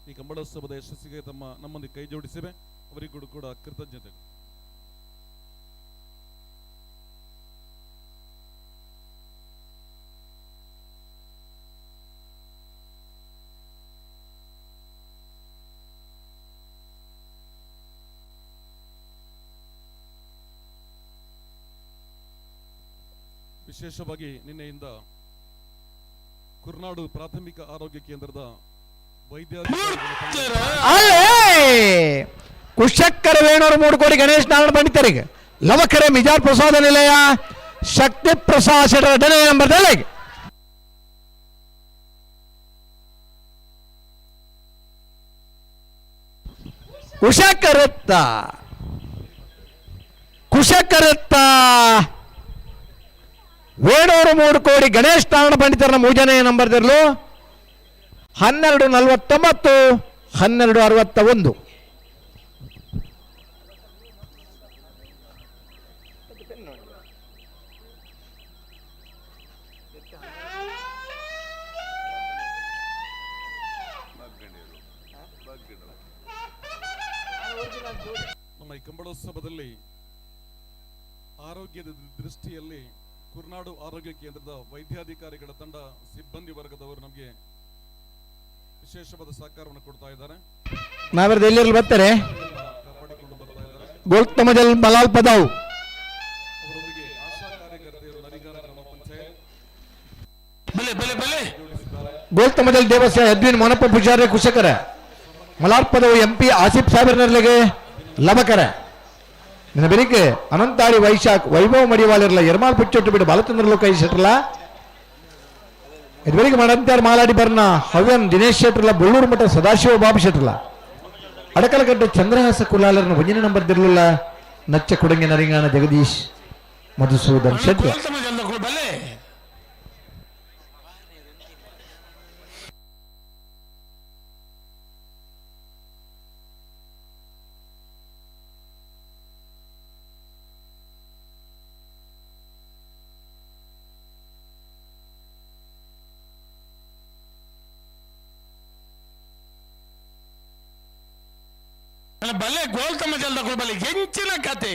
ಈ ಕಂಬಳೋತ್ಸವದ ಯಶಸ್ಸಿಗೆ ನಮ್ಮೊಂದಿಗೆ ಕೈ ಜೋಡಿಸಿವೆ. ಅವರಿಗೂ ಕೂಡ ಕೃತಜ್ಞತೆಗಳು. ವಿಶೇಷವಾಗಿ ನಿನ್ನೆಯಿಂದ ಕುರ್ನಾಡು ಪ್ರಾಥಮಿಕ ಆರೋಗ್ಯ ಕೇಂದ್ರದ ವೈದ್ಯ ಕುಶಕ್ಕರ ವೇಣೂರು ಮೂಡುಕೋಡಿ ಗಣೇಶ್ ನಾರಾಯಣ ಪಂಡಿತರಿಗೆ ಲವಕರೆ ಮಿಜಾರ್ ಪ್ರಸಾದ ನಿಲಯ ಶಕ್ತಿ ಪ್ರಸಾದ್ ಶೆಟ್ಟರ ನಂಬರ್ ಕುಶಕರತ್ತ ಕುಶಕರತ್ತ ವೇಣೂರು ಮೂಡುಕೋಡಿ ಗಣೇಶ್ ನಾರಾಯಣ ಪಂಡಿತರ ಮೂಜನೆಯ ನಂಬರ್ದಿರಲು 12:49 12:61. ನಮ್ಮ ಈ ಕಂಬಳೋತ್ಸವದಲ್ಲಿ ಆರೋಗ್ಯದ ದೃಷ್ಟಿಯಲ್ಲಿ ಕುರ್ನಾಡು ಆರೋಗ್ಯ ಕೇಂದ್ರದ ವೈದ್ಯಾಧಿಕಾರಿಗಳ ತಂಡ ಸಿಬ್ಬಂದಿ ವರ್ಗದವರು ನಮಗೆ ವಿಶೇಷವಾದ ಸಹಕಾರವನ್ನು ಕೊಡ್ತಾ ಇದ್ದಾರೆ. ನಾವೆಲ್ಲ ಎಲ್ಲಿರಲು ಬರ್ತಾರೆ? ಗೋಲ್ತಮಜಲ್ ಮಲಾಲ್ ಪದಾವ್. ಅವರೊಂದಿಗೆ ಆಶಾ ಕಾರ್ಯಕರ್ತೆಯರು ನರಿಗಾರ ಗ್ರಾಮ ಪಂಚಾಯತ್ ಬಲೆ ಬಲೆ ಬಲೆ. ಗೋಲ್ತಮಜಲ್ ದೇವಸ್ಥಾನ ಎದ್ವಿನ್ ಮೋನಪ್ಪ ಪೂಜಾರಿ ಕುಶಕರ ಮಲಾಲ್ ಪದವು ಎಂ ಪಿ ಆಸಿಫ್ ಸಾಹೇಬ್ರನರ್ಲಿಗೆ ಲಬಕರ. ನಿನ್ನ ಬೆರಿಕೆ ಅನಂತಾರಿ ವೈಶಾಖ್ ವೈಭವ ಮಡಿವಾಳಿರಲ್ಲ ಎರ್ಮಾಲ್ ಪುಚ್ಚೊಟ್ಟು ಬಿಡು ಬಾಲಚಂದ್ರ ಲೋಕ ಶೆಟ್ರಲ್ಲ ಇದುವರೆಗೆ ಮಾಡಂತಾರ್ ಮಾಲಾಡಿ ಬರ್ನ ಹವ್ಯನ್ ದಿನೇಶ್ ಶೆಟ್ರಲ್ಲ ಬೊಳ್ಳೂರು ಮಠ ಸದಾಶಿವ ಬಾಬು ಶೆಟ್ರಲ್ಲ ಅಡಕಲಗಡ್ಡೆ ಚಂದ್ರಹಾಸ ಕುಲಾಲರನ ಒಂದನೇ ನಂಬರ್ ದಿರ್ಲಿಲ್ಲ ನಚ್ಚ ಕುಡಂಗಿ ನರಿಂಗಾನ ಜಗದೀಶ್ ಮಧುಸೂದನ್ ಶೆಟ್ರ. ಬಲೆ ಬಲೆ ಗೋಲ್ತಮ್ಮ ಜಲ್ದಕುಲು ಬಲೆ ಎಂಚಿನ ಕತೆ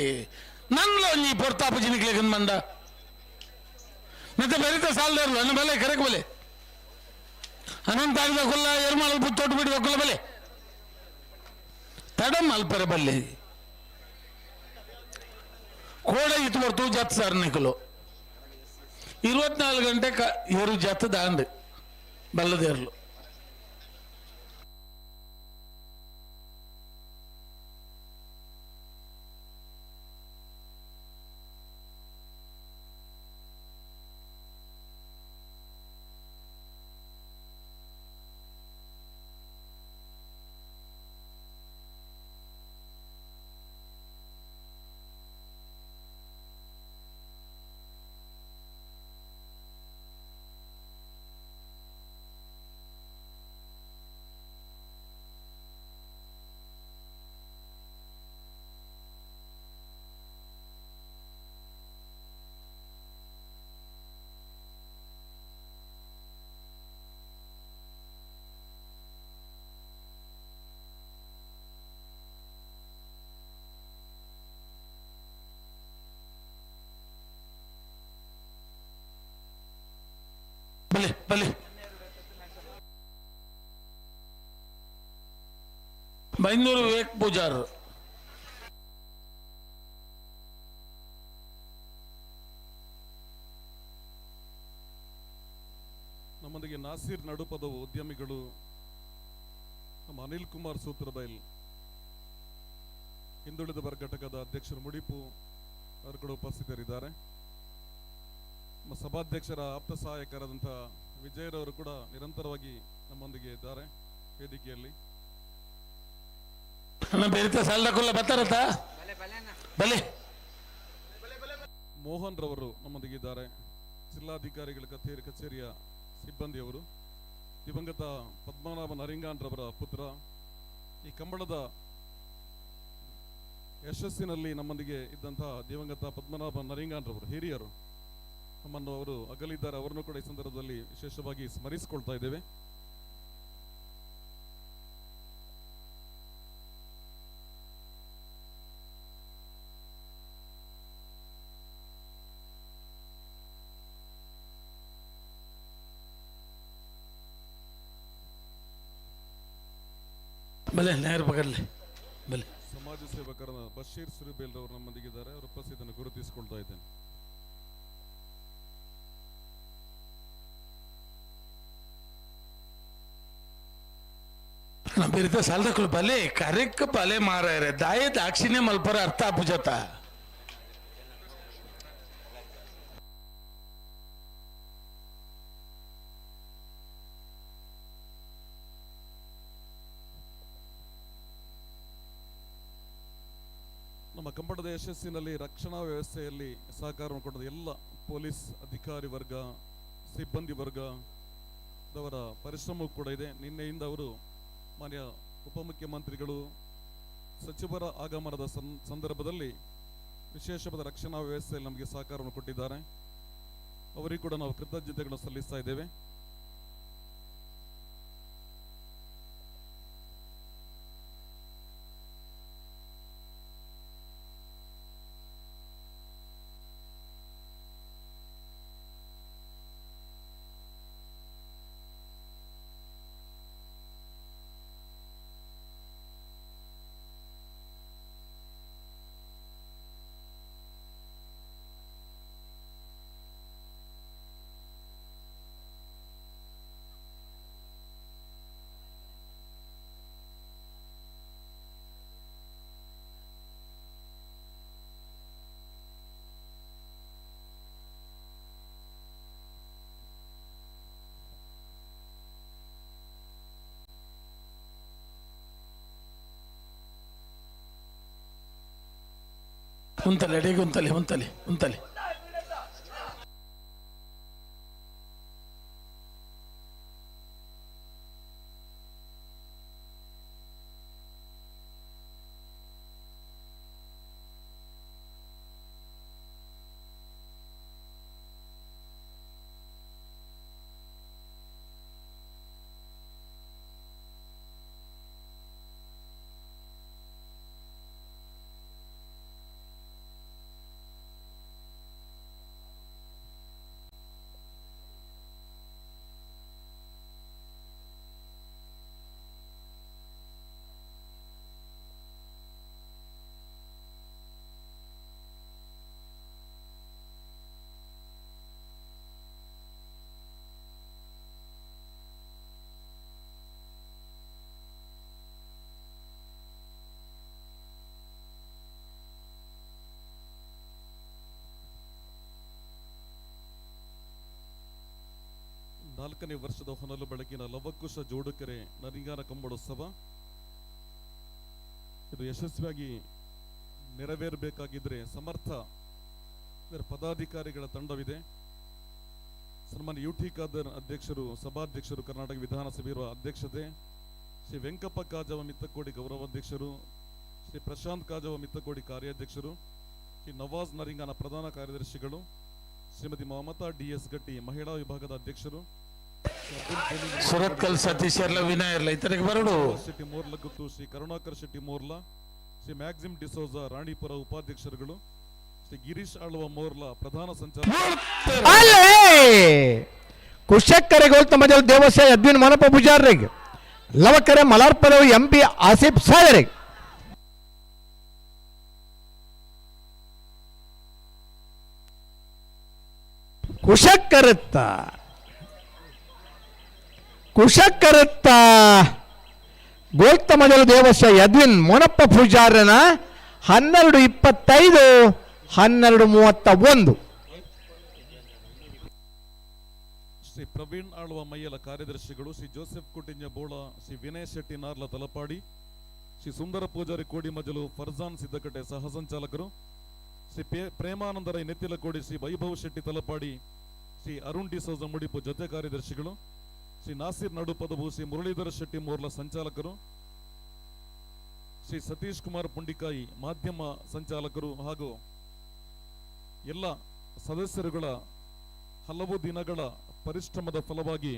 ನನ್ಲ ಒಂಜಿ ಪೊರ್ತಾಪು ಜಿನಿಕ್ಲೆ ಮಂದ ಮತ್ತೆ ಬೆರಿತ ಸಾಲದಾರಲು ಅನ್ನ ಬಲೆ ಕರೆಕ್ ಬಲೆ ಅನಂತ ಆಗದ ಕೊಲ್ಲ ಎರ್ಮಾಳ ತೋಟು ಬಿಡಿ ಒಕ್ಕಲ ಬಲೆ ತಡ ಮಲ್ಪರೆ ಬಲ್ಲೆ ಕೋಡ ಇತ್ತು ಬರ್ತು ಜತ್ ಸರ್ ನಿಕಲು 24 ಗಂಟೆ ಏರು ಜತ್ ದಾಂಡ್ ಬಲ್ಲದೇರ್ಲು. ಬಲೆ ಬಲೆ ಬೈಂದೂರು ವಿವೇಕ್ ಪೂಜಾರ್. ನಮ್ಮೊಂದಿಗೆ ನಾಸೀರ್ ನಡುಪದವು ಉದ್ಯಮಿಗಳು ನಮ್ಮ ಅನಿಲ್ ಕುಮಾರ್ ಸೂತ್ರಬೈಲ್, ಹಿಂದುಳಿದ ವರ್ಗ ಘಟಕದ ಅಧ್ಯಕ್ಷರು ಮುಡಿಪು ಅವರು ಕೂಡ ಉಪಸ್ಥಿತರಿದ್ದಾರೆ. ನಮ್ಮ ಸಭಾಧ್ಯಕ್ಷರ ಆಪ್ತ ಸಹಾಯಕರಾದಂಥ ವಿಜಯರವರು ಕೂಡ ನಿರಂತರವಾಗಿ ನಮ್ಮೊಂದಿಗೆ ಇದ್ದಾರೆ ವೇದಿಕೆಯಲ್ಲಿ. ಮೋಹನ್ ರವರು ನಮ್ಮೊಂದಿಗೆ ಇದ್ದಾರೆ, ಜಿಲ್ಲಾಧಿಕಾರಿಗಳ ಕಚೇರಿಯ ಸಿಬ್ಬಂದಿಯವರು. ದಿವಂಗತ ಪದ್ಮನಾಭ ನರಿಂಗಾನ್ ರವರ ಪುತ್ರ, ಈ ಕಂಬಳದ ಯಶಸ್ಸಿನಲ್ಲಿ ನಮ್ಮೊಂದಿಗೆ ಇದ್ದಂತಹ ದಿವಂಗತ ಪದ್ಮನಾಭ ನರಿಂಗಾನ್ ರವರು ಹಿರಿಯರು ನಮ್ಮನ್ನು ಅವರು ಅಗಲಿದ್ದಾರೆ. ಅವರನ್ನು ಕೂಡ ಈ ಸಂದರ್ಭದಲ್ಲಿ ವಿಶೇಷವಾಗಿ ಸ್ಮರಿಸಿಕೊಳ್ತಾ ಇದ್ದೇವೆ. ಬಲೆ ನೇರ ಪಕಡ್ಲೆ ಬಲೆ. ಸಮಾಜ ಸೇವಕರ ಬಶೀರ್ ಸುರಿಬೇಲ್ ಅವರು ನಮ್ಮೊಂದಿಗಿದ್ದಾರೆ, ಅವರ ಉಪಸ್ಥಿತಿಯನ್ನು ಗುರುತಿಸಿಕೊಳ್ತಾ ಇದ್ದೇನೆ. ನಮ್ಮ ಸಾಲದಕ್ಕಲು ಬಲೆ ಕರೆಕ್ ಬಲೆ ಮಾರಾಯರೆ ದಾಯ ದಾಕ್ಷಿಣ್ಯ ಮಲ್ಪರ ಅರ್ಥ ಪೂಜತ. ನಮ್ಮ ಕಂಬಳದ ಯಶಸ್ಸಿನಲ್ಲಿ ರಕ್ಷಣಾ ವ್ಯವಸ್ಥೆಯಲ್ಲಿ ಸಹಕಾರವನ್ನು ಕೊಟ್ಟದ ಎಲ್ಲ ಪೊಲೀಸ್ ಅಧಿಕಾರಿ ವರ್ಗ, ಸಿಬ್ಬಂದಿ ವರ್ಗದವರ ಪರಿಶ್ರಮವೂ ಕೂಡ ಇದೆ. ನಿನ್ನೆಯಿಂದ ಅವರು ಮಾನ್ಯ ಉಪಮುಖ್ಯಮಂತ್ರಿಗಳು, ಸಚಿವರ ಆಗಮನದ ಸಂದರ್ಭದಲ್ಲಿ ವಿಶೇಷವಾದ ರಕ್ಷಣಾ ವ್ಯವಸ್ಥೆಯಲ್ಲಿ ನಮಗೆ ಸಹಕಾರವನ್ನು ಕೊಟ್ಟಿದ್ದಾರೆ. ಅವರಿಗೂ ಕೂಡ ನಾವು ಕೃತಜ್ಞತೆಗಳನ್ನು ಸಲ್ಲಿಸ್ತಾ ಇದ್ದೇವೆ. ಉಂತಲೆ ಅಡಿಗೆ ಉಂತಲೆ ಉಂತಲೆ ಉಂತಲೆ. ನಾಲ್ಕನೇ ವರ್ಷದ ಹೊನಲು ಬೆಳಕಿನ ಲವಕುಶ ಜೋಡುಕೆರೆ ನರಿಂಗಾನ ಕಂಬಳೋತ್ಸವ ಇದು ಯಶಸ್ವಿಯಾಗಿ ನೆರವೇರಬೇಕಾಗಿದ್ದರೆ ಸಮರ್ಥ ಇದರ ಪದಾಧಿಕಾರಿಗಳ ತಂಡವಿದೆ. ಸನ್ಮಾನ್ಯ ಯು ಟಿ ಖಾದರ್ ಅಧ್ಯಕ್ಷರು, ಸಭಾಧ್ಯಕ್ಷರು, ಕರ್ನಾಟಕ ವಿಧಾನಸಭೆಯ ಅಧ್ಯಕ್ಷತೆ, ಶ್ರೀ ವೆಂಕಪ್ಪ ಕಾಜವ ಮಿತ್ತಕೋಡಿ ಗೌರವಾಧ್ಯಕ್ಷರು, ಶ್ರೀ ಪ್ರಶಾಂತ್ ಕಾಜವ ಮಿತ್ತಕೋಡಿ ಕಾರ್ಯಾಧ್ಯಕ್ಷರು, ಶ್ರೀ ನವಾಜ್ ನರಿಂಗಾನ ಪ್ರಧಾನ ಕಾರ್ಯದರ್ಶಿಗಳು, ಶ್ರೀಮತಿ ಮಮತಾ ಡಿ ಎಸ್ ಗಟ್ಟಿ ಮಹಿಳಾ ವಿಭಾಗದ ಅಧ್ಯಕ್ಷರು, ಸುರತ್ಕಲ್ ಸತೀಶ್ ಎಲ್ಲ ವಿನಯ್ ಎಲ್ಲ ಇತರಿಗೆ ಬರಡು. ಶೆಟ್ಟಿ ಮೋರ್ಲ ಗುತ್ತು, ಶ್ರೀ ಕರುಣಾಕರ್ ಶೆಟ್ಟಿ ಮೋರ್ಲಾ, ಶ್ರೀ ಮ್ಯಾಕ್ಸಿಮ್ ಡಿಸೋಜಾ ರಾಣಿಪುರ ಉಪಾಧ್ಯಕ್ಷರುಗಳು, ಶ್ರೀ ಗಿರೀಶ್ ಆಳ್ವ ಮೋರ್ಲಾ ಪ್ರಧಾನ ಸಂಚಾಲಕ. ಅಲ್ಲೇ ಕುಶಕ್ಕರೆ ಗೌತಮ ಮಜಲ್ ದೇವಸಾಯ ಅದ್ವಿನ್ ಮನಪ ಪೂಜಾರಿಗೆ, ಲವಕರೆ ಮಲಾರ್ಪದವು ಎಂ ಪಿ ಆಸಿಫ್ ಸಾಗರಿಗೆ. ಕುಶಕ್ಕರತ್ತ ಕುಶಕ್ಕರತ್ತ ಗೋಲ್ತಮಜಲ ದೇವಸ್ಯ ಯದ್ವಿನ್ ಮೊನಪ್ಪ ಪೂಜಾರನ 12:25 12:31. ಶ್ರೀ ಪ್ರವೀಣ್ ಆಳ್ವ ಮಯ್ಯಲ ಕಾರ್ಯದರ್ಶಿಗಳು, ಶ್ರೀ ಜೋಸೆಫ್ ಕುಟಿಂಜ ಬೋಳ, ಶ್ರೀ ವಿನಯ್ ಶೆಟ್ಟಿ ನಾರ್ಲ ತಲಪಾಡಿ, ಶ್ರೀ ಸುಂದರ ಪೂಜಾರಿ ಕೋಡಿಮಜಲು, ಫರ್ಜಾನ್ ಸಿದ್ದಕಟ್ಟೆ ಸಹ ಸಂಚಾಲಕರು, ಶ್ರೀ ಪ್ರೇಮಾನಂದರೈ ನೆತ್ತಿಲಕೋಡಿ, ಶ್ರೀ ವೈಭವ್ ಶೆಟ್ಟಿ ತಲಪಾಡಿ, ಶ್ರೀ ಅರುಣ್ ಡಿಸೋಜ ಮುಡಿಪು ಜೊತೆ ಕಾರ್ಯದರ್ಶಿಗಳು, ಶ್ರೀ ನಾಸಿರ್ ನಡುಪದವು, ಶ್ರೀ ಮುರಳೀಧರ ಶೆಟ್ಟಿ ಮೋರ್ಲ ಸಂಚಾಲಕರು, ಶ್ರೀ ಸತೀಶ್ ಕುಮಾರ್ ಪುಂಡಿಕಾಯಿ ಮಾಧ್ಯಮ ಸಂಚಾಲಕರು ಹಾಗೂ ಎಲ್ಲ ಸದಸ್ಯರುಗಳ ಹಲವು ದಿನಗಳ ಪರಿಶ್ರಮದ ಫಲವಾಗಿ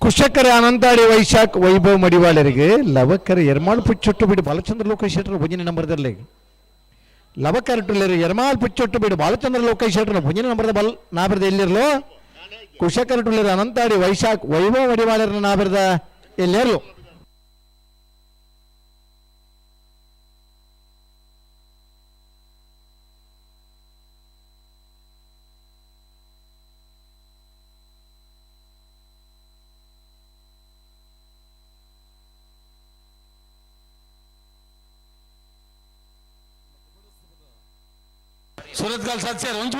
ಕುಶಕರೆ ಅನಂತಾಡಿ ವೈಶಾಖ್ ವೈಭವ್ ಮಡಿವಾಳರಿಗೆ, ಲವಕರೆ ಎರ್ಮಾಳ್ ಪುಚ್ಚೊಟ್ಟು ಬಿಡು ಬಾಲಚಂದ್ರ ಲೋಕೇಶ್ ಶೆಟ್ಟರ್ ಭುಜನ ನಂಬರ್ದಲ್ಲಿ, ಲವಕರೆ ಟುಲ್ಲೇರು ಎರ್ಮಾಳ್ ಪುಚ್ಚೊಟ್ಟು ಬಿಡು ಬಾಲಚಂದ್ರ ಲೋಕೇಶ್ ಶೆಟ್ಟರ್ ಭುಜನ ನಂಬರ್ದ ಬಲ್ ನಾಬಿರದ ಎಲ್ಲಿರಲು, ಕುಶಕರೆ ಟುಲ್ಲೇರು ಅನಂತಾಡಿ ವೈಶಾಖ್ ವೈಭವ್ ಮಡಿವಾಳರ ನಾಬಿರದ ಎಲ್ಲಿರಲು. ಸುರತ್ಕಲ್ ಸತ್ಯರ್ ಒಂಚು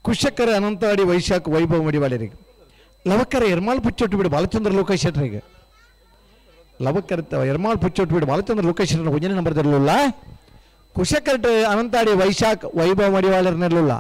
ಕುಶಕರ ಅನಂತಾಡಿ ವೈಶಾಖ ವೈಭವ ಮಡಿವಾಳರಿಗೆ ಲವಕರ ಎರ್ಮಾಳ್ ಪುಚ್ಚೊಟ್ಟು ಬಿಡು ಬಾಲಚಂದ್ರ ಲೋಕೇಶ್ ಶೆಟ್ಟರಿಗೆ ಲವಕರ ಎರ್ಮಾಳ್ ಪುಚ್ಚೊಟ್ಟು ಬಿಡು ಬಾಲಚಂದ್ರ ಲೋಕೇಶ್ ಶೆಟ್ಟರ್ ಒಂದನೇ ನಂಬರ್ದಿರಲಿಲ್ಲ. ಕುಶಕರ ಅನಂತಾಡಿ ವೈಶಾಖ ವೈಭವ ಮಡಿವಾಳರ್ನಿರಲಿಲ್ಲ.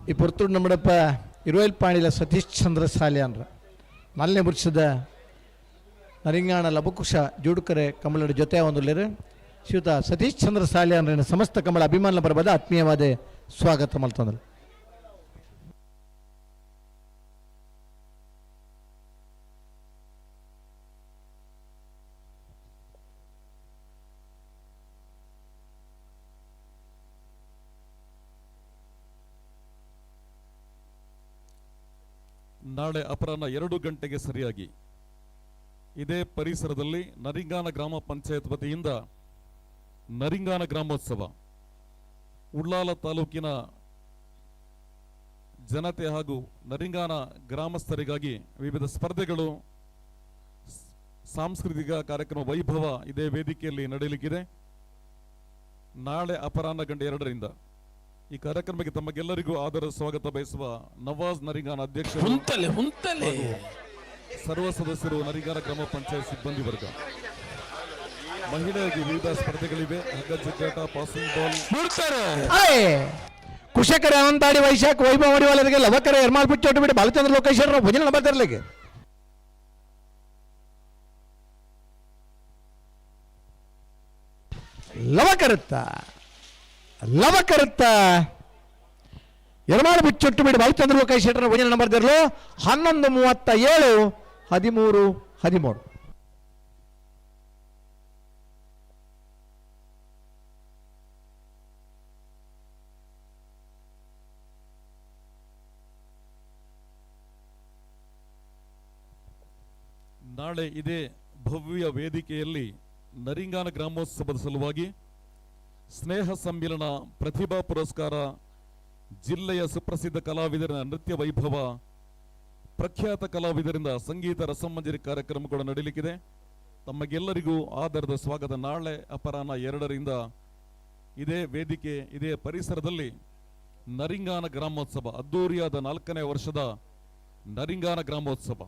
ಈ ಪೊರ್ತುಡು ನಮ್ಮಡಪ್ಪ ಇರುವಲ್ಪಾಣಿಲ ಸತೀಶ್ ಚಂದ್ರ ಸಾಲ್ಯಾನ್ರ ನಾಲ್ನೇ ವರ್ಷದ ನರಿಂಗಾಣ ಲಬಕುಶ ಜೋಡುಕರೆ ಕಮಲಡ ಜೊತೆ ಒಂದುಲ್ಲೇರು ಶ್ರೀಯುತ ಸತೀಶ್ ಚಂದ್ರ ಸಾಲ್ಯಾನ್ರನ ಸಮಸ್ತ ಕಮಲ ಅಭಿಮಾನ ಬರಬಾದ ಆತ್ಮೀಯವಾದ ಸ್ವಾಗತ ಮಲ್ತಂದ್ರು. ನಾಳೆ ಅಪರಾಹ್ನ 2 ಗಂಟೆಗೆ ಸರಿಯಾಗಿ ಇದೇ ಪರಿಸರದಲ್ಲಿ ನರಿಂಗಾನ ಗ್ರಾಮ ಪಂಚಾಯತ್ ವತಿಯಿಂದ ನರಿಂಗಾನ ಗ್ರಾಮೋತ್ಸವ ಉಳ್ಳಾಲ ತಾಲೂಕಿನ ಜನತೆ ಹಾಗೂ ನರಿಂಗಾನ ಗ್ರಾಮಸ್ಥರಿಗಾಗಿ ವಿವಿಧ ಸ್ಪರ್ಧೆಗಳು, ಸಾಂಸ್ಕೃತಿಕ ಕಾರ್ಯಕ್ರಮ ವೈಭವ ಇದೇ ವೇದಿಕೆಯಲ್ಲಿ ನಡೆಯಲಿಕ್ಕಿದೆ. ನಾಳೆ ಅಪರಾಹ್ನ 2:00 ಈ ಕಾರ್ಯಕ್ರಮಕ್ಕೆ ತಮಗೆಲ್ಲರಿಗೂ ಆದರ ಸ್ವಾಗತ ಬಯಸುವ ನವಾಜ್ ನರಿಂಗಾನ ಅಧ್ಯಕ್ಷರು, ಸರ್ವ ಸದಸ್ಯರು, ನರಿಂಗಾನ ಗ್ರಾಮ ಪಂಚಾಯತ್ ಸಿಬ್ಬಂದಿ ವರ್ಗ. ಮಹಿಳೆಯರಿಗೆ ವಿವಿಧ ಸ್ಪರ್ಧೆಗಳಿವೆ. ಹಗ್ಗ ಜಗ್ಗಾಟ, ಪಾಸಿಂಗ್ ಬಾಲ್. ಕುಶಕರ ಅನಂತಾಡಿ ವೈಶಾಖ ವೈಭವ ಮಡಿವಾಳರಿಗೆ ಲವಕರ ಎರ್ಮಾಲ್ ಪುಚ್ಚೊಟ್ಟು ಬಿಡಿ ಬಾಲಚಂದ್ರ ಲೋಕೇಶ್ವರ ಭಜನೆ ಬರ್ತಿರ್ಲಿಕ್ಕೆ. ಲವಕರುತ್ತ ಲವಕರುತ್ತ ಎರ್ಮಾಳು ಬಿಚ್ಚೊಟ್ಟು ಬಿಡಿ ಬಾಲಚಂದ್ರ ಲೋಕೇಶ್ ಶೆಟ್ಟರ ಭಜನೆ ನಂಬರ್ ದಿರಲು 11:37 13 13. ನಾಳೆ ಇದೇ ಭವ್ಯ ವೇದಿಕೆಯಲ್ಲಿ ನರಿಂಗಾನ ಗ್ರಾಮೋತ್ಸವದ ಸಲುವಾಗಿ ಸ್ನೇಹ ಸಮ್ಮಿಲನ, ಪ್ರತಿಭಾ ಪುರಸ್ಕಾರ, ಜಿಲ್ಲೆಯ ಸುಪ್ರಸಿದ್ಧ ಕಲಾವಿದರ ನೃತ್ಯ ವೈಭವ, ಪ್ರಖ್ಯಾತ ಕಲಾವಿದರಿಂದ ಸಂಗೀತ ರಸಮಂಜರಿ ಕಾರ್ಯಕ್ರಮಗಳು ನಡೆಯಲಿಕ್ಕಿದೆ. ತಮಗೆಲ್ಲರಿಗೂ ಆದರದ ಸ್ವಾಗತ. ನಾಳೆ ಅಪರಾಹ್ನ 2ರಿಂದ ಇದೇ ವೇದಿಕೆ, ಇದೇ ಪರಿಸರದಲ್ಲಿ ನರಿಂಗಾನ ಗ್ರಾಮೋತ್ಸವ, ಅದ್ದೂರಿಯಾದ 4ನೇ ವರ್ಷದ ನರಿಂಗಾನ ಗ್ರಾಮೋತ್ಸವ.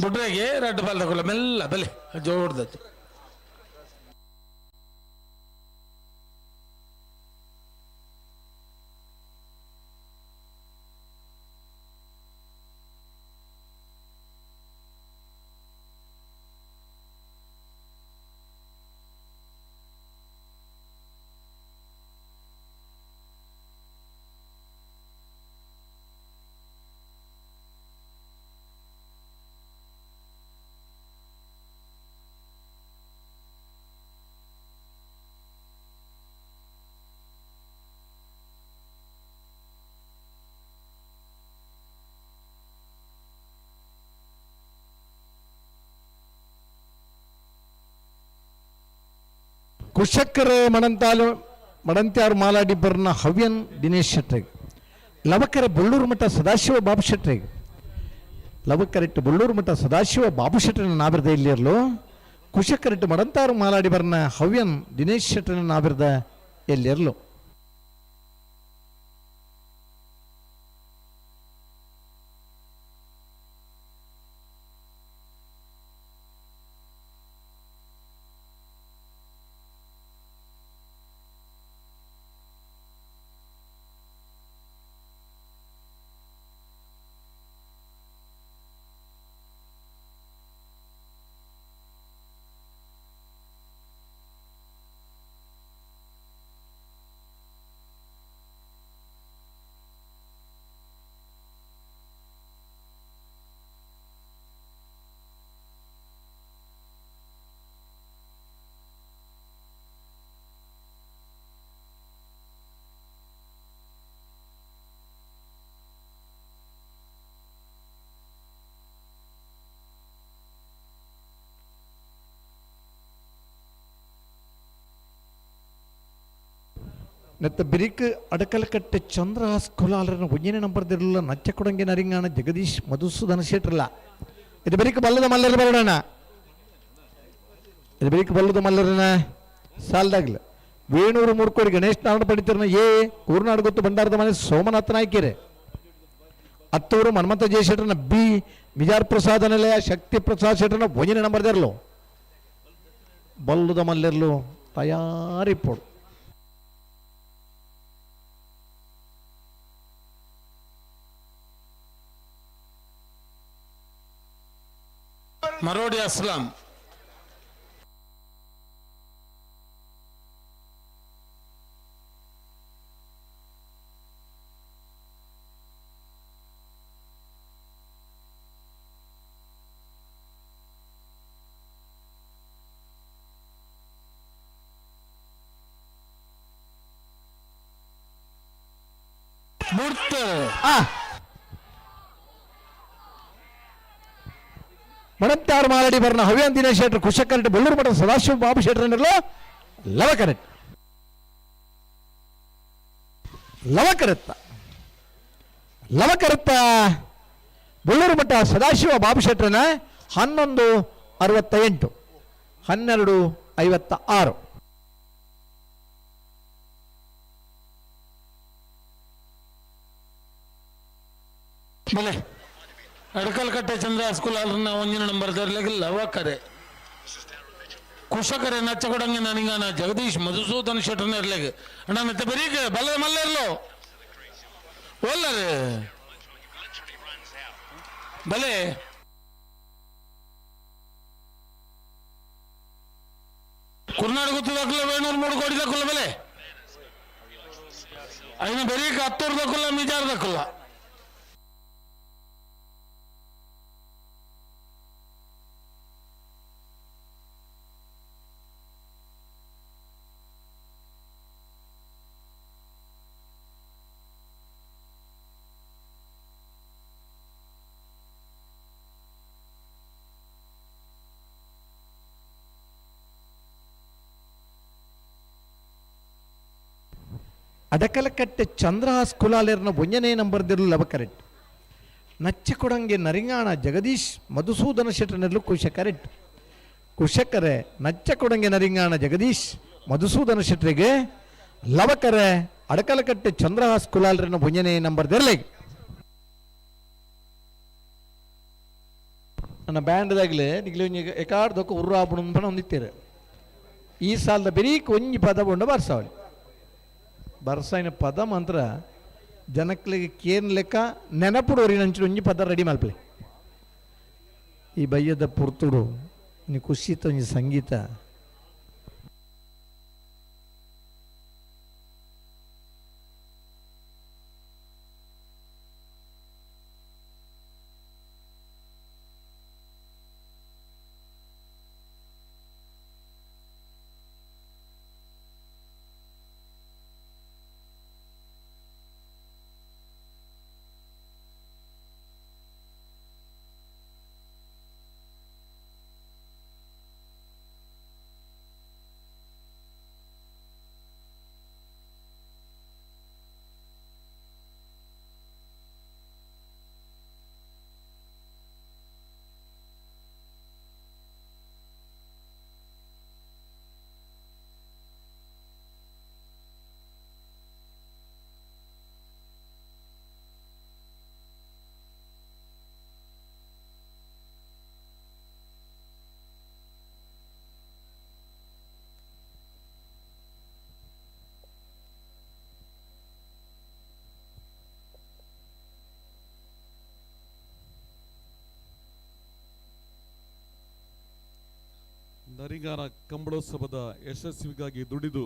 ಬುಡ್ರೆಗೆ ರಡ್ಡು ಬಾಲ್ದಕುಲ್ಲ ಮೆಲ್ಲ ಬಲೆ ಜೋಡ್ದದ್ದು. ಕುಶಕ್ಕರೆ ಮಡಂತಾಲು ಮಡಂತ್ಯಾರು ಮಾಲಾಡಿ ಬರ್ನ ಹವ್ಯನ್ ದಿನೇಶ್ ಶೆಟ್ರಿಗೆ, ಲವಕರೆ ಬೊಳ್ಳೂರು ಮಠ ಸದಾಶಿವ ಬಾಬು ಶೆಟ್ರಿಗೆ, ಲವಕರೆಟ್ಟು ಬೊಳ್ಳೂರು ಮಠ ಸದಾಶಿವ ಬಾಬು ಶೆಟ್ಟರನ ನಾಬಿರ್ದ ಇಲ್ಲಿರಲು, ಕುಶಕರೆಟ್ಟು ಮಡಂತಾರು ಮಾಲಾಡಿ ಬರ್ನ ಹವ್ಯನ್ ದಿನೇಶ್ ಶೆಟ್ಟರನ ನಾಬಿರ್ದ ಎಲ್ಲಿರಲು. ನೆತ್ತ ಬಿರಿಕ್ ಅಡಕಲಕಟ್ಟೆ ಚಂದ್ರಹಾಸ್ ಕುಲಾಲರನ ಒಂಜನೇ ನಂಬರ್ದಿರಲಿಲ್ಲ ನಚ್ಚಕೊಡಂಗೆ ನರಿಂಗಾಣ ಜಗದೀಶ್ ಮಧುಸೂದನ ಶೆಟ್ರಲ್ಲ. ಇದು ಬಿರಿಕ್ ಬಲ್ಲದ ಮಲ್ಲರ ಬರೋಣ, ಇದು ಬಿರಿಕ್ ಬಲ್ಲದ ಮಲ್ಲರನ ಸಾಲ್ದಾಗ್ಲ ವೇಣೂರು ಮೂರ್ಕೋಡಿ ಗಣೇಶ್ ನಾರಾಯಣ ಪಂಡಿತರನ ಎ ಕೂರ್ನಾಡು ಗೊತ್ತು ಭಂಡಾರದ ಮನೆ ಸೋಮನಾಥ ನಾಯ್ಕೆರೆ, ಅತ್ತೂರು ಮನ್ಮಂತ ಜಯಶೆಟ್ರನ ಬಿ ಮಿಜಾರ್ ಪ್ರಸಾದ ನಿಲಯ ಶಕ್ತಿ ಪ್ರಸಾದ್ ಶೆಟ್ರನ ಒಂಜನೇ ನಂಬರ್ದಿರಲು ಬಲ್ಲದ ಮಲ್ಲರ್ಲು ತಯಾರಿಪೋಡು. ಮರೋಡಿ ಅಸ್ಲಾಂ ಮಡಂತಾರು ಮಾಲಾಡಿ ಬರ್ನ ಹವ್ಯಾನ್ ದಿನೇಶ್ ಶೆಟ್ರು ಕುಶಕರೆಟ್ ಬೊಳ್ಳೂರು ಮಠ ಸದಾಶಿವ ಬಾಬು ಶೆಟ್ರನ್ನೆಲ್ಲ ಲವಕರೆಟ್ ಲವಕರೆತ್ತ ಲವಕರೆತ್ತ ಬೊಳ್ಳೂರು ಮಠ ಸದಾಶಿವ ಬಾಬು ಶೆಟ್ರನ 11:68 12:56. ಬಲೆ ಅಡಕಲ್ಕಟ್ಟೆ ಚಂದ್ರ ಸ್ಕೂಲ್ ಒಂದಿನ ನಂಬರ್ ಲವಕರೆ ಕುಶಕರೆ ನಚ್ಚಕೊಡಂಗೆ ನನಗಾನ ಜಗದೀಶ್ ಮಧುಸೂದನ್ ಶೆಟ್ಟರ್ನ ಇರ್ಲಿಗೆ ಅಣ್ಣ ಮತ್ತೆ ಬರೀಗ ಬಲ್ಲದ ಮಲ್ಲರ್ಲೋ ಒಲ್ಲರೆ ಬಲೆ ಕುರ್ನಾಡು ಗೊತ್ತದಕ್ಕಲ್ಲ ವೇಣೂರು ಮೂರು ಕೋಟಿ ದಕ್ಕಲ್ಲ ಬಲೆ ಐನ ಬರೀಕ ಹತ್ತೂರು ದಕ್ಕಲ್ಲ ಮಿಜಾರ್ ದಕ್ಕಲ್ಲ. ಅಡಕಲಕಟ್ಟೆ ಚಂದ್ರಹಾಸ್ ಕುಲಾಲೇರ್ನ ಒಂಜನೇ ನಂಬರ್ದಿರಲು ಲವಕರೆಟ್ ನಚ್ಚಕೊಡಂಗೆ ನರಿಂಗಾಣ ಜಗದೀಶ್ ಮಧುಸೂದನ ಶೆಟ್ಟರ್ನೆರ್ಲು ಕುಶಕರೆಟ್ ಕುಶಕರೆ ನಚ್ಚಕೊಡಂಗೆ ನರಿಂಗಾಣ ಜಗದೀಶ್ ಮಧುಸೂದನ ಶೆಟ್ಟರಿಗೆ ಲವಕರೆ ಅಡಕಲಕಟ್ಟೆ ಚಂದ್ರಹಾಸ್ ಕುಲಾಲರನ್ನ ಒಂಜನೇ ನಂಬರ್ದಿರಲಿ. ನನ್ನ ಬ್ಯಾಂಡ್ದಾಗಲೇ ನಿಗ್ಲಿ ಒಂಜಿ ಎಕಾಡ್ ದೊಕ್ಕ ಉರ್ರು ಆಪುಣ ಪಣ ಒಂದಿತ್ತೇರು. ಈ ಸಾಲದ ಬೆರೀಕ್ ಒಂಜಿ ಪದ ಬೊಂಡ ಬರ್ಸಾವಳಿ ಬರ್ಸಾಯಿನ ಪದ ಮಾತ್ರ ಜನಕ್ಲಿಗೆ ಕೇನ್ ಲೆಕ್ಕ ನೆನಪುಡು ಒರಿನಂಚಿನ ಒಂಜಿ ಪದ ರೆಡಿ ಮಲ್ಪಲೆ. ಈ ಬಯ್ಯದ ಪುರ್ತುಡು ಒಂಜಿ ಖುಷಿತ ಒಂಜಿ ಸಂಗೀತ. ನರಿಗಾನ ಕಂಬಳೋತ್ಸವದ ಯಶಸ್ವಿಗಾಗಿ ದುಡಿದು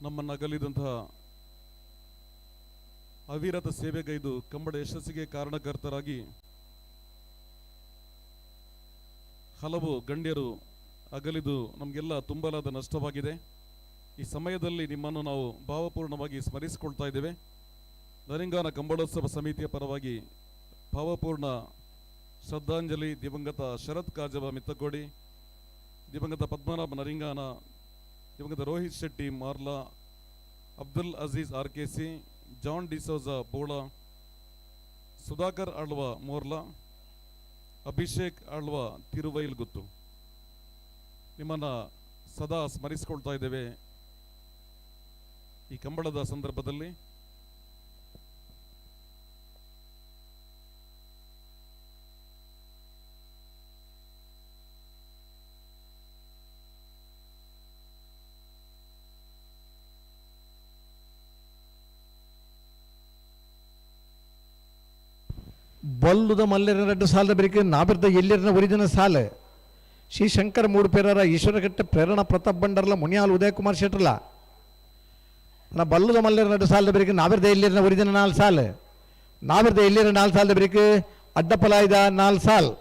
ನಮ್ಮನ್ನಗಲಿದಂತಹ ಅವಿರತ ಸೇವೆಗೈದು ಕಂಬಳ ಯಶಸ್ಸಿಗೆ ಕಾರಣಕರ್ತರಾಗಿ ಹಲವು ಗಣ್ಯರು ಅಗಲಿದು ನಮಗೆಲ್ಲ ತುಂಬಲಾದ ನಷ್ಟವಾಗಿದೆ. ಈ ಸಮಯದಲ್ಲಿ ನಿಮ್ಮನ್ನು ನಾವು ಭಾವಪೂರ್ಣವಾಗಿ ಸ್ಮರಿಸಿಕೊಳ್ತಾ ಇದ್ದೇವೆ. ನರಿಂಗಾನ ಕಂಬಳೋತ್ಸವ ಸಮಿತಿಯ ಪರವಾಗಿ ಭಾವಪೂರ್ಣ ಶ್ರದ್ಧಾಂಜಲಿ ದಿವಂಗತ ಶರತ್ ಕಾಜವ ಮಿತ್ತಕೋಡಿ, ದಿವಂಗತ ಪದ್ಮನಾಭ ನರಿಂಗಾನ, ದಿವಂಗತ Rohit Shetty Marla, Abdul Aziz R K C, John D'Souza Bola, Sudhakar Alva Morla, Abhishek Alva Tiruvailguttu. ನಿಮ್ಮನ್ನು ಸದಾ ಸ್ಮರಿಸಿಕೊಳ್ತಾ ಇದ್ದೇವೆ ಈ ಕಂಬಳದ ಸಂದರ್ಭದಲ್ಲಿ. ಬಲ್ಲುದ ಮಲ್ಲೆರ ರಡ್ಡು ಸಾಲದ ಬೆರಿಕೆ ನಾಬಿರ್ದ ಎಲ್ಲಿರನ ಒರಿದಿನ ಸಾಲ ಶ್ರೀ ಶಂಕರ ಮೂಡುಪೇರರ ಈಶ್ವರಘಟ್ಟ ಪ್ರೇರಣಾ ಪ್ರತಾಪ್ ಬಂಡರ್ಲ ಮುನಿಯಾಲ್ ಉದಯಕುಮಾರ್ ಶೆಟ್ಟರ್ಲ. ನಾ ಬಲ್ಲುದ ಮಲ್ಲೆರ ರಡ್ಡು ಸಾಲದ ಬೆರಿಕೆ ನಾಬಿರ್ದ ಎಲ್ಲಿರನ ಒರಿದಿನ ನಾಲ್ ಸಾಲ ನಾಬಿರ್ದ ಎಲ್ಲಿರ ನಾಲ್ ಸಾಲದ ಬೆರಿಕೆ ಅಡ್ಡಪಲಾಯ್ದ ನಾಲ್ ಸಾಲ್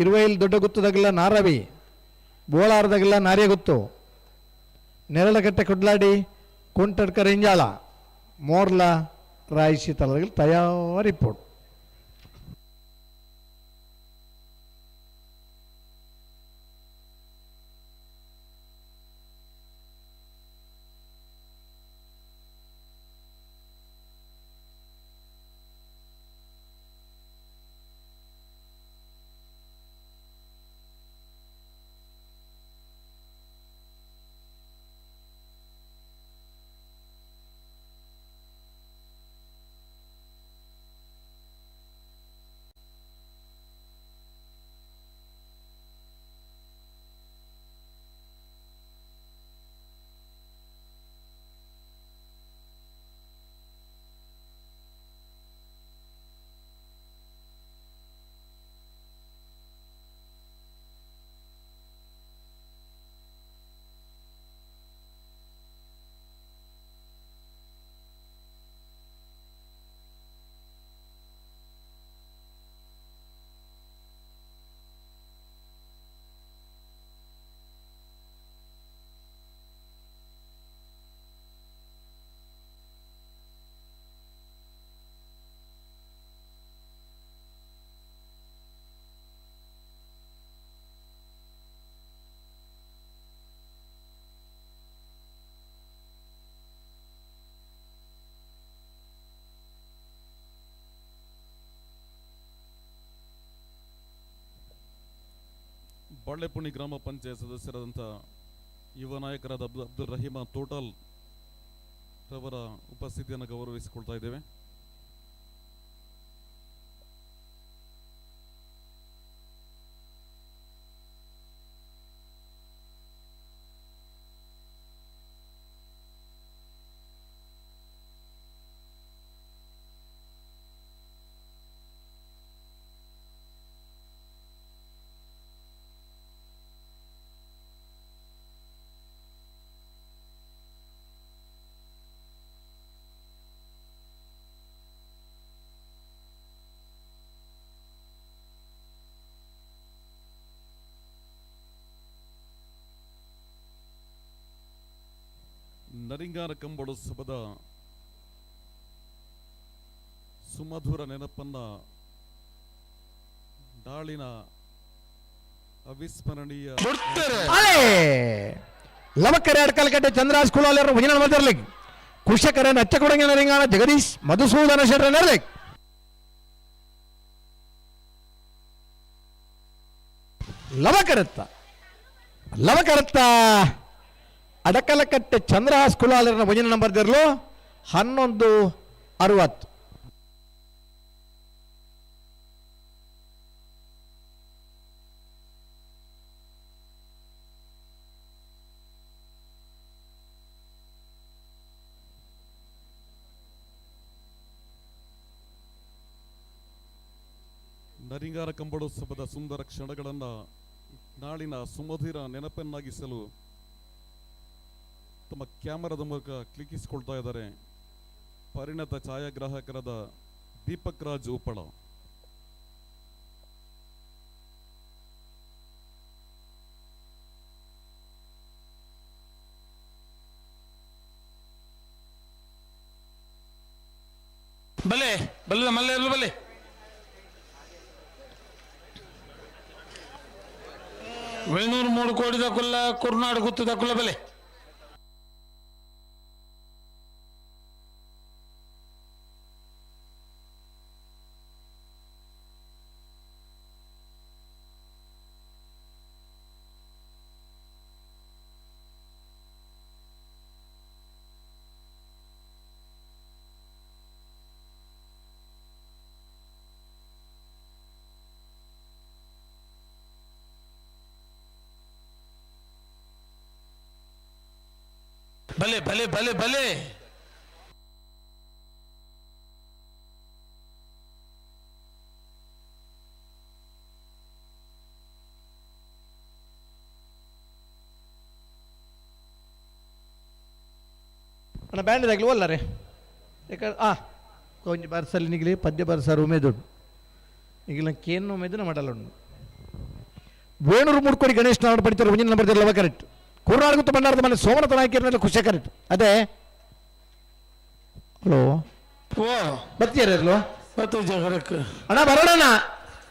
ಇರುವೈಲ್ ದೊಡ್ಡ ಗುತ್ತದಾಗಲ್ಲ ನಾರವಿ ಬೋಳಾರದಾಗಲ್ಲ ನಾರೇ ಗುತ್ತು ನೆರಳಕಟ್ಟೆ ಕೊಡ್ಲಾಡಿ ಕೊಂಟಡ್ಕ ರೆಂಜಾಳ ಮೋರ್ಲ ರಾಯಿಸಿ ತಲದಲ್ಲಿ ತಯಾರಿಪೋಡು. ಬಾಳೆಪುಣಿ ಗ್ರಾಮ ಪಂಚಾಯತ್ ಸದಸ್ಯರಾದಂಥ ಯುವ ನಾಯಕರಾದ ಅಬ್ದುಲ್ ರಹೀಮ ತೋಟಲ್ ರವರ ಉಪಸ್ಥಿತಿಯನ್ನು ಗೌರವಿಸಿಕೊಳ್ತಾ ಇದ್ದೇವೆ. ನರಿಂಗಾನ ಕಂಬಳೋತ್ಸವದ ಸುಮಧುರ ನೆನಪನ್ನ ನಾಳಿನ ಅವಿಸ್ಮರಣೀಯ ಅಲೆ ಲವಕರೆ ಅಡ್ಕಲ್ಕಟ್ಟೆ ಚಂದ್ರಾಜ್ ಕುಲಾಲರ ಭಜನ ಮದರ್ಲಿಗ್ ಕುಶಕರೆ ನಚ್ಚಕೊಡಂಗಿನ ರಿಂಗಾಣ ಜಗದೀಶ್ ಮಧುಸೂದನ ಶೆಟ್ಟರ್ ನರ್ಲಿಗ್. ಲವಕರತ್ತ ಲವಕರತ್ತ ಅಡಕಲಕಟ್ಟೆ ಚಂದ್ರಹಾಸ್ ಕುಲಾಲರನ ಭಜನ ನಂಬರ್ ದಿರ್ಲು 11:60. ನರಿಂಗಾರ ಕಂಬಳೋತ್ಸವದ ಸುಂದರ ಕ್ಷಣಗಳನ್ನು ನಾಳಿನ ಸುಮಧುರ ನೆನಪನ್ನಾಗಿಸಲು ತಮ್ಮ ಕ್ಯಾಮರಾದ ಮೂಲಕ ಕ್ಲಿಕ್ಕಿಸಿಕೊಳ್ತಾ ಇದ್ದಾರೆ ಪರಿಣತ ಛಾಯಾಗ್ರಾಹಕರಾದ ದೀಪಕ್ ರಾಜ್ ಉಪ್ಪಳ. ಬಲೆ ಬಲ್ಲ ಮಲ್ಲೆ ಬಲೆ ವೆಣ್ಣೂರು 3 ಕೋಟಿ ದಕ್ಕುಲ್ಲ ಕುರ್ನಾಡು ಗುತ್ತು ದಕ್ಕುಲ್ಲ ಬಲೆ. ಬಲೆ ಬಲೆ ಬಲೆ ಬಲೆ ಅಣ್ಣ ಬ್ಯಾಂಡ್ ದಾಗಲಿ ಒಲ್ಲರೆ ಯಾಕಂದ್ರೆ ಆ ಕೊಂಚ ಬರ್ಸಲ್ಲಿ ನಿಗಲಿ ಪದ್ಯ ಬರ್ಸಾರು ಉಮೇದುಂಡು ಈಗಿಲ್ಲ ಕೇನು ಉಮೇದನ್ನ ಮಾಡಲ್ಲ ಉಂಡು. ವೇಣೂರು ಮೂಡ್ಕೋಡಿ ಗಣೇಶ್ ನಾಡು ಪಡಿತಾರೆ ಒಂಜಿನ ನಂಬರ್ ಲವ ಕರೆಕ್ಟ್. ಕುರ್ನಾಡು ಭಂಡಾರದ ಮನೆ ಸೋಮನಾಥ ನಾಯಕರಲ್ಲಿ ಖುಷಿ ಕರೆಕ್ಟ್. ಅದೇ ಹಲೋ ಓ ಬರ್ತೀಯಾರ ಅಣ್ಣ ಬರೋಣ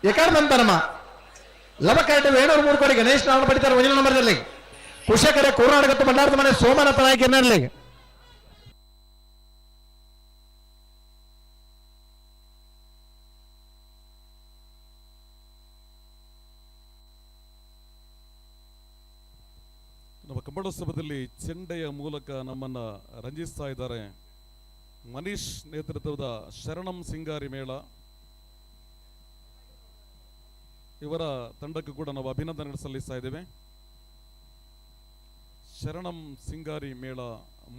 ಯಾಕಂದ್ರೆ ಬಂತಾರಮ್ಮ ಲವ ಕರೆಕ್ಟ್. ವೇಣೂರು 3 ಕೋಡಿ ಗಣೇಶ್ ನಾಡು ಪಡಿತಾರೆ ಒಂಜಿನ ನಂಬರ್ದಲ್ಲಿ ಕುಶಕರೆ ಕುರ್ನಾಡಗತ್ತು ಭಂಡಾರದ ಮನೆ ಸೋಮನಾಥ ನಾಯಕರಲ್ಲಿ. ನಮ್ಮ ಕಂಬಳೋತ್ಸವದಲ್ಲಿ ಚೆಂಡೆಯ ಮೂಲಕ ನಮ್ಮನ್ನ ರಂಜಿಸ್ತಾ ಇದ್ದಾರೆ ಮನೀಶ್ ನೇತೃತ್ವದ ಶರಣಂ ಸಿಂಗಾರಿ ಮೇಳ. ಇವರ ತಂಡಕ್ಕೂ ಕೂಡ ನಾವು ಅಭಿನಂದನೆಗಳು ಸಲ್ಲಿಸ್ತಾ ಇದ್ದೇವೆ. ಶರಣಂ ಸಿಂಗಾರಿ ಮೇಳ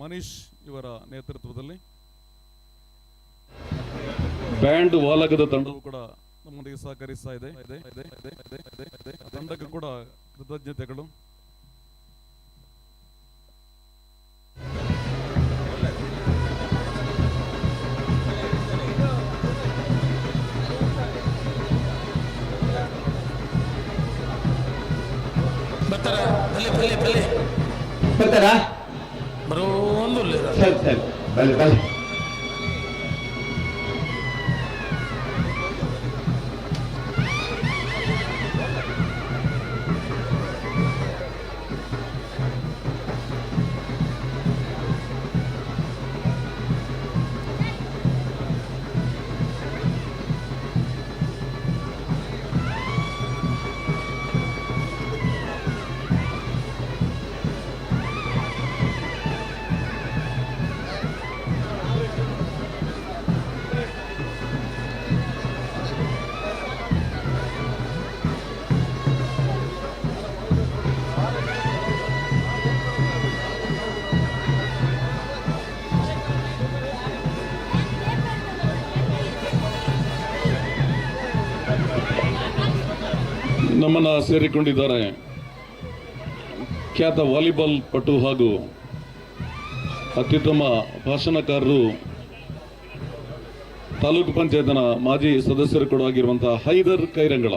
ಮನೀಶ್ ಇವರ ನೇತೃತ್ವದಲ್ಲಿ ಬ್ಯಾಂಡ್ ವಾಲಕದ ತಂಡವು ಕೂಡ ನಮ್ಮೊಂದಿಗೆ ಸಹಕರಿಸ್ತಾ ಇದೆ. ತಂಡಕ್ಕೂ ಕೂಡ ಕೃತಜ್ಞತೆಗಳು. ಬರ್ತಾರ ಬಲೆ ಬಲೆ ಬಲೆ ಬರ್ತಾರಾ ಬರೋಂದು ಸರಿ ಸರಿ ಬಲೆ ಬಲೆ. ನಮ್ಮನ್ನ ಸೇರಿಕೊಂಡಿದ್ದಾರೆ ಖ್ಯಾತ ವಾಲಿಬಾಲ್ ಪಟು ಹಾಗೂ ಅತ್ಯುತ್ತಮ ಭಾಷಣಕಾರರು, ತಾಲೂಕು ಪಂಚಾಯತ್ನ ಮಾಜಿ ಸದಸ್ಯರು ಕೂಡ ಆಗಿರುವಂತಹ ಹೈದರ್ ಕೈರಂಗಳ.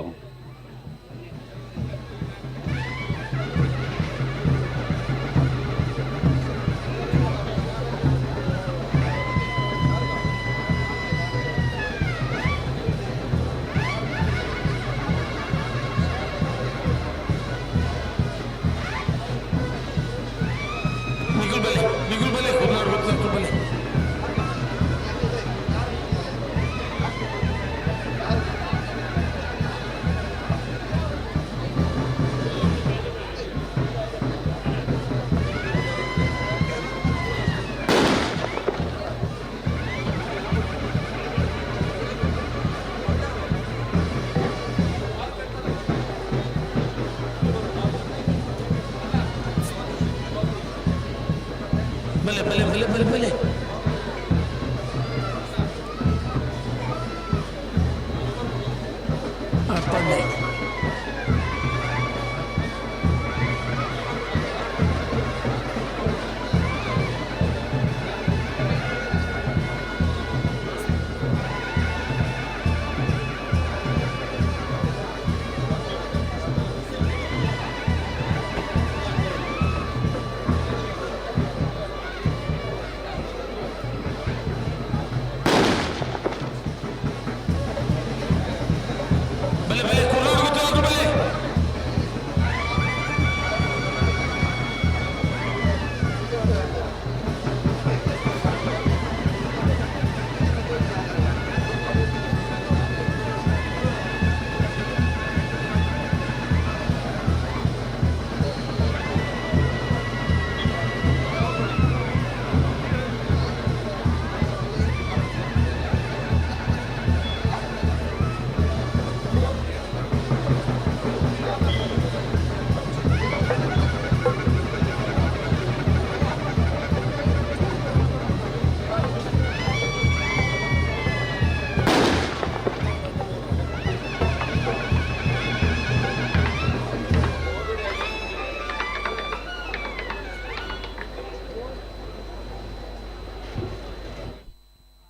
ಬಲೆ ಬಲೆ ಬಲೆ ಬಲೆ ಬಲೆ ಅಪ್ಪಣ್ಣೆ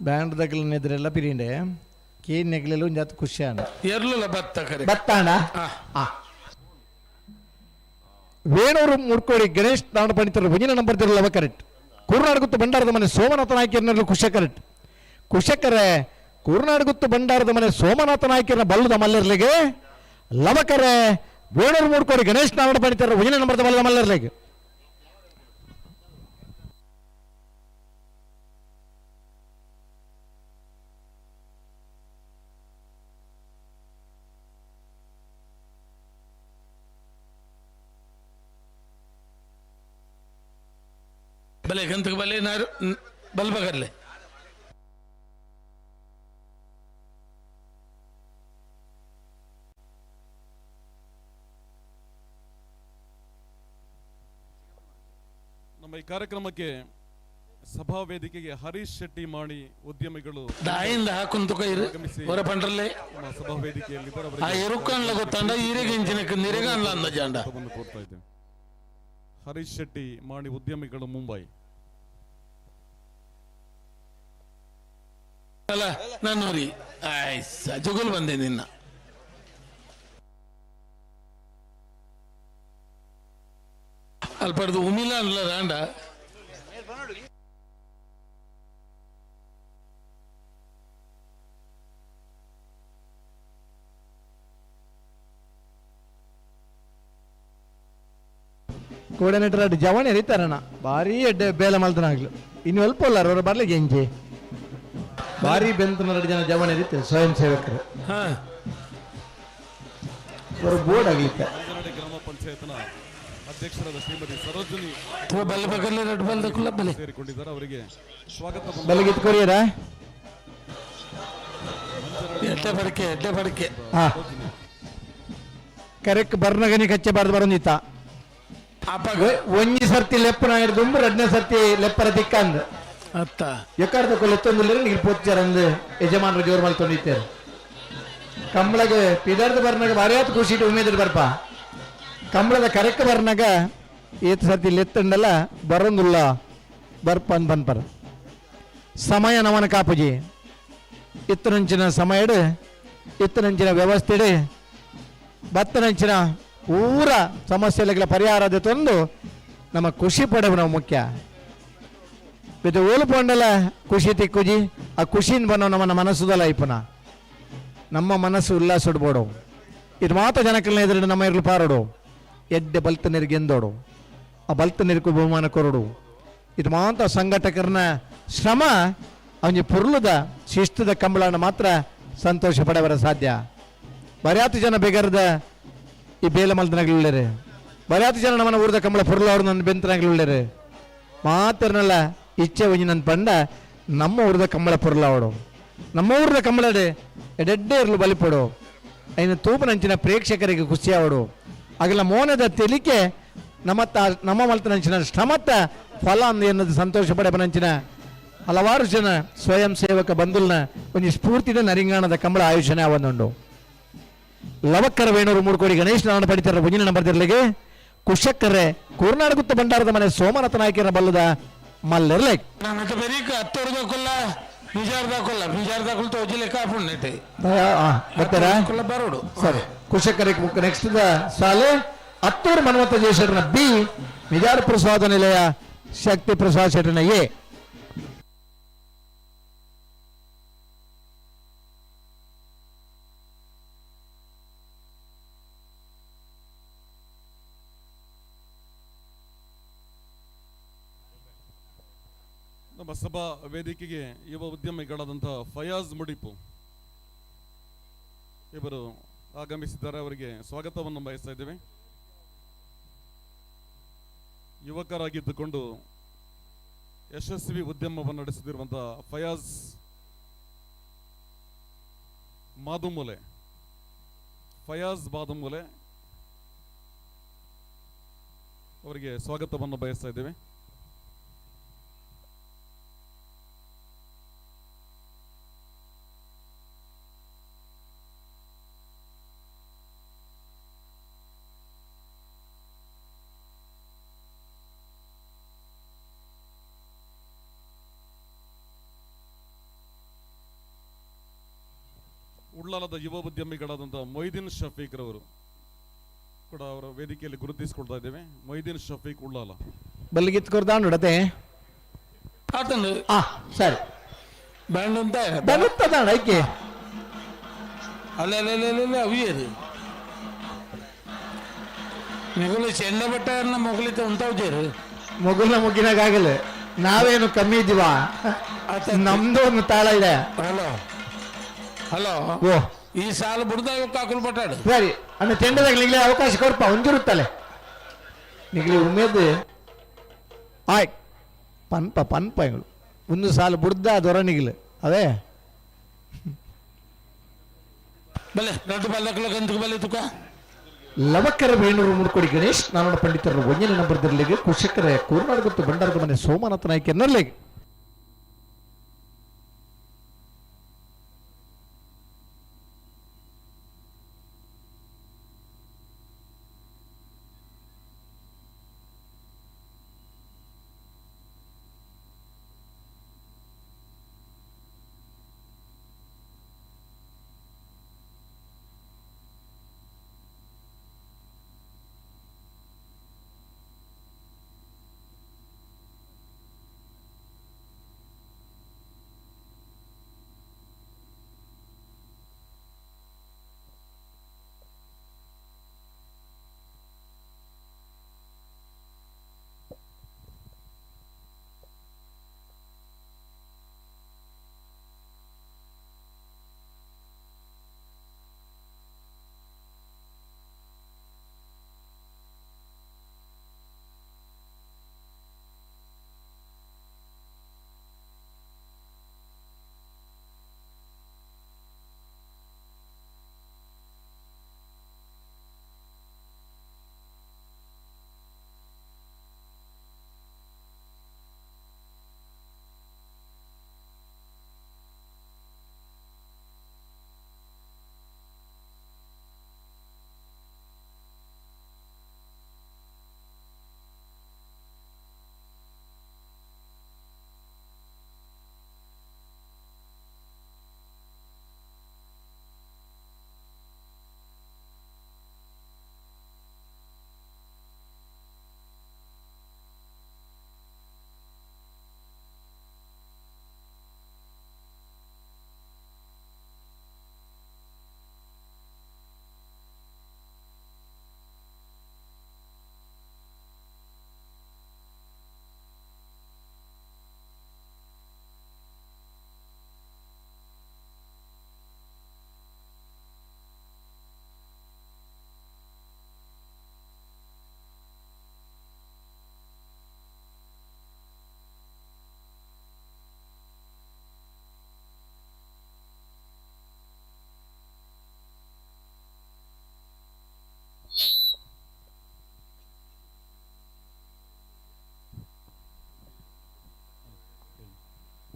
ಬ್ಯಾಂಡ್ ದಗಲನೆದ್ರೆಲ್ಲ ಪಿರಿಂಡೆ ಕೇನ್ ನೆಗ್ಲೆಲ್ಲ ಒಂಜಾತ್ ಖುಷಿಯಾನ ಎರ್ಲುಲ ಬತ್ತ ಕರೆ ಬತ್ತಾಣ ಆ ವೇಣೂರು ಮುಡ್ಕೋಡಿ ಗಣೇಶ್ ನಾಡ ಪಂಡಿತರು ಒಂಜಿನ ನಂಬರ್ ತಿರಲವ ಕರೆಕ್ಟ್. ಕುರ್ನಾಡುಗುತ್ತು ಭಂಡಾರದ ಮನೆ ಸೋಮನಾಥ ನಾಯ್ಕರ್ನಲ್ಲಿ ಕುಶ ಕರೆಕ್ಟ್. ಕುಶಕರೆ ಕುರ್ನಾಡುಗುತ್ತು ಭಂಡಾರದ ಮನೆ ಸೋಮನಾಥ ನಾಯ್ಕರ್ನ ಬಲ್ಲದ ಮಲ್ಲರ್ಲಿಗೆ ಲವಕರೆ ವೇಣೂರು ಮುಡ್ಕೋಡಿ ಗಣೇಶ್ ನಾಡ ಪಂಡಿತರ ಒಂಜಿನ ನಂಬರ್ದ ಬಲ್ಲದ ಮಲ್ಲರ್ಲಿಗೆ. ಬಲೆ ಗಂತಕ್ಕೆ ಬಲೆ ನಾರು ಬಲ್ಬಗರ್ಲೆ ನಮ್ಮ ಈ ಕಾರ್ಯಕ್ರಮಕ್ಕೆ ಸಭಾ ವೇದಿಕೆಗೆ ಹರೀಶ್ ಶೆಟ್ಟಿ ಮಾಣಿ ಉದ್ಯಮಿಗಳು ದಾಯಿಂದ ಹಾಕುಂತ ಹೊರ ಪಂಡ್ರಲ್ಲೇ ನಮ್ಮ ಸಭಾ ವೇದಿಕೆಯಲ್ಲಿ ಆ ಎರುಕನ್ಲ ಗೊತ್ತಂಡ ಈರೆಗೆ ಇಂಚಿನಕ್ಕೆ ನಿರೆಗನ್ಲ ಅಂದ ಜಾಂಡ ಕೋರ್ತಾ ಇದ್ದೇವೆ. ಹರೀಶ್ ಶೆಟ್ಟಿ ಮಾಣಿ ಉದ್ಯಮಿಗಳು ಮುಂಬೈ. ಅಲ್ಲ ನನ್ನೂರಿ ಆಯ್ಸ ಜುಗುಲ್ ಬಂದೆ ನಿನ್ನ ಅಲ್ಪಡ್ದು ಉಮಿಲ ಅನ್ಲ ರಾಂಡ ಕೋಡನೆಟ್ರ ಜವಣಿ ಎರಿತಾರಣ ಭಾರಿ ಎಡ್ಡೆ ಬೇಲೆ ಮಲ್ತನಾಗ್ಲು ಇನ್ನು ಅಲ್ಪ ಅಲ್ಲ ಅವರ ಬರ್ಲಿಕ್ಕೆ ಎಂಜಿ ಭಾರಿ ಬೆಂತನ ಎರಡು ಜನ ಜವಣಿ ಎರಿತಾರೆ ಸ್ವಯಂ ಸೇವಕರು. ಅವರು ಬೋರ್ಡ್ ಆಗ್ಲಿಕ್ಕೆ ಗ್ರಾಮ ಪಂಚಾಯತ್ನ ಅಧ್ಯಕ್ಷರಾದ ಶ್ರೀಮತಿ ಸರೋಜಿನಿ ಸೇರಿಕೊಂಡಿದ್ದಾರೆ, ಅವರಿಗೆ ಸ್ವಾಗತ. ಬಲಗಿತ್ ಕೊರಿಯರ ಎಡ್ಡೆ ಬಡಕೆ ಎಡ್ಡೆ ಬಡಕೆ ಕರೆಕ್ಟ್ ಬರ್ನಗನಿ ಕಚ್ಚೆ ಬಾರ್ದು ಬರೋಂದಿತ್ತ ಒಂಜಿ ಸರ್ತಿ ಲೆಪ್ಪನ ಹಿಡ್ದುಂಬು ಎರಡನೇ ಸರ್ತಿ ಲೆಪ್ಪರ ದಿಕ್ಕಂದ್ ಅತ್ತ ಎಕ್ಕಾರ್ದ ಕೊಲೆತ್ತೊಂದಿಲ್ಲ ನೀರು ಪೋಚ್ಚಾರಂದು ಯಜಮಾನರು ಜೋರು ಮಲ್ತೊಂಡಿತ್ತೇರು. ಕಂಬಳಗೆ ಪಿದಾರ್ದ ಬರ್ನಾಗ ಭಾರಿ ಆತು ಖುಷಿ ಇಟ್ಟು ಉಮೇದ್ರ ಬರ್ಪ ಕಂಬಳದ ಕರೆಕ್ ಬರ್ನಾಗ ಏತ್ ಸರ್ತಿ ಲೆತ್ತಂಡಲ್ಲ ಬರೋಂದುಲ್ಲ ಬರ್ಪ ಅಂದ್ ಬನ್ಪರ. ಸಮಯ ನಮನ ಕಾಪುಜಿ ಇತ್ತನಂಚಿನ ಸಮಯಡು ಇತ್ತನಂಚಿನ ವ್ಯವಸ್ಥೆಡು ಬತ್ತನಂಚಿನ ಪೂರ ಸಮಸ್ಯೆಗಳ ಪರಿಹಾರದ ತಂದು ನಮ್ಮ ಖುಷಿ ಪಡೆವು ನಾವು ಮುಖ್ಯ. ಇದು ಓಲು ಖುಷಿ ತಿಕ್ಕುಜಿ ಆ ಖುಷಿಯಿಂದ ಬನ್ನೋ ನಮ್ಮನ್ನ ಮನಸ್ಸುದಲ್ಲ ಇಪ್ಪನ ನಮ್ಮ ಮನಸ್ಸು ಉಲ್ಲಾಸುಡ್ಬೋಡು. ಇದು ಮಾತ್ರ ಜನಕ್ಕಲ್ನ ಎದುರು ನಮ್ಮ ಇರಲು ಪಾರೋಡು ಎಡ್ಡೆ ಬಲ್ತ ನೀರಿಗೆ ಎಂದೋಡು ಆ ಬಲ್ತ ನೀರಿಗೂ ಬಹುಮಾನ ಕೊರಡು. ಇದು ಮಾತ್ರ ಸಂಘಟಕರನ್ನ ಶ್ರಮ ಅವನಿಗೆ ಪುರ್ಲುದ ಶಿಸ್ತದ ಕಂಬಳನ್ನು ಮಾತ್ರ ಸಂತೋಷ ಪಡೆವರ ಸಾಧ್ಯ. ಬರ್ಯಾತು ಜನ ಬೇಗರದ ಈ ಬೇಲೆ ಮಲ್ತನಾಗ್ಲಿಳ್ಳೇರಿ ಬರ್ಯಾತು ಜನ ನಮ್ಮನ್ನ ಊರದ ಕಂಬಳ ಪುರ್ಲ ಅವ್ರು ನನ್ನ ಬೆಂತನಾಗ್ಲಿಳ್ಳೇರಿ ಮಾತ್ರನಲ್ಲ ಇಚ್ಛೆ ಒಂಜಿ ನನ್ನ ಪಂಡ ನಮ್ಮ ಊರದ ಕಂಬಳ ಪುರ್ಲ ಅವಡು ನಮ್ಮ ಊರದ ಕಂಬಳಡೆ ಎಡೆಡ್ಡೆ ಇರಲು ಬಲಿಪಡು ಐನ ತೂಪನಂಚಿನ ಪ್ರೇಕ್ಷಕರಿಗೆ ಖುಷಿ ಅವಡು ಅಗಲ ಮೋನದ ತೆಲಿಕೆ ನಮ್ಮತ್ತ ನಮ್ಮ ಮಲ್ತನಂಚಿನ ಶ್ರಮತ್ತ ಫಲ ಅಂದು ಎನ್ನದು ಸಂತೋಷ ಪಡೆಪನಂಚಿನ ಹಲವಾರು ಜನ ಸ್ವಯಂ ಸೇವಕ ಬಂಧುಲ್ನ ಒಂಜಿ ಸ್ಫೂರ್ತಿದ ನರಿಂಗಾಣದ ಕಂಬಳ ಆಯೋಜನೆ ಆವೊಂದುಂಡು. ಲವಕ್ಕರ ವೇಣೂರು ಮೂರ್ಕೋಡಿ ಗಣೇಶ್ ನಾರಾಯಣ ಪಡಿತರ ಮುಂದಿನ ನಂಬರ್ ತಿರ್ಲಿಗೆ ಕುಶಕ್ಕರೆ ಕೂರ್ನಾಡಗುತ್ತ ಭಂಡಾರದ ಮನೆ ಸೋಮನಾಥ ನಾಯಕರ ಬಲ್ಲದ ಮಲ್ಲೆರ್ಲೈಕ್ ಬರೋಡು. ಸರಿ, ಕುಶಕ್ಕರೆ ನೆಕ್ಸ್ಟ್ ಸಾಲೆ ಅತ್ತೂರು ಮನ್ಮಥ ಜಯಶೆಟ್ಟನ ಬಿ, ಮಿಜಾರ್ ಪ್ರಸಾದ ನಿಲಯ ಶಕ್ತಿ ಪ್ರಸಾದ್ ಶೆಟ್ಟನ ಎ. ನಮ್ಮ ಸಭಾ ವೇದಿಕೆಗೆ ಯುವ ಉದ್ಯಮಿಗಳಾದಂತಹ ಫಯಾಜ್ ಮುಡಿಪು ಇವರು ಆಗಮಿಸಿದ್ದಾರೆ. ಅವರಿಗೆ ಸ್ವಾಗತವನ್ನು ಬಯಸ್ತಾ ಇದ್ದೇವೆ. ಯುವಕರಾಗಿದ್ದುಕೊಂಡು ಯಶಸ್ವಿ ಉದ್ಯಮವನ್ನು ನಡೆಸುತ್ತಿರುವಂತಹ ಫಯಾಜ್ ಮಾದುಮೂಲೆ, ಫಯಾಜ್ ಮಾದುಮೂಲೆ ಅವರಿಗೆ ಸ್ವಾಗತವನ್ನು ಬಯಸ್ತಾ ಇದ್ದೇವೆ. ಉಳ್ಳಾಲದ ಯುವ ಉದ್ಯಮಿಗಳಾದಂತಹ ಮೊಯ್ದೀನ್ ಶಫೀಕ್ ರವರು ಕೂಡ ಅವರ ವೇದಿಕೆಯಲ್ಲಿ ಗುರುತಿಸಿಕೊಳ್ತಾ ಇದ್ದೇವೆ. ಮೊಯ್ದೀನ್ ಶಫೀಕ್ ಉಳ್ಳಾಲ. ಬಲ್ಲಿಗಿತ್ ಕೊರ್ದಾಂಡುಡತೆ ಆತನು ಸರಿ ಬ್ಯಾಂಡ್ ಬರುತ್ತದಾಣ ಐಕೆ ಅಲ್ಲ ಅಲ್ಲ ಅಲ್ಲ ಅವಿಯದು ನಿಗುಲು ಚೆಂಡ ಬೆಟ್ಟ ಮೊಗಲಿತ ಉಂಟಾವ್ಜೇರು ಮೊಗಲ್ನ ಮುಗಿನಾಗಲ್ಲ, ನಾವೇನು ಕಮ್ಮಿ ಇದ್ದೀವ, ನಮ್ದು ಒಂದು ತಾಳ ಇದೆ. ಹಲೋ ಹಲೋ, ಓ ಈ ಸಾಲ ಬುಡ್ದ ಕಾಕುಲ್ ಬಟ್ಟಾಡು. ಸರಿ ಅಣ್ಣ, ಚೆಂಡದಾಗ ನಿಗ್ಲೆ ಅವಕಾಶ ಕೊಡ್ಪ ಒಂದಿರುತ್ತಲೆ ನಿಗ್ಲಿ ಉಮೇದ್ ಆಯ್ ಪನ್ಪ ಪನ್ಪ ಎಂಗಳು ಒಂದು ಸಾಲು ಬುಡ್ದ ದೊರ ನಿಗ್ಲು ಅವೇ ಬಲೆ ರಡ್ಡು ಬಲ್ಲಕ್ಲ ಗಂತకు ಬಲೆ ತುಕ. ಲವಕ್ಕರ ವೇಣೂರು ಮುಡ್ಕೊಡಿ ಗಣೇಶ್ ನಾರಾಯಣ ಪಂಡಿತರು ಒಂದನೇ ನಂಬರ್ ದಿರ್ಲಿಗೆ ಕುಶಕರೆ ಕೂರ್ನಾಡಗುತ್ತು ಭಂಡಾರದ ಮನೆ ಸೋಮನಾಥ ನಾಯಕ ಎನ್ನರ್ಲಿಗೆ.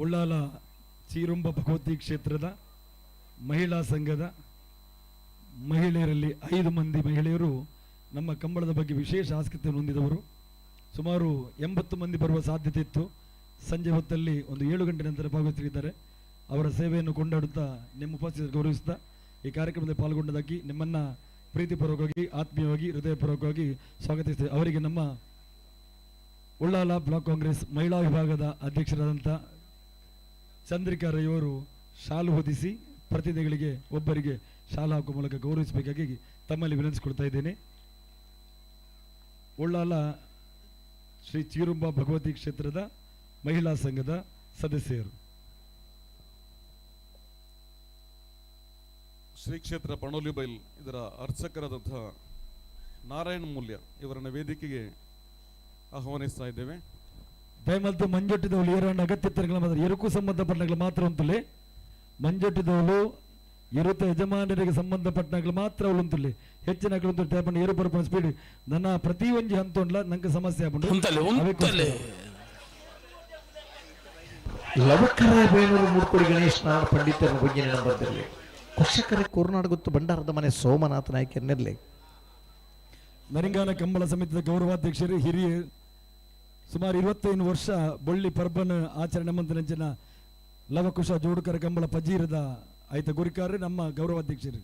ಉಳ್ಳಾಲ ಚೀರುಂಬ ಭಗವತಿ ಕ್ಷೇತ್ರದ ಮಹಿಳಾ ಸಂಘದ ಮಹಿಳೆಯರಲ್ಲಿ 5 ಮಂದಿ ಮಹಿಳೆಯರು ನಮ್ಮ ಕಂಬಳದ ಬಗ್ಗೆ ವಿಶೇಷ ಆಸಕ್ತಿಯನ್ನು ಹೊಂದಿದವರು. ಸುಮಾರು 80 ಮಂದಿ ಬರುವ ಸಾಧ್ಯತೆ ಇತ್ತು. ಸಂಜೆ ಹೊತ್ತಲ್ಲಿ ಒಂದು 7 ಗಂಟೆ ನಂತರ ಭಾಗವಹಿಸಲಿದ್ದಾರೆ. ಅವರ ಸೇವೆಯನ್ನು ಕೊಂಡಾಡುತ್ತಾ ನಿಮ್ಮ ಉಪಸ್ಥಿತಿ ಗೌರವಿಸುತ್ತಾ ಈ ಕಾರ್ಯಕ್ರಮದಲ್ಲಿ ಪಾಲ್ಗೊಂಡದಾಗಿ ನಿಮ್ಮನ್ನು ಪ್ರೀತಿಪೂರ್ವಕವಾಗಿ, ಆತ್ಮೀಯವಾಗಿ, ಹೃದಯಪೂರ್ವಕವಾಗಿ ಸ್ವಾಗತಿಸ್ತೇವೆ. ಅವರಿಗೆ ನಮ್ಮ ಉಳ್ಳಾಲ ಬ್ಲಾಕ್ ಕಾಂಗ್ರೆಸ್ ಮಹಿಳಾ ವಿಭಾಗದ ಅಧ್ಯಕ್ಷರಾದಂಥ ಚಂದ್ರಿಕಾ ರೈಯವರು ಶಾಲು ಹೊದಿಸಿ ಪ್ರತಿನಿಧಿಗಳಿಗೆ ಒಬ್ಬರಿಗೆ ಶಾಲು ಹಾಕುವ ಮೂಲಕ ಗೌರವಿಸಬೇಕಾಗಿ ತಮ್ಮಲ್ಲಿ ವಿನಂತಿಸಿಕೊಳ್ತಾ ಇದ್ದೇನೆ. ಉಳ್ಳಾಲ ಶ್ರೀ ಚೀರುಂಬ ಭಗವತಿ ಕ್ಷೇತ್ರದ ಮಹಿಳಾ ಸಂಘದ ಸದಸ್ಯರು. ಶ್ರೀ ಕ್ಷೇತ್ರ ಪಣೋಲಿಬೈಲ್ ಇದರ ಅರ್ಚಕರಾದಂತಹ ನಾರಾಯಣ ಮೂಲ್ಯ ಇವರನ್ನ ವೇದಿಕೆಗೆ ಆಹ್ವಾನಿಸ್ತಾ ಇದ್ದೇವೆ. ದಯಮಲ್ತು ಮಂಜೊಟ್ಟಿದವಳು ಏರಣ್ಣ ಅಗತ್ಯ ಮಾತ್ರ ಎರಕ್ಕೂ ಸಂಬಂಧಪಟ್ಟಗಳು ಮಾತ್ರ ಉಂಟುಲೆ. ಮಂಜೊಟ್ಟಿದವಳು ಇರುತ್ತ ಯಜಮಾನರಿಗೆ ಸಂಬಂಧಪಟ್ಟಗಳು ಮಾತ್ರ ಅವಳು ಉಂಟುಲೆ. ಹೆಚ್ಚಿನ ಉಂಟು ಏರು ಬರಪಣ ಸ್ಪೀಡ್ ನನ್ನ ಪ್ರತಿ ಒಂಜಿ ಹಂತ ಉಂಡ್ಲ ನಂಗೆ ಸಮಸ್ಯೆ ಆಪುಂಡು. ಲವಕರ ಬೇನೂರು ಮೂಡ್ಕೋಡಿ ಗಣೇಶ್ ನಾರಾಯಣ ಪಂಡಿತರ ಬಗ್ಗೆ ನಂಬರ್ದಿರಲಿ. ಕುಶಕರ ಕೋರ್ನಾಡ್ ಗೊತ್ತು ಭಂಡಾರದ ಮನೆ ಸೋಮನಾಥ ನಾಯಕರನ್ನಿರಲಿ. ನರಿಂಗಾನ ಕಂಬಳ ಸಮಿತಿಯ ಗೌರವಾಧ್ಯಕ್ಷರು ಹಿರಿಯ ಸುಮಾರು 25 ವರ್ಷ ಬೊಳ್ಳಿ ಪರ್ಬನ ಆಚರಣೆ ಮಂತನಂಚಿನ ಲವಕುಶ ಜೋಡುಕರ ಕಂಬಳ ಪಜೀರದ ಆಯ್ತ ಗುರಿಕಾರರು ನಮ್ಮ ಗೌರವಾಧ್ಯಕ್ಷರು.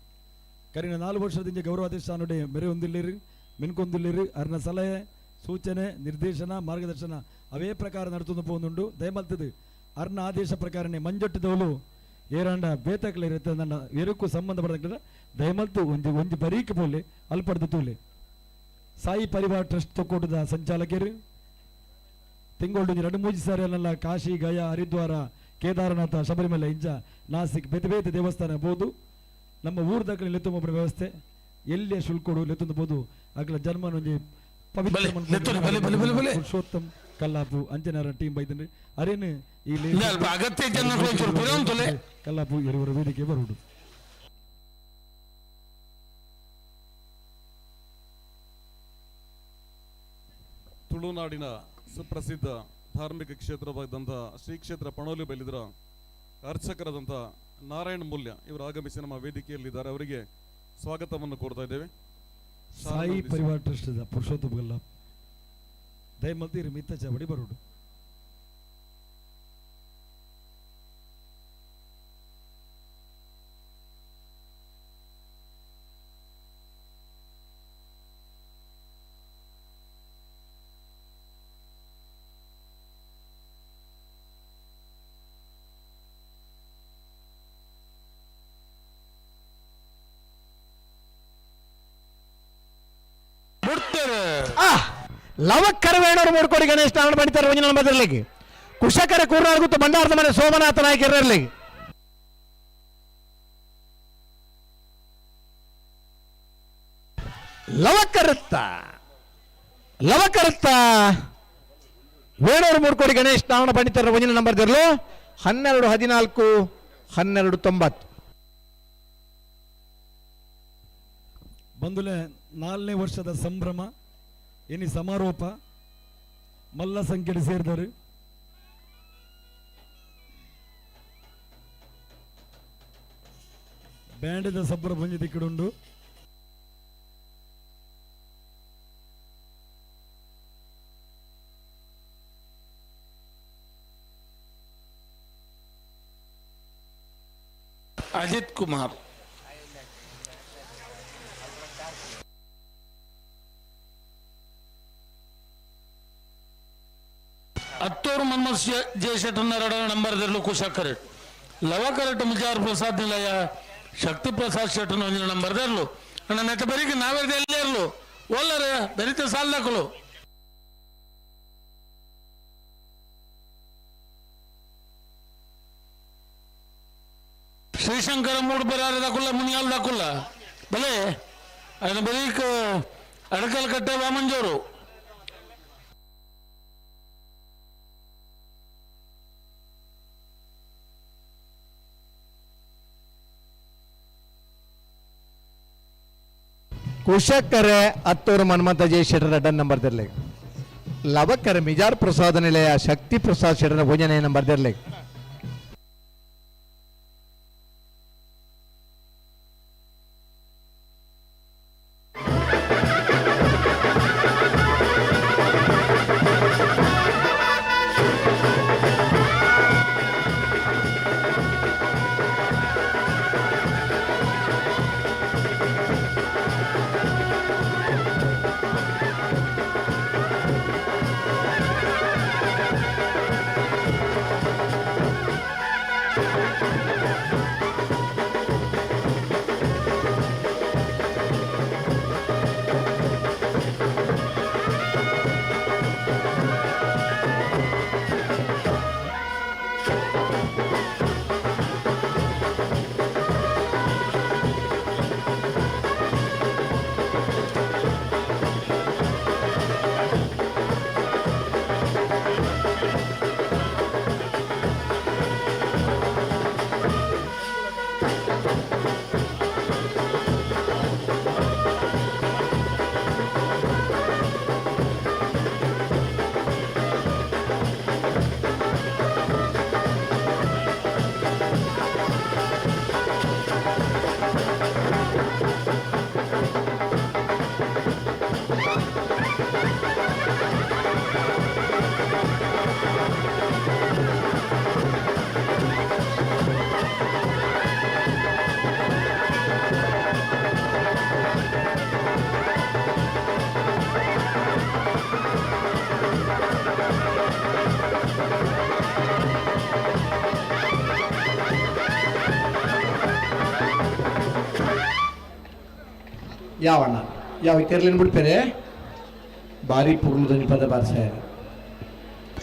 ಕರಿನ 4 ವರ್ಷದಿಂದ ಗೌರವಾಧ್ಯಕ್ಷ ನೋಡಿ ಬೆರೆ ಹೊಂದಿಲ್ಲಿರಿ ಮಿನ್ಕೊಂದಿಲ್ಲಿರಿ. ಅರ್ನ ಸಲಹೆ ಸೂಚನೆ ನಿರ್ದೇಶನ ಮಾರ್ಗದರ್ಶನ ಅವೇ ಪ್ರಕಾರ ನಡ್ತೊಂದು ಪೋಂದುಂಡು. ದಯಮಲ್ತದು ಅರ್ನ ಆದೇಶ ಪ್ರಕಾರನೇ ಮಂಜೊಟ್ಟಿದವಳು ಏರಾಂಡ ಬೇತಕ್ಲ ನನ್ನ ಎರುಕು ಸಂಬಂಧಪಟ್ಟ ದಯಮಲ್ತು ಒಂಜಿ ಒಂಜಿ ಬರೀಕ್ ಪೋಲೆ ಅಲ್ಪಡ್ದು ತೂಲೆ. ಸಾಯಿ ಪರಿವಾರ ಟ್ರಸ್ಟ್ ತೊಕ್ಕೋಟದ ಸಂಚಾಲಕರು ತಿಂಗಳು 2-3 ಸಾರಿ ಅಲ್ಲೆಲ್ಲ ಕಾಶಿ, ಗಯಾ, ಹರಿದ್ವಾರ, ಕೇದಾರನಾಥ, ಶಬರಿಮಲೆ, ಇಂಚ ನಾಸಿಕ್ ಬೇತೆ ಬೇತೆ ದೇವಸ್ಥಾನ ಬೋದು. ನಮ್ಮ ಊರ್ದಕ್ಕಲೆ ಲೆತ್ತೊಂಬ ವ್ಯವಸ್ಥೆ ಎಲ್ಲೇ ಶುಲ್ಕೊಡು ಲೆತ್ತೊಂದು ಅಗಲ ಜನ್ಮನೊಂಜಿ ಪವಿತ್ರ ಪುರುಷೋತ್ತಮ್ ಕಲ್ಲಾಪು ಅಂಜನಾರ ಟೀಮ್ ಬೈದನ್ರಿ. ಅರೇನು ಈ ಕಲ್ಲಾಪು ಇರುವರ ವೇದಿಕೆ ಬರುವುದು. ತುಳುನಾಡಿನ ಸುಪ್ರಸಿದ್ಧ ಧಾರ್ಮಿಕ ಕ್ಷೇತ್ರವಾದಂಥ ಶ್ರೀ ಕ್ಷೇತ್ರ ಪಣೋಲಿ ಬೈಲಿದರ ಅರ್ಚಕರಾದಂಥ ನಾರಾಯಣ ಮೂಲ್ಯ ಇವರು ಆಗಮಿಸಿ ನಮ್ಮ ವೇದಿಕೆಯಲ್ಲಿದ್ದಾರೆ. ಅವರಿಗೆ ಸ್ವಾಗತವನ್ನು ಕೋರ್ತಾ ಇದ್ದೇವೆ. ಸಾಯಿ ಪರಿವಾರ ಟ್ರಸ್ಟ್ ಪುರುಷೋತ್ತಮ ಗಲ್ಲ ದಯಮಲ್ತಿ ಮಿತ್ತ ಚಾವಡಿ ಬರುಡು. ಲವಕ್ಕರ ವೇಣೂರು ಮೂಡ್ಕೋಡಿ ಗಣೇಶ್ ನಾರಾಯಣ ಪಂಡಿತರ ಒಂಜಿನ ನಂಬರ್ದಿರಲಿಕ್ಕೆ. ಕುಶಕರ ಕೂರ್ನಾಡ್ ಗುತ್ತು ಭಂಡಾರದ ಮನೆ ಸೋಮನಾಥ ನಾಯಕರಲ್ಲಿ. ಲವಕರತ್ತ ಲವಕರತ್ತ ವೇಣೂರು ಮೂಡ್ಕೋಡಿ ಗಣೇಶ್ ನಾರಾಯಣ ಪಂಡಿತರ ಒಂಜಿನ ನಂಬರ್ದಿರಲು 12 14 12 90. ಬಂದುಲೆ 4ನೇ ವರ್ಷದ ಸಂಭ್ರಮ ಇನಿ ಸಮಾರೋಪ ಮಲ್ಲ ಸಂಖ್ಯೆಯಲ್ಲಿ ಸೇರಿದರು. ಬ್ಯಾಂಡದ ಸಬ್ಬರ ಬಂಜಿ ದಿಕ್ಕಡುಂಡು. ಅಜಿತ್ ಕುಮಾರ್ ಅತ್ತೂರು ಮನ್ಮಸ್ ಜಯಶೆಟ್ಟನ ಎರಡನೇ ನಂಬರ್ದಲ್ಲಿ ಕುಶ ಕರೆಕ್ಟ್ ಲವ ಕರೆಕ್ಟ್ ಮಿಜಾರ್ ಪ್ರಸಾದ್ ನಿಲಯ ಶಕ್ತಿ ಪ್ರಸಾದ್ ಶೆಟ್ಟನ ಒಂದಿನ ನಂಬರ್ದರ್ಲು ನನ್ನ ನೆಟ್ಟ ಬರೀಗೆ ನಾವೇರ್ದ ಎಲ್ಲೇ ಇರಲು ಒಲ್ಲರೆ ಬೆರಿತ ಸಾಲ್ದಾಕಲು. ಶ್ರೀಶಂಕರ ಮೂಡು ಬರಾರದಾಕುಲ್ಲ ಮುನಿಯಾಲ್ದಾಕುಲ್ಲ ಬಲೆ ಅದನ್ನ ಬರೀಕ್ ಅಡಕಲ್ ಕಟ್ಟೆ ವಾಮಂಜೋರು. ಕುಶಕರೆ ಅತ್ತೂರು ಮನ್ಮಂತ ಜಯ ಶೆಟ್ಟರ ಡನ್ ನಂಬರ್ ದಿರಲಿ. ಲವಕರೆ ಮಿಜಾರ್ ಪ್ರಸಾದ ನಿಲಯ ಶಕ್ತಿ ಪ್ರಸಾದ್ ಶೆಟ್ಟರ ಭೋಜನ ನಂಬರ್ ದಿರಲಿ. ಯಾವಣ್ಣ ಯಾವ ತೆರ್ಲಿನ ಬಿಡ್ಪೇರೆ ಬಾರಿ ಪುರ್ಲುದಂಜಿ ಪದ ಬಾರ್ಸಾಯ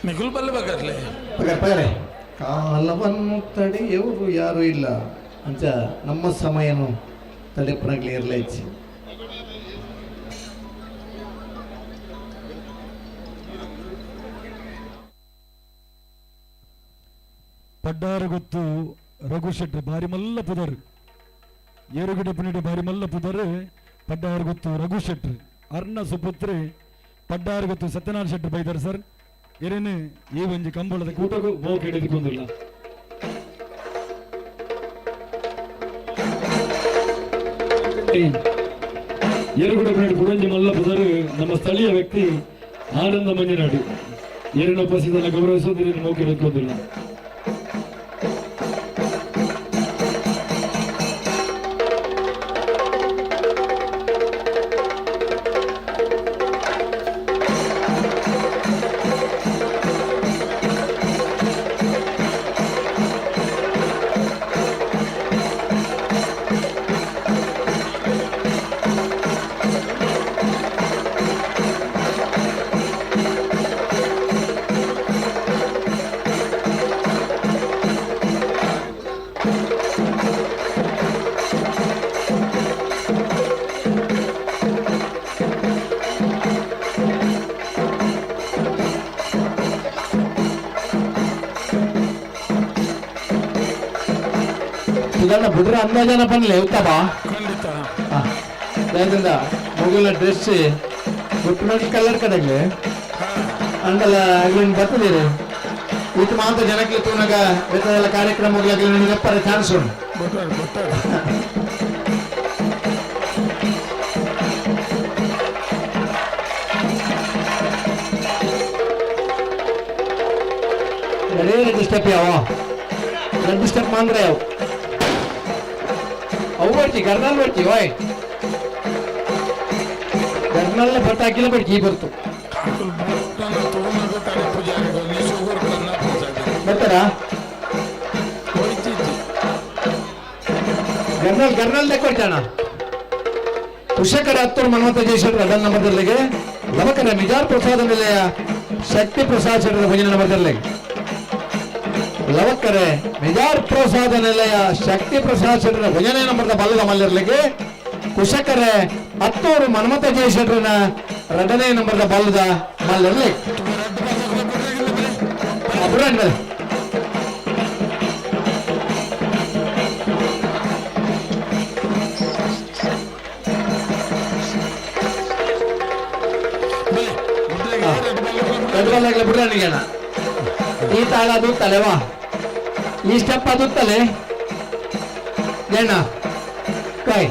ನಿಗುಲ್ ಬಲ್ಲೆ ಬಗರ್ಲೆ ಪಗರ್ ಪಗರೆ ಕಾಲವನ್ನು ತಡೆಯವರು ಯಾರೂ ಇಲ್ಲ ಅಂಚ ನಮ್ಮ ಸಮಯನು ತಡೆಪುನಗ್ಲಿ ಇರಲೈಚಿ. ಪಡ್ಡಾರು ಗೊತ್ತು ರಘು ಶೆಟ್ಟಿ ಬಾರಿ ಮಲ್ಲ ಪುದರ್ ಏರುಗಡೆ ಪುನಿಡೆ ಬಾರಿ ಮಲ್ಲ ಪುದರ್ ಪಡ್ಡಾರು ಗೊತ್ತು ರಘು ಶೆಟ್ಟಿ ಅರ್ಣ ಸುಪುತ್ರಿ ಪಡ್ಡಾರು ಗೊತ್ತು ಸತ್ಯನಾರಾಯಣ ಶೆಟ್ಟಿ ಬೈದಾರೆ ಸರ್. ಏನೇನು ಈ ಒಂಜಿ ಕಂಬಳದ ಕೂಟಗೂ ಬೋಕ್ ಹಿಡಿದುಕೊಂಡಿಲ್ಲ. ಏರುಗಡೆ ಪುನಿಡೆ ಕುಡಂಜಿ ಮಲ್ಲ ಪುದರ್ ನಮ್ಮ ಸ್ಥಳೀಯ ವ್ಯಕ್ತಿ ಆನಂದ ಮಂಜನಾಡು ಏರಿನ ಉಪಸ್ಥಿತನ ಗೌರವಿಸೋದು ಮೋಕೆ ಹಿಡಿದುಕೊಂಡಿಲ್ಲ. ಇದನ್ನ ಬಿಡ್ರೆ ಅಂದಾಜನ ಪನ್ಲೆ ಉತ್ತಮ ಖಂಡಿತ. ದಯದಿಂದ ಮೊಗಲ ಡ್ರೆಸ್ ಗುಟ್ಟುನೋಡಿ ಕಲರ್ ಕಡೆಗೆ ಅಂಡಲ ಅಗ್ಲಿನ ಬರ್ತದಿರಿ ಇದು ಮಾತ್ರ ಜನಕ್ಕೆ ತೂನಗ ಬೇತದೆಲ್ಲ ಕಾರ್ಯಕ್ರಮ ನಿಮಗೆ ಚಾನ್ಸ್ ಉಂಟು. ಎರಡು ಸ್ಟೆಪ್ ಯಾವ ಎರಡು ಸ್ಟೆಪ್ ಮಾಂದ್ರೆ ಯಾವ ಅವು ಬರ್ತಿ ಗರ್ನಲ್ ಬರ್ತಿ ಓಯ್ ಗರ್ನಲ್ ಬಟ್ಟಾಕಿಲ್ಲ ಬರ್ತಿ ಈ ಬರ್ತು ಬರ್ತಾರಾ ಗರ್ನಲ್ ಗರ್ನಲ್ ಕೊಡ್ತಾಣ ಕುಶಕರ ಹತ್ತೂರು ಮನ್ಮಂತ ಜಯಶೆಟ್ಟರ್ ಅದನ್ನ ನಂಬರ್ದಲ್ಲಿಗೆ ಲವಕರ ಮಿಜಾರ್ ಪ್ರಸಾದ ನಿಲಯ ಶಕ್ತಿ ಪ್ರಸಾದ್ ಶೆಟ್ಟರ ಭಜನೆ ನಂಬರ್ದಲ್ಲಿಗೆ ಲವಕರೆ ಮಿಜಾರ್ ಪ್ರಸಾದ ನಿಲಯ ಶಕ್ತಿ ಪ್ರಸಾದ್ ಶೆಟ್ಟರ ಭಜನೆ ನಂಬರ್ದ ಬಲ್ಲದ ಮಲ್ಲಿರ್ಲಿಕ್ಕೆ ಕುಶಕರೆ ಹತ್ತೂರು ಮನ್ಮಥ ಜಯಶೆಟ್ಟರನ ಎರಡನೇ ನಂಬರ್ದ ಬಲ್ಲದ ಮಲ್ಲಿರ್ಲಿ ಮೇಲೆ ಬಿಡ್ರಣಿಗಣ ಈ ತಾಳ ಅದು ತಲೆವಾ ಈ ಸ್ಟೆಪ್ ಅದು ತಲೆ ಎಣ್ಣ ಕಾಯ್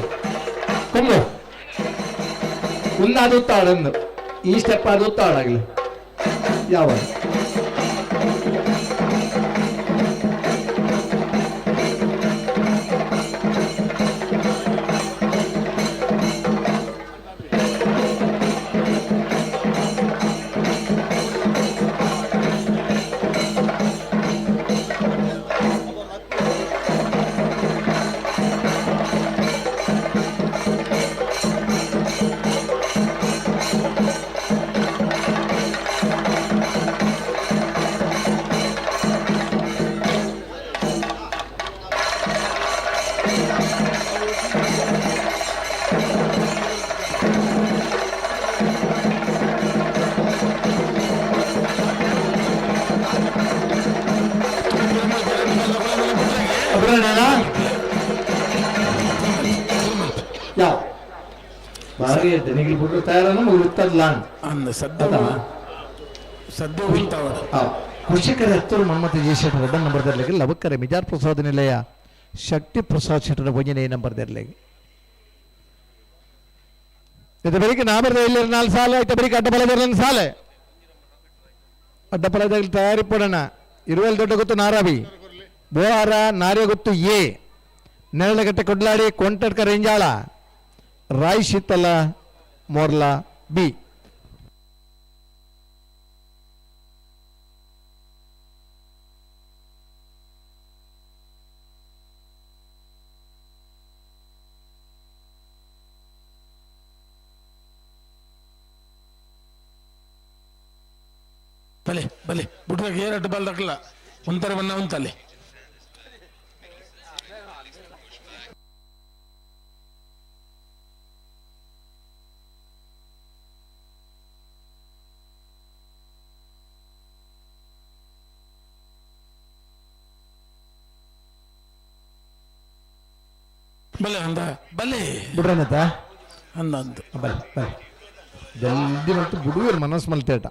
ಕೊಂಬು ಅದು ತಾಳಂದು ಈ ಸ್ಟೆಪ್ ಅದು ತಾಳಾಗ್ಲಿ ಯಾವ ಭಾರಿ ನಿಗಿಲ್ ಬಿಟ್ರೆ ತಯಾರನ್ನು ಮುಗಿತ್ತಲ್ಲ ಅಂದ ಸದ್ಯ ಸದ್ಯ ಕೃಷಿಕರ ಹತ್ತೂರು ಮನ್ಮಥ ಜಯಶೆಟ್ಟರ ರಡ್ಡ ನಂಬರ್ ದರ್ಲಿಗೆ ಲವಕರೆ ಮಿಜಾರ್ ಪ್ರಸಾದ್ ನಿಲಯ ಶಕ್ತಿ ಪ್ರಸಾದ್ ಶೆಟ್ಟರ ಭಜನೆ ನಂಬರ್ ದರ್ಲಿಗೆ ಇದು ಬೆಳಿಗ್ಗೆ ನಾ ಬರ್ದ ಇಲ್ಲಿ ನಾಲ್ಕು ಸಾಲ ಆಯ್ತು ಬೆಳಿಗ್ಗೆ ಅಡ್ಡ ಬಲದ ಸಾಲೆ ಅಡ್ಡ ಬಲದಲ್ಲಿ ತಯಾರಿ ಪಡೋಣ ಇರುವಲ್ಲಿ ದೊಡ್ಡ ಗೊತ್ತು ನಾರಾವಿ ಬೋಳಾರ ನಾರ್ಯ ಗೊತ್ತು ಎ ನೆರಳಗಟ್ಟೆ ಕೊಡ್ಲಾಡಿ ಕೊಂಟಡ್ಕ ರೇಂಜಾಳ ರಾಯ್ ಶೀತಲ ಮೋರ್ಲಾ ಬಿ. ಬಲೆ ಬಲೆ ಬುಡ್ರಾಗ ಏರಟ್ಟು ಬಲ್ದಕ್ಕಲ್ಲ ಒಂಥರ ಬಣ್ಣ ಉಂತಲೆ ಬಲೆ ಅಂದ ಬಲೆ ಬಿಡ್ರನತ ಅಂದ ಅಂದ ಬಲೆ ಬಲೆ ಜಲ್ದಿ ಮಲ್ತು ಬಿಡುವೇರು ಮನಸ್ಸು ಮಲ್ತೇಟ.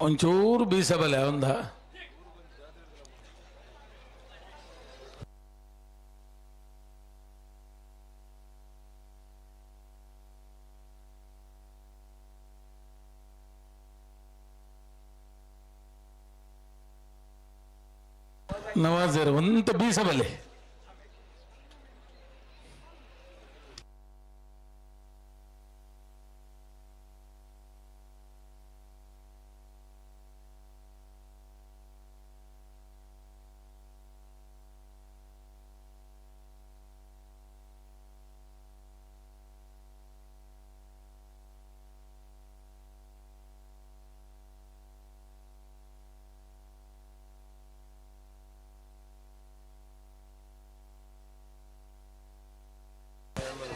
ಒಂಚೂರು ಬೀಸಬಲೆ ಒಂದ ನವಾಜರ್ ಒಂತ ಬೀಸಬಲೆ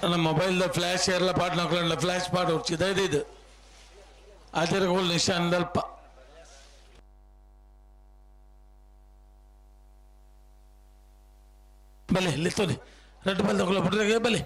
ನನ್ನ ಮೊಬೈಲ್ದ ಫ್ಲ್ಯಾಶ್ ಎಲ್ಲ ಪಾಟ್ ನಾಕ್ಲಂಡ ಫ್ಲ್ಯಾಶ್ ಪಾಟ್ ಹೊಡ್ಚಿದ ಇದು ಇದು ಆಚಾರ್ಯಗಳು ನಿಶಾನ್ದಲ್ಪ ಬಲೆ ಲಿತ್ತೋನಿ ರೆಡ್ ಬಲ್ ತಗೊಳ್ಳ ಬಿಡ್ರೆ ಬಲೆ.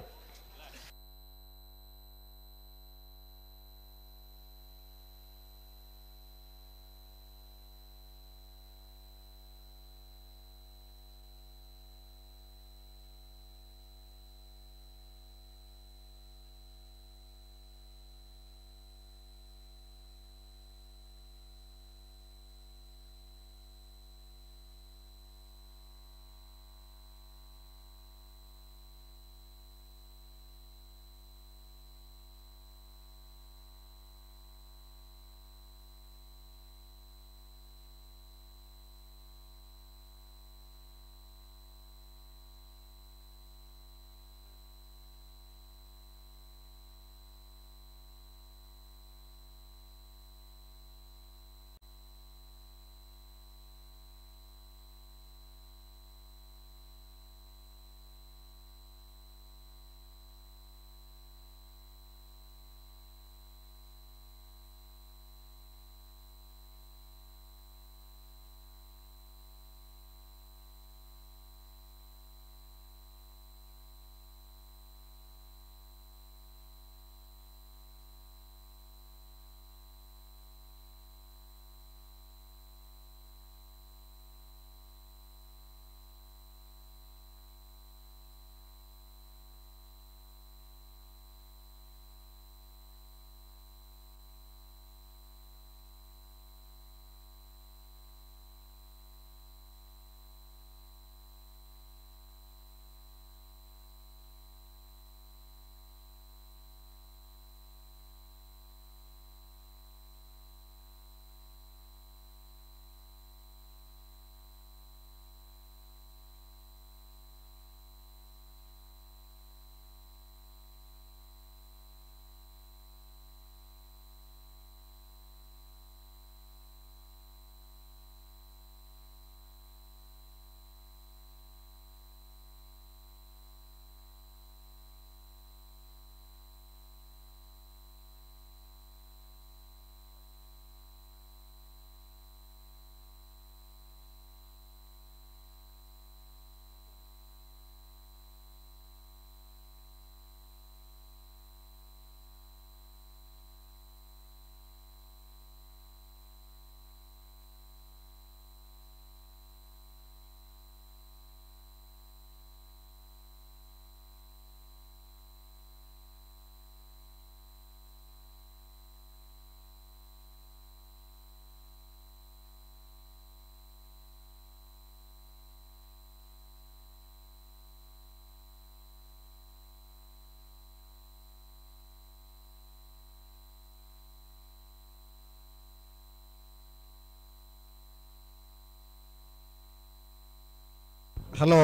ಹಲೋ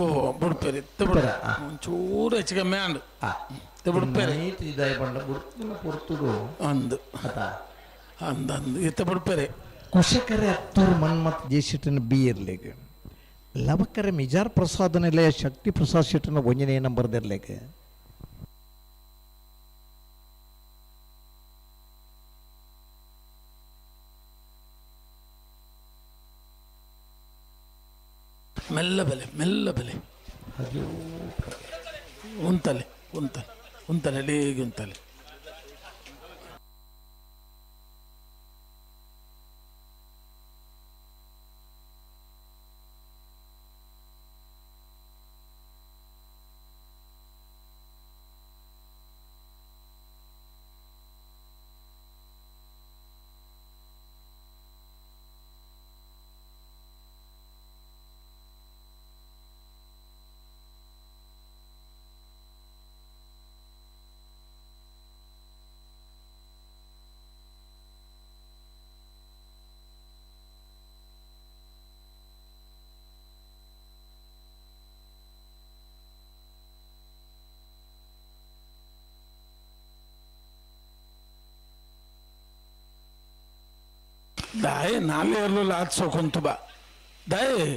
ಓ ಬುಡ್ಪೇರಿ ಒಂಚೂರು ಹೆಚ್ಚು ಕಮ್ಮಿ ಆಂಡ್ ಬುಡ್ಪೇರಿ ಇದಾಯ ಪಂಡ ಬುಡ್ತಿನ ಪೊರ್ತುಡು ಅಂದು ಅಂದ ಅಂದು ಇತ್ತ ಬುಡ್ಪೇರಿ ಕುಶಕರೆ ಅತ್ತೂರು ಮನ್ಮತ್ ಜೇಶೆಟ್ಟನ ಬಿ ಇರ್ಲಿಗೆ ಲವಕರೆ ಮಿಜಾರ್ ಪ್ರಸಾದ ನಿಲಯ ಶಕ್ತಿ ಪ್ರಸಾದ್ ಶೆಟ್ಟನ ಒಂಜನೇ ನಂಬರ್ ಇರ್ಲಿಕ್ಕೆ. ಮೆಲ್ಲ ಬೆಲೆ ಮೆಲ್ಲ ಬೆಲೆ ಉಂತಲೆ ಉಂತಲೆ ಉಂತಲೆ ಹೇಗೆ ಉಂತಲೆ. ದಾಯೆ ನಾಳೆ ಇರಲಿಲ್ಲ ಆತ್ಸೋಕೊಂತು ಬಾ ದಾಯೆ.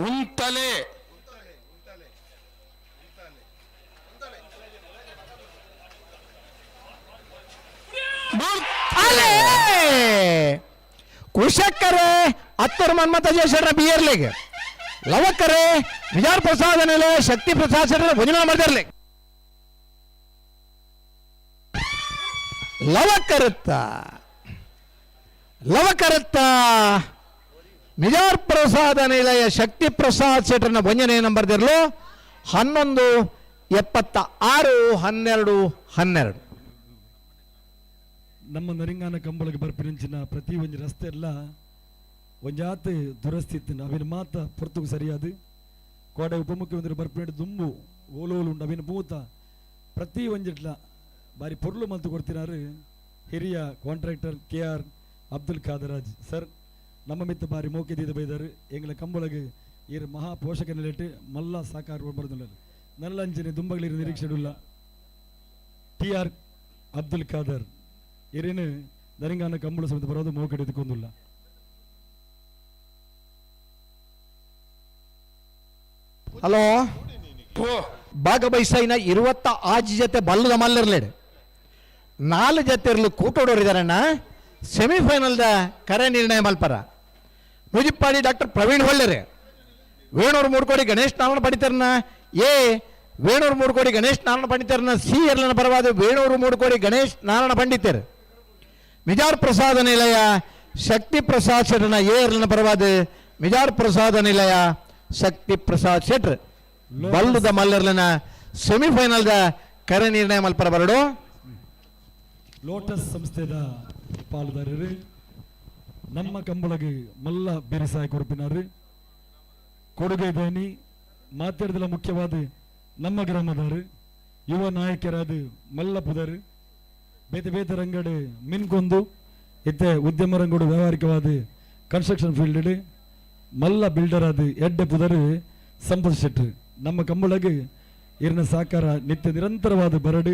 ಉಂತಲೆ ಅಲೆ ಕುಶಕ್ಕರೆ ಅತ್ತೂರು ಮನ್ಮಥ ಜಯಶೆಟ್ಟರ ಬಿಯರ್ಲಿಗೆ ಲವಕ್ಕರೆ ವಿಜಯ ಪ್ರಸಾದ ನೆಲೆ ಶಕ್ತಿ ಪ್ರಸಾದ್ ಶೆಟ್ಟರ ಭುಜನ ಮಾಡ್ತಿರ್ಲಿ ಲವಕರುತ್ತ ಲವಕರುತ್ತ ನಿಜಾರ್ ಪ್ರಸಾದ ನಿಲಯ ಶಕ್ತಿ ಪ್ರಸಾದ್ ಶೆಟ್ಟರ್ನ ಭಂಜನೆ ನಂಬರ್ ದಿರಲು 11 76 12 12. ನಮ್ಮ ನರಿಂಗಾನ ಕಂಬಳಗೆ ಬರ್ಪಿನಂಚಿನ ಪ್ರತಿ ಒಂಜಿ ರಸ್ತೆ ಎಲ್ಲ ಒಂಜಾತ್ ದುರಸ್ತಿ ಇತ್ತು. ಅವಿನ ಮಾತ ಪೊರ್ತುಗು ಸರಿಯಾದ ಕೋಡೆ ಉಪಮುಖ್ಯಮಂತ್ರಿ ಬರ್ಪಿನ ದುಂಬು ಓಲೋಲು ಉಂಡು. ಅವಿನ ಮೂತ ಪ್ರತಿ ಒಂಜಿಟ್ಲ ಬಾರಿ ಪೊರ್ಲು ಮಲ್ತು ಕೊಡ್ತಿನಾರು ಹಿರಿಯ contractor K R Abdul Khadaraj sir. ನಮ್ಮ ಮಿತ್ತ ಬಾರಿ ಮೋಕೆ ದೀದ ಬೈದಾರು ಎಂಗಳ ಕಂಬಳಗೆ ಈರು ಮಹಾ ಪೋಷಕ ನೆಲೆಟ್ಟು ಮಲ್ಲ ಸಾಕಾರ ಬರೋದಿಲ್ಲ. ನಲ್ಲಂಚನೆ ದುಂಬಗಳಿರು ನಿರೀಕ್ಷೆಡುಲ್ಲ ಟಿ ಆರ್ ಅಬ್ದುಲ್ ಖಾದರ್ ಇರೇನು ನರಿಂಗಾನ ಕಂಬಳ ಸಮೇತ ಬರೋದು ಮೋಕೆ ಎತ್ಕೊಂಡಿಲ್ಲ. ಹಲೋ ಭಾಗವಹಿಸೈನ 26 ಜೊತೆ ಬಲ್ಲದ ಮಲ್ಲಿರ್ಲೇಡು 4 ಜೊತೆ ಇರಲು ಕೂಟೋಡೋರಿದಾರಣ್ಣ. ಸೆಮಿಫೈನಲ್ದ ಕರೆ ನಿರ್ಣಯ ಮಲ್ಪರ ಮುಜಿಪ್ಪಾಡಿ ಡಾಕ್ಟರ್ ಪ್ರವೀಣ್ ಹೊಳ್ಳೆರೆ, ವೇಣೂರು ಮೂಡ್ಕೋಡಿ ಗಣೇಶ್ ನಾರಾಯಣ ಪಂಡಿತರನ್ನ ಎ, ವೇಣೂರು ಮೂಡ್ಕೋಡಿ ಗಣೇಶ್ ನಾರಾಯಣ ಪಂಡಿತರನ್ನ ಸಿ ಎರ್ಲನ ಪರವಾದ ವೇಣೂರು ಮೂಡ್ಕೋಡಿ ಗಣೇಶ್ ನಾರಾಯಣ ಪಂಡಿತರು, ಮಿಜಾರ್ ಪ್ರಸಾದ ನಿಲಯ ಶಕ್ತಿ ಪ್ರಸಾದ್ ಶೆಟ್ಟರ್ನ ಎ ಎರ್ಲನ ಪರವಾದ ಮಿಜಾರ್ ಪ್ರಸಾದ ನಿಲಯ ಶಕ್ತಿ ಪ್ರಸಾದ್ ಶೆಟ್ರ್ ಬಲ್ಲದ ಮಲ್ಲರ್ಲನ ಸೆಮಿಫೈನಲ್ದ ಕರೆ ನಿರ್ಣಯ ಮಲ್ಪರ ಬರಡು. ಲೋಟಸ್ ಸಂಸ್ಥೆದ ಪಾಲುದಾರರು ನಮ್ಮ ಕಂಬಳಗೆ ಮಲ್ಲ ಬೇರಿಸಾಯ ಕೊರಪಿನಾರು ಕೊಡುಗೆ ದಾನಿ ಮಾತಾಡಿದಲ್ಲ ಮುಖ್ಯವಾದ ನಮ್ಮ ಗ್ರಾಮದಾರು ಯುವ ನಾಯಕರಾದ ಮಲ್ಲ ಪುದರು ಬೇತೆ ಬೇತೆ ರಂಗಡೆ ಮಿನ್ಕೊಂದು ಇತ್ತೆ ಉದ್ಯಮ ರಂಗಡು ವ್ಯಾವಹಾರಿಕವಾದ ಕನ್ಸ್ಟ್ರಕ್ಷನ್ ಫೀಲ್ಡ್ ಮಲ್ಲ ಬಿಲ್ಡರ್ ಆದ ಎಡ್ಡೆ ಪುದರು ಸಂಪತ್ ಶೆಟ್ರು ನಮ್ಮ ಕಂಬಳಗೆ ಇರಿನ ಸಹಕಾರ ನಿತ್ಯ ನಿರಂತರವಾದ ಬರಡು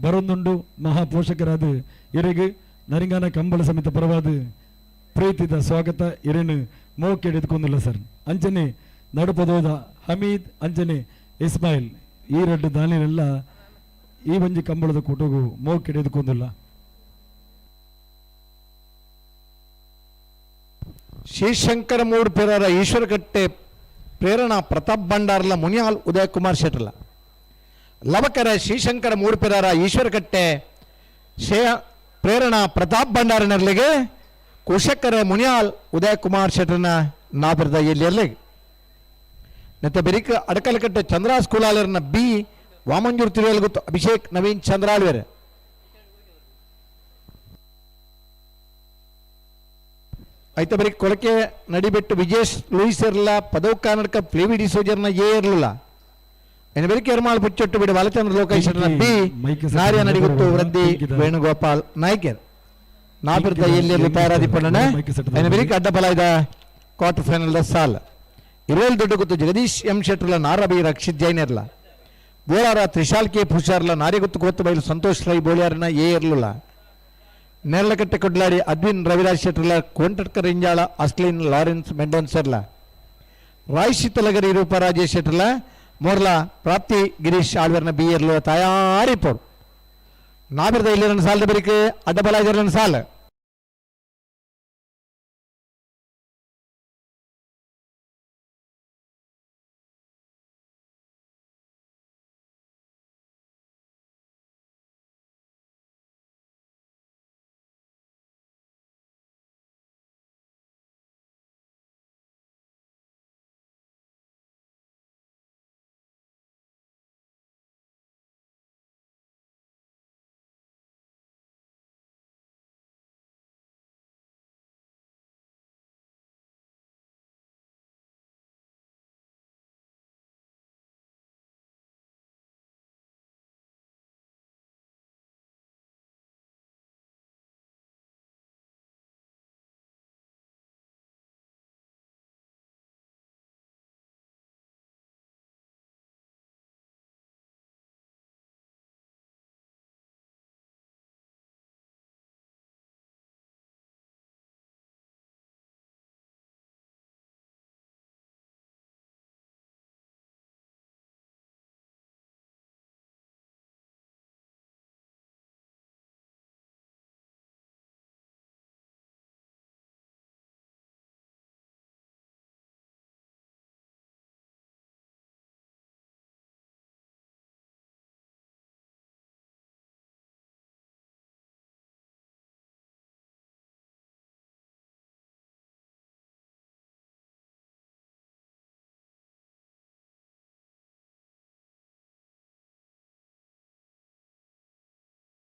ಬರೊಂದುಂಡು ಮಹಾಪೋಷಕರಾದ ಇರಿಗೆ ನರಿಂಗಾನ ಕಂಬಳ ಸಮಿತಿ ಪರವಾದ ಪ್ರೀತಿದ ಸ್ವಾಗತ ಇರೇನು ಮೋಕೆ ಹಿಡಿದುಕೊಂಡಿಲ್ಲ ಸರ್. ಅಂಚನೆ ನಡುಪದೋದ ಹಮೀದ್ ಅಂಚನೆ ಇಸ್ಮಾಯಿಲ್ ಈ ಎರಡು ದಾನಿಲೆಲ್ಲ ಈ ಒಂಜಿ ಕಂಬಳದ ಕೂಟಗು ಮೋಕೆ ಹಿಡಿದುಕೊಂಡಿಲ್ಲ. ಶ್ರೀಶಂಕರ ಮೂಡ್ ಪೆರರ ಈಶ್ವರಕಟ್ಟೆ ಪ್ರೇರಣಾ ಪ್ರತಾಪ್ ಭಂಡಾರ್ಲ ಮುನಿಯಾಲ್ ಉದಯ್ ಕುಮಾರ್ ಶೆಟ್ಟರ್ಲ ಲವಕರ ಶ್ರೀಶಂಕರ ಮೂಡುಪೆರರ ಈಶ್ವರಕಟ್ಟೆ ಶ್ರೇಯ ಪ್ರೇರಣಾ ಪ್ರತಾಪ್ ಭಂಡಾರನರ್ಲಿಗೆ ಕುಶಕರ ಮುನಿಯಾಲ್ ಉದಯ್ ಕುಮಾರ್ ಶೆಟ್ಟರ್ನ ನಾಬಿರದ ಎಲ್ಲಿ ನೆತ್ತ ಬೆರಿಕ ಅಡಕಲಕಟ್ಟೆ ಚಂದ್ರ ಸ್ಕೂಲಾಲರ್ನ ಬಿ ವಾಮಂಜೂರ್ ತಿರುವಲ್ ಗೊತ್ತು ಅಭಿಷೇಕ್ ನವೀನ್ ಚಂದ್ರಾಳ್ವೇರ್. ಐತ ಬರೀ ಕೊಳಕೆ ನಡಿಬೆಟ್ಟು ವಿಜೇಶ್ ಲೂಯಿಸ್ ಇರಲ್ಲ ಪದವು ಕರ್ನಾಟಕ ಫ್ಲೇವಿ ಡಿಸೋಜರ್ನ ಎ ಇರಲಿಲ್ಲ. ಇನ್ನು ಬೆರಿಕೆ ಎರ್ಮಾಳ್ ಪುಚ್ಚೊಟ್ಟು ಬಿಡು ಬಾಲಚಂದ್ರ ಲೋಕೇಶ್ವರನ ಬಿ ನಾರ್ಯ ನಡಿಗುತ್ತು ವೃದ್ಧಿ ವೇಣುಗೋಪಾಲ್ ನಾಯ್ಕರ್ ನಾಬಿರ್ದ ಎಲ್ಲಿ ತಯಾರಾದಿ ಪಣ್ಣನ ಇನ್ನು ಬೆರಿಕೆ ಅಡ್ಡಬಲ ಇದ ಕ್ವಾರ್ಟರ್ ಫೈನಲ್ the ಸಾಲ್ ಇರುವಲ್ ದೊಡ್ಡ ಗೊತ್ತು ಜಗದೀಶ್ ಎಂ ಶೆಟ್ಟರ್ಲ ನಾರಬಿ ರಕ್ಷಿತ್ ಜೈನ್ ಇರಲ್ಲ ಬೋಳಾರ ತ್ರಿಶಾಲ್ ಕೆ ಪುಷಾರ್ಲ ನಾರಿಗುತ್ತು ಗೊತ್ತು ಬೈಲು ಸಂತೋಷ್ ರೈ ಬೋಳಿಯಾರನ ಎ ಇರಲಿಲ್ಲ. ನೇರಳಕಟ್ಟೆ ಕೊಡ್ಲಾಡಿ ಅದ್ವಿನ್ ರವಿರಾಜ್ ಶೆಟ್ಟರ್ಲ ಕೋಂಟಟ್ಕರ್ ಇಂಜಾಳ ಅಸ್ಲಿನ್ ಲಾರೆನ್ಸ್ ಮೆಂಡೋನ್ಸರ್ಲ ರಾಯ್ ಶೀತಲಗರಿ ರೂಪ ರಾಜೇಶ್ ಶೆಟ್ಟರ್ಲ ಮೋರ್ಲಾ ಪ್ರಾಪ್ತಿ ಗಿರೀಶ್ ಆಳ್ವರ್ನ ಬಿ ಎರ್ಲು ತಯಾರಿ ಪೋಡು ನಾಬಿರ್ದ ಇಲ್ಲಿ ಸಾಲದ ಬರಿಕೆ ಅಡ್ಡಬಲ ಇದರ ಸಾಲ.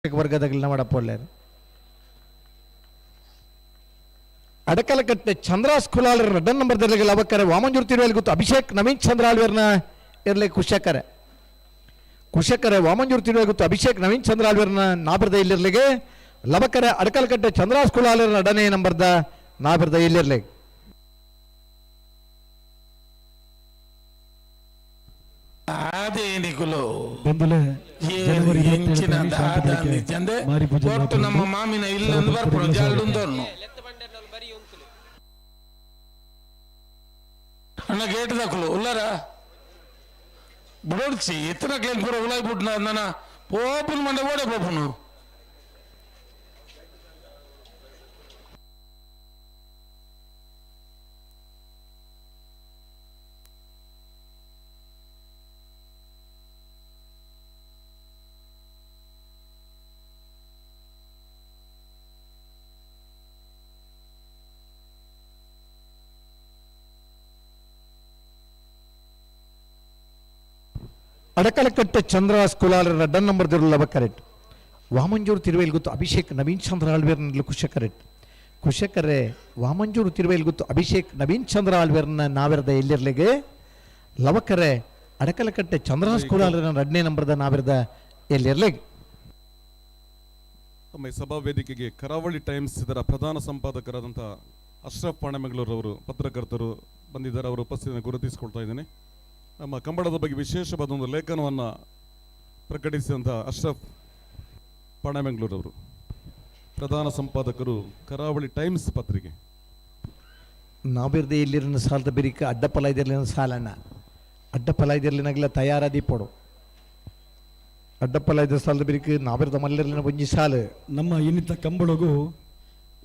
ವರ್ಗದ ಮಾಡಪೋಡ್ಲೇರು ಅಡಕಲಕಟ್ಟೆ ಚಂದ್ರ ಸ್ಕುಲಾಲರ ರಡ್ಡನ್ ನಂಬರ್ ದರ್ಲಿಗೆ ಲವಕರೆ ವಾಮಂಜೂರ್ ತಿರುವಲ್ಲಿ ಗೊತ್ತು ಅಭಿಷೇಕ್ ನವೀನ್ ಚಂದ್ರ ಆಳ್ವೇರ್ನ ಇರಲಿ ಕುಶಕರೆ ಕುಶಕರೆ ವಾಮಂಜೂರ್ ತಿರುವಲ್ಲಿ ಗೊತ್ತು ಅಭಿಷೇಕ್ ನವೀನ್ ಚಂದ್ರ ಆಳ್ವೇರ್ನ ನಾಬಿರ್ದ ಇಲ್ಲಿರ್ಲಿಗೆ ಲವಕರೆ ಅಡಕಲಕಟ್ಟೆ ಚಂದ್ರ ಸ್ಕುಲಾಲರ ರಡನೇ ನಂಬರ್ದ ನಾಬಿರ್ದ ಇಲ್ಲಿರ್ಲಿ. ನಮ್ಮ ಮಾಮಿನ ಇಲ್ಲೊಂದು ಬರ್ಪುನು ಜಾಲ್ಡುಂದೋರ್ನು ಅಣ್ಣ ಗೇಟ್ ದಕ್ಕಲು ಉಲ್ಲರ ಬುಡೋಡ್ಚಿ ಎತ್ತನ ಕ್ಲೇನ್ ಪೂರ ಉಲಾಯ್ ಬುಡ್ನ ನನ್ನ ಪೋಪುನ್ ಮಂಡೆ ಓಡೆ ಪೋಪುನು. ಅಡಕಲಕಟ್ಟೆ ಚಂದ್ರ ಸ್ಕೂಲಾಲರ ರಡ್ಡನ್ ನಂಬರ್ ದಿರುಲವ ಕರೆಕ್ಟ್ ವಾಮಂಜೂರು ತಿರುವೇಲ್ ಗೊತ್ತು ಅಭಿಷೇಕ್ ನವೀನ್ ಚಂದ್ರ ಆಳ್ವೇರ್ನ ಕುಶ ಕರೆಕ್ಟ್ ಕುಶಕರೆ ವಾಮಂಜೂರು ತಿರುವೇಲ್ ಗೊತ್ತು ಅಭಿಷೇಕ್ ನವೀನ್ ಚಂದ್ರ ಆಳ್ವೇರ್ನ ನಾವಿರದ ಎಲ್ಲಿರ್ಲಿಗೆ ಲವಕರೆ ಅಡಕಲಕಟ್ಟೆ ಚಂದ್ರ ಸ್ಕೂಲಾಲರ ರಡ್ನೇ ನಂಬರ್ದ ನಾವಿರದ ಎಲ್ಲಿರ್ಲಿಗೆ. ತಮ್ಮ ಈ ಸಭಾ ವೇದಿಕೆಗೆ ಕರಾವಳಿ ಟೈಮ್ಸ್ ಇದರ ಪ್ರಧಾನ ಸಂಪಾದಕರಾದಂಥ ಅಶ್ರಫ್ ಪಾಣೆಮಂಗಳೂರವರು ಪತ್ರಕರ್ತರು ಬಂದಿದ್ದಾರೆ. ಅವರ ಉಪಸ್ಥಿತಿಯನ್ನು ಗುರುತಿಸಿಕೊಳ್ತಾ ಇದ್ದೇನೆ. ನಮ್ಮ ಕಂಬಳದ ಬಗ್ಗೆ ವಿಶೇಷವಾದ ಒಂದು ಲೇಖನವನ್ನು ಪ್ರಕಟಿಸಿದಂಥ ಅಶ್ರಫ್ ಪಣಮೆಂಗಳೂರವರು, ಪ್ರಧಾನ ಸಂಪಾದಕರು ಕರಾವಳಿ ಟೈಮ್ಸ್ ಪತ್ರಿಕೆ. ನಾವಿರ್ದೆ ಇಲ್ಲಿರನ ಸಾಲದ ಬಿರಿಕ ಅಡ್ಡಪಲ ಇದಿರ್ಲಿನ ಸಾಲಣ್ಣ ಅಡ್ಡಪಲ ಇದಿರ್ಲಿನಾಗಲ ತಯಾರಾದಿ ಪೋಡು ಅಡ್ಡಪಲ ಇದ್ದ ಸಾಲದ ಬಿರಿಕ ನಾವಿರ್ದ ಮಲ್ಲಿರ್ಲಿನ ಒಂಜಿ ಸಾಲು. ನಮ್ಮ ಇನ್ನಿತ ಕಂಬಳಗು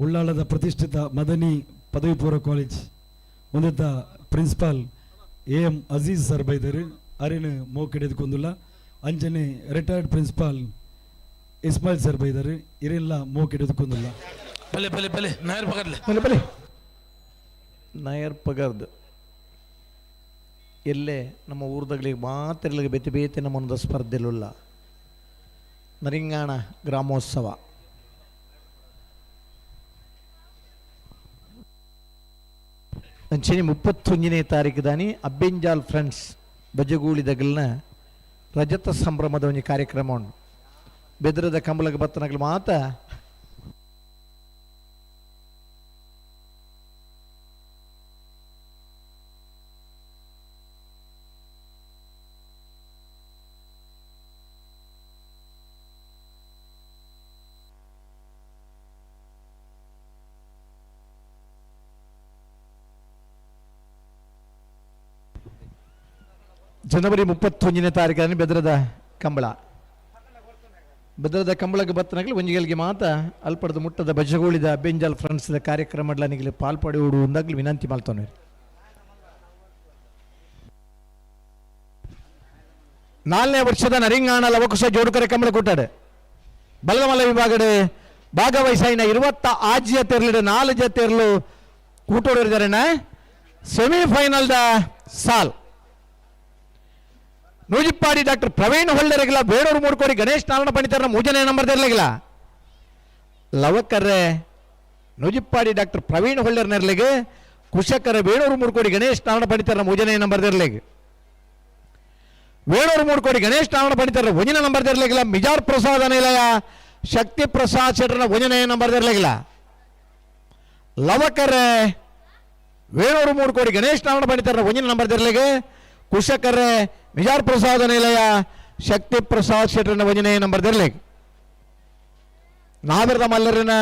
ಉಳ್ಳಾಳದ ಪ್ರತಿಷ್ಠಿತ ಮದನಿ ಪದವಿ ಪೂರ್ವ college ಒಂದಿತ್ತ principal A M Aziz sir ಬೈದರು ಅರಿನ ಮೋಕೆಡೆದುಕೊಂದುಲ್ಲ. ಅಂಚನೆ ರಿಟೈರ್ಡ್ ಪ್ರಿನ್ಸಿಪಾಲ್ ಇಸ್ಮಾಯಿಲ್ ಸರ್ ಬೈದರು ಇರೆಲ್ಲ ಮೋಕೆಡೆದುಕೊಂದುಲ್ಲ. ಬಲೆ ಬಲೆ ಬಲೆ ನಾಯರ್ ಪಗರ್ಲೆ. ಬಲೆ ಬಲೆ ನಾಯರ್ ಪಗರ್ದು ಎಲ್ಲೇ ನಮ್ಮ ಊರ್ದಗ್ಲಿಗೆ ಮಾತಿರ್ಲಿಗೆ ಬೇತೆ ಬೇತೆ ನಮ್ಮೊಂದು ಸ್ಪರ್ಧೆಲುಲ್ಲ ನರಿಂಗಾಣ ಗ್ರಾಮೋತ್ಸವ. ಅಂಚನೆ 31ನೇ ತಾರೀಕು ದಾನಿ ಅಬ್ಬೆಂಜಾಲ್ ಫ್ರೆಂಡ್ಸ್ ಬಜಗೂಳಿದಗಲ್ನ ರಜತ ಸಂಭ್ರಮದ ಒಂದು ಕಾರ್ಯಕ್ರಮ ಉಂಟು. ಬೆದ್ರದ ಕಂಬಳಗ ಬತ್ತನಗಲು ಮಾತ ಜನವರಿ 31ನೇ ತಾರೀಕು ಬೆದ್ರದ ಕಂಬಳ. ಬೆದ್ರದ ಕಂಬಳಗೆ ಬತ್ತನಗಲಿ ಒಂಜಿಗಲ್ಗೆ ಮಾತ ಅಲ್ಪಡದ ಮುಟ್ಟದ ಬಜಗೋಳಿದ ಬೆಂಜಾಲ್ ಫ್ರೆಂಡ್ಸ್ದ ಕಾರ್ಯಕ್ರಮ ನಿಗಲಿ ಪಾಲ್ಪಡಿ ಉಡು ಒಂದಾಗ್ಲಿ ವಿನಂತಿ ಮಾಡ್ತಾನೆ. 4ನೇ ವರ್ಷದ ನರಿಂಗಾಣ ಲವಕುಶ ಜೋಡುಕರೆ ಕಂಬಳ ಕೊಟ್ಟಾಡು ಬಲಗಮಲ್ಲ ವಿಭಾಗಡೆ ಭಾಗವಹಿಸಾಯಿನ 26 ಜತೆರ್ಲಿಡು 4 ಜತೆರ್ಲು ಕೂಟೋಡಿದ್ದಾರೆ. ಸೆಮಿಫೈನಲ್ದ ಸಾಲ್ ನೂಜಿಪ್ಪಾಡಿ ಡಾಕ್ಟರ್ ಪ್ರವೀಣ್ ಹೊಳ್ಳೆರಗಿಲ್ಲ ಬೇಡೂರು ಮೂಡ್ಕೋಡಿ ಗಣೇಶ್ ನಾರಾಯಣ ಪಂಡಿತರ ಮೂಜನೇ ನಂಬರ್ದಿರಲಿಲ್ಲ. ಲವಕರ್ರೆ ನೂಜಿಪ್ಪಾಡಿ ಡಾಕ್ಟರ್ ಪ್ರವೀಣ್ ಹೊಳ್ಳೆರ್ನೆರ್ಲಿಗೆ ಕುಶಕರ ಬೇಡೂರು ಮೂಡ್ಕೋಡಿ ಗಣೇಶ್ ನಾರಾಯಣ ಪಂಡಿತರ ಮೂಜನೇ ನಂಬರ್ದಿರಲಿಗೆ ವೇಣೂರು ಮೂಡ್ಕೋಡಿ ಗಣೇಶ್ ನಾರಾಯಣ ಪಂಡಿತರ ಒಂದನೇ ನಂಬರ್ದಿರಲಿಲ್ಲ. ಮಿಜಾರ್ ಪ್ರಸಾದ ನಿಲಯ ಶಕ್ತಿ ಪ್ರಸಾದ್ ಶೆಟ್ಟರ್ನ ಒಂದನೇ ನಂಬರ್ದಿರಲಿಲ್ಲ. ಲವಕರ್ರೆ ವೇಣೂರು ಮೂಡ್ಕೋಡಿ ಗಣೇಶ್ ನಾರಾಯಣ ಪಂಡಿತರ ಒಂದನೇ ನಂಬರ್ದಿರಲಿಗೆ ಕುಶಕರ್ರೆ ಮಿಜಾರ್ ಪ್ರಸಾದ ನಿಲಯ ಶಕ್ತಿ ಪ್ರಸಾದ್ ಶೆಟ್ಟರ್ನ ಒಂದನೇ ನಂಬರ್ದಿರಲಿ. ನಾವಿರದ ಮಲ್ಲರಿನ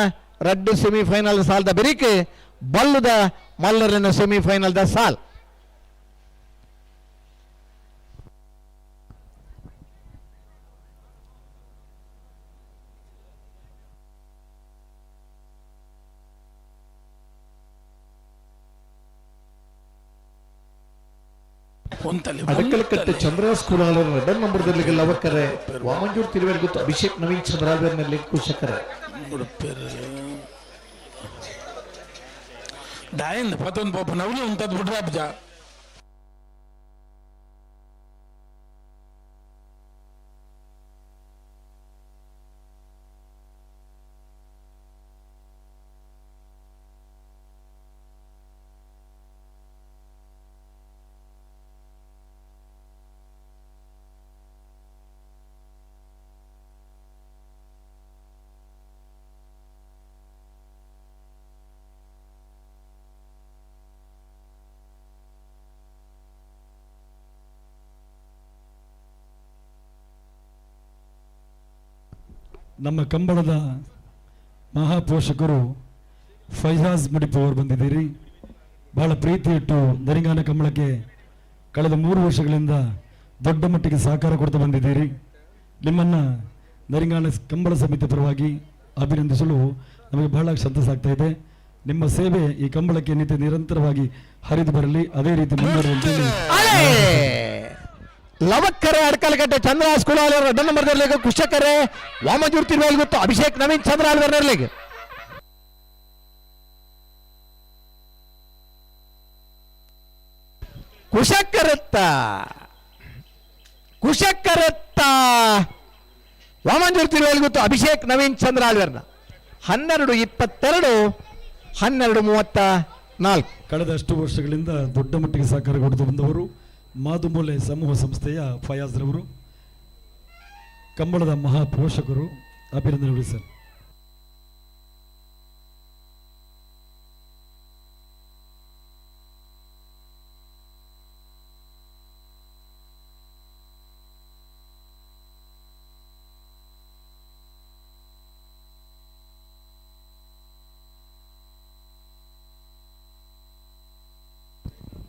ರಡ್ಡು ಸೆಮಿಫೈನಲ್ ಸಾಲ್ದ ಬೆರಿಕೆ ಬಲ್ಲದ ಮಲ್ಲರಿನ ಸೆಮಿಫೈನಲ್ದ ಸಾಲ್. ಅಡಕಲಕಟ್ಟೆ ಚಂದ್ರ ಸ್ಕೂಲ್ ರೆಡ್ ನಂಬರ್ದಲ್ಲಿ ಲವಕರೆ ವಾಮಂಜೂರ್ ತಿರುವೇರ್ ಗೊತ್ತು ಅಭಿಷೇಕ್ ನವೀನ್ ಚಂದ್ರಾಲ್ವೇರ್ನಲ್ಲಿ ಕುಶಕರೆ ದಾಯಿಂದ ಪತ್ತೊಂದು ಪಾಪ ನವಲಿ ಉಂಟದ್ ಬಿಡ್ರ ಅಬ್ಜ. ನಮ್ಮ ಕಂಬಳದ ಮಹಾಪೋಷಕರು ಫೈಜಾಜ್ ಮುಡಿಪು ಅವರು ಬಂದಿದ್ದೀರಿ. ಬಹಳ ಪ್ರೀತಿ ಇಟ್ಟು ನರಿಂಗಾನ ಕಂಬಳಕ್ಕೆ ಕಳೆದ 3 ವರ್ಷಗಳಿಂದ ದೊಡ್ಡ ಮಟ್ಟಿಗೆ ಸಹಕಾರ ಕೊಡ್ತಾ ಬಂದಿದ್ದೀರಿ. ನಿಮ್ಮನ್ನು ನರಿಂಗಾನ ಕಂಬಳ ಸಮಿತಿ ಪರವಾಗಿ ಅಭಿನಂದಿಸಲು ನಮಗೆ ಬಹಳ ಸಂತಸ ಆಗ್ತಾ ಇದೆ. ನಿಮ್ಮ ಸೇವೆ ಈ ಕಂಬಳಕ್ಕೆ ನಿತ್ಯ ನಿರಂತರವಾಗಿ ಹರಿದು ಬರಲಿ, ಅದೇ ರೀತಿ ಮುಂದುವರಿಯುವಂತೆ. ಲವಕ್ಕರೆ ಅಡ್ಕಲಕಟ್ಟೆ ಚಂದ್ರ ಸ್ಕೂಲ್ ರೆಡ್ ನಂಬರ್ ಕುಶಕರೆ ವಾಮಜೂರ್ ತಿರುವೇಲ್ ಗೊತ್ತು ಅಭಿಷೇಕ್ ನವೀನ್ ಚಂದ್ರ ಆಲ್ವೇರ್ನರ್ಲಿಗೆ. ಕುಶಕರತ್ತ ಕುಶಕರತ್ತ ವಾಮಂಜೂರ್ ತಿರುವೇಲ್ ಗೊತ್ತು ಅಭಿಷೇಕ್ ನವೀನ್ ಚಂದ್ರ ಆಳ್ವೇರ್ನ 12:22 12:34. ಕಳೆದ ಅಷ್ಟು ವರ್ಷಗಳಿಂದ ದೊಡ್ಡ ಮಟ್ಟಿಗೆ ಸಹಕಾರ ಕೊಡುತ್ತಾ ಬಂದವರು ಮಾದುಮೂಲೆ ಸಮೂಹ ಸಂಸ್ಥೆಯ ಫಯಾಜ್ ರವರು, ಕಂಬಳದ ಮಹಾಪೋಷಕರು. ಅಭಿನಂದನೆಗಳು ಸರ್.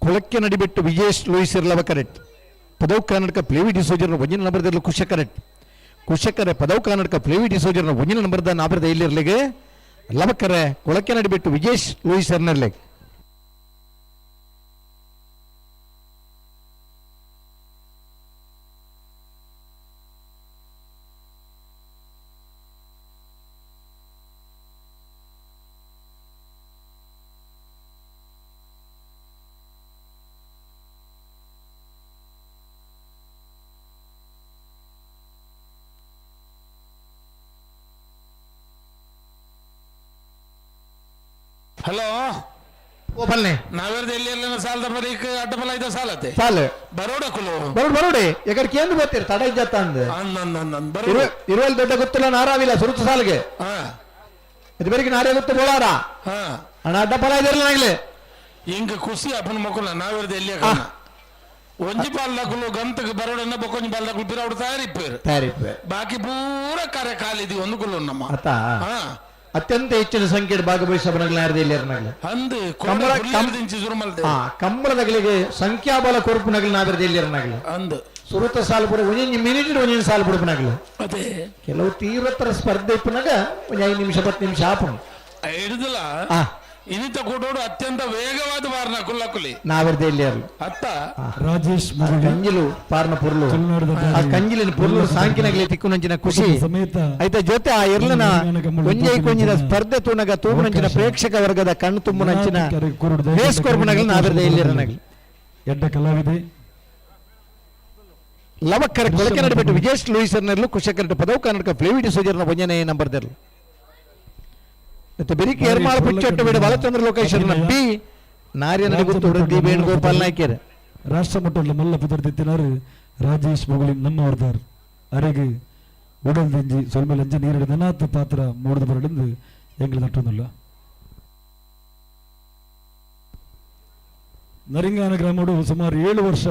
ಕೊಳಕ್ಕೆ ನಡಿಬಿಟ್ಟು ವಿಜೇಶ್ ಲೂಯಿಸರ್ ಲವಕರೆಟ್ ಪದವು ಕರ್ನಾಟಕ ಪ್ಲೇವಿ ಡಿಸೋಜರ್ನ ಒಂಜಿನ ನಂಬರ್ದಲ್ಲಿ ಕುಶಕರೆಟ್ ಕುಶಕರೆ ಪದವು ಕರ್ನಾಟಕ ಪ್ಲೇವಿ ಡಿಸೋಜರ್ನ ಒಂಜಿನ ನಂಬರ್ದ ನಾಬರದ ಇಲ್ಲಿರ್ಲಿಗೆ ಲವಕರೆ ಕೊಳಕ್ಕೆ ನಡಿಬಿಟ್ಟು ವಿಜೇಶ್ ಲೂಯಿಸರ್ನರ್ಲಿಗೆ. ಹಲೋ ಓ ಬಲ್ಲೆ ನಾವೇರ್ದ ಎಲ್ಲಿ ಎಲ್ಲ ಸಾಲದ ಬರೀಕ್ ಅಡ್ಡಬಲ ಇದ್ದ ಸಾಲತೆ ಸಾಲ ಬರೋಡ ಕುಲು ಬರೋಡ್ ಬರೋಡೆ ಯಾಕಡೆ ಕೇಂದ್ರ ಬರ್ತೀರಿ ತಡ ಇದ್ದತ್ತ ಅಂದ ಬರೋಡು ಇರುವಲ್ಲಿ ದೊಡ್ಡ ಗೊತ್ತಿಲ್ಲ ನಾರಾವಿಲ್ಲ ಸುರುತ ಸಾಲಿಗೆ ಇದು ಬೇರೆ ನಾರೇ ಗೊತ್ತು ಬೋಳಾರ ಅಣ್ಣ ಅಡ್ಡ ಫಲ ಇದಿರಲ್ಲ ನಾಗ್ಲೆ ಇಂಕ ಖುಷಿ ಅಪ್ಪನ ಮಕ್ಕಳ ನಾವೇರ್ದ ಎಲ್ಲಿ ಒಂಜಿ ಪಾಲ್ದಕುಲು ಗಂತಕ್ಕೆ ಬರೋಡನ್ನ ಬೊಕೊಂಜಿ ಪಾಲ್ದಕುಲು ಪಿರೌಡ್ ತಯಾರಿಪ್ಪೇರು ತಯಾರಿಪ್ಪೆ ಬಾಕಿ ಪೂರ ಕರೆ ಕಾಲಿದಿ ಒಂದು ಕುಲು ನಮ್ಮ ಅತ್ತ ಅತ್ಯಂತ ಹೆಚ್ಚಿನ ಸಂಖ್ಯೆಯಲ್ಲಿ ಭಾಗವಹಿಸಬನಗಲ ಅಂದು ಕಂಬಳದಗಲಿಗೆ ಸಂಖ್ಯಾಬಲ ಕೊರಪು ನಗಲು ನಾವಿರದ ಎಲ್ಲಿರನಾಗಲಿ ಅಂದು ಸುರುತ ಸಾಲು ಪುರ ಒಂದೊಂದು ಮಿನಿಟ್ ಒಂದೊಂದು ಸಾಲು ಬಿಡುಪನಾಗಲು ಅದೇ ಕೆಲವು ತೀವ್ರತರ ಸ್ಪರ್ಧೆ ಇಪ್ಪನಾಗ ಒಂದು 5 ನಿಮಿಷ 10 ನಿಮಿಷ ಆಪನು ಹಿಡಿದಲ ಇನ್ನಿತ ಕೂಟೋಡು ಅತ್ಯಂತ ವೇಗವಾದ ವಾರನ ಕುಲ್ಲಕುಲಿ ನಾವಿರದ ಎಲ್ಲಿಯರ್ಲು ಅತ್ತ ರಾಜೇಶ್ ಕಂಜಿಲು ಪಾರ್ನ ಪೊರ್ಲು ಆ ಕಂಜಿಲಿನ ಪೊರ್ಲು ಸಾಂಕಿನಗಲಿ ತಿಕ್ಕುನಂಚಿನ ಖುಷಿ ಸಮೇತ ಐತ ಜೊತೆ ಆ ಎರ್ಲನ ಒಂಜೈ ಕೊಂಜಿನ ಸ್ಪರ್ಧೆ ತೂನಗ ತೂಗುನಂಚಿನ ಪ್ರೇಕ್ಷಕ ವರ್ಗದ ಕಣ್ಣು ತುಂಬುನಂಚಿನ ರೇಸ್ ಕೊರ್ಪುನಗಲಿ ನಾವಿರದ ಎಲ್ಲಿರನಗಲಿ ಎಡ್ಡ ಕಲಾವಿದೆ ಲವಕ್ಕರ ಕೊಳಕೆ ನಡಿಬಿಟ್ಟು ವಿಜೇಶ್ ಲೂಯಿಸರ್ನಲ್ಲೂ ಕುಶಕರಟ ಪದವು ಕರ್ನಾಟಕ ಫ್ಲೇವಿಡಿ ಸೋಜರ್ನ ಒಂಜನೇ ನಂಬರ್ದರ್ಲು ಮತ್ತೆ ಬೆರಿಕೆ ಎರ್ಮಾಳ ಪುಚ್ಚೊಟ್ಟು ಬಿಡ ಬಾಲಚಂದ್ರ ಲೋಕೇಶ್ವರನ ಬಿ ನಾರ್ಯ ನಡಿಗುತ್ತು ವೃದ್ಧಿ ವೇಣುಗೋಪಾಲ್ ನಾಯ್ಕರ್ ರಾಷ್ಟ್ರ ಮಟ್ಟದ ಮಲ್ಲ ಪುದರ್ದಿತ್ತಿನಾರು ರಾಜೇಶ್ ಮೊಗಳಿ ನಮ್ಮವರ್ದಾರ್ ಅರೆಗೆ ಉಡಲ್ ದಿಂಜಿ ಸೊಲ್ಮೆಲಂಜಿ ನೀರಿಡ ನನಾತ್ ಪಾತ್ರ ಮೂಡದ ಬರಡೆಂದು ಎಂಗ್ಲ ನಟ್ಟೊಂದುಲ್ಲ. ನರಿಂಗಾನ ಗ್ರಾಮಡು ಸುಮಾರು 7 ವರ್ಷ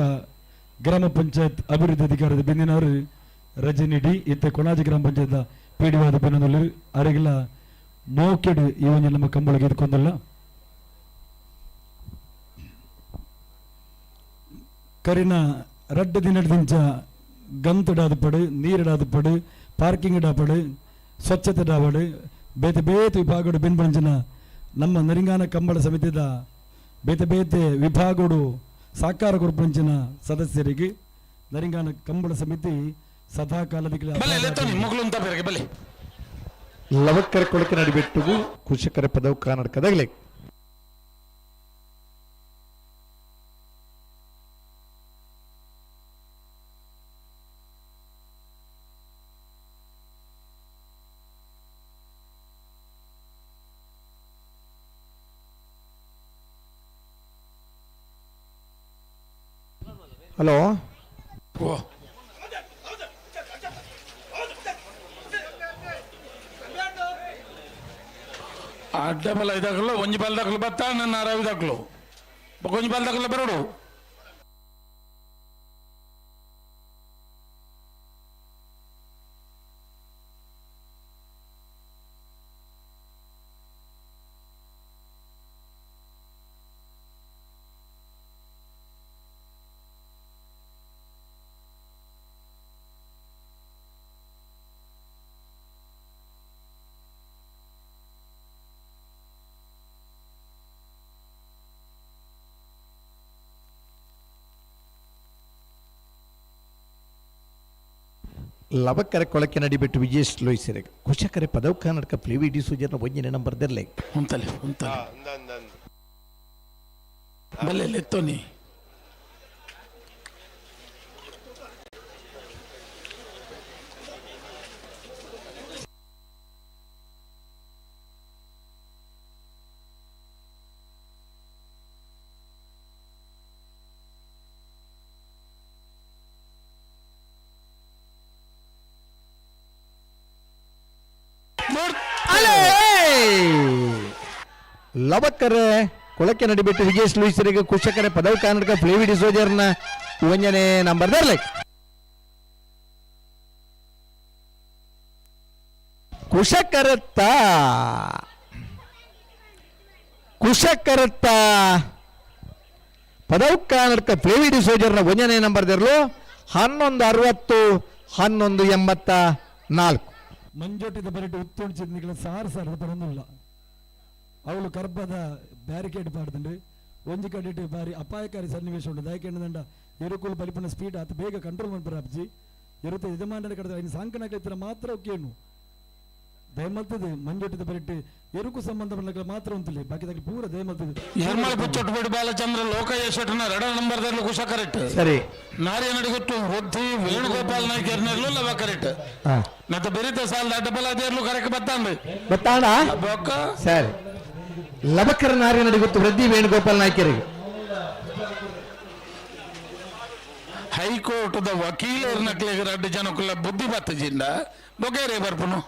ಗ್ರಾಮ ಪಂಚಾಯತ್ ಅಭಿವೃದ್ಧಿ ಅಧಿಕಾರದ ಬೆಂದಿನವರು ರಜನಿ ಡಿ ಇತ್ತ ಕೊಣಾಜಿ ಗ್ರಾಮ ಪಂಚಾಯತ್ ಪಿಡಿವಾದ ಬೆನ್ನೊಂದುಲ್ಲ ಅರೆಗಿಲ್ಲ ಮೋಕೆಡು ಈ ಒಂದು ನಮ್ಮ ಕಂಬಳಿಗೆ ಎದ್ಕೊಂದಲ್ಲ. ಕರಿನ ರಡ್ಡ ದಿನದಿಂಚ ಗಂತುಡಾದ ಪಡು ನೀರಿಡಾದ ಪಡು ಪಾರ್ಕಿಂಗ್ ಇಡಾಪಡು ಸ್ವಚ್ಛತೆ ಡಾಪಡು ಬೇತೆ ಬೇತೆ ವಿಭಾಗಡು ಬೆನ್ಬಂಚಿನ ನಮ್ಮ ನರಿಂಗಾನ ಕಂಬಳ ಸಮಿತಿದ ಬೇತೆ ಬೇತೆ ವಿಭಾಗಡು ಸಾಕಾರ ಕೊರ್ಪಂಚಿನ ಸದಸ್ಯರಿಗೆ ನರಿಂಗಾನ ಕಂಬಳ ಸಮಿತಿ ಸದಾ ಕಾಲದ ಲವಕ್ಕರ ಕೊಳಕೆ ನಡಿಬಿಟ್ಟು ಕೃಷಿಕರ ಪದವು ಕರ್ನಾಟಕದಾಗಲೇ ಹಲೋ ಅಡ್ಡ ಬಲ ಇದಾಗಲು ಒಂಜಿ ಬಲದಾಗಲು ಬತ್ತ ನನ್ನ ಅರವಿದಾಗಲು ಒಂಜಿ ಬಲದಾಗಲು ಬರೋಡು ಲವಕ್ಕರೆ ಕೊಳಕೆ ನಡಿಬಿಟ್ಟು ವಿಜೇಶ್ ಲೋಯಿಸಿರೆ ಕುಶಕರೆ ಪದವು ಕರ್ನಾಟಕ ಪ್ಲೇವಿ ಡಿ ಸುಜರ್ನ ಒಂಜಿನ ನಂಬರ್ ದೆರ್ಲೆ ಉಂತಲೆ ಉಂತಲೆ ಬಲ್ಲೆ ಲೆತ್ತೋನಿ ಲವಕ್ಕರೆ ಕೊಳಕೆ ನಡಿಬಿಟ್ಟು ವಿಜೇಶ್ ಲೂಯಿಸರಿಗೆ ಕುಶಕರೆ ಪದವು ಕರ್ನಾಟಕ ಫ್ಲೇವಿ ಡಿಸೋಜರ್ನ ಒಂಜನೇ ನಂಬರ್ ದರ್ಲೆ ಕುಶಕರತ್ತ ಕುಶಕರತ್ತ ಪದೌಕಾನಡ್ಕ ಫ್ಲೇವಿಡಿ ಸೋಜರ್ನ ಒಂಜನೇ ನಂಬರ್ ದೆರ್ಲು 11:60 11:84. ಮಂಜೊಟ್ಟಿದ ಬರೆಟ್ ಉತ್ತುಂಚಿದ ಸಾರ್ ಸಾರ್ ಪರೊಂದುಲ್ಲ ಅವಳು ಕರ್ಬದ ಬ್ಯಾರಿಕೇಡ್ ಪಾಡ್ದಂಡು ಒಂಜಿ ಕಡೆಟ್ ಬಾರಿ ಅಪಾಯಕಾರಿ ಸನ್ನಿವೇಶ ಉಂಟು. ದಾಯಕೆಂಡ ಎರುಕುಲು ಬಲಿಪುನ ಸ್ಪೀಡ್ ಆತ ಬೇಗ ಕಂಟ್ರೋಲ್ ಮಾಡ್ತಾರೆ ಅಬ್ಜಿ ಎರುತ ಯಜಮಾನರ ಕಡೆ ಐನು ಸಾಂಕನಾಕೈತರ ಮಾತ್ರ ಕೇನು ದಯಮಲ್ತದೆ ಮಂಜೊಟ್ಟಿದ ಬರೆಟ್ ಎರುಕು ಸಂಬಂಧ ಮಾತ್ರ ಉಂಟು ಬಾಕಿ ಪೂರ ದಯಮಲ್ತದೆ. ಎರ್ಮಲ್ ಪುಚ್ಚೊಟ್ಟು ಬಾಲಚಂದ್ರ ಲೋಕಯ್ಯ ಶೆಟ್ಟನ ಎರಡ ನಂಬರ್ದಲ್ಲಿ ಕುಶ ಕರೆಕ್ಟ್ ಸರಿ. ನಾರಿಯ ನಡಿಗುತ್ತು ವೃದ್ಧಿ ವೇಣುಗೋಪಾಲ್ ನಾಯ್ಕ ಎರ್ನೆರ್ಲು ಲವ ಕರೆಕ್ಟ್ ಮತ್ತೆ ಬೆರಿತ ಸಾಲ ಡಬಲ್ ಅದೇರ್ಲು ಕರೆಕ್ಟ್ ಬತ್ತಾಂಡು ಬತ್ತಾಂಡ ಬೊಕ್ಕ ಸರಿ. ಲಬಕರ ನಾರಿಯ ನಡಿಗುತ್ತು ವೃದ್ಧಿ ವೇಣುಗೋಪಾಲ್ ನಾಯ್ಕರಿಗೆ. ಹೈಕೋರ್ಟ್ the ವಕೀಲರ ನಕ್ಲೆಗ್ ರಡ್ಡು ಜನಕ್ಕುಲ ಬುದ್ಧಿ ಬತ್ತಜಿಂಡ ಬೊಗೇರೆ ಬರ್ಪುನು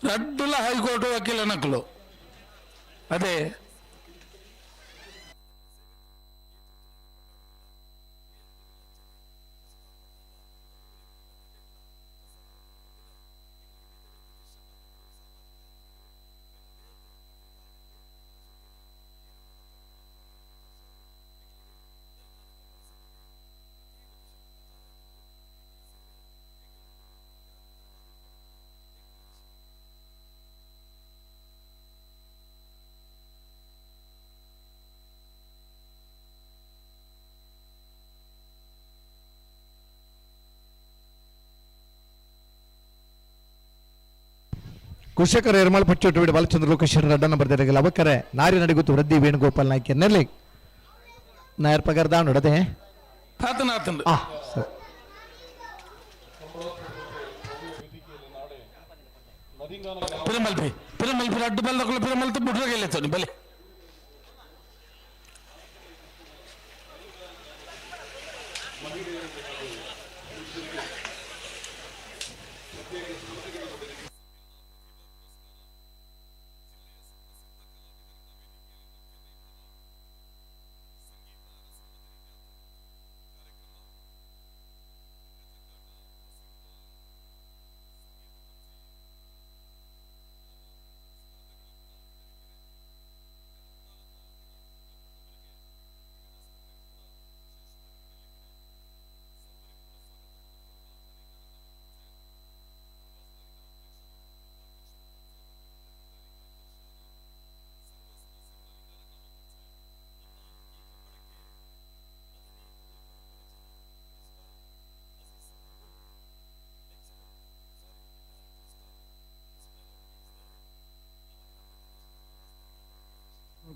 ರಡ್ಡುಲ ಹೈಕೋರ್ಟ್ ವಕೀಲ ನಕ್ಲು ಅದೇ ಕುಶಕರ ಎರ್ಮಾಳ್ ಪಚ್ಚೊಟ್ಟು ಬಿಡು ಬಾಲಚಂದ್ರ ಲೋಕೇಶ್ವರ ರಡ್ಡ ನಂಬರ್ ದೆರಗಲ ಲವಕರೆ ನಾರಿ ನಡಿಗುತ್ತು ವೃದ್ಧಿ ವೇಣುಗೋಪಾಲ್ ನಾಯ್ಕ ನೆಲ್ಲಿ ನಾಯರ್ ಪಗಾರ ದಾಂಡು ಅದೇ ಆತನ ಆತನ ಸರಿ. ಪಿರಮಲ್ಪಿ ಪಿರಮಲ್ಪಿ ರಡ್ಡು ಬಲ್ಲಕುಲ ಪಿರಮಲ್ತು ಬುಡ್ರಗೆಲ್ಲ ಬಲೆ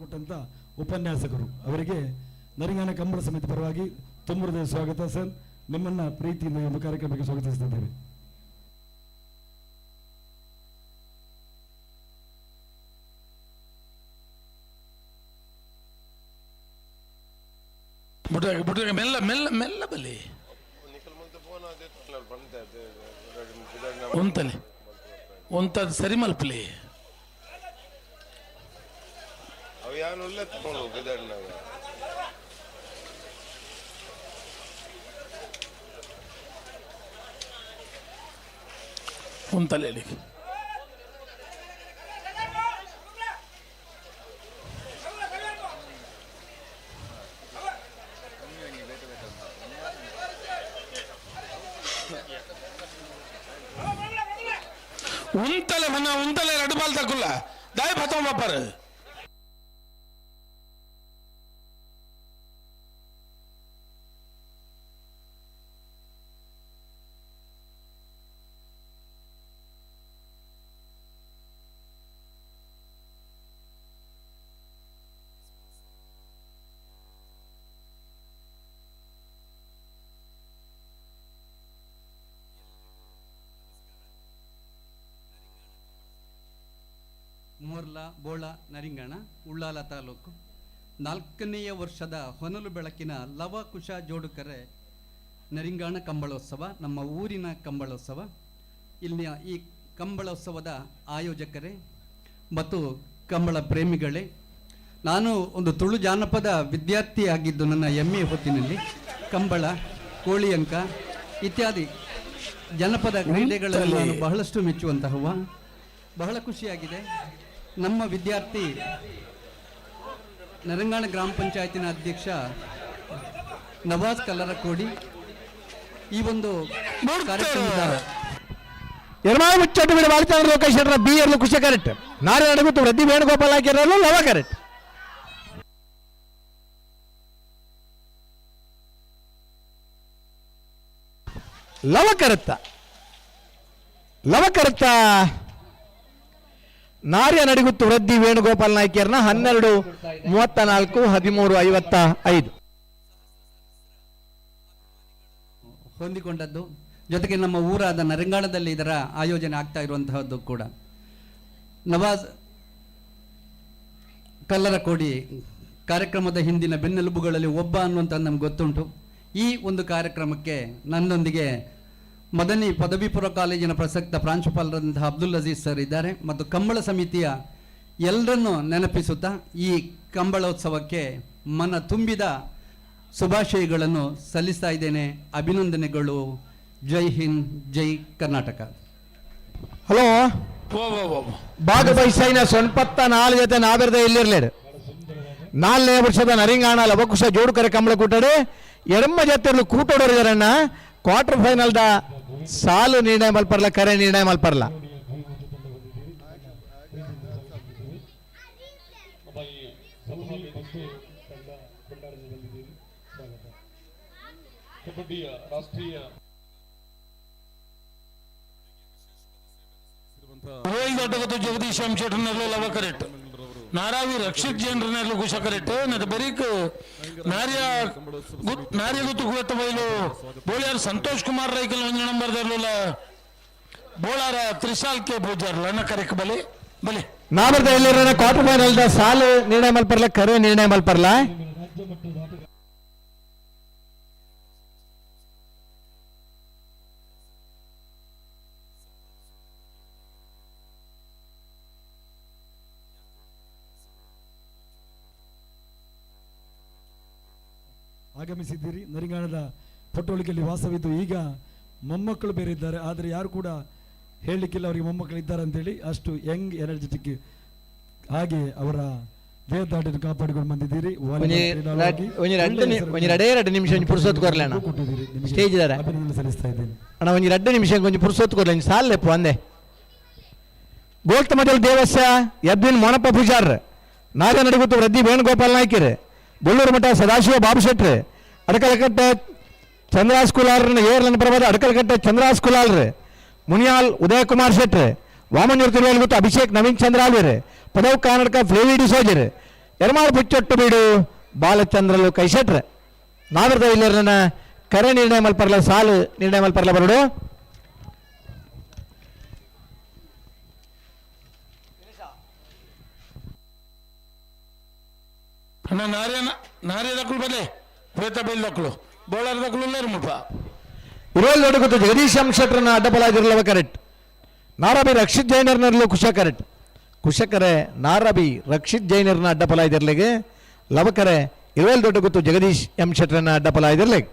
ಕೊಟ್ಟಂತ ಉಪನ್ಯಾಸಕರು ಅವರಿಗೆ ನರಿಂಗಾನ ಕಂಬಳ ಸಮಿತಿ ಪರವಾಗಿ ತುಂಬ ಹೃದಯ ಸ್ವಾಗತ ಸರ್. ನಿಮ್ಮನ್ನ ಪ್ರೀತಿಯಿಂದ ಈ ಒಂದು ಕಾರ್ಯಕ್ರಮಕ್ಕೆ ಸ್ವಾಗತಿಸುತ್ತಿದ್ದೇವೆ. ಬುಡ್ರಗೆ ಮೆಲ್ಲ ಮೆಲ್ಲ ಮೆಲ್ಲ ಬಲಿ ಉಂತಲೆ ಉಂತದ್ ಸರಿ ಮಲ್ಪಲಿ ಉಂತಲೆ ಹೇಳಿ ಉಂತಲೆ ಮನ ಉಂತಲೆ ಎರಡು ಬಾಲ್ ತಕ್ಕುಲ್ಲ ದಾಯ ಬತ್ತವ ಬಾಪಾರ. ಮೋರ್ಲ ಬೋಳ ನರಿಂಗಣ ಉಳ್ಳಾಲ ತಾಲೂಕು 4ನೇ ವರ್ಷದ ಹೊನಲು ಬೆಳಕಿನ ಲವಕುಶ ಜೋಡುಕರೆ ನರಿಂಗಾಣ ಕಂಬಳೋತ್ಸವ, ನಮ್ಮ ಊರಿನ ಕಂಬಳೋತ್ಸವ. ಇಲ್ಲಿನ ಈ ಕಂಬಳೋತ್ಸವದ ಆಯೋಜಕರೇ ಮತ್ತು ಕಂಬಳ ಪ್ರೇಮಿಗಳೇ, ನಾನು ಒಂದು ತುಳು ಜಾನಪದ ವಿದ್ಯಾರ್ಥಿಯಾಗಿದ್ದು ನನ್ನ ಎಂ.ಎ. ಹೊತ್ತಿನಲ್ಲಿ ಕಂಬಳ, ಕೋಳಿಯಂಕ ಇತ್ಯಾದಿ ಜನಪದ ಕ್ರೀಡೆಗಳನ್ನು ನಾನು ಬಹಳಷ್ಟು ಮೆಚ್ಚುವಂತಹವ. ಬಹಳ ಖುಷಿಯಾಗಿದೆ. ನಮ್ಮ ವಿದ್ಯಾರ್ಥಿ ನರಂಗಾಣ ಗ್ರಾಮ ಪಂಚಾಯತಿನ ಅಧ್ಯಕ್ಷ ನವಾಜ್ ಕಲ್ಲರಕೋಡಿ ಈ ಒಂದು ಕಾರ್ಯಕ್ರಮದ ಎರ್ಮಾಳು ಮುಚ್ಚಟ್ಟು ಬಿಡು ಬಾಲಚಂದ್ರ ಲೋಕೇಶ್ ಶೆಟ್ಟರ ಬಿ ಎರ್ಲು ಕುಶ ಕರೆಕ್ಟ್. ನಾರಾಯಣ ಗುತ್ತು ವೃದ್ಧಿ ವೇಣುಗೋಪಾಲ್ ಹಾಕಿರಲು ಲವ ಕರೆಕ್ಟ್. ಲವ ಕರೆತ್ತ ಲವ ಕರೆತ್ತ ನಾರ್ಯ ನಡಿಗುತ್ತು ವೃದ್ಧಿ ವೇಣುಗೋಪಾಲ್ ನಾಯ್ಕಿಯರ್ನ 12 34 13 55 ಹೊಂದಿಕೊಂಡದ್ದು. ಜೊತೆಗೆ ನಮ್ಮ ಊರಾದ ನರಂಗಾಣದಲ್ಲಿ ಇದರ ಆಯೋಜನೆ ಆಗ್ತಾ ಇರುವಂತಹದ್ದು ಕೂಡ. ನವಾಜ್ ಕಲ್ಲರಕೋಡಿ ಕಾರ್ಯಕ್ರಮದ ಹಿಂದಿನ ಬೆನ್ನೆಲುಬುಗಳಲ್ಲಿ ಒಬ್ಬ ಅನ್ನುವಂಥದ್ದು ನಮ್ಗೆ ಗೊತ್ತುಂಟು. ಈ ಒಂದು ಕಾರ್ಯಕ್ರಮಕ್ಕೆ ನನ್ನೊಂದಿಗೆ ಮದನಿ ಪದವಿ ಪೂರ್ವ ಕಾಲೇಜಿನ ಪ್ರಸಕ್ತ ಪ್ರಾಂಶುಪಾಲರಾದಂತಹ ಅಬ್ದುಲ್ ಅಜೀಜ್ ಸರ್ ಇದ್ದಾರೆ ಮತ್ತು ಕಂಬಳ ಸಮಿತಿಯ ಎಲ್ಲರನ್ನೂ ನೆನಪಿಸುತ್ತಾ ಈ ಕಂಬಳೋತ್ಸವಕ್ಕೆ ಮನ ತುಂಬಿದ ಶುಭಾಶಯಗಳನ್ನು ಸಲ್ಲಿಸ್ತಾ ಇದ್ದೇನೆ. ಅಭಿನಂದನೆಗಳು. ಜೈ ಹಿಂದ್, ಜೈ ಕರ್ನಾಟಕ. ಹಲೋ ಬಾಗಬೈಸೈನ ಸೊನ್ಪತ್ತ ನಾಲ್ ಜೊತೆ ನಾವಿರದ ಎಲ್ಲಿರ್ಲೇಡು ನಾಲ್ನೇ ವರ್ಷದ ನರಿಂಗಾಣ ಲವಕುಶ ಜೋಡುಕರೆ ಕಂಬಳ ಕೂಟಡೆ ಎಡಮ್ಮ ಜೊತೆ ಕೂಟೋಡೋರಿದಾರಣ್ಣ ಕ್ವಾರ್ಟರ್ ಫೈನಲ್ the ಸಾಲು ನಿರ್ಣಯ ಮಲ್ಪರ್ಲ ಕರೆ ನಿರ್ಣಯ ಮಲ್ಪರ್ಲ. ಕಬಡ್ಡಿಯ ರಾಷ್ಟ್ರೀಯ ದೊಡ್ಡ ಜಗದೀಶ್ ಎಂ ಶೆಟ್ಟರ್ನೆಲ್ಲ ಲವ ಕರೆಕ್ಟ್, ನಾರಾವಿ ರಕ್ಷಿತ್ ಜೈನ್ರನ್ನೆಲ್ಲ ಕುಶ ಕರೆಕ್ಟ್, ನಟ ಬರೀಕ್ ನಾರ್ಯ ನಾರ್ಯ ಗುತ್ತು ಗುತ್ತ ಬೈಲು ಬೋಳಿಯಾರ್ ಸಂತೋಷ್ ಕುಮಾರ್ ರೈಕಲ್ ಒಂದು ನಂಬರ್ ದರ್ಲುಲ್ಲ ಬೋಳಾರ ತ್ರಿಶಾಲ್ ಕೆ ಪೂಜಾರ್ಲ ಅನ್ನ ಕರೆಕ್ಟ್ ಬಲಿ ಬಲಿ. ನಾವರ್ದ ಎಲ್ಲಿರೋ ಕ್ವಾರ್ಟರ್ ಫೈನಲ್ the ಸಾಲು ನಿರ್ಣಯ ಮಲ್ಪರ್ಲ ಕರೆ ನಿರ್ಣಯ ಮಲ್ಪರ್ಲ. ಆಗಮಿಸಿದ್ದೀರಿ. ನರಿಂಗಾಣದ ಪಟ್ಟೋಳಿಕೆಯಲ್ಲಿ ವಾಸವಿದ್ದು ಈಗ ಮೊಮ್ಮಕ್ಕಳು ಬೇರೆ ಇದ್ದಾರೆ, ಆದರೆ ಯಾರು ಕೂಡ ಹೇಳಲಿಕ್ಕಿಲ್ಲ ಅವರಿಗೆ ಮೊಮ್ಮಕ್ಕಳು ಇದ್ದಾರೆ ಅಂತೇಳಿ. ಅಷ್ಟು ಯಂಗ್ ಎನರ್ಜೆಟಿಕ್ ಹಾಗೆ ಅವರ ದೇಹದಾಟಿಯನ್ನು ಕಾಪಾಡಿಕೊಂಡು ಬಂದಿದ್ದೀರಿ. ಸ್ಟೇಜ್ ಅಭಿನಂದನೆ ಸಲ್ಲಿಸ್ತಾ ಇದ್ದೇನೆ ಅಣ್ಣ. ಒಂಜಿ 2 ನಿಮಿಷ ಕೊಂಚ ಪುರ್ಸೊತ್ತು ಕೊರ್ಲೆ ಸಾಲೆಪ್ಪು ಅಂದೆ. ಗೋಲ್ತ ಮೊದಲು ದೇವಸ್ಯ ಯದ್ವಿನ್ ಮೋನಪ್ಪ ಪೂಜಾರ್, ನಾಗ ನಡಿಗುತ್ತು ವೃದ್ಧಿ ವೇಣುಗೋಪಾಲ್ ನಾಯ್ಕರ್, ಬೊಳ್ಳೂರು ಮಠ ಸದಾಶಿವ ಬಾಬು ಶೆಟ್ರು, ಅಡಕಲಕಟ್ಟೆ ಚಂದ್ರಾಸ್ ಕುಲಾಲ್ರನ್ನ ಏರ್ಲನ್ ಪ್ರಭಾದ ಅಡಕಲಕಟ್ಟೆ ಚಂದ್ರಾಸ್ ಕುಲಾಲ್ರು, ಮುನಿಯಾಲ್ ಉದಯಕುಮಾರ್ ಶೆಟ್ರು, ವಾಮನೂರು ತಿರುವಲ್ ಗೊತ್ತು ಅಭಿಷೇಕ್ ನವೀನ್ ಚಂದ್ರ ಆಲ್ವೇರು, ಪದವ್ ಕರ್ನಾಟಕ ಫ್ಲೇವಿ ಡಿಸೋಜರ್, ಎರ್ಮಾಳ್ ಬುಚ್ಚೊಟ್ಟು ಬೀಡು ಬಾಲಚಂದ್ರಲು ಕೈಶೆಟ್ರು. ನಾವಿರದ ಇಲ್ಲರನ್ನ ಕರೆ ನಿರ್ಣಯ ಮಲ್ಪರ್ಲ ಸಾಲು ನಿರ್ಣಯ ಮಲ್ಪರ್ಲ ಬರಡು. ಅಣ್ಣ ನಾರ್ಯನ ನಾರ್ಯ ದಕ್ಕಲು ಬಲೆ ಪ್ರೇತ ಬೈಲ್ ದಕ್ಕಲು ಬೋಳಾರ ದಕ್ಕಲು ಇಲ್ಲೇರು ಮುಲ್ಪ ಇರೋಲ್ ದೊಡ್ಡ ಜಗದೀಶ್ ಎಂ ಶೆಟ್ಟರ್ನ ಅಡ್ಡಬಲ ಕರೆಕ್ಟ್, ನಾರಬಿ ರಕ್ಷಿತ್ ಜೈನರ್ನಲ್ಲೂ ಕುಶ ಕರೆಕ್ಟ್. ಕುಶಕರೆ ನಾರಬಿ ರಕ್ಷಿತ್ ಜೈನರ್ನ ಅಡ್ಡಪಲ ಇದಿರ್ಲಿಗೆ ಲವಕರೆ ಇರುವಲ್ ದೊಡ್ಡ ಗೊತ್ತು ಜಗದೀಶ್ ಎಂ ಶೆಟ್ಟರ್ನ ಅಡ್ಡಪಲ ಇದಿರ್ಲಿಗೆ.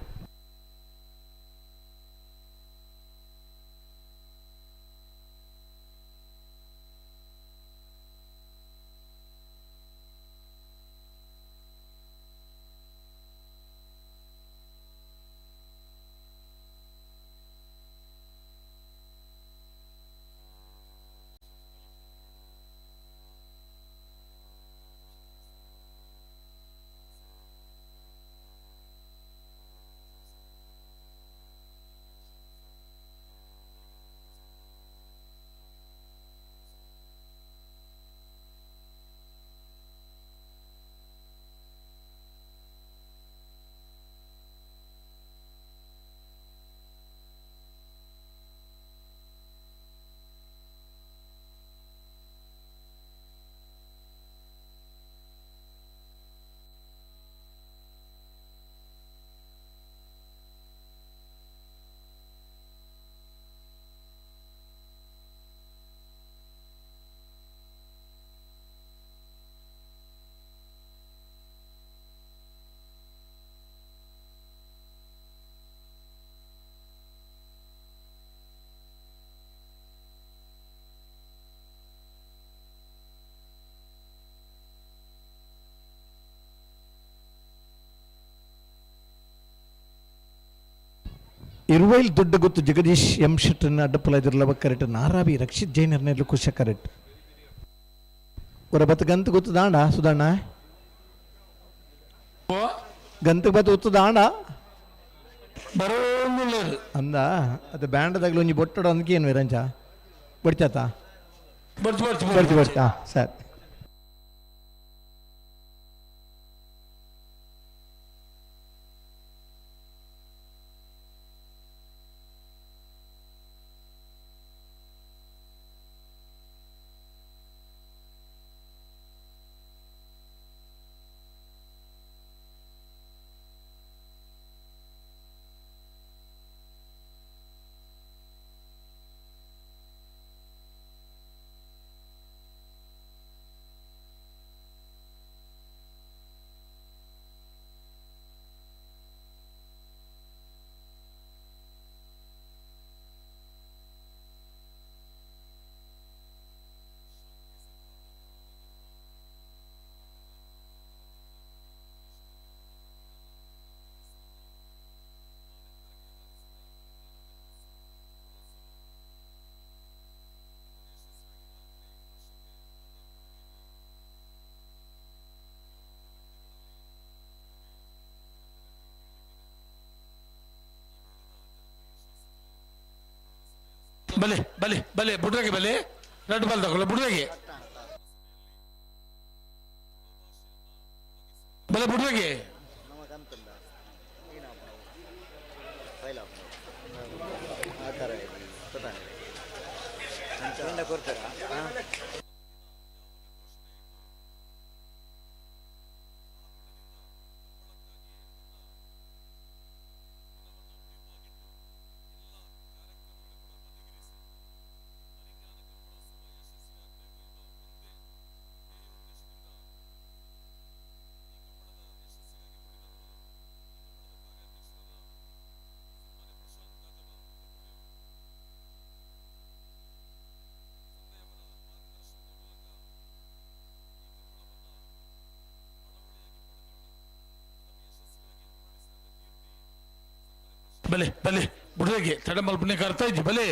ಇರುವೈಲ್ ದೊಡ್ಡ ಗೊತ್ತು ಜಗದೀಶ್ ಎಂ ಶೆಟ್ಟರ್ನ ಅಡ್ಡಪುಲ ಲವಕರೆಟ್ ನಾರಾವಿ ರಕ್ಷಿತ್ ಜೈನರ್ನ ಕುಶ ಕರೆಟ್ ಹೊರ ಬತ್ ಗಂತ ಗೊತ್ತು ದಾಂಡ ಸುಧಣ್ಣ ಗಂತ ಬತ್ ಒತ್ತು ದಾಂಡ ಅಂದ ಅದು ಬ್ಯಾಂಡದಾಗಲೂ ಒಂಜಿ ಬೊಟ್ಟಡ ಅಂದಕ್ಕೆ ಏನು ರಂಜ ಬಡ್ಚಾತ ಬರ್ತಿ ಬರ್ತಾ ಸರ್. ಬಲೆ ಬಲೆ ಬಲೆ ಬುಡ್ರಗೆ ಬಲೆ ರೆಡ್ ಬಾಲ್ ತಗೊಳ್ಳ ಬುಡ್ರಗೆ ಬಲೆ ಬುಡ್ರಗೆ. ಬಲೆ ಬಲೆ ಬುಡ್ರಗೆ ತಡ ಮಲ್ಪನೆ ಕರ್ತಾ ಇದ್ದಿ ಬಲೆ.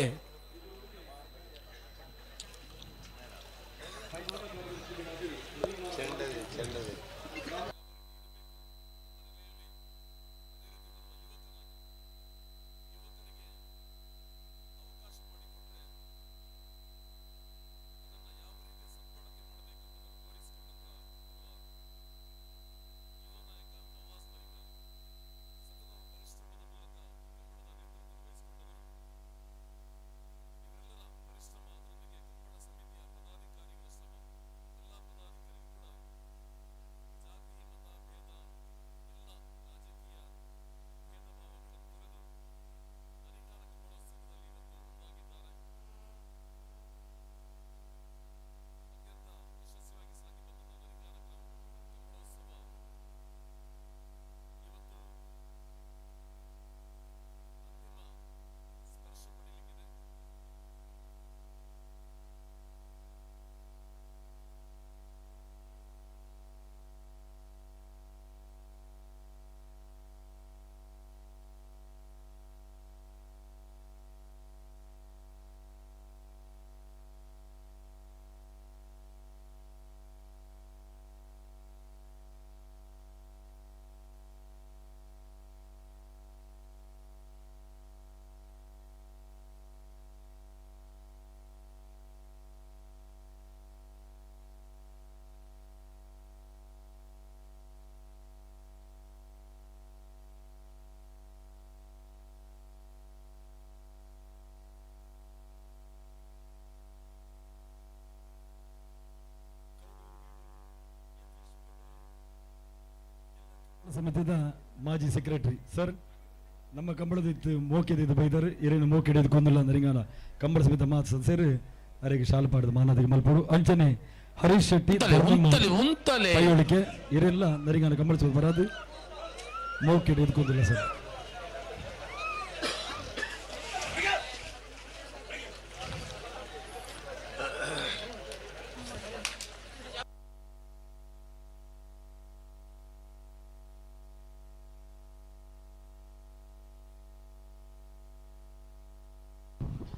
ಸಮಿತಿದ ಮಾಜಿ ಸೆಕ್ರೆಟರಿ ಸರ್ ನಮ್ಮ ಕಂಬಳದಿತ್ತು ಮೋಕೆದಿದ್ದು ಬೈದರು ಇರೇನು ಮೋಕೆ ಹಿಡಿದು ಕೊಂದಲ್ಲ ನರಿಂಗಾನ ಕಂಬಳ ಸಮಿತ ಮಾತು ಸದಸ್ಯರು ಅರೆಗೆ ಶಾಲು ಪಾಡದ ಮಾನಾದಿಗೆ ಮಲ್ಪಡು ಅಂಚನೆ ಹರೀಶ್ ಶೆಟ್ಟಿ ಪೈಯೋಳಿಕೆ ಇರೆಲ್ಲ ನರಿಂಗಾನ ಕಂಬಳ ಸಮಿತಿ ಬರಾದು ಮೋಕೆ ಹಿಡಿದು ಕೊಂದಿಲ್ಲ ಸರ್.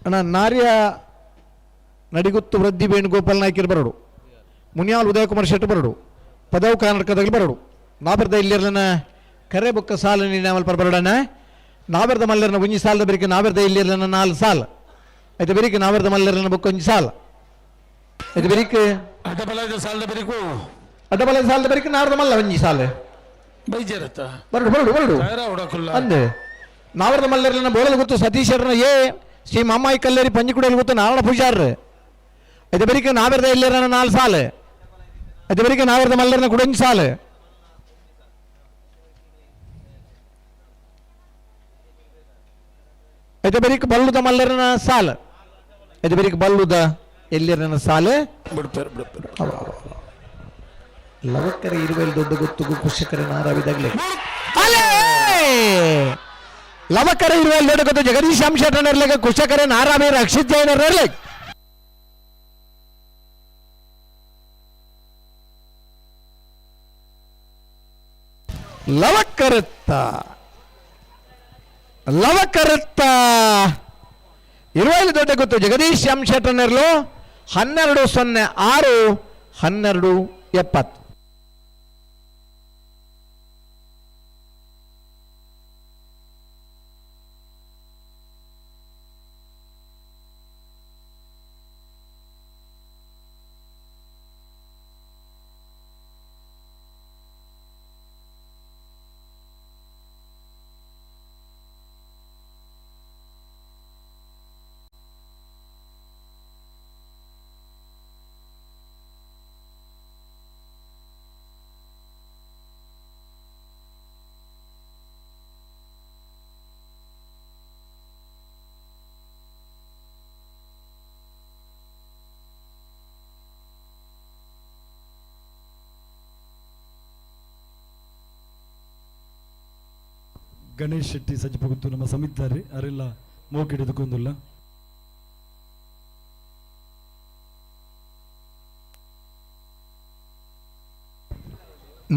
ಅಣ್ಣ ನಾರ್ಯ ನಡಿಗುತ್ತು ವೃದ್ಧಿ ವೇಣುಗೋಪಾಲ್ ನಾಯ್ಕರ್ ಬರಡು, ಮುನಿಯಾಲ್ ಉದಯಕುಮಾರ್ ಶೆಟ್ಟಿ ಬರಡು, ಪದವು ಕರ್ನಾಟಕದಲ್ಲಿ ಬರಡು. ನಾಬರ್ದ ಇಲ್ಲಿರ್ಲನ ಕರೆ ಬೊಕ್ಕ ಸಾಲ ನೀನಾಮಲ್ ಪರ ಬರಡಣ. ನಾಬರ್ದ ಮಲ್ಲರ್ನ ಒಂಜಿ ಸಾಲದ ಬೆರಿಕೆ ನಾಬರ್ದ ಇಲ್ಲಿರ್ಲನ 4 ಸಾಲ ಐತೆ ಬೆರಿಕೆ ನಾಬರ್ದ ಮಲ್ಲರ್ನ ಬೊಕ್ಕ ಒಂಜಿ ಸಾಲ ಐತೆ ಬೆರಿಕೆ ಅಡ್ಡಬಲದ ಸಾಲದ ಬೆರಿಕು ಅಡ್ಡಬಲದ ಸಾಲದ ಬೆರಿಕೆ ನಾರದ ಮಲ್ಲ ಒಂಜಿ ಸಾಲ ಬೈಜರತ್ತ ಬರಡು ಬರಡು ಬರಡು ಅಂದೆ ನಾವರದ ಮಲ್ಲರ್ನ ಬೋಳಲು ಗೊತ್ತು ಸತೀಶರ್ನ ಎ ಶ್ರೀ ಮಾಮಾಯಿ ಕಲ್ಲೇರಿ ಪಂಜಿಕುಡಿಯಲ್ಲಿ ಗೊತ್ತು ನಾರಾಯಣ ಪೂಜಾರ್ ಐತೆ ಬೆರಿಕೆ ನಾವೆರದ ಇಲ್ಲಿರನ 4 ಸಾಲ ಐತೆ ಬೆರಿಕೆ ನಾವೆರದ ಮಲ್ಲರ್ನ ಕುಡಂಜಿ ಸಾಲ. ಐತೆ ಬೆರಿಕೆ ಬಲ್ಲುದ ಮಲ್ಲರ್ನ ಸಾಲ ಐತೆ ಬೆರಿಕೆ ಬಲ್ಲುದ ಎಲ್ಲಿರನ ಸಾಲ ಬಿಡ್ಪೇರು ಬಿಡ್ಪೇರು. ಲವಕ್ಕರೆ ಇರುವೆಲ್ ದೊಡ್ಡ ಗೊತ್ತುಗು ಕುಶಕರೆ ನಾರಾವಿದಾಗಲೇ ಲವಕರ ಇರುವೆಲ್ ದೊಡ್ಡ ಗೊತ್ತು ಜಗದೀಶ್ ಅಂಶಟನರ್ಲೆಗ ಕುಶಕರೆ ನಾರಾವಿ ರಕ್ಷಿತ್ ಜೈನರ್ಲೆ. ಲವಕರತ್ತ ಲವಕರತ್ತ ಇರುವೆಲ್ ದೊಡ್ಡ ಗೊತ್ತು ಜಗದೀಶ್ ಅಂಶಟನರ್ಲು 12:06 12:70. ಗಣೇಶ್ ಶೆಟ್ಟಿ ಸಜ್ಜಪಗುತ್ತು ನಮ್ಮ ಸಮಿತಿದಾರೆ ಅವರೆಲ್ಲ ಮೋಕಿಡಿದುಕೊಂದುಲ್ಲ.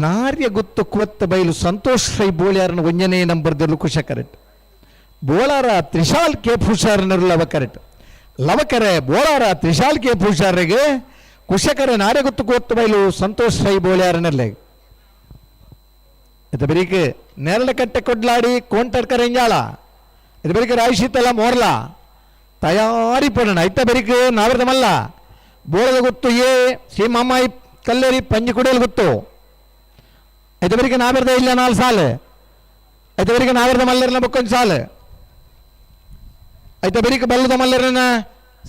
ನಾರ್ಯ ಗುತ್ತು ಕುವತ್ತ ಬೈಲು ಸಂತೋಷ್ ರೈ ಬೋಳ್ಯಾರನ ಒಂಜನೇ ನಂಬರ್ದಲ್ಲೂ ಕುಶ ಕರೆಕ್ಟ್ ಬೋಳಾರ ತ್ರಿಶಾಲ್ ಕೆ ಪೂಷಾರನರು ಲವ ಕರೆಕ್ಟ್ ಲವಕರೆ ಬೋಳಾರ ತ್ರಿಶಾಲ್ ಕೆ ಪೂಷಾರಿಗೆ ಕುಶಕರೆ ನಾರ್ಯ ಗುತ್ತು ಕುವತ್ತ ಬೈಲು ಸಂತೋಷ್ ರೈ ಬೋಳ್ಯಾರನಲ್ಲೇ. ಇದು ಬರೀಕೆ ನೇರಳಕಟ್ಟೆ ಕೊಡ್ಲಾಡಿ ಕೋಂಟಡ್ಕರ ಎಂಜಾಳ ಇದು ಬರೀಕೆ ರಾಯಶೀತಲ ಮೋರ್ಲಾ ತಯಾರಿ ಪಡೋಣ ಐತ ಬರೀಕೆ ನಾವರದ ಮಲ್ಲ ಬೋಳದ ಗೊತ್ತು ಎ ಶ್ರೀ ಮಾಮಾಯಿ ಕಲ್ಲೇರಿ ಪಂಜಿ ಕುಡಿಯಲು ಗೊತ್ತು ಐತ ಬರೀಕೆ ನಾವರದ ಇಲ್ಲ 4 ಸಾಲ ಐತ ಬರೀಕೆ ನಾವರದ ಮಲ್ಲರ್ನ ಬಕ್ಕೊಂದು ಸಾಲ ಐತ ಬರೀಕೆ ಬಲ್ಲದ ಮಲ್ಲರ್ನ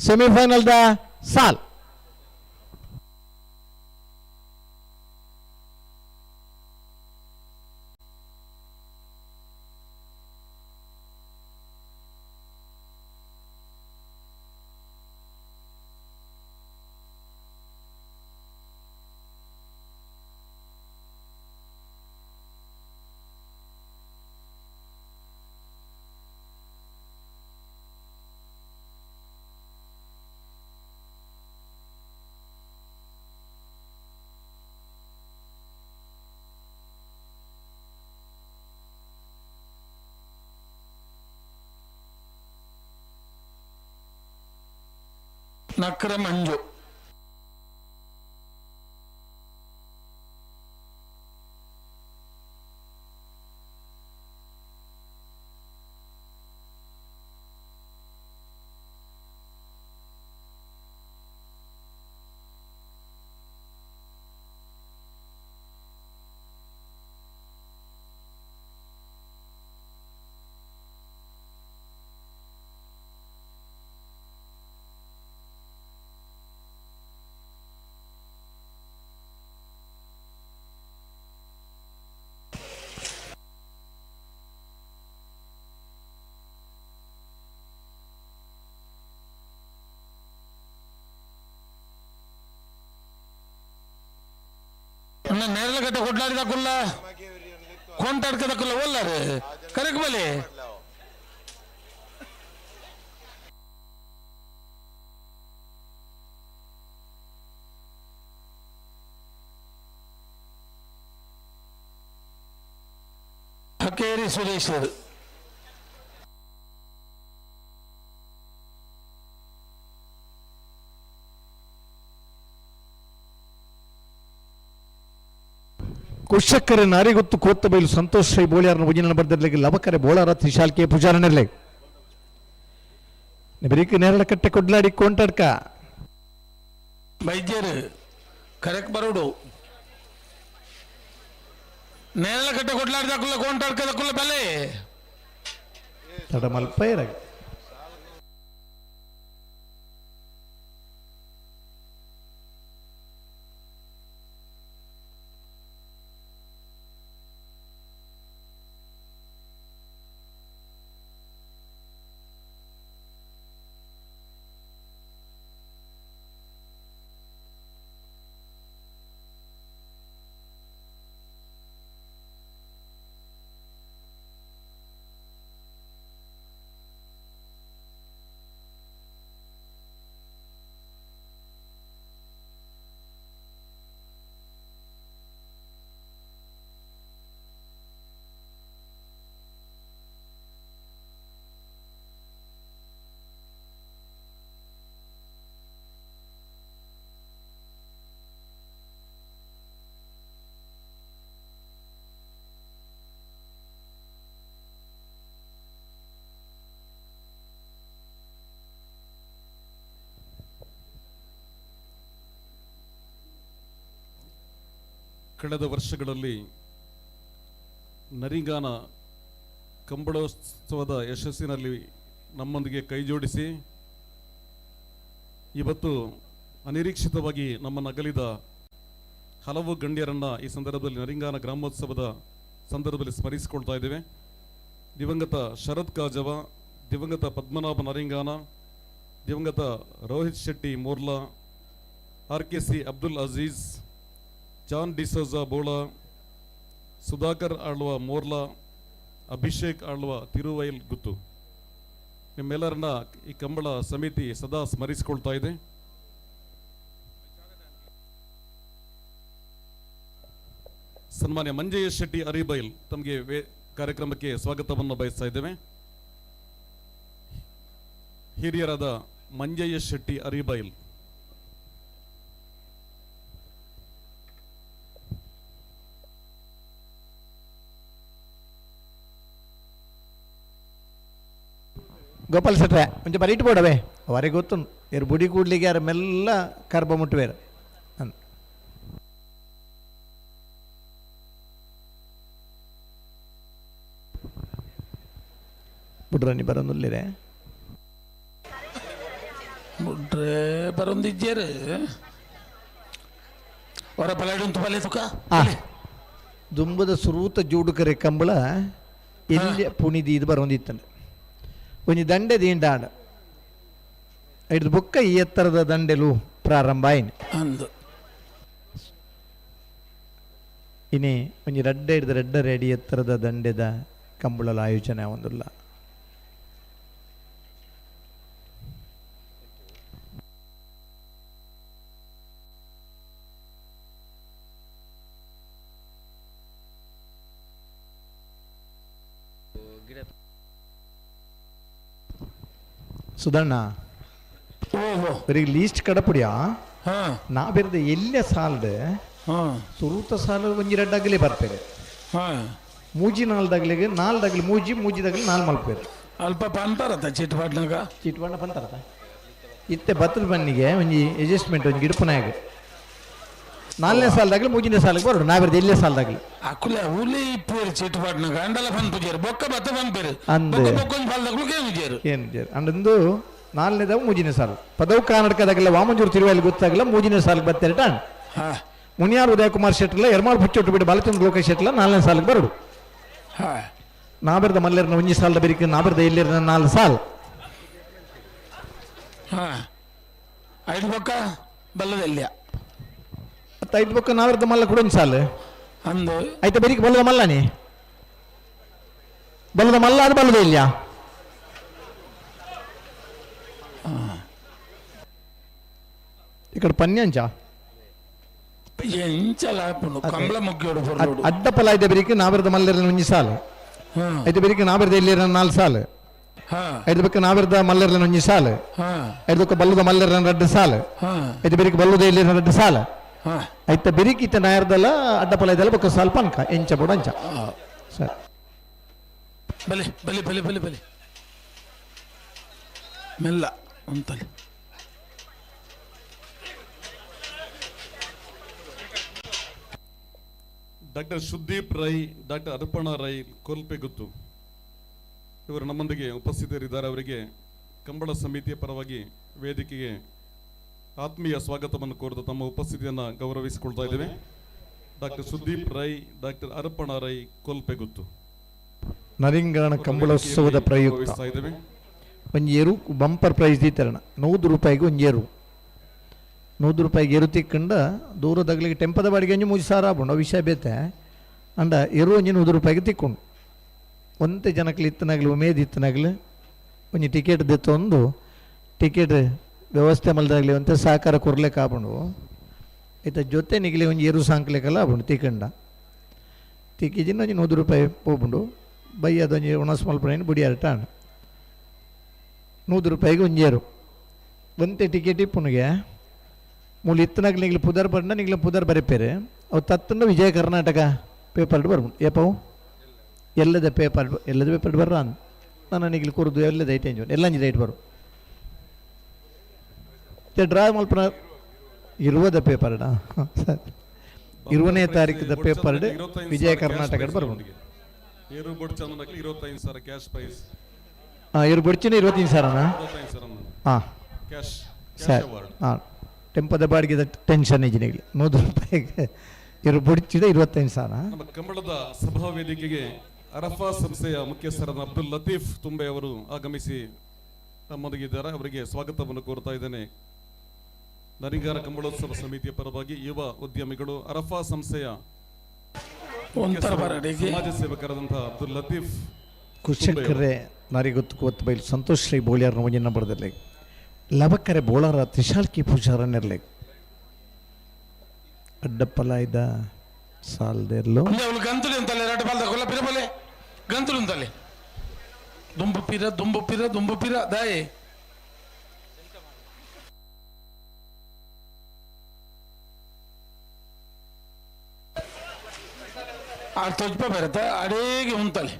ಸೆಮಿಫೈನಲ್ದ ಸಾಲ್. ನಕ್ರೆ ಮಂಜು ನೇರಲಗಟ್ಟೆ ಕೊಡ್ಲಾಡಿದಕ್ಕುಲ್ಲ ಕೊಂಟಾಡ್ಕದಕ್ಕುಲ್ಲ ಒಲ್ಲಾರೆ ಕರೆಕ್ ಬಲೆ ಹಕೇರಿ ಸುರೇಶ್. ಕುಶಕರೆ ನಾರಿಗೊತ್ತು ಕೋತ್ತಬೈಲು ಸಂತೋಷ್ ಶ್ರೀ ಬೋಳಿಯಾರನ ಉಜಿನ ಬರ್ದಿರ್ಲಿಕ್ಕೆ ಲವಕರೆ ಬೋಳಾರ ತ್ರಿಶಾಲ್ಕೆ ಪೂಜಾರನಿರ್ಲಿ ಬೆರಿಕ ನೇರಳ ಕಟ್ಟೆ ಕೊಡ್ಲಾಡಿ ಕೊಂಟಾಡ್ಕ ವೈದ್ಯರು ಕರೆಕ್ಟ್ ಬರೋಡು ನೇರಳ ಕಟ್ಟೆ ಕೊಡ್ಲಾಡ್ದಕ್ಕುಲ್ಲ ಕೊಂಟಾಡ್ಕದಕ್ಕುಲ್ಲ ಬಲೆ ತಡಮಲ್ಪ ಇರಾಗ ಕಳೆದ ವರ್ಷಗಳಲ್ಲಿ ನರಿಂಗಾನ ಕಂಬಳೋತ್ಸವದ ಯಶಸ್ಸಿನಲ್ಲಿ ನಮ್ಮೊಂದಿಗೆ ಕೈಜೋಡಿಸಿ ಇವತ್ತು ಅನಿರೀಕ್ಷಿತವಾಗಿ ನಮ್ಮನ್ನು ಅಗಲಿದ ಹಲವು ಗಣ್ಯರನ್ನು ಈ ಸಂದರ್ಭದಲ್ಲಿ ನರಿಂಗಾನ ಗ್ರಾಮೋತ್ಸವದ ಸಂದರ್ಭದಲ್ಲಿ ಸ್ಮರಿಸಿಕೊಳ್ತಾ ಇದ್ದೇವೆ. ದಿವಂಗತ ಶರತ್ ಕಾಜವ, ದಿವಂಗತ ಪದ್ಮನಾಭ ನರಿಂಗಾನ, ದಿವಂಗತ Rohit Shetty Morla, R K C Abdul Aziz, John D'Souza Bola, Sudhakar Alva Morla, Abhishek Alva Thiruvail Guttu, ನಿಮ್ಮೆಲ್ಲರನ್ನ ಈ ಕಂಬಳ ಸಮಿತಿ ಸದಾ ಸ್ಮರಿಸಿಕೊಳ್ತಾ ಇದೆ. ಸನ್ಮಾನ್ಯ ಮಂಜಯ್ಯ ಶೆಟ್ಟಿ ಅರಿಬೈಲ್ ತಮಗೆ ಕಾರ್ಯಕ್ರಮಕ್ಕೆ ಸ್ವಾಗತವನ್ನು ಬಯಸ್ತಾ ಇದ್ದೇವೆ. ಹಿರಿಯರಾದ ಮಂಜಯ್ಯ ಶೆಟ್ಟಿ ಅರಿಬೈಲ್. ಗೋಪಾಲ್ ಸೆಟ್ರೆ ಒಂಚೆ ಬರೀಟ್ ಬೋಡವೇ ಅವರಿಗೆ ಗೊತ್ತು ಇರು ಬುಡಿ ಕೂಡ್ಲಿಗೆ ಯಾರ ಮೆಲ್ಲ ಕರ್ಬ ಮುಟ್ಟುವೇರು ಅಂದ್ ಬುಡ್ರನಿ ಬರೋನುಲ್ಲಿರೆ ಬುಡ್ರೆ ಬರೋಂದಿಜ್ಜೇರು ಹೊರ ಪಲಾಡುಂತು ಪಲ್ಲೆ ತುಕ ದುಂಬದ ಸುರೂತ ಜೂಡುಕರೆ ಕಂಬಳ ಎಲ್ಲಿ ಪುಣಿದಿ ಇದು ಬರೋಂದಿತ್ತಂಡೆ ಒಂಜಿ ದಂಡೆ ದಿಂಡಾಂಡ ಹಿಡಿದು ಬೊಕ್ಕ ಈ ಎತ್ತರದ ದಂಡೆಲು ಪ್ರಾರಂಭ ಆಯ್ನ ಅಂದು ಇನಿ ಒಂಜಿ ರಡ್ಡೆ ಹಿಡಿದು ರಡ್ಡರೆ ಅಡಿ ಎತ್ತರದ ದಂಡೆದ ಕಂಬಳಲ ಆಯೋಜನೆ ಒಂದುಲ್ಲ. ಸುಧಣ್ಣ ಬರೀ ಲೀಸ್ಟ್ ಕಡಪುಡಿಯಾ ನಾ ಬೇರೆದ ಎಲ್ಲ ಸಾಲ್ಡ್ ಸುರೂತ ಸಾಲು ಒಂಜಿ ರಡ್ಡಾಗಲೇ ಬರ್ಪೇರೆ ಮೂಜಿ ನಾಲ್ದಾಗ್ಲಿಗೆ ನಾಲ್ದಾಗ್ಲಿ ಮೂಜಿ ಮೂಜಿದಾಗಲಿ ನಾಲ್ ಮಲ್ಪೇರು ಅಲ್ಪ ಪಂತಾರತ ಚೀಟ್ಪಾಟ್ನಾಗ ಚೀಟ್ಪಾಟ್ನ ಪಂತಾರತ ಇತ್ತೆ ಬತ್ತದ ಬನ್ನಿಗೆ ಒಂಜಿ ಅಡ್ಜಸ್ಟ್ಮೆಂಟ್ ಒಂಜಿ ಗಿಡಪನಾಗ ನಾಲ್ನೇ ಸಾಲದಾಗಲಿ ಮೂಜಿನೇ ಸಾಲಿಗೆ ಬರೋಡು ನಾ ಬೇರೆದ ಎಲ್ಲೇ ಸಾಲದಾಗಲಿ ಅಕುಲೆ ಹುಲಿ ಇಪ್ಪೇರು ಚೀಟ್ಪಾಟ್ನಾಗ ಅಂಡಲ ಪನ್ಪುಜೇರು ಬೊಕ್ಕ ಬತ್ತ ಪನ್ಪೇರು ಅಂದ್ ಬೊಕ್ಕೊಂದು ಫಾಲ್ದಾಗ್ಲು ಕೇನುಜೇರು ಏನು ಅಂಡಂದು ನಾಲ್ನೇದವು ಮೂಜಿನೇ ಸಾಲು ಪದವು ಕರ್ನಾಟಕದಾಗಲ್ಲ ವಾಮಂಜೂರು ತಿರುವಲ್ಲಿ ಗೊತ್ತಾಗಲ್ಲ ಮೂಜಿನೇ ಸಾಲಿಗೆ ಬರ್ತಾರೆ ಟಾಣ್ ಮುನಿಯಾರ್ ಉದಯಕುಮಾರ್ ಶೆಟ್ಟರ್ಲ ಎರ್ಮಾಳ್ ಪುಚ್ಚೊಟ್ಟು ಬಿಟ್ಟು ಬಾಲಚಂದ್ರ ಲೋಕೇಶ್ ಶೆಟ್ಟರ್ಲ ನಾಲ್ನೇ ಸಾಲಿಗೆ ಬರೋಡು ನಾ ಬೆರೆದ ಮಲ್ಲೇರ್ನ ಒಂಜಿ ಸಾಲದ ಬೆರಿಕೆ ನಾ ಬೆರೆದ ಎಲ್ಲೇರ್ನ ನಾಲ್ ಸಾಲ್ ಐದು ಬೊಕ್ಕ ಬಲ್ಲದೆಲ್ಲ ಮತ್ತೆ ಐದು ಬೊಕ್ಕ ನಾವೆರ್ದ ಮಲ್ಲ ಕೂಡ ಒಂಜಿ ಸಾಲು ಅಂದು ಐತ ಬೆರಿಕೆ ಬಲ್ಲದ ಮಲ್ಲನಿ ಬಲ್ಲದ ಮಲ್ಲ ಅದು ಬಲ್ಲದ ಇಲ್ಲ ఇక్కడ ಪನ್ಯಂಚ ಎಂಚಲ ಕಂಬಳ ಮುಗ್ಯೋಡು ಬರೋಡು ಅಡ್ಡಪಲ ಐತೆ ಬೆರಿಕೆ ನಾವೆರ್ದ ಮಲ್ಲೇರ್ನ ಒಂಜಿ ಸಾಲು ಐತೆ ಬೆರಿಕೆ ನಾವೆರ್ದ ಎಲ್ಲೇರ್ನ ನಾಲ್ ಸಾಲು ಐದು ಬೊಕ್ಕ ನಾವೆರ್ದ ಮಲ್ಲೇರ್ನ ಒಂಜಿ ಸಾಲು ಐದು ಬೊಕ್ಕ ಬಲ್ಲದ ಮಲ್ಲೇರ್ನ ರಡ್ಡು ಸಾಲು ಐತೆ ಬೆರಿಕೆ ಬಲ್ಲದ ಎಲ್ಲೇರ್ನ ರಡ್ಡು ಸಾಲು ಐತ ಬೆರಿಕಿತ್ತ ನಾಯರ್ದಲ್ಲ ಅಡ್ಡಪಲ ಇದೆಲ್ಲ ಬೊಕ್ಕ ಸ್ವಲ್ಪ ಅನ್ಕ ಎಂಚ ಬೋಡ ಅಂಚ ಸರಿ ಬಲೆ ಬಲೆ ಬಲೆ ಬಲೆ ಬಲೆ ಮೆಲ್ಲ ಅಂತಲೆ ಡಾಕ್ಟರ್ ಸುದೀಪ್ ರೈ, ಡಾಕ್ಟರ್ ಅರ್ಪಣಾ ರೈ ಕೊಲ್ಪೆಗುತ್ತು ಇವರು ನಮ್ಮೊಂದಿಗೆ ಉಪಸ್ಥಿತರಿದ್ದಾರೆ. ಅವರಿಗೆ ಕಂಬಳ ಸಮಿತಿಯ ಪರವಾಗಿ ವೇದಿಕೆಗೆ ಆತ್ಮೀಯ ಸ್ವಾಗತವನ್ನು ಕೋರಿದ ತಮ್ಮ ಉಪಸ್ಥಿತಿಯನ್ನು ಗೌರವಿಸಿಕೊಳ್ತಾ ಇದ್ದೇವೆ. ಡಾಕ್ಟರ್ ಸುದೀಪ್ ರೈ, ಡಾಕ್ಟರ್ ಅರ್ಪಣಾ ರೈ ಕೊಲ್ಪೆಗುತ್ತು ನರಿಂಗಾಣ ಕಂಬಳೋತ್ಸವದ ಪ್ರಯುಕ್ತ ಒಂಜಿ ಎರು ಬಂಪರ್ ಪ್ರೈಸ್ ದೀತರಣ 100 ರೂಪಾಯಿಗೆ ಒಂಜಿ ಎರು 100 ರೂಪಾಯಿಗೆ ಎರು ತಿಕ್ಕಂಡ ದೂರದಾಗಲಿಗೆ ಟೆಂಪದ ಬಾಡಿಗೆ ಒಂಜಿ 3000 ಆಪುಂಡು ವಿಷಯ ಬೇತೆ ಅಂಡ ಎರು ಒಂಜಿ 100 ರೂಪಾಯಿಗೆ ತಿಕ್ಕೊಂಡು ಒಂತೆ ಜನಕ್ಲು ಇತ್ತನಾಗಲಿ ಉಮೇದ್ ಇತ್ತನಾಗಲಿ ಒಂಜಿ ಟಿಕೆಟ್ ದೆತ್ತೊಂದು ಟಿಕೆಟ್ ವ್ಯವಸ್ಥೆ ಮಲ್ದಾಗಲಿ ಒಂತೆ ಸಹಕಾರ ಕೊರ್ಲೆಕ್ಕೆ ಆಪುಂಡು ಈತ ಜೊತೆ ನಿಗಲಿ ಒಂಜಿ ಎರು ಸಾಂಕ್ಲೆಕಲ್ಲ ಆಪುಂಡು ತಿಕ್ಕಂಡ ತಿಕ್ಕಿಜಿನ ಒಂಜಿ 100 ರೂಪಾಯಿ ಪೋಪುಂಡು ಬಯ್ಯದೊಂಜಿ ಒಣಸ್ ಮಲ್ಪುನ ಬುಡಿಯಾರಟ 100 ರೂಪಾಯಿಗೆ ಒಂಜಿ ಎರು ಒಂತೆ ಟಿಕೆಟ್ ಇಪ್ಪುನಿಗೆ ಮೂಲು ಇತ್ತನಾಗ ನಿಗ್ಲು ಪುದರ್ ಬಣ್ಣ ನಿಗ್ಲು ಪುದರ್ ಬರೆಪೇರೆ ಅವು ತತ್ತಂಡ ವಿಜಯ ಕರ್ನಾಟಕ ಪೇಪರ್ ಬರ್ಬುಂಡು ಏಪವು ಎಲ್ಲದ ಪೇಪರ್ ಎಲ್ಲದ ಪೇಪರ್ ಬರ್ರ ನಾನು ನಿಗ್ಲು ಕೊರದು ಎಲ್ಲದ ಐಟ್ ಎಂಜು ಎಲ್ಲ ಅಂಜಿ ರೈಟ್ ಬರು ಡ್ರಾ ಮಲ್ಪನ ಇರುವದ ಪೇಪರ್ಡಾ ಸರಿ 20ನೇ ತಾರೀಕದ ಪೇಪರ್ ವಿಜಯ ಕರ್ನಾಟಕ ಬರ್ಬುಂಡು ಏರು ಬೊಡ್ಚಂದನಕ್ಕೆ 25,000 ಕ್ಯಾಶ್ ಪ್ರೈಸ್. ಹಾಂ ಇರು ಬೊಡ್ಚಿನ 25,000 ಹಾಂ ಕ್ಯಾಶ್ ಸರಿ ಹಾಂ ಟೆಂಪದ ಬಾಡಿಗೆ ಟೆನ್ಷನ್ ಇಜ್ಜಿನಿಗ್ಲಿ 100 ರೂಪಾಯಿಗೆ ಇರು ಬುಡ್ಚಿದ 25,000. ನಮ್ಮ ಕಂಬಳದ ಸಭಾ ವೇದಿಕೆಗೆ ಅರಫಾ ಸಂಸ್ಥೆಯ ಮುಖ್ಯಸ್ಥರಾದ ಅಬ್ದುಲ್ ಲತೀಫ್ ತುಂಬೆ ಅವರು ಆಗಮಿಸಿ ನಮ್ಮೊಂದಿಗಿದ್ದಾರೆ. ಅವರಿಗೆ ಸ್ವಾಗತವನ್ನು ಕೋರ್ತಾ ಇದ್ದೇನೆ. ನರಿಂಗಾರ ಕಂಬಳೋತ್ಸವ ಸಮಿತಿಯ ಪರವಾಗಿ ಯುವ ಉದ್ಯಮಿಗಳು ಅರಫಾ ಸಂಸ್ಥೆಯ ಸಮಾಜ ಸೇವಕರಾದಂತಹ ಅಬ್ದುಲ್ ಲತೀಫ್ ಕುಶಕರೆ ನಾರಿಗೊತ್ತು ಕೋತ್ ಬೈಲ್ ಸಂತೋಷ್ ಶ್ರೀ ಬೋಳಿಯಾರ್ ಒಂಜಿನ ಬರದಿರ್ಲಿ ಲವಕರೆ ಬೋಳಾರ ತ್ರಿಶಾಲ್ಕಿ ಪೂಜಾರನಿರ್ಲಿ ಅಡ್ಡಪ್ಪಲಾಯ್ದ ಸಾಲದೆರ್ಲು ಗಂತುಲು ಅಂತಲೆ ರಡ್ಡು ಬಾಲ್ದ ಕೊಲ್ಲ ಪಿರ ಬಲೆ ಗಂತುಲು ಅಂತಲೆ ದುಂಬು ಪಿರ ದುಂಬು ಪಿರ ದುಂಬು ಪಿರ ದಾಯೆ ಆ ತೊಜ್ಪ ಬರತ್ತ ಅಡೇಗೆ ಉಂತಲೆ.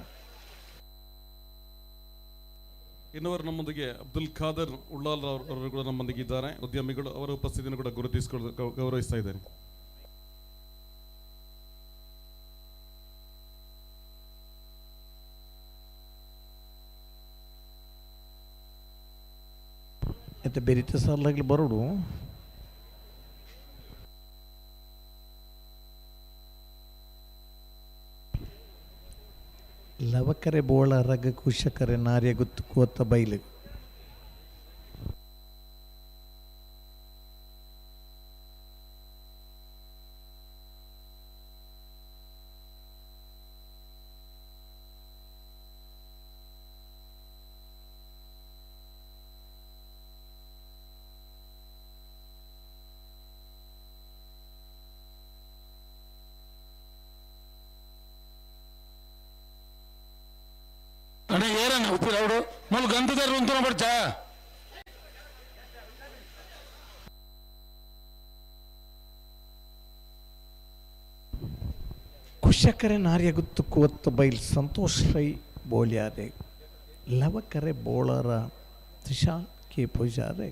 ಇನ್ನವರು ನಮ್ಮೊಂದಿಗೆ ಅಬ್ದುಲ್ ಖಾದರ್ ಉಳ್ಳಾಲ್ ಅವರು ಕೂಡ ನಮ್ಮೊಂದಿಗೆ ಇದ್ದಾರೆ. ಉದ್ಯಮಿಗಳು ಅವರ ಉಪಸ್ಥಿತಿಯನ್ನು ಕೂಡ ಗುರುತಿಸಿಕೊಳ್ಳ ಗೌರವಿಸ್ತಾ ಇದ್ದಾರೆ. ಮತ್ತೆ ಬೆರಿತ ಸಾಲಾಗ್ಲಿ ಬರೋಡು ಲವಕರೆ ಬೋಳ ರಗ ಕುಶಕರೆ ನಾರ್ಯ ಗುತ್ತು ಕೋತ ಬೈಲು ಅಣ್ಣ ಏರಣ್ಣ ಉಪ್ಪಿನ ಅವರು ಮೊದಲು ಗಂಧದಾರರು ಅಂತ ಬರ್ತಾ ಕುಶಕರೆ ನಾರ್ಯ ಗುತ್ತು ಕೋತ್ತ ಬೈಲ್ ಸಂತೋಷ್ ರೈ ಬೋಲ್ಯಾರೆ ಲವಕರೆ ಬೋಳರ ತ್ರಿಶಾಲ್ ಕೆ ಪೂಜಾರೆ.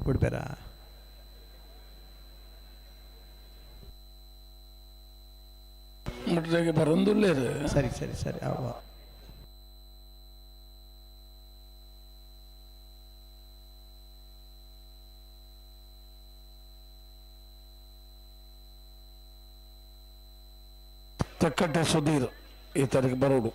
ಬಿಡ್ಬೇರ ಬರೊಂದುಲ್ಲೇರು. ಸರಿ ಸರಿ ಸರಿ ಅವ ತಕ್ಕಟ್ಟೆ ಸುಧೀರ್ ಈ ತಾರೀಕು ಬರೋಡು.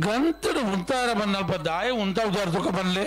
ಗಂತಡು ಉಂತಾರ ಬನ್ನಲ್ಪ ದಾಯ ಉಂತಾವ ತುಕ ಬನ್ಲೆ.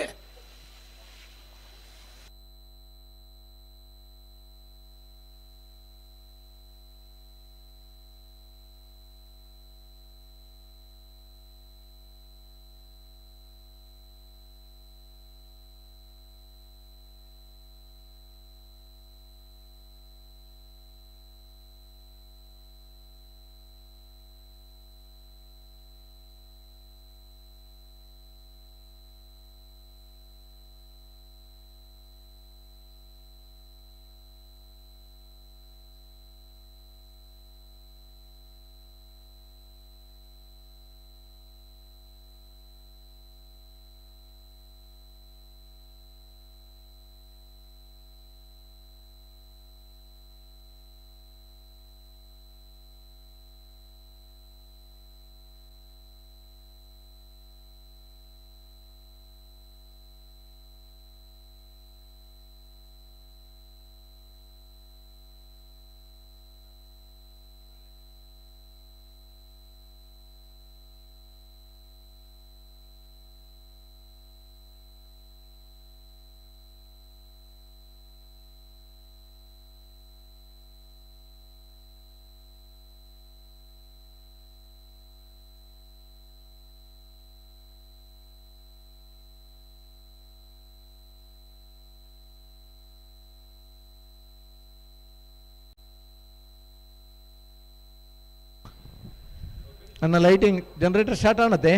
ನನ್ನ ಲೈಟಿಂಗ್ ಜನರೇಟರ್ ಸ್ಟಾರ್ಟ್ ಆಣತೆ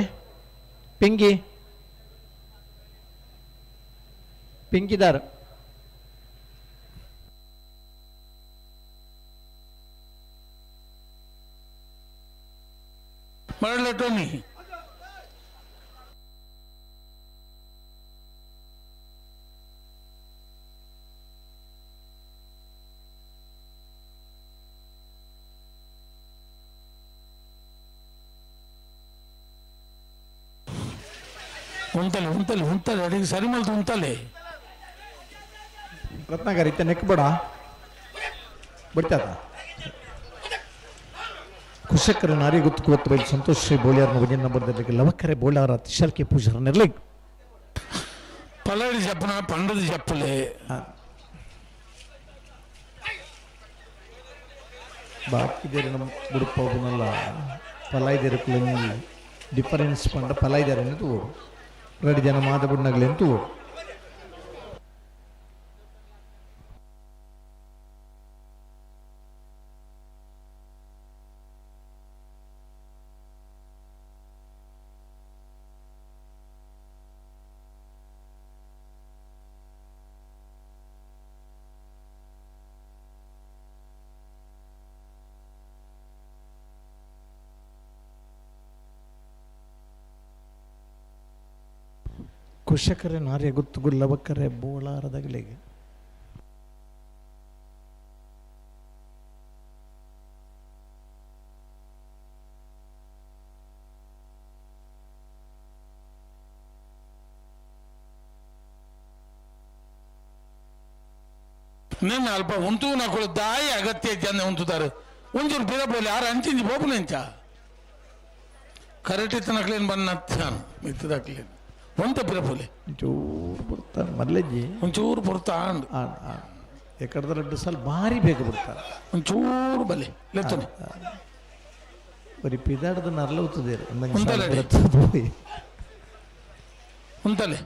ಪಿಂಕಿ ಪಿಂಕಿದಾರ್ ಮರಳ ಟೋನಿ ಉಂತಲೆ ಉಂತಲೆ ಉಂತಲೆ ಅಡಿಗೆ ಸರಿ ಮಲ್ತು ಉಂತಲೆ. ರತ್ನಾಕರ್ ಇತ್ತ ನೆಕ್ ಬೇಡ ಬಿಡ್ತಾತ. ಕುಶಕರ ನಾರಿ ಗೊತ್ತು ಗೊತ್ತು ಬೈಲ್ ಸಂತೋಷ್ ಶ್ರೀ ಬೋಳಿಯಾರ್ನ ಒಂಜಿ ನಂಬರ್ ದಲ್ಲಿ ಲವಕರೆ ಬೋಳಾರ ತಿಶಲ್ಕೆ ಪೂಜಾರ ನೆರ್ಲಿಗ್ ಪಲಡಿ ಜಪ್ಪನ ಪಂಡದ ಜಪ್ಪಲೆ ಬಾಕಿ ನಮ್ಮ ಬುಡುಪೋಗುನಲ್ಲ ಪಲಾಯ್ದೇರು ಕುಲಂಗಿ ಡಿಫರೆನ್ಸ್ ಪಂಡ ಪಲಾಯ್ದೇರು ತೂಡು ರೆಡಿ ಜನ ಮಾದ ಬುಡ್ನಗ್ಲೆ ತೂಡು. ಕುಶಕರೆ ನಾರ್ಯ ಗುತ್ತು ಗುಲ್ಲವಕ್ಕರೆ ಬೋಳಾರದಗಲಿಗೆ ನಿನ್ನ ಅಲ್ಪ ಉಂಟು ನಕುಳು ದಾಯಿ ಅಗತ್ಯ ಜನ ಉಂಟುತ್ತಾರೆ ಒಂಚೂರು ಬಿರಬೋಲಿ ಆರು ಅಂಚಿಂಜಿ ಬೋಪುನೆಂಚ ಕರೆಕ್ಟ್ ಇತ್ತು ನಕ್ಲೇನು ಬನ್ನ ಮಿತ್ತದಾಕ್ಲೇನು ಒಂತ ಬಿರಬೋಲಿ ಒಂಚೂರು ಬರ್ತಾನೆ ಮಲ್ಲೆಜ್ಜಿ ಒಂಚೂರು ಬರ್ತಾ ಅಂಡು ಎಕಡ್ದ ರೆಡ್ಡು ಸಾಲ ಭಾರಿ ಬೇಗ ಬಿಡ್ತಾರೆ ಒಂಚೂರು ಬಲೆ ಲೆತ್ತನೆ. ഒരു ಪಿದಾಡದ ನರ್ಲವುತ್ತದೆ ಉಂತಲೆ. ಉಂತಲೆ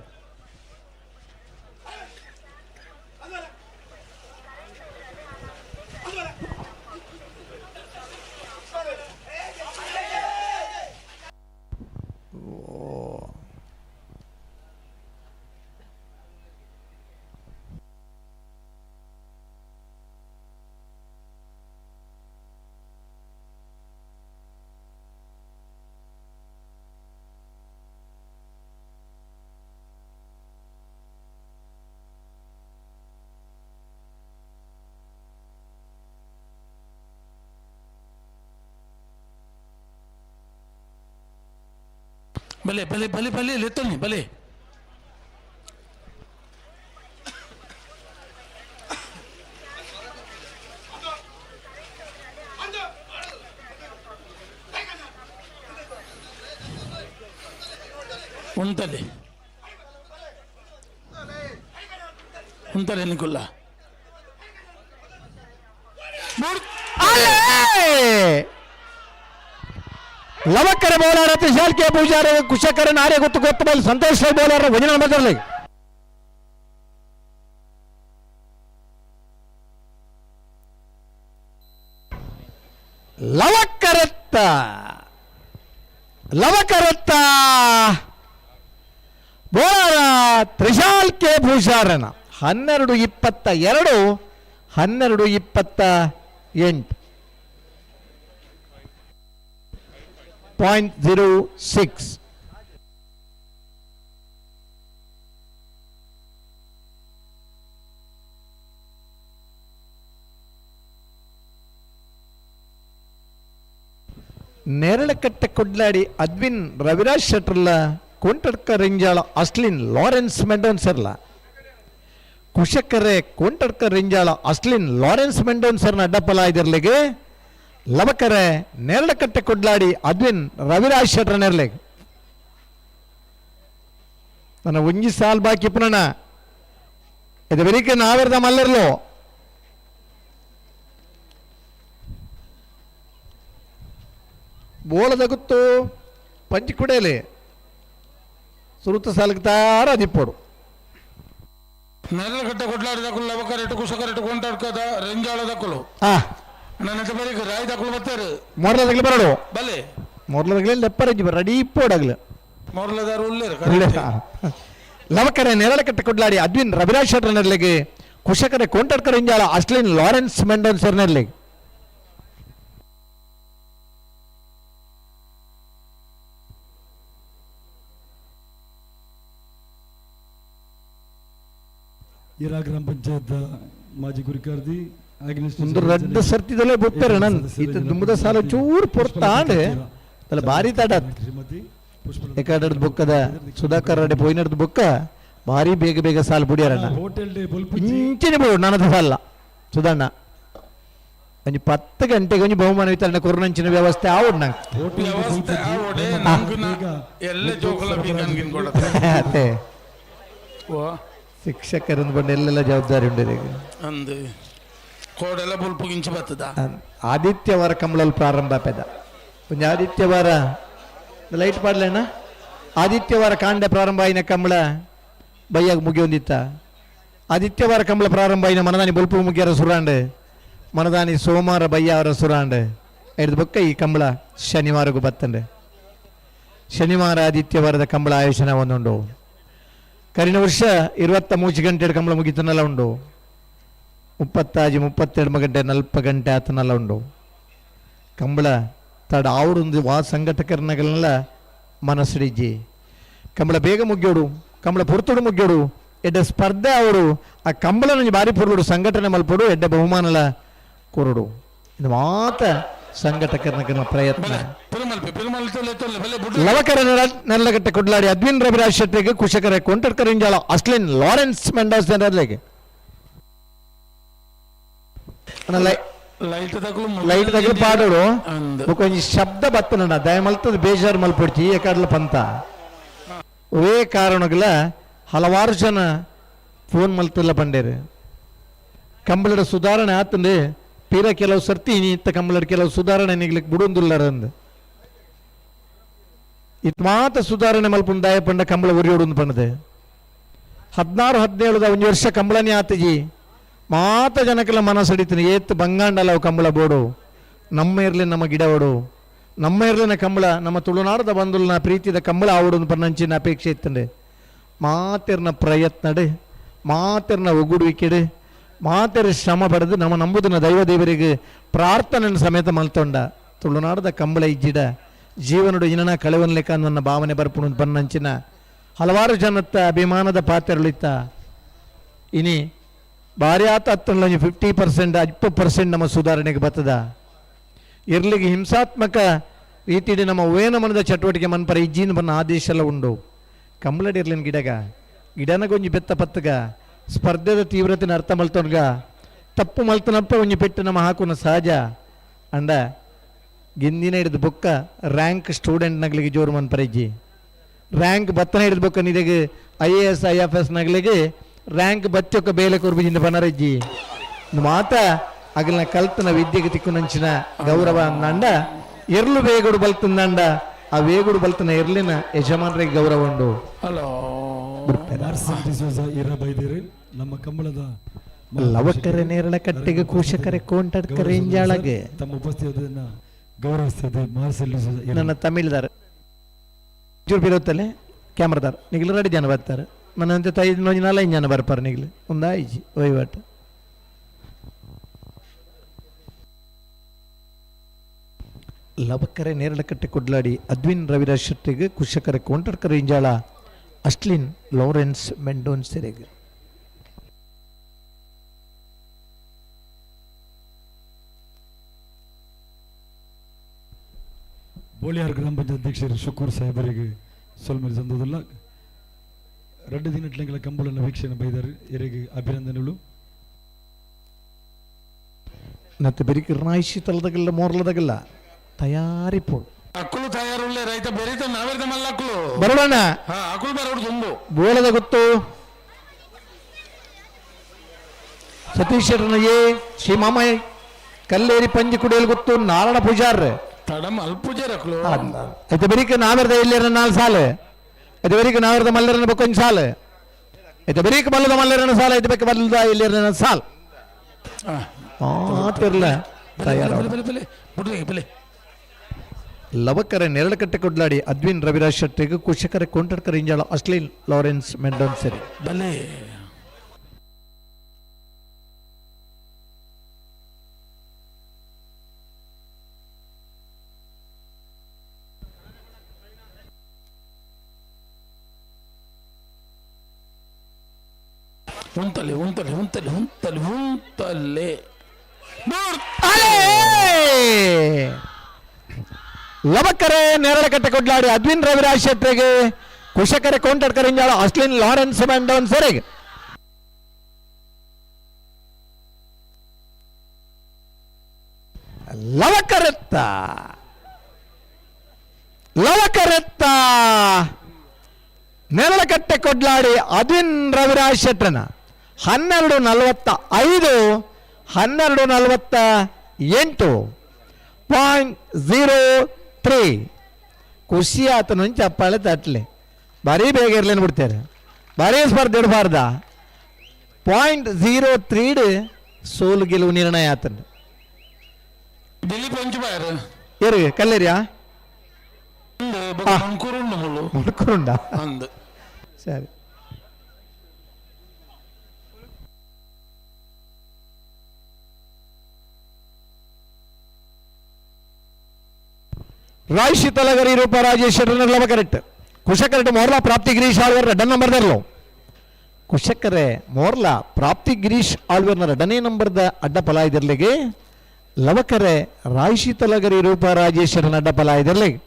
ಬಲೆ ಬಲೆ ಬಲೆ ಬಲೆ ಲೆತ್ತೊನ್ನಿ ಬಲೆ ಉಂತಲೆ ಉಂತಲೆ ನಿಕುಲ್ಲ ಲವಕ್ಕರ ಬೌಲರ್ ವಿಶಾಲ್ ಕೆ ಪೂಜಾರಿ ಕುಶಕರನ್ ಆರ್ಯ ಗೊತ್ತು ಗೊತ್ತು ಬಲ್ ಸಂತೋಷ್ ರೈ ಬೌಲರ್ ವಜನ ನಂಬರ್ದಲ್ಲಿ ಲವಕರತ್ತ ಲವಕರತ್ತ ಬೌಲರ್ ತ್ರಿಶಾಲ್ ಕೆ ಪೂಜಾರನ 12-22 12-28 0.06. Neralakatte Kodladi Advin Raviraj ಶೆಟ್ರಲ್ಲ Kontadka Renjala Aslin Lawrence ಮೆಂಡೋನ್ಸರ್ಲ Kushakare Kontadka Renjala Aslin Lawrence ಮೆಂಡೋನ್ಸರ್ನ ಅಡ್ಡಪಲ ಇದರ್ಲಿಗೆ ಲವಕರೆ ನೇರಳಕಟ್ಟೆ ಕೊಡ್ಲಾಡಿ ಅದ್ವಿನ್ ರವಿರಾಜ್ ಶೆಟ್ರ ನೆರ್ಲೆಗ್ ನನ್ನ ಒಂಜಿ ಸಾಲ್ ಬಾಕಿ ಪುನಣ ಇದು ಬೆರಿಕೆ ನಾವೆರ್ದ ಮಲ್ಲರ್ಲು ಬೋಳದ ಗುತ್ತು ಪಂಚಿ ಕುಡೇಲಿ ಸುರುತ ಸಾಲಕ್ಕೆ ತಾರ ದಿಪ್ಪೋಡು ನೆರಳಕಟ್ಟೆ ಕೊಡ್ಲಾಡಿ ದಕ್ಕಲು ಲವಕರೆಟ್ಟು ಕುಶಕರೆಟ್ಟು ಕೊಂಟಾಡ್ಕದ ರೆಂಜಾಳ ದಕ್ಕಲು ನನ್ನ ಬರೀ ರಾಯಿ ದಕ್ಕಲು ಬರ್ತಾರೆ ಮೊರಲದಾಗಲಿ ಬರಡು ಬಲೆ ಮೊರಲದಾಗಲಿ ಲೆಪ್ಪರಜ್ಜಿ ರೆಡಿ ಇಪ್ಪೋಡಾಗ್ಲು ಮೊರಲದಾರು ಉಳ್ಳೇರು ಲವಕರೆ ನೆರಳಕಟ್ಟೆ ಕೊಡ್ಲಾಡಿ ಅದ್ವಿನ್ ರವಿರಾಜ್ ಶೆಟ್ಟರ್ ನೆರಳಿಗೆ ಕುಶಕರೆ ಕೊಂಟಡ್ಕ ರೆಂಜಾಳ ಅಸ್ಲಿನ್ ಲಾರೆನ್ಸ್ ಮೆಂಡೋನ್ಸರ್ ನೆರಳಿಗೆ ಇರಾ ಗ್ರಾಮ ಪಂಚಾಯತ್ ಮಾಜಿ ಗುರಿಕಾರ್ದಿ ಒಂದು ರಡ್ಡು ಸರ್ತಿದಲ್ಲೇ ಬೊಪ್ಪೆರ ನನ್ ಈತ ದುಂಬದ ಸಾಲ ಚೂರು ಪೊರ್ತಾಂಡ್ ಅಲ್ಲ ಭಾರಿ ತಡ ಎಕಾಡದ ಬೊಕ್ಕದ ಸುಧಾಕರ್ ರೆಡ್ಡಿ ಪೋಯಿನಡ್ದು ಬೊಕ್ಕ ಭಾರಿ ಬೇಗ ಬೇಗ ಸಾಲು ಬುಡಿಯಾರಣ್ಣ ಇಂಚಿನ ಬೋಡು ನನ್ನದು ಸಾಲ ಸುಧಣ್ಣ ಒಂಜಿ 10 ಗಂಟೆಗೆ ಒಂಜಿ ಬಹುಮಾನ ವಿತರಣೆ ಕೊರೋನಂಚಿನ ವ್ಯವಸ್ಥೆ ಆವಡ್ ನಂಗೆ ಅದೇ ಶಿಕ್ಷಕರನ್ನು ಬಂದು ಎಲ್ಲೆಲ್ಲ ಜವಾಬ್ದಾರಿ ಉಂಟು ಅಂದು ಕೋಡೆಲ್ಲ ಬುಲ್ಪು ಗಿಂಚು ಬರ್ತದ ಆದಿತ್ಯವಾರ ಕಂಬಳಲ್ಲಿ ಪ್ರಾರಂಭ ಪೆದ ಒಂಜಿ ಆದಿತ್ಯವಾರ ಲೈಟ್ ಪಾಡ್ಲೇನ ಆದಿತ್ಯವಾರ ಕಾಂಡ ಪ್ರಾರಂಭ ಆಯಿನ ಕಂಬಳ ಬೈಯಾಗ ಮುಗಿಯೊಂದಿತ್ತ ಆದಿತ್ಯವಾರ ಕಂಬಳ ಪ್ರಾರಂಭ ಆಯಿನ ಮನದಾನಿ ಬುಲ್ಪು ಮುಗಿಯರ ಸುರಾಂಡ್ ಮನದಾನಿ ಸೋಮವಾರ ಬಯ್ಯಾವರ ಸುರಾಂಡ್ ಹಿಡ್ದು ಬೊಕ್ಕ ಈ ಕಂಬಳ ಶನಿವಾರಗೂ ಬತ್ತಂಡೆ ಶನಿವಾರ ಆದಿತ್ಯವಾರದ ಕಂಬಳ ಆಯೋಜನೆ ಒಂದುಂಡು ಕರಿನ ವರ್ಷ 23 ಗಂಟೆ ಕಂಬಳ ಮುಗಿತನಲ್ಲ ಉಂಡು 35 32 ಗಂಟೆ 40 ಗಂಟೆ ಆತನಲ್ಲ ಉಂಡು ಕಂಬಳ ತಡ ಆವಡೊಂದು ವಾ ಸಂಘಟಕರನಗಲೆಲ್ಲ ಮನಸ್ಸಿಡಿಜ್ಜಿ ಕಂಬಳ ಬೇಗ ಮುಗ್ಯೋಡು ಕಂಬಳ ಪೊರ್ತುಡು ಮುಗ್ಯೋಡು ಎಡ್ಡೆ ಸ್ಪರ್ಧೆ ಅವರು ಆ ಕಂಬಳನ ಬಾರಿ ಪೊರ್ಲುಡು ಸಂಘಟನೆ ಮಲ್ಪೊಡು ಎಡ್ಡೆ ಬಹುಮಾನಲ ಕೊರಡು ಇದು ಮಾತ ಸಂಘಟಕರನಗನ ಪ್ರಯತ್ನ. ಲವಕರ ನೆಲ್ಲಗಟ್ಟೆ ಕೊಡ್ಲಾಡಿ ಅದ್ವಿನ್ ರವಿರಾಜ್ ಶೆಟ್ಟಿಗೆ ಕುಶಕರ ಕೊಂಟಡ್ಕರ್ ಇಂಜಾಳ ಅಸ್ಲಿನ್ ಲಾರೆನ್ಸ್ ಮೆಂಡೋಸ್ ನೆರಳಿಗೆ ಲೈಟ್ ತಗಲು ಪಾಡೋಡು ಒಂಜಿ ಶಬ್ದ ಬತ್ತನ ದಯಮಲ್ತದ ಬೇಜಾರು ಮಲ್ಪೊಡ್ಚಿ ಏಕಾಡ್ಲ ಪಂತ ಒವೇ ಕಾರಣಗಳ ಹಲವಾರು ಜನ ಫೋನ್ ಮಲ್ತಲ್ಲ ಪಂಡೇರು ಕಂಬಳದ ಸುಧಾರಣೆ ಆತಂದೆ ಪೀರ ಕೆಲವು ಸರ್ತಿ ಇತ್ತ ಕಂಬಳದ ಕೆಲವು ಸುಧಾರಣೆ ನಿಗ್ಲಿಕ್ಕೆ ಬಿಡೊಂದುಲ್ಲರಂದು ಇತ್ ಮಾತ ಸುಧಾರಣೆ ಮಲ್ಪುಂಡು ದಾಯ ಪಂಡ ಕಂಬಳ ಉರಿಯೋಡು ಪಂಡದೆ 16 17 ಒಂಜಿ ವರ್ಷ ಕಂಬಳನೇ ಆತಜಿ ಮಾತ ಜನಕ್ಕೆಲ್ಲ ಮನಸ್ಸಡಿತೀನಿ ಏತ್ ಬಂಗಾಂಡಲ ಅವು ಕಂಬಳ ಬೋಡು ನಮ್ಮ ಇರ್ಲಿ ನಮ್ಮ ಗಿಡ ಓಡು ನಮ್ಮ ಇರ್ಲಿನ ಕಂಬಳ ನಮ್ಮ ತುಳುನಾಡದ ಬಂದುಲ್ನ ಪ್ರೀತಿದ ಕಂಬಳ ಆವಡು ಪನ್ನಂಚಿನ ಅಪೇಕ್ಷೆ ಇತ್ತಂಡೆ ಮಾತಿರ್ನ ಪ್ರಯತ್ನಡು ಮಾತಿರ್ನ ಒಗ್ಗುಡುವಿಕೆಡು ಮಾತೆರ ಶ್ರಮ ಪಡೆದು ನಮ್ಮ ನಂಬುದನ್ನ ದೈವ ದೇವರಿಗೆ ಪ್ರಾರ್ಥನೆ ಸಮೇತ ಮಲ್ತೊಂಡ ತುಳುನಾಡದ ಕಂಬಳ ಇಜ್ಜಿಡ ಜೀವನಡು ಇನನ ಕಳೆವನ್ಲೆಕ್ಕ ನನ್ನ ಭಾವನೆ ಬರ್ಪುಣು ಬನ್ನಂಚಿನ ಹಲವಾರು ಜನತ್ತ ಅಭಿಮಾನದ ಪಾತ್ರಗಳಿತ್ತ ಇನಿ ಭಾರಿ ಆತ 50% 50% ನಮ್ಮ ಸುಧಾರಣೆಗೆ ಬರ್ತದ ಇರ್ಲಿಗೆ ಹಿಂಸಾತ್ಮಕ ರೀತಿಯಲ್ಲಿ ನಮ್ಮ ವೇನ ಮನದ ಚಟುವಟಿಕೆ ಮನ್ಪರ ಇಜ್ಜಿನ ಬನ್ನ ಆದೇಶ ಎಲ್ಲ ಉಂಡು ಕಂಬಳಡಿ ಇರ್ಲಿನ ಗಿಡಗ ಗಿಡನಗೊಂಜಿ ಬೆತ್ತ ಪತ್ತಗ ಸ್ಪರ್ಧೆದ ತೀವ್ರತೆನ ಅರ್ಥ ಮಲ್ತೊನ್ಗ ತಪ್ಪು ಮಲ್ತನಪ್ಪ ಒಂಜಿ ಪೆಟ್ಟು ನಮ್ಮ ಹಾಕುನ ಸಹಜ ಅಂಡ ಗಿಂದಿನ ಹಿಡಿದು ಬೊಕ್ಕ ರ್ಯಾಂಕ್ ಸ್ಟೂಡೆಂಟ್ ನಗಲಿಗೆ ಜೋರು ಮನ್ಪರ ಇಜ್ಜಿ ರ್ಯಾಂಕ್ ಬತ್ತನ ಹಿಡಿದು ಬೊಕ್ಕ ನಿದೆಗೆ IAS IFS ನಗಲಿಗೆ ರ್ಯಾಂಕ್ ಬಚ್ಚೊಕ್ಕ ಬೇಲೆ ಕೊರ್ಬಿಜಿಂದ ಬನರಜ್ಜಿ ಮಾತ ಅಗಲ್ನ ಕಲ್ತನ ವಿದ್ಯೆಗೆ ತಿಕ್ಕುನಂಚಿನ ಗೌರವ ಅಂದಂಡ ಎರ್ಲು ವೇಗುಡು ಬಲ್ತಂದಂಡ ಆ ವೇಗುಡು ಬಲ್ತನ ಎರ್ಲಿನ ಯಜಮಾನರಿಗೆ ಗೌರವ ಉಂಡು. ಹಲೋ ನಮ್ಮ ಕಂಬಳದ ಲವಕರೆ ನೇರಳ ಕಟ್ಟೆಗೆ ಕೂಶಕರೆ ಕೋಂಟಡ್ಕರೆ ಇಂಜಾಳಗೆ ತಮ್ಮ ಉಪಸ್ಥಿತಿಯನ್ನು ಗೌರವಿಸ್ತದೆ ಮಾರ್ಸೆಲ್ ಡಿಸೋಜ. ನನ್ನ ತಮಿಳ್ದಾರ ಚೂರು ಬಿರುತ್ತಲೆ ಕ್ಯಾಮ್ರಾದಾರ ನಿಗ್ಲು ರೆಡಿ ಜನ ಬರ್ತಾರೆ ಮನಂತೆ ತೈ ನೊಂಜಿ ನಾಲೈದು ಜನ ಬರ್ಪಾರ ನಿಗ್ಲು ಒಂದು ಆಯ್ಜಿ ವಹಿವಾಟು. ಲವಕರೆ ನೇರಳಕಟ್ಟೆ ಕೊಡ್ಲಾಡಿ ಅದ್ವಿನ್ ರವಿರಾಜ್ ಶೆಟ್ಟಿಗೆ ಕುಶಕರೆ ಕೋಂಟಡ್ಕರೆ ಇಂಜಾಳ ಅಶ್ಲಿನ್ ಲಾರೆನ್ಸ್ ಮೆಂಡೋನ್ ಸೆರೆಗೆ. ಬೋಳಿಯಾರ್ ಗ್ರಾಮ ಪಂಚಾಯತ್ ಅಧ್ಯಕ್ಷರು ಶುಕೂರ್ ಸಾಹೇಬರಿಗೆ ಸೊಲ್ಮೆಲ್ ಸಂದೋದಿಲ್ಲ 2 ದಿನಟ್ಲೆಂಗಳ ಕಂಬಳನ ವೀಕ್ಷಣೆ ಬೈದರು ಎರೆಗೆ ಅಭಿನಂದನೆಗಳು. ನತ್ತೆ ಬೆರಿಕೆ ರಾಯಿಸಿ ತಲದಗಲ್ಲ ಮೋರ್ಲದಗಲ್ಲ ತಯಾರಿಪೋಡು ಅಕ್ಕಳು ತಯಾರುಳ್ಳೆ ರೈತ ಬೆರೀತ ನಾವೇರ್ದ ಮಲ್ಲ ಅಕ್ಕಳು ಬರೋಣ ಹಾ ಅಕ್ಕಳು ಬರೋಡು ತುಂಬು ಬೋಳದ ಗೊತ್ತು ಸತೀಶ್ ಶೆಟ್ಟರ್ನ ಎ ಶ್ರೀ ಮಾಮಯ್ಯ ಕಲ್ಲೇರಿ ಪಂಜಿ ಕುಡಿಯಲು ಗೊತ್ತು ನಾರಾಯಣ ಪೂಜಾರ್ ತಡಮ ಅಲ್ಪೂಜಾರ್ ಅಕ್ಕಳು అయితే ಬೆರಿಕೆ ನಾವೇರ್ದ ಇಲ್ಲೇರ 4 ಸಾಲು అయితే ಬೆರಿಕೆ ನಾವೇರ್ದ ಮಲ್ಲರನ ಬಕ್ಕೊಂದು ಸಾಲು అయితే ಬೆರಿಕೆ ಮಲ್ಲದ ಮಲ್ಲರನ ಸಾಲ అయితే ಬೆಕ್ಕ ಮಲ್ಲದ ಇಲ್ಲೇರನ ಸಾಲ್ ಮಾತಿರ್ಲ ತಯಾರ. ಲವಕರೆ ನೆರಳಕಟ್ಟೆ ಕೊಡ್ಲಾಡಿ ಅದ್ವಿನ್ ರವಿರಾಜ್ ಶೆಟ್ಟಿಗೆ ಕುಶಕರೆ ಕೊಂಟಡ್ಕರ್ ಇಂಜಾಳ ಅಶ್ಲೀನ್ ಲಾರೆನ್ಸ್ ಮೆಂಡೋನ್ ಸರಿ. ಬಲೆ ಉಂತಲೆ ಉಂತಲೆ ಉಂತಲೆ ಉಂತಲೆ ಉಂತಲೆ ಲವಕರೆ ನೇರಳಕಟ್ಟೆ ಕೊಡ್ಲಾಡಿ ಅದ್ವಿನ್ ರವಿರಾಜ್ ಶೆಟ್ಟಿಗೆ ಕುಶಕರೆ ಕೋಂಟಡ್ಕರ್ ಇಂಜಾಳ ಅಶ್ಲಿನ್ ಲಾರೆನ್ಸ್ ಮೆಂಡೋನ್ ಸೆರೆಗೆ. ಲವಕರೆತ್ತ ಲವಕರೆತ್ತ ನೇರಳಕಟ್ಟೆ ಕೊಡ್ಲಾಡಿ ಅದ್ವಿನ್ ರವಿರಾಜ್ ಶೆಟ್ಟರನ 12:45 12:48 0.03 ಖುಷಿ ಆತನ ಚಪ್ಪಾಳೆ ತಟ್ಟಲೆ ಭಾರಿ ಬೇಗ ಇರ್ಲೇನು ಬಿಡ್ತಾರೆ ಭಾರಿ ಸ್ಪರ್ಧೆ ಇಡಬಾರ್ದ 0.03 ಸೋಲು ಗೆಲುವು ನಿರ್ಣಯ ಆತನ. ದಿಲೀಪ್ ಅಂಚುಬಾಯರ್ ಏರು ಕಲ್ಲೇರಿಯಾ ಮಣ್ಕೂರುಂಡ ಸರಿ. ರಾಯ್ ತಲಗರಿ ರೂಪ ರಾಜೇಶ್ ಲವಕರೆಟ್ ಕುಶಕರೆಟ್ ಮೋರ್ಲಾ ಪ್ರಾಪ್ತಿ ಗಿರೀಶ್ ಆಳ್ವರ್ ರಡ್ಡ ನಂಬರ್ದರ್ಲು ಕುಶಕರೆ ಮೋರ್ಲಾ ಪ್ರಾಪ್ತಿ ಗಿರೀಶ್ ಆಳ್ವರ್ನ 2ನೇ ನಂಬರ್ದ ಅಡ್ಡ ಫಲಾಯಿದರ್ಲಿಗೆ ಲವಕರೆ ರಾಯ್ಶಿ ತಲಗರಿ ರೂಪ ರಾಜೇಶ್ವರನ ಅಡ್ಡ ಫಲಾಯಿದರ್ಲಿಗೆ.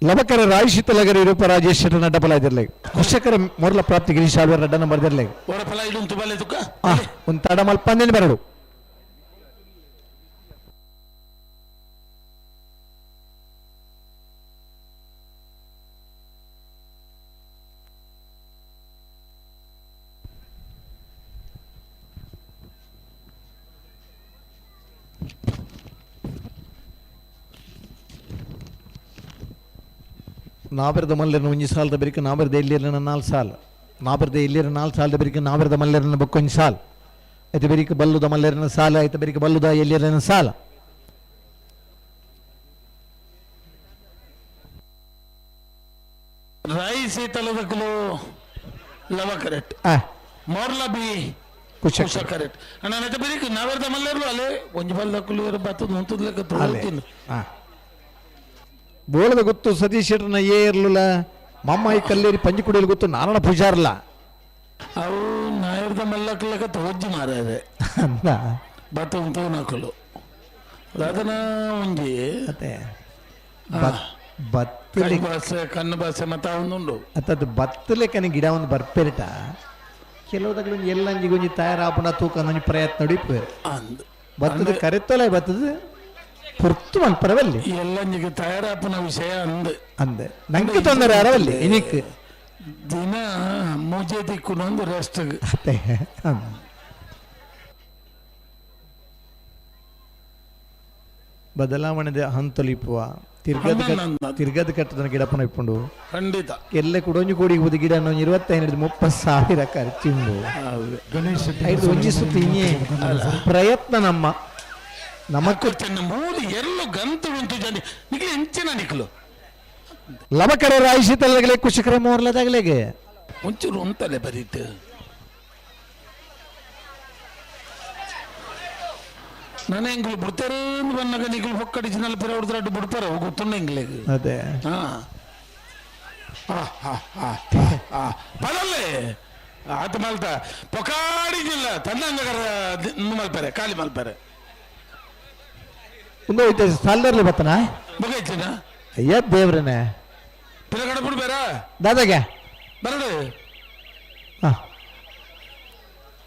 ಲವಕರ ರಾಯಶೀತಲಗರಿ ರೂಪ ರಾಜೇಶ್ ಶೆಟ್ಟರ್ ಅಡ್ಡಪಲಾಯ್ದಿರ್ಲೆ ಕುಶಕರ ಮೊರಲ ಪ್ರಾಪ್ತಿ ಗಿರೀಶ್ ಆಳ್ವರ್ ಅಡ್ಡ ನಂಬರ್ ದಿರ್ಲೆ ಒಂದು ತಡ ಮಲ್ಪ ಬರಡು ನಾಬರದ ಮಲ್ಲರನ ಒಂಜಿ ಸಾಲದ ಬೆರಿಕೆ ನಾಬರದ ಎಲ್ಲಿರನ ನಾಲ್ ಸಾಲ್ ನಾಬರದ ಎಲ್ಲಿರ ನಾಲ್ ಸಾಲದ ಬೆರಿಕೆ ನಾಬರದ ಮಲ್ಲರನ ಬೊಕ್ಕೊಂಜಿ ಸಾಲ್ ಐತ ಬೆರಿಕೆ ಬಲ್ಲುದ ಮಲ್ಲರನ ಸಾಲ ಐತ ಬೆರಿಕೆ ಬಲ್ಲುದ ಎಲ್ಲಿರನ ಸಾಲ ರೈ ಸೀತಲದಕಲು ಲವ ಕರೆಕ್ಟ್ ಮೋರ್ಲ ಬಿ ಕುಶ ಕರೆಕ್ಟ್ ಅಣ್ಣ ಐತ ಬೆರಿಕೆ ನಾಬರದ ಮಲ್ಲರಲು ಅಲ್ಲೇ ಒಂಜಿ ಬಲ್ಲದಕಲು ಬತ್ತದ ಹೊಂತದ ಲೆಕ್ಕ ತೋಳ್ತೀನಿ ಬೋಳದ ಗೊತ್ತು ಸತೀಶ್ ಶೆಟ್ಟರ್ನ ಏ ಇರಲಿಲ್ಲ ಮಮ್ಮಾಯಿ ಕಲ್ಲೇರಿ ಪಂಜಿ ಕುಡಿಯಲು ಗೊತ್ತು ನಾರಣ ಪೂಜಾರಲ್ಲ ಅವು ನಾಯರ್ದ ಮಲ್ಲಕ್ಲಕ ತೋಜ್ಜಿ ಮಾರಾರೆ ಬತ್ತ ಉಂಟು ನಕಲು ಅದನ್ನ ಒಂಜಿ ಅತ್ತೆ ಬತ್ತಲೆ ಭಾಷೆ ಕಣ್ಣು ಭಾಷೆ ಮತ್ತೆ ಅವನುಂಡು ಅತ್ತದು ಬತ್ತಲೆ ಕನಿ ಗಿಡ ಒಂದು ಬರ್ಪೆರಿಟ ಕೆಲವುದಾಗಲು ಎಲ್ಲಂಜಿಗೆ ಒಂಜಿ ತಯಾರಾಪಣ ತೂಕ ಒಂಜಿ ಪ್ರಯತ್ನ ನಡಿಪು ಬತ್ತದ ಕರೆತ್ತೊಲೆ ಬತ್ತದ ಪುರ್ತು ಮಲ್ಪರವಲ್ಲಿ ಎಲ್ಲಂಜಿಗೆ ತಯಾರಾಪನ ವಿಷಯ ಅಂದೆ ಅಂದೆ ನಂಗೆ ತೊಂದರೆ ಅರವಲ್ಲಿ ಇನಿಕ್ ದಿನ ಮೂಜೆ ದಿಕ್ಕುನೊಂದು ರೆಸ್ಟ್ ಅತ್ತೆ ಬದಲಾವಣೆ ಹಂತೊಲಿಪುವ ತಿರ್ಗದ ತಿರ್ಗದ ಕಟ್ಟದ ಗಿಡಪನ ಇಪ್ಪುಂಡು ಖಂಡಿತ ಎಲ್ಲ ಕೂಡ ಒಂಜಿ ಕೋಡಿ ಹೋದ ಗಿಡ 25 30 ಸಾವಿರ ಖರ್ಚುಂಡು ಐದು ಒಂಜಿ ಸುತ್ತು ಇನ್ನೇ ಪ್ರಯತ್ನ ನಮ್ಮ ನಮಕ್ ಮೂರು ಎಲ್ಲು ಗಂತು ಉಂಟು ಜನ ನಿಕ್ಲು ಎಂಚಿನ ನಿಕ್ಲು ಲವಕರ ರಾಯಿಸಿ ತಲ್ಲಗಲೆ ಕುಶಕರ ಮೋರ್ಲದಾಗಲೆಗೆ ಒಂಚೂರು ಉಂಟಲೆ ಬರೀತು ನಾನು ಎಂಗ್ಲು ಬಿಡ್ತಾರೆ ಬಂದಾಗ ನಿಕ್ಲು ಹೊಕ್ಕಡಿಸಿ ನಲ್ಪರ ಹೊಡೆದ್ರೆ ಬಿಡ್ತಾರೆ ಗೊತ್ತುಂಡ ಎಂಗ್ಲಿಗೆ ಅದೇ ಹಾ ಪದಲ್ಲೇ ಆತ ಮಲ್ತ ಪೊಕಾಡಿಜಿಲ್ಲ ತನ್ನಂಗರ ಮಲ್ಪರೆ ಖಾಲಿ ಮಲ್ಪರೆ ಒಂದು ಹೋಯ್ತು ಸಾಲದರ್ಲಿ ಬತ್ತನ ಬಗೈತಿನ ಅಯ್ಯ ದೇವ್ರನೇ ಪಿರಗಡ ಬಿಡ್ಬೇರ ದಾದಾಗೆ ಬರಡು ಹಾ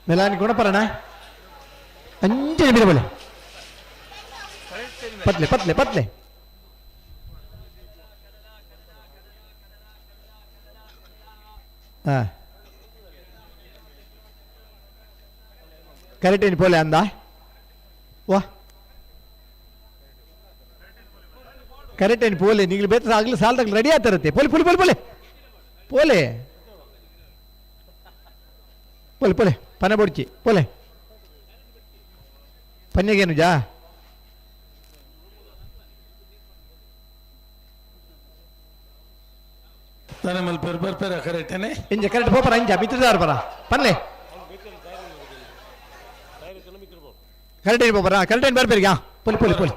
ಮೆಲಾನಿ ಗುಣಪರಣ ಅಂಜನೆ ಬಿರಬಲೆ ಪತ್ಲೆ ಪತ್ಲೆ ಪತ್ಲೆ ಹಾ ಕರೆಕ್ಟ್ ಏನು ಪೋಲೆ ಅಂದ ವಾ ಕರೆಕ್ಟ್ ಏನು ಪೋಲೆ ನೀವು ಬೇತ ಆಗಲಿ ಸಾಲದಾಗ ರೆಡಿ ಆಗ್ತಾರತ್ತೆ ಪೋಲಿ ಪೋಲಿ ಪೋಲಿ ಪೋಲೆ ಪೋಲೆ ಪೋಲೆ ಪೋಲೆ ಪನೆ ಬೊಡ್ಚಿ ಪೋಲೆ ಪನ್ನೆಗೇನು ಜಾ ತಾನೆ ಮಲ್ಪೇರು ಬರ್ಪೇರ ಕರೆಕ್ಟೇನೆ ಇಂಜ ಕರೆಕ್ಟ್ ಪೋಪರ ಇಂಜ ಮಿತ್ರದಾರ ಬರ ಪನ್ಲೆ ಕರೆಕ್ಟ್ ಏನು ಪೋಪರ ಕರೆಕ್ಟ್ ಏನು ಬರ್ಬೇರಿಗೆ ಪೋಲಿ ಪೋಲಿ ಪೋಲಿ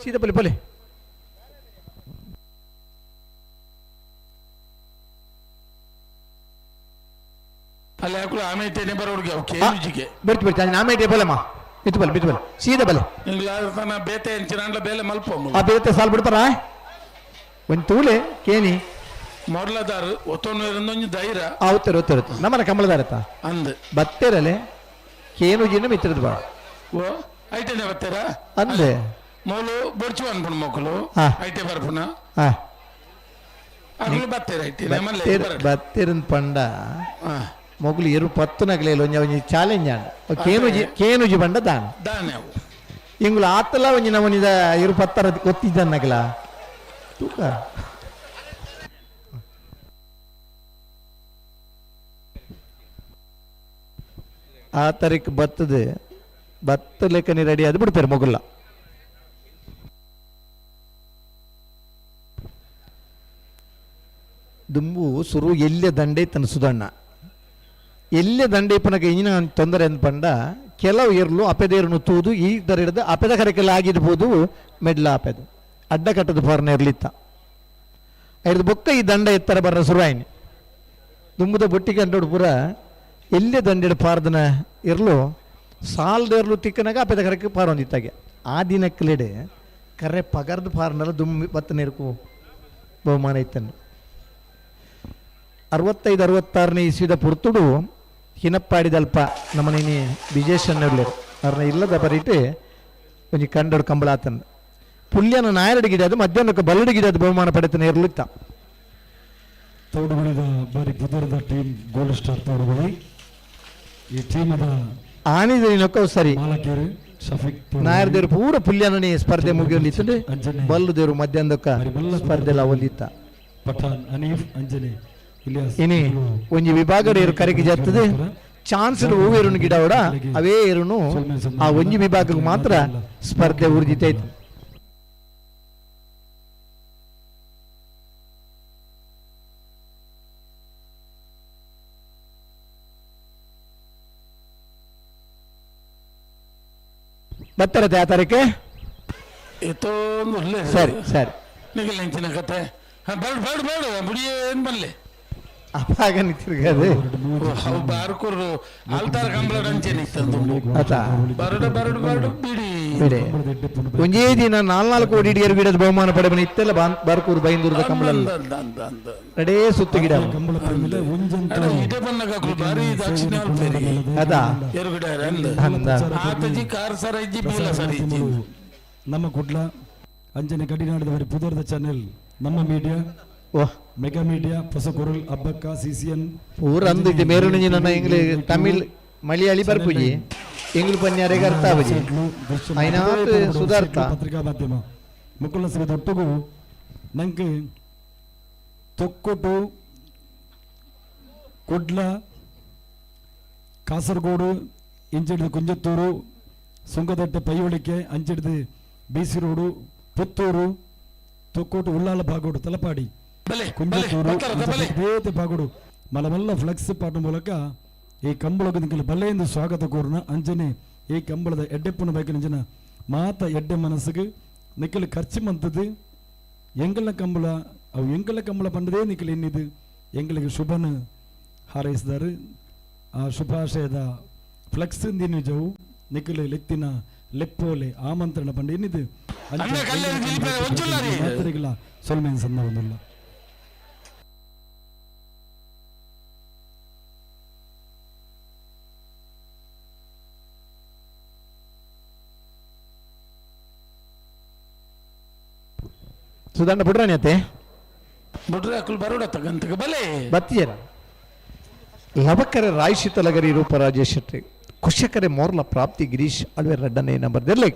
ಸೀದಾ ಪೋಲಿ ಪೋಲಿ ಅಲ್ಲಿ ಹಾಕಲು ಆಮೇಲೆ ಬರೋರ್ಗೆ ಅವು ಕೇಜಿಗೆ ಬಿಡ್ತು ಬಿಡ್ತು ಅಲ್ಲಿ ಆಮೇಲೆ ಬೋಲಮ್ಮ ಮಿತ್ತು ಬಲೆ ಮಿತ್ತು ಬಲೆ ಸೀದಾ ಬಲೆ ತನ್ನ ಬೇತೆ ಎಂಚಿನಾಂಡ್ಲ ಬೇಲೆ ಮಲ್ಪ ಆ ಬೇತೆ ಸಾಲ್ ಬಿಡ್ತಾರ ಒಂದು ತೂಲೆ ಕೇನಿ ಮೊರ್ಲದಾರು ಒತ್ತೊಂದು ಧೈರ್ಯ ಆ ಉತ್ತರ ಉತ್ತರ ನಮ್ಮನ ಕಮಲದಾರತ್ತ ಅಂದ್ ಬತ್ತೇರಲೆ ಕೇನು ಜಿನ ಮಿತ್ರದ ಬಾಳ ಓ ಐಟನೆ ಬತ್ತೇರ ಅಂದೆ ಮೋಲು ಬೊಡ್ಚು ಅನ್ಪುಣ ಮಕ್ಕಳು ಐಟೆ ಬರ್ಪುನ ಹಾ ಅಗಲು ಬತ್ತೇರ ಐಟೆ ಬತ್ತೇರನ್ ಪಂಡ ಮೊಗಲು ಎರು ಪತ್ತು ನಗಲೇಲು ಒಂಜಿ ಒಂಜಿ ಚಾಲೆಂಜ್ ಆಂಡ್ ಕೇನುಜಿ ಕೇನುಜಿ ಬಂಡ ದಾನ ದಾನ ಅವು ಇಂಗುಲು ಆತಲ ಒಂಜಿ ನಮನಿದ ಎರು ಪತ್ತರ ಗೊತ್ತಿದ್ದನ್ನಗಲ ತೂಕ ಆ ತಾರೀಕು ಬತ್ತದೆ ಬತ್ತ ಲೆಕ್ಕನಿ ರೆಡಿ ಅದು ಬಿಡ್ತಾರೆ ಮೊಗಲ ದುಂಬು ಸುರು ಎಲ್ಲೆ ದಂಡೆ ತನ್ನ ಸುದಣ್ಣ ಎಲ್ಲೆ ದಂಡೇಪನಕ ಇಂಜಿನ ತೊಂದರೆ ಅಂದ್ಪಂಡ ಕೆಲವು ಇರ್ಲು ಅಪೆದೇರ್ನು ತೂದು ಈ ದರ ಹಿಡಿದು ಅಪೆದ ಕರೆಕೆಲ್ಲ ಆಗಿರ್ಬೋದು ಮೆಡ್ಲ ಅಪೆದು ಅಡ್ಡ ಕಟ್ಟದ ಫಾರ್ನ ಇರ್ಲಿತ್ತ ಹಿಡಿದು ಬೊಕ್ಕ ಈ ದಂಡ ಎತ್ತರ ಬರ್ರ ಸುರುವಾಯಿನಿ ದುಂಬುದ ಬೊಟ್ಟಿ ಕಂಡೋಡು ಪೂರ ಎಲ್ಲೆ ದಂಡೆಡು ಪಾರ್ದನ ಇರ್ಲು ಸಾಲ್ದೇರ್ಲು ತಿಕ್ಕನಾಗ ಅಪ್ಪದ ಕರೆಕ್ ಪಾರೊಂದಿತ್ತಾಗೆ ಆ ದಿನಕ್ಲೆಡೆ ಕರೆ ಪಗರ್ದು ಪಾರ್ನಲ್ಲ ದುಮ್ಮಿ ಬತ್ತನೇರ್ಕು ಬಹುಮಾನ ಇತ್ತನ್ನು. 65 66ನೇ ಇಸ್ವಿದ ಪುರ್ತುಡು ಹಿನಪ್ಪಾಡಿದಲ್ಪ ನಮ್ಮನೇನಿ ವಿಜೇಶನ್ನರ್ಲೇರು ಅವ್ರನ್ನ ಇಲ್ಲದ ಬರೀಟು ಒಂಜಿ ಕಂಡೋಡು ಕಂಬಳಾತನ್ ಪುಲ್ಯನ ನಾಯರಡು ಗಿಡ ಅದು ಮಧ್ಯಾಹ್ನಕ್ಕೆ ಬಲ್ಲಡು ಗಿಡ ಅದು ಬಹುಮಾನ ಪಡೆತನ ಇರಲಿತ್ತ. ತೌಡುಗುಳಿದ ಬಾರಿ ಪುದರ್ದ ಟೀಮ್ ಗೋಲ್ಡ್ ಸ್ಟಾರ್ ತೌಡುಗುಳಿ ಈ ಟೀಮದ ಆನಿದನೊಕ್ಕ ಸರಿ ಮಾಲಕರು ಶಫೀಕ್ ನಾಯರ್ ದೇವರು ಪೂರ ಪುಲ್ಯನೇ ಸ್ಪರ್ಧೆ ಮುಗಿಯಲಿತ್ತು ಬಲ್ಲು ದೇವರು ಮಧ್ಯಾಹ್ನದಕ್ಕ ಸ್ಪರ್ಧೆ ಒಲಿತ್ತ. ಪಠಾನ್ ಹನೀಫ್ ಅಂಜನೆ ಇನಿ ಒಂಜಿ ವಿಭಾಗದ ಏರು ಕರೆಗೆ ಜತ್ತದೆ ಚಾನ್ಸ್ ಹೂವೇರುನು ಗಿಡ ಅವಡ ಅವೇ ಏರುನು ಆ ಒಂಜಿ ವಿಭಾಗಕ್ಕೆ ಮಾತ್ರ ಸ್ಪರ್ಧೆ ಊರ್ಜಿತೈತು. ಬತ್ತರತೆ ಆ ತಾರೀಕೆ ಸರಿ ಸರಿ ಕತೆ ಬೇಡ ಬೇಡ ಬೇಡ ಬುಡಿಯೇನು ಬರಲಿ ಅಪಾಗ ನಿಂತಿರ್ಗದು ಅವು ಬಾರ್ಕೂರು ಅಲ್ತಾರ ಕಂಬಳ ಅಂಚೆನೆ ಇತ್ತಂದು ಬರಡು ಬರಡು ಬರಡು ಬಿಡಿ ಬಿಡಿ ಒಂದೇ ದಿನ 4 ಕೋಟಿ ಹಿಡಿಯರು ಗಿಡದ ಬಹುಮಾನ ಪಡೆಬನ ಇತ್ತೆಲ್ಲ ಬಾರ್ಕೂರು ಬೈಂದೂರದ ಕಂಬಳ ನಡೇ ಸುತ್ತು ಗಿಡ ಇದೇ ಬನ್ನಗ ಬಾರಿ ದಕ್ಷಿಣ ಅದಾ ಎರುಗಿಡ ಆತಜಿ ಕಾರ್ ಸರ ಇಜ್ಜಿ ಬೀಲ ಸರ ಇಜ್ಜಿ. ನಮ್ಮ ಕುಡ್ಲ ಅಂಜನೆ ಗಡಿನಾಡದವರಿ ಪುದರ್ದ ಚಾನೆಲ್ ನಮ್ಮ ಮೀಡಿಯಾ ಓಹ್ ಮೆಗಾ ಮೀಡಿಯಾ ಹೊಸಕೊರಲ್ ಅಬ್ಬಕ್ಕ ಸಿಸಿಎನ್ ಪೂರ ಅಂದಿದ್ದೆ ಮೇರುಣಿಜಿ ನನ್ನ ಇಂಗ್ಲಿ ತಮಿಳ್ ಮಲಯಾಳಿ ಬರ್ಪುಜಿ ಇಂಗ್ಲಿ ಪನ್ಯಾರಿಗೆ ಅರ್ಥ ಆಪುಜಿ ಐನಾತ್ ಸುಧಾರ್ಥ ಪತ್ರಿಕಾ ಮಾಧ್ಯಮ ಮುಕುಲ ಸಭೆದೊಟ್ಟುಗು ನಂಗೆ ತೊಕ್ಕೊಟ್ಟು ಕುಡ್ಲ ಕಾಸರಗೋಡು ಇಂಚಿಡ್ದು ಕುಂಜತ್ತೂರು ಸುಂಕದಟ್ಟೆ ಪೈಯುಳಿಕೆ ಅಂಚಿಡ್ದು B C road Puttur Thokkottu Ullal ಬಾಗೋಡು ತಲಪಾಡಿ ಕುಂಜತ್ತೂರು ಬೇತೆ ಬಾಗೋಡು ಮಲಮಲ್ಲ ಫ್ಲೆಕ್ಸ್ ಪಾಠ ಮೂಲಕ ಈ ಕಂಬಳಕ್ಕೆ ಬಲ್ಲೆಯಿಂದ ಸ್ವಾಗತ ಕೋರ್ನ ಅಂಜನೆ ಈ ಕಂಬಳದ ಎಡ್ಡೆಪ್ಪನ ಬೈಕಿನ ಜನ ಮಾತ ಎಡ್ಡೆ ಮನಸ್ಸಿಗೆ ನಿಕ್ಕಲು ಖರ್ಚು ಮಂತದ್ದು ಎಂಗಳ ಕಂಬಳ ಅವು ಎಂಗಳ ಕಂಬಳ ಪಂಡದೇ ನಿಕ್ಕಲು ಎನ್ನಿದು ಎಂಗಳಿಗೆ ಶುಭನ ಹಾರೈಸಿದಾರೆ. ಆ ಶುಭಾಶಯದ ಫ್ಲೆಕ್ಸ್ ನಿಜವು ನಿಕ್ಕಲು ಲೆತ್ತಿನ ಲೆಪ್ಪೋಲೆ ಆಮಂತ್ರಣ ಪಂಡ ಎನ್ನಿದು ಸೊಲ್ಮೇನ್ ಸಂದ ಒಂದುಲ್ಲ. ಸುಧಾರಣ ಬಿಡ್ರಾಣಿ ಅತ್ತೆ ಬಿಡ್ರೆ ಅಕುಲ್ ಬರೋಡ ತಗಂತಕ ಬಲೆ ಬತ್ತಿಯರ ಲವಕರೆ ರಾಯಶಿತಲಗರಿ ರೂಪ ರಾಜೇಶ್ ಶೆಟ್ಟಿ ಕುಶಕರೆ ಮೋರ್ಲ ಪ್ರಾಪ್ತಿ ಗಿರೀಶ್ ಅಳ್ವೆ ರಡ್ಡನೆ ನಂಬರ್ ದೆರ್ಲೆ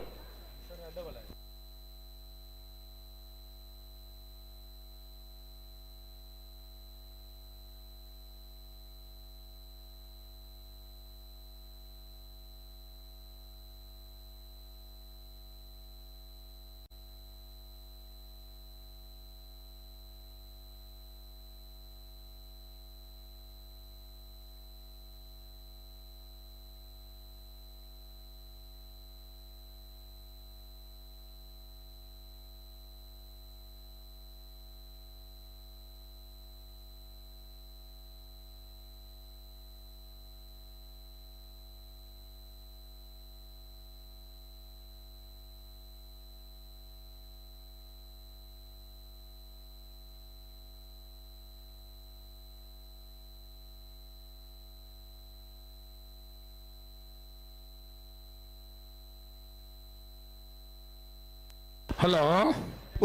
ಹಲೋ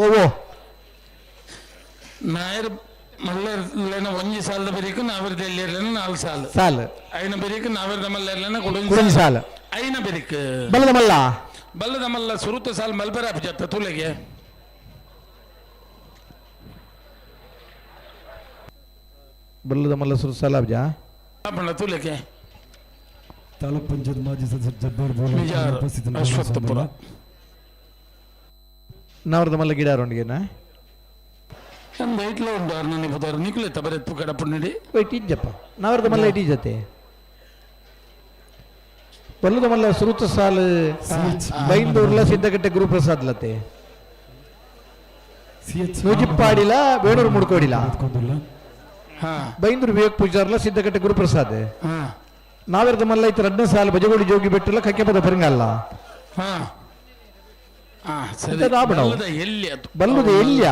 ಓ ಓ ನಾಯರ್ ಮಲ್ಲೇರ್ಲೇನ ಒಂಜಿ ಸಾಲದ ಬೆರಿಕು ನಾವಿರ್ದ ಎಲ್ಲಿರ್ಲೇನ ನಾಲ್ ಸಾಲು ಸಾಲು ಐನ ಬೆರಿಕು ನಾವಿರ್ದ ಮಲ್ಲೇರ್ಲೇನ ಕುಡೊಂಜಿ ಸಾಲು ಐನ ಬೆರಿಕ್ ಬಲ್ಲದ ಮಲ್ಲ ಬಲ್ಲದ ಮಲ್ಲ ಸುರುತ ಸಾಲು ಮಲ್ಬರ ಅಭಿಜಾತ ತುಲೆಗೆ ಬಲ್ಲದ ಮಲ್ಲ ಸುರು ಸಾಲ ಅಬ್ಜಾ ಅಪ್ಪಣ ತುಲೆಗೆ ತಾಲೂಕ್ ಪಂಚಾಯತ್ ಮಾಜಿ ಸದಸ್ಯ ಜಬ್ಬಾರ್ ಬೋಲ ಅಶ್ವತ್ಥಪುರ ನವರದ ಮಲ್ಲ ಗಿಡ ಅರೊಂಡಿಗೆನ ಒಂದು ಐಟ್ಲ ಉಂಟು ಅರ್ನನಿ ಪುದಾರು ನಿಕ್ಲೆ ತಬರೆತ್ಪು ಕಡಪುಂಡಿ ವೈಟ್ ಇಜ್ಜಪ್ಪ ನವರದ ಮಲ್ಲ ಇಟಿ ಜೊತೆ ಬಲ್ಲದ ಮಲ್ಲ ಸುರುತ ಸಾಲು ಬೈಂದೂರ್ಲ ಸಿದ್ದಕಟ್ಟೆ ಗುರುಪ್ರಸಾದ್ ಲತೆ ನೂಜಿಪ್ಪಾಡಿಲ ಬೇಡೂರು ಮುಡ್ಕೋಡಿಲ ಬೈಂದೂರು ವಿವೇಕ್ ಪೂಜಾರ್ಲ ಸಿದ್ದಕಟ್ಟೆ ಗುರುಪ್ರಸಾದ್. ನಾವೆರ್ದ ಮಲ್ಲ ಇತ್ತು ರಡ್ಡನೇ ಸಾಲ ಬಜಗೋಡಿ ಜೋಗಿ ಬಿಟ್ಟಲ್ಲ ಕಕ್ಕೆಪದ ಪರಿಂಗಲ್ಲ. ಬಲ್ಲುದ ಎಲ್ಲಿಯ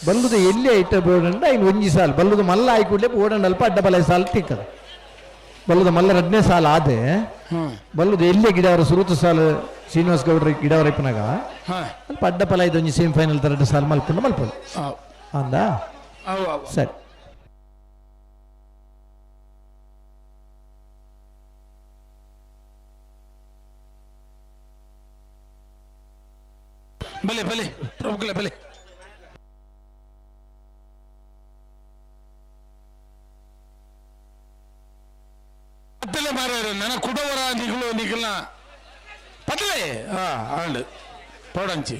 ಬಲ್ಲುದ ಎಲ್ಲಿಯ ಇಟ್ಟ ಬೋಡಂಡ ಇನ್ನು ಒಂಜಿ ಸಾಲ ಬಲ್ಲುದ ಮಲ್ಲ ಆಯ್ಕೂಡ್ಲೆ ಓಡಂಡ ಅಲ್ಪ ಅಡ್ಡ ಬಲ ಸಾಲ ತಿಕ್ಕದ ಬಲ್ಲುದ ಮಲ್ಲ ರಡ್ಡನೇ ಸಾಲ ಆದೆ ಬಲ್ಲುದ ಎಲ್ಲಿಯ ಗಿಡವರ ಸುರುತ ಸಾಲ ಶ್ರೀನಿವಾಸ ಗೌಡ್ರ ಗಿಡವರ ಇಪ್ಪನಾಗ ಅಲ್ಪ ಅಡ್ಡ ಫಲ ಇದು ಒಂಜಿ ಸೆಮಿ ಫೈನಲ್ ಎರಡು ಸಾಲ ಮಲ್ಪುಂಡು ಮಲ್ಪುಂಡು ಅಂದ ಸರಿ. ಬಲೆ ಬಲೆ ಪ್ರಭುಗಳೇ ಬಲೆ. ಪತ್ತಲೆ ಮಾರಾಯರು ನನ್ನ ಕುಡವರ ನಿಗಳು ನಿಗಲ ಪತ್ತಲೆ ಹಾ ಆಂಡ್ ಪೋಡಂಚಿ.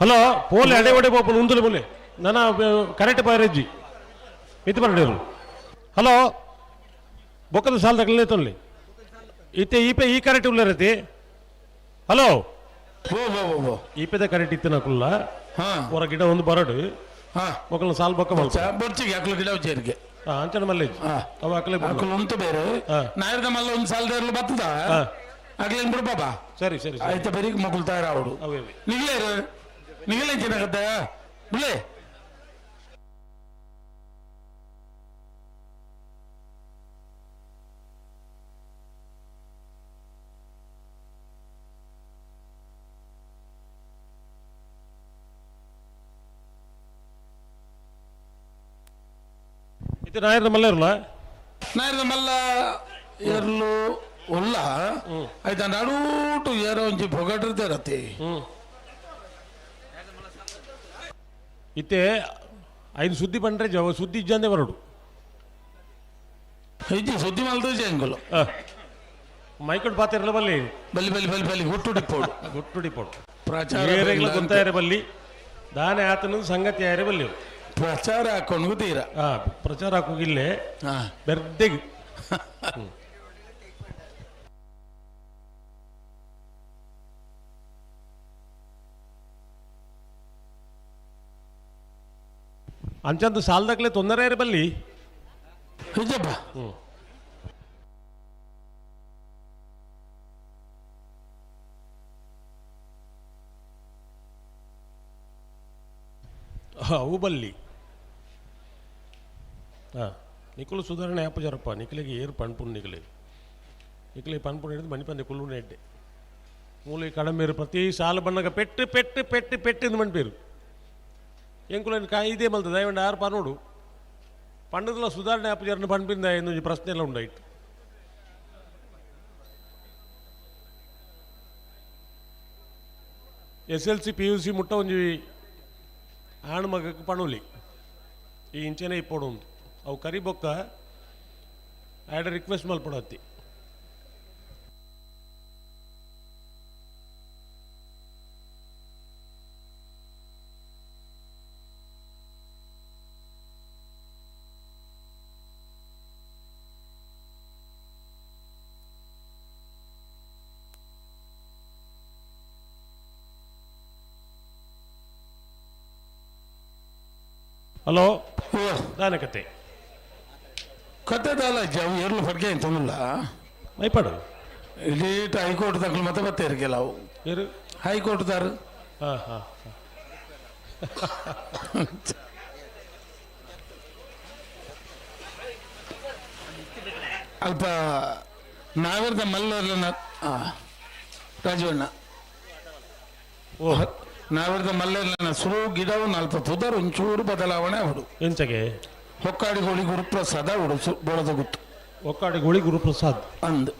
ಹಲೋ ಪೋಲೆ ಅಡೆ ಒಡೆ ಪೋಪುನು ಉಂದುಲೆ ಮುಲೆ ನನ್ನ ಕರೆಕ್ಟ್ ಬಾಯರಜ್ಜಿ ಮಿತ್ ಬರಡೇರು. ಹಲೋ ಬೊಕ್ಕದ ಸಾಲ ತಗಲೇ ತೊನ್ಲಿ ಇತ್ತೆ ಈಪೆ ಈ ಕರೆಕ್ಟ್ ಉಲ್ಲರತಿ. ಹಲೋ ಈಪೆದ ಕರೆಕ್ಟ್ ಇತ್ತು ನಕುಲ್ಲ ಹೊರ ಗಿಡ ಒಂದು ಬರಡು ಮೊಕ್ಕಲ ಸಾಲ್ ಬೊಕ್ಕ ಬೊರ್ಚಿಗೆ ಅಕ್ಲು ಗಿಡ ಸೇರಿಗೆ ಅಂಚನ ಮಲ್ಲೆ ಅವ ಅಕ್ಲೆ ಅಕ್ಲು ಉಂಟು ಬೇರೆ ನಾಯರ್ದ ಮಲ್ಲ ಒಂದು ಸಾಲ ದೇರ್ಲು ಬತ್ತದ ಅಕ್ಲೇನ್ ಬಿಡು ಬಾಬಾ. ಸರಿ ಸರಿ ಆಯ್ತ ಬೇರೆ ಮಕ್ಕಳು ತಯಾರಾವಡು ನಿಗಲೇ ನಿಗಲೇ ಚೆನ್ನಾಗತ್ತ ಬಿಡ್ಲೆ. ಇದು ನಾಯರ್ದ ಮಲ್ಲ ಇರಲ್ಲ ನಾಯರ್ದ ಮಲ್ಲ ಎರ್ಲು ಉಲ್ಲ ಆಯ್ತಾ ನಡೂಟು ಏರೋ ಒಂಜಿ ಪೊಗಟಿರ್ತಾರತಿ ಇತ್ತೆ ಐದು ಸುದ್ದಿ ಬಂದ್ರೆ ಜವ ಸುದ್ದಿ ಇಜ್ಜಂದೆ ಬರಡು ಇಜ್ಜಿ ಸುದ್ದಿ ಮಲ್ದು ಜಂಗುಲು ಮೈಕಡ್ ಪಾತಿರಲ್ಲ ಬಲ್ಲಿ ಬಲ್ಲಿ ಬಲ್ಲಿ ಬಲ್ಲಿ ಬಲ್ಲಿ ಗುಟ್ಟುಡಿ ಪೋಡು ಗುಟ್ಟುಡಿ ಪೋಡು ಪ್ರಚಾರ ಗೊತ್ತಾಯರೆ ಬಲ್ಲಿ ದಾನೆ ಆತನ ಸಂಗತಿ ಆಯರೆ ಬಲ್ಲಿ ಪ್ರಚಾರ ಹಾಕೊಂಡು ತೀರ ಪ್ರಚಾರ ಹಾಕೋಗಿಲ್ಲೇ ಬೆರ್ದೆಗ್. ಅಂಚಂತ ಸಾಲದಾಗಲೇ ತೊಂದರೆ ಇರ ಬಲ್ಲಿ ನಿಜಪ್ಪ. ಅವು ಬಲ್ಲಿ ಹಾಂ ನಿಕ್ಕಲು ಸುಧಾರಣೆ ಆಪುಜಾರಪ್ಪ ನಿಕ್ಕಲಿಗೆ ಏರು ಪಣ್ಪುಂಡು ನಿಕ್ಕಲೆ ನಿಕ್ಕಲೆ ಪನ್ಪುಂಡು ಹಿಡಿದು ಮಣಿಪಂದೆ ಕುಳ್ಳು ಎಡ್ಡೆ ಮೂಲೆ ಕಡಮೇರು ಪ್ರತಿ ಸಾಲ ಬಣ್ಣಗ ಪೆಟ್ಟು ಪೆಟ್ಟು ಪೆಟ್ಟು ಪೆಟ್ಟು ಎಂದು ಮಣ್ಪೇರು ಎಂಕುಲ ಕಾಯಿ ಇದೇ ಮಲ್ತದೆ ದಯವಂಡ ಆರು ಪನೋಡು ಪಂಡದಲ್ಲ ಸುಧಾರಣೆ ಆಪುಜಾರನ ಪಣ್ಪಿಂದ ಎಂದು ಪ್ರಶ್ನೆ ಎಲ್ಲ ಉಂಡಾಯ್ತು. S L C P U C ಮುಟ್ಟ ಒಂಜಿ ಆಣ್ ಮಗಕ್ಕೆ ಪಣೋಲಿ ಈ ಇಂಚೆನೆ ಇಪ್ಪೋಡು ಉಂಟು ಅವು ಕರಿಬೊಕ್ಕ ಆ್ಯಡ್ ರಿಕ್ವೆಸ್ಟ್ ಮಲ್ಪಡತ್ತಿ. ಹಲೋ ದಾನ ಕತೆ ಕತೆ ದಾಲ ಅವು ಏರ್ಲು ಫರ್ಕೆ ಅಂತಂದಿಲ್ಲ ಮೈಪಾಡು ಇಡೀ ಹೈಕೋರ್ಟ್ ತಕ್ಕಲು ಮತ್ತೆ ಮತ್ತೆ ಇರಕಿಲ್ಲ ಅವು ಏರು ಹೈಕೋರ್ಟ್ ದಾರು ಹಾಂ ಹಾಂ ಅಲ್ಪ ನಾವೆರ್ದ ಮಲ್ಲರ್ಲನ ರಾಜವಣ್ಣ ಓ ನಾವೆರ್ದ ಮಲ್ಲರ್ಲನ ಸುರು ಗಿಡವು ಅಲ್ಪ ಪುದರ್ ಒಂಚೂರು ಬದಲಾವಣೆ ಅವಡು ಎಂಚಗೆ ಹೊಕ್ಕಾಡಿಗೋಳಿ ಗುರುಪ್ರಸಾದ ಅವಡು ಬೋಳದ ಗುತ್ತು ಹೊಕ್ಕಾಡಿಗೋಳಿ ಗುರುಪ್ರಸಾದ್ ಅಂದ್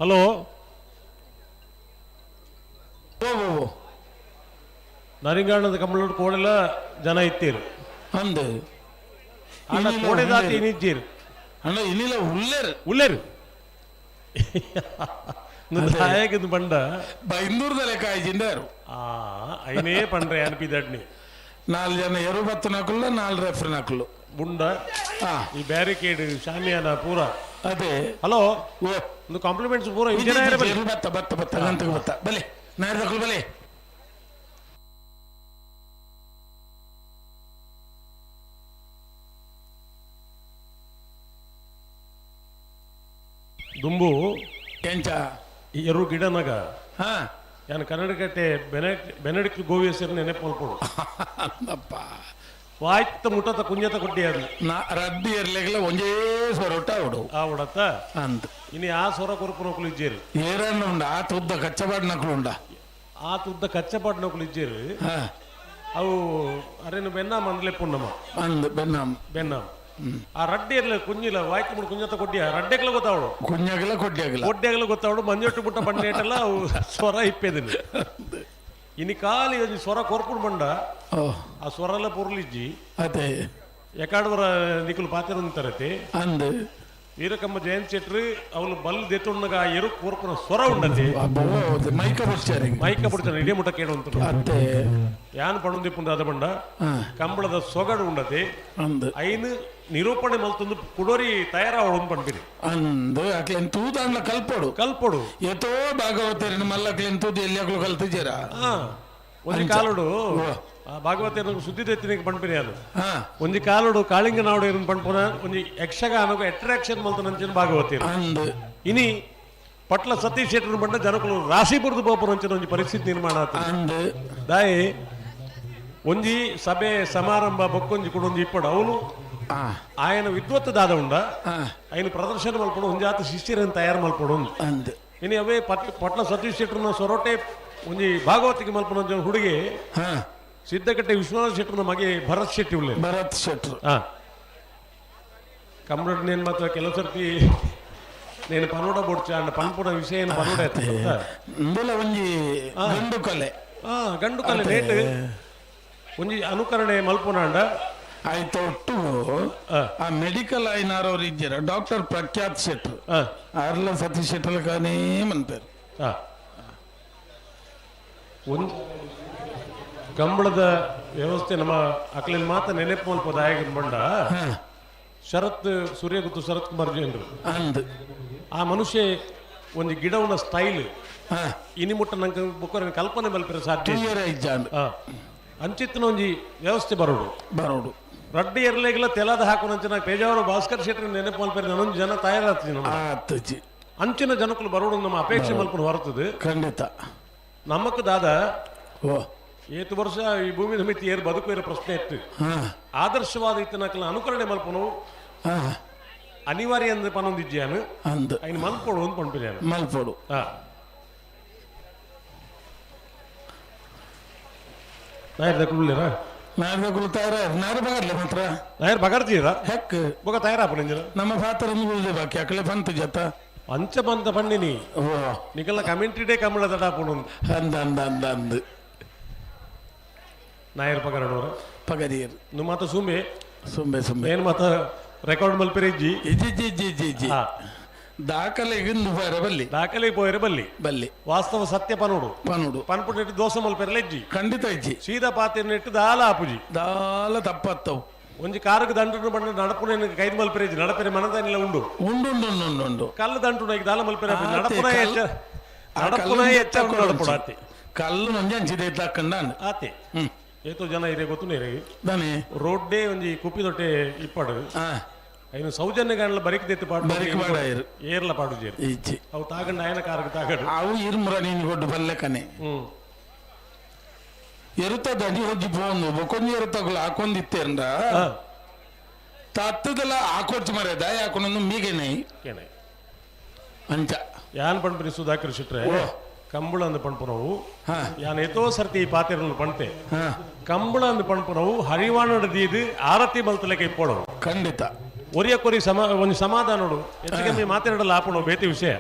ಹಲೋ ಓ ನರಿಂಗಾಣದ ಕಂಬಳೋಡು ಕೋಡೆಲ್ಲ ಜನ ಇತ್ತೀರು ಅಂದು ಅಣ್ಣ ಕೋಡೆದಾತಿ ನಿಜ್ಜೀರು ಅಣ್ಣ ಇನ್ನಿಲ್ಲ ಉಲ್ಲೇರು ಉಲ್ಲೇರು ನಾಯಕದ ಬಂಡ ಬೈಂದೂರ್ದ ಲೆಕ್ಕ ಆಯ್ಜಿಂದಾರು ಆ ಐನೇ ಪಂಡ್ರೆ ಅನ್ಪಿದಡ್ನಿ ನಾಲ್ ಜನ ಎರು ಬತ್ತು ನಕುಲ್ಲ ನಾಲ್ ರೆಫ್ರಿ ನಕುಲು ಬುಂಡ ಈ ಬ್ಯಾರಿಕೇಡ್ ಶಾಮಿಯಾನ ಪೂರ ಅದೇ ಹಲೋ ಒಂದು ಕಾಂಪ್ಲಿಮೆಂಟ್ಸ್ ಪೂರ ಬತ್ತ ಬತ್ತ ಬತ್ತ ಗಂತಕ್ಕೆ ಬತ್ತ ಬಲೆ ನಾಯರ್ ಬಲೆ ದುಂಬು ಎಂಚ ಎರು ಗಿಡನಗ ಹಾ ಯಾನ್ ಕನ್ನಡಕಟ್ಟೆ ಬೆನಡಿಕ್ ಗೋವಿ ಹೆಸರು ನೆನಪು ಮಲ್ಪಡು ಅಪ್ಪ ವಾಯ್ತ ಮುಟ್ಟತ ಕುಂಜತ ಕೊಟ್ಟಿ ಅದು ನಾ ರಡ್ಡಿ ಎರ್ಲೆಗ್ಲ ಒಂಜೇ ಸೊರೊಟ್ಟ ಅವಡು ಆವಡತ್ತ ಅಂದ್ ಇನಿ ಆ ಸೊರ ಕೊರಪು ನೊಕುಲು ಇಜ್ಜೇರು ಏರಣ್ಣ ಉಂಡ ಆ ತುದ್ದ ಕಚ್ಚಬಾಡ್ ನಕಲು ಉಂಡ ಆ ತುದ್ದ ಕಚ್ಚಪಾಡ್ ನೊಕುಲು ಇಜ್ಜೇರು ಅವು ಅರೇನು ಬೆನ್ನಾಮ ಅಂದ್ಲೆ ಪುಣ್ಣಮ ಅಂದ್ ಬೆನ್ನಾಮ್ ಬೆನ್ನಾಮ್ ಆ ರಡ್ಡಿ ಇರ್ಲಿ ಕುಂಜಿಲ್ಲ ವಾಯ್ತು ಮುಡು ಕುಂಜತ ಕೊಡ್ಡಿ ರಡ್ಡೆಗ್ಲ ಗೊತ್ತಾವಡು ಕುಂಜಾಗಲ ಕೊಡ್ಡಿಯಾಗಲ ಕೊಡ್ಡಿಯಾಗಲ ಗೊತ್ತಾವಡು ಮಂಜೊಟ್ಟು ಬುಟ್ಟ ಬಂಡೇಟಲ್ಲ ಅವು ಸ್ವರ ಇಪ್ಪೆದಿನಿ ಇನಿ ಖಾಲಿ ಒಂಜಿ ಸ್ವರ ಕೊರ್ಪುಡು ಬಂಡ ಆ ಸ್ವರಲ ಪೊರ್ಲಿಜ್ಜಿ ಅದೇ ಎಕಾಡ್ವರ ನಿಕುಲು ಪಾತ್ರ ತರತಿ ಅಂದ್ ವೀರಕಮ್ಮ ಜಯಂತ್ ಶೆಟ್ರು ಅವನು ಬಲ್ ದೆತ್ತುಣ್ಣಗ ಎರು ಕೊರ್ಪುನ ಸ್ವರ ಉಂಡತಿ ಮೈಕ ಬುಡ್ಚಾರಿ ಮೈಕ ಬುಡ್ಚಾರ ಇಡೀ ಮುಟ್ಟ ಕೇಳು ಅಂತ ಅತ್ತೆ ಯಾನ್ ಪಣುಂದಿಪ್ಪುಂಡು ಅದ ಬಂಡ ಕಂಬಳದ ಸೊಗಡು ಉಂಡತಿ ಅಂದ್ ಐನು ನಿರೂಪಣೆ ಮಲ್ತೊಂದು ಕುಡೋರಿ ತಯಾರಾವಳು ಪಂಪಿರಿ ಅಂದ್ ಅಕ್ಲೆನ್ ತೂದಾಂಡ್ಲ ಕಲ್ಪೊಡು ಕಲ್ಪೊಡು ಏತೋ ಭಾಗವತರಿನ ಮಲ್ಲಕ್ಲೆನ್ ತೂದು ಎಲ್ಲಿ ಅಕ್ಲು ಕಲ್ತಿದ್ದೀರ ಒಂಜಿ ಕಾಲುಡು ಭಾಗವತ ಸುದ್ದಿ ದೆತ್ತಿನಿಗೆ ಪಂಪಿರಿ ಅದು ಒಂಜಿ ಕಾಲುಡು ಕಾಳಿಂಗ ನಾಡು ಇರನ್ ಪಂಪುನ ಒಂಜಿ ಯಕ್ಷಗಾನకు ಅಟ್ರಾಕ್ಷನ್ ಮಲ್ತನಂಚಿನ ಭಾಗವತಿ ಅಂದ್ ಇನಿ ಪಟ್ಲ ಸತೀಶ್ ಶೆಟ್ಟರ್ ಬಂಡ ಜನಕುಲು ರಾಶಿ ಬುರ್ದು ಪೋಪುನಂಚಿನ ಒಂಜಿ ಪರಿಸ್ಥಿತಿ ನಿರ್ಮಾಣ ಆತ ದಾಯಿ ಒಂಜಿ ಸಭೆ ಸಮಾರಂಭ ಬೊಕ್ಕೊಂಜಿ ಕುಡೊಂಜಿ ಇಪ್ಪಡು ಅವನು ఆయన ವಿದ್ವತ್ ದಾದ ಉಂಡ ఆయన ಪ್ರದರ್ಶನ ಮಲ್ಪಡು ಒಂಜಿ ಆತ ಶಿಷ್ಯರನ್ನು ತಯಾರು ಮಲ್ಪಡು ಅಂದ್ ಇನಿ ಅವೇ ಪಟ್ಲ ಸತೀಶ್ ಶೆಟ್ಟರ್ನ ಸೊರಟೆ ಒಂಜಿ ಭಾಗವತಿಗೆ ಮಲ್ಪನ ಹುಡುಗಿ ಸಿದ್ದಕಟ್ಟೆ ವಿಶ್ವನಾಥ ಶೆಟ್ಟರ್ನ ಮಗೆ ಭರತ್ ಶೆಟ್ಟಿ ಉಳ್ಳೆ ಭರತ್ ಶೆಟ್ಟರ್ ಕಂಪ್ಯೂಟರ್ ನೇನು ಮಾತ್ರ ಕೆಲವು ಸರ್ತಿ నేను ಪನೋಡ ಬೊಡ್ಚ ಅಂಡ ಪನ್ಪುನ ವಿಷಯ ಏನು ಪನೋಡ ಇಂದೆಲ್ಲ ಒಂಜಿ ಗಂಡು ಕಲೆ ಗಂಡು ಕಲೆ ರೇಟ್ ಒಂಜಿ ಅನುಕರಣೆ ಮಲ್ಪುನಾಂಡ ಆಯ್ತು ಒಟ್ಟು ಆ ಮೆಡಿಕಲ್ అయినారు ಇದ್ದೀರ ಡಾಕ್ಟರ್ ಪ್ರಖ್ಯಾತ್ ಶೆಟ್ರು ಅರ್ಲ ಸತೀಶ್ ಶೆಟ್ಟರ್ ಕಾನೇ ಮನ್ಪೇರು ಒಂದು ಕಂಬಳದ ವ್ಯವಸ್ಥೆ ನಮ್ಮ ಅಕ್ಲಿನ ಮಾತ ನೆನಪು ಮಲ್ಪ ದಾಯಕನ ಬಂಡ ಶರತ್ ಸೂರ್ಯಗುತ್ತು ಶರತ್ ಕುಮಾರ್ ಜೈನ್ರು ಅಂದ್ ಆ ಮನುಷ್ಯ ಒಂದು ಗಿಡವನ ಸ್ಟೈಲ್ ಇನಿ ಮುಟ್ಟ ನಂಗೆ ಬೊಕ್ಕರೆ ಕಲ್ಪನೆ ಮಲ್ಪೆರೆ ಸಾಧ್ಯ ಅಂಚಿತ್ತಿನ ಒಂಜಿ ವ್ಯವಸ್ಥೆ ಬರೋಡು ಬರೋಡು ರಡ್ಡಿ ಎರ್ಲೆಗಿಲ್ಲ ತೆಲಾದ ಹಾಕೋನಂಚಿನ ಪೇಜಾವರು ಭಾಸ್ಕರ್ ಶೆಟ್ಟರ್ ನೆನಪು ಮಲ್ಪೆರೆ ನಾನೊಂದು ಜನ ತಯಾರಾಗ್ತೀನಿ ಅಂಚಿನ ಜನಕ್ಕಲು ಬರೋಡು ನಮ್ಮ ಅಪೇಕ್ಷೆ ಮಲ್ಪನ ಹೊರತದು ಖಂಡಿತ ನಮಕ್ ದಾದ ಏತು ವರ್ಷ ಈ ಭೂಮಿ ಸಮಿತಿ ಏರ್ ಬದುಕು ಇರೋ ಪ್ರಶ್ನೆ ಇತ್ತು ಆದರ್ಶವಾದ ಇತ್ತನಕಲ ಅನುಕರಣೆ ಮಲ್ಪನು ಅನಿವಾರ್ಯ ಅಂದ್ರೆ ಪನೊಂದಿಜ್ಜಾನು ಅಂದ್ ಐನು ಮಲ್ಪೊಡು ಅಂತ ಪಂಪಿದ್ಯಾನು ಮಲ್ಪೊಡು ನಾಯರ್ ದಕ್ಕುಳ್ಳೇರಾ ನಾಯರ್ ದಕ್ಕುಲು ತಯಾರ ನಾಯರ್ ಬಗರ್ಲೆ ಮಾತ್ರ ನಾಯರ್ ಬಗರ್ತೀರಾ ಹೆಕ್ ಬೊಕ ತಯಾರಾಪು ನಿಂಜನ ನಮ್ಮ ಫಾತರ ಉಳ್ದೆ ಬಾಕಿ ಅಕಲೆ ಬಂತು ಜತ ಅಂಚ ಬಂತ ಪಣ್ಣಿನಿ ನಿಕಲ್ಲ ಕಮೆಂಟ್ರಿ ಡೇ ಕಮಲ ತಡಾಪುಡು ಅಂದ ಅಂದ ಅಂದ ಅಂದ್ ನಾಯರ್ ಪಗರಡೋರ ಪಗರಿಯರ್ ನು ಮಾತ ಸುಂಬೆ ಸುಂಬೆ ಸುಂಬೆ ಏನು ಮಾತ ರೆಕಾರ್ಡ್ ಮಲ್ಪೆರೆ ಇಜ್ಜಿ ಇಜ್ಜಿ ಜಿ ಜಿ ಜಿ ಜಿ ದಾಖಲೆ ಪೋಯರೆ ಬಲ್ಲಿ ದಾಖಲೆ ಪೋಯರೆ ಬಲ್ಲಿ ಬಲ್ಲಿ ವಾಸ್ತವ ಸತ್ಯ ಪನೋಡು ಪನೋಡು ಪನ್ಪುನೆಟ್ಟು ದೋಸೆ ಮಲ್ಪೆರಲ ಇಜ್ಜಿ ಖಂಡಿತ ಇಜ್ಜಿ ಸೀದಾ ಪಾತಿನೆಟ್ಟು ದಾಲ ಆಪುಜಿ ದಾಲ ತಪ್ಪತ್ತವು ಒಂಜಿ ಕಾರುಗೆ ದಂಟು ಬಣ್ಣ ನಡಪುನ ಕೈದು ಮಲ್ಪೆರೆ ಇಜ್ಜಿ ನಡಪೆರೆ ಮನದಾನಿಲ್ಲ ಉಂಡು ಉಂಡು ಉಂಡು ಉಂಡು ಉಂಡು ಉಂಡು ಕಲ್ಲು ದಂಟು ಈಗ ದಾಲ ಮಲ್ಪೆರೆ ನಡಪುನ ಎಚ್ಚ ನಡಪುನ ಎಚ್ಚ ನಡಪುಡ ಆತೆ ಕಲ್ಲು ನಂಜೆ ಅಂಚಿದೆ ತಕ್ಕಂಡ ಆತೆ ಏತೋ ಜನ ಇರೇ ಗೊತ್ತು ನೇರೆ ದಾನೆ ರೋಡ್ಡೇ ಒಂಜಿ ಕುಪ್ಪಿದೊಟ್ಟೆ ಇಪ್ಪಡು ಐನು ಸೌಜನ್ಯ ಗಾಣಲ ಬರಿಕ್ ದೆತ್ತು ಪಾಡು ಬರಿಕ್ ಪಾಡಾಯರು ಏರ್ಲ ಪಾಡು ಜೇರು ಇಜ್ಜಿ ಅವು ತಾಗಂಡ ಆಯನ ಕಾರಕ್ಕೆ ತಾಗಡು ಅವು ಇರ್ಮುರ ನೀನು ಕೊಟ್ಟು ಬಲ್ಲೆಕನೆ ಎರುತ ದಡಿ ಹೋಗಿ ಪೋಂದು ಬೊಕೊಂಜಿ ಎರುತಗುಲ ಹಾಕೊಂಡಿತ್ತೇಂಡ ತತ್ತದಲ್ಲ ಹಾಕೊಡ್ಚು ಮರೆ ದಾಯ ಹಾಕೊಂಡು ಮೀಗೆನೈ ಅಂಚ ಯಾನ್ ಪಂಡ್ರಿ ಸುಧಾಕರ್ ಶೆಟ್ರೆ ಕಂಬಳ ಅಂದ್ ಪಣ್ಪುನವು ಯಾನ್ ಏತೋ ಸರ್ತಿ ಈ ಪಾತೆರನ್ನು ಪಣ್ತೆ ಕಂಬಳ ಅಂದ್ ಪಣ್ಪುನವು ಹರಿವಾಣದ ದೀದು ಆರತಿ ಮಲ್ತಲೆಕ ಇಪ್ಪೋಡವು ಖಂಡಿತ ಒರಿಯ ಕೊರಿ ಸಮ ಒಂದು ಸಮಾಧಾನೋಡು ಹೆಚ್ಚು ಕಮ್ಮಿ ಮಾತಾಡಲ್ಲ ಆಪಣವು ಬೇತಿ ವಿಷಯ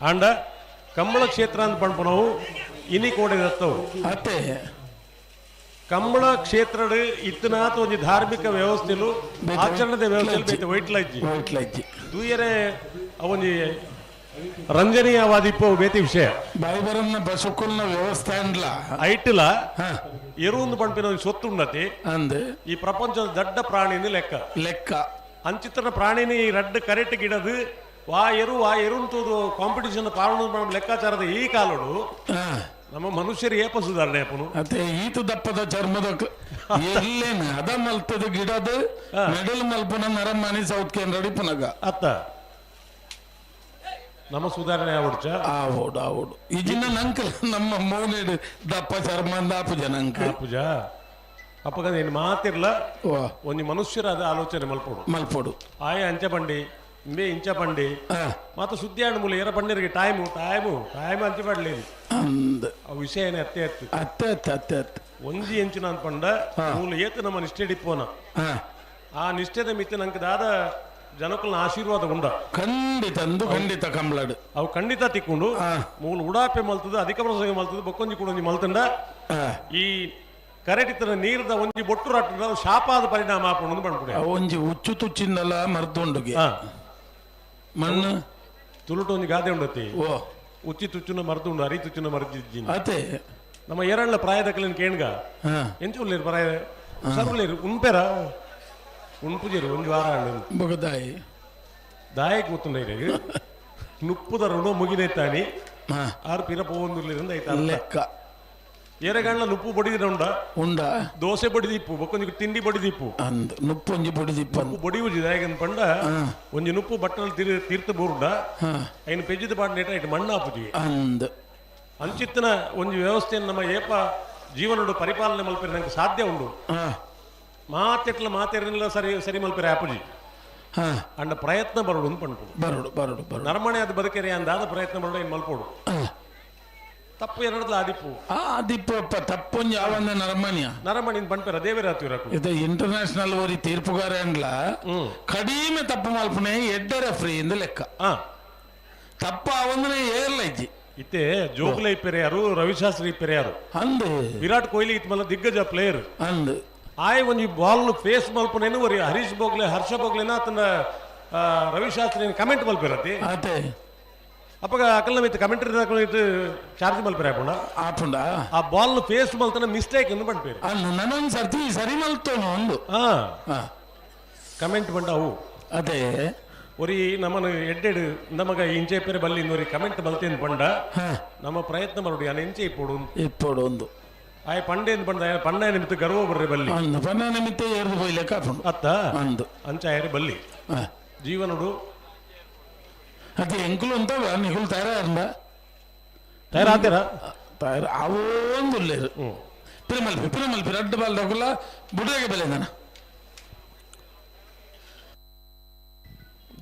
ಆಂಡ ಕಂಬಳ ಕ್ಷೇತ್ರ ಅಂದ್ ಪಣ್ಪುನವು ಇನಿ ಕೋಡೆ ದತ್ತವು ಅತ್ತೆ ಕಂಬಳ ಕ್ಷೇತ್ರದ ಇತ್ತನಾತ ಒಂಜಿ ಧಾರ್ಮಿಕ ವ್ಯವಸ್ಥೆಲು ಆಚರಣೆದ ವ್ಯವಸ್ಥೆ ಬೇತೆ ವೈಟ್ಲಜ್ಜಿ ವೈಟ್ಲಜ್ಜಿ ದೂಯರೆ ಅವೊಂಜಿ ರಂಜನೀಯವಾದಿಪ್ಪು ಬೇತಿ ವಿಷಯ ಬಾಯಿಬರನ್ನ ಬಸುಕುಲ್ನ ವ್ಯವಸ್ಥೆ ಅಂದ್ಲ ಐಟ್ಲ ಎರುಂದು ಪಂಪಿನ ಒಂಜಿ ಸೊತ್ತು ಉಂಡತಿ ಅಂದ್ ಈ ಪ್ರಪಂಚದ ದೊಡ್ಡ ಪ್ರಾಣಿನ ಲೆಕ್ಕ ಲೆಕ್ಕ ಅಂಚಿತ್ತನ ಪ್ರಾಣಿನಿ ಈ ರಡ್ಡ್ ಕರೆಟ್ ಗಿಡದು ವಾ ಎರು ವಾ ಎರುಂತದು ಕಾಂಪಿಟಿಷನ್ ಪಾವನ ಲೆಕ್ಕಾಚಾರದ ಈ ಕಾಲಡು ನಮ್ಮ ಮನುಷ್ಯರು ಏಪ ಸುಧಾರಣೆ ಅಪ್ಪನು ಅತ್ತೆ ಈತ ದಪ್ಪದ ಚರ್ಮದ ಎಲ್ಲೇನು ಅದ ಮಲ್ತದ ಗಿಡದ ಮೆಡಲ್ ಮಲ್ಪುನ ನರಮಾನಿ ಸೌತ್ ಕೇಂದ್ರ ಪುನಗ ಅತ್ತ ನಮ್ಮ ಸುಧಾರಣೆ ಆವಡ್ಚ ಆವೋಡು ಆವೋಡು ಈಜಿನ ನಂಕಲ್ ನಮ್ಮ ಮೋನೇಡು ದಪ್ಪ ಚರ್ಮ ಆಪುಜ ನಂಕ ಆಪುಜ ಅಪ್ಪಗ ಏನು ಮಾತಿರ್ಲ ಒಂಜಿ ಮನುಷ್ಯರ ಅದ ಆಲೋಚನೆ ಮಲ್ಪೋಡು ಮಲ್ಪೋಡು ಆಯ ಅಂಚ ಬಂಡಿ ಇಂಬೆ ಇಂಚ ಬಂಡಿ ಮಾತ ಸುದ್ದಿ ಆಂಡ್ ಮೂಲ ಏರ ಬಂಡಿರಿಗೆ ಟೈಮು ಟೈಮು ಟೈಮ್ ಅಂಚ ಪಡ್ಲೇನು ಅಂದ್ ಆ ವಿಷಯ ಏನೇ ಅತ್ತೆ ಅತ್ತು ಅತ್ತೆ ಅತ್ತೆ ಅತ್ತೆ ಅತ್ತೆ ಒಂಜಿ ಎಂಚಿನ ಅನ್ಪಂಡ ಮೂಲ ಏತು ನಮ್ಮ ನಿಷ್ಠೆ ಡಿಪ್ಪೋನ ಆ ನಿಷ್ಠೆದ ಮಿತಿ ನಂಗೆ ದಾದ ಜನಕುಲ್ನ ಆಶೀರ್ವಾದ ಉಂಡ ಖಂಡಿತ ಅಂದು ಖಂಡಿತ ಕಂಬ್ಲಾಡು ಅವು ಖಂಡಿತ ತಿಕ್ಕೊಂಡು ಮೂಲ ಉಡಾಪೆ ಮಲ್ತದ ಅಧಿಕ ಪ್ರಸಂಗ ಮಲ್ತದ ಬೊಕ್ಕೊಂಜಿ ಕೂಡ ಮಲ್ತಂಡ ಈ ಕರೆಟಿತ್ತನ ನೀರ್ದ ಒಂಜಿ ಬೊಟ್ಟು ರಾಟ ಶಾಪಾದ ಪರಿಣಾಮ ಆಪುಂಡು ಬಂದ್ಬಿಡಿ ಒಂಜಿ ಉಚ್ಚು ತುಚ್ಚಿಂದಲ್ಲ ಮರ್ದುಂಡುಗೆ ಮಣ್ಣು ತುಳುಟು ಒಂಜಿ ಗಾದೆ ಉಂಡತಿ ಓ ಉಚ್ಚಿ ತುಚ್ಚುನ ಮರ್ದುಂಡು ಅರಿ ತುಚ್ಚುನ ಮರ್ದಿದ್ದೀನಿ ಅತೆ ನಮ್ಮ ಎರಡ್ಲ ಪ್ರಾಯದಕ್ಕಲಿನ ಕೇಣ್ಗ ಎಂಚ ಉಳ್ಳೇರು ಪ್ರಾಯ ಸರ್ ಉಳ್ಳೇರು ಉಣ್ಪೆರ ಉಣ್ಪುಜೇರು ಒಂಜಿ ವಾರ ಆಂಡ್ ಬೊಗದಾಯಿ ದಾಯ ಕೂತುಂಡೈರೆ ನುಪ್ಪುದ ಋಣ ಮುಗಿದೈತಾನಿ ಆರು ಪಿರ ಪೋವೊಂದುರ್ಲಿರಂದ ಐತ ಲೆಕ್ಕ ಏರೆಗಣ್ಣ ನುಪ್ಪು ಬಡಿದಿರ ಉಂಡ ಉಂಡ ದೋಸೆ ಬಡಿದಿಪ್ಪು ಬೊಕ್ಕೊಂಜಿ ತಿಂಡಿ ಬಡಿದಿಪ್ಪು ಅಂದ್ ನುಪ್ಪು ಒಂಜಿ ಬಡಿದಿಪ್ಪು ನುಪ್ಪು ಬಡಿಯುಜಿ ದಾಯಗನ್ ಪಂಡ ಒಂಜಿ ನುಪ್ಪು ಬಟ್ಟಲ್ ತೀರ್ಥ ಬೋರುಂಡ ಐನು ಪೆಜ್ಜಿದ ಪಾಡ್ ನೇಟ ಐಟ್ ಮಣ್ಣು ಆಪುಜಿ ಅಂದ್ ಅಂಚಿತ್ತನ ಒಂಜಿ ವ್ಯವಸ್ಥೆಯನ್ನು ನಮ್ಮ ಏಪ ಜೀವನಡು ಪರಿಪಾಲನೆ ಮಲ್ಪೆರೆ ನಂಗೆ ಸಾಧ್ಯ ಉಂಡು ಮಾತೆಟ್ಲ ಮಾತೆರನಿಲ್ಲ ಸರಿ ಸರಿ ಮಲ್ಪೆರೆ ಆಪುಜಿ ಅಂಡ ಪ್ರಯತ್ನ ಬರೋಡು ಅಂತ ಪಂಡ್ಪುಡು ಬರೋಡು ಬರೋಡು ಬರೋಡು ನರಮಣೆ ಅದು ಬದುಕೆರೆ ಅಂದಾದ ಪ್ರಯತ್ನ ಬರೋಡು ಏನು ಮಲ್ಪೋಡು ತಪ್ಪು ಎರಡಲ್ಲ ಆದಿಪ್ಪು ಆದಿಪ್ಪು ಅಪ್ಪ ತಪ್ಪೊಂಜಿ ಯಾವಂದ ನರಮಣಿಯ ನರಮಣಿನ ಪಂಡ್ಪೆರ ದೇವರಾತಿರ ಇದು ಇಂಟರ್ನ್ಯಾಷನಲ್ ಓರಿ ತೀರ್ಪುಗಾರ ಅಂಡ್ಲ ಕಡಿಮೆ ತಪ್ಪು ಮಲ್ಪನೆ ಎಡ್ಡರ ಫ್ರೀ ಇಂದ ಲೆಕ್ಕ ತಪ್ಪ ಅವಂದನೆ ಏರ್ಲ ಇಜ್ಜಿ ಇತ್ತೆ ಜೋಗ್ಲೆ ಇಪ್ಪೆರೆ ಯಾರು ರವಿಶಾಸ್ತ್ರಿ ಇಪ್ಪೆರೆ ಯಾರು ಅಂದ್ ವಿರಾಟ್ ಕೊಹ್ಲಿ ಇತ್ಮಲ್ಲ ದಿಗ್ಗಜ ಪ್ಲೇಯರ್ ಅಂದ್ ಆಯ್ ಒಂಜಿ ಬಾಲ್ ಫೇಸ್ ಮಲ್ಪನೇನು ಒರಿ ಹರೀಶ್ ಬೋಗ್ಲೆ ಹರ್ಷ ಬೋಗ್ಲೆನ ಆತನ ರವಿಶಾಸ್ತ್ರಿ ಕಮೆಂಟ್ ಮಲ್ಪಿರತಿ ಅತೆ ಅಪ್ಪಗ ಅಕಲ್ನ ಮಿತ್ ಕಮೆಂಟ್ರಿ ಇಟ್ಟು ಚಾರ್ಜ್ ಮಲ್ಪೆರೆ ಆಪುಂಡ ಆಪುಂಡ ಆ ಬಾಲ್ ಫೇಸ್ ಮಲ್ತನ ಮಿಸ್ಟೇಕ್ ಎಂದು ಪಂಡ್ಪೇರು ನನೊಂದು ಸರ್ತಿ ಸರಿ ಮಲ್ತೋನು ಒಂದು ಕಮೆಂಟ್ ಬಂಡ ಅವು ಅದೇ ಒರಿ ನಮ್ಮನ್ನು ಎಡ್ಡೆಡು ನಮಗ ಇಂಚೆ ಪೇರೆ ಬಲ್ಲಿ ಒರಿ ಕಮೆಂಟ್ ಮಲ್ತೇನು ಪಂಡ ನಮ್ಮ ಪ್ರಯತ್ನ ಮಾಡೋಡು ಯಾನ ಇಂಚೆ ಇಪ್ಪೋಡು ಇಪ್ಪೋಡು ಒಂದು ಆಯ್ ಪಂಡೇನ್ ಪಂಡ ಪಂಡ ನಿಮಿತ್ತ ಗರ್ವ ಬರ್ರಿ ಬಲ್ಲಿ ಪಂಡ ನಿಮಿತ್ತ ಏರ್ದು ಪೋಯ್ಲೆಕ್ಕ ಆಪುಂಡು ಅತ್ತ ಅಂದು ಅಂಚಾಯರೆ ಬಲ್ಲಿ ಜೀವನಡು ಅದು ಎಂಕುಲು ಅಂತ ನಿಗುಲು ತಯಾರ ತಯಾರಾತೀರ ತಯಾರ ಅವೊಂದು ಉಲ್ಲೇರು ಪಿರಮಲ್ಪಿ ಪಿರಮಲ್ಪಿ ರಡ್ಡು ಬಾಲ್ ತಗೊಲ್ಲ ಬುಡ್ರೆಗೆ ಬೆಲೆ ನಾನು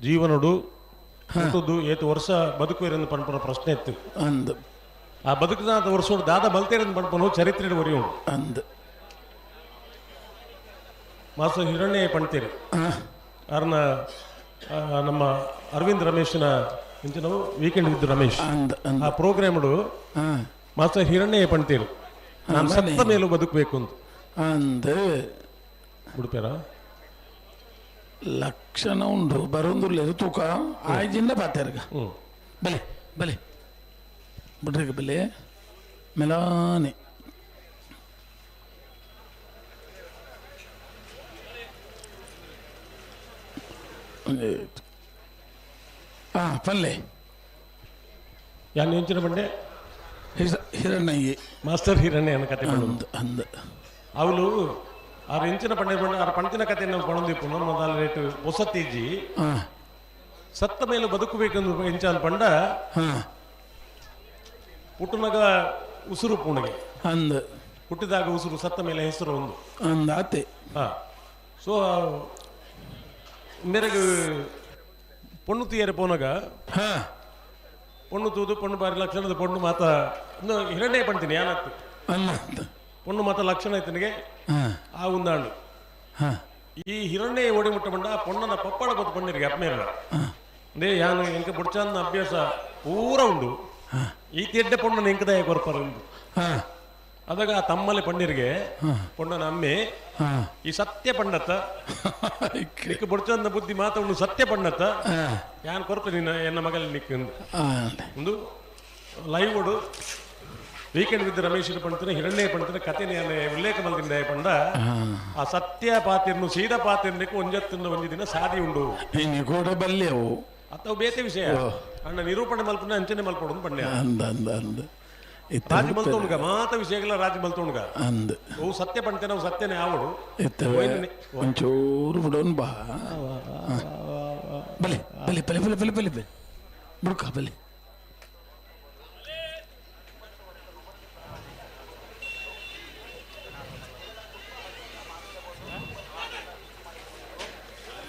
ಜೀವನಡು ಹುಟ್ಟುದು ಏತು ವರ್ಷ ಬದುಕುವಿರೆಂದು ಪನ್ಪುನ ಪ್ರಶ್ನೆ ಇತ್ತು ಅಂದು ಆ ಬದುಕುದಾದ ವರ್ಷೋಡು ದಾದ ಬಲ್ತೇರೆಂದು ಪನ್ಪನು ಚರಿತ್ರೆ ಒರಿ ಉಂಡು ಅಂದು ಮಾಸ್ಟರ್ ಹಿರಣ್ಯ ಪಣ್ತೀರಿ ಅರ್ನ ನಮ್ಮ ಅರವಿಂದ್ ರಮೇಶ್ನ ಇಂಚಿನವು ವೀಕೆಂಡ್ ವಿತ್ ರಮೇಶ್ ಆ ಪ್ರೋಗ್ರಾಮ್ಡು ಮಾಸ್ಟರ್ ಹಿರಣ್ಯ ಪಣ್ತೀರು ನಾನು ಸತ್ತ ಮೇಲೂ ಬದುಕಬೇಕು ಅಂತ ಅಂದು ಉಡುಪಿಯರ ಲಕ್ಷಣ ಉಂಡು ಬರೋಂದುಲ್ಲೇರು ತೂಕ ಆಯ್ಜಿಂದ ಪಾತೇರ್ಗ ಬಲೆ ಬಲೆ ಬಿಡ್ರಿಗೆ ಬಲೆ ಮೆಲಾನೆ ಹಾಂ ಪಲ್ಲೆ ಯಾನ್ ಎಂಚಿನ ಬಂಡೆ ಹಿರಣ್ಣಯ್ಯ ಮಾಸ್ಟರ್ ಹಿರಣ್ಯನ ಕತೆ ಅಂದ್ ಅಂದ್ ಅವಳು ಆರು ಇಂಚಿನ ಪಂಡೆ ಬಂಡೆ ಆರು ಪಂಟಿನ ಕತೆ ನಾವು ಪಣಂದಿಪ್ಪು ನಮ್ಮ ರೇಟ್ ಹೊಸತೀಜಿ ಸತ್ತ ಮೇಲೆ ಬದುಕಬೇಕೆಂದು ಇಂಚಾನ್ ಪಂಡ ಪುಟ್ಟುನಗ ಉಸುರು ಪುಣಗೆ ಅಂದ್ ಹುಟ್ಟಿದಾಗ ಉಸುರು ಸತ್ತ ಮೇಲೆ ಹೆಸರು ಒಂದು ಅಂದ ಆತೆ ಸೊ ಮೇರೆಗೆ ಪೊಣ್ಣು ತೀಯರೆ ಪೋನಗ ಪೊಣ್ಣು ತೂದು ಪೊಣ್ಣು ಬಾರಿ ಲಕ್ಷಣದ ಪೊಣ್ಣು ಮಾತ ಹಿರಣ್ಯ ಪಣ್ತೀನಿ ಏನಾಗ್ತು ಪೊಣ್ಣು ಮಾತ ಲಕ್ಷಣ ಐತನಿಗೆ ಆ ಉಂದಾಂಡು ಈ ಹಿರಣ್ಯ ಓಡಿ ಮುಟ್ಟ ಬಂಡ ಆ ಪೊಣ್ಣನ ಪಪ್ಪಾಡ ಬತ್ತು ಪಣ್ಣಿರಿಗೆ ಅಪ್ಮೇಲ ಅಂದೇ ಯಾನು ಎಂಕ ಬುಡ್ಚಾನ್ನ ಅಭ್ಯಾಸ ಪೂರ ಉಂಡು ಈ ತೆಡ್ಡೆ ಪೊಣ್ಣನ ಎಂಕದಾಯ ಕೊರ್ಪರ ಉಂಡು ಅದಾಗ ಆ ತಮ್ಮಲೆ ಪಂಡಿರಿಗೆ ಪೊಣ್ಣನ ಅಮ್ಮೆ ಈ ಸತ್ಯ ಪಂಡತ್ತ ನಿಕ್ಕ ಬೊಡ್ಚಂದ ಬುದ್ಧಿ ಮಾತವನ್ನು ಸತ್ಯ ಪಂಡತ್ತ ಯಾನ್ ಕೊರಪು ನಿನ್ನ ಎನ್ನ ಮಗಲ್ ನಿಕ್ಕ ಒಂದು ಲೈವ್ ಒಡು ವೀಕೆಂಡ್ ವಿತ್ ರಮೇಶ್ ಪಂಡ್ತನ ಹಿರಣ್ಯ ಪಂಡ್ತನ ಕತೆ ಉಲ್ಲೇಖ ಮಲ್ತಿಂದ ಪಂಡ ಆ ಸತ್ಯ ಪಾತಿರ್ನು ಸೀದಾ ಪಾತಿರ್ನಿಕ್ ಒಂಜತ್ತಿನ ಒಂಜಿ ದಿನ ಸಾದಿ ಉಂಡು ಕೂಡ ಬಲ್ಯವು ಅಥವಾ ಬೇತೆ ವಿಷಯ ಅಣ್ಣ ನಿರೂಪಣೆ ಮಲ್ಪುನ ಅಂಚನೆ ಮಲ್ಪೊಡು ಪಂಡ್ಯ ಅಂದ ಅಂದ ಅಂದ ರಾಜಿ ಮಲ್ತೋಣ್ಗ ಮಾತ ವಿಷಯಗಳ ರಾಜಿ ಮಲ್ತೋಣ್ಗ ಅಂದ ಅವು ಸತ್ಯ ಪಂಡ್ತೇನೆ ಅವು ಸತ್ಯನೇ ಆವಡು ಒಂಚೂರು ಬಿಡೋನ್ ಬಾ ಬಲೆ ಬಲೆ ಬಲೆ ಬಲೆ ಬಲೆ ಬಲೆ ಬಲೆ ಬುಡ್ಕ ಬಲೆ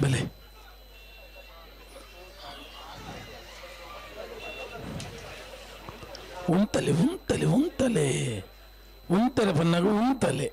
ಬಲೆ ಉಂತಲೆ ಉಂತಲೆ ಉಂತಲೆ ಉಂತಲೆ ಪನ್ನಾಗ ಉಂತಲೆ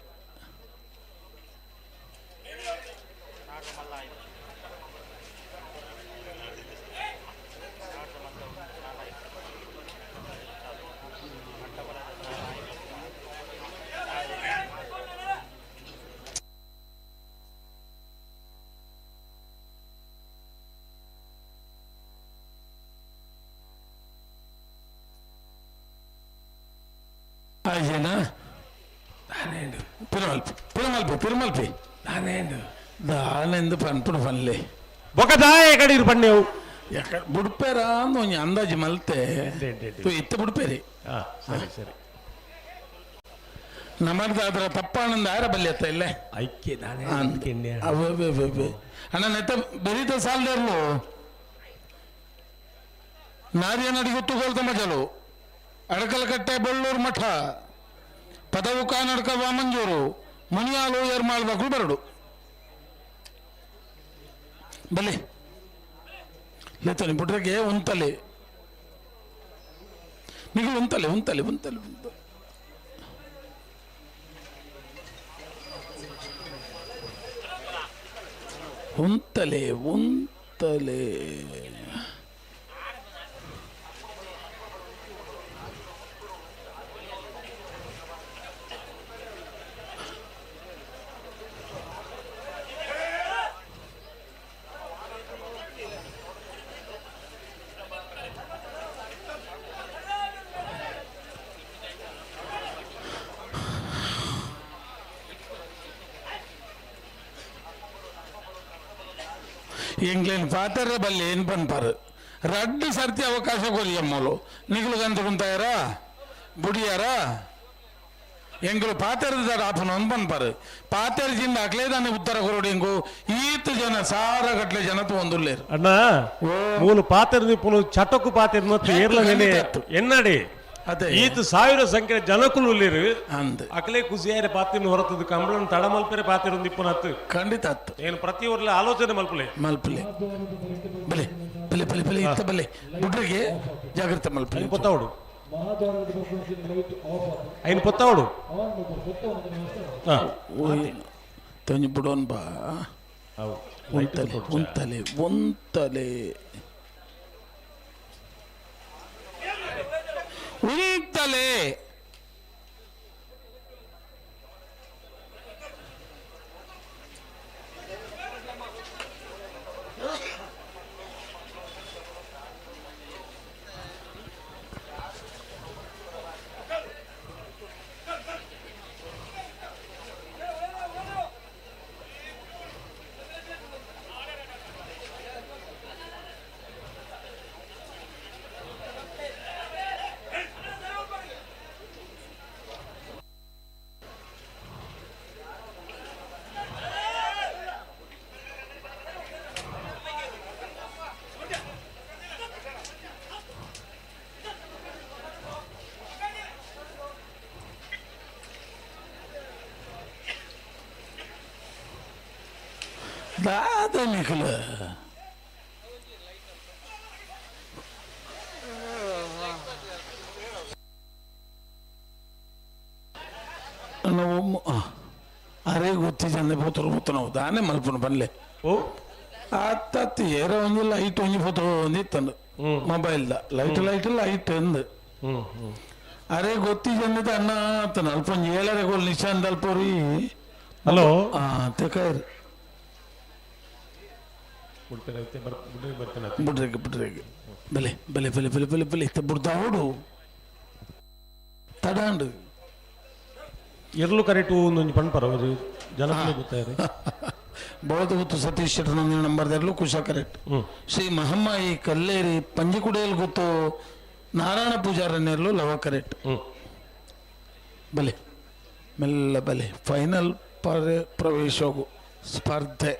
ಆಯ್ತೇನಾ ಪಿರಮಲ್ಪಿ ಪಿರಮಲ್ಪಿ ಪಿರಮಲ್ಪಿ ದಾನೆಂದು ಪನ್ಪುಡು ಪನ್ಲೆ ಬೊಕದಾಯ ಕಡೀರು ಪಣ್ಣೆವು ಯಾಕ ಬುಡ್ಪೇರ ಅಂದ್ ಒಂಜಿ ಅಂದಾಜು ಮಲ್ತೆ ಇತ್ತ ಬುಡ್ಪೇರಿ ಸರಿ ಸರಿ ನಮ್ಮರ್ದ ಅದರ ತಪ್ಪಾನಂದ ಆರ ಬಲ್ಯತ್ತ ಇಲ್ಲೇ ಐಕ್ಯ ಅಣ್ಣ ನೆತ್ತ ಬೆರೀತ ಸಾಲದೇರ್ಲು ನಾರಿಯ ನಡಿಗುತ್ತು ಗೋಲ್ತ ಮಜಲು ಅಡಕಲಕಟ್ಟೆ ಬಳ್ಳೂರು ಮಠ ಪದವು ಕಾನಡ್ಕ ವಾಮಂಜೂರು ಮುನಿಯಾಲು ಏರ್ಮಾಳ್ಬೇಕು ಬರಡು ಬಲೆ ಲೇತನಿ ಬುಡ್ರಗೆ ಉಂತಲೆ ನಿಗಲು ಉಂತಲೆ ಉಂತಲೆ ಉಂತಲೆ ಉಂತಲೆ ಉಂತಲೆ ಉಂತಲೆ ಎಂಗ್ಲೇನ್ ಪಾತರೆ ಬಲ್ಲೆ ಏನು ಪನ್ಪಾರು ರಡ್ಡು ಸರ್ತಿ ಅವಕಾಶ ಕೊರಿಯಮ್ಮಲು ನಿಗುಲು ಗಂತ ಬುಡಿಯಾರ ಎಂಗಳು ಪಾತೆರದ ಆಪನ ಒಂದು ಪನ್ಪಾರು ಪಾತೆರ ಜಿಂದ ಅಕ್ಲೇ ತಾನೆ ಉತ್ತರ ಕೊರೋಡು ಎಂಗು ಈತ ಜನ ಸಾವಿರ ಗಟ್ಲೆ ಜನ ತಗೊಂಡುಲ್ಲೇರು ಅಣ್ಣ ಮೂಲು ಪಾತೆರ ಪುನು ಚಟಕ್ಕು ಪಾತೆರ ಮತ್ತು ಏರ್ಲ ನೆನೆ ಎನ್ನಡಿ ಅದೇ ಈತ ಸಾವಿರ ಸಂಖ್ಯೆ ಜನಕುಲು ಉಲ್ಲೇರು ಅಂದ್ ಅಕ್ಲೇ ಖುಷಿಯಾರೆ ಪಾತಿನ ಹೊರತದ್ದು ಕಂಬಳನ್ ತಡ ಮಲ್ಪೆರೆ ಪಾತಿರ ಇಪ್ಪನತ್ತು ಖಂಡಿತ ಅತ್ತು ಏನು ಪ್ರತಿ ಊರ್ಲ ಆಲೋಚನೆ ಮಲ್ಪಲೆ ಮಲ್ಪಲೆ ಬಲೆ ಬಲೆ ಬಲೆ ಬಲೆ ಇತ್ತ ಬಲೆ ಬುಡ್ರಿಗೆ ಜಾಗ್ರತೆ ಮಲ್ಪಲೆ ಪೊತ್ತಾವಡು ಐನ್ ಪೊತ್ತಾವಡು ತೊಂಜಿ ಬಿಡೋನ್ ಬಾ ಒಂತಲೆ ಒಂತಲೆ ಒಂತಲೆ ಉಂತಲೆ ದಾದ ನಿಖಲ ನಾವು ಅರೆ ಗೊತ್ತಿ ಚಂದ ಪೋತರು ಪೋತು ನಾವು ದಾನೆ ಮಲ್ಪನು ಪನ್ಲೆ ಓ ಆತ್ತತ್ತು ಏರ ಒಂಜಿ ಲೈಟ್ ಒಂಜಿ ಪೋತು ಒಂಜಿ ಇತ್ತಂದು ಮೊಬೈಲ್ದ ಲೈಟ್ ಲೈಟ್ ಲೈಟ್ ಅಂದು ಅರೆ ಗೊತ್ತಿಜಂದ ಅಣ್ಣ ಆತನ ಅಲ್ಪ ಒಂಜಿ ಏಳರೆ ಗೋಲ್ ನಿಶಾನ್ ದಲ್ಪೋರಿ. ಹಲೋ. ತೆಕಾಯರು ಬುಡ್ರೆಗ್ ಬುಡ್ರೆಗ್ ಬಲೆ ಬಲೆ ಬಲೆ ಬಲೆ ಬಲೆ ಬಲೆ ಇತ್ತ ಬುಡ್ದಾವಡು ತಡಾಂಡು ಎರ್ಲು ಕರೆಟು ಒಂದೊಂದು ಪಣ್ಪರ ಅವರು ಜನಕ್ಕೆ ಗೊತ್ತಾರೆ. ಬೋಳದ ಗೊತ್ತು ಸತೀಶ್ ಶೆಟ್ಟರ್ ನಂದಿನ ನಂಬರ್ ದೆರ್ಲು ಕುಶ ಕರೆಕ್ಟ್. ಶ್ರೀ ಮಹಮ್ಮಾಯಿ ಕಲ್ಲೇರಿ ಪಂಜಿಕುಡಿಯಲ್ಲಿ ಗೊತ್ತು ನಾರಾಯಣ ಪೂಜಾರನ್ನೆರ್ಲು ಲವ ಕರೆಕ್ಟ್. ಬಲೆ ಮೆಲ್ಲ ಬಲೆ ಫೈನಲ್ ಪ್ರವೇಶೋಗು ಸ್ಪರ್ಧೆ.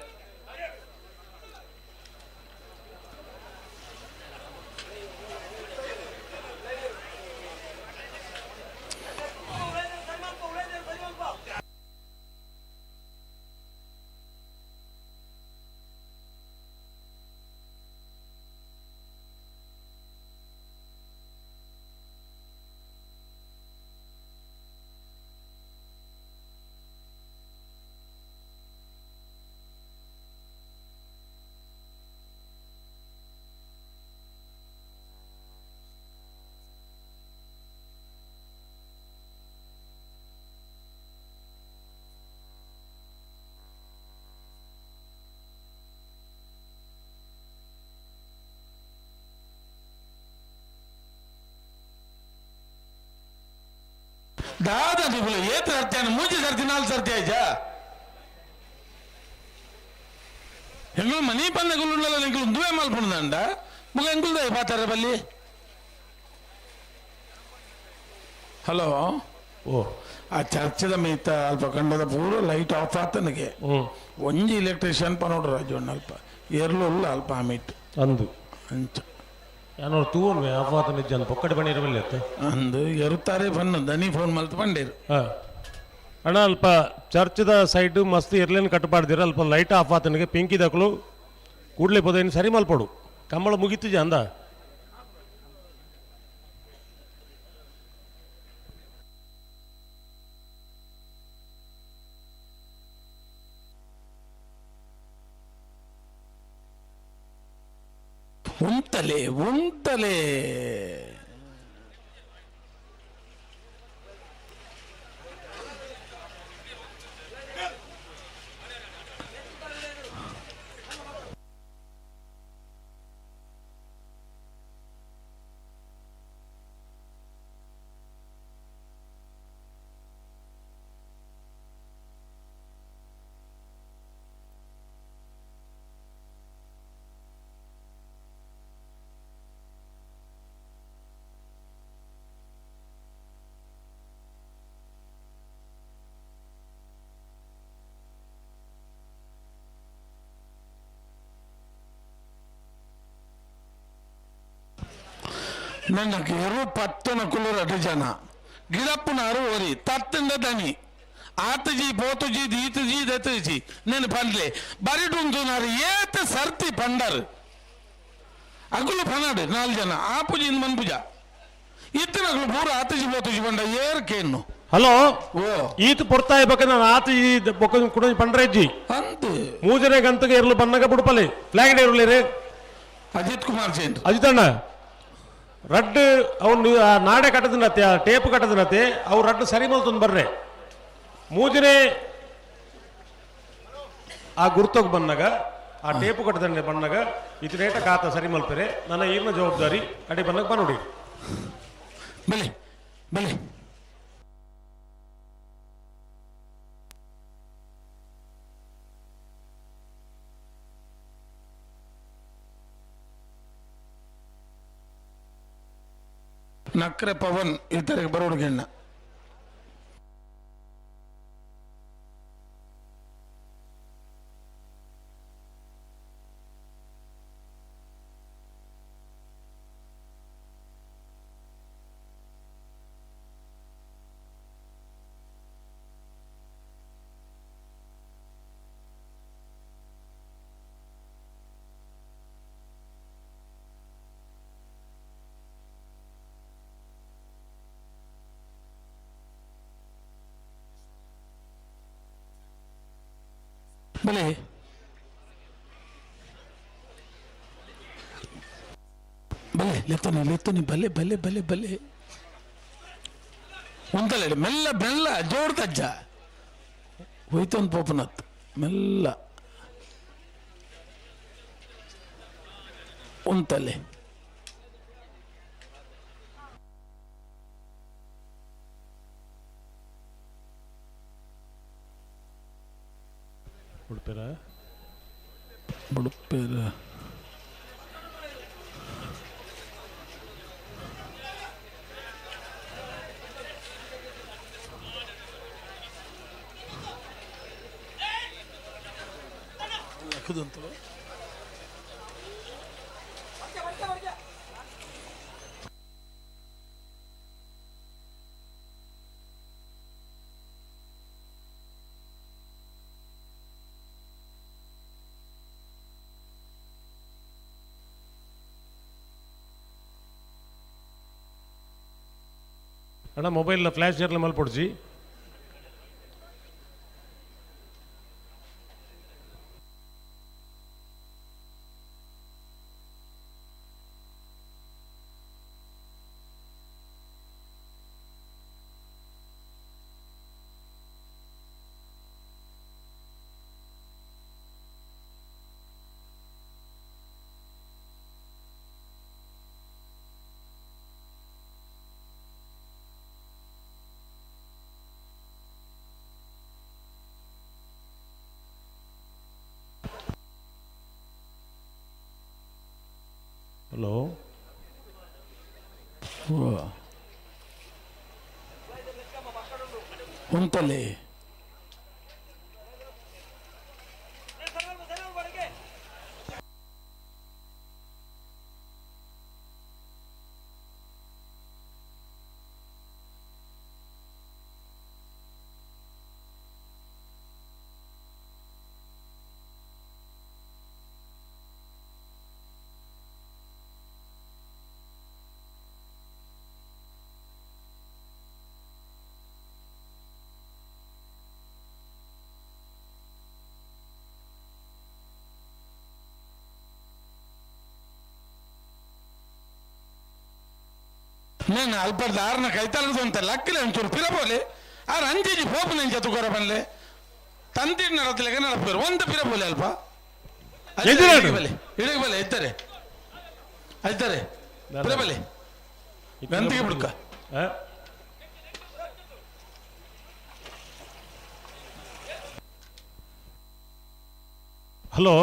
ದಾದ ನಿಗುಲು ಏತ್ ಸರ್ತಿ ಮೂಜಿ ಸರ್ತಿ ನಾಲ್ ಸರ್ತಿ ಆಯ್ತಾ ಎಂಗುಲು ಮನಿ ಪಂದಗುಲು ಎಂಗುಲು ದುವೆ ಮಲ್ಪುಂಡ ಮುಗ ಎಂಗುಲ್ದ ಪಾತಾರ ಬಲ್ಲಿ. ಹಲೋ. ಓ ಆ ಚರ್ಚದ ಮೀತ ಅಲ್ಪ ಕಂಡದ ಪೂರ ಲೈಟ್ ಆಫ್ ಆತನಿಗೆ ಒಂಜಿ ಎಲೆಕ್ಟ್ರಿಷಿಯನ್ ಪನೋಡು ರಾಜಣ್ಣ ಅಲ್ಪ ಎರ್ಲು ಉಲ್ಲ ಅಲ್ಪ ಆಮಿಟ್ ಅಂದು ಅಂಚ ಯಾನೋ ತೂವನ್ವೆ ಆಫ್ ಆತನ ಜನ ಪೊಕ್ಕಡೆ ಬಣ್ಣಿರಬಲ್ಲಿ ಅತ್ತ ಅಂದು ಎರುತ್ತಾರೆ ಬನ್ನ ದನಿ ಫೋನ್ ಮಲ್ತು ಬಂಡೇರು. ಅಣ್ಣ ಅಲ್ಪ ಚರ್ಚದ ಸೈಡ್ ಮಸ್ತ್ ಎರ್ಲೇನು ಕಟ್ಟಪಾಡ್ದಿರ ಅಲ್ಪ ಲೈಟ್ ಆಫ್ ಆತನಿಗೆ ಪಿಂಕಿ ದಕ್ಕಲು ಕೂಡಲೇ ಪೋದೇನು ಸರಿ ಮಲ್ಪಡು ಕಂಬಳ ಮುಗೀತು ಜ ಅಂದ. ಉಂಟಲೆ ಉಂಟಲೆ ನನ್ನ ಎರು ಪತ್ತನ ಕುಲೂರು ಅಡು ಜನ ಗಿಡಪ್ಪನಾರು ಓರಿ ತತ್ತಿಂದ ದನಿ ಆತಜಿ ಪೋತುಜಿ ದೀತಜಿ ದತ್ತಜಿ నేను పండ్లే ಬರಿಟುಂతున్నారు ಏತ ಸರ್ತಿ ಪಂಡರು ಅಗುಲು ಪನಾಡು ನಾಲ್ಕು ಜನ ಆ ಪೂಜೆ ಇಂದ ಮನ್ಪುಜ ಇತ್ತಿನ ಅಗುಲು ಪೂರ ಆತಜಿ ಪೋತುಜಿ ಪಂಡ ಏರ್ಕೇನು. ಹಲೋ. ಓ ಈತ ಪೊರ್ತಾಯ ಬಕ್ಕ ನಾನು ಆತ ಈ ಬೊಕ್ಕ ಕುಡ ಪಂಡ್ರೆಜ್ಜಿ ಅಂತ ಮೂಜನೆ ಗಂತಗೆ ಎರ್ಲು ಬನ್ನಗ ಬುಡುಪಲೆ ಫ್ಲಾಗ್ ಇರಲಿ ಅಜಿತ್ ಕುಮಾರ್ ಜೈನ್ ಅಜಿತ್ ಅಣ್ಣ ರಡ್ಡು ಅವನು ನಾಡೆ ಕಟ್ಟದನತ್ತೆ ಆ ಟೇಪ್ ಕಟ್ಟದನತ್ತೆ ಅವ್ರು ರಡ್ಡು ಸರಿ ಮಲ್ತೊಂದು ಬರ್ರೆ ಮೂಜನೆ ಆ ಗುರ್ತೋಗಿ ಬಂದಾಗ ಆ ಟೇಪು ಕಟ್ಟದಂಡೆ ಬಂದಾಗ ಇದು ರೇಟ ಕಾತ ಸರಿ ಮಲ್ಪೆರೆ ನನ್ನ ಈರ್ನ ಜವಾಬ್ದಾರಿ ಅಡಿ ಬಂದಾಗ ಬನ್ನೋಡಿ. ಬಲೆ ಬಲೆ ನಕ್ರೆ ಪವನ್ ಇತರಿಗೆ ಬರೋಡ್ಗೆಣ್ಣ. ಬಲೆ ಬಲೆ ಲೆತ್ತನೆ ಲೆತ್ತನೆ ಬಲೆ ಬಲೆ ಬಲೆ ಬಲೆ. ಉಂತಲೆ ಮೆಲ್ಲ ಮೆಲ್ಲ ಜೋಡ್ ತಜ್ಜ ಹೋಯ್ತೊಂದು ಪೋಪನತ್ ಮೆಲ್ಲ ಉಂತಲೆ ಉಡುಪೇರ ಉಡುಪೇರ ಅಣ್ಣ ಮೊಬೈಲ್ ಫ್ಲ್ಯಾಶ್ ಇರಲಿ ಮಲ್ಪೊಡ್ಜಿ ಹಲೋ ಉಂಟಲ್ಲಿ నేను ಅಲ್ಪದ ಆರ್ನ ಕೈತಾಲದು ಅಂತ ಲಕ್ಕಿಲ್ಲ ಒಂಚೂರು ಪಿರಬೋಲೆ ಆರ್ ಅಂಜಿ ಪೋಪು ನೆಂಚ ತುಕೋರ ಬನ್ಲೆ ತಂತಿ ನಡತ್ಲೆಗ ನಡಪೇರು ಒಂದು ಪಿರಬೋಲೆ ಅಲ್ಪ ಎದುರಾಡು. ಇಡಗೆ ಬಲೆ ಇದ್ದಾರೆ ಇದ್ದಾರೆ ಪಿರಬಲೆ ಗಂತಿಗೆ ಬಿಡ್ಕ ಹಲೋ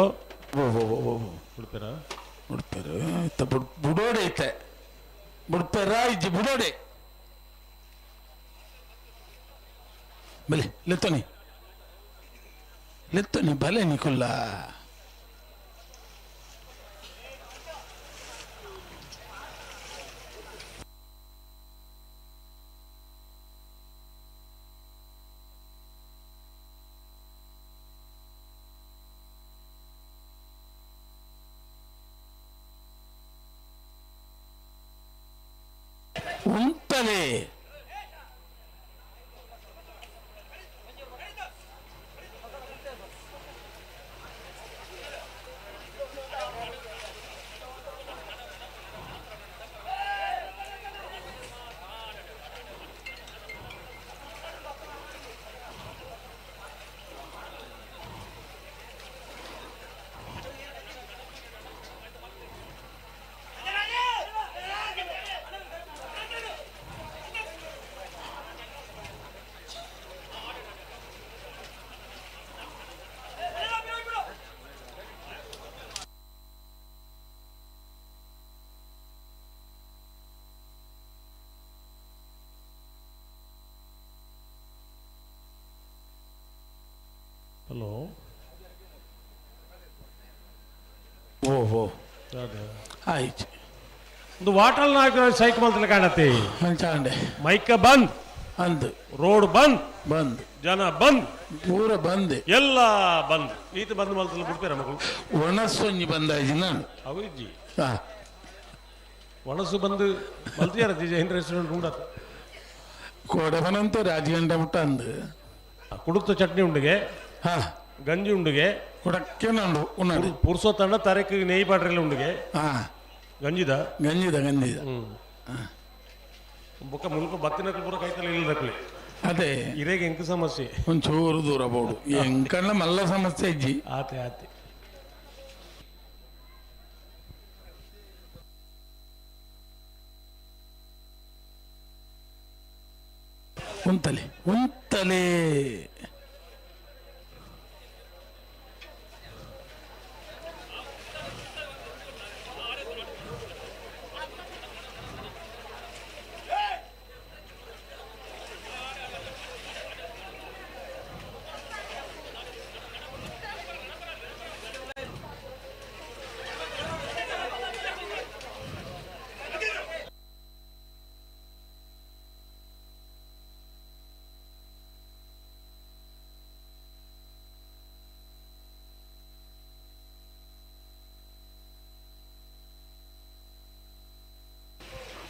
ಉಡುಪೇರ ಉಡುಪೇರು ಇತ್ತ ಬುಡೋಡೆ ಐತೆ ಬುಡ್ಪೆರ ಇಜ್ಜಿ ಬುಡೋಡೆ ಬಲೆ ಲೆತ್ತೋನಿ ಲೆತ್ತೋನಿ ಬಲೆ ನಿಕುಲ್ಲ ಉಂಟಲೆ ಹಲೋ ಓಹೋ ಆಯ್ತು ಒಂದು ವಾಟಲ್ ನಾಲ್ಕು ಸೈಕ್ ಮಲ್ತಲೆ ಕಾಣತ್ತೆ ಚಾಂಡೆ ಮೈಕ ಬಂದ್ ಅಂದ್ ರೋಡ್ ಬಂದ್ ಬಂದ್ ಜನ ಬಂದ್ ಪೂರ ಬಂದ್ ಎಲ್ಲ ಬಂದ್ ಈತ ಬಂದ್ ಮಲ್ತಲೆ ಬಿಡ್ತೀರ ಮಕ್ಕಳು ಒಣಸೊಂಜಿ ಬಂದಾಜಿ ನಾನು ಅವು ಇಜ್ಜಿ ಹಾ ಒಣಸು ಬಂದು ಮಲ್ತಿಯಾರ ಜೈನ್ ರೆಸ್ಟೋರೆಂಟ್ ಉಂಡ ಕೊಡಬನಂತೆ ರಾಜಗಂಡ ಮುಟ್ಟ ಅಂದು ಕುಡುತ್ತ ಚಟ್ನಿ ಉಂಡಿಗೆ ಹಾ ಗಂಜಿ ಉಂಡಿಗೆ ಕುಡಕ್ಕೆ ನಾನು ಉಣ್ಣಾಡಿ ಪುರ್ಸೋ ತಂಡ ತರಕ್ಕೆ ನೆಯ್ ಪಾಟ್ರೆಲ್ಲ ಉಂಡಿಗೆ ಹಾ ಗಂಜಿದ ಗಂಜಿದ ಗಂಜಿದ ಹ್ಮ್ ಬೊಕ್ಕ ಮುಲ್ಪ ಬತ್ತಿನಕುಲು ಪೂರ ಕೈತಲ ಇಲ್ಲದಕ್ಲೆ ಅದೇ ಇರೇಗ ಎಂಕ ಸಮಸ್ಯೆ ಒಂಚೂರು ದೂರ ಬೋಡು ಎಂಕಣ್ಣ ಮಲ್ಲ ಸಮಸ್ಯೆ ಇಜ್ಜಿ ಆತೆ ಆತೆ ಉಂತಲೆ ಉಂತಲೆ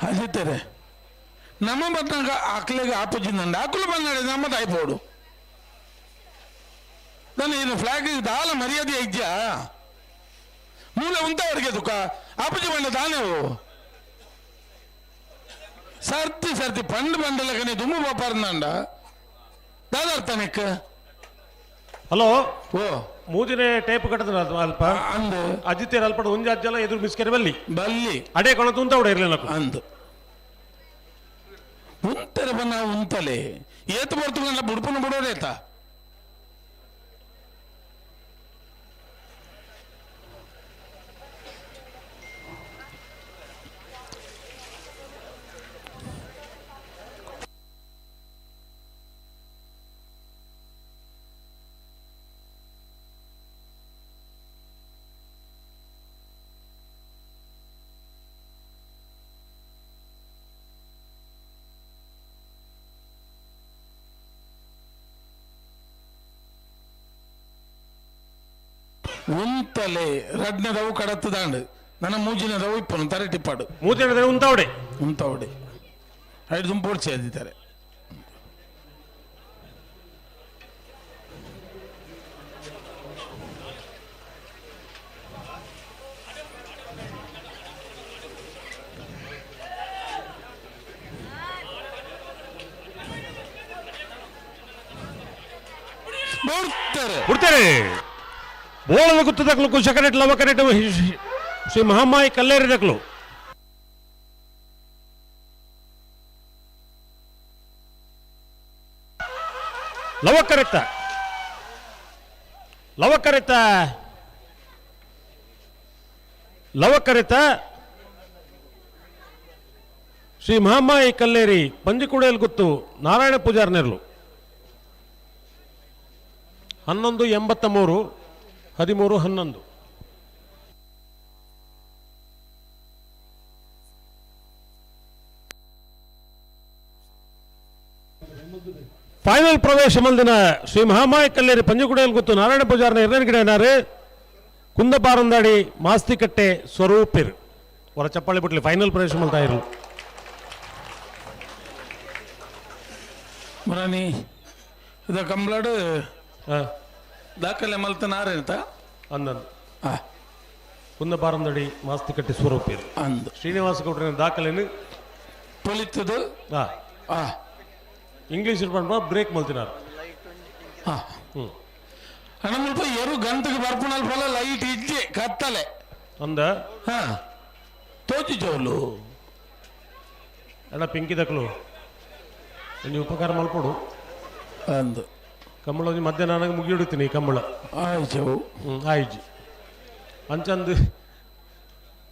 ಅಜಿತಾರೆ ನಮ್ಮ ಬತ್ತಂಗ ಆಕ್ಲೆಗೆ ಆಪೋಜಿಂದ ಆಕುಲು ಬಂದಾಡೆ ನಮ್ಮ ತಾಯ್ಪೋಡು ನಾನು ಇದು ಫ್ಲಾಗ್ ದಾಲ ಮರ್ಯಾದೆ ಇದ್ಯಾ ಮೂಲ ಉಂಟವರಿಗೆ ದುಃಖ ಆಪೋಜಿ ಬಂಡ ತಾನೇ ಸರ್ತಿ ಸರ್ತಿ ಪಂಡು ಬಂಡಲಕನೆ ದುಮ್ಮು ಬಾಪಾರ್ನಂಡ ದಾದಾರ್ಥನಕ್ಕೆ ಹಲೋ ಓ ಮೂಜಿನೆ ಟೇಪ್ ಕಟ್ಟದ ಅಲ್ಪ ಅಂದು ಅಜಿತೇರ್ ಅಲ್ಪ ಒಂಜಿ ಅಜ್ಜಲ ಎದುರು ಮಿಸ್ಕೆರೆ ಬಲ್ಲಿ ಬಲ್ಲಿ ಅಡೆ ಕೊಣ ತುಂತ ಇರಲಿಲ್ಲ ನಕ್ಕು ಅಂದು ಉಂತರ ಬನ್ನ ಉಂತಲೆ ಏತು ಬರ್ತುಗಂಡ ಬುಡ್ಪುನ ಬಿಡೋರೇತ ಉಂತಲೆ ರಡ್ನದವು ಕಡತ್ತದಾಂಡು ನನ್ನ ಮೂಜಿನದವು ಇಪ್ಪನು ತರಟಿಪ್ಪಾಡು ಮೂಜಿನದವು ಉಂತಾವಡೆ ಉಂತಾವಡೆ ಐದು ದುಂಪೋಡ್ಸಿ ಅದಿದ್ದಾರೆ ಬಿಡ್ತಾರೆ ಬಿಡ್ತಾರೆ ಬೋಳದ ಗುತ್ತದಕ್ಲು ಕುಶಕರೆಟ್ ಲವಕರೆಟ್ ಶ್ರೀ ಮಹಾಮಾಯಿ ಕಲ್ಲೇರಿದಕ್ಲು ಲವಕರೆತ್ತ ಲವಕರೆತ್ತ ಲವಕರೆತ್ತ ಶ್ರೀ ಮಹಾಮಾಯಿ ಕಲ್ಲೇರಿ ಪಂಜಿಕುಡೇಲ್ ಗುತ್ತು ನಾರಾಯಣ ಪೂಜಾರ್ನೆರ್ಲು 11:83 13:11 ಫೈನಲ್ ಪ್ರವೇಶ ಮಂದಿನ ಶ್ರೀ ಮಹಾಮಾಯ ಕಲ್ಲೇರಿ ಪಂಜುಕುಡೇಲ್ ಗುತ್ತು ನಾರಾಯಣ ಪೂಜಾರ್ನ ಎರಡನೇ ಕುಂದಪಾರಂದಾಡಿ ಮಾಸ್ತಿಕಟ್ಟೆ ಸ್ವರೂಪಿರ್ ಹೊರ ಚಪ್ಪಾಳೆ ಬಿಟ್ಲಿ ಫೈನಲ್ ಪ್ರವೇಶ ಮಲ್ತಾ ಇರು ಮುರಾನಿ ಇದ ಕಂಬ್ಲಾಡು ದಾಖಲೆ ಮಲ್ತನಾರೇಂತ ಅಂದಂದು ಕುಂದಪಾರಂದಡಿ ಮಾಸ್ತಿಕಟ್ಟೆ ಸ್ವರೂಪಿರ್ ಅಂದು ಶ್ರೀನಿವಾಸ ಗೌಡ್ರನ ದಾಖಲೆನು ಪೊಲಿತದು ಇಂಗ್ಲೀಷ್ ಪಂಡ ಬ್ರೇಕ್ ಮಲ್ತಿನಾರು ಅಣ್ಣ ಮುಲ್ಪ ಎರು ಗಂಟೆಗೆ ಬರ್ಪುನಲ್ ಫಲ ಲೈಟ್ ಇಜ್ಜೆ ಕತ್ತಲೆ ಅಂದ ಹಾ ತೋಚಿ ಚೋಲು ಅಣ್ಣ ಪಿಂಕಿ ದಕ್ಲು ನೀವು ಉಪಕಾರ ಮಲ್ಪಡು ಅಂದು ಕಂಬಳ ಒಂಜಿ ಮಧ್ಯಾಹ್ನ ನನಗೆ ಮುಗಿಯುಡ್ತೀನಿ ಕಂಬಳ ಆಯ್ತು ಹ್ಞೂ ಆಯ್ಜಿ ಅಂಚಂದು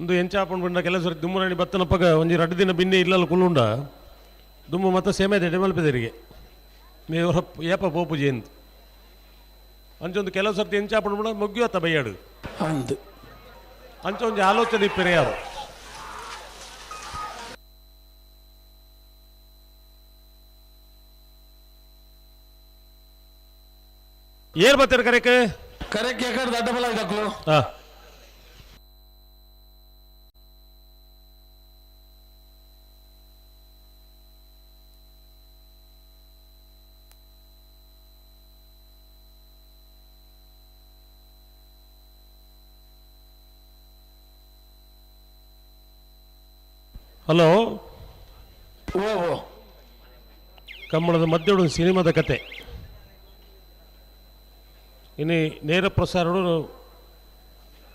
ಒಂದು ಎಂಚಾಪಂಡು ಬಂಡ ಕೆಲಸ ಸರಿ ದುಮ್ಮು ಬತ್ತನಪ್ಪಗ ಒಂಜಿ ರಡ್ಡು ದಿನ ಬಿನ್ನೆ ಇಲ್ಲಲ್ಲ ಕುಲ್ಲುಂಡ ದುಮ್ಮು ಮತ್ತೆ ಸೇಮೆ ದೆಡೆ ಮಲ್ಪೆದರಿಗೆ ನೀವು ಏಪ ಪೋಪುಜಿ ಅಂತ ಅಂಚೊಂದು ಕೆಲವು ಸರ್ತಿ ಎಂಚಾಪಂಡು ಬಂಡ ಮುಗಿಯೋತ ಬೈಯಾಡು ಅಂದು ಅಂಚೊಂಜಿ ಆಲೋಚನೆ ಇಪ್ಪೆರೆ ಯಾರು ಏರ್ ಬರ್ತಾರೆ ಕರೆಕ್ ಕರೆಕ್ ಯಾಕಡೆ ದಡ್ಡ ಬಲ ಇದಕ್ಲು ಹಾ ಹಲೋ ಓ ಓ ಕಂಬಳದ ಮಧ್ಯಡು ಸಿನಿಮಾದ ಕತೆ ಇನ್ನು ನೇರ ಪ್ರಸಾರಡು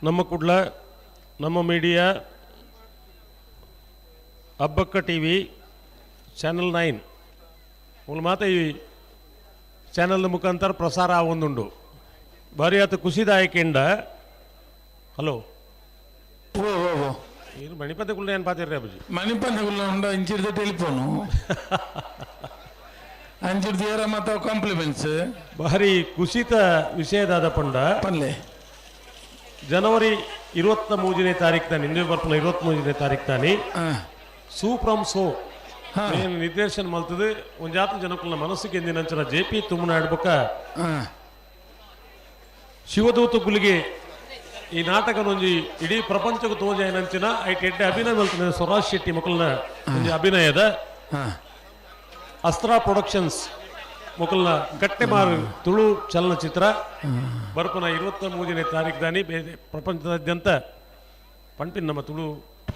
ನಮ್ಮ ಕುಡ್ಲ ನಮ್ಮ media Abbakka T V channel 9 ಮೂಲ ಮಾತ ಈ ಚಾನಲ್ ಮುಖಾಂತರ ಪ್ರಸಾರ ಆವೊಂದುಂಡು ಭಾರಿ ಆತ ಖುಷಿದಾಯಕಿಂಡ ಹಲೋ ಓ ಓ ಓ ಏನು ಮಣಿಪಂದ ಕುಲ್ಲ ಏನು ಪಾತಿರ್ರಿ ಅಬ್ಬಜಿ ಮಣಿಪಂದ ಕುಲ್ಲ ಉಂಡ ಇಂಚಿಡ್ದ ಟೆಲಿಫೋನು ಅಂಚಿಡ್ದ ಏರ ಮಾತ ಕಾಂಪ್ಲಿಮೆಂಟ್ಸ್ ಭಾರಿ ಕುಸಿತ ವಿಷಯದಾದ ಪಂಡ ಪಲ್ಲೆ ಜನವರಿ 23ನೇ ತಾರೀಕು ತಾನೆ ಹಿಂದೆ ಬರ್ಪುನ 23ನೇ ತಾರೀಕು ತಾನೆ ಸೂ ಫ್ರಮ್ ಸೋ ಏನು ನಿರ್ದೇಶನ ಮಲ್ತದೆ ಒಂಜಾತ ಜನಕುಲ್ನ ಮನಸ್ಸಿಗೆ ಎಂದಿನಂಚನ ಜೆ ಪಿ ತುಮ್ಮನಾಡ್ ಬೊಕ್ಕ ಶಿವದೂತ ಗುಲಿಗೆ ಈ ನಾಟಕನೊಂಜಿ ಇಡೀ ಪ್ರಪಂಚಕ್ಕೆ ತೋಜಾಯನಂಚಿನ ಐಟ್ ಎಡ್ಡೆ ಅಭಿನಯ ಮಲ್ತದೆ ಸ್ವರಾಜ್ ಶೆಟ್ಟಿ ಮಕ್ಕಳನ್ನ ಒಂಜಿ ಅಭಿನಯದ ಅಸ್ತ್ರ ಪ್ರೊಡಕ್ಷನ್ಸ್ ಮೊಕಲ್ನ ಕಟ್ಟೆಮಾರು ತುಳು ಚಲನಚಿತ್ರ ಬರ್ಪುನ 23ನೇ ತಾರೀಕು ದಾನಿ ಬೇರೆ ಪ್ರಪಂಚದಾದ್ಯಂತ ಪಂಪಿನ ನಮ್ಮ ತುಳು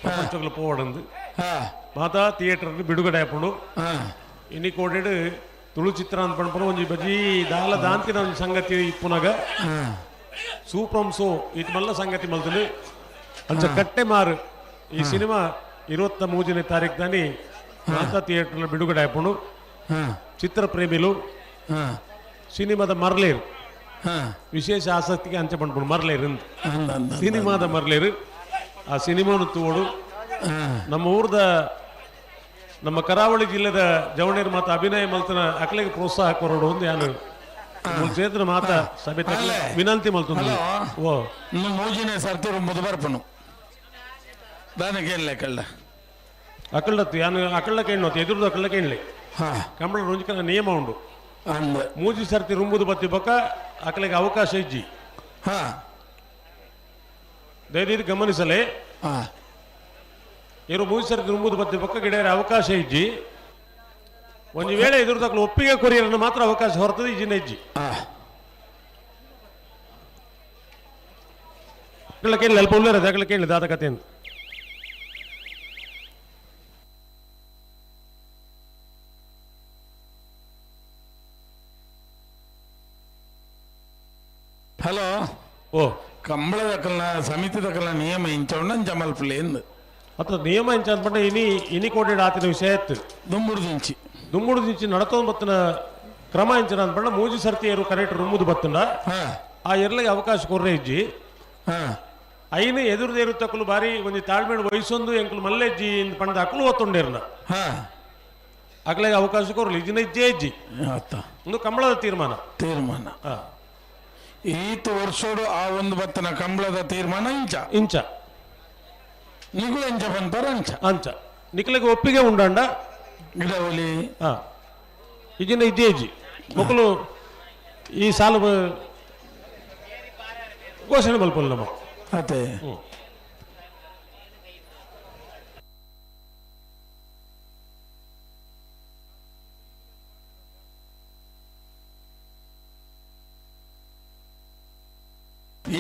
ಪ್ರಪಂಚಗಳು ಪೋವಡಂದು ಮಾತಾ ಥಿಯೇಟರ್ ಬಿಡುಗಡೆ ಆಪುಂಡು ಇನ್ನಿ ಕೋಡೆಡ್ ತುಳು ಚಿತ್ರ ಅಂತ ಪಂಪುನ ಒಂಜಿ ಬಜಿ ದಾಲ ದಾಂತಿನ ಒಂಜಿ ಸಂಗತಿ ಇಪ್ಪುನಗ ಸೂಪ್ರಮ್ ಸೋ ಇದು ಮಲ್ಲ ಸಂಗತಿ ಮಲ್ತುಂಡು ಅಂಚ ಕಟ್ಟೆಮಾರು ಈ ಸಿನಿಮಾ 23ನೇ ತಾರೀಕು ದಾನಿ ಮಾತಾ ಥಿಯೇಟರ್ ಬಿಡುಗಡೆ ಆಪುಂಡು. ಚಿತ್ರ ಪ್ರೇಮಿಲು ಸಿನಿಮಾದ ಮರ್ಲೇರು ವಿಶೇಷ ಆಸಕ್ತಿಗೆ ಅಂಚೆ ಪಂಡ್ಪುಂಡು ಮರ್ಲೇರು ಅಂತ ಸಿನಿಮಾದ ಮರ್ಲೇರು ಆ ಸಿನಿಮಾನು ತೋಡು ನಮ್ಮ ಊರ್ದ ನಮ್ಮ ಕರಾವಳಿ ಜಿಲ್ಲೆದ ಜವಣೇರು ಮಾತ ಅಭಿನಯ ಮಲ್ತನ ಅಕಲೆಗೆ ಪ್ರೋತ್ಸಾಹ ಕೊರಡು ಒಂದು ಯಾನು ಕ್ಷೇತ್ರ ಮಾತ ಸಭೆ ವಿನಂತಿ ಮಲ್ತುಂದು. ಓ ಮೂಜಿನೇ ಸರ್ತಿ ಮುದು ಬರ್ಪನು ದಾನಕ್ಕೆ ಕಳ್ಳ ಅಕಳ್ಳತ್ತು ಯಾನು ಅಕಳ್ಳಕ್ಕೆ ಹೆಣ್ಣು ಎದುರುದು ಅಕಳ್ಳಕ್ಕೆ ಹೆಣ್ಲಿ ಕಂಬಳ ರುಂಜಿಕನ ನಿಯಮ ಉಂಡು ಮೂಜಿ ಸರ್ತಿ ರುಂಬುದು ಬತ್ತಿ ಬೊಕ್ಕ ಅಕಲಿಗೆ ಅವಕಾಶ ಇಜ್ಜಿ. ದಯದೀರ್ ಗಮನಿಸಲೇ ಇವರು ಮೂಜಿ ಸರ್ತಿ ರುಂಬುದು ಬತ್ತಿ ಬೊಕ್ಕ ಗಿಡರ ಅವಕಾಶ ಇಜ್ಜಿ. ಒಂದು ವೇಳೆ ಎದುರುದಕ್ಕಲು ಒಪ್ಪಿಗೆ ಕೊರಿಯರನ್ನು ಮಾತ್ರ ಅವಕಾಶ ಹೊರತದೆ ಇಜ್ಜಿನ ಇಜ್ಜಿ. ಅಕಲ ಕೇಳಲಿ ಅಲ್ಪ ಉಳ್ಳೇರದ ಅಕಲ ಕೇಳಲಿ ದಾದ ಕತೆ ಅಂತ. ಹಲೋ ಓ ಕಂಬಳದಕ್ಕಲ್ನ ಸಮಿತಿದಕ್ಕಲ್ನ ನಿಯಮ ಇಂಚ ಉಂಡು ಜಮಲ್ಪುಲೆ ಎಂದು ಅತ್ತ ನಿಯಮ ಇಂಚ ಅಂದ್ಪಂಡ ಇನಿ ಇನಿ ಕೋಟೆಡ್ ಆತಿನ ವಿಷಯ ಇತ್ತು ದುಂಬುಡು ದುಂಬುಡು ನಡತೊಂದು ಬತ್ತಿನ ಕ್ರಮ ಇಂಚಿನ ಅಂದ್ಪಂಡ ಮೂಜಿ ಸರ್ತಿ ಏರು ಕರೆಕ್ಟ್ ರುಂಬುದು ಬತ್ತಂಡ ಆ ಎರ್ಲಿಗೆ ಅವಕಾಶ ಕೊರ್ರೆ ಇಜ್ಜಿ. ಐನು ಎದುರುದೇರು ತಕ್ಕಲು ಬಾರಿ ಒಂಜಿ ತಾಳ್ಮೇಡು ವಯಸ್ಸೊಂದು ಎಂಕುಲು ಮಲ್ಲೆಜ್ಜಿ ಪಂಡ ಅಕಲು ಒತ್ತುಂಡೇರ್ನ ಅಕ್ಲೆಗೆ ಅವಕಾಶ ಕೊರ್ಲಿ ಇಜ್ಜಿನ ಇಜ್ಜೆ ಇಜ್ಜಿ. ಒಂದು ಕಂಬಳದ ತೀರ್ಮಾನ ತೀರ್ಮಾನ ಈತ ವರ್ಷೋಡು ಆ ಒಂದು ಬತ್ತನ ಕಂಬಳದ ತೀರ್ಮಾನ ಇಂಚ ಇಂಚ ನಿಗುಳು ಎಂಚ ಬಂತಾರ ಅಂಚ ಅಂಚ ನಿಕ್ಲೆಗೆ ಒಪ್ಪಿಗೆ ಉಂಡಂಡ ಗಿಡವಲಿ ಇಜ್ಜಿನ ಇಜ್ಜೆ ಇಜ್ಜಿ ಮಕ್ಕಳು ಈ ಸಾಲು ಘೋಷಣೆ ಮಲ್ಪಲ್ಲ ನಮ್ಮ ಅದೇ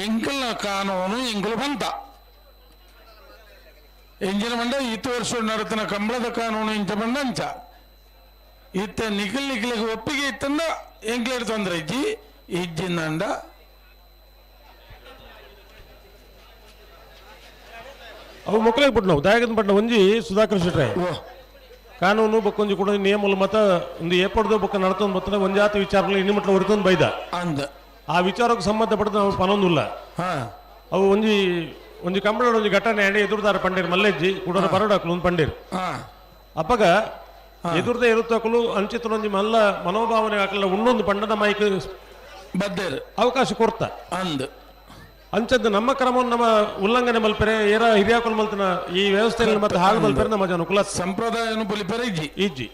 ಎಂಕಲ್ನ ಕಾನೂನು ಎಂಕುಲು ಬಂತ ಎಂಜಿನ ಬಂಡ ಈತ ವರ್ಷ ನಡತನ ಕಂಬಳದ ಕಾನೂನು ಇಂಚ ಬಂಡ ಅಂಚ ಇತ್ತ ನಿಖಲ್ ನಿಖಲಿಗೆ ಒಪ್ಪಿಗೆ ಇತ್ತಂದ ಎಂಕ್ಲೇಡ್ ತೊಂದರೆ ಇಜ್ಜಿ ಇಜ್ಜಿಂದ ಅವು ಮಕ್ಕಳಿಗೆ ಬಿಟ್ಟು ನಾವು ದಾಯಕದ ಪಟ್ನ ಒಂಜಿ ಸುಧಾಕರ್ ಶೆಟ್ರೆ ಕಾನೂನು ಬೊಕ್ಕೊಂಜಿ ಕೂಡ ನಿಯಮలు ಮತ ಒಂದು ಏಪಡ್ದು ಬೊಕ್ಕ ನಡತೊಂದು ಬತ್ತದ ಒಂಜಾತಿ ವಿಚಾರಗಳು ಇನ್ನು ಮಟ್ಲ ಹೊರತೊಂದು ಬೈದ ಅಂದ ಆ ವಿಚಾರಕ್ಕೆ ಸಂಬಂಧಪಟ್ಟದ ನಾವು ಪನೊಂದುಲ್ಲ. ಅವು ಒಂಜಿ ಒಂಜಿ ಕಂಬಳ ಒಂಜಿ ಘಟನೆ ಅಂಡೆ ಎದುರುದಾರ ಪಂಡೀರ್ ಮಲ್ಲೆಜ್ಜಿ ಕೂಡ ಬರಡಾಕ್ಲು ಒಂದು ಪಂಡೀರ್ ಅಪ್ಪಗ ಎದುರ್ದ ಇರುತ್ತಕಲು ಅಂಚಿತನೊಂಜಿ ಮಲ್ಲ ಮನೋಭಾವನೆ ಹಾಕಲ್ಲ ಉಣ್ಣೊಂದು ಪಂಡದ ಮೈಕ್ ಬದ್ದೇರು ಅವಕಾಶ ಕೊಡ್ತ ಅಂದ್ ಅಂಚದ್ದು ನಮ್ಮ ಕ್ರಮವನ್ನು ನಮ್ಮ ಉಲ್ಲಂಘನೆ ಮಲ್ಪೆರೆ ಏರ ಹಿರಿಯಾಕುಲ್ ಮಲ್ತನ ಈ ವ್ಯವಸ್ಥೆಯಲ್ಲಿ ಮತ್ತೆ ಹಾಳು ಮಲ್ಪೆರೆ ನಮ್ಮ ಅನುಕೂಲ ಸಂಪ್ರದಾಯನು ಬಲಿಪೆರೆ ಇಜ್ಜಿ ಇಜ್ಜಿ.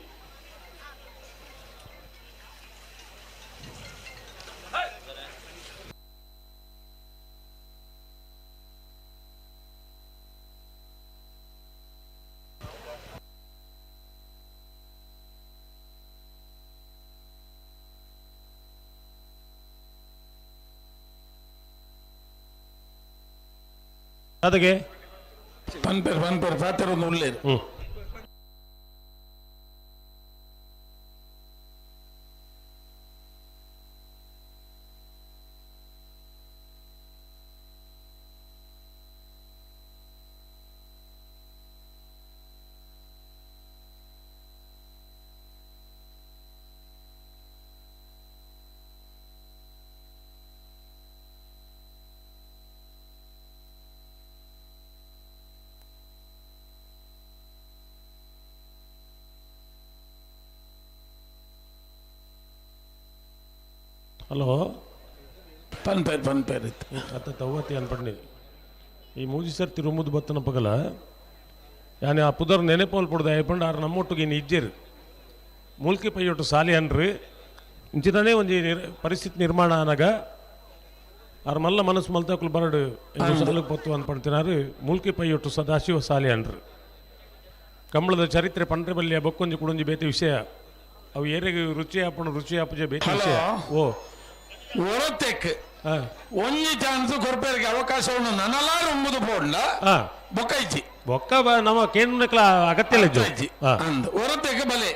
ಅದಕ್ಕೆ ಪನ್ಪೇರ್ ಪನ್ಪೇರ್ ಪಾತ್ರ ಒಂದು ಉಳ್ಳೇರು. ಹಲೋ ಪನ್ಪೇರು ಪನ್ಪೇರು ಇತ್ತು ಅತ್ತ ತವ್ವತಿ ಅನ್ಪಂಡಿ ಈ ಮೂಜಿ ಸರ್ತಿ ರುಮುದು ಬತ್ತನ ಪಗಲ ಯಾನೆ ಆ ಪುದರ್ ನೆನೆಪೋಲ್ ಪುಡ್ದ ಆಯ್ಪಂಡು ಆರು ನಮ್ಮೊಟ್ಟಿಗೆ ಇನ್ನು ಇಜ್ಜೇರು ಮೂಲ್ಕಿ ಪೈಯೊಟ್ಟು ಸಾಲಿ ಅನ್ರಿ ಇಂಚಿನೇ ಒಂಜಿ ಪರಿಸ್ಥಿತಿ ನಿರ್ಮಾಣ ಆನಾಗ ಆರು ಮಲ್ಲ ಮನಸ್ಸು ಮಲ್ತಕ್ಲು ಬರಡು ಸಾಲಕ್ಕೆ ಪೊತ್ತು ಅನ್ಪಡ್ತಿನಾರು ಮೂಲ್ಕಿ ಪೈಯೊಟ್ಟು ಸದಾಶಿವ ಸಾಲಿ ಅನ್ರಿ. ಕಂಬಳದ ಚರಿತ್ರೆ ಪಂಡ್ರೆ ಬಲ್ಲಿಯ ಬೊಕ್ಕೊಂಜಿ ಕುಡೊಂಜಿ ಬೇತೆ ವಿಷಯ ಅವು ಏರೆಗೆ ರುಚಿ ಆಪಣ ರುಚಿ ಆಪಜೆ ಬೇತೆ ವಿಷಯ. ಓ ಒರತೆಕ್ ಒಂಜಿ ಚಾನ್ಸ್ ಕೊರ್ಪೇರಿಗೆ ಅವಕಾಶ ಉಂಡು ನನಲಾರು ಒಂಬುದು ಪೋಂಡ ಬೊಕ್ಕೈಚಿ ಬೊಕ್ಕ ನಮ್ಮ ಕೇಂದ್ರಕ್ಲ ಅಗತ್ಯ ಇಲ್ಲ ಒರತೆಕ್ ಬಲೆ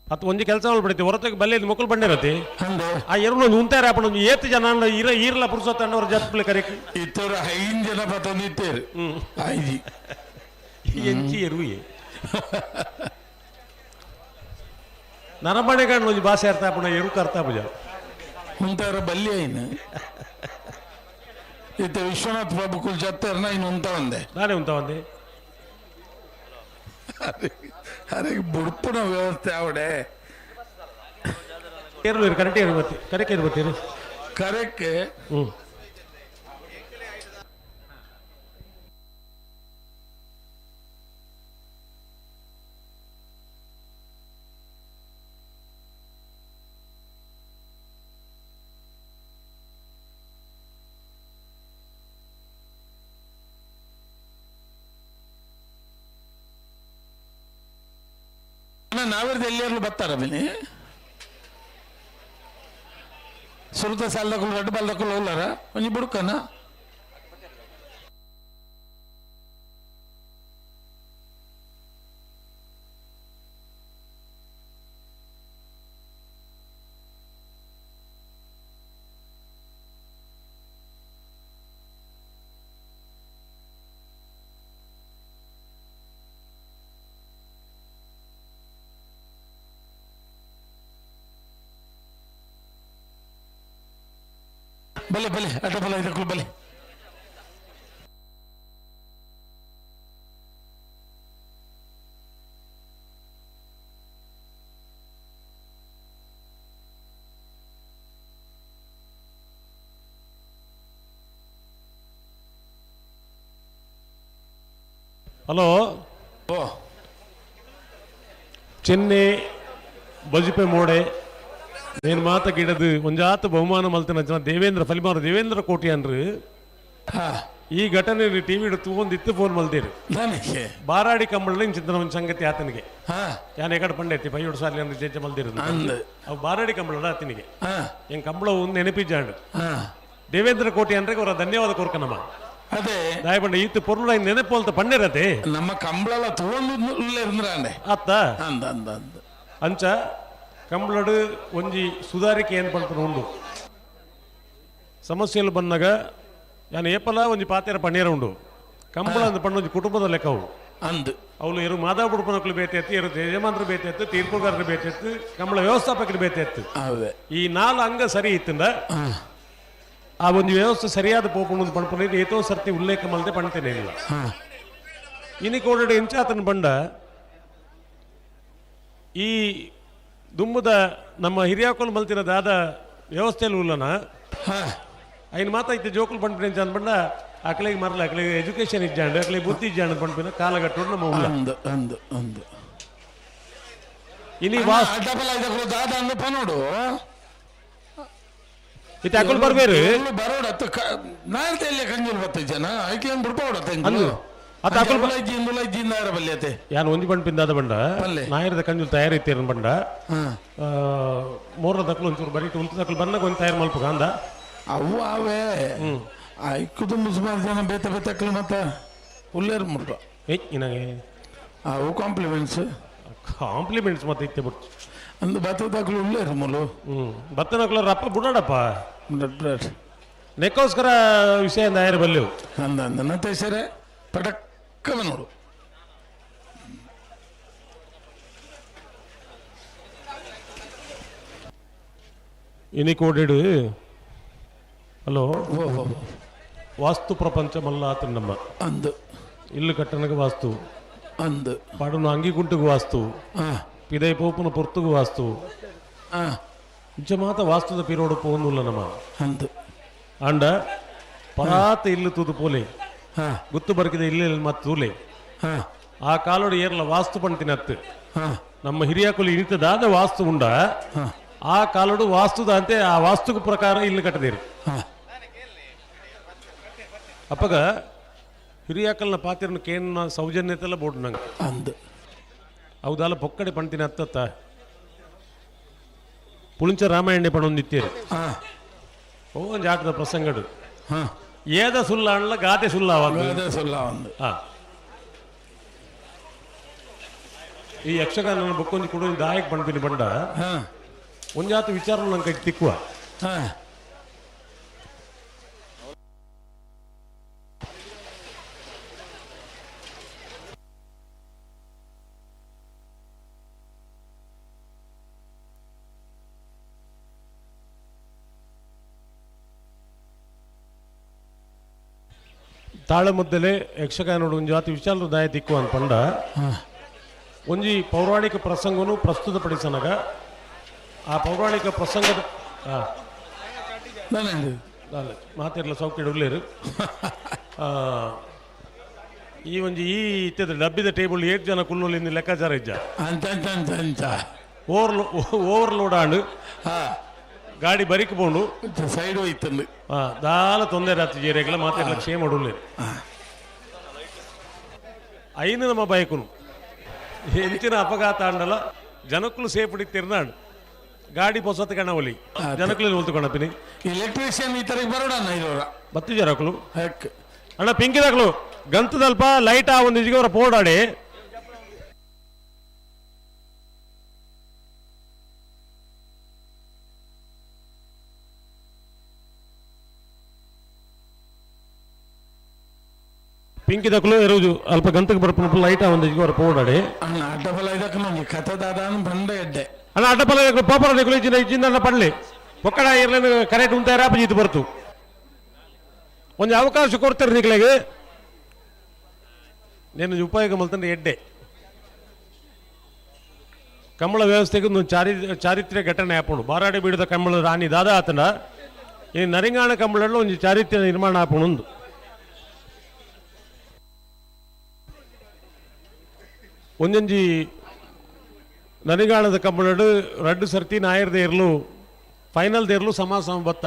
ಅತ್ ಒಂಜಿ ಕೆಲಸ ಮಾಡ್ಬಿಡೈತಿ ಹೊರತೆಗೆ ಬಲ್ಲೆ ಮೊಕ್ಕಲು ಬಂಡಿರತಿ ಆ ಎರಡು ಒಂದು ಉಂತಾರೆ ಅಪ್ಪಣ ಒಂಜಿ ಏತ್ ಜನ ಈರ ಈರ್ಲ ಪುರುಷ ತಂಡವ್ರ ಜತ್ಪ್ಲೆ ಕರೆಕ್ ಇತ್ತವ್ರ ಐದು ಜನ ಬತ್ತೊಂದು ಇತ್ತೇರು ಐಜಿ ಎಂಚಿ ಎರುವೆ ನರಮಣೆಗಾಂಡ್ ಒಂಜಿ ಭಾಷೆ ಅರ್ಥ ಆಪುಣ ಎರು ಅರ್ಥ ಆಪುಜ ಉಂತಾರ ಬಲ್ಲಿ ಐನು ಇತ್ತ ವಿಶ್ವನಾಥ್ ಬಾಬು ಕುಲ್ ಜತ್ತೇರ್ನ ಇನ್ನು ಉಂತ ಒಂದೆ ನಾನೇ ಉಂತ ಒಂದೆ ಅರೆ ಬುಡ್ಪುನ ವ್ಯವಸ್ಥೆ ಅವಡೆ ಏರು ಕರೆಕ್ಟ್ ಏರು ಬರ್ತಿ ಕರೆಕ್ಟ್ ಏರು ಬರ್ತೀರಿ ಕರೆಕ್ಟ್. ಹ್ಞೂ ನಾವೇರ್ದು ಎಲ್ಲಿಯರ್ಲು ಬರ್ತಾರ ಬಿನಿ ಸುರುತ ಸಾಲದಕ್ಕೂ ರಡ್ಡು ಬಲ್ದಕ್ಕೂ ಹೋಗ್ಲಾರ ಒಂಜಿ ಬುಡ್ಕನ ಬಲೆ ಬಲೆ ಅಡ್ಡ ಬಲ ಇದಕ್ಕೂ ಬಲೆ. ಹಲೋ ಓ ಚೆನ್ನೆ ಬಜಿಪೆ ಮೋಡೆ నేను ಮಾತ ಗಿಡದು ಒಂಜಾತ ಬಹುಮಾನ ಮಲ್ತಿನ ಜನ ದೇವೇಂದ್ರ ಫಲಿಮಾರು ದೇವೇಂದ್ರ ಕೋಟಿ ಅನ್ರು. ಈ ಘಟನೆ ಟಿವಿ ತೂವೊಂದು ಇತ್ತು ಫೋನ್ ಮಲ್ದಿರು ಬಾರಾಡಿ ಕಂಬಳ ಇಂಚಿನ ಒಂದು ಸಂಗತಿ ಆತನಿಗೆ ಯಾನ್ ಎಕಡೆ ಪಂಡೈತಿ ಪೈಯೋಡು ಸಾಲಿ ಅಂದ್ರೆ ಜೇಜ ಮಲ್ದಿರು ಅವು ಬಾರಾಡಿ ಕಂಬಳ ಆತನಿಗೆ ಹೆಂಗ್ ಕಂಬಳ ಒಂದು ನೆನಪಿಜಾಂಡು ದೇವೇಂದ್ರ ಕೋಟಿ ಅಂದ್ರೆ ಅವರ ಧನ್ಯವಾದ ಕೋರ್ಕನಮ್ಮ. ಅದೇ ದಾಯಬಂಡ ಈತ ಪೊರ್ಲ ನೆನಪು ಅಂತ ಪಂಡಿರತೆ ನಮ್ಮ ಕಂಬಳ ತೂವೊಂದು ಆತ ಅಂದ ಅಂದ ಅಂದ ಅಂಚ ಕಂಬಳಡು ಒಂಜಿ ಸುಧಾರಿಕೆ ಏನು ಪಡ್ತಾರೆ ಉಂಡು ಸಮಸ್ಯೆಯಲ್ಲಿ ಬಂದಾಗ ನಾನು ಏಪಲ ಒಂಜಿ ಪಾತೆರ ಪಣ್ಣೀರ ಉಂಡು ಕಂಬಳ ಅಂದ್ ಪಣ್ಣ ಒಂಜಿ ಕುಟುಂಬದ ಲೆಕ್ಕವು ಅಂದು ಅವಳು ಎರು ಮಾಧವ ಬುಡುಪನಕ್ಲು ಬೇತೆ ಎರು ಯಜಮಾನ್ರು ಬೇತೆ ತೀರ್ಪುಗಾರರು ಬೇತೆ ಕಂಬಳ ವ್ಯವಸ್ಥಾಪಕರು ಬೇತೆ ಈ ನಾಲ್ ಅಂಗ ಸರಿ ಇತ್ತಿಂದ ಆ ಒಂದು ವ್ಯವಸ್ಥೆ ಸರಿಯಾದ ಪೋಪುಂಡು ಪಣ್ಪುನ ಏತೋ ಸರ್ತಿ ಉಲ್ಲೇಖ ಮಲ್ದೆ ಪಣ್ತೇನೆ ಇಲ್ಲ. ಇನಿ ಕೋಡಡೆ ಇಂಚಾತನ ಬಂಡ ಈ ದುಂಬುದ ನಮ್ಮ ಹಿರಿಯಾಕೋಲು ಮಲ್ತಿನ ದಾದ ವ್ಯವಸ್ಥೆಯಲ್ಲಿ ಉಲ್ಲನ ಐನು ಮಾತಾಯ್ತು ಜೋಕುಲು ಪಂಡ್ಪಿನ ಅಂದ್ ಬಂಡ ಅಕಲಿಗೆ ಮರಲ ಅಕಲಿಗೆ ಎಜುಕೇಶನ್ ಇಜ್ಜಾಂಡು ಅಕಲಿಗೆ ಬುದ್ಧಿ ಇಜ್ಜಾಂಡು ಪಂಡ್ಪಿನ ಕಾಲಗಟ್ಟು ನಮ್ಮ ಉಲ್ಲ ಅಂದು ಅಂದು ಅಂದು ಇನಿ ಡಬಲ್ ಐದಕ್ಕೂ ದಾದ ಅಂದು ಪನೋಡು ಇತ್ತೆ ಅಕುಲು ಬರ್ಬೇರು ಬರೋಡ ನಾರ್ತ ಎಲ್ಲಿ ಕಂಜುಲ್ ಬತ್ತ ಜನ ಐಕ್ಲೇನ್ ಬಿಡ್ಪಾವಡ ಅಂದು ಅತ್ತ ಅಕುಲು ಬಲ್ಯತೆ ಯಾನ್ ಒಂಜಿ ಬಂಡ್ ದಾದ ಬಂಡ ನಾಯರದ ಕಂಜುಲ್ ತಯಾರಿತ್ತೇರನ್ ಬಂಡ ಮೋರ್ನ ದಕ್ಲು ಒಂಚೂರು ಬರೀಟ್ ಉಂತು ದಕ್ಲು ಬನ್ನಗ ಒಂದು ತಯಾರು ಮಲ್ಪ ಅಂದ ಅವು ಅವೇ ಐಕುದು ಸುಮಾರು ಜನ ಬೇತ ಬೇತಕ್ಲು ಮತ್ತೆ ಉಲ್ಲೇರು ಮುಟ್ಟ ಏಯ್ ನನಗೆ ಅವು ಕಾಂಪ್ಲಿಮೆಂಟ್ಸ್ ಕಾಂಪ್ಲಿಮೆಂಟ್ಸ್ ಮತ್ತೆ ಇತ್ತೆ ಬಿಡ್ತು ಅಂದು ಬತ್ತ ದಕ್ಲು ಉಲ್ಲೇರು ಮುಲು ಬತ್ತನಕ್ಲು ರಪ್ಪ ಬುಡಾಡಪ್ಪ ನೆಕ್ಕೋಸ್ಕರ ವಿಷಯ ನಾಯರ್ ಬಲ್ಲೆವು ಅಂದ ಅಂದ ಮತ್ತೆ ಸರಿ ಪಟಕ್ಕವ ನೋಡು. ಇನಿ ಕೋಡಿಡು ಹಲೋ ವಾಸ್ತು ಪ್ರಪಂಚ ಮಲ್ಲ ಆತ ನಮ್ಮ ಅಂದು ಇಲ್ಲು ಕಟ್ಟನಗ ವಾಸ್ತು ಅಂದು ಪಾಡನು ಅಂಗಿಗುಂಟುಗು ವಾಸ್ತು ಪಿದೈ ಪೋಪುನ ಪೊರ್ತುಗು ವಾಸ್ತು ಇಂಚ ಮಾತ ವಾಸ್ತುದ ಪಿರೋಡು ಪೋಂದುಲ್ಲ ನಮ್ಮ ಅಂದು ಅಂಡ ಪರಾತ ಇಲ್ಲು ತೂದು ಪೋಲೆ ಗುತ್ತು ಬರ್ಕಿದ ಇಲ್ಲಿ ಮತ್ತೆ ತೂಲೆ ಆ ಕಾಲೋಡು ಏರ್ಲ ವಾಸ್ತು ಪಂತಿನ ಅತ್ತು ನಮ್ಮ ಹಿರಿಯಾಕುಲು ಇನಿತದಾದ ವಾಸ್ತು ಉಂಡ ಆ ಕಾಲೋಡು ವಾಸ್ತುದ ಅಂತೆ ಆ ವಾಸ್ತುకు ಪ್ರಕಾರ ಇಲ್ಲು ಕಟ್ಟದೇರು ಅಪ್ಪಗ ಹಿರಿಯಾಕಲ್ನ ಪಾತಿರನ ಕೇನ್ನ ಸೌಜನ್ಯತೆಲ್ಲ ಬೋರ್ಡ್ ನಂಗೆ ಅಂದು ಹೌದಲ್ಲ ಪೊಕ್ಕಡೆ ಪಂತಿನ ಅತ್ತತ್ತ ಪುಳಿಂಚ ರಾಮಾಯಣ ಪಣೊಂದಿತ್ತೇರು ಓ ಒಂದು ಆಟದ ಪ್ರಸಂಗಡು ಏದ ಸುಲ್ಲ ಅಣ್ಣ ಗಾದೆ ಸುಲ್ಲ ಗಾದೆ ಸುಲ್ಲ ಒಂದು. ಈ ಯಕ್ಷಗಾನ ಬೊಕ್ಕೊಂಜಿ ಕುಡ ದಾಯಕ್ ಪಣ್ಪಿನಿ ಬಂಡ ಒಂಜಾತ ವಿಚಾರ ನಂಗೆ ತಿಕ್ಕುವ ತಾಳಮದ್ದಲೆ ಯಕ್ಷಗಾನೋಡು ಒಂಜಿ ಜಾತಿ ವಿಚಾರ ದಾಯ ತಿಕ್ಕು ಅಂತ ಪಂಡ ಒಂಜಿ ಪೌರಾಣಿಕ ಪ್ರಸಂಗನು ಪ್ರಸ್ತುತಪಡಿಸನಗ ಆ ಪೌರಾಣಿಕ ಪ್ರಸಂಗದ ಮಾತಿರ್ಲ ಸೌಖ್ಯ ಉಳ್ಳೇರು ಈ ಒಂಜಿ ಈ ಇತ್ತದ ಡಬ್ಬಿದ ಟೇಬಲ್ ಏಟ್ ಜನ ಕುಲ್ಲೊಲಿಂದ ಲೆಕ್ಕಾಚಾರ ಇಜ್ಜ ಓವರ್ಲೋಡ್ ಆಂಡು ಗಾಡಿ ಬರಿಕ್ ಪೋಂಡು ಸೈಡ್ ಹೋಯ್ತಂದು ದಾಲ ತೊಂದರೆ ಆತು ಜೇರೆಗಳ ಮಾತೆಲ್ಲ ಕ್ಷೇಮ ಉಳ್ಳೇರು ಐನು ನಮ್ಮ ಬೈಕುನು ಎಂಚಿನ ಅಪಘಾತ ಅಂಡಲ ಜನಕ್ಕಲು ಸೇಫ್ ತಿರ್ನಾಡು ಗಾಡಿ ಪೊಸತ್ ಕಣವಲಿ ಜನಕ್ಕಲು ಹೊಲ್ತುಕೊಂಡಪ್ಪಿನಿ ಎಲೆಕ್ಟ್ರಿಷಿಯನ್ ಈ ತರ ಬರೋಣ ಇರೋರ ಬತ್ತಿ ಜರಕಲು ಅಣ್ಣ ಪಿಂಕಿದಾಕ್ಲು ಗಂತದಲ್ಪ ಲೈಟ್ ಆ ಒಂದು ಅವರ ಪೋಡಾಡಿ ಪಿಂಕಿದಕ್ಲು ಇರುವುದು ಅಲ್ಪ ಗಂತಕ್ಕೆ ಬರ್ಪುನ ಲೈಟ್ ಆ ಒಂದು ಅವರ ಪೋಡಾಡಿ ಅಣ್ಣ ಅಡ್ಡಬಲ ಇದಕ್ಕೆ ನಮ್ಗೆ ಕಥೆ ದಾದಾನು ಬಂದ ಎಡ್ಡೆ ಅಣ್ಣ ಅಡ್ಡಪಲ ಪೋಪರ ಇಚ್ಚಿನ ಇಚ್ಚಿಂದ ಅಣ್ಣ ಪಡ್ಲಿ ಒಕ್ಕಡ ಇರ್ಲೇನು ಕರೆಕ್ಟ್ ಉಂತಾರ ಅಪಜಿತ್ ಬರ್ತು ಒಂದು ಅವಕಾಶ ಕೊಡ್ತಾರೆ ನಿಕ್ಲೆಗೆ నేను ಉಪಯೋಗ ಮಲ್ತಂದ್ರೆ ಎಡ್ಡೆ ಕಂಬಳ ವ್ಯವಸ್ಥೆಗೆ ಒಂದು ಚಾರಿತ್ರ್ಯ ಘಟನೆ ಆಪುಂಡು ಬಾರಾಡಿ ಬೀಡದ ಕಂಬಳ ರಾಣಿ ದಾದಾ ಆತನ ಈ ನರಿಂಗಾಣ ಕಂಬಳಲ್ಲಿ ಒಂದು ಚಾರಿತ್ರ್ಯ ನಿರ್ಮಾಣ ಆಪುಂಡು ಒಂದೊಂಜಿ ನರಿಗಾಣದ ಕಂಬಳಡು ರಡ್ಡು ಸರ್ತಿ ನಾಯರ್ ದೇರ್ಲು ಫೈನಲ್ ದೇರ್ಲು ಸಮ ಸಮ ಬತ್ತ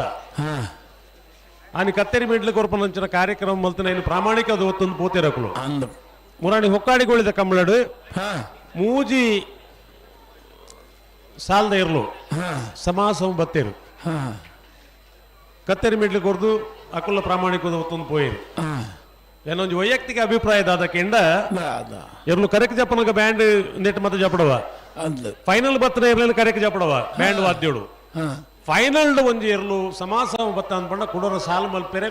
ಆನಿ ಕತ್ತೆರಿ ಮೆಂಟ್ಲು ಕೊರ್ಪನಂಚಿನ ಕಾರ್ಯಕ್ರಮ ಮಲ್ತನ ಏನು ಪ್ರಾಮಾಣಿಕ ಅದು ಒತ್ತೊಂದು ಪೋತಿರಕುಲು ಮುರಾಣಿ ಹೊಕ್ಕಾಡಿಗೊಳಿದ ಕಂಬಳಡು ಮೂಜಿ ಸಾಲ್ದ ಇರ್ಲು ಸಮ ಬತ್ತೇರು ಕತ್ತೆರಿ ಮೆಟ್ಲು ಕೊರ್ದು ಅಕುಲ ಪ್ರಾಮಾಣಿಕ ಒತ್ತೊಂದು ಪೋಯಿರು ಏನೊಂದು ವೈಯಕ್ತಿಕ ಅಭಿಪ್ರಾಯ ದಾದ ಕೆಂಡ ಎರ್ಲು ಕರೆಕ್ ಜಪ್ಪನಗ ಬ್ಯಾಂಡ್ ನೆಟ್ ಮತ್ತೆ ಜಪಡವ ಫೈನಲ್ ಬತ್ತನ ಎರ್ಲೇನು ಕರೆಕ್ ಜಪಡವ ಬ್ಯಾಂಡ್ ವಾದ್ಯೋಡು ಫೈನಲ್ ಒಂಜಿ ಎರ್ಲು ಸಮಾಸ ಬತ್ತ ಅನ್ಪಂಡ ಕುಡೋರ ಸಾಲು ಮಲ್ಪೆರೆ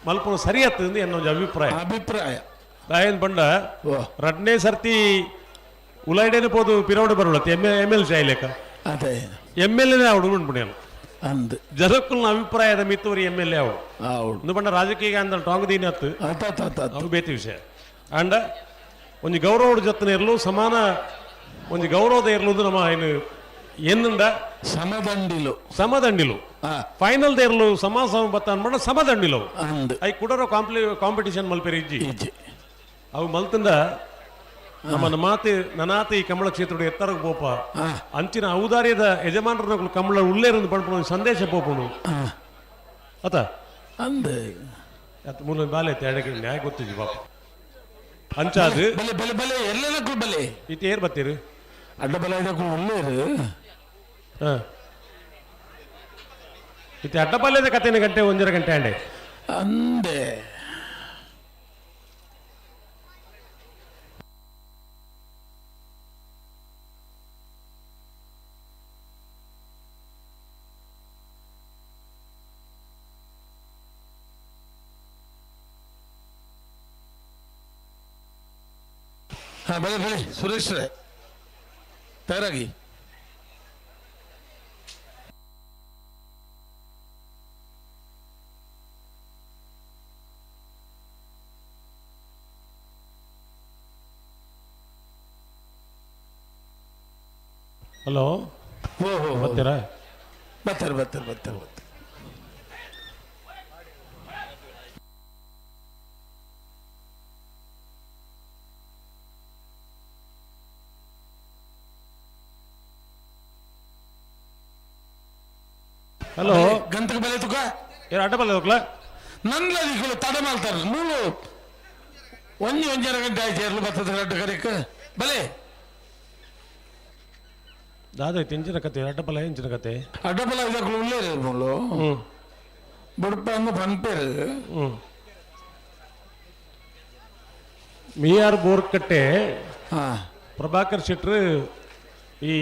ಮಲ್ಪುನ ಸರಿ ಆತಂದು എന്നೊಂದು ಅಭಿಪ್ರಾಯ ಅಭಿಪ್ರಾಯ ದಾಯನ್ ಬಂಡ ರಡ್ನೇ ಸರ್ತಿ ಉಲೈಡೇನು ಪೋದು ಪಿರೋಡು ಬರೋಳತ್ತೆ ಎಮ್ ಎಮ್ ಎಲ್ ಸಿ ಲೆಕ್ಕ ಅದೇ ಎಮ್ ಎಲ್ ಎನೇ ಅವಡು ಉಂಡ್ಪುಣ್ಯನು ಅಂದ್ ಜನಕ್ಕುಲ್ನ ಅಭಿಪ್ರಾಯದ ಮಿತ್ತೂರಿ ಎಮ್ ಎಲ್ ಎ ಅವಡು ಒಂದು ಬಂಡ ರಾಜಕೀಯ ಅಂದ ಟಾಂಗ್ ದೀನಿ ಅತ್ತು ಅವು ಬೇತಿ ವಿಷಯ ಅಂಡ ಒಂಜಿ ಗೌರವದ ಜೊತೆ ಇರಲು ಸಮಾನ ಒಂಜಿ ಗೌರವದ ಇರಲು ನಮ್ಮ ಏನು ಎನ್ನುಂಡ ಸಮದಂಡಿಲು ಸಮದಂಡಿಲು ಫೈನಲ್ ದೇರ್ಲು ಸಮ ಸಮ ಬತ್ತ ಅನ್ಬಂಡ ಸಮದಂಡಿಲು I ಕುಡರೋ ಕಾಂಪಿಟಿಷನ್ ಮಲ್ಪೆರೆ ಇಜ್ಜಿ ಅವು ಮಲ್ತಂದ ನಮ್ಮ ನಮಾತಿ ನನಾತಿ ಈ ಕಮಲ ಕ್ಷೇತ್ರದ ಎತ್ತರಕ್ಕೆ ಪೋಪ ಅಂಚಿನ ಔದಾರ್ಯದ ಯಜಮಾನರನ್ನ ಕಮಲ ಉಳ್ಳೇರೊಂದು ಪಣ್ಪುಣ ಸಂದೇಶ ಪೋಪುಣು ಅತ ಅಂದ ಅತ್ ಮೂಲ ಬಾಲೆ ಎಡಕ್ಕೆ ನ್ಯಾಯ ಗೊತ್ತಿಜ್ಜಿ ಪಾಪ ಅಂಚಾದು ಬಲೆ ಬಲೆ ಬಲೆ ಎಲ್ಲದಕ್ಕೂ ಬಲೆ ಇತ್ತು ಏರ್ ಬತ್ತೀರು ಅಡ್ಡ ಬಲ ಇದಕ್ಕೂ ಉಳ್ಳೇರು ಇತ್ತೆ ಅಡ್ಡ ಬಲ್ಯದ ಕಥೆನ ಗಂಟೆ ಒಂದರ ಗಂಟೆ ಅಂಡೆ ಅಂದೆ ಹಾ ಬಲೆ ಬಲೆ ಸುರೇಶ್ ರೇ ತಯಾರಾಗಿ ಹಲೋ ಬರ್ತೀರಾ? ಬರ್ತಾರೆ ಬರ್ತಾರೆ ಬರ್ತಾರೆ ಬರ್ತಾರೆ. ಹಲೋ ಗಂತಕ್ಕೆ ಬೆಲೆ ತುಕ ಏನು ಅಡ್ಡ ಬಲ್ಲ ಹೋಗ್ಲಾ ನನ್ಲ ದಿಕ್ಕಲು ತಡ ಮಾಡ್ತಾರೆ ಮೂಲು ಒಂಜಿ ಒಂಜರ ಗಂಟೆ ಆಯ್ತು ಎರಲು ಬರ್ತದೆ ಅಡ್ಡ ಕರೆಕ್ ಬಲೆ ದಾದ ಇಂಚಿನ ಕತೆ ಅಡ್ಡಪಲ ಎಂಚಿನ ಕತೆ ಅಡ್ಡಪಲ ಇದಕ್ಕಲು ಉಳ್ಳೇರು ಮೂಲು ಬುಡಪ ಅಂದು ಪನ್ಪೇರು. ಮಿ ಆರ್ ಬೋರ್ಕಟ್ಟೆ ಪ್ರಭಾಕರ್ ಶೆಟ್ರು ಈ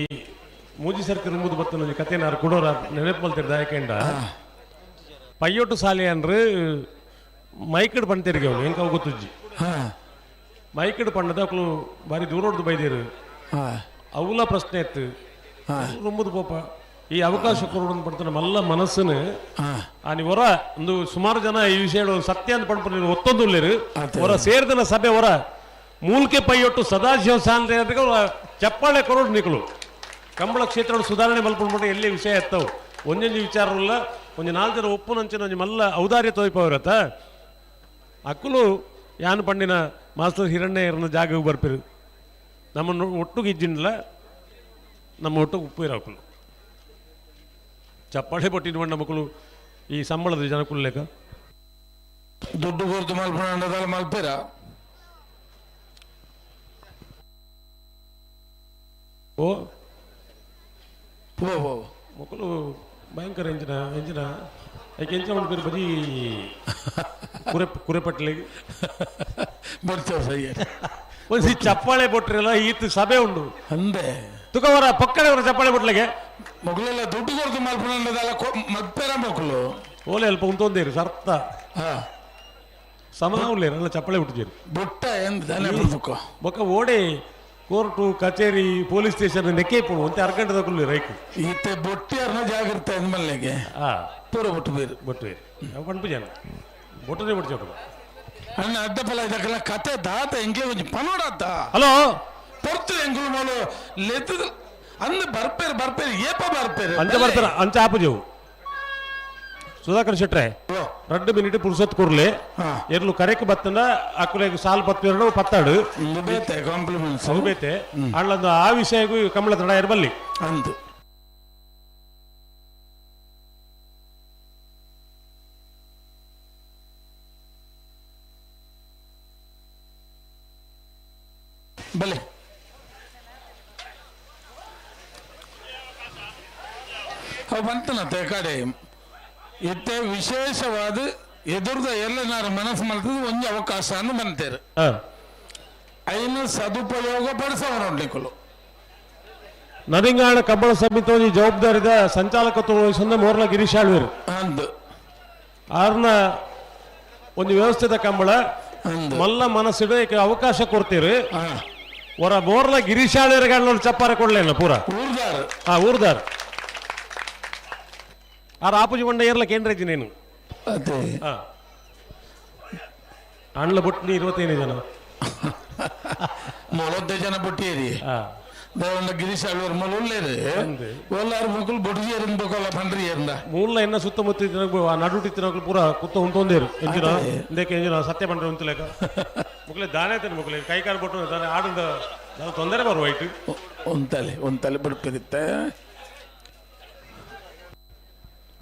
ಮೂಜಿ ಸರ್ಕಲ್ ಮುದು ಬತ್ತನ ಕತೆ ನಾರು ಕೊಡೋರ ನೆನಪು ಮಲ್ತಿರ್ ದಾಯಕೆಂಡ ಪೈಯೊಟ್ಟು ಸಾಲೆ ಅಂದ್ರೆ ಮೈಕಡ್ ಪಂತೇರಿಗೆ ಅವನು ಹೆಂಗೆ ಅವು ಗೊತ್ತುಜ್ಜಿ ಮೈಕಡ್ ಪಣ್ಣದ ಅಕ್ಲು ಬಾರಿ ದೂರೋಡ್ದು ಬೈದೇರು ಅವುಲ ಪ್ರಶ್ನೆ ಇತ್ತು ರುಂಬುದು ಪೋಪ ಈ ಅವಕಾಶ ಕೊಡೋದು ಪಡ್ತಾನೆ ಮಲ್ಲ ಮನಸ್ಸನ್ನು ಆ ನೀವು ಹೊರ ಒಂದು ಸುಮಾರು ಜನ ಈ ವಿಷಯ ಸತ್ಯ ಅಂತ ಪಡ್ಕೊಂಡು ನೀವು ಒತ್ತೊಂದು ಉಳ್ಳೇರು ಹೊರ ಸೇರಿದನ ಸಭೆ ಹೊರ ಮೂಲಕೆ ಪೈಯೊಟ್ಟು ಸದಾಶಿವ ಸಾಂದ್ರೆ ಚಪ್ಪಾಳೆ ಕೊರೋಡು ನಿಕಲು ಕಂಬಳ ಕ್ಷೇತ್ರ ಸುಧಾರಣೆ ಮಲ್ಪಡ್ಬಿಟ್ಟು ಎಲ್ಲಿ ವಿಷಯ ಎತ್ತವು ಒಂದೊಂದು ವಿಚಾರವಿಲ್ಲ ಒಂಜಿ ನಾಲ್ಕು ಜನ ಒಪ್ಪುನಂಚಿನ ಒಂಜಿ ಮಲ್ಲ ಔದಾರ್ಯ ತೋಯ್ಪವರತ್ತ ಅಕ್ಕಲು ಯಾನ್ ಪಂಡಿನ ಮಾಸ್ಟರ್ ಹಿರಣ್ಯರನ್ನ ಜಾಗಕ್ಕೆ ಬರ್ಪಿರು ನಮ್ಮನ್ನು ಒಟ್ಟುಗೆ ಇಜ್ಜಿಂಡ್ಲ ನಮ್ಮ ಒಟ್ಟಿಗೆ ಉಪ್ಪು ಅಕ್ಕಲು ಚಪ್ಪಾಳೆ ಪಟ್ಟಿನ ಬಣ್ಣ ಮಕ್ಕಳು ಈ ಸಂಬಳದ ಜನ ಕುಲ್ಲೇಕ ದುಡ್ಡು ಕೊರ್ತು ಮಲ್ಪಣ ಮಲ್ಪೇರ ಓ ಓ ಓ ಮಕ್ಕಳು ಭಯಂಕರ ಎಂಚಿನ ಎಂಚಿನ ಐಕೆ ಎಂಚಿನ ಒಂದು ಬರೀ ಕುರೆ ಕುರೆಪಟ್ಲಿಗೆ ಬರ್ತೇವೆ ಸಯ್ಯ ಒಂದು ಚಪ್ಪಾಳೆ ಕೊಟ್ರಲ್ಲ ಈತ ಸಭೆ ಉಂಡು ಅಂದೆ ತುಕವರ ಪಕ್ಕಡೆ ಚಪ್ಪಾಳೆ ಬೊಟ್ಲಿಗೆ ಮಗಳೆಲ್ಲ ದುಡ್ಡು ಕೊಡ್ತು ಮಲ್ಪಣದಲ್ಲ ಮಲ್ಪೇರ ಮಕ್ಕಳು ಓಲೆ ಅಲ್ಪ ಉಂತೊಂದೇರು ಸರ್ತ ಸಮ ಉಳ್ಳೇರು ಅಲ್ಲ ಚಪ್ಪಾಳೆ ಹುಟ್ಟಿದ್ದೀರಿ ಬೊಟ್ಟ ಎಂದ ಬೊಕ್ಕ ಓಡೆ ಕೋರ್ಟು ಕಚೇರಿ ಪೊಲೀಸ್ ಸ್ಟೇಷನ್ ನೆಕ್ಕೆ ಪೋಡು ಒಂತೆ ಅರ್ಗಂಟೆ ತಗೊಳ್ಳಿ ರೈಕು ಈತೆ ಬೊಟ್ಟಿಯರ್ನ ಜಾಗ್ರತೆ ಅಂದ್ಮಲ್ಲೆಗೆ ಪೂರ ಬೊಟ್ಟು ಬೇರು ಬೊಟ್ಟು ಬೇರು ಪಂಪು ಜನ ಬೊಟ್ಟನೇ ಬೊಟ್ಟು ಚಪ್ಪಲ ಅಣ್ಣ ಅಡ್ಡಪಲ ಇದಕ್ಕೆಲ್ಲ ಕತೆ ದಾತ ಎಂಗ್ಲೇ ಒಂಜಿ ಪನೋಡಾತ ಹಲೋ ಪೊರ್ತು ಎಂಗುಲು ಮೋಲು ಲೆತ್ತದ ಅಂದ್ ಬರ್ಪೇರು ಬರ್ಪೇರು ಏಪ ಬರ್ಪೇರು ಅಂಚ ಬರ್ತಾರ ಅಂಚ ಆಪುಜೆವು ಸುಧಾಕರ್ ಶೆಟ್ರೆ 2 ಮಿನಿಟ್ ಪುರ್ಸೊತ್ ಕೊರ್ಲೆ ಎರ್ಲು ಕರೆಕ್ ಬತ್ತನ ಅಕುಲೆಗ್ ಸಾಲ್ ಪತ್ತು ಪತ್ತಾಡು ಕಾಂಪ್ಲಿಮೆಂಟ್ಸ್ ಬೇತೆ ಅಳ್ಳೊಂದು ಆ ವಿಷಯಕ್ಕೂ ಕಮಲ ತಡ ಇರಬಲ್ಲಿ ಅಂದು ಬಲೆ ಅವು ಬಂತನತ್ತೆ ಕಡೆ ಇತ್ತೆ ವಿಶೇಷವಾದ ಎದುರ್ದ ಎಲ್ಲನಾರು ಮನಸ್ಸು ಮಲ್ತದ ಒಂಜಿ ಅವಕಾಶ ಅನ್ನು ಬಂತೇರು ಐನು ಸದುಪಯೋಗ ಪಡಿಸವರೊಂಡಿಕುಲು ನರಿಂಗಾಣ ಕಂಬಳ ಸಮಿತಿ ಒಂಜಿ ಜವಾಬ್ದಾರಿದ ಸಂಚಾಲಕತ್ವ ವಹಿಸಿದ ಮೋರ್ಲ ಗಿರೀಶ್ ಆಳ್ವೇರು ಅಂದು ಆರ್ನ ಒಂದು ವ್ಯವಸ್ಥಿತ ಕಂಬಳ ಮಲ್ಲ ಮನಸ್ಸಿಡು ಏಕೆ ಅವಕಾಶ ಕೊಡ್ತೀರಿ ಹೊರ ಮೋರ್ಲ ಗಿರೀಶ್ ಆಳ್ವೇರಿಗೆ ಚಪ್ಪಾರ ಕೊಡ್ಲೇನ ಪೂರ ಊರ್ದಾರ್ ಹಾ ಊರ್ದಾರ್ ಆರ್ ಆಪುಜಿ ಬಂಡ ಏರ್ಲ ಕೇಂದ್ರ ನೀನು ಅದೇ ಅಣ್ಣ ಬುಟ್ನಿ 25 ಜನ ಮೂವತ್ತೈದು ಜನ ಬುಟ್ಟಿಯರಿ ದೇವಣ್ಣ ಗಿರೀಶ್ ಆಳ್ವೇರು ಮೂಲ ಉಳ್ಳೇರು ಒಲ್ಲಾರು ಮಕ್ಕಳು ಬೊಟ್ಟಿಯರ್ ಬೇಕಲ್ಲ ಪಂಡ್ರಿ ಏರ್ನ ಮೂಲ ಎನ್ನ ಸುತ್ತಮುತ್ತ ನಡುಟಿ ಪೂರ ಕುತ್ತ ಉಂತೊಂದೇರು ಎಂಜಿನ ಇಂದಕ್ಕೆ ಎಂಜಿನ ಸತ್ಯ ಪಂಡ್ರೆ ಉಂತಲೇಕ ಮುಕ್ಲೆ ದಾನೆ ತೇನು ಮುಕ್ಲೆ ಕೈ ಕಾಲು ಬೊಟ್ಟು ದಾನೆ ಆಡಿಂದ ತೊಂದರೆ ಬರುವ ಐಟು ಒಂತಲೆ ಒಂತಲೆ ಬಿಡ್ಪಿರುತ್ತೆ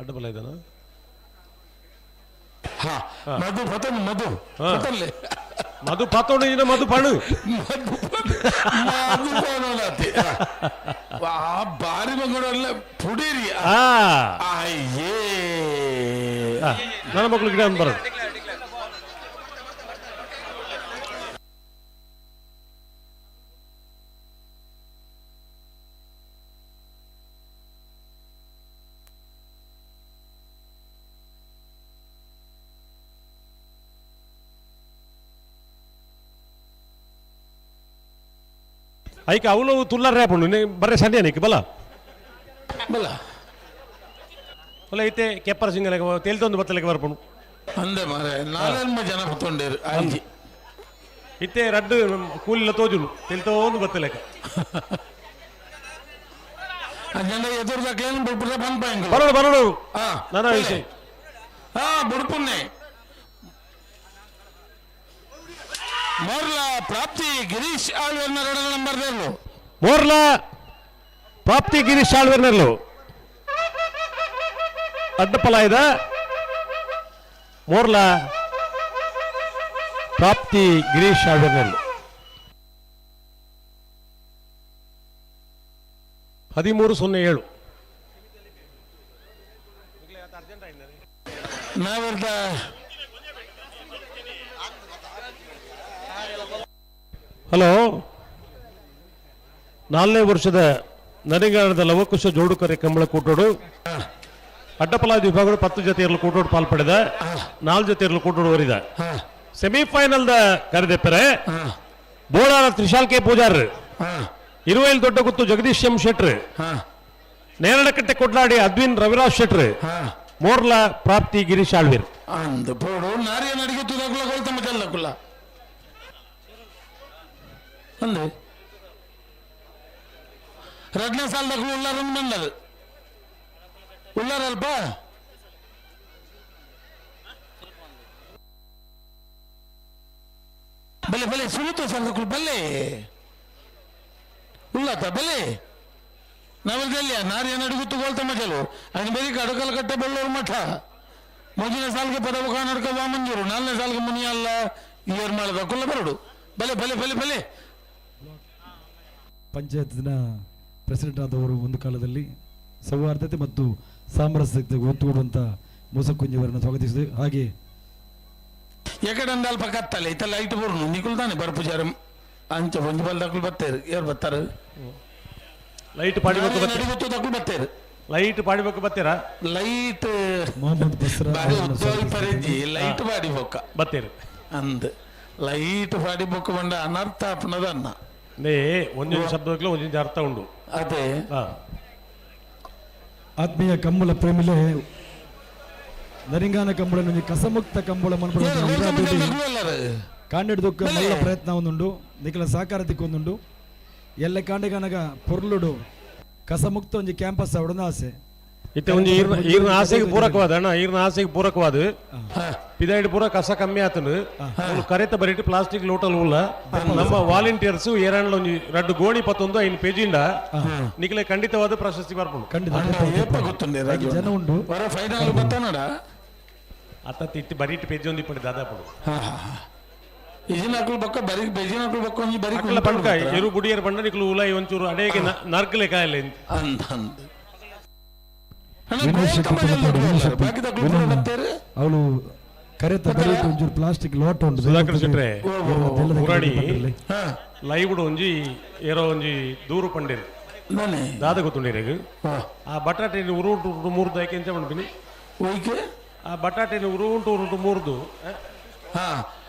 ಅಡ್ಡಬಲ ಇದ್ದಾನ ಮಧು ಪತನ್ ಮಧು ಪತನ್ಲೆ ಮಧು ಪತೋಣ ಮಧು ಪಣು ಮಧು ಪಣೋಡಾತಿ ಆ ಬಾರಿ ಮಂಗಳಲ್ಲ ಪುಡೀರಿ ಅಯ್ಯೇ ನನ್ನ ಮಕ್ಕಳು ಗಿಡ ಬರೋದು ಐಕ ಅವಳು ತುಲ್ಲರ್ ರೇಪುಂಡು ಬರ್ರೆ ಸಂಡೆ ನಿಕ್ ಬಲ ಬಲ ಬಲ ಐತೆ ಕೆಪ್ಪರ ಸಿಂಗಲೆಗೆ ತೇಲ್ತೊಂದು ಬತ್ತಲೆಗೆ ಬರ್ಪುಂಡು ಅಂದೆ ಮಾರೆ ನಾನೆನ್ಮ ಜನ ಪತ್ತೊಂಡೇರು ಅಂಜಿ ಇತ್ತೆ ರಡ್ಡು ಕೂಲಿಲ್ಲ ತೋಜುಲು ತೇಲ್ತೊಂದು ಬತ್ತಲೆಕ ಅಂಚಂಡ ಎದುರುದಕ್ಲೇನು ಬುಡ್ಪುರ ಪನ್ಪ ಎಂಕುಲು. ಬರೋಡು ಬರೋಡು. ಹಾ ನನ ವಿಷಯ. ಹಾ ಬುಡ್ಪುನ್ನೆ ಮೋರ್ಲ ಪ್ರಾಪ್ತಿ ಗಿರೀಶ್ ಆಳ್ವೆರ್ನ ಎರಡನೇ ನಂಬರ್ ದೇರ್ಲು. ಮೋರ್ಲ ಪ್ರಾಪ್ತಿ ಗಿರೀಶ್ ಆಳ್ವೆರ್ನರ್ಲು ಅಡ್ಡಪಲಾಯ್ದ ಮೋರ್ಲ ಪ್ರಾಪ್ತಿ ಗಿರೀಶ್ ಆಳ್ವೆರ್ನರ್ಲು 13.07. ನಾವೆರ್ದ ಹಲೋ, 4ನೇ ವರ್ಷದ ನರಿಗಾಣದ ಲವಕುಶ ಜೋಡುಕರೆ ಕಂಬಳ ಕೂಟೋಡು ಅಡ್ಡಪಲಾದ ವಿಭಾಗಗಳು 10 ಜೊತೆಯಲ್ಲೂ ಕೂಟೋಡು ಪಾಲ್ಪಡೆದ 4 ಜೊತೆಯಲ್ಲೂ ಕೂಟೋಡು ಓರಿದ ಸೆಮಿಫೈನಲ್ the ಕರೆದೆಪ್ಪರೆ ಬೋಳಾರ ತ್ರಿಶಾಲ್ ಕೆ ಪೂಜಾರ್, ಇರುವೈಲ್ ದೊಡ್ಡ ಗುತ್ತು ಜಗದೀಶ್ ಎಂ ಶೆಟ್ರ್, ನೇರಳಕಟ್ಟೆ ಕೊಡ್ಲಾಡಿ ಅದ್ವಿನ್ ರವಿರಾಜ್ ಶೆಟ್ರ್, ಮೋರ್ಲಾ ಪ್ರಾಪ್ತಿ ಗಿರೀಶ್ ಆಳ್ವೀರ್. ಅಂದು ಪೋಡು ನಾರಿಯ ನಡಿಗೆ ತುದಕುಲ ಕೊಲ್ತಮ್ಮ ಚಲ್ಲಕುಲ ಅಂದು ರಡ್ನೇ ಸಾಲದಕ್ಕೂ ಉಳ್ಳಾರನ್ನು ಬಂದದು ಉಳ್ಳಾರಲ್ಪ ಬಲೆ ಬಲೆ ಸುಳಿತು ಸಾಲದಕ್ಕೂ ಬಲ್ಲೆ ಉಳ್ಳಾತ ಬಲೆ ನಾವೆಲ್ಲ ನಾರಿಯ ನಡುಗುತ್ತು ಗೋಲ್ತಮ್ಮ ಚಲು ಅಂಡ್ ಬೇರೆ ಅಡಕಲ್ ಕಟ್ಟೆ ಬೆಳ್ಳೂರು ಮಠ ಮೊದಲನೇ ಸಾಲಿಗೆ ಪದವು ಕರ್ನಾಟಕ ವಾಮಂಜೂರು, ನಾಲ್ಕನೇ ಸಾಲಿಗೆ ಮುನಿಯಲ್ಲ ಏರ್ ಮಾಡದ ಕುಲ್ಲ ಬರಡು ಬಲೆ ಬಲೆ ಬಲೆ ಬಲೆ. ಪಂಚಾಯತ್ನ ಪ್ರೆಸಿಡೆಂಟ್ ಆದವರು ಒಂದು ಕಾಲದಲ್ಲಿ ಸೌಹಾರ್ದತೆ ಮತ್ತು ಸಾಮರಸ್ಯಕ್ಕೆ ಒತ್ತು ಕೊಡುವಂಥ ಮೂಸಕ್ಕುಂಜಿಯವರನ್ನು ಸ್ವಾಗತಿಸಿದೆ. ಹಾಗೆ ಎಕಡಂದ ಅಲ್ಪ ಕತ್ತಲೆ ಇತ್ತ ಲೈಟ್ ಬರುನು ನಿಕುಲ್ತಾನೆ ಬರ್ಪುಜಾರ ಅಂಚ ಒಂಜಿ ಬಲ್ ದಕ್ಕಲು ಬತ್ತೇರು ಏರ್ ಬತ್ತಾರೆ ಲೈಟ್ ಪಾಡಿಬೇಕು ದಕ್ಕಲು ಬತ್ತೇರು ಲೈಟ್ ಪಾಡಿಬೇಕು ಬತ್ತೀರಾ ಲೈಟ್ ಮೊಹಮ್ಮದ್ ಬಸ್ರಾ ಬಾರಿ ಉದ್ದೋಯ್ ಪರೆಜಿ ಲೈಟ್ ಬಾಡಿ ಬೊಕ್ಕ ಬತ್ತೀರು ಅಂದ್ ಲೈಟ್ ಬಾಡಿ ಬೊಕ್ಕ ಬಂಡ ಅನರ್ಥ ಅಪ್ಪನದನ್ನ ನೇ ಒಂದೊಂದು ಶಬ್ದಕ್ಕೂ ಒಂದೊಂದು ಅರ್ಥ ಉಂಡು. ಅದೇ ಆತ್ಮೀಯ ಕಂಬಳ ಪ್ರೇಮಿಲೆ ನರಿಂಗಾನ ಕಂಬಳ ಕಸಮುಕ್ತ ಕಂಬಳ ಕಾಂಡೆಡ್ದೊಕ್ಕ ಮಲ್ಲ ಪ್ರಯತ್ನ ಒಂದುಂಡು ನಿಖಲ ಸಹಕಾರ ದಿಕ್ಕೊಂದುಂಡು ಎಲ್ಲ ಕಾಂಡೆಗನಗ ಪೊರ್ಲುಡು ಕಸಮುಕ್ತ ಒಂಜಿ ಕ್ಯಾಂಪಸ್ ಅವಡೊಂದು ಆಸೆ. ಇತ್ತೆ ಒಂಜಿ ಈರ್ನ ಆಸೆಗೆ ಪೂರಕವಾದ ಅಣ್ಣ, ಈರ್ನ ಆಸೆಗೆ ಪೂರಕವಾದ ಪಿದಾಯಿಡ್ ಪೂರ ಕಸ ಕಮ್ಮಿ ಆತನು ಕರೆತ ಬರೀಟ್ ಪ್ಲಾಸ್ಟಿಕ್ ಲೋಟಲ್ ಉಲ್ಲ ನಮ್ಮ ವಾಲಂಟಿಯರ್ಸ್ ಏರಾಂಡ್ಲ ಒಂಜಿ ರಡ್ಡು ಗೋಣಿ ಪತ್ತೊಂದು ಐನ್ ಪೇಜಿಂಡ ನಿಖಲೆ ಖಂಡಿತವಾದ ಪ್ರಶಸ್ತಿ ಬರ್ಪುಂಡು. ಖಂಡಿತ ಜನ ಉಂಡು ಫೈನಲ್ ಬತ್ತಾನಡ ಅತ್ತ ತಿಟ್ಟಿ ಬರೀಟ್ ಪೇಜ್ ಒಂದು ಇಪ್ಪಡಿ ದಾದಾಪುಡು ಇಜಿನಕುಲು ಬೊಕ್ಕ ಬರಿ ಬೆಜಿನಕುಲು ಬೊಕ್ಕ ಒಂಜಿ ಬರಿ ಅಕ್ಲ ಪಂಡ್ಕ ಎರು ಬುಡಿಯರ್ ಪಂಡ ನಿಕ್ಲು ಉಲಾಯಿ ಒಂಚೂರು ಅಡೇಗೆ ನರ್ಕಲೆ ಕಾಯಲೆ ಅಂದ ಅಂದ. ಅವಳು ಕರೆತ ಬರೀಟ್ ಒಂಚೂರು ಪ್ಲಾಸ್ಟಿಕ್ ಲೋಟ ಉಂಟು. ಸುಧಾಕರ್ ಶೆಟ್ರೆ ಪುರಾಣಿ ಲೈವ್ ಒಂಜಿ ಏರೋ ಒಂಜಿ ದೂರು ಪಂಡಿರು ದಾದ ಗೊತ್ತುಂಡಿರೇಗ ಆ ಬಟಾಟೆ ಉರುಂಟು ಉರುಟು ಮೂರ್ದು ಐಕೆ ಎಂಚ ಪಂಡ್ಪಿನಿ ಆ ಬಟಾಟೆ ಉರುಂಟು ಉರುಟು ಮೂರ್ದು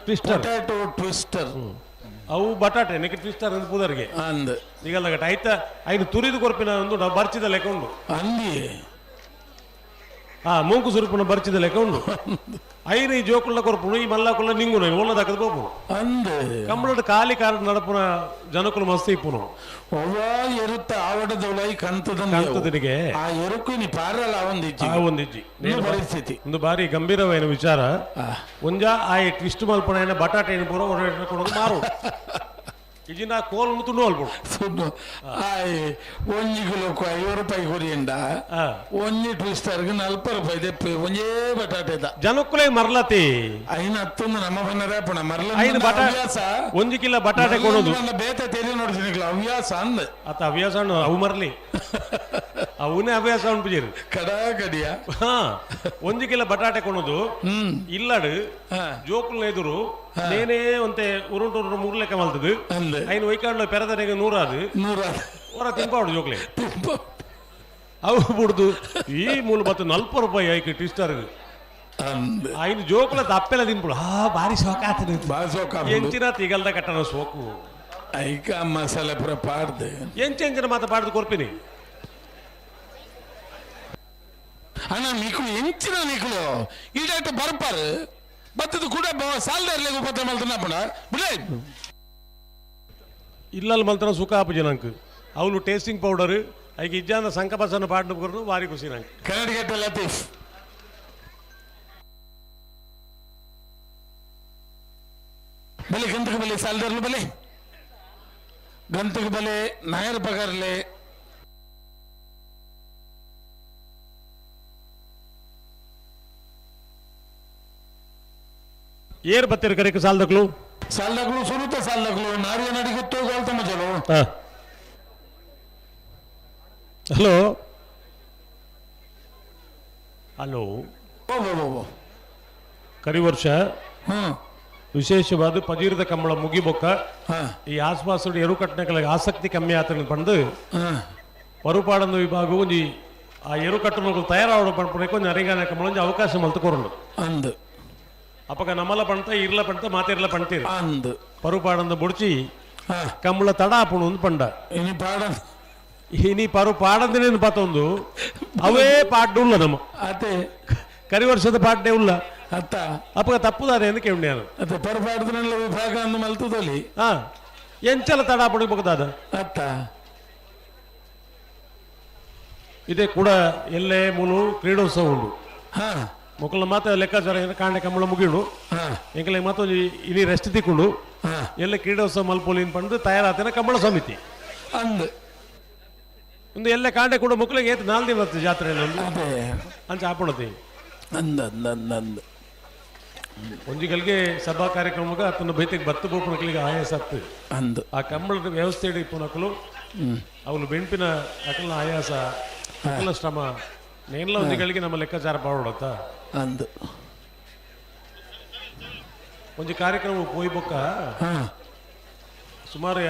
ಟ್ವಿಸ್ಟರ್ ಪೊಟ್ಯಾಟೊ ಟ್ವಿಸ್ಟರ್ ಅವು ಬಟಾಟೆ ನೆಕ್ಕೆ ಟ್ವಿಸ್ಟರ್ ಅಂತ ಪೂದರ್ಗೆ ಅಂದ್ ಈಗಲ್ಲ ಗಟ್ಟ ಐತ ಐದು ತುರಿದು ಕೊರ್ಪಿನ ಒಂದು ಬರ್ಚಿದ ಲೆಕ್ಕ ಉಂಡು ಅಂದಿ ಆ ಮೂಂಕು ಸುರುಪುನ ಬರ್ಚಿದ ಲೆಕ್ಕ ಉಂಡು ಐನು ಈ ಜೋಕುಳ್ಳ ಕೊರ್ಪುನು ಈ ಮಲ್ಲಾಕುಳ್ಳ ನಿಂಗುನು ಒಳ್ಳ ದಕ್ಕದ ಪೋಪುನು ಅಂದ್ ಕಂಬಳದ ಖಾಲಿ ಕಾರ್ ನಡಪುನ ಜನಕುಲು ಮಸ್ತ್ ಇಪ್ಪುನು ಒವ್ವ ಎರುತ್ತ ಆವಡದೊಳೈ ಕಂತದ ಕಂತದನಿಗೆ ಆ ಎರುಕು ನೀ ಪಾರಲ್ಲ ಒಂದಿಜ್ಜಿ ಆ ಒಂದಿಜ್ಜಿ ಪರಿಸ್ಥಿತಿ ಒಂದು ಬಾರಿ ಗಂಭೀರವಾದ ವಿಚಾರ. ಒಂಜ ಆ ಟ್ವಿಸ್ಟ್ ಮಲ್ಪಣ ಬಟಾಟೆ ಪೂರ ಕೊಡೋದು ಮಾರು ಇಜಿನ ಕೋಲ್ ತುಂಡು ಅಲ್ಪುಡು ಒಂಜಿ ಕಿಲೋಕು 50 ರೂಪಾಯಿ ಕೊರಿಯಂಡ ಒಂಜಿ ಟ್ವಿಸ್ಟರ್ಗೆ 40 ರೂಪಾಯಿ ತೆಪ್ಪು ಒಂಜೇ ಬಟಾಟೆ ಜನಕ್ಕುಲೇ ಮರ್ಲತಿ ಐನ ಹತ್ತೊಂದು ನಮ್ಮ ಬನ್ನರೇ ಪುಣ ಮರ್ಲ ಐನು ಬಟಾಟೆ ಒಂಜಿ ಕಿಲೋ ಬಟಾಟೆ ಕೊಡೋದು ಬೇತೆ ತೆರಿ ನೋಡ್ತೀನಿ ಹವ್ಯಾಸ ಅಂದ ಆತ ಹವ್ಯಾಸ ಅವು ಮರ್ಲಿ ಅವನೇ ಹವ್ಯಾಸ ಉಂಟು ಕಡಾ ಕಡಿಯ. ಹಾ ಒಂಜಿ ಕಿಲೋ ಬಟಾಟೆ ಕೊಡೋದು ಇಲ್ಲಡು ಜೋಕುಲ್ನ ಎದುರು ನೇನೇ ಒಂತೆ ಉರುಂಟು ಉರುಂಟು ಮೂರು ಲೆಕ್ಕ ಮಲ್ತದು ಐನು ವೈಕಾಂಡ್ಲ ಪೆರದನೆಗೆ ನೂರಾದು ನೂರಾದು ಹೊರ ತಿಂಪಾಡು ಜೋಕ್ಲೆ ಅವು ಬುಡ್ದು ಈ ಮೂಲ ಮತ್ತು 40 ರೂಪಾಯಿ ಐಕೆ ಟ್ವಿಸ್ಟರ್ ಐನು ಜೋಕುಲ ತಪ್ಪೆಲ್ಲ ತಿಂಪುಡು. ಹಾ ಭಾರಿ ಶೋಕ ಆತನ ಎಂಚಿನ ತಿಗಲ್ದ ಕಟ್ಟಣ ಸೋಕು ಐಕ ಮಸಾಲೆ ಪೂರ ಪಾಡ್ದು ಎಂಚೆಂಚಿನ ಮಾತ ಪಾಡ್ದು ಕೊರ್ಪಿನಿ ಅಣ್ಣ. ನಿಕುಲು ಎಂಚಿನ ನಿಕುಲು ಈಡಾಟ ಬರ್ಪಾರು ಬತ್ತದ ಕೂಡ ಸಾಲದಾರ್ಲೆಗ್ ಉಪದ್ರ ಮಲ್ತನ ಪುಣ ಬಿಡೆ ಇಲ್ಲಲ್ಲಿ ಮಲ್ತನ ಸುಖ ಆಪುಜಿ ನಂಕ್ ಅವಳು ಟೇಸ್ಟಿಂಗ್ ಪೌಡರ್ ಐಕ್ ಇಜ್ಜಾಂದ ಸಂಕಪಸನ ಪಾಡ್ನ ಕೊರ್ನು ಭಾರಿ ಖುಷಿ ನಂಗೆ. ಕನ್ನಡಿಗಟ್ಟ ಲತೀಫ್ ಬಲೆ ಗಂತಕ ಬಲೆ ಸಾಲದರ್ಲು ಬಲೆ ಗಂತಕ ಬಲೆ ನಾಯರ್ ಪಗರ್ಲೆ ಏರ್ ಬತ್ತಿರ ಕರೆಕ್ ಸಾಲದಕ್ಲು ಸಾಲದಕ್ಲು ಸುರುತ ಸಾಲದಕ್ಲು ನಾರಿಯ ನಡಿಗುತ್ತೋ ಗೋಲ್ತಮ್ಮ ಚಲೋ. ಹಲೋ ಹಲೋ ಕರಿ ವರ್ಷ ವಿಶೇಷವಾದ ಪಜೀರದ ಕಂಬಳ ಮುಗಿಬೊಕ್ಕ ಈ ಆಸ್ಪಾಸ ಎರು ಕಟ್ಟಣಗಳ ಆಸಕ್ತಿ ಕಮ್ಮಿ ಆತನ ಪಂದು ಪರುಪಾಡಂದು ವಿಭಾಗ ಒಂಜಿ ಆ ಎರು ಕಟ್ಟಣಗಳು ತಯಾರಾವಡ ಪಂಪುನಕ್ಕೆ ಒಂಜಿ ಅರಿಗಾನ ಕಂಬಳ ಒಂಜಿ ಅವಕಾಶ ಮಲ್ತು ಕೊರಂಡು ಅಂದು ಅಪಗ ನಮ್ಮಲ ಪಂತ ಇರ್ಲ ಪಂತ ಮಾತಿರ್ಲ ಪಂತೀರ್ ಅಂದು ಪರುಪಾಡಂದು ಬುಡ್ಚಿ ಕಂಬಳ ತಡ ಆಪುಣು ಒಂದು ಪಂಡ ಇನಿ ಪಾಡ ಇನಿ ಪರು ಪಾಡಂದಿನೇನು ಪಾತೊಂದು ಅವೇ ಪಾಡ್ಡು ಉಲ್ಲ ನಮ್ಮ ಅದೇ ಕರಿ ವರ್ಷದ ಪಾಡ್ಡೆ ಉಲ್ಲ ಅತ್ತ ಅಪ್ಪಗ ತಪ್ಪುದಾರೆ ಎಂದು ಕೇಳಿ ಅತ್ತೆ ಪರುಪಾಡದನೆಲ್ಲ ವಿಭಾಗ ಅಂದು ಮಲ್ತದೊಲಿ ಹಾ ಎಂಚಲ ತಡ ಪಡಿಬೋದಾದ ಅತ್ತ ಇದೇ ಕೂಡ ಎಲ್ಲೇ ಮೂಲು ಕ್ರೀಡೋತ್ಸವ ಉಂಡು ಮೊಕ್ಕಲ ಮಾತ ಲೆಕ್ಕಾಚಾರ ಕಾಂಡೆ ಕಂಬಳ ಮುಗಿಡು ಎಂಕಲೆ ಮತ್ತೊಂದು ಇನಿ ರೆಸ್ಟ್ ತಿಕ್ಕೊಂಡು ಎಲ್ಲ ಕ್ರೀಡೋತ್ಸವ ಮಲ್ಪೋಲಿನ್ ಪಂಡು ತಯಾರಾತನ ಕಂಬಳ ಸಮಿತಿ ಅಂದು ಒಂದು ಎಲ್ಲ ಕಾಂಡೆ ಕೂಡ ಮಕ್ಕಳಿಗೆ ಏತು 4 ದಿನ ಜಾತ್ರೆ ಅಂಚ ಆಪಣತಿ ಅಂದ ಅಂದ ಅಂದ ಅಂದ ಒಂಜಿಗಳಿಗೆ ಸಭಾ ಕಾರ್ಯಕ್ರಮಕ್ಕೆ ಆತನ ಬೈತಿಗೆ ಬತ್ತು ಬೋಪನಕಲಿಗೆ ಆಯಾಸ ಆಗ್ತದೆ ಅಂದು ಆ ಕಂಬಳದ ವ್ಯವಸ್ಥೆ ಇಪ್ಪನಕಲು ಅವನು ಬೆಂಪಿನ ಅಕಲ್ನ ಆಯಾಸ ಅಕಲ ಶ್ರಮ ನೇನ್ಲ ಒಂಜಿಗಳಿಗೆ ನಮ್ಮ ಲೆಕ್ಕಾಚಾರ ಪಾಡೋಡತ್ತ ಅಂದು ಒಂಜಿ ಕಾರ್ಯಕ್ರಮ ಪೋಯ್ಬೊಕ್ಕ ಸುಮಾರು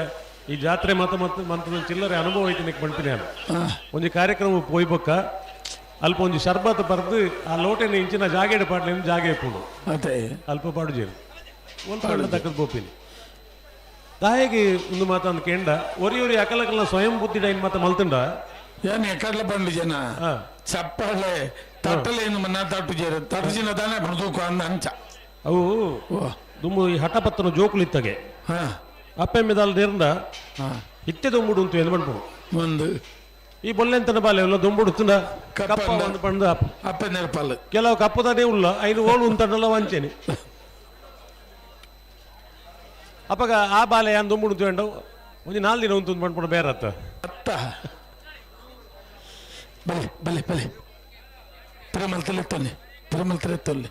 ಈ ಜಾತ್ರೆ ಮಾತ ಮತ್ತು ಮಂತದ ಚಿಲ್ಲರೆ ಅನುಭವ ಐತಿ ನಿಕ್ ಬಂತೀನಿ ನಾನು. ಒಂಜಿ ಕಾರ್ಯಕ್ರಮ ಪೋಯ್ಬೊಕ್ಕ ಅಲ್ಪ ಒಂಜಿ ಶರ್ಬತ್ ಬರೆದು ಆ ಲೋಟೆನ ಇಂಚಿನ ಜಾಗೆಡ್ ಪಾಡ್ಲಿ ಜಾಗೆ ಇಪ್ಪುಂಡು ಅದೇ ಅಲ್ಪ ಪಾಡು ಜೇರು ಒಂದು ತಕ್ಕದ ಬೋಪಿನಿ ದಾಯಿಗೆ ಒಂದು ಮಾತಂದು ಕೇಂಡ ಒರಿ ಒರಿ ಅಕಲಕಲ ಸ್ವಯಂ ಬುದ್ಧಿ ಡೈನ್ ಮಾತ ಮಲ್ತುಂಡ ಏನ್ ಎಕ್ಕಡ್ಲ ಬಂದು ಜನ ಚಪ್ಪಾಳೆ ತಟ್ಟಲೆ ಮನ್ನ ತಟ್ಟು ಜೇರು ತಟ್ಟು ದಾನೆ ತೂಕ ಅಂದ ಅಂಚ ಅವು ದುಮ್ಮು ಈ ಹಠಪತ್ತನ ಜೋಕುಲಿತ್ತಗೆ ಅಪ್ಪೆ ಮೆದಾಲ್ ನೇರ್ಂದ ಇತ್ತೆ ದೊಂಬುಡು ಉಂಟು ಎಂದು ಬಂಡ್ಪುಡು ಒಂದು ಈ ಬೊಲ್ಲೆಂತನ ಬಾಲೆ ಎಲ್ಲ ದೊಂಬುಡು ತುಂದ ಕಪ್ಪ ಒಂದು ಪಂಡು ಅಪ್ಪೆ ನೆರಪಲ್ಲ ಕೆಲವು ಕಪ್ಪುದಾನೇ ಉಲ್ಲ 5 ಓಳು ಉಂಟಲ್ಲ ವಂಚನೆ ಅಪ್ಪಗ ಆ ಬಾಲೆ ಯಾನ್ ದೊಂಬುಡು ಉಂಟು ಒಂದು 4 ದಿನ ಉಂಟು ಬಂಡ್ಪುಡು ಬೇರತ್ತ ಅತ್ತ ಬಲೆ ಬಲೆ ಬಲೆ ತಿರುಮಲ್ ತೊಲ್ಲೆ ತಿರುಮಲ್ ತೊಲ್ಲೆ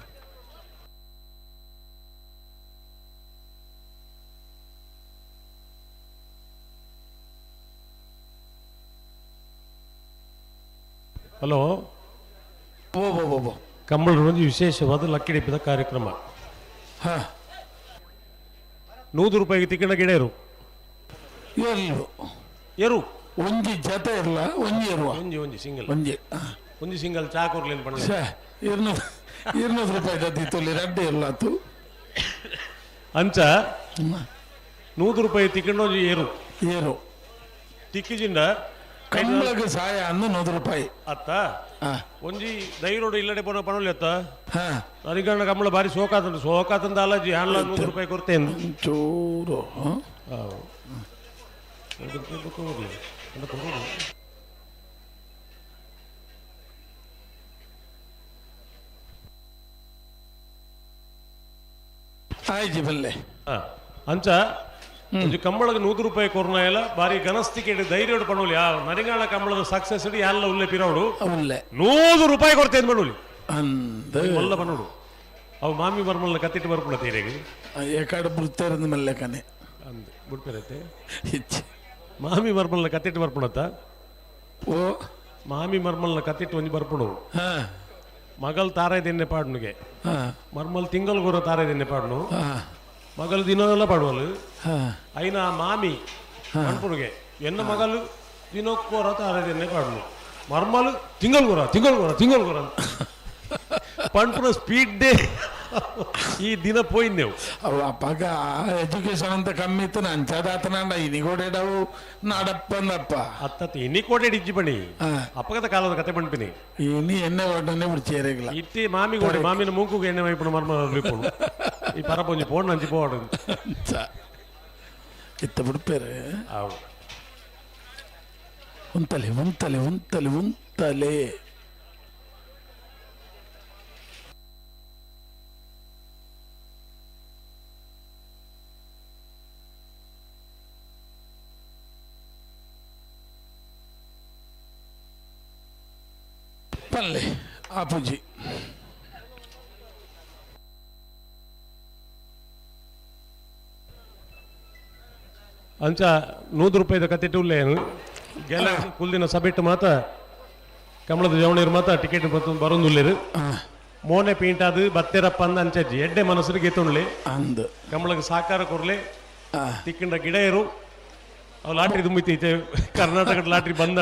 ಹಲೋ ಕಂಬಳ ಒಂದು ವಿಶೇಷವಾದ ಲಕ್ಕಿಡಿಪಿದ ಕಾರ್ಯಕ್ರಮ. 100 ರೂಪಾಯಿಗೆ ತಿಕ್ಕಣ ಗಿಡೇರು ಎರು ಒಂಜಿ ಜತೆ ಇರಲ್ಲ ಒಂಜಿ ಇರುವ ಒಂಜಿ ಒಂಜಿ ಸಿಂಗಲ್ ಒಂಜಿ ಒಂಜಿ ಸಿಂಗಲ್ ಚಾ ಕೊರ್ಲಿನ ಬಣ್ಣ 200 ರೂಪಾಯಿ ಜೊತೆ ತೊಲಿ ರಡ್ಡೆ ಇರಲ್ಲ ಆತು ಅಂಚ 100 ರೂಪಾಯಿ ತಿಕ್ಕಣ ಒಂಜಿ ಏರು ಏರು ತಿಕ್ಕಿಜಿಂದ ಕಂಬಳಗೆ ಸಾಯ ಅಂದು 100 ರೂಪಾಯಿ ಅತ್ತ ಒಂಜಿ ದೈರೋಡು ಇಲ್ಲಡೆ ಪೋನ ಪಣೋಲಿ ಅತ್ತ ಅರಿಗಣ್ಣ ಕಂಬಳ ಬಾರಿ ಸೋಕಾತಂದು ಸೋಕಾತಂದ ಅಲ್ಲಜಿ ಹಣ್ಣ 100 ರೂಪಾಯಿ ಕೊಡ್ತೇನೆ ಚೂರು ಆಯ್ತು ಬಲ್ಲೆ ಅಂಚ ಒಂಜಿ ಕಂಬಳಗೆ 100 ರೂಪಾಯಿ ಕೊರ್ನ ಎಲ್ಲ ಬಾರಿ ಗನಸ್ತಿಕೆ ಧೈರ್ಯ ಪಣೋಲಿ ಆ ನರಿಂಗಾಣ ಕಂಬಳದ ಸಕ್ಸಸ್ ಇಡಿ ಎಲ್ಲ ಉಲ್ಲೆ ಪಿರೋಡು 100 ರೂಪಾಯಿ ಕೊಡ್ತೇನೆ ಪಣೋಲಿ ಮಲ್ಲ ಪಣೋಡು ಅವು ಮಾಮಿ ಬರ್ಮಲ್ಲ ಕತ್ತಿಟ್ಟು ಬರ್ಪುಣ ತೀರೆಗೆ ಏಕಾಡು ಬುಡ್ತಾರಂದು ಮಲ್ಲೆಕನೆ ಅಂದ್ ಬುಡ್ಪೇರತ್ತೆ ಮಾಮಿ ಮರ್ಮಲ್ನ ಕತ್ತಿಟ್ಟು ಬರ್ಪುಣತ್ತ ಓ ಮಾಮಿ ಮರ್ಮಲ್ನ ಕತ್ತಿಟ್ಟು ಒಂಜಿ ಬರ್ಪುಣು ಮಗಲ್ ತಾರೇ ದಿನ್ನೆ ಪಾಡ್ನುಗೆ ಮರ್ಮಲ್ ತಿಂಗಳು ಗುರ ತಾರೇ ದಿನ್ನೆ ಪಾಡ್ನು ಮಗಲು ದಿನವೆಲ್ಲ ಪಾಡುವಲು ಐನ ಮಾಮಿ ಅನ್ಪುಣಿಗೆ ಎನ್ನ ಮಗಲು ದಿನಕ್ಕೋರ ತಾರೇ ದಿನ್ನೆ ಪಾಡ್ನು ಮರ್ಮಲು ತಿಂಗಳು ಗುರ ತಿಂಗಳು ಗುರ ತಿಂಗಳು ಗುರ ಪಂಪುನ ಸ್ಪೀಡ್ ಡೇ ಈ ದಿನ ಪೋಯಿದ್ದೆವು. ಅಪ್ಪಾಗ ಎಜುಕೇಶನ್ ಅಂತ ಕಮ್ಮಿ ಇತ್ತು ನಂಚಾದಾತನ ಇನಿಗೋಡೆಡವು ನಾಡಪ್ಪಂದಪ್ಪ ಅತ್ತ ಇನಿಕೋಡೆ ಇಜ್ಜಿ ಬಣಿ ಅಪ್ಪಗದ ಕಾಲದ ಕತೆ ಬಂಡ್ಪಿನಿ ಇನಿ ಎಣ್ಣೆ ಒಡ್ಡನೆ ಬಿಡ್ಚೇರಿಲ್ಲ ಇತ್ತಿ ಮಾಮಿ ಗೋಡೆ ಮಾಮಿನ ಮೂಕುಗೆ ಎಣ್ಣೆ ಮೈಪುಣ ಮರ್ಮ ಈ ಪರಪೊಂಜಿ ಪೋಣ ನಂಚಿ ಪೋಡು ಇತ್ತ ಬಿಡ್ಪೇರೆ ಅವು ಉಂತಲೆ ಉಂತಲೆ ಉಂತಲೆ ಉಂತಲೆ ಪಲ್ಲೆ ಆಪುಜಿ ಅಂಚ 100 ರೂಪಾಯಿದ ಕತ್ತಿಟ್ಟು ಉಲ್ಲೇನು ಗೆಲ್ಲ ಕುಲ್ದಿನ ಸಬೆಟ್ಟು ಮಾತ ಕಮಲದ ಜವಣಿರು ಮಾತ ಟಿಕೆಟ್ ಬರೋದುಲ್ಲೇರು ಮೋನೆ ಪೇಂಟ್ ಅದು ಬತ್ತೆರಪ್ಪ ಅಂದ ಅಂಚಜ್ಜಿ ಎಡ್ಡೆ ಮನಸ್ಸಿಗೆ ಗೆತ್ತುಣ್ಲಿ ಅಂದ್ ಕಮಲಗೆ ಸಾಕಾರ ಕೊರ್ಲೆ ತಿಕ್ಕಂಡ ಗಿಡ ಇರು ಅವು ಲಾಟ್ರಿ ತುಂಬಿತೈತೆ ಕರ್ನಾಟಕದ ಲಾಟ್ರಿ ಬಂದ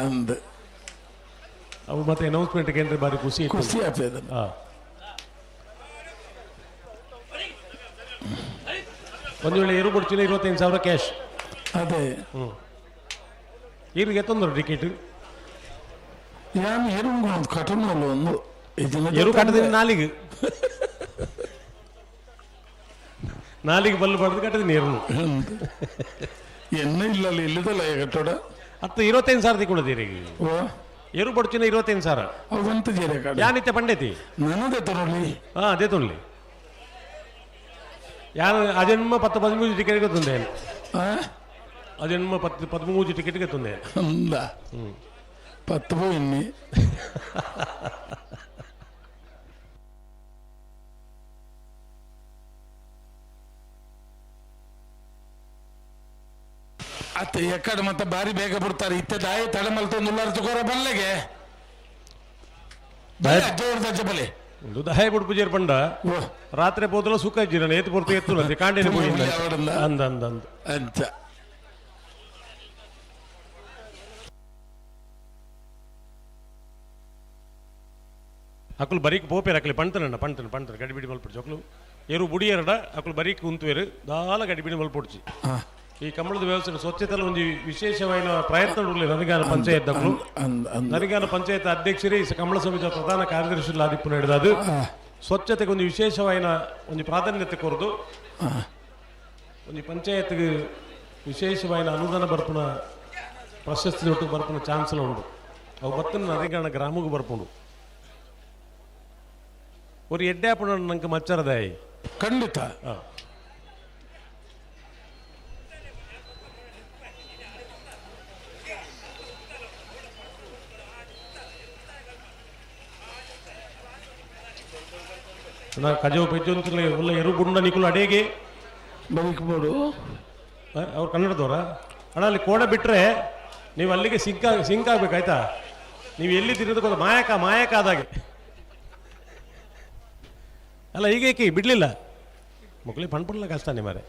ಅಂದ್ ಅವು ಮತ್ತೆ ಅನೌನ್ಸ್ಮೆಂಟ್ ಕೇಂದ್ರ ಬಾರಿ ಖುಷಿ ಖುಷಿ ಆಗ್ತದೆ. ಒಂದು ವೇಳೆ ಏರು ಕೊಡ್ತೀನಿ 25,000 ಕ್ಯಾಶ್. ಅದೇ ಹ್ಞೂ ಈರಿಗೆ ಎತ್ತೊಂದರು ಟಿಕೆಟ್ ಯಾನ್ ಎರುಂಗು ಒಂದು ಕಟನಲ್ಲ ಒಂದು ಎರು ಕಟ್ಟದಿನ ನಾಲಿಗೆ ನಾಲಿಗೆ ಬಲ್ಲು ಬಡ್ದು ಕಟ್ಟದಿನಿ ಎರುನು ಎನ್ನ ಇಲ್ಲ ಇಲ್ಲದಲ್ಲ ಕಟ್ಟೋಡ ಹತ್ತು 25,000 ತಿಕ್ಕೊಳ್ಳೋದು ಈಗ ಎರು ಬಡ್ಚಿನ 25,000 ಅವಂತ ಜೇರೆ ಕಡೆ ಯಾನಿತ್ತೆ ಪಂಡೇತಿ ನನದೇ ತೊಗೊಳ್ಳಿ ಹಾಂ ಅದೇ ತೊಗೊಳ್ಳಿ ಯಾರು ಅಜನ್ಮ 10 13 ಟಿಕೆಟ್ ಗೊತ್ತುಂದೆ ಅಜನ್ಮ 10 13 ಟಿಕೆಟ್ ಗೊತ್ತುಂದೆ ಅಂದ 10 ಪೋಯಿನ್ನಿ ಅತ್ತೆ ಎಕ್ಕಡ ಮತ್ತೆ ಬಾರಿ ಬೇಗ ಬಿಡ್ತಾರೆ ಇತ್ತೆ ದಾಯಿ ತಡೆ ಮಲ್ತೊಂದು ತಗೋರ ಬಲ್ಲೆಗೆ ಬಲೆ ಒಂದು ದಾಯ ಬಿಡು ಪೂಜಾರಿ ಪಂಡ ರಾತ್ರಿ ಪೋದಲ ಸುಖ ಇಜ್ಜಿ ಏತು ಪೊರ್ತು ಎತ್ತು ಅಂತೆ ಕಾಂಡೇನೆ ಪೋಯಿ ಅಂದ ಅಂದ ಅಂದ ಅಂಚ ಅಕುಲು ಬರೀಕ್ ಪೋಪೇರು ಅಕ್ಲಿ ಪಂತನಣ್ಣ ಪಂತನ ಪಂತನ ಗಡಿಬಿಡಿ ಮಲ್ಪುಡ್ಚಿ ಅಕ್ಲು ಏರು ಬುಡಿಯರಡ ಅಕುಲು ಬರೀಕ್ ಉಂತುವೇರು ದಾಲ ಗಡಿಬಿಡಿ ಮಲ್ಪುಡ್ಚಿ. ಈ ಕಮಲದ ವ್ಯವಸ್ಥೆ ಸ್ವಚ್ಛತೆಲ ಒಂದು ವಿಶೇಷವಾದ ಪ್ರಯತ್ನ ನರಿಗಾನ ಪಂಚಾಯತ್ ಅಕ್ಲು ನರಿಗಾನ ಪಂಚಾಯತ್ ಅಧ್ಯಕ್ಷರೇ ಈ ಕಮಲ ಸಮಿತಿಯ ಪ್ರಧಾನ ಕಾರ್ಯದರ್ಶಿ ಆದಿಪ್ಪು ನಡೆದದು ಸ್ವಚ್ಛತೆಗೆ ಒಂದು ವಿಶೇಷವಾದ ಒಂದು ಪ್ರಾಧಾನ್ಯತೆ ಕೊರದು ಒಂದು ಪಂಚಾಯತ್ಗೆ ವಿಶೇಷವಾದ ಅನುದಾನ ಬರ್ಪುನ ಪ್ರಶಸ್ತಿ ಒಟ್ಟು ಬರ್ಪುನ ಚಾನ್ಸ್ ಉಂಡು. ಅವು ಬತ್ತನ ನರಿಗಾನ ಗ್ರಾಮಕ್ಕೆ ಬರ್ಪುಂಡು ஒரு ಎಡ್ಡೆ ಆಪಣ ನಂಗೆ ಮಚ್ಚರದಾಯಿ ಖಂಡಿತ. ನಾ ಕಜವು ಪೆಜ್ಜೊಂತಲೇ ಉಲ್ಲ ಎರು ಗುಂಡ ನಿಕುಲು ಅಡೇಗೆ ಬದುಕ್ಬೋದು ಅವ್ರು ಕನ್ನಡದವರ ಅಣ್ಣ. ಅಲ್ಲಿ ಕೋಡ ಬಿಟ್ಟರೆ ನೀವು ಅಲ್ಲಿಗೆ ಸಿಂಕ್ ಸಿಂಕ್ ಆಗ್ಬೇಕಾಯ್ತಾ? ನೀವು ಎಲ್ಲಿ ತಿನ್ನೋದು ಮಾಯಕ ಮಾಯಕ ಆದಾಗೆ ಅಲ್ಲ. ಈಗೇಕೆ ಬಿಡಲಿಲ್ಲ ಮಕ್ಕಳಿಗೆ ಪಣ್ಪಡ್ಲ ಕಷ್ಟ ಮಾರೆ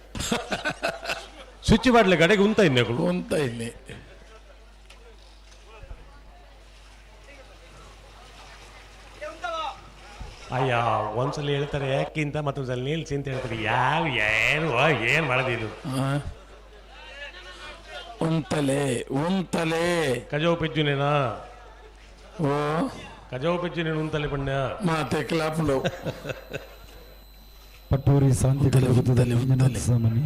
ಸ್ವಿಚ್ ಮಾಡಲಿ ಕಡೆಗೆ ಉಂತ ಇನ್ನೆ ಉಂತ ಇನ್ನೆ ಅಯ್ಯ ಒಂದ್ಸಲ ಹೇಳ್ತಾರೆ ಯಾಕಿಂತ ಮತ್ತೊಂದ್ಸಲ ನಿಲ್ಸಿ ಅಂತ ಹೇಳ್ತಾರೆ. ಯಾವ ಏನು ಏನು ಮಾಡೋದು ಇದು? ಉಂತಲೆ ಉಂತಲೆ ಕಜವು ಪೆಜ್ಜುನೇನಾ? ಓ ಕಜವು ಪೆಜ್ಜುನೇನು ಉಂತಲೆ ಪಣ್ಯ ಮಾತೆ ಕ್ಲಾಪುಂಡು. ಪಟ್ಟೂರಿ ಶಾಂತಿ ಮಂಜುನಾಥ ಸಾಮಾನ್ಯ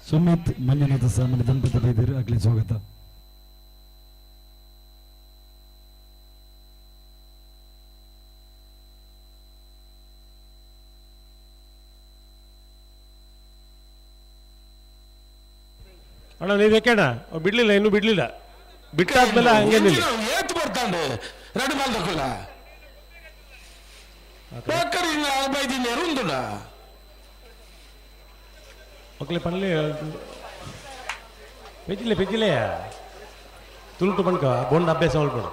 ಸುಮಿತ್ ಮಂಜುನಾಥ ಸಾಮಾನ್ಯ ದಂಪತಿ ಬೈದರು ಅಗ್ಲಿ ಸ್ವಾಗತ. ಅಣ್ಣ ನೀವು ಬೇಕಣ್ಣ ಬಿಡ್ಲಿಲ್ಲ, ಇನ್ನೂ ಬಿಡ್ಲಿಲ್ಲ. ಬಿಟ್ಟಾದ್ಮೇಲೆ ಹಂಗೆ ನಿಲ್ಲಿ. ಏತು ಬರ್ತಾಂಡು ರೆಡಿ ಮಾಡ್ದಕ್ಕಲ್ಲ ಬೈದಿನ ಮಕ್ಕಳೇ ಪನ್ಲೆ ಪೆಜ್ಜಿಲೆ ಪೆಜ್ಜಿಲೆ ತುಳುಟು ಬಣ್ಕ ಬೋಂಡ ಅಭ್ಯಾಸ ಮಲ್ಪಡು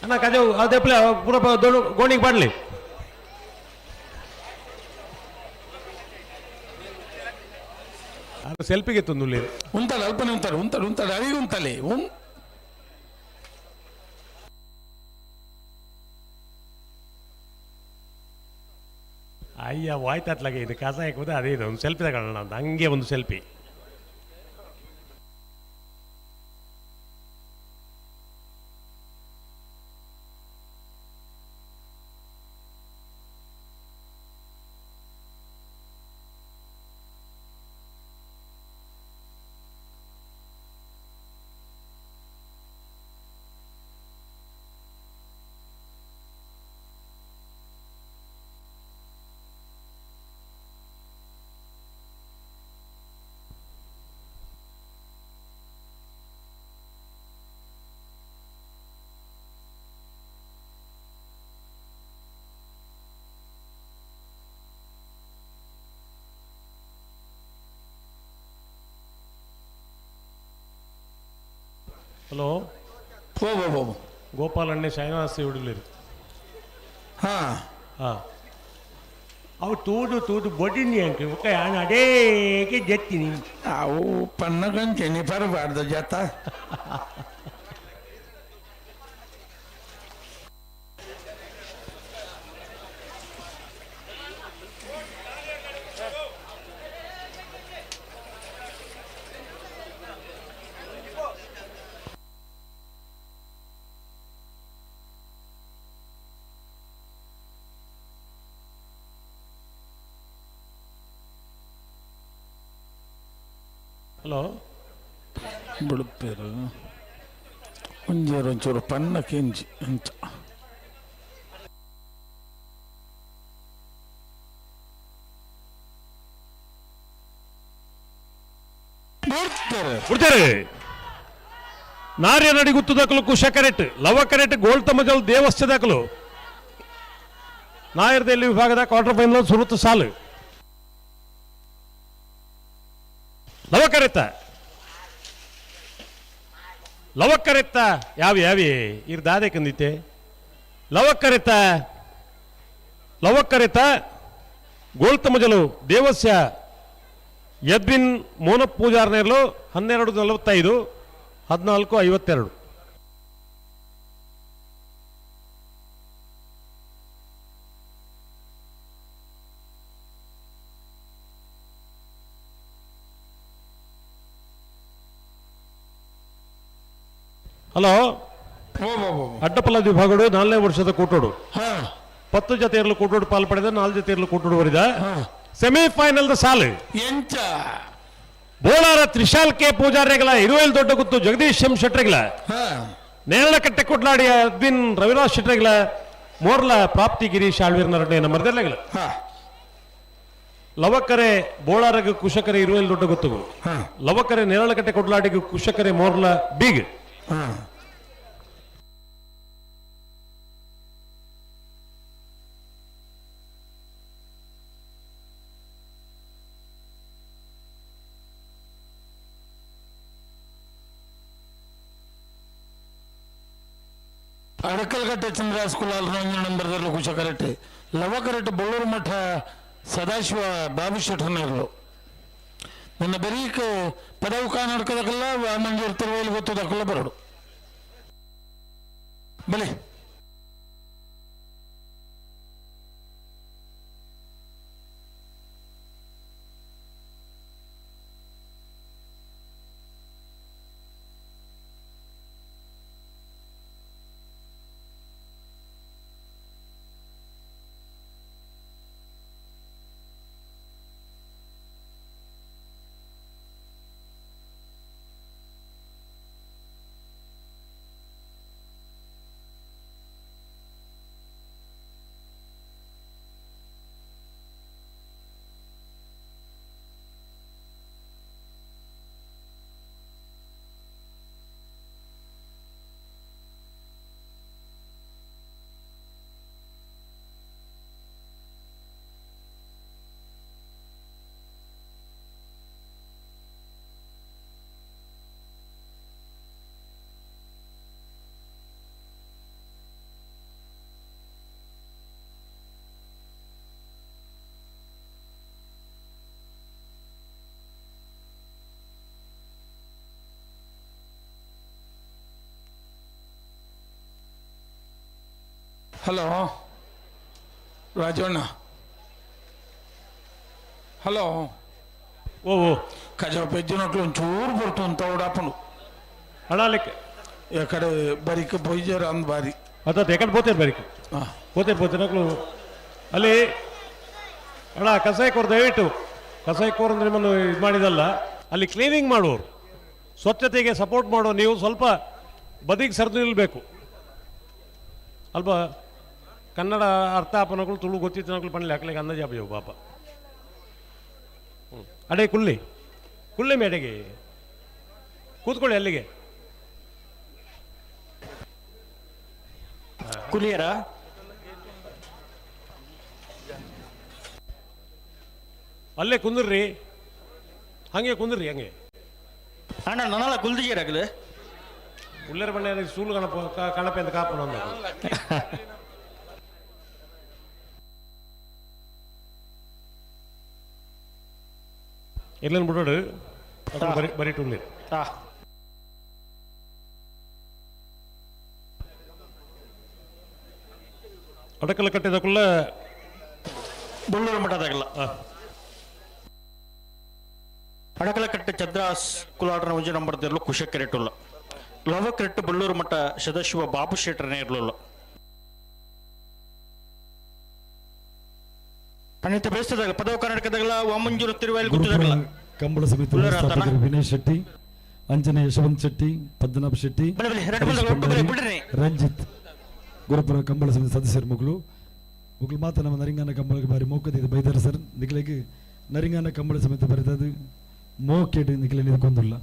ಅಣ್ಣ. ಕಜವು ಅದೇ ಪೂರ ದೊಡ್ಡ ಗೋಣಿಗೆ ಬಾಡ್ಲಿ. ಅದು ಸೆಲ್ಫಿಗೆ ತಂದುಲ್ಲಿ ಉಂತಾಳೆ ಅಲ್ಪನೆ ಉಂತಾಳೆ ಉಂತಾಳೆ ಉಂತಾಳೆ ಅಡಿಗೆ ಉಂತಾಳೆ ಉಂ ಅಯ್ಯ ವಾಯ್ತಾತ್ಲಾಗೆ ಇದು ಕಸ ಹಾಕೋದು ಅದೇ ಇದು ಒಂದು ಸೆಲ್ಫಿ ತಗೊಳ್ಳೋಣ ಅಂತ ಹಂಗೆ ಒಂದು ಸೆಲ್ಫಿ. ಹಲೋ ಓ ಗೋಪಾಲಣ್ಣೆ ಶಯನಾಸಿ ಉಡಿಲಿರು. ಹಾಂ ಹಾಂ ಅವು ತೂದು ತೂದು ಬೊಡಿನಿ ಅಂಕ ಒಕ್ಕ ಯಾನ್ ಅಡೇಗೆ ಜತ್ತಿನಿ. ಅವು ಪನ್ನಗಂಚೆನಿ ಬರಬಾರ್ದು ಜಾತ. ಹಲೋ ಬಿಡುತ್ತೇರು ಒಂಜೇರು ಒಂಚೂರು ಪನ್ನ ಕೆಂಜಿ ಅಂತ. ಬಿಡ್ತಾರೆ. ನಾರ್ಯ ನಡಿಗುತ್ತು ದಾಖಲು ಕುಶ ಕರೆಟ್ ಲವ ಕರೆಟ್ ಗೋಲ್ತಮಜಲ್ ದೇವಸ್ಥೆ ದಾಖಲು ನಾಯರ್ದಲ್ಲಿ ವಿಭಾಗದ ಕ್ವಾರ್ಟರ್ ಫೈನಲ್ ಸುರುತ್ತು ಸಾಲು ಲವಕರೆತ್ತ ಲವಕರೆತ್ತ ಯಾವ ಯಾವಿ ಇರ್ ದಾದೆ ಕಂದಿತ್ತೆ ಲವಕರೆತ್ತ ಲವಕರೆತ್ತ ಗೋಲ್ತಮಜಲು ದೇವಸ್ಯ ಯದ್ವಿನ್ ಮೋನ ಪೂಜಾರ್ನೇರ್ಲು 12:45 14:52. ಹಲೋ ಅಡ್ಡಪಲ್ಲ ವಿಭಾಗಡು 4ನೇ ವರ್ಷದ ಕೂಟೋಡು 10 ಜೊತೆಯರ್ಲು ಕೂಟೋಡು ಪಾಲ್ ಪಡೆದ 4 ಜೊತೆಯರ್ಲು ಕೂಟೋಡು ವರಿದ ಸೆಮಿಫೈನಲ್ the ಸಾಲು ಎಂಚ ಬೋಳಾರ ತ್ರಿಶಾಲ್ ಕೆ ಪೂಜಾರಿಗಳ ಇರುವೈಲ್ ದೊಡ್ಡ ಗುತ್ತು ಜಗದೀಶ್ ಎಂ ಶೆಟ್ರಿಗಳ ನೇರಳಕಟ್ಟೆ ಕೊಡ್ಲಾಡಿ ಅದ್ವಿನ್ ರವಿರಾಜ್ ಶೆಟ್ರಿಗಳ ಮೋರ್ಲ ಪ್ರಾಪ್ತಿ ಗಿರೀಶ್ ಆಳ್ವೀರ್ ನರಣ್ಯ ಮರದೆಲ್ಲಗಳ ಲವಕರೆ ಬೋಳಾರಗ ಕುಶಕರೆ ಇರುವೈಲ್ ದೊಡ್ಡ ಗುತ್ತುಗಳು ಲವಕರೆ ನೇರಳಕಟ್ಟೆ ಕೊಡ್ಲಾಡಿಗೆ ಕುಶಕರೆ ಮೋರ್ಲ ಬೀಗ್. ಅಡಕಲ್ಗಟ್ಟೆ ಚಂದ್ರ ಸ್ಕೂಲ್ ನಂಬರ್ದಲ್ಲಿ ಕುಶ ಕರೆಕ್ಟ್ ಲವ ಕರೆಕ್ಟ್ ಬಳ್ಳೂರು ಮಠ ಸದಾಶಿವ ಬಾಬು ಶೆಟ್ಟರ್ನರ್ಲು ನನ್ನ ಬರೀಕ್ ಪದವು ಕಾನಡ್ಕದಕ್ಕೆಲ್ಲ ಮಂಜೂರು ತಿರುವಲ್ಲಿ ಗೊತ್ತದಕ್ಕೆಲ್ಲ ಬರೋಡು ಬಲಿ. ಹಲೋ ರಾಜಣ್ಣ. ಹಲೋ ಓ ಓ ಕಜ ಪೆಜ್ಜಿನట్లు ಒಂಚೂರು ಬರ್ತು ಅಂತ ಓಡಾಪನು ಅಣ್ಣಾಲಿಕ್ಕೆ ಎಕಡೆ ಬರಿಕ ಪೊಯ್ಜರ ಅಂದ್ ಬಾರಿ ಅದ ಎಕಡೆ ಬೋತೇರು ಬರಿಕ ಬೋತೇರು ಬೋತೇನಕ್ಲು ಅಲ್ಲಿ ಅಣ್ಣ ಕಸಾಯಕೋರು ದಯವಿಟ್ಟು ಕಸಾಯಕೋರು ಅಂದ್ರೆ ನಿಮ್ಮನ್ನು ಇದು ಮಾಡಿದಲ್ಲ, ಅಲ್ಲಿ ಕ್ಲೀನಿಂಗ್ ಮಾಡುವವರು ಸ್ವಚ್ಛತೆಗೆ ಸಪೋರ್ಟ್ ಮಾಡೋ ನೀವು ಸ್ವಲ್ಪ ಬದಿಗೆ ಸರಿದು ನಿಲ್ಲಬೇಕು ಅಲ್ಪ. ಕನ್ನಡ ಅರ್ಥ ಆಪನಗಳು ತುಳು ಗೊತ್ತಿತ್ತನಗಳು ಪಣ್ಣಲೆ ಹಾಕ್ಲಿಕ್ಕೆ ಅಂದಾಜು ಅಪ್ಪಯ್ಯವು ಪಾಪ. ಅಡೇ ಕುಳ್ಳಿ ಕುಳ್ಳಿ ಮೇಡೆಗೆ ಕೂತ್ಕೊಳ್ಳಿ ಅಲ್ಲಿಗೆ ಕುಲಿಯರ ಅಲ್ಲೇ ಕುಂದ್ರಿ, ಹಂಗೆ ಕುಂದ್ರಿ ಹಂಗೆ. ಅಣ್ಣ ನನ್ನಲ್ಲ ಕುಲ್ದಿಗೇರಾಗಲಿ. ಉಳ್ಳರ ಬಣ್ಣ ಸೂಲು ಕಣಪ ಕಣಪೆ ಅಂತ ಕಾಪುನ ಎಲ್ಲನ್ ಬಿಡೋಡು ಬರಿ ಬರಿ ಟುಲ್ಲಿ ಅಡಕಲ ಕಟ್ಟಿದಕ್ಕುള്ള ಬೊಳ್ಳೂರು ಮಠದಾಗಲ್ಲ ಅಡಕಲಕಟ್ಟೆ ಚಂದ್ರಾಸ್ ಕುಲಾಟನ ಒಂಜಿ ನಂಬರ್ ದಿರ್ಲು ಕುಶಕೆರೆಟುಲ್ಲ ಲವಕ್ರೆಟ್ಟು ಬೊಳ್ಳೂರು ಮಠ ಸದಾಶಿವ ಬಾಬು ಶೆಟ್ಟರನೇ ಇರಲಿಲ್ಲ ಅನಿತ ಬೇಸ್ತದಾಗ ಪದವ ಕರ್ನಾಟಕದಾಗಲ ವಾಮಂಜೂರು ತಿರುವಾಯಿಲ್ ಗುತ್ತದಾಗಲ ಕಂಬಳ ಸಮಿತಿ ವ್ಯವಸ್ಥಾಪಕರು ವಿನಯ್ ಶೆಟ್ಟಿ, ಅಂಜನೆ ಯಶವಂತ್ ಶೆಟ್ಟಿ, ಪದ್ಮನಾಭ ಶೆಟ್ಟಿ, ರಂಜಿತ್ ಗುರುಪುರ ಕಂಬಳ ಸಮಿತಿ ಸದಸ್ಯರು ಮುಗುಳು ಮುಗುಳು ಮಾತ್ರ ನಮ್ಮ ನರಿಂಗಾನ ಕಂಬಳಕ್ಕೆ ಬಾರಿ ಮೋಕದಿದೆ ಬೈದಾರ ಸರ್. ನಿಖಲೆಗೆ ನರಿಂಗಾನ ಕಂಬಳ ಸಮಿತಿ ಬರಿತದು ಮೋಕೆಡ್ ನಿಖಲೆ ನಿಂತ್ಕೊಂದಿಲ್ಲ.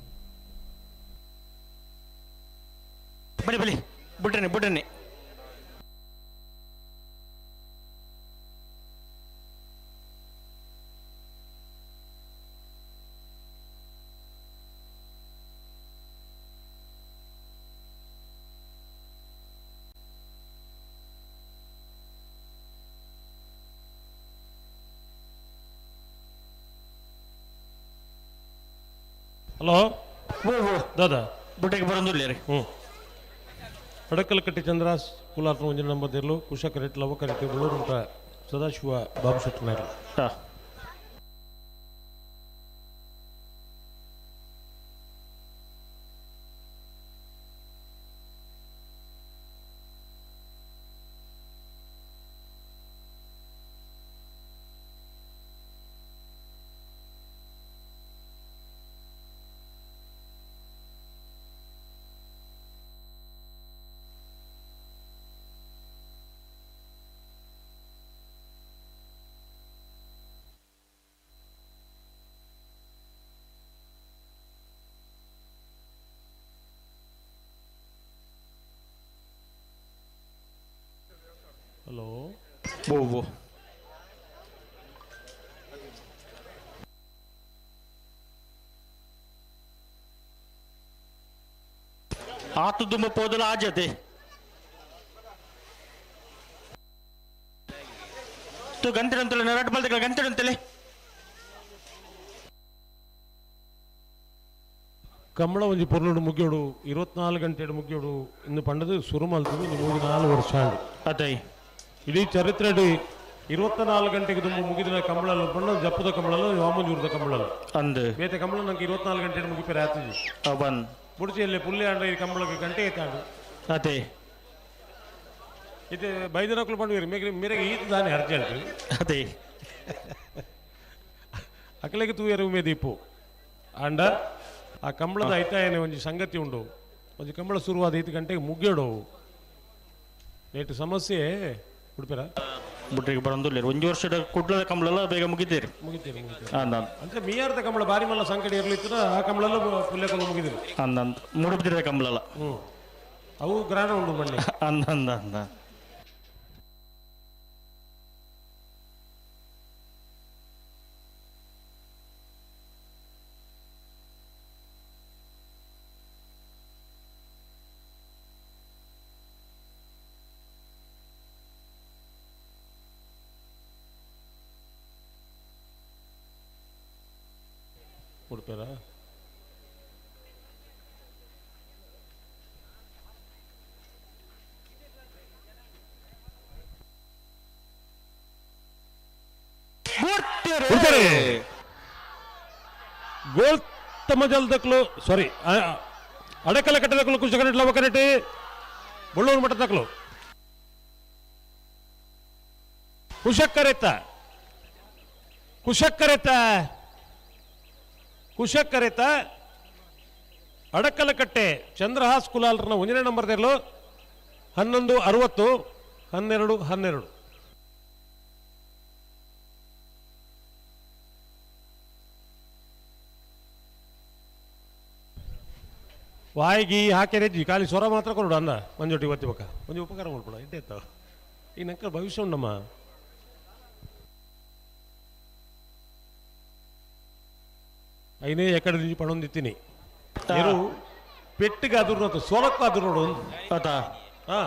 ಬಲಿ ಬಲಿ ಬುಡ್ರನೆ ಬುಡ್ರನೆ ಹಲೋ ದಾದಾ ಬುಟ್ಟೆಗೆ ಬರೋದಿಲ್ಲ ರೀ. ಹ್ಞೂ ಅಡಕಲಕಟ್ಟೆ ಚಂದ್ರಾಸ್ ಕುಲಾರ್ನ ಒಂಜಿನ ನಂಬರ್ ದಿರ್ಲು ಕುಶಕರೆಟ್ ಲವಕರೆಟ್ ಬಳ್ಳೂರು ಮಠ ಸದಾಶಿವ ಬಾಬು ಶೆಟ್ಟನಾಯರು. ಹಲೋ ಬೋ ಆತು ದುಂಬ ಪೋದಲ ಆಜತೆ ತು ಗಂತಿಡಂತಲೆ ನರಟ್ ಬಲ್ದಗಳ ಗಂತಿಡಂತಲೆ. ಕಂಬಳ ಒಂಜಿ ಪೊರ್ಲುಡು ಮುಗಿಯೋಡು 24 ಗಂಟೆ ಮುಗಿಯೋಡು ಇನ್ನು ಪಂಡದು ಸುರು ಮಲ್ತದು 4 ವರ್ಷ ಆಂಡ್. ಅತೈ ಇಡೀ ಚರಿತ್ರೆ 24 ಗಂಟೆಗೆ ತುಂಬ ಮುಗಿದಿನ ಕಂಬಳಲ್ಲ ಬಣ್ಣ ಜಪ್ಪದ ಕಂಬಳಲ್ಲ ವಾಮಂಜೂರದ ಕಂಬಳಲ್ಲ ಅಂದು ಬೇತೆ ಕಂಬಳ ನಂಗೆ 24 ಗಂಟೆ ಮುಗಿಪೇರೆ ಆತಜಿ ಬನ್ ಬುಡ್ಚಿಯಲ್ಲಿ ಪುಲ್ಲೆ ಆಂಡ ಈ ಕಂಬಳಕ್ಕೆ ಗಂಟೆ ಎತ್ತಾಂಡು ಅದೇ ಇದು ಬೈದನಕ್ಕಲು ಪಂಡುವೇರು ಮೇರೆ ಮೇರೆಗೆ ಈತ ದಾನೆ ಅರ್ಜೆಂಟ್ ಅದೇ ಅಕಲೆಗೆ ತೂಯರು ಉಮೆ ದೀಪು ಆಂಡ ಆ ಕಂಬಳದ ಐತಾಯನೆ ಒಂಜಿ ಸಂಗತಿ ಉಂಡು ಒಂಜಿ ಕಂಬಳ ಶುರುವಾದ 5 ಗಂಟೆಗೆ ಮುಗಿಯೋಡು ಲೇಟ್ ಸಮಸ್ಯೆ ಉಡುಪಿರ ಬುಟ್ರಿಗೆ ಬರೋದಿಲ್ಲ. ಒಂದು ವರ್ಷದ ಕುಡ್ಲದ ಕಂಬಳೆಲ್ಲ ಬೇಗ ಮುಗಿತೀರಿ ಮುಗಿತೀರಿ ಅಂದ ಅಂದ್ರೆ ಮೀಯಾರ್ದ ಕಂಬಳ ಬಾರಿ ಮಲ್ಲ ಸಂಕಟ ಇರ್ಲಿತ್ತು ಆ ಕಂಬಳೆಲ್ಲ ಪುಲ್ಲೆಕೊಲ್ಲ ಮುಗಿದಿರಿ ಅಂದಂತ ಮುಡುಪಿದ ಕಂಬಳಲ್ಲ ಹ್ಞೂ ಅವು ಗ್ರಾಣ ಉಂಡು ಬನ್ನಿ ಅಂದ ಅಂದ ಅಂದ ಉಡುಪಿರ ಗೋಲ್ ತಮ್ಮ ಜಲದಕ್ಲು ಸಾರಿ ಅಡಕಲ ಕಟ್ಟದಕ್ಲು ಕುಶಕರೆಟ್ ಲವಕರೆಟ್ ಬಳ್ಳೂರು ಮಠದಕ್ಲು ಕುಶಕ್ಕರೆತ್ತ ಕುಶಕ್ಕರೆತ್ತ ಕುಶಕ್ಕರೆತ್ತ ಅಡಕಲಕಟ್ಟೆ ಚಂದ್ರಹಾಸ್ ಕುಲಾಲ್ರನ ಒಂದನೇ ನಂಬರ್ ತೆರಲು 11:60 12:12. ವಾಯಿಗಿ ಹಾಕಿ ಖಾಲಿ ಸ್ವರ ಮಾತ್ರ ಕೊರಡು ಅನ್ನ ಮಂಜೊಟ್ಟಿ ಒತ್ತಿ ಬಕ್ಕ ಒಂಜಿ ಉಪಕಾರ ಮಾಡ್ಕೊಡ ಇಟ್ಟೆ ಈ ನಂಕ ಭವಿಷ್ಯ ಉಂಡಮ್ಮ. ಐನೇ ಎಕಡೆ నుంచి ಪಣೊಂದಿತ್ತೀನಿ ಎರು ಪೆಟ್ಟಿಗೆ ಅದುರ್ನತ್ತು ಸೊರಕ್ಕ ಅದುರೋಡು ಅತಾ ಹಾ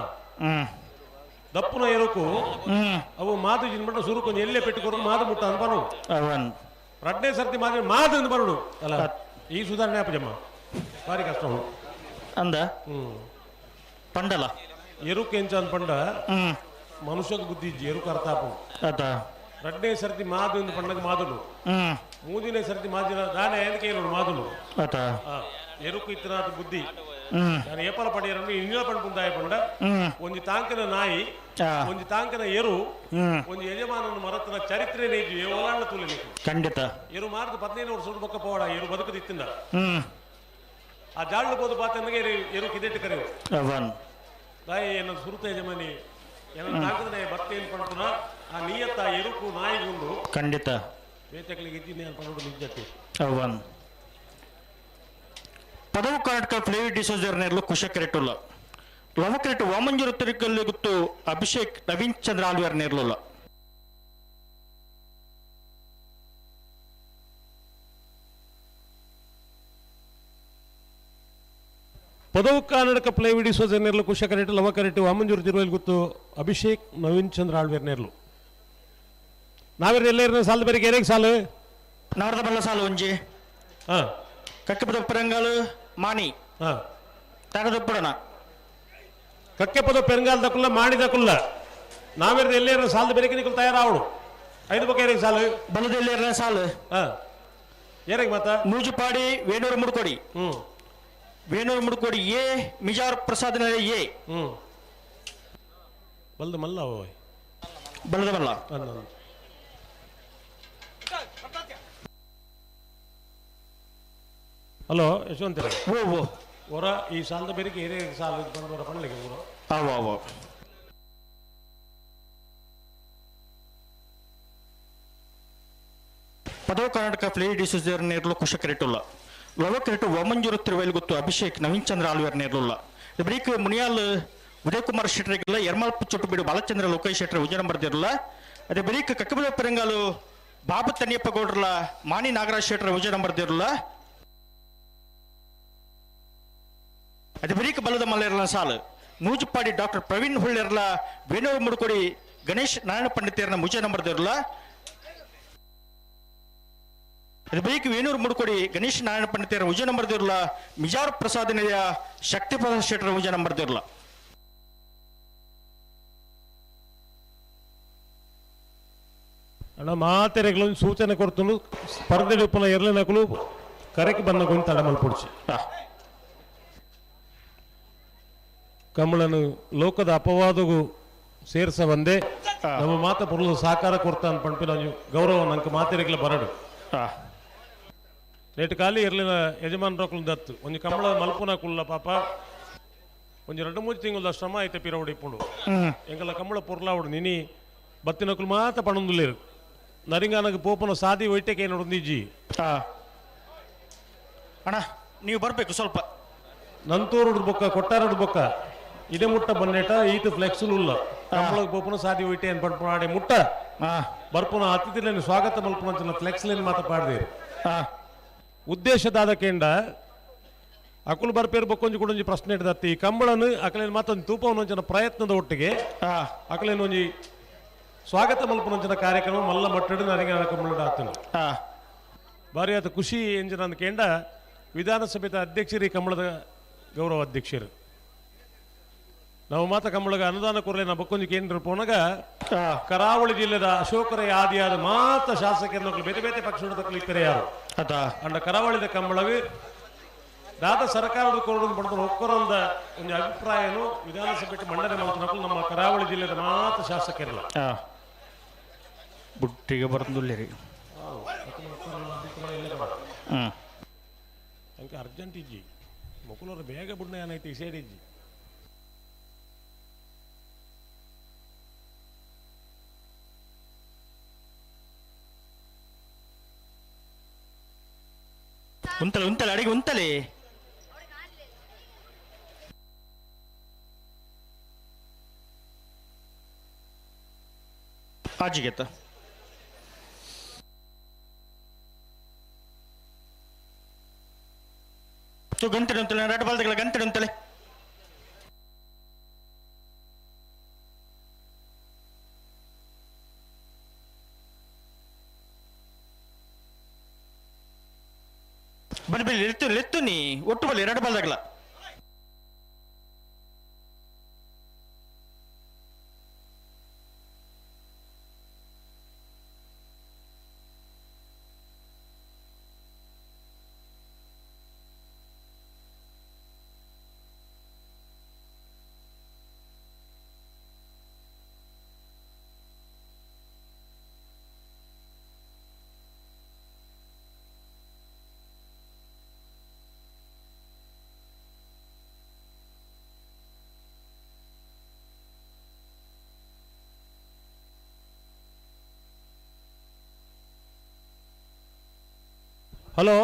ದಪ್ಪುನ ಎರುಕು ಅವು ಮಾತು ಜಿನ್ಬಂಡ ಸುರುಕು ಎಲ್ಲೇ ಪೆಟ್ಟು ಕೊರು ಮಾದು ಮುಟ್ಟ ಅಂತ ಬರು ಅವನ್ ರಡ್ನೇ ಸರ್ತಿ ಮಾತು ಮಾದು ಅಂತ ಬರೋಡು ಅಲ್ಲ ಈ ಸುಧಾರಣೆ ಆಪಜಮ್ಮ ಭಾರಿ ಕಷ್ಟ ಉಂಟು ಅಂದ ಪಂಡಲ ಎರುಕು ಎಂಚ ಅಂತ ಪಂಡ ಮನುಷ್ಯಗ ಬುದ್ಧಿ ಇಜ್ಜಿ ಎರುಕು ಅರ್ಥ ಆಪು ಅತ ರಡ್ನೇ ಸರ್ತಿ ಮಾದು ಅಂತ ಪಂಡಗ ಮಾದುಲು ಮೂದಿನೇ ಸರ್ತಿ ಮಾದಿನ ದಾನೆ ಎಂದಕ್ಕೆ ಏರೋಡು ಮಾದುಲು ಅತ ಎರುಕು ಇತ್ತನಾದ ಬುದ್ಧಿ ನಾನು ಏಪಲ ಪಡೆಯರನ್ನು ಇನ್ನಿಲ ಪಂಪುಂದಾಯ ಪಂಡ ಒಂಜಿ ತಾಂಕನ ನಾಯಿ ಒಂಜಿ ತಾಂಕನ ಎರು ಒಂಜಿ ಯಜಮಾನನ ಮರತನ ಚರಿತ್ರೆ ಇಜ್ಜಿ ಓಲಾಂಡ ತುಲಿ ಖಂಡಿತ ಎರು ಮಾರದು 15 ವರ್ಷ ಬೊಕ್ಕ ಪೋಡ ಎರು ಬದುಕದಿತ್ತಿಂದ ಆ ಜಾಳು ಬೋದು ಬಾತನಿಗೆ ಎರು ಕಿದೆಟ್ಟು ಕರೆಯು ಅವನ್ ತಾಯಿ ಏನ ಸುರುತ ಯಜಮಾನಿ ಏನ ತಾಂಕದ ಬತ್ತೇನು ಪಂಪುನ ಆ ನಿಯತ್ತ ಎರುಕು ನಾಯಿಗುಂಡು ಖಂಡಿತ ಬೇತಕಲಿಗೆ ಇದ್ದೀನಿ ಅಂತ ಪಂಡು ನಿಜಕ್ಕೆ ಅವನ್ ಪದವು ಕರ್ನಾಟಕ ಫ್ಲೇವಿ ಡಿಸೋಜರ್ ನೇರ್ಲು ಕುಶಕರೆಟುಲ್ಲ ಲವಕರೆಟು ವಾಮಂಜೂರು ತಿರುಕಲ್ಲಿ ಗುತ್ತು ಅಭಿಷೇಕ್ ನವೀನ್ ಚಂದ್ರ ಆಲ್ವೇರ್ ನೇರ್ಲುಲ್ಲ ಪದವು ಕರ್ನಾಟಕ ಪ್ಲೇವಿ ಡಿಸೋಜರ್ ನೇರ್ಲು ಕುಶಕರೆಟು ಲವಕರೆಟು ವಾಮಂಜೂರು ತಿರುವಲ್ಲಿ ಗುತ್ತು ಅಭಿಷೇಕ್ ನವೀನ್ ಚಂದ್ರ ಆಳ್ವೇರ್ ನೇರ್ಲು ನಾವೇರ್ ಎಲ್ಲ ಸಾಲು ಬೇರೆ ಏರೇಗೆ ಸಾಲು ನಾರದ ಬಲ್ಲ ಸಾಲು ಒಂಜಿ ಹಾ ಕಕ್ಕೆಪದ ಪೆರಂಗಾಲು ಮಾಣಿ ತಗದಪ್ಪಡಣ ಕಕ್ಕೆಪದ ಪೆರಂಗಾಲ್ ದಕ್ಕುಲ್ಲ ಮಾಣಿ ದಕ್ಕುಲ್ಲ ನಾವೇರ್ ಎಲ್ಲೇರ ಸಾಲದ ಬೇರೆ ನಿಕಲ್ ತಯಾರಾವಡು ಐದು ಬಕ್ಕ ಏರೇಗೆ ಸಾಲು ಬಲದ ಎಲ್ಲೇರ ಸಾಲು ಏರೇಗೆ ಮಾತಾ ನೂಜುಪಾಡಿ ವೇಣೂರು ಮುಡ್ಕೋಡಿ ವೇಣೂರು ಮುಡ್ಕೋಡಿ ಎ ಮಿಜಾರ್ ಪ್ರಸಾದ್ ಎ ಬಲ್ದ ಮಲ್ಲ ಬಲದ ಮಲ್ಲ ಹಲೋ ಯಶವಂತ ಓ ಓ ಹೊರ ಈ ಸಾಲದ ಬೇರೆ ಏರೇ ಸಾಲ ಬಂದು ಹೊರ ಪಡ್ಲಿಕ್ಕೆ ಊರು ಅವ ಅವ ಪದವು ಕರ್ನಾಟಕ ಫ್ಲೇ ಡಿಸೋಜರ್ ನೇರ್ಲು ಕುಶಕರೆಟುಲ್ಲ ಲವಕರೆಟು ವಾಮಂಜೂರು ತಿರುವೈಲ್ ಗೊತ್ತು ಅಭಿಷೇಕ್ ನವೀನ್ ಚಂದ್ರ ಆಲ್ವೇರ್ ನೇರ್ಲುಲ್ಲ ಬ್ರೀಕ್ ಮುನಿಯಾಲ್ ಉದಯಕುಮಾರ್ ಶೆಟ್ಟರಿಗಿಲ್ಲ ಎರ್ಮಾಲ್ ಪುಚ್ಚೊಟ್ಟು ಬೀಡು ಬಾಲಚಂದ್ರ ಲೋಕೇಶ್ ಶೆಟ್ಟರ್ ಉಜ್ಜನ ಬರ್ದಿರಲ್ಲ ಅದೇ ಬರೀಕ್ ಕಕ್ಕಬದ ಪೆರಂಗಾಲು ಬಾಬು ತನ್ನಿಯಪ್ಪ ಗೌಡ್ರಲ್ಲ ಮಾಣಿ ನಾಗರಾಜ್ ಶೆಟ್ಟರ್ ಉಜ್ಜನ ಬರ್ದಿರಲ್ಲ ಅದೇ ಬರೀಕ್ ಬಲದ ಮಲ್ಲೇರ್ಲ ಸಾಲು ನೂಜುಪಾಡಿ ಡಾಕ್ಟರ್ ಪ್ರವೀಣ್ ಹುಳ್ಳೆರ್ಲ ವೇಣೂರು ಮುಡುಕೊಡಿ ಗಣೇಶ್ ನಾರಾಯಣ ಪಂಡಿತೇರ್ನ ಮುಜೆ ನಂಬರ್ ದಿರಲ್ಲ ಅದೇ ಬರೀಕ್ ವೇಣೂರು ಮುಡುಕೊಡಿ ಗಣೇಶ್ ನಾರಾಯಣ ಪಂಡಿತೇರ್ನ ಉಜೆ ನಂಬರ್ ದಿರಲ್ಲ ಮಿಜಾರ್ ಪ್ರಸಾದ್ ನಿಲಯ ಶಕ್ತಿ ಪ್ರಸಾದ್ ಶೆಟ್ಟರ್ ಉಜೆ ನಂಬರ್ ದಿರಲ್ಲ ಅಣ್ಣ ಮಾತೆರೆಗಳೊಂದು ಸೂಚನೆ ಕೊಡ್ತುಂಡು ಸ್ಪರ್ಧೆ ಉಪ್ಪನ ಎರ್ಲೆನಕಲು ಕರೆಕ್ ಬನ್ನ ಗೊಂದು ತಡ ಮಲ್ಪೊಡ್ಚಿ ಕಮಲನು ಲೋಕದ ಅಪವಾದಗೂ ಸೇರ್ಸ ಬಂದೆ ನಮ್ಮ ಮಾತ ಪುರುಷ ಸಾಕಾರ ಕೊಡ್ತಾನ ಪಂಪಿನ ಗೌರವ ನಂಗೆ ಮಾತೆರೆಗ್ಲ ಬರಡು ರೇಟ್ ಖಾಲಿ ಇರ್ಲಿನ ಯಜಮಾನರಕುಲು ದತ್ತು ಒಂಜಿ ಕಮಲ ಮಲ್ಪುನ ಕುಲ್ಲ ಪಾಪ ಒಂಜಿ 2 3 ತಿಂಗಳ ಶ್ರಮ ಐತೆ ಪಿರವಡಿ ಇಪ್ಪುಂಡು ಎಂಗಲ ಕಮಲ ಪೊರ್ಲಾವಡು ನಿನಿ ಬತ್ತಿನಕುಲು ಮಾತ ಪಣಂದುಲ್ಲೇರು ನರಿಂಗಾನಗ ಪೋಪನ ಸಾದಿ ಒಯ್ಟೆಗೆ ನೋಡೊಂದಿಜ್ಜಿ ಅಣ್ಣ ನೀವು ಬರಬೇಕು ಸ್ವಲ್ಪ ನಂತೂರುಡು ಬೊಕ್ಕ ಕೊಟ್ಟಾರಡು ಬೊಕ್ಕ ಇದೇ ಮುಟ್ಟ ಬನ್ನೇಟ ಈತ ಫ್ಲೆಕ್ಸುಲು ಉಲ್ಲ ಕಂಬಳಗ್ ಪೋಪನ ಸಾದಿ ಒಯ್ಟೆ ಅನ್ ಪಂಪು ಆಡೆ ಮುಟ್ಟ ಬರ್ಪುನ ಅತಿಥಿಲೇನು ಸ್ವಾಗತ ಮಲ್ಪುನ ಫ್ಲೆಕ್ಸ್ಲೇನು ಮಾತ ಪಾಡ್ದೇರು ಉದ್ದೇಶದಾದ ಕೇಂಡ ಅಕುಲು ಬರ್ಪೇರು ಬೊಕ್ಕೊಂಜಿ ಕುಡೊಂಜಿ ಪ್ರಶ್ನೆ ಇಡ್ದತ್ತಿ ಈ ಕಂಬಳನು ಅಕಲೇನು ಮಾತೊಂದು ತೂಪವನೊಂಚಿನ ಪ್ರಯತ್ನದ ಒಟ್ಟಿಗೆ ಅಕಲೇನು ಒಂಜಿ ಸ್ವಾಗತ ಮಲ್ಪನೊಂಚಿನ ಕಾರ್ಯಕ್ರಮ ಮಲ್ಲ ಮಟ್ಟಡು ನನಗೆ ಕಂಬಳ ಆತನು ಭಾರಿ ಆತ ಖುಷಿ ಎಂಜಿನ ಕೇಂಡ ವಿಧಾನಸಭೆದ ಅಧ್ಯಕ್ಷರು ಈ ಕಂಬಳದ ಗೌರವ ಅಧ್ಯಕ್ಷರು ನಾವು ಮಾತ ಕಂಬಳಗ ಅನುದಾನ ಕೊರಲೆ ನಾ ಬೊಕ್ಕೊಂಜಿ ಕೇಂದ್ರ ಪೋನಗ ಕರಾವಳಿ ಜಿಲ್ಲೆದ ಅಶೋಕರ ಆದಿಯಾದ ಮಾತ ಶಾಸಕರು ಬೇರೆ ಬೇರೆ ಪಕ್ಷದ ಇತ್ತರೆ ಯಾರು ಅಂಡ ಕರಾವಳಿದ ಕಂಬಳವು ದಾದ ಸರ್ಕಾರದ ಕೊರಡು ಪಡೆದ ಒಕ್ಕರಂದ ಒಂದು ಅಭಿಪ್ರಾಯನು ವಿಧಾನಸಭೆ ಮಂಡನೆ ಮಾಡ್ತಾರೆ ನಮ್ಮ ಕರಾವಳಿ ಜಿಲ್ಲೆದ ಮಾತ ಶಾಸಕರಲ್ಲ ಬುಟ್ಟಿಗೆ ಬರಂದುಲ್ಲೇರಿ ಅಂಕ ಅರ್ಜೆಂಟ್ ಇಜ್ಜಿ ಮೊಕುಲರ ಬೇಗ ಬುಡ್ನ ಏನೈತಿ ಈ ಸೈಡ್ ಇಜ್ಜಿ ಉಂತಲೆ ಉಂತಲೆ ಅಡಿಗೆ ಉಂತಲೆ ಆಜಿಗೆತ್ತ ಗುತ್ತು ಗಂಟೆ ಅಂತಲೆ ರಡ್ ಬಾಲ್ದಗಳ ಗಂಟೆ ಅಂತಲೆ ಬನ್ನಿ ಬನ್ನಿ ಲೆತ್ತು ಲೆತ್ತು ನೀ ಒಟ್ಟು ಬಲ್ಲಿ ಎರಡು ಬಾಲ್ದಾಗಲ ಹಲೋ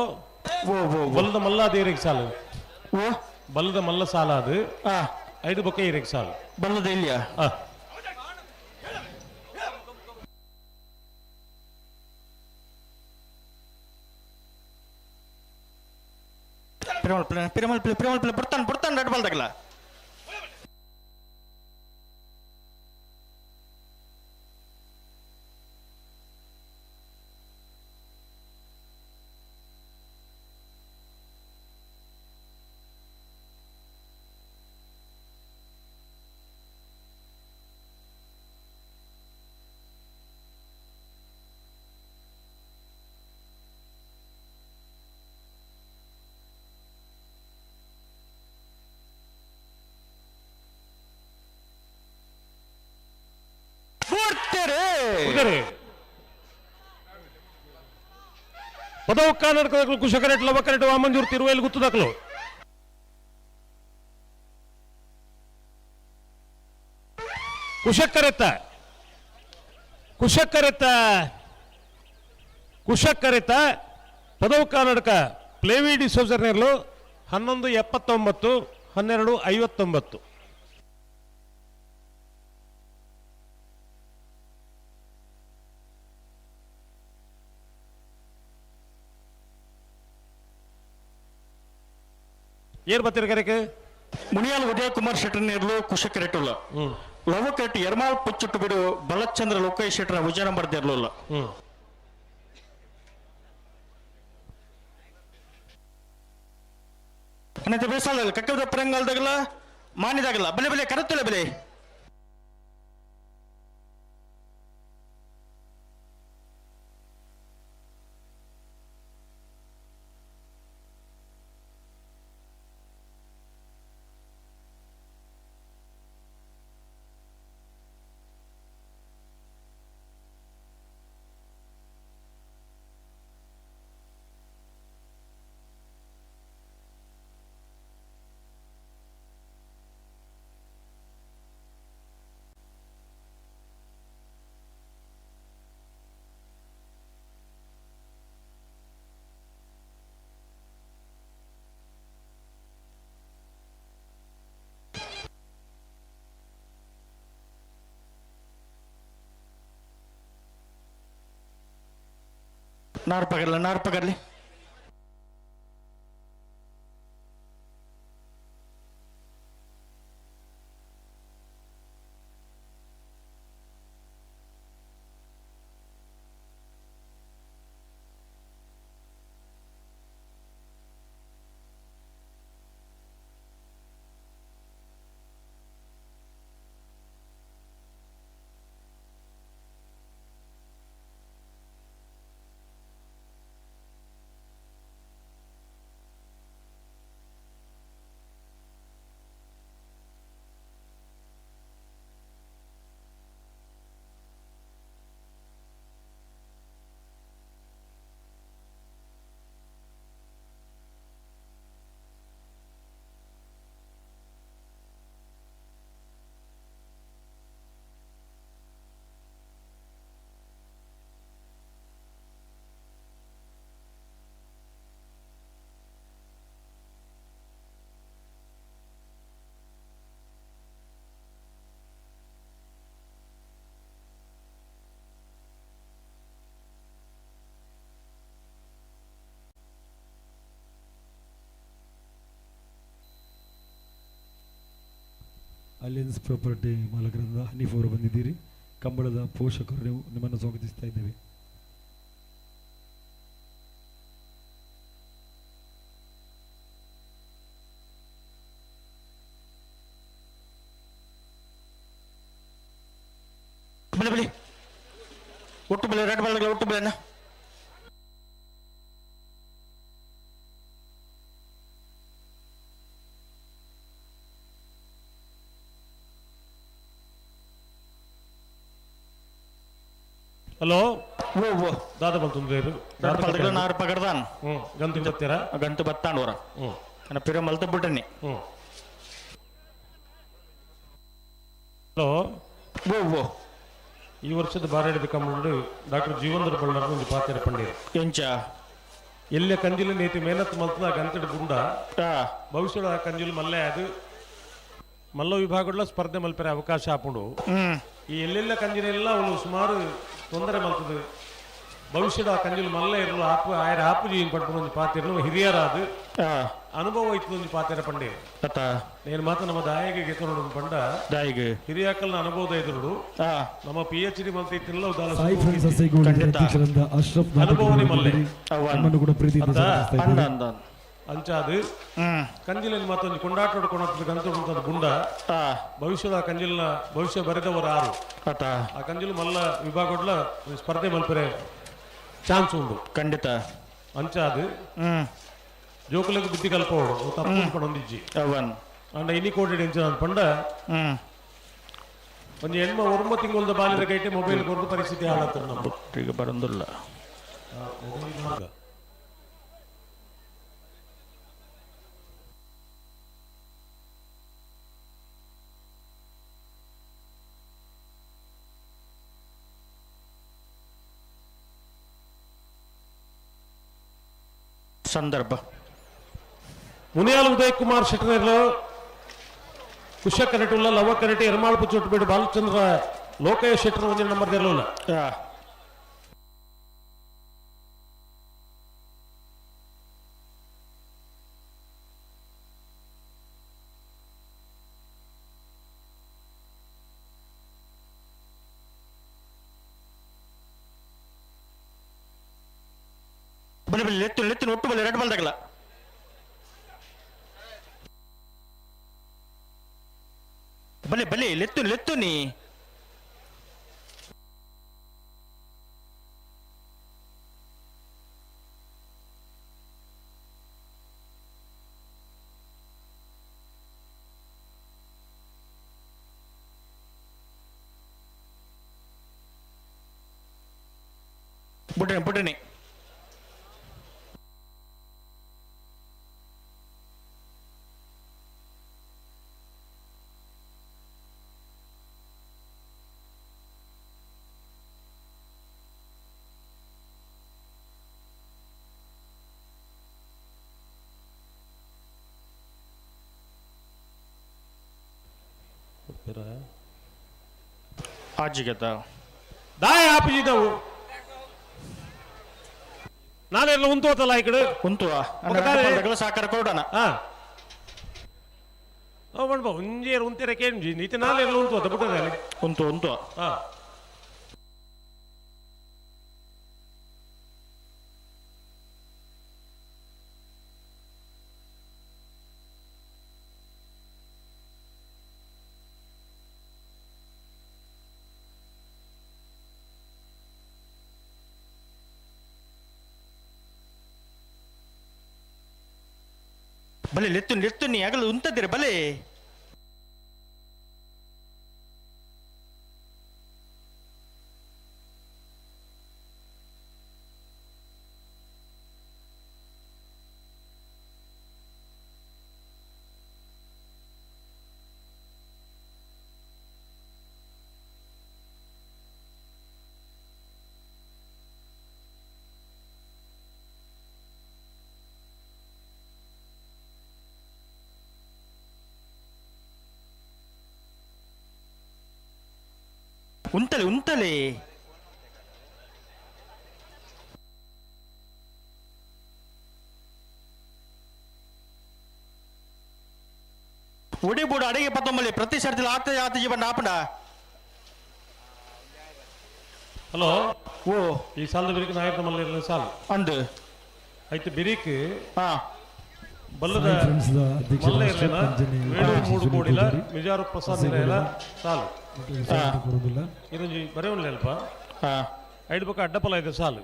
ಬಲ್ಲದ ಮಲ್ಲ ಅದೇ ಸಾಲು ಬಲ್ಲದ ಮಲ್ಲ ಸಾಲ ಅದು ಐದು ಬೊಕ್ಕೆ ಇರಕ್ಕೆ ಸಾಲು ಬಲ್ಲದ ಇಲ್ಲಿಯಾ ಪಿರಮಲ್ ಪಿರಮಲ್ ಪಿರಮಲ್ ಪಿಲ ಬರ್ತಾನೆ ಬರ್ತಾನೆ ರೆಡ್ ಬಾಲ್ದಾಗಲ ಪದವು ಕರ್ನಾಟಕದ ಕುಶಕರೆಟ್ ಲವಕರೆಟ್ ವಾಮಂಜೂರ್ ತಿರುವೈಲ್ ಗುತ್ತುದಕ್ಲು ಕುಶಕರೆತ್ತ ಕುಶಕರೆತ್ತ ಕುಶಕರೆತ್ತ ಪದವು ಕರ್ನಾಟಕ ಪ್ಲೇವಿ ಡಿಸೋಜರ್ನೇರ್ಲು 11:79 12:59. ಏರ್ ಬತ್ತಿರ ಕರೆಕ್ ಮುನಿಯಾಲ್ ಉದಯ ಕುಮಾರ್ ಶೆಟ್ಟರ್ ನೇರ್ಲು ಕುಶಕರೆಟ್ಟುಲ್ಲ ಲವಕರೆಟ್ ಎರ್ಮಾಲ್ ಪುಚ್ಚುಟ್ಟು ಬಿಡು ಬಲಚಂದ್ರ ಲೋಕೇಶ್ ಶೆಟ್ಟರ್ ವಿಜಯ ನಂಬರ್ ದೇರ್ಲುಲ್ಲ. ಅನ್ನತ್ತೆ ಬೇಸಾಲ ಕಕ್ಕದ ಪರಂಗಾಲ್ದಾಗಲ ಮಾನಿದಾಗಲ್ಲ ಬಲೆ ಬಲೆ ಕರತ್ತಲ್ಲ ಬಲೆ नार पकड़ ले, नार पकड़ ले। ಅಲಿಯನ್ಸ್ ಪ್ರಾಪರ್ಟಿ ಮಾಲಕರಿಂದ ಹನೀಫ್ ಅವರು ಬಂದಿದ್ದೀರಿ. ಕಂಬಳದ ಪೋಷಕರು ನೀವು, ನಿಮ್ಮನ್ನು ಸ್ವಾಗತಿಸ್ತಾ ಇದ್ದೇವೆ. ಬಲೆ ಬಲೆ ಒಟ್ಟು ಬಲೆ ರೆಡ್ ಬಲ್ಗಳ ಒಟ್ಟು ಬಲೆನ ಹಲೋ ಓ ಓ ದಾದ ಬಂತುಂದೇರು ರೆಡ್ ಬಲ್ಗಳ ನಾರು ಪಗಡ್ದಾನ್ ಗಂತು ಬತ್ತೀರಾ ಗಂಟು ಬತ್ತಾಂಡೋರ ನನ್ನ ಪಿರ ಮಲ್ತ ಬಿಟ್ಟನಿ ಹಲೋ ಓ ಓ ಈ ವರ್ಷದ ಬಾರಾಡಿದ ಕಂಬಳು ಡಾಕ್ಟರ್ ಜೀವಂದ್ರ ಬಳ್ಳಾರ ಒಂದು ಪಾತ್ರ ಪಂಡೀರ್ ಎಂಚ ಎಲ್ಲ ಕಂಜಿಲು ನೇತಿ ಮೇನತ್ ಮಲ್ತದ ಗಂತಡ ಗುಂಡ ಭವಿಷ್ಯದ ಆ ಕಂಜಿಲು ಮಲ್ಲೆ ಅದು ಮಲ್ಲ ವಿಭಾಗಗಳ ಸ್ಪರ್ಧೆ ಮಲ್ಪೆರೆ ಅವಕಾಶ ಆಪುಂಡು. ಈ ಎಲ್ಲೆಲ್ಲ ಕಂಜಿನೆಲ್ಲ ಅವನು ಸುಮಾರು ತೊಂದರೆ ಮಲ್ತದೆ. ಭವಿಷ್ಯದ ಆ ಕಂಜಿಲು ಮಲ್ಲ ಇರಲು ಆಪು ಆಯರ ಆಪು ಜೀವನ ಪಡ್ಕೊಂಡು ಒಂದು ಪಾತಿರಲು ಹಿರಿಯರಾದ ಅನುಭವ ಇತ್ತು ಒಂದು ಪಾತ್ರ ಪಂಡೀರ್. నేను ಮಾತ್ರ ನಮ್ಮ ದಾಯಿಗೆ ಗೆತ್ತೊಂಡು ಪಂಡ ದಾಯಿಗೆ ಹಿರಿಯಾಕಲ್ನ ಅನುಭವದ ಎದುರುಡು ನಮ್ಮ PhD ಮಲ್ತ ಇತ್ತಿಲ್ಲ ಸಾಯಿ ಫ್ರೆಂಡ್ಸ್ ಅಸೈಗೋಳಿ ಅಧ್ಯಕ್ಷರಾದ ಅಶ್ರಫ್ ಅನುಭವನೇ ಮಲ್ಲೆ ನಿಮ್ಮನ್ನು ಕೂಡ ಪ್ರೀತಿಯಿಂದ ಸ್ವಾಗತಿಸ್ತಾ ಇದ್ದೇವೆ. ಅಂಚಾದು ಕಂಜಿಲಲ್ಲಿ ಮತ್ತೊಂದು ಕೊಂಡಾಟ ಹೊಡ್ಕೊಂಡು ಗಂತು ಗುಂಡ ಭವಿಷ್ಯದ ಆ ಕಂಜಿಲ್ನ ಭವಿಷ್ಯ ಬರೆದವರು ಆರು ಆ ಕಂಜಿಲು ಮಲ್ಲ ವಿಭಾಗಡ್ಲ ಸ್ಪರ್ಧೆ ಮಲ್ಪರೆ ಚಾನ್ಸ್ ಉಂಡು ಖಂಡಿತ ಅಂಚಾದು ಜೋಕುలకు ಬುದ್ಧಿ ಕಲ್ಪವಡು ತಪ್ಪು ಪಣೊಂದಿಜ್ಜಿ ಅಂಡ ಇನಿ ಕೋಟಿ ಎಂಚ ಪಂಡ ಒಂಜಿ ಎಣ್ಮ ಒರ್ಮ ತಿಂಗಳದ ಬಾಲ್ಯದ ಕೈಟೆ ಮೊಬೈಲ್ ಕೊರದು ಪರಿಸ್ಥಿತಿ ಹಾಳಾಗ್ತದೆ ನಮ್ಮ ಈಗ ಬರಂದಿಲ್ಲ. ಸಂದರ್ಭ ಮುನಿಯಾಲ್ ಉದಯ್ ಕುಮಾರ್ ಶೆಟ್ಟರ್ಲು ಕುಶ ಕರೆಟುಲ್ಲ ಲವ ಕರೆಟೆ ಎರ್ಮಾಳ್ ಪುಚ್ಚೊಟ್ಟುಬೇಡು ಬಾಲಚಂದ್ರ ಲೋಕಯ್ಯ ಶೆಟ್ಟರ್ ಒಂದಿನ ನಂಬರ್ ತೆರಲುಲ್ಲ. ಬಲೆ ಬಲೆ ಲೆತ್ತು ಲೆತ್ತು ಒಟ್ಟು ಬಲೆ ರೆಡ್ ಬಲ್ದಾಗಲ್ಲ ಬಲೆ ಬಲೆ ಲೆತ್ತು ಲೆತ್ತು ನೀ ಬುಟ್ಟನೆ ಬುಟ್ಟನೆ ಆಜಿಗತ ದಾಯ ಆಪಿಜಿದವು ನಾನೆಲ್ಲ ಉಂತೋತಲ್ಲ ಈ ಕಡೆ ಉಂತುವ ಸಾಕಾರ ಕೊಡೋಣ ಬಣ್ಣ ಒಂಜೇರು ಉಂತಿರ ಕೇಂಜಿ ನೀತಿ ನಾನೆಲ್ಲ ಉಂತೋತ ಬಿಟ್ಟರೆ ಉಂತು ಉಂತು ಹಾ ಬಲೆ ಲೆತ್ತು ಲೆತ್ತು ನೀ ಆಗಲು ಉಂತದಿರ ಬಲೆ ಉಂತಲೆ ಉಂತಲೆ ಉಡಿ ಬೂಡು ಅಡಿಗೆ ಪತ್ತೊಂಬಲ್ಲಿ ಪ್ರತಿ ಸರ್ತಿ ಆತ ಆತ ಜೀವನ ಆಪಂಡ. ಹಲೋ ಓ ಈ ಸಾಲದ ಬಿರಿಕ್ ನಾಯಕ ಮಲ್ಲ ಸಾಲು ಅಂದು ಆಯ್ತು ಬಿರಿಕ್ ಬಲ್ಲದ ಸಾಯಿ ಫ್ರೆಂಡ್ಸ್ the ಅಧ್ಯಕ್ಷ ಮಲ್ಲ ರಾಷ್ಟ್ರ ಇರ್ಲಿಲ್ಲ ಅಂಜನಿ ವೇಣೂರು ಉಪಾಧ್ಯಕ್ಷ ಮೂಡು ಸುನೀಲ್ ಕೋಡಿಲ ಪೂಜಾರಿ. ಮಿಜಾರು ಪ್ರಸಾದ್ ಅಸೆ ನಿಲಯಲ ಗುರುಗಳ ಸಾಲು ಮಕ್ಕಳಿಗೆ ಸ್ವಾಗತ ಕೋರುವುದಿಲ್ಲ. ಇದೊಂಜಿ ಬರೆಯುವಲ್ಲ ಅಲ್ಪ ಐದು ಪಕ್ಕ ಅಡ್ಡಪಲ ಇದೆ ಸಾಲು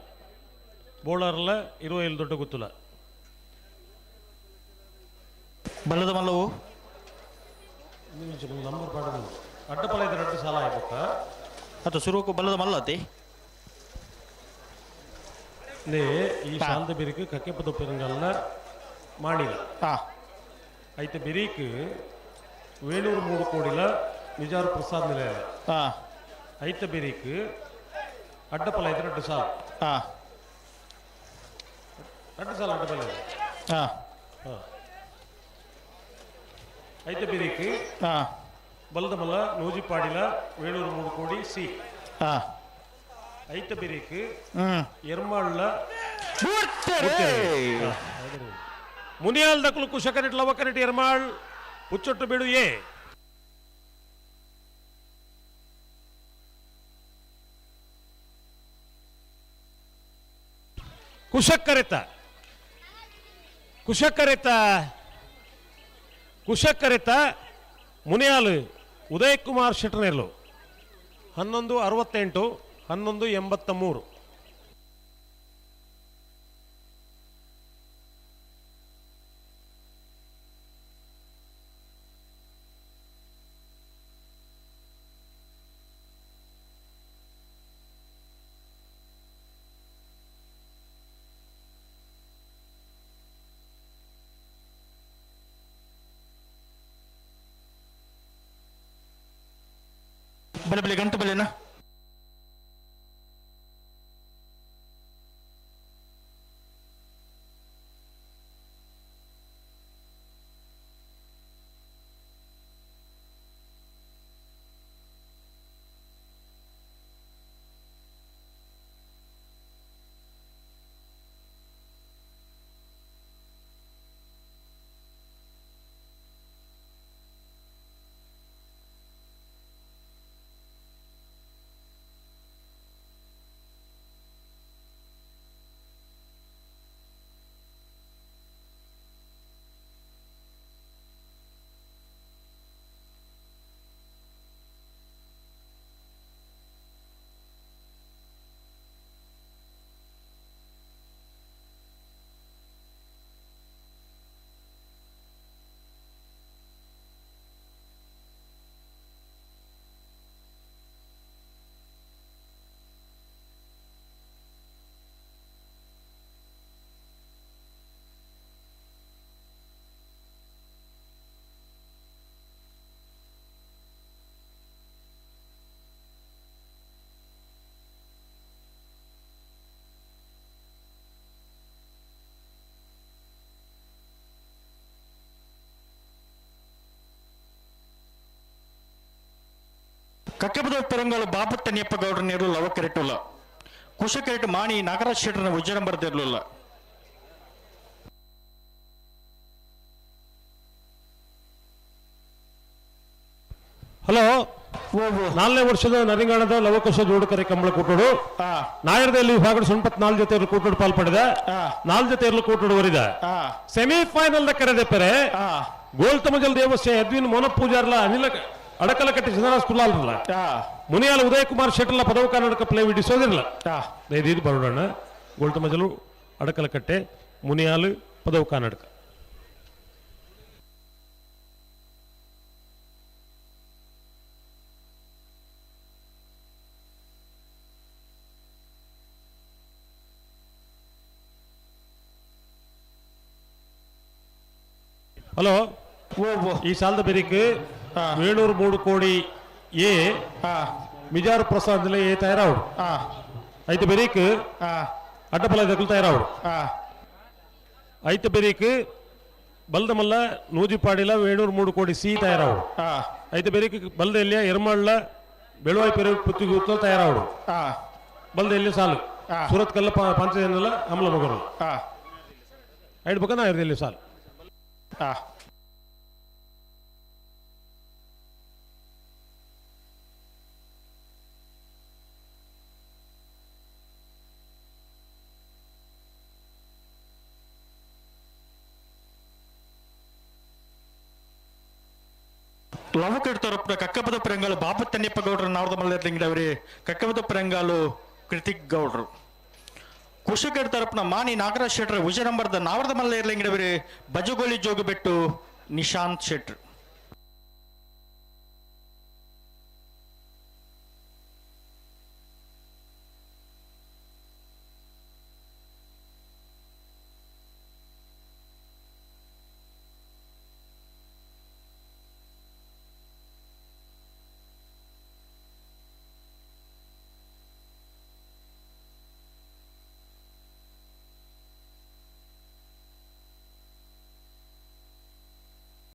ಬೋಳಾರಲ್ಲ ಇರುವ ಇಲ್ಲಿ ದೊಡ್ಡ ಗೊತ್ತಿಲ್ಲ. ಬಲ್ಲದ ಮಲ್ಲವು ನಂಬರ್ ಪಾಡ ಅಡ್ಡಪಲ ಇದೆ ಎರಡು ಸಾಲ ಆಯ್ಬೇಕ ಅದು ಸುರುಕು ಬಲ್ಲದ ಮಲ್ಲತಿ ನೇ ಈ ಸಾಲದ ಬಿರಿಕ್ ಕಕ್ಕೆಪದ ಪೆರಂಗಲ್ನ ಮಾಡಿಲ್ಲ. ಐತೆ ಬಿರಿಕ್ ವೇಣೂರು ಮೂಡು ಕೋಡಿಲ ನಿಜಾರು ಪ್ರಸಾದ್ ನಿಲಯ. ಐತೆ ಬಿರಿಕ್ ಅಡ್ಡಪಲ ಐತೆ ಎರಡು ಸಾಲ. ಎರಡು ಸಾಲ ಅಡ್ಡಪಲ ಇದೆ. ಐತೆ ಬಿರಿಕ್ ಬಲ್ದಮಲ್ಲ ನೂಜಿಪಾಡಿಲ ವೇಣೂರು ಮೂಡು ಕೋಡಿ ಸಿ. ಐತೆ ಬಿರಿಕ್ ಎರ್ಮಾಳ್ಲ ಮುನಿಯಾಲ್ ದಕ್ಕಲು ಕುಶಕರೆಟ್ ಲವಕರೆಟ್ ಎರ್ಮಾಳ್ ಹುಚ್ಚೊಟ್ಟು ಬೀಡು ಎ. ಕುಶಕರೆತ ಕುಶಕರೆತ ಕುಶಕರೆತ ಮುನಿಯಾಲ್ ಉದಯ್ ಕುಮಾರ್ ಶೆಟ್ಟರ್ನೆಲ್ಲು 11:68 11:83. ಬಲೆ ಬಲೆ ಗಂಟು ಬಲೆನಾ. ಕಕ್ಕಬದ ಪೆರಂಗಾಳು ಬಾಪುಟ್ಟನಿಯಪ್ಪ ಗೌಡರ ನೀರು ಲವಕರೆಟ್ಟುಲ್ಲ ಕುಶಕರೆಟ್ಟು ಮಾಣಿ ನಾಗರಾಜ್ ಶೆಟ್ಟರ್ನ ಉಜ್ಜರಂಬರದಿರಲಿಲ್ಲ. ಹಲೋ ನಾಲ್ಕನೇ ವರ್ಷದ ನರಿಂಗಾಣದ ಲವಕುಶ ಜೋಡುಕರೆ ಕಂಬಳ ಕೂಟೋಡು ನಾಯರದಲ್ಲಿ ವಿಭಾಗದ 84 ಜೊತೆ ಕೂಟೋಡು ಪಾಲ್ಪಡೆದ 4 ಜೊತೆ ಕೂಟೋಡು ವರಿದ ಸೆಮಿಫೈನಲ್ the ಕರೆದೆ ಪೆರೆ ಗೋಲ್ತಮಜಲ್ ದೇವಸ್ಥೆ ಎದ್ವಿನ್ ಮೋನ ಪೂಜಾರ್ಲ ಅನಿಲ ಅಡಕಲಕಟ್ಟಿ ಸಿದ್ದರಾಜ್ ಕುಲಾಲ್ರಲ್ಲ ಮುನಿಯಾಲ ಉದಯ್ ಕುಮಾರ್ ಶೆಟ್ಟರ್ಲ ಪದವು ಕರ್ನಾಟಕ ಪ್ಲೇ ವಿಡಿಸೋದಿರಲ್ಲ ಇದು ಬರೋಣ ಗೋಲ್ತಮಜಲು ಅಡಕಲಕಟ್ಟೆ ಮುನಿಯಾಲು ಪದವು ಕರ್ನಾಟಕ. ಹಲೋ ಈ ಸಾಲದ ಬೆರಿಕ್ ವೇಣೂರು 3 ಕೋಡಿ ಎ ಮಿಜಾರು ಪ್ರಸಾದ್ ಎ ತಯಾರಾవుడు ಐತೆ ಬೆರಿಕ್ ಅಡ್ಡಪಲ ದಕ್ಕಲು ತಯಾರಾవుడు ಐತೆ ಬೆರಿಕ್ ಬಲ್ದಮಲ್ಲ ನೂಜಿಪಾಡಿಲ ವೇಣೂರು 3 ಕೋಡಿ ಸಿ ತಯಾರಾవుడు ಐತೆ ಬೆರಿಕ್ ಬಲ್ದ ಎಲ್ಲಿಯ ಎರ್ಮಳ್ಳ ಬೆಳುವಾಯಿ ಪೆರು ಪುತ್ತಿಗೂತ ತಯಾರಾవుడు ಬಲ್ದ ಎಲ್ಲಿ ಸಾಲು ಸೂರತ್ ಕಲ್ಲ ಪಂಚಜನಲ್ಲ ಅಮಲ ಮಗರು ಐದು ಪಕ್ಕ ನಾ ಎಲ್ಲಿ ಸಾಲು. ಲವಕಡ್ ತರಪುನ ಕಕ್ಕಪದ ಪ್ರಂಗಾಲು ಬಾಬು ತನ್ನಿಪ್ಪ ಗೌಡ್ರ ನಾವರದ ಮಲ್ಲರ್ಲಿಂಗಡವರೇ ಕಕ್ಕಪದ ಪ್ರಂಗಾಲು ಕೃತಿಕ್ ಗೌಡ್ರು. ಕುಶಕಡ್ ತರಪುನ ಮಾನಿ ನಾಗರಾಜ್ ಶೆಟ್ರ್ ವಿಜಯ ನಂಬರ್ದ ನಾವರದ ಮಲ್ಲೇರ್ಲಿಂಗಡವರೇ ಬಜಗೋಳಿ ಜೋಗುಬೆಟ್ಟು ನಿಶಾಂತ್ ಶೆಟ್ರ್.